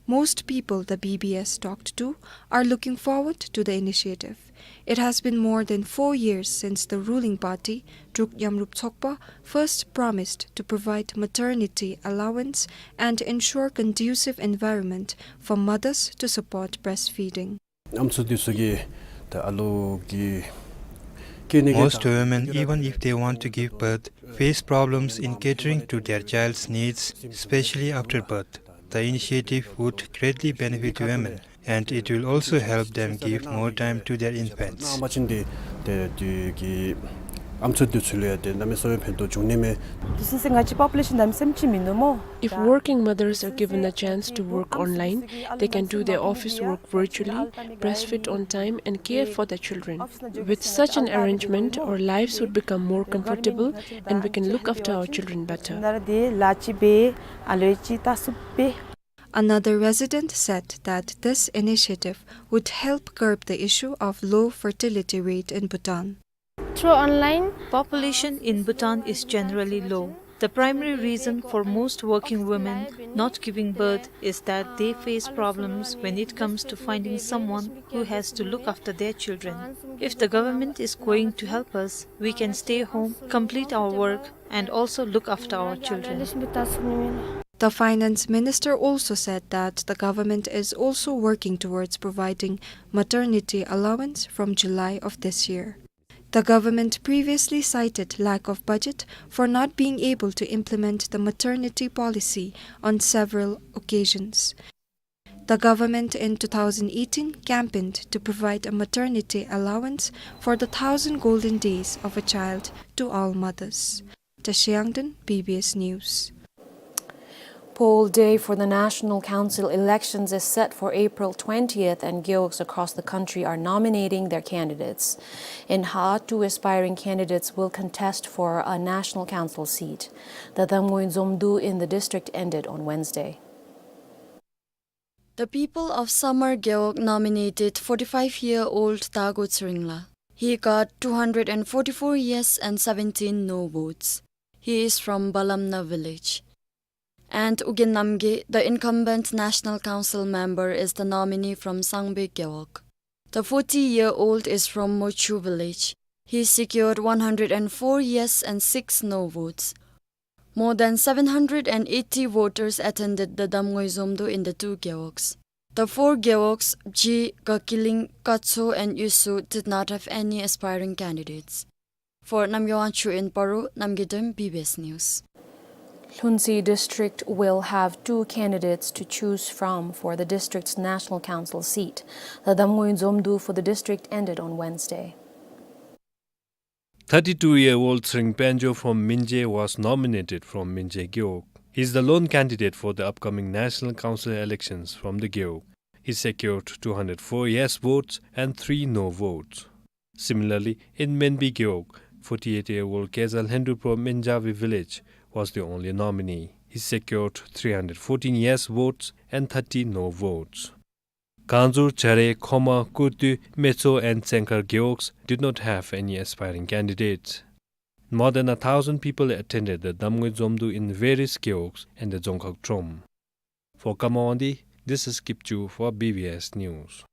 Most people the B B S talked to are looking forward to the initiative. It has been more than four years since the ruling party, Druk Yamrup Tsokpa, first promised to provide maternity allowance and ensure conducive environment for mothers to support breastfeeding. ཨམ་སྲུ་འདི་ཚུ་གིས་ད་ཨ་ལུ་གི་སྐྱེ་ནི་གི། Most women, even if they want to give birth, face problems in catering to their child's needs, especially after birth. The initiative would greatly benefit women, and it will also help them give more time to their infants. ནང་པ་ཅིན་དེ་དེ་དེ་གི་ཨམ་སྲུ་འདི་ཚུ་ལུ་ཡང་དེ་གནམ་མེད་ས་མེད་ཕན་ཐོགས་འབྱུང་ནི་མས། དུས་ཚོད་ང་བཅས་པོ་པུ་ལེ་ཤཱན་གནམ་མེད་ས་མེད་ཅིག་མིན་འདུག་སྨོ། If working mothers are given a chance to work online, they can do their office work virtually, breastfeed on time, and care for their children. With such an arrangement, our lives would become more comfortable and we can look after our children better. Another resident said that this initiative would help curb the issue of low fertility rate in Bhutan. Through online, population in Bhutan is generally low. The primary reason for most working women not giving birth is that they face problems when it comes to finding someone who has to look after their children. If the government is going to help us, we can stay home, complete our work, and also look after our children. The finance minister also said that the government is also working towards providing maternity allowance from July of this year. The government previously cited lack of budget for not being able to implement the maternity policy on several occasions. The government in two thousand eighteen campaigned to provide a maternity allowance for the thousand golden days of a child to all mothers. Tashiangden, B B S News. Poll day for the National Council elections is set for April twentieth, and gewogs across the country are nominating their candidates. In Ha, two aspiring candidates will contest for a National Council seat. The Damngoi Dzomdu in the district ended on Wednesday. The people of Samar Gewog nominated forty-five-year-old Dago Tshering La. He got two hundred and forty-four yes and seventeen no votes. He is from Balamna village. And Ugyen Namgay, the incumbent National Council member, is the nominee from Sangbe Gewog. The forty-year-old is from Mochu village. He secured one hundred and four yes and six no votes. More than seven hundred and eighty voters attended the Damngoi Dzomdu in the two gewogs. The four gewogs, Bji, Gakiling, Katso and Yusu, did not have any aspiring candidates. For Namgay Wangchuk in Paro, Namgay Dem, B B S News. Lhuentse District will have two candidates to choose from for the district's National Council seat. The Damngoi Dzomdu for the district ended on Wednesday. Thirty-two-year-old Tshering Panjo from Minje was nominated from Minje Gewog. He is the lone candidate for the upcoming National Council elections from the Gewog. He secured two hundred four yes votes and three no votes. Similarly, in Menbi Gewog, forty-eight-year-old Keza Lhendu from Menjavi village was the only nominee. He secured three hundred fourteen yes votes and thirty no votes. Kangzur, Chare, Khoma, Kurtu, Metso and Tsengkhar gewogs did not have any aspiring candidates. More than a thousand people attended the Damngui Zomdu in various gewogs and the Dzongkhag Trom. For Karma Wangdi, this is Kipchu for B B S News.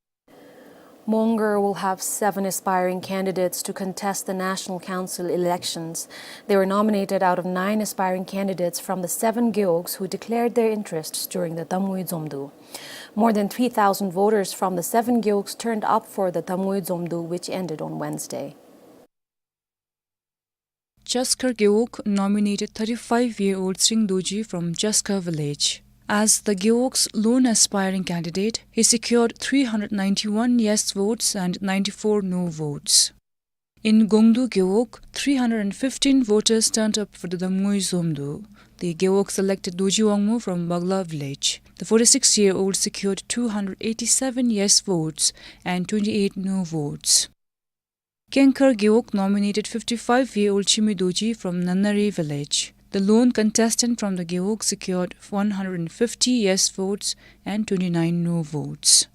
Mongar will have seven aspiring candidates to contest the National Council elections. They were nominated out of nine aspiring candidates from the seven gewogs who declared their interests during the Damngui Zomdu. More than three thousand voters from the seven gewogs turned up for the Damngui Zomdu, which ended on Wednesday. Chaskar Gewog nominated thirty-five-year-old Tsring Dorji from Chaskar village. As the Gewog's lone aspiring candidate, he secured three hundred ninety-one yes votes and ninety-four no votes. In Gongdu Gewog, three hundred fifteen voters turned up for the Damngui Zomdu. The Gewog selected Dorji Wangmo from Bagla village. The forty-six-year-old secured two hundred eighty-seven yes votes and twenty-eight no votes. Kengkhar Gewog nominated fifty-five-year-old Chimi Dorji from Nanari village. The lone contestant from the Gewog secured one hundred fifty yes votes and twenty-nine no votes.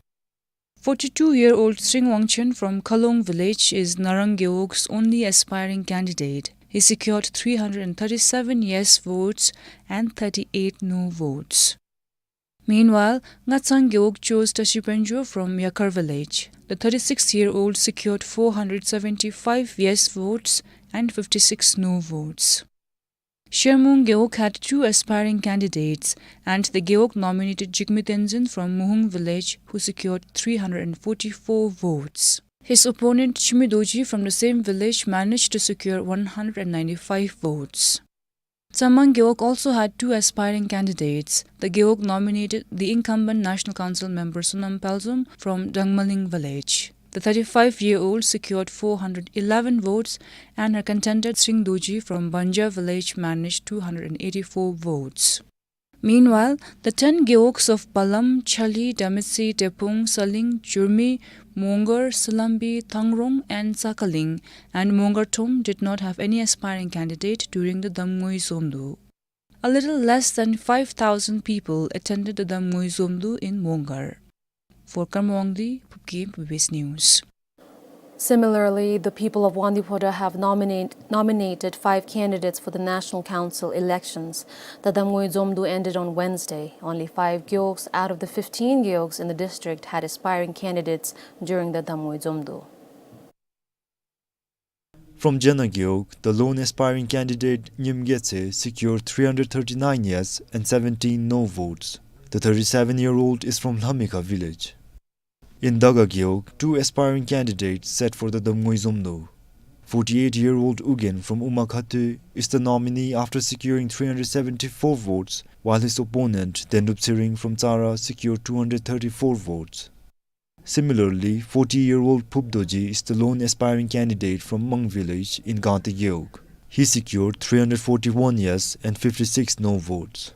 Forty-two-year-old Tsring Wangchen from Khalong village is Narang Gewog's only aspiring candidate. He secured three hundred thirty-seven yes votes and thirty-eight no votes. Meanwhile, Ngatsang Gewog chose Tashi Penjo from Yakhar village. The thirty-six-year-old secured four hundred seventy-five yes votes and fifty-six no votes. Shermung Gewog had two aspiring candidates, and the Gewog nominated Jigme Tenzin from Muhung village, who secured three hundred forty-four votes. His opponent, Chimi Dorji from the same village, managed to secure one hundred ninety-five votes. Tsamang Gewog also had two aspiring candidates. The Gewog nominated the incumbent National Council member Sonam Palzom from Dangmaling village. The thirty-five-year-old secured four hundred eleven votes, and her contender Tsring Dorji from Banja village managed two hundred eighty-four votes. Meanwhile, the ten gewogs of Palam, Chali, Damitsi, Tepung, Saling, Jurmi, Mongar, Salambi, Thangrong, and Sakhaling, and Mongar Trom did not have any aspiring candidate during the Damngui Zomdu. A little less than five thousand people attended the Damngui Zomdu in Mongar. For Karma Wangdi, Phubgim, B B S News. Similarly, the people of Wangdue Phodrang have nominate-, nominated five candidates for the National Council elections. The Damngui Zomdu ended on Wednesday. Only five gewogs out of the fifteen gewogs in the district had aspiring candidates during the Damngui Zomdu. From Jana Gewog, the lone aspiring candidate Nyim Getse secured three hundred thirty-nine yes and seventeen no votes. The thirty-seven-year-old is from Lhamikha village. In Daga Gewog, two aspiring candidates sat for the Damngui Zomdu. Forty-eight-year-old Ugyen from Umakhatui is the nominee after securing three hundred seventy-four votes, while his opponent, Dendup Tshering from Tsara, secured two hundred thirty-four votes. Similarly, forty-year-old Phup Dorji is the lone aspiring candidate from Mang village in Gangte Gewog. He secured three hundred forty-one yes and fifty-six no votes.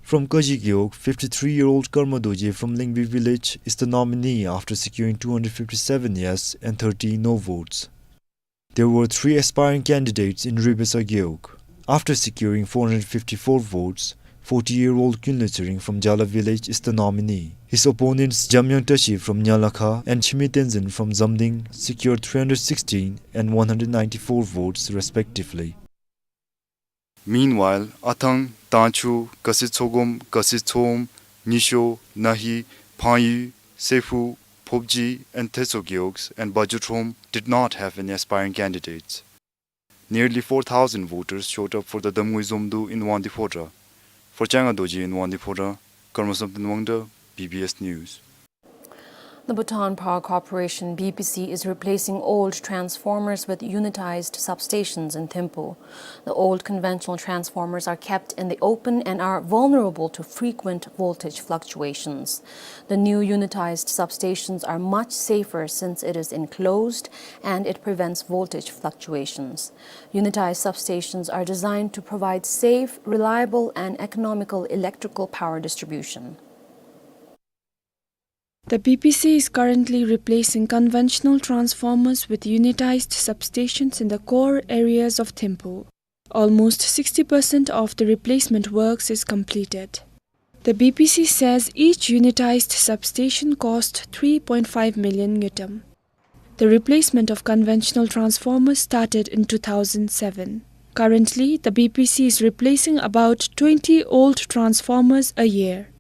From Kaji Gewog, fifty-three-year-old Karma Dorji from Lingbi village is the nominee after securing two hundred fifty-seven yes and thirty no votes. There were three aspiring candidates in Ribesa Gewog. After securing four hundred fifty-four votes, forty-year-old Kyunle Tshering from Jala village is the nominee. His opponents Jamyang Tashi from Nyalakha and Chimi Tenzin from Zamding secured three hundred sixteen and one hundred ninety-four votes respectively. Meanwhile, Athang, Tangchu, Khasi Tsogom, Khasi Tsom, Nyisho, Nahi, Phangyu, Sephu, Phopji, and Teso Gewogs and Baju Trom did not have any aspiring candidates. Nearly four thousand voters showed up for the Damngui Zomdu in Wangdue Phodrang. For Changa Dorji in Wangdue Phodrang, Karma Samten Wangda, B B S News. The Bhutan Power Corporation, B P C, is replacing old transformers with unitized substations in Thimphu. The old conventional transformers are kept in the open and are vulnerable to frequent voltage fluctuations. The new unitized substations are much safer since it is enclosed and it prevents voltage fluctuations. Unitized substations are designed to provide safe, reliable, and economical electrical power distribution. The B P C is currently replacing conventional transformers with unitized substations in the core areas of Thimphu. Almost sixty percent of the replacement works is completed. The B P C says each unitized substation cost three point five million ngultrum. The replacement of conventional transformers started in two thousand seven. Currently, the B P C is replacing about twenty old transformers a year.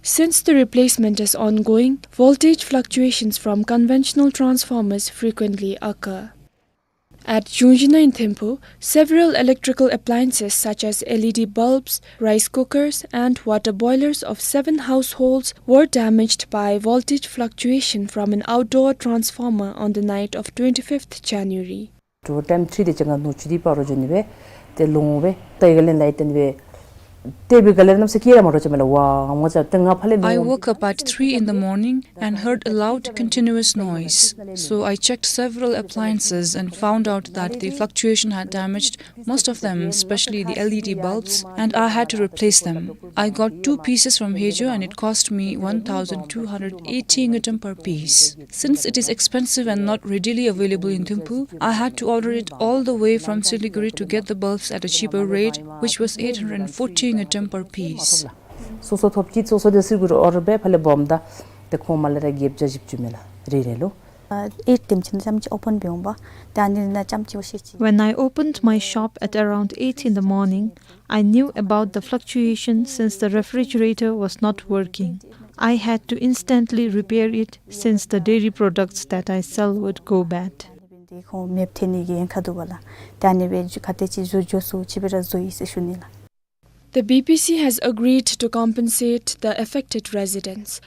Since the replacement is ongoing, voltage fluctuations from conventional transformers frequently occur. At Jungshina in Thimphu, several electrical appliances such as L E D bulbs, rice cookers, and water boilers of seven households were damaged by voltage fluctuation from an outdoor transformer on the night of twenty-fifth January. དྲོ་ཊའིམ་ཐི་རི་དེ་ཅིག་ཁར་ནུབ་ཕྱེད་དེ་འབད་རུང་འགྱོ་ནི་སྦེ་ཏེ་ལོང་སྦེ་ཏེ་ག་ལས་ལས་ཏེ་ནི་སྦེ་ཏེ་སྦེ་ག་ལས་གནམ་མེད་ས་མེད་སྐྱིད་ར་མ་འདྲཝ་ཅིག་མས་ལགས། ཝ་ངོ་ཅིག་ཏེ་ང་ཕར་ལས་I woke up at three in the morning and heard a loud, continuous noise. So I checked several appliances and found out that the fluctuation had damaged most of them, especially the L E D bulbs, and I had to replace them. I got two pieces from Haeju and it cost me one thousand two hundred eighty ngultrum per piece. Since it is expensive and not readily available in Thimphu, I had to order it all the way from Siliguri to get the bulbs at a cheaper rate, which was eight hundred forty ngultrum per piece. སོ་སོ་ཐོབ་ཀྱི་སོ་སོ་དེ་སིལ་གུ་རུ་ཨོར་སྦེ་ཕར་ལས་སྦོམ་ད་ཏེ་ཁོང་མ་ལས་ར་བརྒྱད་བརྒྱ་བཞི་བཅུ་མས་ལགས། རེ་རེ་ལུ། ཨ་ཨེཊ་དེམ་ཅིག་ནང་ཙམ་ཅིག་ཨོ་པེན་འབད་འོང་པ། ཏེ་ཨ་ནི་ནང་ཙམ་ཅིག་འོ་ཤེས་ཅི། When I opened my shop at around eight in the morning, I knew about the fluctuation since the refrigerator was not working. I had to instantly repair it since the dairy products that I sell would go bad. ཏེ་ཁོང་མེདཔ་ཐལ་ནི་གི་ཉེན་ཁ་འདུག་པ་ལགས། ཏེ་ཨ་ནི་སྦེ་ག་དེ་ཅིག་བཟོ་བཟོ་ཚུགས་ཅིག་སྦེ་ར་བཟོ་ཡི་ཟེར་ཞུ་ནི་ལགས། The B P C has agreed to compensate the affected residents.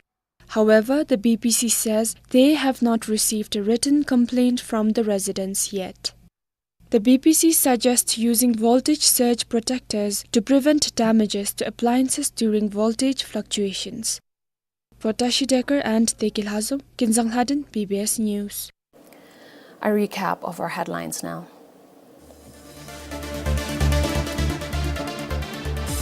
However, the B P C says they have not received a written complaint from the residents yet. The B P C suggests using voltage surge protectors to prevent damages to appliances during voltage fluctuations. For Tashi Decker and Teki Lhazom, Kinzang Lhaden, B B S News. A recap of our headlines now.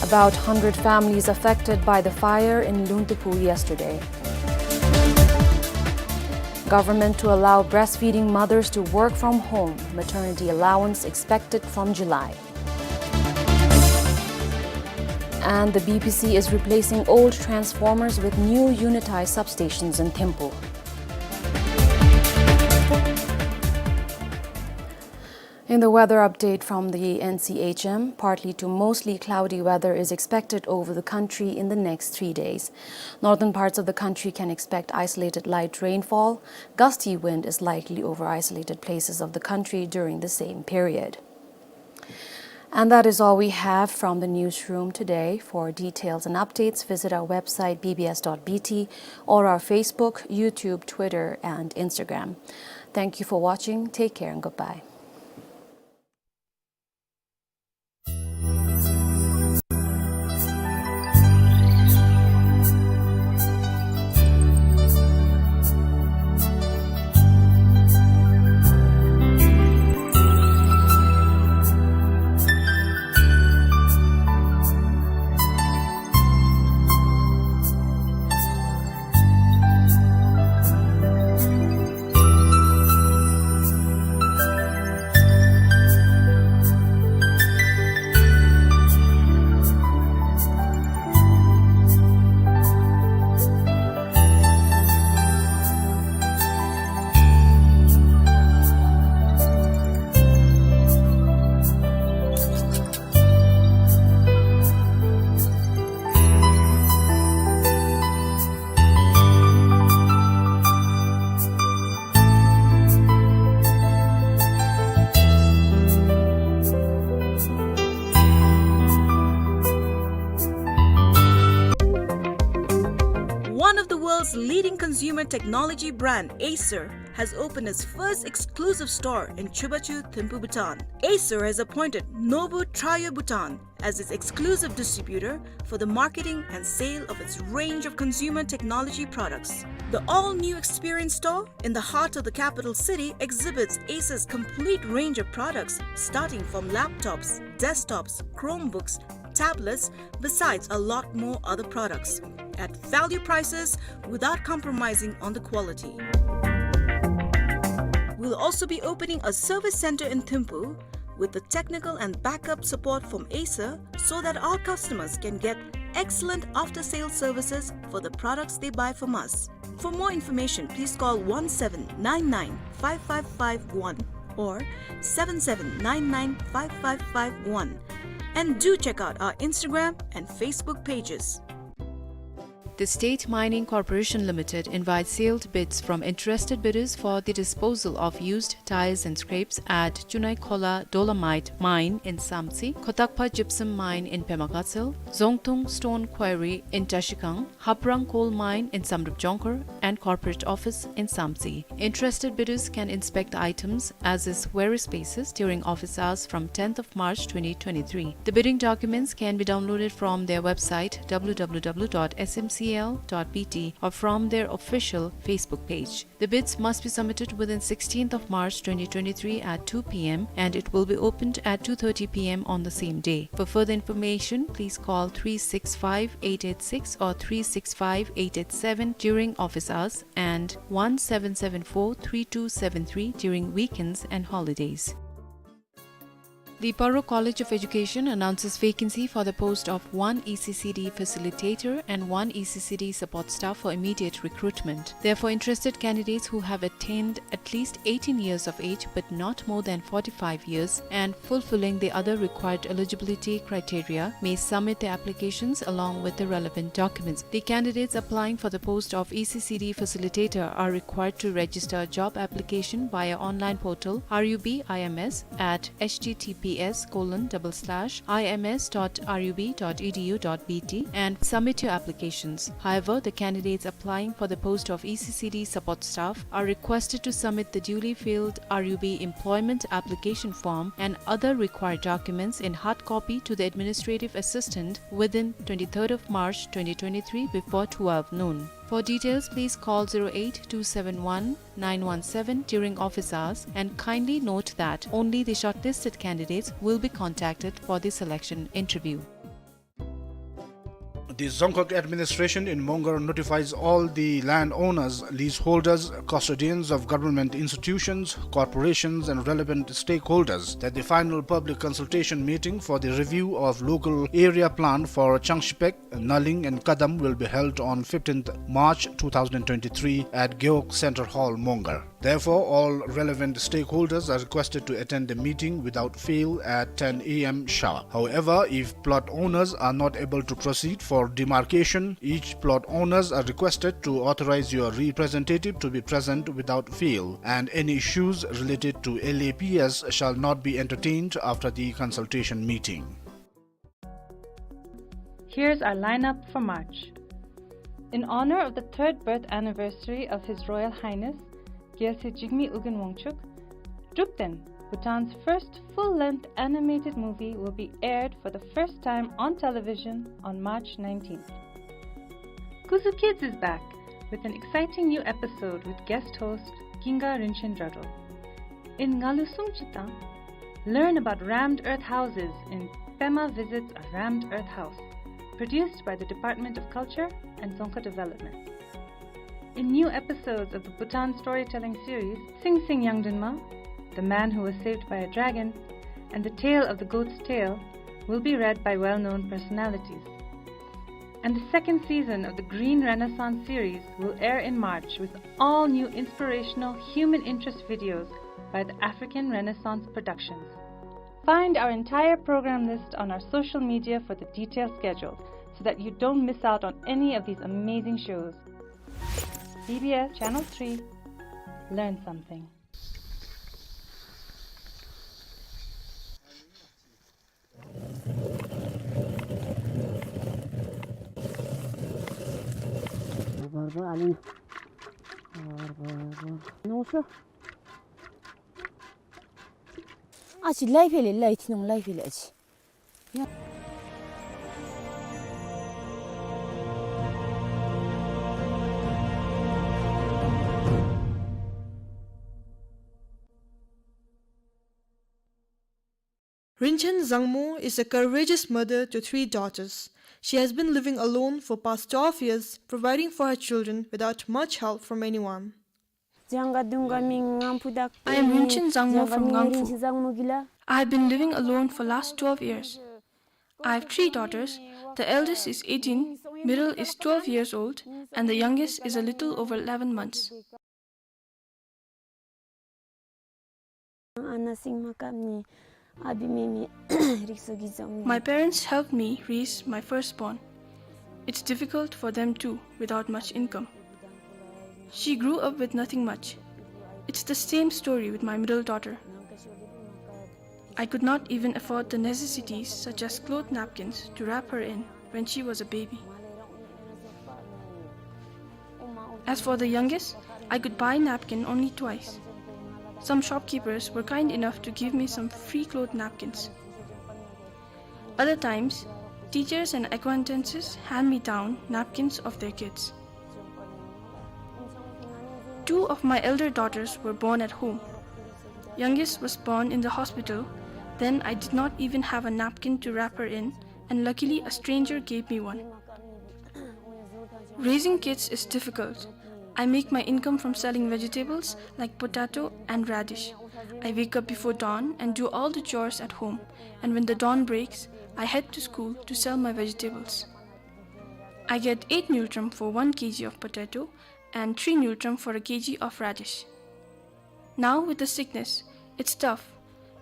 About hundred families affected by the fire in Luntephu yesterday. Government to allow breastfeeding mothers to work from home. Maternity allowance expected from July. And the B P C is replacing old transformers with new unitized substations in Thimphu. In the weather update from the N C H M, partly to mostly cloudy weather is expected over the country in the next three days. Northern parts of the country can expect isolated light rainfall. Gusty wind is likely over isolated places of the country during the same period. And that is all we have from the newsroom today. For details and updates, visit our website B B S dot B T or our Facebook, YouTube, Twitter, and Instagram. Thank you for watching. Take care and goodbye. One of the world's leading consumer technology brand, Acer, has opened its first exclusive store in Chubachu, Thimphu, Bhutan. Acer has appointed Nobu Trio Bhutan as its exclusive distributor for the marketing and sale of its range of consumer technology products. The all-new experience store in the heart of the capital city exhibits Acer's complete range of products, starting from laptops, desktops, Chromebooks, tablets, besides a lot more other products at value prices without compromising on the quality. We'll also be opening a service center in Thimphu with the technical and backup support from Acer so that our customers can get excellent after-sale services for the products they buy from us. For more information, please call one seven nine nine five five five one or seven seven nine nine five five five one. And do check out our Instagram and Facebook pages. The State Mining Corporation Limited invites sealed bids from interested bidders for the disposal of used tires and scraps at Chunaikhola Dolomite Mine in Samtse, Khotakpa Gypsum Mine in Pema Gatshel, Zongtung Stone Quarry in Trashigang, Haprang Coal Mine in Samdrup Jongkhar, and Corporate Office in Samtse. Interested bidders can inspect the items as is various spaces during office hours from tenth of March twenty twenty-three. The bidding documents can be downloaded from their website, W W W dot S M C L dot B T, or from their official Facebook page. The bids must be submitted within sixteenth of March twenty twenty-three at two P M, and it will be opened at two thirty P M on the same day. For further information, please call three six five eight eight six or three six five eight eight seven during office hours and one seven seven four three two seven three during weekends and holidays. The Paro College of Education announces vacancy for the post of one E C C D facilitator and one E C C D support staff for immediate recruitment. Therefore, interested candidates who have attained at least eighteen years of age but not more than forty-five years and fulfilling the other required eligibility criteria may submit their applications along with the relevant documents. The candidates applying for the post of E C C D facilitator are required to register job application via online portal R U B I M S at H T T P S colon double slash I M S dot R U B dot E D U dot B T and submit your applications. However, the candidates applying for the post of E C C D support staff are requested to submit the duly filled R U B employment application form and other required documents in hard copy to the administrative assistant within twenty-third of March twenty twenty-three before twelve noon. For details, please call zero eight two seven one nine one seven during office hours, and kindly note that only the shortlisted candidates will be contacted for the selection interview. The Dzongkhag administration in Mongar notifies all the landowners, leaseholders, custodians of government institutions, corporations, and relevant stakeholders that the final public consultation meeting for the review of local area plan for Changshipek, Naling and Kadam will be held on fifteenth March two thousand twenty-three at Gewog Centre Hall, Mongar. Therefore, all relevant stakeholders are requested to attend the meeting without fail at ten A M sharp. However, if plot owners are not able to proceed for demarcation, each plot owners are requested to authorize your representative to be present without fail, and any issues related to L A P S shall not be entertained after the consultation meeting. Here's our lineup for March. In honor of the third birth anniversary of His Royal Highness Gyalse Jigme Ugyen Wangchuck, Drukten, Bhutan's first full-length animated movie, will be aired for the first time on television on March nineteenth. Kuzu Kids is back with an exciting new episode with guest host Ginga Rinchen Dradro. In Ngalu Sung Chitang, learn about rammed earth houses in Pema Visits a Rammed Earth House, produced by the Department of Culture and Dzongkha Development. In new episodes of the Bhutan storytelling series, Sing Sing Yangdinma, The Man Who Was Saved by a Dragon, and The Tale of the Goat's Tail, will be read by well-known personalities. And the second season of the Green Renaissance series will air in March with all new inspirational human interest videos by the African Renaissance Productions. Find our entire program list on our social media for the detailed schedule so that you don't miss out on any of these amazing shows. B B S Channel three, learn something. ཨ་ཅི་ལའི་ཕི་ལེ་ལའི་ཐི་ནོང་ལའི་ཕི་ལེ་ཨ་ཅི། Rinchen Zangmo is a courageous mother to three daughters. She has been living alone for past twelve years, providing for her children without much help from anyone. I am Rinchen Zangmo from Ngangphu. I have been living alone for last twelve years. I have three daughters. The eldest is eighteen, middle is twelve years old, and the youngest is a little over eleven months. ཨ་ནཱ་སིང་མ་ཀམ་ནི་ཨ་བི་མེ་མེ་རིགས་སུ་གི་ཛོམ་ནི། My parents helped me raise my firstborn. It's difficult for them too, without much income. She grew up with nothing much. It's the same story with my middle daughter. I could not even afford the necessities such as cloth napkins to wrap her in when she was a baby. As for the youngest, I could buy napkin only twice. Some shopkeepers were kind enough to give me some free cloth napkins. Other times, teachers and acquaintances hand me down napkins of their kids. Two of my elder daughters were born at home. Youngest was born in the hospital. Then I did not even have a napkin to wrap her in, and luckily a stranger gave me one. Raising kids is difficult. I make my income from selling vegetables like potato and radish. I wake up before dawn and do all the chores at home, and when the dawn breaks, I head to school to sell my vegetables. I get eight ngultrum for one kg of potato and three ngultrum for a kg of radish. Now with the sickness, it's tough.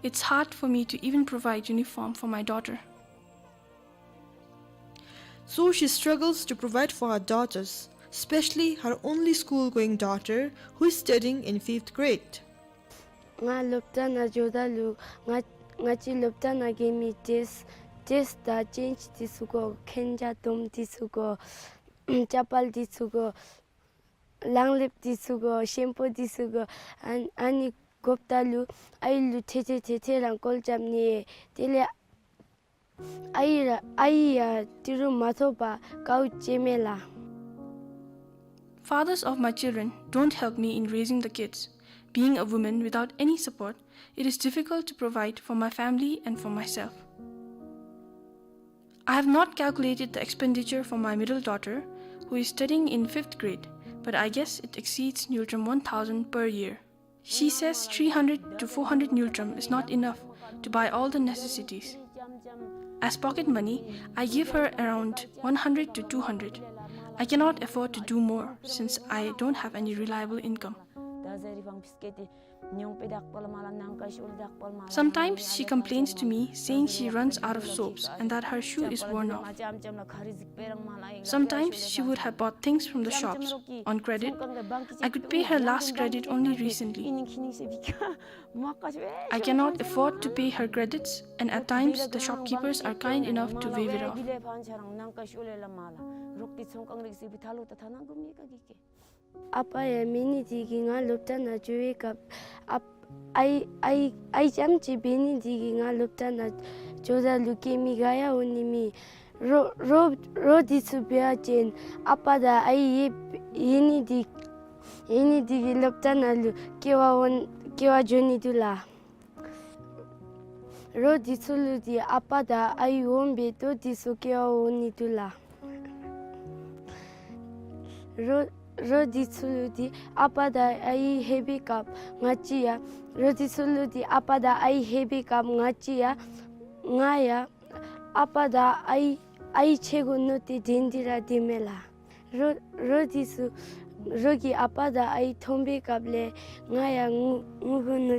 It's hard for me to even provide uniform for my daughter. So she struggles to provide for her daughters, especially her only school-going daughter who is studying in fifth grade. ང་སློབ་གྲྭ་ནང་འགྱོཝ་ད་ལུ་ང་ང་བཅས་སློབ་གྲྭ་ནང་གི་མི་ཌེསི་ཌེསི་དང་ཅེནཇ་འདི་ཚུ་དགོ། ཁན་ཇ་དོམ་འདི་ཚུ་དགོ། ཅ་པཱལ་འདི་ཚུ་དགོ། གླང་ལེབ་འདི་ཚུ་དགོ། ཤེམ་པུ་འདི་ཚུ་དགོ། ཨ་ཨ་ནི་དགོཔ་ད་ལུ་ཨའི་ལུ་ཐེ་ཐེ་ཐེ་ཐེ་རང་བཀོལ་རྐྱབ་ནི། དེ་ལས་ཨའི་ར་ཨའི་ཡང་ཏི་རུ་མ་ཐོབ་པར་དཀའཝ་སྤྱད་མས་ལགས། Fathers of my children don't help me in raising the kids. Being a woman without any support, it is difficult to provide for my family and for myself. I have not calculated the expenditure for my middle daughter, who is studying in fifth grade, but I guess it exceeds ngultrum one thousand per year. She says three hundred to four hundred ngultrum is not enough to buy all the necessities. As pocket money, I give her around one hundred to two hundred. I cannot afford to do more since I don't have any reliable income. Sometimes she complains to me, saying she runs out of soaps and that her shoe is worn off. Sometimes she would have bought things from the shops on credit. I could pay her last credit only recently. I cannot afford to pay her credits, and at times the shopkeepers are kind enough to waive it off. ཨ་པ་ཡང་མེད་ནི་དེ་གིས་ང་སློབ་གྲྭ་ནང་འགྱོ་བའི་སྐབས་ཨ་ཨའི་ཨའི་ཨའི་རྐྱངམ་གཅིག་འབད་ནི་དེ་གིས་ང་སློབ་གྲྭ་ནང་འགྱོཝ་ད་ལུ་སྐྱེལ་མི་ག་ཡང་འོང་ནི་མེད། རོགས་རོགས་རོགས་འདི་ཚུ་འབད་བ་ཅིན་ཨ་པ་དང་ཨའི་ཡོད་ཡོད་ནི་དེ་ཡོད་ནི་དེ་གིས་སློབ་གྲྭ་ནང་ལུ་སྐྱེལ་བར་འོང་སྐྱེལ་བར་འགྱོ་ནི་འདུག་ལགས། རོགས་འདི་ཚུ་ལུ་དེ་ཨ་པ་དང་ཨའི་འོང་སྦེ་ཏེ་འདི་ཚུ་སྐྱེལ་བར་འོང་ནི་འདུག་ལགས། རོགས་རོགས་འདི་ཚུ་ལུ་དེ་ཨ་པ་དང་ཨའི་ལྷོད་པའི་སྐབས་ང་བཅས་ཡང་རོགས་འདི་ཚུ་ལུ་དེ་ཨ་པ་དང་ཨའི་ལྷོད་པའི་སྐབས་ང་བཅས་ཡང་ང་ཡང་ཨ་པ་དང་ཨའི་ཨའི་ཕྱད་དགོ་མནོ་སྟེ་དྲན་ཏེ་ར་སྡོདཔ་མས་ལགས། རོགས་རོགས་འདི་ཚུ་རོགས་ཀྱི་ཨ་པ་དང་ཨའི་མཐོང་པའི་སྐབས་ལས་ང་ཡང་ངུ་ངུ་དགོ་མནོ་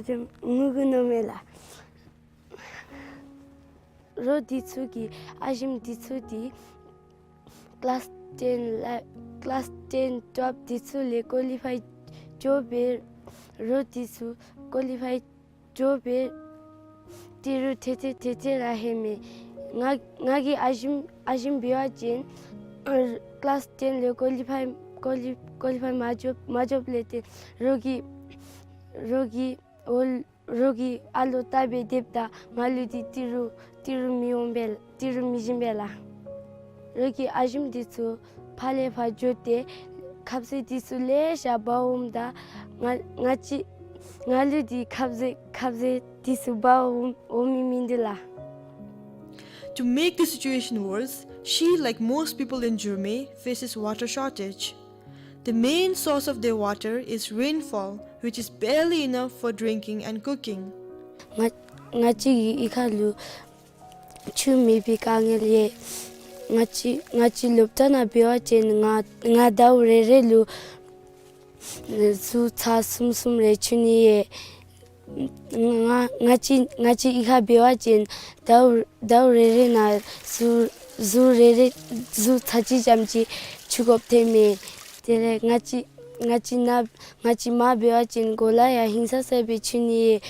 ངུ་དགོ་མནོཝ་མས་ལགས། རོགས་འདི་ཚུ་གི་ཨ་ཞིམ་འདི་ཚུ་དེ་ཀི་ལཱསི་ཊེན་ལ་ཀི་ལཱསི་ཊེན་ཊོབ་འདི་ཚུ་ལས་ཀོ་ལི་ཕའི་འགྱོ་སྦེ་རོགས་འདི་ཚུ་ཀོ་ལི་ཕའི་འགྱོ་སྦེ་ཏི་རུ་ཐེ་ཐེ་ཐེ་ཐེ་ར་ལྷོད་མས། ང་ང་གིས་ཨ་ཞིམ་ཨ་ཞིམ་འབད་བ་ཅིན་ཀི་ལཱསི་ཊེན་ལས་ཀོ་ལི་ཕའི་ཀོ་ལི་ཀོ་ལི་ཕའི་མ་འགྱོ་མ་འགྱོཝ་ལས་ཏེ་རོགས་ཀྱི་རོགས་ཀྱི་འོག་རོགས་ཀྱི་ཨ་ལོ་བལྟ་སྦེ་སྡོདཔ་ད་ང་ལུ་དེ་ཏི་རུ་ཏི་རུ་མི་འོང་པས་ཏི་རུ་མི་བྱིན་པས་ལགས། རོགས་ཀྱི་ཨ་ཞིམ་འདི་ཚུ་ཕར་ལས་ཕར་འགྱོ་སྟེ་ཁབ་ཟས་འདི་ཚུ་ལེ་ཤ་འབག་འོངམ་ད་ང་ང་བཅས་ང་ལུ་དེ་ཁབ་ཟས་ཁབ་ཟས་འདི་ཚུ་འབག་འོང་འོང་མི་མིན་འདུག་ལགས། To make the situation worse, she, like most people in Jurme, faces water shortage. The main source of their water is rainfall, which is barely enough for drinking and cooking. ང་ང་བཅས་ཀྱི་གཡུས་ཁ་ལུ་ ཆུ་མེད་པའི་དཀའ་ངལ་ཡོད། ང་བཅས་ང་བཅས་སློབ་གྲྭ་ནང་འབད་བ་ཅིན་ང་ང་ཟླཝ་རེ་རེ་ལུ་གཟུགས་ཚར་གསུམ་གསུམ་རེ་འཁྱུ་ནི་ཡོད། ང་ང་བཅས་ང་བཅས་གཡུས་ཁར་འབད་བ་ཅིན་ཟླཝ་ཟླཝ་རེ་རེ་ནང་གཟུགས་གཟུགས་རེ་རེ་གཟུགས་ཚར་གཅིག་ཙམ་ཅིག་འཁྱུ་དགོཔ་ཐོནམ་མས། དེ་ལས་ང་བཅས་ང་བཅས་ནཱ་ང་བཅས་མར་འབད་བ་ཅིན་གོ་ལ་ཡང་ཧིང་སངས་ས་སྦེ་འཁྱུ་ནི་ཡོད།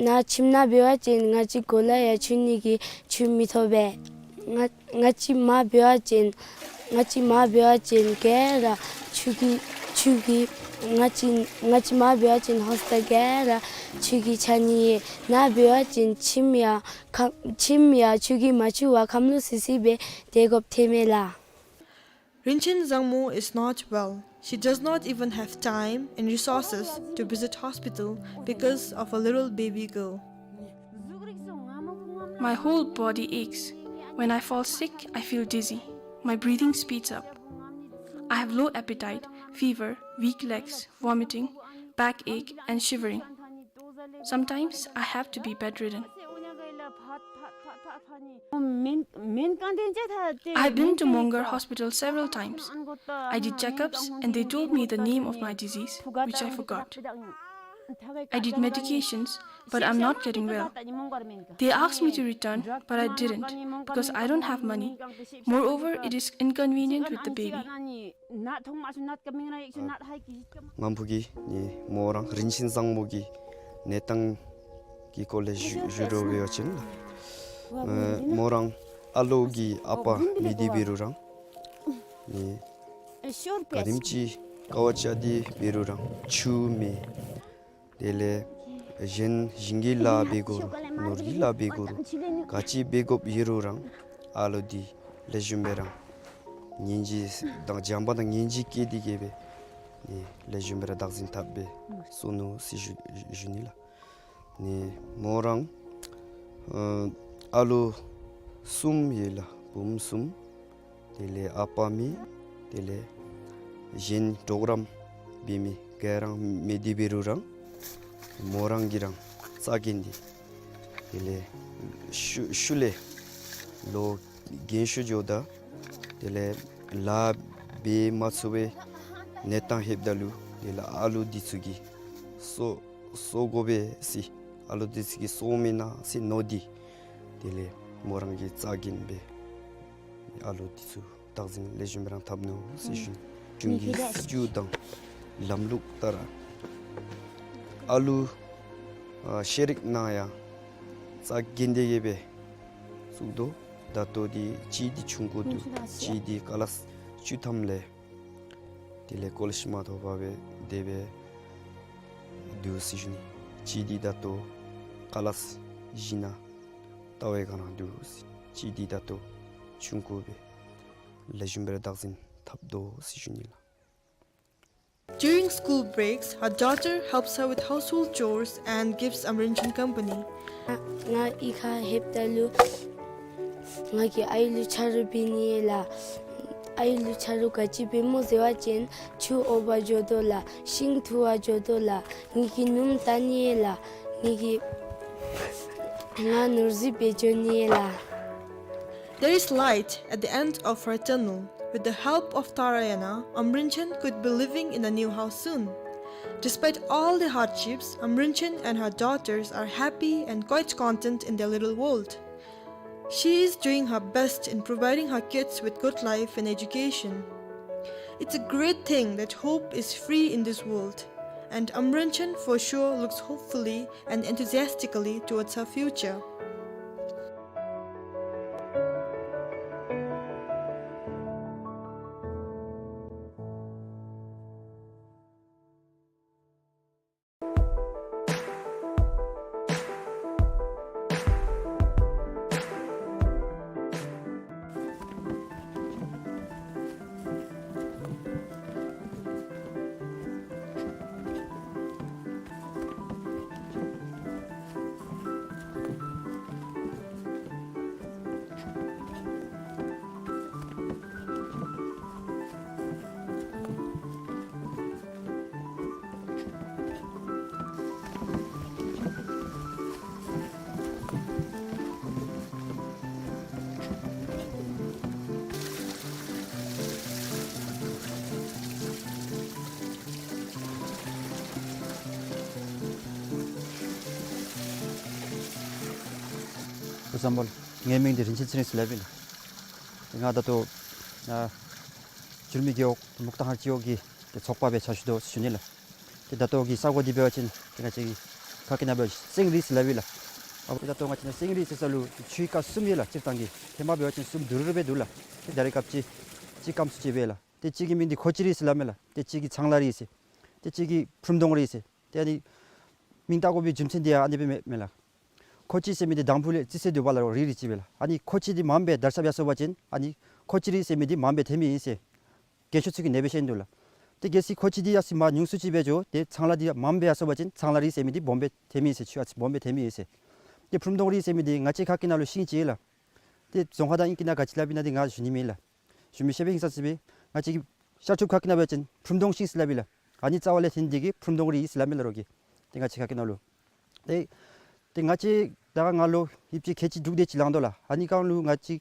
ནཱ་ཁྱིམ་ནང་འབད་བ་ཅིན་ང་བཅས་གོ་ལ་ཡང་འཁྱུ་ནི་གི་ཆུ་མི་ཐོབ་པས། ང་ང་བཅས་མར་འབད་བ་ཅིན་ང་བཅས་མར་འབད་བ་ཅིན་ག་ར་ཆུ་གིས་ཆུ་གིས་ང་བཅས་ང་བཅས་མར་འབད་བ་ཅིན་ཧོསྟེལ་ག་ར་ཆུ་གིས་ཕྱགས་ནི་ཡོད། ནཱ་འབད་བ་ཅིན་ཁྱིམ་ཡང་ཁམས་ཁྱིམ་ཡང་ཆུ་གིས་མ་འཁྱུ་བར་ཁམས་ལོག་སི་སི་སྦེ་སྡོད་དགོཔ་ཐོནམ་མས་ལགས། Rinchen Zangmo is not well. She does not even have time and resources to visit hospital because of a little baby girl. My whole body aches. When I fall sick, I feel dizzy. My breathing speeds up. I have low appetite, fever, weak legs, vomiting, backache, and shivering. Sometimes I have to be bedridden. I've been to Mongar Hospital several times. I did checkups and they told me the name of my disease, which I forgot. I did medications, but I'm not getting well. They asked me to return, but I didn't because I don't have money. Moreover, it is inconvenient with the baby. ང་བཅས་ཀྱི་ནི་མོ་རང་རིན་ཆེན་བཟང་མོ་གི་གནས་སྟངས་ཀྱི་སྐོར་ལས་ཞུ་ཞུ་རུང་འབད་བ་ཅིན་ལགས། ཨ་མོ་རང་ཨ་ལོ་གི་ཨ་པ་མེད་དེ་འབད་རུང་རང་ནི་ག་དེམ་ཅིག་དཀའ་བ་སྤྱད་དེ་འབད་རུང་རང་ཆུ་མེད། དེ་ལས་གཞན་ཞིང་གི་ལཱ་འབད་དགོ་རུང་ནོར་གྱི་ལཱ་འབད་དགོ་རུང་ག་ཅི་འབད་དགོཔ་ཡོད་རུང་རང་ཨ་ལོ་འདི་ལེགས་ཤོམ་སྦེ་རང་ཉན་ཅི་དང་བྱམས་པ་དང་ཉན་ཅི་བསྐྱེད་དེ་གིས་སྦེ་ནི་ལེགས་ཤོམ་སྦེ་ར་བདག་འཛིན་འཐབ་སྦེ་གསོ་ནུག་ཟེར་ཞུ་ཞུ་ནི་ལགས། ནི་མོ་རང་ཨ་ཨ་ལོ་གསུམ་ཡོད་ལགས། བུམོ་གསུམ། དེ་ལས་ཨ་པ་མེད། དེ་ལས་གཞན་གྲོགས་རམ་འབད་མི་ག་ར་མེད་དེ་འབད་རུང་རང་མོ་རང་གིས་རང་རྩ་འགེངས་ཏེ་དེ་ལས་ཤུལ་ཤུལ་ལས་ལོ་རྒན་ཤོས་འགྱོཝ་ད་དེ་ལས་ལཱ་འབད་མ་ཚུགས་པའི་གནས་སྟངས་ལྷོདཔ་ད་ལུ་དེ་ལས་ཨ་ལོ་འདི་ཚུ་གིས་གསོ་གསོ་དགོ་པས་ཟེར་ཨ་ལོ་འདི་ཚུ་གིས་གསོཝ་མེན་ན་ཟེར་མནོ་སྟེ་དེ་ལས་མོ་རང་གིས་རྩ་འགེངས་སྦེ་ཨ་ལོ་འདི་ཚུ་བདག་འཛིན་ལེགས་ཤོམ་སྦེ་རང་འཐབ་ནུག་ཟེར་ཞུ་ནི། གཞུང་གི་སྲིད་བྱུས་དང་ལམ་ལུགས་ལྟར་ཨ་ལོ་ཨ་ཤེས་རིག་ནང་ཡང་རྩ་འགེངས་ཏེ་གིས་སྦེ་བཙུགས་དོ། ད་ལྟོ་འདི་གཅིག་འདི་ཆུང་ཀུ་འདུག། གཅིག་འདི་ཀ་ལཱསི་བཅུ་ཐམ་ལས་དེ་ལས་ཀོ་ལེཇ་མ་ཐོབ་པར་སྦེ་དེ་སྦེ་འདུག་ཟེར་ཞུ་ནི། གཅིག་འདི་ད་ལྟོ་ཀ་ལཱསི་བཞི་ནང་ལྟ་བའི་སྒང་ར་འདུག། གཅིག་འདི་ད་ལྟོ་ཆུང་ཀུ་སྦེ་ལེགས་ཤོམ་སྦེ་ར་བདག་འཛིན་འཐབ་དོ་ཟེར་ཞུ་ནི་ལགས། During school breaks, her daughter helps her with household chores and gives Amrinchen company. ང་གཡུས་ཁར་ལྷོདཔ་ད་ལུ་ང་གིས་ཨའི་ལུ་ཆ་རོགས་འབད་ནི་ལགས། ཨའི་ལུ་ཆ་རོགས་ག་ཅི་འབད་སྨོ་ཟེར་བ་ཅིན་ཆུ་འོ་བར་འགྱོ་དོ་ལགས། ཤིང་འཐུ་བར་འགྱོ་དོ་ལགས། ངེ་གི་སྣུམ་བཏང་ནི་ལགས། ངེ་གི་ང་ནོར་རྫི་འབད་འགྱོ་ནི་ལགས། There is light at the end of her tunnel. With the help of Tarayana, Amrinchen could be living in a new house soon. Despite all the hardships, Amrinchen and her daughters are happy and quite content in their little world. She is doing her best in providing her kids with good life and education. It's a great thing that hope is free in this world, and Amrinchen for sure looks hopefully and enthusiastically towards her future. སྐུ་གཟུགས་བཟང་པོ་ལགས། ངེའི་མིང་འདི་རིན་ཆེན་ཚེ་རིང་ཟེར་སླབ་ཨིན་ལགས། ཏེ་ང་ད་ལྟོ་ཨ་འགྱུར་མེད་རྒེད་འོག་མུག་ཏ་ཧང་སྤྱི་འོག་གི་ཏེ་ཚོགས་པ་སྦེ་ཕྱག་ཞུ་དོ་ཟེར་ཞུ་ནི་ལགས། ཏེ་ད་ལྟོ་གི་ས་གོ་འདི་འབད་བ་ཅིན་ཏེ་ང་བཅས་ཀྱི་ཁ་སྐད་ནང་འབད་བ་ཅིན་སེང་རི་ཟེར་སླབ་ཨིན་ལགས། ཨ་ཏེ་ད་ལྟོ་ང་བཅས་ནཱ་སེང་རི་ཟེར་ས་ལུ་ཆུའི་རྐ་གསུམ་ཡོད་ལགས། སྤྱིར་བཏང་གི་ཧེ་མ་འབད་བ་ཅིན་གསུམ་དུམ་གྲ་རེ་སྦེ་འདུག་ལགས། ཏེ་ད་རེས་སྐབས་ཅིག་ཅིག་སྐམ་སུ་ཅིག་སྦེ་ལགས། ཏེ་གཅིག་གི་མིང་འདི་ཁོ་ཅི་རི་ཟེར་སླབ་མས་ལགས། ཏེ་གཅིག་གི་ཚང་ལ་རི་ཟེར། ཏེ་གཅིག་གི་ཕུརམ་གདོང་རི་ཟེར། ཏེ་ཨ་ནི་མིང་བཏགས་དགོ་པའི་རྒྱུ་མཚན་འདི་ཡང་ཨ་ནི་སྦེ་མས་མས་ལགས། ཁོ་ཅི་ཟེར་མི་འདི་དང་ཕུ་ལས་རྩི་ས་འདུག་པ་ལགས། རི་རི་ཅིག་སྦེ་ལགས། ཨ་ནི་ཁོ་ཅི་འདི་མངམ་སྦེ་དར་ཁྱབ་ཡར་སོ་བ་ཅིན་ཨ་ནི་ཁོ་ཅི་རི་ཟེར་མི་འདི་མངམ་སྦེ་ཐོན་མི་ཨིན་ཟེར་རྒས་ཤོས་ཚུ་གིས་ནེ་སྦེ་བཤད་དོ་ལགས། ཏེ་གལ་སྲིད་ཁོ་ཅི་འདི་ཡར་སོ་མར་ཉུང་སུ་ཅིག་སྦེ་འགྱོ་ཏེ་ཚང་ལ་འདི་མངམ་སྦེ་ཡར་སོ་བ་ཅིན་ཚང་ལ་རི་ཟེར་མི་འདི་སྦོམ་སྦེ་ཐོན་མི་ཨིན་ཟེར། ཆུ་ཨ་ཙི་སྦོམ་སྦེ་ཐོན་མི་ཨིན་ཟེར། ཏེ་ཕུརམ་གདོང་རི་ཟེར་མི་འདི་ང་བཅས་ཁ་སྐད་ནང་ལུ་ཤིང་ཅིག་ལགས། ཏེ་རྫོང་ཁ་དང་ཨིང་སྐད་ནང་ག་ཅི་སླབ་ཨིན་ན་འདི་ང་ཞུ་ནི་མེད་ལགས། ཞུ་མི་ཤེས་པས། ཧིང་སང་ཅིག་སྦེ་ང་བཅས་ཀྱི་ཤར་ཕྱོགས་ཁ་སྐད་ནང་འབད་བ་ཅིན་ཕུརམ་གདོང་ཤིང་ཟེར་སླབ་ཨིན་ལགས། ཨ་ནི་རྩ་བ་ལས་ཐོན་འདི་གིས་ཕུརམ་གདོང་རི་ཟེར་སླབ་མས་ལགས་རོགས་ཀྱིས། ཏེ་ང་བཅས་ཁ་སྐད་ནང་ལུ། ཏེ་ཏེ་ང་བཅས་ད་ང་ལོ་ཡིབ་ཅིག་ཁལ་གཅིག་དྲུག་དེ་ཅིག་ལང་དོ་ལགས། ཨ་ནི་སྒང་ལུ་ང་བཅས་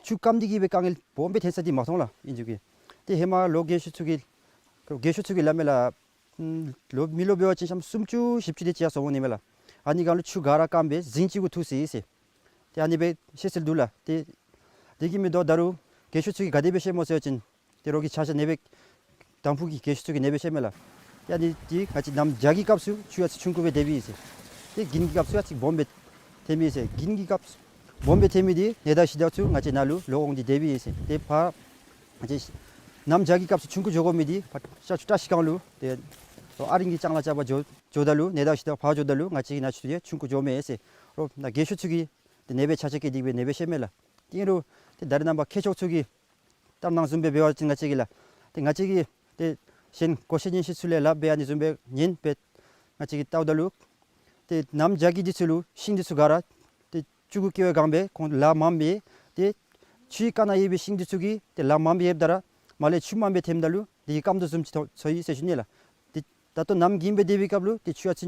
ཆུ་སྐམ་འདི་གིས་སྦེ་དཀའ་ངལ་སྦོམ་སྦེ་ཐོན་ས་འདི་མ་མཐོང་ལགས། ཨིན་ཅིག་གི་ཏེ་ཧེ་མ་ལོ་རྒས་ཤོས་ཚུ་གིས་རྒས་ཤོས་ཚུ་གིས་སླབ་མས་ལགས། ལོ་མི་ལོ་འབད་བ་ཅིན་ཤམ་སུམ་ཅུ་བཞི་བཅུ་དེ་ཅིག་ཡར་སོ་འོང་ནི་མས་ལགས། ཨ་ནི་སྒང་ལུ་ཆུ་ག་ར་སྐམ་སྦེ་རྫིང་ཅིག་གུ་ཐུག་སོ་ཡི་ཟེར། ཏེ་ཨ་ནི་སྦེ་བཤད་སྲོལ་འདུག་ལགས། ཏེ་དེ་གིས་མི་དོ་ད་རུང་རྒས་ཤོས་ཚུ་གིས་ག་དེ་སྦེ་བཤད་སྨོ་ཟེར་བ་ཅིན་ཏེ་རོགས་ཀྱིས་ཆ་ཤས་ཨ་ནི་སྦེ་དང་ཕུ་གི་རྒས་ཤོས་ཚུ་གིས་ཨ་ནི་སྦེ་བཤད་མས་ལགས། ཡ་ནི་འདི་ང་བཅས་གནམ་བྱཱར་གྱི་སྐབས་སུ་ཆུ་ཨ་ཙི་ཆུང་ཀུ་སྦེ་སྡོདཔ་ཨིན་ཟེར། ཏེ་དགུན་གྱི་སྐབས་སུ་ཨ་ཙི་སྦོམ་སྦེ་ཐོནམ་ཨིན་ཟེར། དགུན་གྱི་སྐབས་སུ་སྦོམ་སྦེ་ཐོན་མི་འདི་ནེ་ད་ཤི་ད་ཚུ་ང་བཅས་ནཱ་ལུ་ལོག་འོང་སྟེ་སྡོདཔ་ཨིན་ཟེར། ཏེ་ཕར་ང་བཅས་གནམ་བྱཱར་གྱི་སྐབས་སུ་ཆུང་ཀུ་འགྱོ་དགོ་མི་འདི་ཕར་ཤར་ཕྱོགས་བཀྲ་ཤིས་སྒང་ལུ་ཏེ་ཨ་རིང་གི་ལྕང་ལཱ་རྐྱབ་པར་འགྱོ་འགྱོཝ་ད་ལུ་ནེ་ད་ཤི་ད་ཕར་འགྱོཝ་ད་ལུ་ང་བཅས་ནཱ་ཆུ་འདི་ཆུང་ཀུ་འགྱོཝ་མས་ཟེར། རོགས་ནཱ་རྒས་ཤོས་ཚུ་གིས་ཏེ་ཨ་ནི་སྦེ་ཆ་ཤས་བཀལ་ཏེ་སྦེ་ཨ་ནི་སྦེ་བཤད་མས་ལགས། ཏེ་ཨིན་རུང་ཏེ་ད་རེས་ནངས་པ་མཁས་མཆོག་ཚུ་གིས་གཏམ་ནང་བཟུམ་སྦེ་འབད་བ་ཅིན་ང་བཅས་ཀྱིས་ལགས། ཏེ་ང་བཅས་ཀྱིས་ཏེ་གཞན་གོ་ཤེས་ཉན་ཤེས་ཚུ་ལས་ལགས་སྦེ་ཨ་ནི་བཟུམ་སྦེ་ཉན་སྦེ་ང་བཅས་ཀྱིས་བལྟཝ་ད་ལུ་ཏེ་གནམ་བྱཱར་གྱི་དུས་ཚོད་ལུ་ཤིང་འདི་ཚུ་ག་ར་ཏེ་ཆུ་གུ་སྐྱེ་བའི་སྒང་སྦེ་ཁོང་ལཱ་མངམ་སྦེ་ཏེ་ཆུའི་རྐ་ནང་ཡོད་པའི་ཤིང་འདི་ཚུ་གིས་ཏེ་ལཱ་མངམ་སྦེ་ཡོདཔ་ད་ར་མར་ལས་ཆུ་མངམ་སྦེ་ཐོནམ་ད་ལུ་དེ་གིས་སྐམ་དོ་བཟུམ་ཅིག་ཚོར་ཚོར་ཡི་ཟེར་ཞུ་ནི་ལགས། ཏེ་ད་ལྟོ་གནམ་དགུན་སྦེ་སྡོད་པའི་སྐབས་ལུ་ཏེ་ཆུ་ཨ་ཙི་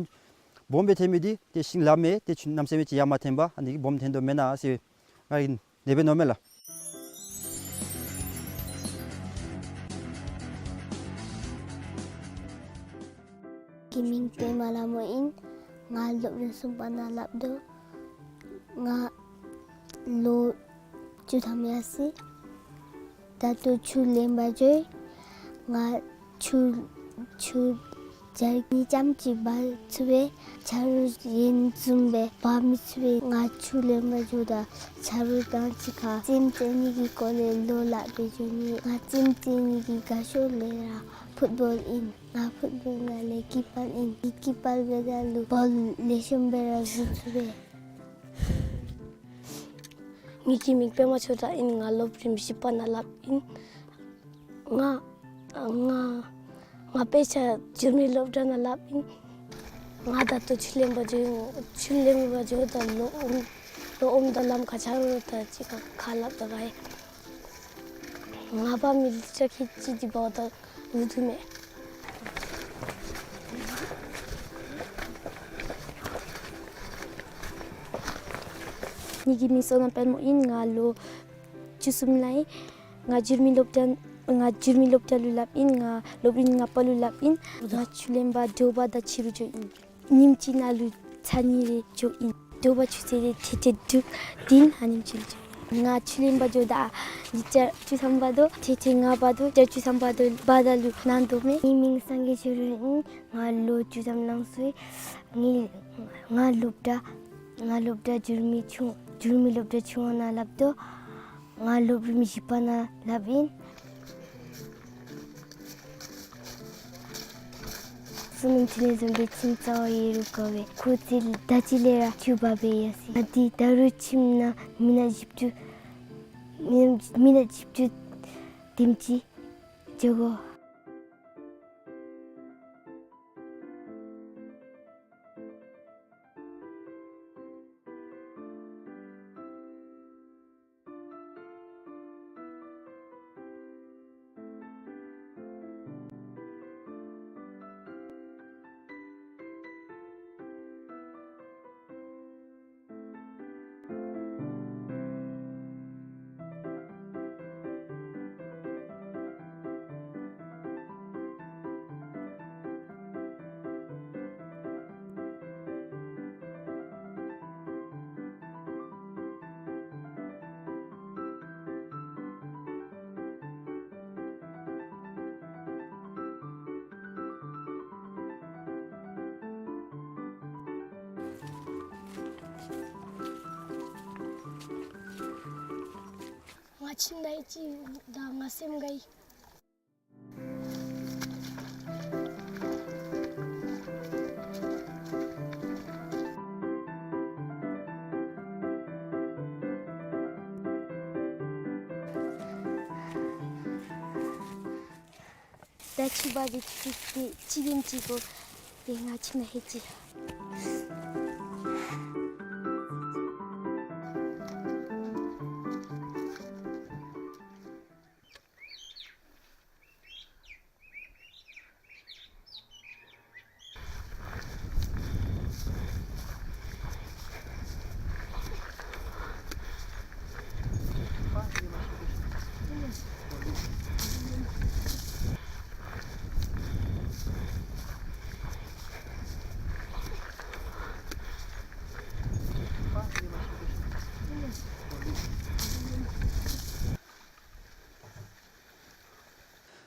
སྦོམ་སྦེ་ཐོན་མི་འདི་ཏེ་ཤིང་ལཱ་མེད་ཏེ་ཆུ་གནམ་མེད་ས་མེད་ཅིག་ཡར་མར་ཐོནམ་ཨ་ནི་གིས་སྦོམ་ཐོན་དོ་མེན་ན་ཟེར་ང་གིས་ཨ་ནི་སྦེ་མནོཝ་མས་ལགས། ངེའི་མིང་པདྨ་ལྷ་མོ་ཨིན། ང་སློབ་རིམ་གསུམ་པ་ནང་སླབ་དོ། ང་ལོ་བཅུ་ཐམ་ཡར་སོ་ཡི། ད་ལྟོ་ཆུ་ལེན་པར་འགྱོ་ཡི། ང་ཆུ་ཆུ་ཇ་རི་ནི་རྐྱངམ་ཅིག་འབག་ཚུགས་པས། ཆ་རོགས་གཞན་བཟུམ་སྦེ་འབག་མི་ཚུགས་པས། ང་ཆུ་ལེན་པར་འགྱོཝ་ད་ཆ་རོགས་དང་གཅིག་ཁར་རྩེདམོ་རྩེ་ནི་གི་སྐོར་ལས་བློ་སླབ་སྦེ་འགྱོ་ནི། ང་རྩེདམོ་རྩེ་ནི་གི་དགའ་ཤོས་ལས་ར་ཕུཊ་བཱོལ་ཨིན། ང་ཕུཊ་བཱོལ་ནང་ལས་ཀི་པར་ཨིན། ཀི་པར་འབདཝ་ད་ལུ་བཱོལ་ལེགས་ཤོམ་སྦེ་ར་བཟུང་ཚུགས་པས། ངེའི་མིང་པདྨ་ཆོས་གྲགས་ཨིན། ང་སློབ་རིམ་བཞི་པ་ནང་སླབ་ཨིན། ང་ང་ང་དཔེ་ཆ་འགྱུར་མེད་སློབ་གྲྭ་ནང་སླབ་ཨིན། ང་ད་ལྟོ་ཆུ་ལེན་པར་འགྱོ་ཆུ་ལེན་པར་འགྱོཝ་ད་ལུ་ལོག་འོངམ་ད་ལམ་ཁར་ཆ་རོགས་དང་གཅིག་ཁར་ཁ་སླབ་ད་ག་ཡི། ང་འབག་མི་ལེགས་ཤོམ་ཅིག་འདི་འབག་ད་འུ་སྡུག་མས། ངེའི་མིང་བསོད་ནམས་དཔལ་མོ་ཨིན། ང་ལོ་བཅུ་གསུམ་ལང་ཡི། ང་འགྱུར་མེད་སློབ་གྲྭ་ང་འགྱུར་མེད་སློབ་གྲྭ་ལུ་སླབ་ཨིན། ང་སློབ་རིམ་ལྔ་པ་ལུ་སླབ་ཨིན། ང་ཆུ་ལེན་པར་འགྱོཝ་ད་ཕྱི་རུ་འགྱོཝ་ཨིན། ཉིནམ་གཅིག་ནང་ལུ་ཚར་གཉིས་རེ་འགྱོཝ་ཨིན། འགྱོ་བ་ཆུ་ཚོད་རེ་ཐེངས་ཐེངས་དྲུག་བདུན་ཨ་ནེམ་ཅིག་ལུ་འགྱོ། ང་ཆུ་ལེན་པར་འགྱོཝ་ད་ལིཊར་བཅུ་ཐམ་འབག་དོ། ཐེངས་ཐེངས་ལྔ་འབག་དོ། ལིཊར་བཅུ་ཐམ་འབག་དོ། འབག་ད་ལུ་ནང་དོ་མས། ངེའི་མིང་སངས་རྒྱས་ཆོས་སྒྲོན་ཨིན། ང་ལོ་བཅུ་ཐམ་ལང་སོ་ཡི། ངེའི་ང་སློབ་གྲྭ་ང་སློབ་གྲྭ་འགྱུར་མེད་ཆུང་འགྱུར་མེད་སློབ་གྲྭ་ཆུང་བ་ནང་སླབ་དོ། ང་སློབ་རིམ་བཞི་པ་ནང་སླབ་ཨིན། བསོད་ནམས་འཕྲིན་ལས་བཟང་པོའི་ཁྱིམ་རྩ་བ་ཡོད་རུང་དགའ་བས། ཁོ་ཚེ་ད་ཅི་ལས་ར་ཆུ་འབག་སྦེ་ཡར་སོ་ཡི། ང་འདི་ད་རུང་ཁྱིམ་ནང་མི་ནག་བཞི་བཅུ་མི་ནག་མི་ནག་བཞི་བཅུ་དེམ་ཅིག་འགྱོ་དགོ། ང་ཁྱིམ་ནང་ཡོད་ཅི་ད་ང་སེམས་དགའ་ཡི། ད་ཕྱི་པ་འདི་ཅིག་ཏེ་ཅིག་ཨིན་ཅིག་གོ། ཏེ་ང་ཁྱིམ་ནང་ཡོད་ཅི།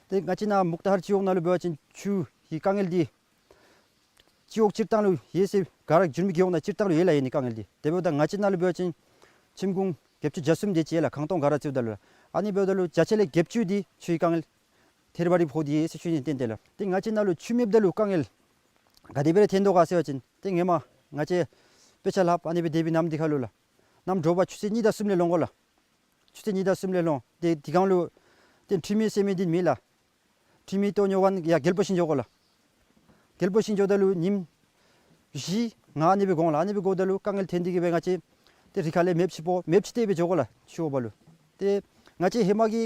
ཏེ་ང་བཅས་ནཱ་མུག་ཏ་ཧར་སྤྱི་འོག་ནང་ལུ་འབད་བ་ཅིན་ཆུ་གི་དཀའ་ངལ་འདི་སྤྱི་འོག་སྤྱིར་བཏང་ལུ་ཡོད་ཟེར་ག་ར་འགྱུར་མེད་ཀྱི་འོག་ནང་སྤྱིར་བཏང་ལུ་ཡོད་ལགས། ཨ་ནི་དཀའ་ངལ་འདི། དེ་འབདཝ་ད་ང་བཅས་ནཱ་ལུ་འབད་བ་ཅིན་ཁྱིམ་གུང་བརྒྱད་ཅུ་གྱ་གསུམ་དེ་ཅིག་ཡོད་ལགས། ཁང་སྟོང་ག་ར་རྩིཝ་ད་ལུ་ལགས། ཨ་ནི་འབདཝ་ད་ལུ་བརྒྱ་ཆ་ལས་བརྒྱད་ཅུ་འདི་ཆུའི་དཀའ་ངལ་ཐེར་བ་རི་ཕོག་སྟེ་ཡོད་ཟེར་ཞུ་ནི། ཏན་ཏན་ལགས། ཏེ་ང་བཅས་ནཱ་ལུ་ཆུ་མེདཔ་ད་ལུ་དཀའ་ངལ་ག་དེ་སྦེ་ར་ཐོན་དོ་ག་ཟེར་བ་ཅིན་ཏེ་ཧེ་མ་ང་བཅས་དཔེ་ཆ་ལྷབ་ཨ་ནི་སྦེ་དེ་སྦེ་ནམ་འདི་ཁར་ལུ་ལགས། གནམ་དྲོ་པ་ཆུ་ཚོད་གཉིས་དང་གསུམ་ལས་ལོང་དགོ་ལགས། ཆུ་ཚོད་གཉིས་དང་གསུམ་ལས་ལོང་། ཏེ་དེ་སྒང་ལུ་ཏེ་འཕྲུལ་མི་ཟེར་མི་འདི་མེད་ལགས། འཕྲུལ་མི་བཏོན་འགྱོ་མཁན་ཡར་རྒྱལ་པོ་ཤིང་འགྱོ་དགོ་ལགས། རྒྱལ་པོ་ཤིང་འགྱོཝ་ད་ལུ་ཉིནམ་བཞི་ལྔ་ཨ་ནི་སྦེ་འགོར་ལགས། ཨ་ནི་སྦེ་འགོརཝ་ད་ལུ་དཀའ་ངལ་ཐོན་ཏེ་གིས་སྦེ་ང་བཅས་ཏེ་རི་ཁ་ལས་མེདཔ་ཅིག་སྤོ་མེདཔ་ཅིག་སྟེར་སྦེ་འགྱོ་དགོ་ལགས། ཆུ་འོག་པ་ལུ། ཏེ་ང་བཅས་ཧེ་མ་གི་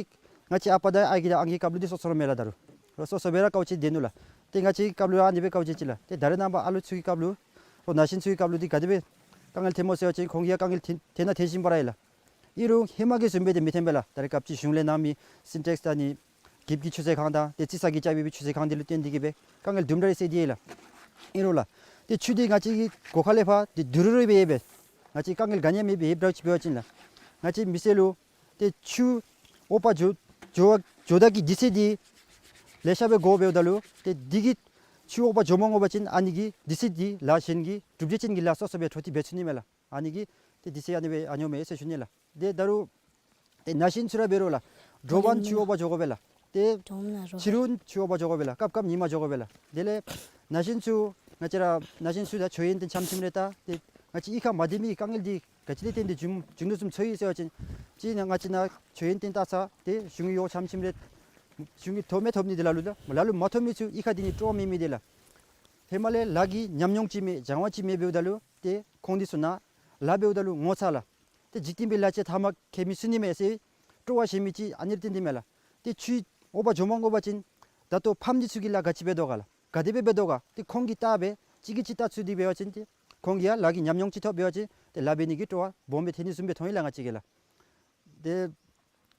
ང་བཅས་ཨ་པ་དང་ཨའི་གི་དང་ཨང་རྒས་སྐབས་ལུ་འདི་སོ་སོ་ར་མེད་ལགས། ད་རུང་རོགས་སོ་སོ་སྦེ་ར་དཀའཝ་སྤྱད་དེ་ནུག་ལགས། ཏེ་ང་བཅས་ཀྱི་སྐབས་ལུ་ཨ་ནི་སྦེ་དཀའཝ་སྤྱད་ཅི་ལགས། ཏེ་ད་རེས་ནངས་པ་ཨ་ལོ་ཚུ་གི་སྐབས་ལུ་རོགས་ན་གཞོན་ཚུ་གི་སྐབས་ལུ་འདི་ག་དེ་སྦེ་དཀའ་ངལ་ཐོནམ་སྨོ་ཟེར་བ་ཅིན་ཁོང་གིས་ཡང་དཀའ་ངལ་ཐོན་ཐོན་ན་ཐོན་བཞིན་པ་ར་ཡོད་ལགས། ཨིན་རུང་ཧེ་མ་གི་བཟུམ་སྦེ་འདི་མི་ཐོན་པས་ལགས། ད་རེས་སྐབས་ཅིག་གཞུང་ལས་གནང་མི་སིན་ཊེགསི་དང་ཨ་ནི་འགྱིབ་ཀྱི་ཆུ་ཟེར་ཁང་དང་ཏེ་རྩི་ས་གིས་རྐྱབ་པའི་ཆུ་ཟེར་ཁང་འདི་ལུ་བརྟེན་ཏེ་གིས་སྦེ་དཀའ་ངལ་དུམ་གྲ་རེ་སེལ་ཏེ་ཡོད་ལགས། ཨིན་རུང་ལགས། ཏེ་ཆུ་འདི་ང་བཅས་ཀྱི་སྒོ་ཁ་ལས་ཕར་འདི་དུད་འགྲོ་རེ་སྦེ་ཡོདཔ་སྦེ་ང་བཅས་དཀའ་ངལ་ག་ནི་ཡང་མེདཔ་སྦེ་ཡོདཔ་འདྲཝ་ཅིག་འབད་བ་ཅིན་ལགས། ང་བཅས་མི་སེར་ལུ་ཏེ་ཆུ་འོག་པ་འགྱོ་འགྱོ་འགྱོ་དགོ་གི་དུས་ཚོད་འདི་ལེ་ཤ་སྦེ་འགོར་འབདཝ་ད་ལུ་ཏེ་འདི་གིས་ཆུ་འོག་པ་འགྱོ་མ་འོང་པ་ཅིན་ཨ་ནི་གི་དུས་ཚོད་འདི་ལཱ་གཞན་གྱི་གྲུབ་འབྲས་ཅན་གྱི་ལཱ་སོ་སོ་སྦེ་འཕྲོ་མཐུད་འབད་ཚུགས་ནི་མས་ལགས། ཨ་ནི་གིས་ཏེ་དུས་ཚོད་ཨ་ནི་སྦེ་ཨ་ནི་སྦེ་ཨིན་ཟེར་ཞུ་ནི་ལགས། ཏེ་ད་རུང་ཏེ་ན་གཞོན་ཚུ་ར་འབད་རུང་ལགས། དྲོ་པ་ཆུ་འོག་པ་འགྱོ་དགོ་པས་ལགས། ཏེ་ཕྱི་རུ་ཆུ་འོག་པ་འགྱོ་དགོ་པས་ལགས། སྐབས་སྐབས་ཉིན་མ་འགྱོ་དགོ་པས་ལགས། དེ་ལས་ན་གཞོན་ཚུ་ང་བཅས་ར་ན་གཞོན་ཚུ་ད་ཆོས་ཡོན་ཏན་ཆམ་ཆིམ་རེ་ད་ཏེ་ང་བཅས་གཡུས་ཁར་མ་སྡོད་མི་དཀའ་ངལ་འདི་ག་ཅི་ལས་བརྟེན་ཏེ་བྱུང་བྱུང་དོ་བཟུམ་ཚོར་ཡི་ཟེར་བ་ཅིན་གཅིག་ནང་ང་བཅས་ནཱ་ཆོས་ཡོན་ཏན་ལྟ་ས་ཏེ་གཞུང་གི་གཡོག་ཆམ་ཆིམ་རེ་གཞུང་གིས་ཐོབ་མི་ཐོབ་ནི་འདི་ལ་ལུ་ད་ལ་ལུ་མ་ཐོབ་མི་ཚུ་གཡུས་ཁར་སྡོད་ནི་སྤྲོ་བ་མེད་མི་འདི་ལགས། ཧེ་མ་ལས་ལཱ་གི་ཉམས་མྱོང་ཅིག་མེད་སྦྱང་བ་ཅིག་མེད་འབདཝ་ད་ལུ་ཏེ་ཁོང་འདི་ཚུ་ནཱ་ལཱ་འབདཝ་ད་ལུ་ངོ་ཚ་ལགས། ཏེ་འཇིག་རྟེན་པའི་ལཱ་ཅིག་ཐ་མ་ཁྱད་མི་ཚུད་ནི་མས་ཟེར་སྤྲོ་བ་ཞན་མི་ཅིག་ཨ་ནི་ར་བརྟེན་ཏེ་མས་ལགས། ཏེ་ཆུ་འོག་པ་འགྱོ་མ་འོང་པ་ཅིན་ད་ལྟོ་ཕམ་འདི་ཚུ་གིས་ལཱ་ག་ཅི་འབད་དོ་ག་ལགས། ག་དེ་སྦེ་འབད་དོ་ག། ཏེ་ཁོང་གིས་བལྟ་སྦེ་གཅིག་གིས་གཅིག་བལྟ་ཚུགས་ཏེ་འབད་བ་ཅིན་ཏེ་ཁོང་གིས་ཡང་ལཱ་གི་ཉམས་མྱོང་ཅིག་ཐོབ་འབད་བ་ཅིན་ཏེ་ལཱ་འབད་ནི་གི་སྤྲོ་བ་སྦོམ་སྦེ་ཐོན་ནི་བཟུམ་སྦེ་མཐོང་ཡི་ལགས་ང་བཅས་ཀྱིས་ལགས། ཏེ་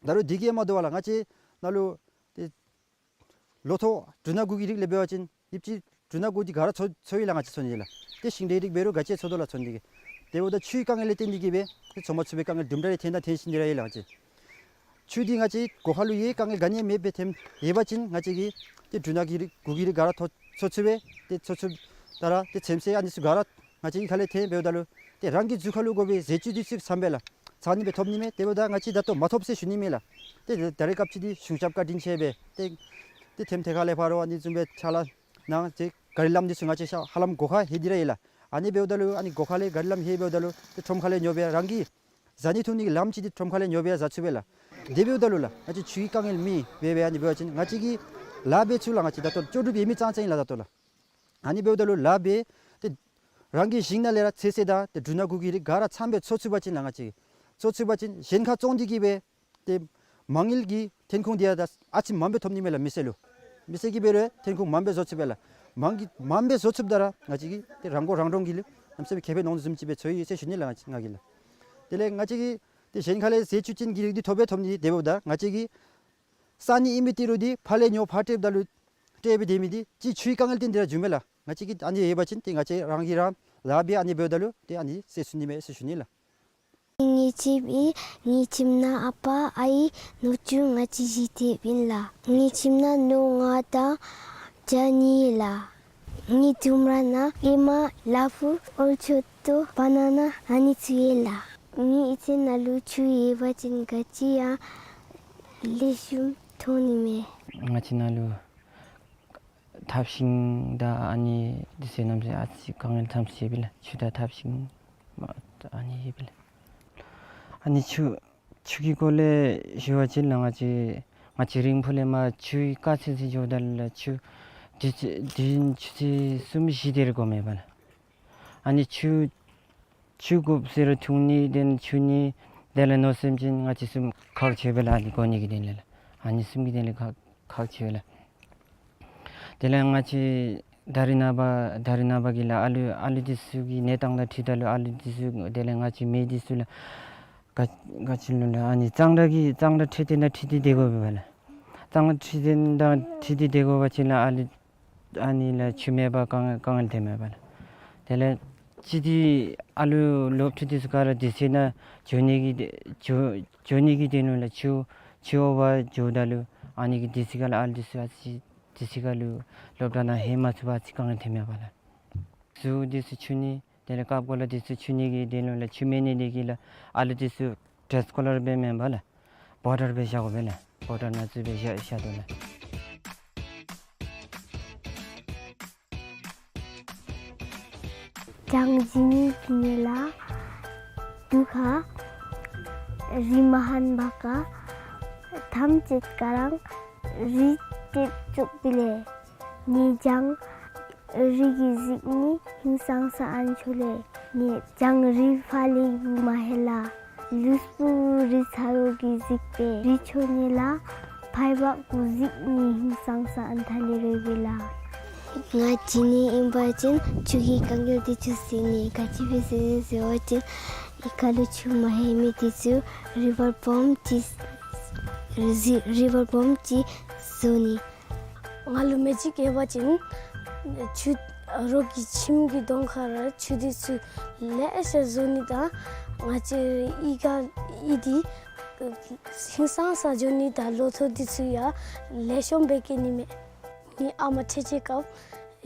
ད་རུང་འདི་གིས་མ་དོ་བར་ལགས་ང་བཅས་ནཱ་ལུ་ཏེ་ལོ་ཐོག་འབྲུ་སྣ་དགུ་གི་རིགས་ལས་འབད་བ་ཅིན་ཡོདཔ་ཅིག་འབྲུ་སྣ་དགུ་འདི་ག་ར་འཚོ་འཚོ་ཡི་ལགས་ང་བཅས་འཚོ་ནི་ལགས། ཏེ་ཤིང་འབྲས་རིགས་འབད་རུང་ག་ཅི་འཚོ་དོ་ལགས་འཚོ་ནི་འདི་གིས། དེ་འབདཝ་ད་ཆུའི་དཀའ་ངལ་ལས་བརྟེན་ཏེ་གིས་སྦེ་ཏེ་འཚོ་མ་ཚུགས་པའི་དཀའ་ངལ་དུམ་གྲ་རེ་ཐོན་དང་ཐོན་བཞིན་དེ་ར་ཡོད་ལགས་ང་བཅས། ཆུ་འདི་ང་བཅས་སྒོ་ཁ་ལུ་ཡོད་དཀའ་ངལ་ག་ནི་ཡང་མེདཔ་སྦེ་ཐོནམ་ཡོད་པ་ཅིན་ང་བཅས་ཀྱིས་ཏེ་འབྲུ་སྣ་གི་རིགས་དགུ་གི་རིགས་ག་ར་འཚོ་འཚོ་ཚུགས་པས། ཏེ་འཚོ་ཚུགསཔ་ད་ར་ཏེ་ཚོདམ་ཟེར་ཨ་ནི་ཚུ་ག་ར་ང་བཅས་གཡུས་ཁ་ལས་ཐོན་འབདཝ་ད་ལུ་ཏེ་རང་གི་གཟུགས་ཁ་ལུ་དགོ་པའི་ཟས་བཅུད་འདི་ཚུ་ཚངམ་སྦེ་ལགས་ཚང་ནི་སྦེ་ཐོབ་ནི་མས། དེ་འབདཝ་ད་ང་བཅས་ད་ལྟོ་མ་ཐོབ་ཟེར་ཞུ་ནི་མེད་ལགས། ཏེ་ད་རེས་སྐབས་ཅིག་འདི་གཞུང་ཞབས་བཀའ་དྲིན་ཆེ་སྦེ་ཏེ་ཏེ་ཐེམ་ཐེ་ཁ་ལས་ཕར་ལུ་ཨ་ནི་བཟུམ་སྦེ་ཕྱག་ལཱ་གནང་སྟེ་གཱ་རི་ལམ་འདི་ཚུ་ང་བཅས་ཧ་ཧ་ལམ་སྒོ་ཁར་ལྷོད་དེ་ར་ཡོད་ལགས། ཨ་ནི་འབདཝ་ད་ལུ་ཨ་ནི་སྒོ་ཁ་ལས་གཱ་རི་ལམ་ལྷོད་འབདཝ་ད་ལུ་ཏེ་ཁྲོམ་ཁ་ལས་ཉོ་སྦེ་རང་གིས་བཟའ་ནི་འཐུང་ནི་གི་ལམ་ཅིག་འདི་ཁྲོམ་ཁ་ལས་ཉོ་སྦེ་བཟའ་ཚུགས་པས་ལགས། དེ་འབདཝ་ད་ལུ་ལགས་ང་བཅས་ཆུའི་དཀའ་ངལ་མེད་པས་སྦེ་ཨ་ནི་འབད་བ་ཅིན་ང་བཅས་ཀྱིས་ལཱ་འབད་ཚུགས་ལགས། ང་བཅས་ད་ལྟོ་ལྕོགས་གྲུབ་ཡོད་མི་ཙང་ཙང་ཨིན་ལགས་ད་ལྟོ་ལགས། ཨ་ནི་འབདཝ་ད་ལུ་ལཱ་འབད་ཏེ་རང་གི་ཞིང་ནང་ལས་ར་ཚོད་བསྲེ་དང་ཏེ་འབྲུ་སྣ་དགུ་གི་རིགས་ག་ར་ཚངམ་སྦེ་འཚོ་ཚུགས་པ་ཅིན་ལགས་ང་བཅས་ཀྱིས་འཚོ་ཚུགས་པ་ཅིན་གཞན་ཁར་བཙོང་སྟེ་གིས་སྦེ་ཏེ་མ་དངུལ་གྱི་ཐོན་ཁུངས་འདི་ཡང་ད་ཨ་ཙི་མངམ་སྦེ་ཐོབ་ནི་མས་ལགས་མི་སེར་ལུ། མི་སེར་གྱིས་འབད་རུང་ཐོན་ཁུངས་མངམ་སྦེ་བཟོ་ཚུགས་པས་ལགས། མངམ་གྱི་མངམ་སྦེ་བཟོ་ཚུགསཔ་ད་ར་ང་བཅས་ཀྱིས་ཏེ་རང་མགོ་རང་འདྲོངས་ཀྱི་ལུ་གནམ་མེད་ས་མེད་ཁེ་ཕན་ལོངས་བཟུམ་ཅིག་སྦེ་ཚོར་ཡི་ཟེར་ཞུ་ནི་ལགས་ང་བཅས་ང་གིས་ལགས། དེ་ལས་ང་བཅས་ཀྱིས་ཏེ་གཞན་ཁ་ལས་ཟས་བཅུད་ཅན་གྱི་རིགས་འདི་ཐོབ་སྦེ་ཐོབ་ནི་དེ་འབདཝ་ད་ང་བཅས་ཀྱིས་བཟའ་ནི་ཨིན་མི་ཏི་རུ་འདི་ཕར་ལས་ཉོ་ཕར་སྤྲོདཔ་ད་ལུ་སྤྲོད་སྦེ་སྡོད་མི་འདི་གཅིག་ཆུའི་དཀའ་ངལ་ལས་བརྟེན་ཏེ་ར་བྱུངམ་མས་ལགས། ང་བཅས་ཀྱིས་ཨ་ནི་ཡོད་པ་ཅིན་ཏེ་ང་བཅས་རང་གིས་རང་ལཱ་འབད་ཨ་ནི་འབདཝ་ད་ལུ་ཏེ་ཨ་ནི་ཟེར་ཚུགས་ནི་མས་ཟེར་ཞུ་ནི་ལགས། ངེའི་ཁྱིམ་ཨིན། ངེའི་ཁྱིམ་ནང་ཨ་པ་ཨའི་ནུ་གཅུང་ང་བཅས་བཞི་དེ་ཨིན་ལགས། ངེའི་ཁྱིམ་ནང་ནོར་ལྔ་དང་བྱ་གཉིས་ལགས། ངེའི་ལྕམ་ར་ནང་ཨེ་མ་ལ་ཕུག་ཨོལ་ཆོད་ཏོ་བ་ན་ན་ཨ་ནི་ཚུ་ཡོད་ལགས། ངེའི་ཨི་ཙི་ནང་ལུ་ཆུ་ཡོད་པ་ཅིན་ག་ཅི་ཡང་ལེགས་ཤོམ་མཐོང་ནི་མས། ང་བཅས་ནང་ལུ་ཐབ་ཤིང་དང་ཨ་ནི་འདི་ཚུ་གནམ་མེད་ས་མེད་དཀའ་ངལ་ཐམས་ཅད་ཡོདཔ་ལགས། ཆུ་དང་ཐབ་ཤིང་མ་ཨ་ནི་ཡོདཔ་ལགས། ཨ་ནི་ཆུ་ཆུ་གི་སྐོར་ལས་ཞུ་བ་ཅིན་ལགས། ང་བཅས་ང་བཅས་རིང་ཕུ་ལས་མར་ཆུ་གི་དཀའ་ཚེགས་ཅིག་འགྱོཝ་ད་ལུ་ཆུ་དུས་ཅི་དུས་ཡུན་ཆུ་ཚོད་གསུམ་བཞི་དེ་རེ་འགོརཝ་མས་པ་ལགས། ཨ་ནི་ཆུ་ཆུ་དགོཔ་ཟེར་རུང་འཐུང་ནི་དེ་ལས་ཆུ་ནི་དེ་ལས་མནོ་བསམ་ཅིག་ང་བཅས་གསུམ་ཁག་ཆེ་བས་ལགས། ཨ་ནི་དགོ་ནི་གི་དོན་ལས་ལགས། ཨ་ནི་གསུམ་གྱི་དོན་ལས་ཁག་ཁག་ཆེ་བས་ལགས། དེ་ལས་ང་བཅས་ད་རིས་ནངས་པ་ད་རིས་ནངས་པ་གི་ལགས་ཨ་ལུ་ཨ་ལུ་འདི་ཚུ་གི་གནས་སྟངས་དང་འཁྲིལཝ་ད་ལུ་ཨ་ལུ་འདི་ཚུ་དེ་ལས་ང་བཅས་མི་འདི་ཚུ་ལགས་ག་ག་ཅི་ལོ་ལགས། ཨ་ནི་གཙང་སྦྲ་གི་གཙང་སྦྲ་འཁྲིལ་ཏེ་ནང་འཁྲིལ་ཏེ་སྡོད་དགོ་པས་ལགས། གཙང་སྦྲ་འཁྲིལ་ཏེ་ནང་འཁྲིལ་ཏེ་སྡོད་དགོ་པ་ཅིན་ལགས་ཨ་ལུ་ཨ་ནི་ལགས་ཆུ་མེད་པར་དཀའ་ངལ་དཀའ་ངལ་ཐོནམ་མས་པ་ལགས། དེ་ལས་ཅི་སྟེ་ཨ་ལུ་སློབ་ཕྲུག་འདི་ཚུ་ག་ར་དུས་ཚོད་ནང་འགྱོ་ནི་གི་འགྱོ་འགྱོ་ནི་གི་དོན་ལུ་ལགས་ཆུ་ཆུ་འོ་བར་འགྱོཝ་ད་ལུ་ཨ་ནི་གི་དུས་ཚོད་ཁར་ལགས་ཨ་ལུ་འདི་ཚུ་ཨ་ཙི་དུས་ཚོད་ཁར་ལུ་སློབ་གྲྭ་ནང་ལྷོད་མ་ཚུགས་པར་ཨ་ཙི་དཀའ་ངལ་ཐོནམ་མས་པ་ལགས། གཟུགས་འདི་ཚུ་འཁྱུ་ནི་དེ་ལས་ཀབ་ཀོ་ལ་འདི་ཚུ་འཁྱུ་ནི་གི་དོན་ལུ་ལགས་ཆུ་མེད་ནི་འདི་གིས་ལགས་ཨ་ལུ་འདི་ཚུ་ཌེ་རེསི་ཀོ་ལར་སྦེ་མེན་པར་ལགས་བོ་ཊར་སྦེ་བཞག་དགོ་པས་ལགས། བོ་ཊར་ནང་བཙུགས་སྦེ་བཞག་བཞག་དོ་ལགས། གྱང་བཞེངས་ནི་གི་ནང་ལས་འདི་ཁར་རི་མ་ཧན་པ་ཁར་ཐམས་ཅད་ཀ་ར་རི་ཏེ་བཙུགས་པས་ལགས། ནི་གྱང་རི་གིས་གཟིགས་ནི་ཧིང་སངས་ས་ཨན་ཆོ་ལགས། ནི་གྱང་རི་ཕར་ལས་མ་ལྷོད་ལགས། ལུས་པོ་རི་ཚ་བོ་གིས་གཟིགས་པས་རི་ཆོ་ནི་ལགས་ཕར་བ་གུ་གཟིགས་ནི་ཧིང་སངས་ས་ཨན་ཐ་ལེ་རོལ་པས་ལགས། ང་བྱོན་ནི་ཨིན་པ་ཅིན་ཆུ་གི་དཀའ་ངལ་འདི་ཚུ་སེལ་ནི། ག་ཅི་སྦེ་སེལ་ནི་ཟེར་བ་ཅིན་ཨི་ཁ་ལུ་ཆུ་མ་ལྷོད་མི་འདི་ཚུ་རི་བར་སྦོམ་ཅིག་རི་རི་བར་སྦོམ་ཅིག་བཟོ་ནི། ང་ལུ་མི་ཅིག་ཡོད་པ་ཅིན་ཆུ་རོགས་ཀྱི་ཁྱིམ་གྱི་གདོང་ཁར་ཆུ་འདི་ཚུ་ལེ་ཤ་བཟོ་ནི་དང་ང་བཅས་ཨི་ཁ་ཨི་འདི་ཧིང་སངས་ས་འགྱོ་ནི་དང་ལོ་ཐོག་འདི་ཚུ་ཡང་ལེགས་ཤོམ་སྦེ་སྐྱེ་ནི་མས། ངེའི་ཨ་མ་ཁྲིད་ཅི་སྐབས་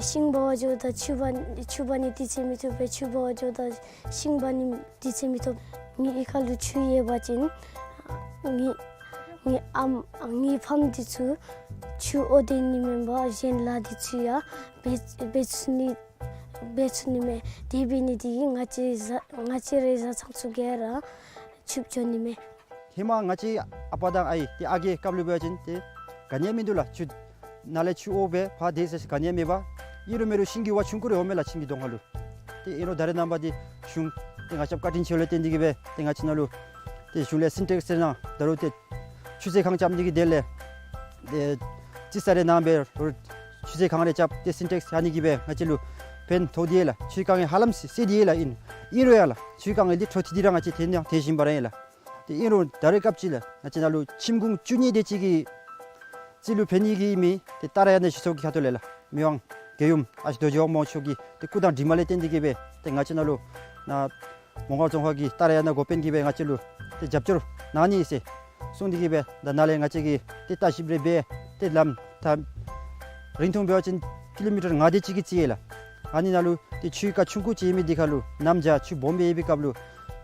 ཤིང་འབག་པར་འགྱོཝ་ད་ཆུ་འབག་ཆུ་འབག་ནི་དུས་ཚོད་མི་ཐོབ་པས། ཆུ་འབག་པར་འགྱོཝ་ད་ཤིང་འབག་ནི་དུས་ཚོད་མི་ཐོབ། ངེའི་ཨི་ཁ་ལུ་ཆུ་ཡོད་པ་ཅིན་ངེའི་ངེའི་ཨམ་ངེའི་ཕམ་འདི་ཚུ་ཆུ་འོ་དེ་ནི་མེན་པར་གཞན་ལཱ་འདི་ཚུ་ཡང་འབད་འབད་ཚུགས་ནི་འབད་ཚུགས་ནི་མས། དེ་འབད་ནི་འདི་གིས་ང་བཅས་བཟའ་ང་བཅས་རའི་བཟའ་ཚང་ཚུ་ག་ར་ཕྱུགཔོ་འགྱོ་ནི་མས། ཧེ་མ་ང་བཅས་ཨ་པ་དང་ཨའི་ཏེ་ཨ་རྒས་སྐབས་ལུ་འབད་བ་ཅིན་ཏེ་ག་ནི་ཡང་མིན་འདུག་ལགས། ཆུ་ནཱ་ལས་ཆུ་འོ་སྦེ་ཕར་དེ་ཟེར་ག་ནི་ཡང་མེད་པར་ཨིན་རུང་མེན་རུང་ཤིང་གི་ཝ་ཆུང་ཀུ་རེ་འོངམ་མས་ལགས་ཁྱིམ་གྱི་གདོང་ཁ་ལུ། ཏེ་ཨིན་རུང་ད་རེས་ནངས་པ་འདི་གཞུང་ཏེ་ང་རྒྱལཔོ་བཀའ་དྲིན་ཆེཝ་ལས་བརྟེན་ཏེ་གིས་སྦེ་ཏེ་ང་བཅས་ནང་ལུ་ཏེ་གཞུང་ལས་སིན་ཊེགསི་ཟེར་གནང་། ད་རུང་ཏེ་ཆུ་ཚོད་ཁང་རྐྱབ་ནི་གི་དོན་ལས་ཏེ་རྩིས་ས་རེ་གནང་སྦེ་ཆུ་ཚོད་ཁང་རེ་རྐྱབ་སྟེ་སིན་ཊེགསི་ཡང་ནི་གིས་སྦེ་ང་བཅས་ལུ་ཕན་ཐོགས་ཏེ་ཡོད་ལགས། ཆུའི་དཀའ་ངལ་ཧ་ལམ་སེལ་ཏེ་ཡོད་ལགས། ཨིན་ཨིན་རུང་ཡང་ལགས་ཆུའི་དཀའ་ངལ་འདི་འཕྲོ་མཐུད་དེ་ར་ང་བཅས་ཐོན་ནི་ཡང་ཐོན་བཞིན་པ་ར་ཨིན་ལགས། ཏེ་ཨིན་རུང་ད་རེས་སྐབས་ཅིག་ལགས་ང་བཅས་ནང་ལུ་ཁྱིམ་གུང་བཅུ་གཉིས་དེ་ཅིག་གི་རྩིས་ལུ་ཕན་ནི་གི་མི་འདི་ཏཱ་ར་ཡ་ན་སྤྱི་ཚོགས་ཀྱི་ཁ་ཐུག་ལས་ལགས་མི་དབང་རྒྱལ་ཡུམ་ཨ་ཞེ་རྡོ་རྗེ་དབང་མོ་མཆོག་གི་ཏེ་སྐུ་དང་གྲིབ་མ་ལས་བརྟེན་ཏེ་གིས་སྦེ་ཏེ་ང་བཅས་ནང་ལུ་ནཱ་མོང་སྒར་རྫོང་ཁག་གི་ཏཱ་ར་ཡ་ན་འགོ་དཔོན་གྱིས་སྦེ་ང་བཅས་ལུ་ཏེ་རྒྱབ་སྐྱོར་གནང་ནི་ཟེར་གསུངས་ཏེ་གིས་སྦེ་ད་ནཱ་ལས་ང་བཅས་ཀྱིས་ཏེ་ལྟ་ཞིབ་རེ་འབད་ཏེ་ལམ་ད་རིང་ཐུང་འབད་བ་ཅིན་ཀི་ལོ་མི་ཊར་ལྔ་དེ་ཅིག་གི་རྩིས་ཡོད་ལགས། ཨ་ནི་ནང་ལུ་ཏེ་ཆུའི་རྐ་ཆུང་ཀུ་ཅིག་ཨིན་མི་འདི་ཁ་ལུ་གནམ་བྱཱར་ཆུ་སྦོམ་སྦེ་ཡོད་པའི་སྐབས་ལུ་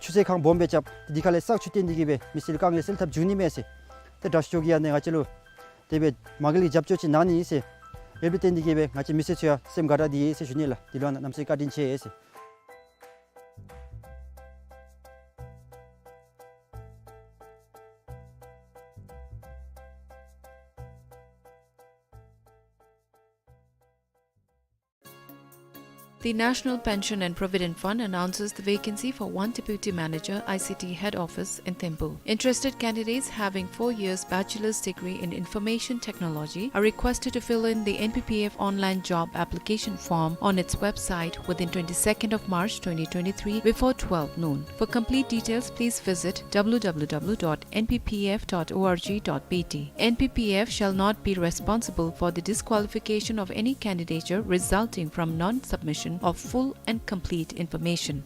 ཆུ་ཚོད་ཁང་སྦོམ་སྦེ་རྐྱབ་སྟེ་འདི་ཁ་ལས་བསགས་ཆུ་བཏོན་ཏེ་གིས་སྦེ་མི་སེར་ལུ་དཀའ་ངལ་སེལ་ཐབས་བྱུང་ནི་མས་ཟེར་ཏེ་དྲག་ཤོས་ཀྱིས་ཨ་ནི་ང་བཅས་ལུ་དེ་སྦེ་མ་དངུལ་གྱི་རྒྱབ་སྐྱོར་ཅིག་གནང་ནི་ཨིན་ཟེར། དེ་སྦེ་བརྟེན་ཏེ་གིས་སྦེ་ང་བཅས་མི་སེར་ཚུ་ཡང་སེམས་དགའ་དྲགས་ཏེ་ཡོད་ཟེར་ཞུ་ནི་ལགས། འདི་ལུ་ཡང་གནམ་མེད་ས་མེད་བཀའ་དྲིན་ཆེ་ཟེར། The National Pension and Provident Fund announces the vacancy for one deputy manager, I C T head office in Thimphu. Interested candidates having four years bachelor's degree in information technology are requested to fill in the N P P F online job application form on its website within twenty-second of March twenty twenty-three before twelve noon. For complete details, please visit W W W dot N P P F dot O R G dot B T. N P P F shall not be responsible for the disqualification of any candidature resulting from non-submission of full and complete information.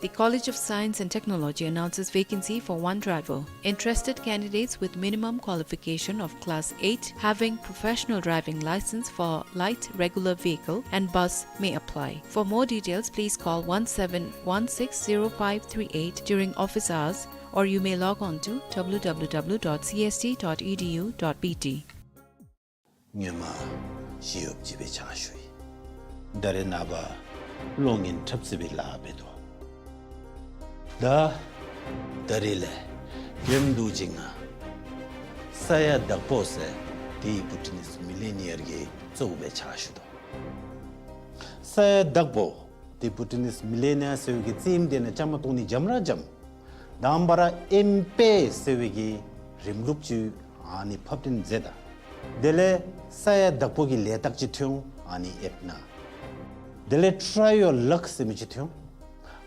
The College of Science and Technology announces vacancy for one driver. Interested candidates with minimum qualification of Class eight, having professional driving license for light regular vehicle and bus, may apply. For more details, please call one seven one six zero five three eight during office hours, or you may log on to w w w dot c s t dot e d u dot b t. སྔོན་མ་ཞི་གཡོགཔ་ཅིག་སྦེ་ཕྱག་ཞུ་ཡི། ད་རེས་ནངས་པ་གློག་བརྙན་འཁྲབ་རྩེད་པའི་ལཱ་འབད་དོ། ད་ད་རེས་ལས་རྒནམ་འདུག་ཅིག་ང་ས་ཡ་དྭགས་པོ་ཟེར་དེ་བྷུ་ཊ་ནིས་མི་ལི་ནི་ཡར་གྱི་གཙོ་བོ་སྦེ་ཕྱག་ཞུ་དོ། ས་ཡ་དྭགས་པོ་དེ་བྷུ་ཊ་ནིས་མི་ལི་ནི་ཡར་ཟེར་བའི་གི་རྩེདམོ་དེ་ནང་བཅའ་མར་གཏོགས་ནི་འཇམ་ར་འཇམ། དང་པ་ར་ཨེམ་པེ་ཟེར་བའི་གི་རིམ་ལུགས་ཅིག་ཨ་ནི་ཕབ་སྟོན་མཛད་ད། དེ་ལས་ས་ཡ་དྭགས་པོ་གི་ལས་རྟགས་ཅིག་ཐོན་འོང་ཨ་ནི་ཨེབ་ནང་། དེ་ལས་Try Your Luck ཟེར་མི་ཅིག་ཐོན་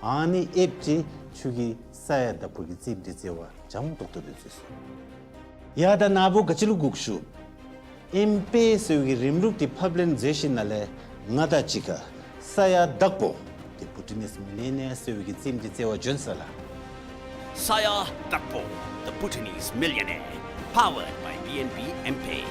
འོང་། ཨ་ནི་ཨེབ་ཅིག་ཁྱོད་ཀྱིས་ས་ཡ་དྭགས་པོ་གི་རྩེདམོ་དེ་རྩེ་བར་འཇམ་ཏོག་ཏོ་སྦེ་རྩེ་ཚུགས། ཡ་ད་ནཱ་བུ་ག་ཅི་ལུ་སྒུག་ཞུ། ཨེམ་པེ་ཟེར་བའི་གི་རིམ་ལུགས་དེ་ཕབ་ལེན་མཛད་ཞིནམ་ལས་ང་དང་གཅིག་ཁར་ས་ཡ་དྭགས་པོ་དེ་བྷུ་ཊ་ནིས་མི་ལི་ནི་ཡར་ཟེར་བའི་གི་རྩེདམོ་དེ་རྩེ་བར་བྱོན་ཟེར་ལགས། Saya Dakpo, the Bhutanese millionaire, powered by B N B M Pay.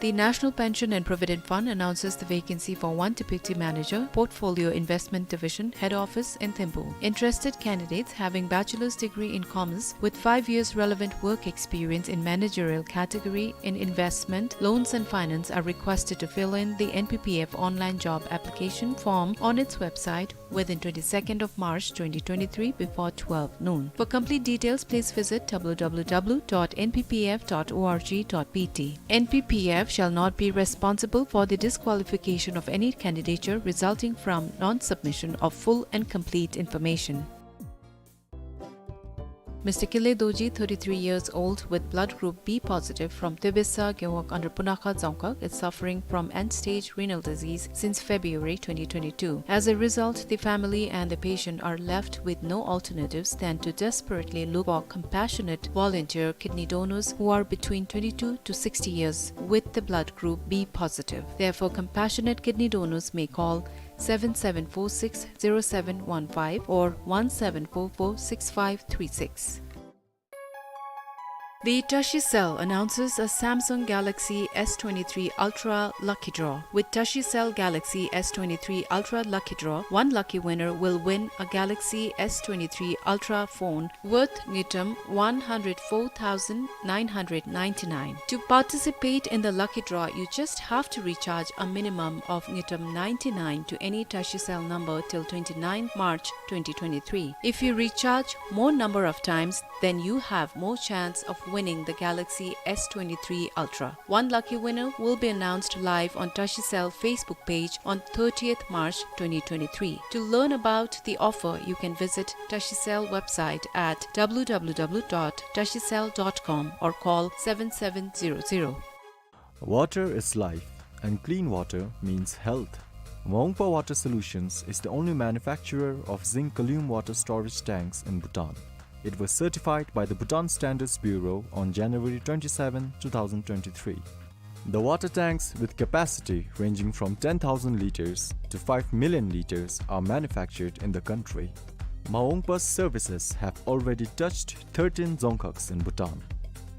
The National Pension and Provident Fund announces the vacancy for one deputy manager, Portfolio Investment Division, Head Office in Thimphu. Interested candidates having bachelor's degree in commerce with five years relevant work experience in managerial category in investment, loans and finance are requested to fill in the N P P F online job application form on its website within twenty-second of March twenty twenty-three before twelve noon. For complete details, please visit w w w dot n p p f dot o r g dot b t. N P P F shall not be responsible for the disqualification of any candidature resulting from non-submission of full and complete information. Mister Kile Dorji, thirty-three years old, with blood group B positive from Tebesa, Gewog under Punakha Dzongkhag, is suffering from end-stage renal disease since February twenty twenty-two. As a result, the family and the patient are left with no alternatives than to desperately look for compassionate volunteer kidney donors who are between twenty-two to sixty years with the blood group B positive. Therefore, compassionate kidney donors may call seven seven four six zero seven one five or one seven four four six five three six. The Tashicell announces a Samsung Galaxy S twenty-three Ultra Lucky Draw. With Tashicell Galaxy S twenty-three Ultra Lucky Draw, one lucky winner will win a Galaxy S twenty-three Ultra phone worth ngultrum one hundred four thousand nine hundred ninety-nine. To participate in the lucky draw, you just have to recharge a minimum of ngultrum ninety-nine to any Tashicell number till twenty-ninth March twenty twenty-three. If you recharge more number of times, then you have more chance of winning the Galaxy S twenty-three Ultra. One lucky winner will be announced live on Tashicell Facebook page on thirtieth March twenty twenty-three. To learn about the offer, you can visit Tashicell website at w w w dot tashicell dot com or call seven seven zero zero. Water is life, and clean water means health. Maungpa Water Solutions is the only manufacturer of zinc column water storage tanks in Bhutan. It was certified by the Bhutan Standards Bureau on January twenty-seven, two thousand twenty-three. The water tanks, with capacity ranging from ten thousand liters to five million liters, are manufactured in the country. Maungpa's services have already touched thirteen dzongkhags in Bhutan.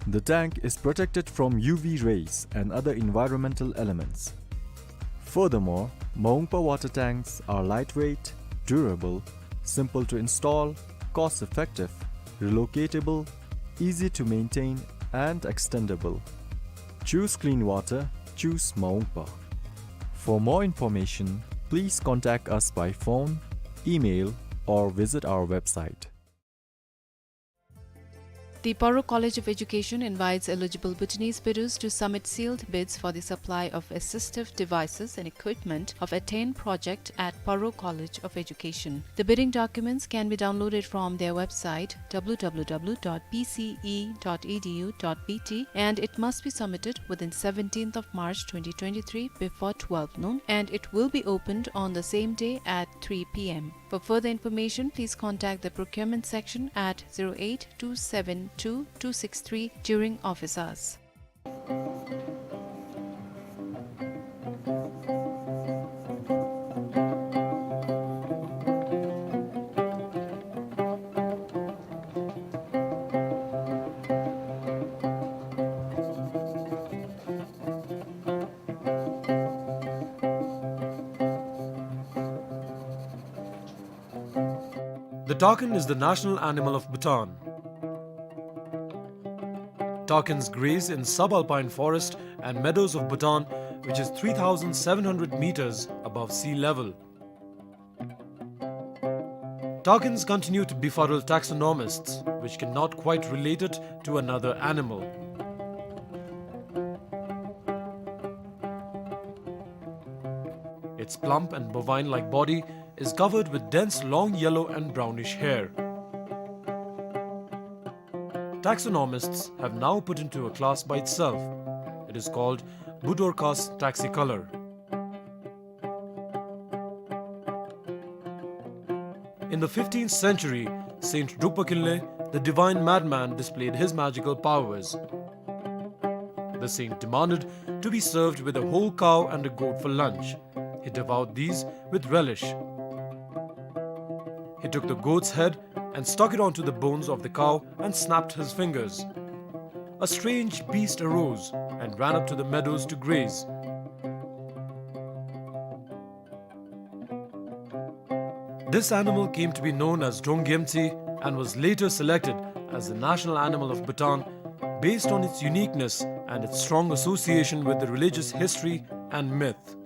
The tank is protected from U V rays and other environmental elements. Furthermore, Maungpa water tanks are lightweight, durable, simple to install, cost-effective, relocatable, easy to maintain, and extendable. Choose clean water, choose Maungpa. For more information, please contact us by phone, email, or visit our website. The Paro College of Education invites eligible Bhutanese Bidus to submit sealed bids for the supply of assistive devices and equipment of attained project at Paro College of Education. The bidding documents can be downloaded from their website w w w dot p c e dot e d u dot b t, and it must be submitted within seventeenth of March twenty twenty-three before twelve noon, and it will be opened on the same day at three p m. For further information, please contact the procurement section at zero eight two seven two two six three during office hours. The takin is the national animal of Bhutan. Takins graze in subalpine forest and meadows of Bhutan, which is three thousand seven hundred meters above sea level. Takins continue to befuddle taxonomists, which cannot quite relate it to another animal. Its plump and bovine-like body is covered with dense long yellow and brownish hair. Taxonomists have now put into a class by itself. It is called Budorcas taxicolor. In the fifteenth century, Saint Drukpa Kinley, the divine madman, displayed his magical powers. The saint demanded to be served with a whole cow and a goat for lunch. He devoured these with relish. He took the goat's head and stuck it onto the bones of the cow and snapped his fingers. A strange beast arose and ran up to the meadows to graze. This animal came to be known as Drong Gyemtsi and was later selected as the national animal of Bhutan based on its uniqueness and its strong association with the religious history and myth.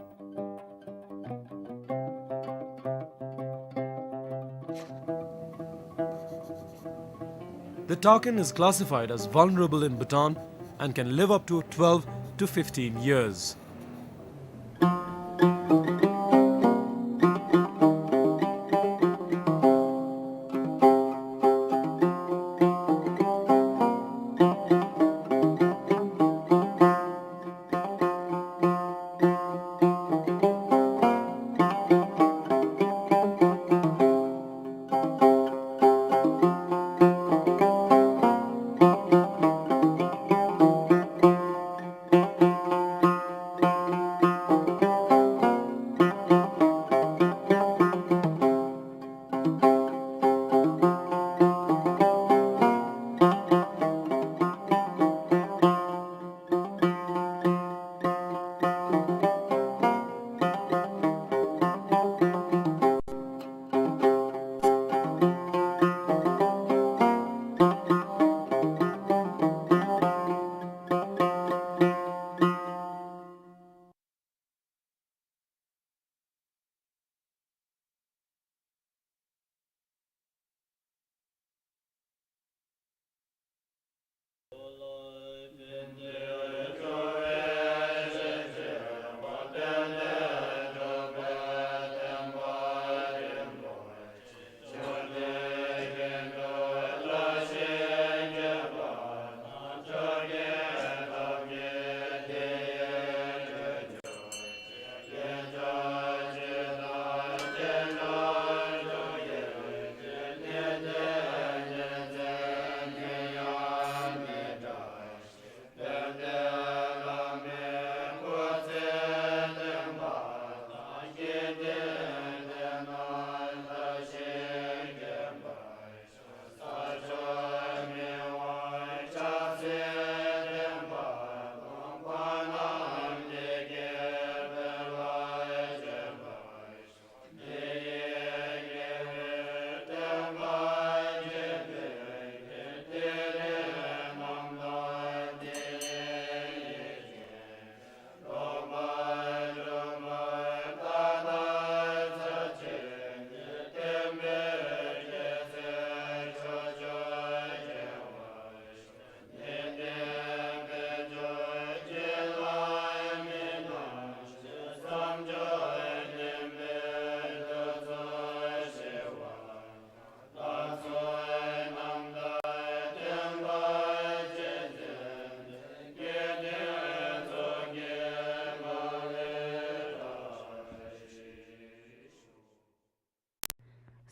The takin is classified as vulnerable in Bhutan and can live up to twelve to fifteen years.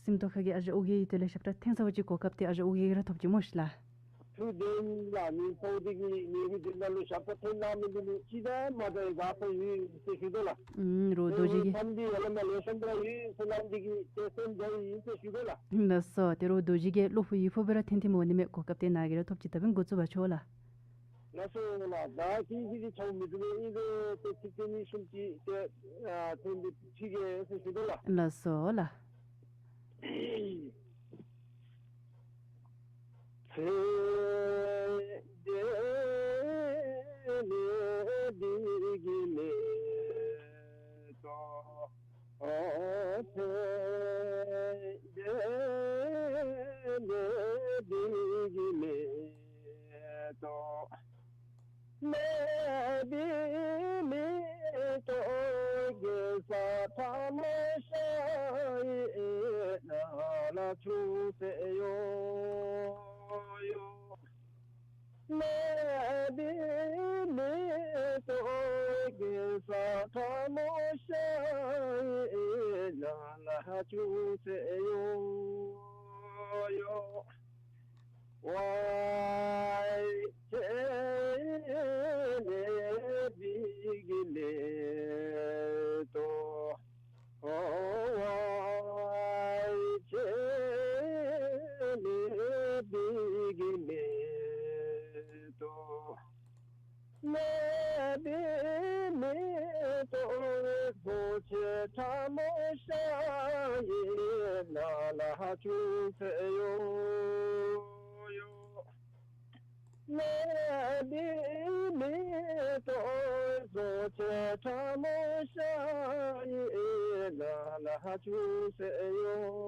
སེམས་རྟོགས་ཁ་གི་ཨ་ཞང་ཨོ་རྒྱན་གྱི་དོན་ལས་ཞབས་ཁྲ་འཐེན་ཚར་བ་ཅིན་གོ་སྐབས་དེ་ཨ་ཞང་ཨོ་རྒྱན་གྱིས་ར་ཐོབ་ཅི་སྨོ་ཤིག་ལགས། ཐུགས་བདེན་ལགས། ངེའི་ཕོ་དེ་གིས་ངེའི་གི་དོན་ལུ་ཞབས་ཁྲ་འཐེན་གནང་མི་འདི་ནི་ཅི་དང་མ་འདྲ་བའི་བག་ཕེབས་ཡོད་ཟེར་ཞུ་དོ་ལགས། ཨུམ། རོགས་རྡོ་རྗེ་གིས། ཨེ་ཁམས་འདི་ཡར་ལས་མར་ལེགས་ཤོམ་སྦེ་ར་ཡོད་ཟེར་སླབ་མི་འདི་གིས་ཏེ་སེམས་དགའ་ཡི་ཟེར་ཞུ་དོ་ལགས། ལགས་སོ། ཏེ་རོགས་རྡོ་རྗེ་གིས་བློ་ཕུགས་ཡིད་ཕུགས་སྦེ་ར་འཐེན་འཐེནམ་འོང་ནི་མས། གོ་སྐབས་དེ་ནཱ་གིས་ར་ཐོབ་ཅི། ད་འབདན་འགོ་བཙུགས་པར་ཤོག་ལགས། ལགས་སོ་ལགས། ད་ཁྱེད་ཀྱིས་ཅིག་ཆ་མི་འདུག་པས། ཨིན་རུང་ཏེ་ཚིག་དོན་ནི་ཤུལ་ཅིག་ཏེ་ཨ་ཐོན་ཏེ་ཅིག་གེ་ཟེར་ཞུ་དོ་ལགས། ལགས་སོ་ལགས། ཕན་བདེ་ལེགས་འབིགས་མེད་དོ། ཨོ་ཕན་བདེ་ལེགས་འབིགས་མེད་དོ། ལེགས་འབིགས་མེད་དོ། གེ་སར་ཐ་མ་ཤར་ཡི་ནང་ལ་བྱོན་ཟེར་ཡོད་ཡོད། ལེགས་འབིགས་མེད་དོ། གེ་སར་ཐ་མ་ཤར་ཡི་ནང་ལ་བྱོན་ཟེར་ཡོད་ཡོད། ཝའི་ཕྱི་ལེགས་འབིགས་མེད་དོ། ཝའི་ཕྱི་ལེགས་འབིགས་མེད་དོ། ལེགས་འབིགས་མེད་དོ། རྫོགས་ཆེན་ཐ་མ་ཤར་ཡི་ནང་ལ་བྱོན་ཟེར་ཡོད་ཡོད། ལེགས་འབིགས་མེད་དོ། རྫོགས་ཆེན་ཐ་མ་ཤར་ཡི་ནང་ལ་བྱོན་ཟེར་ཡོད།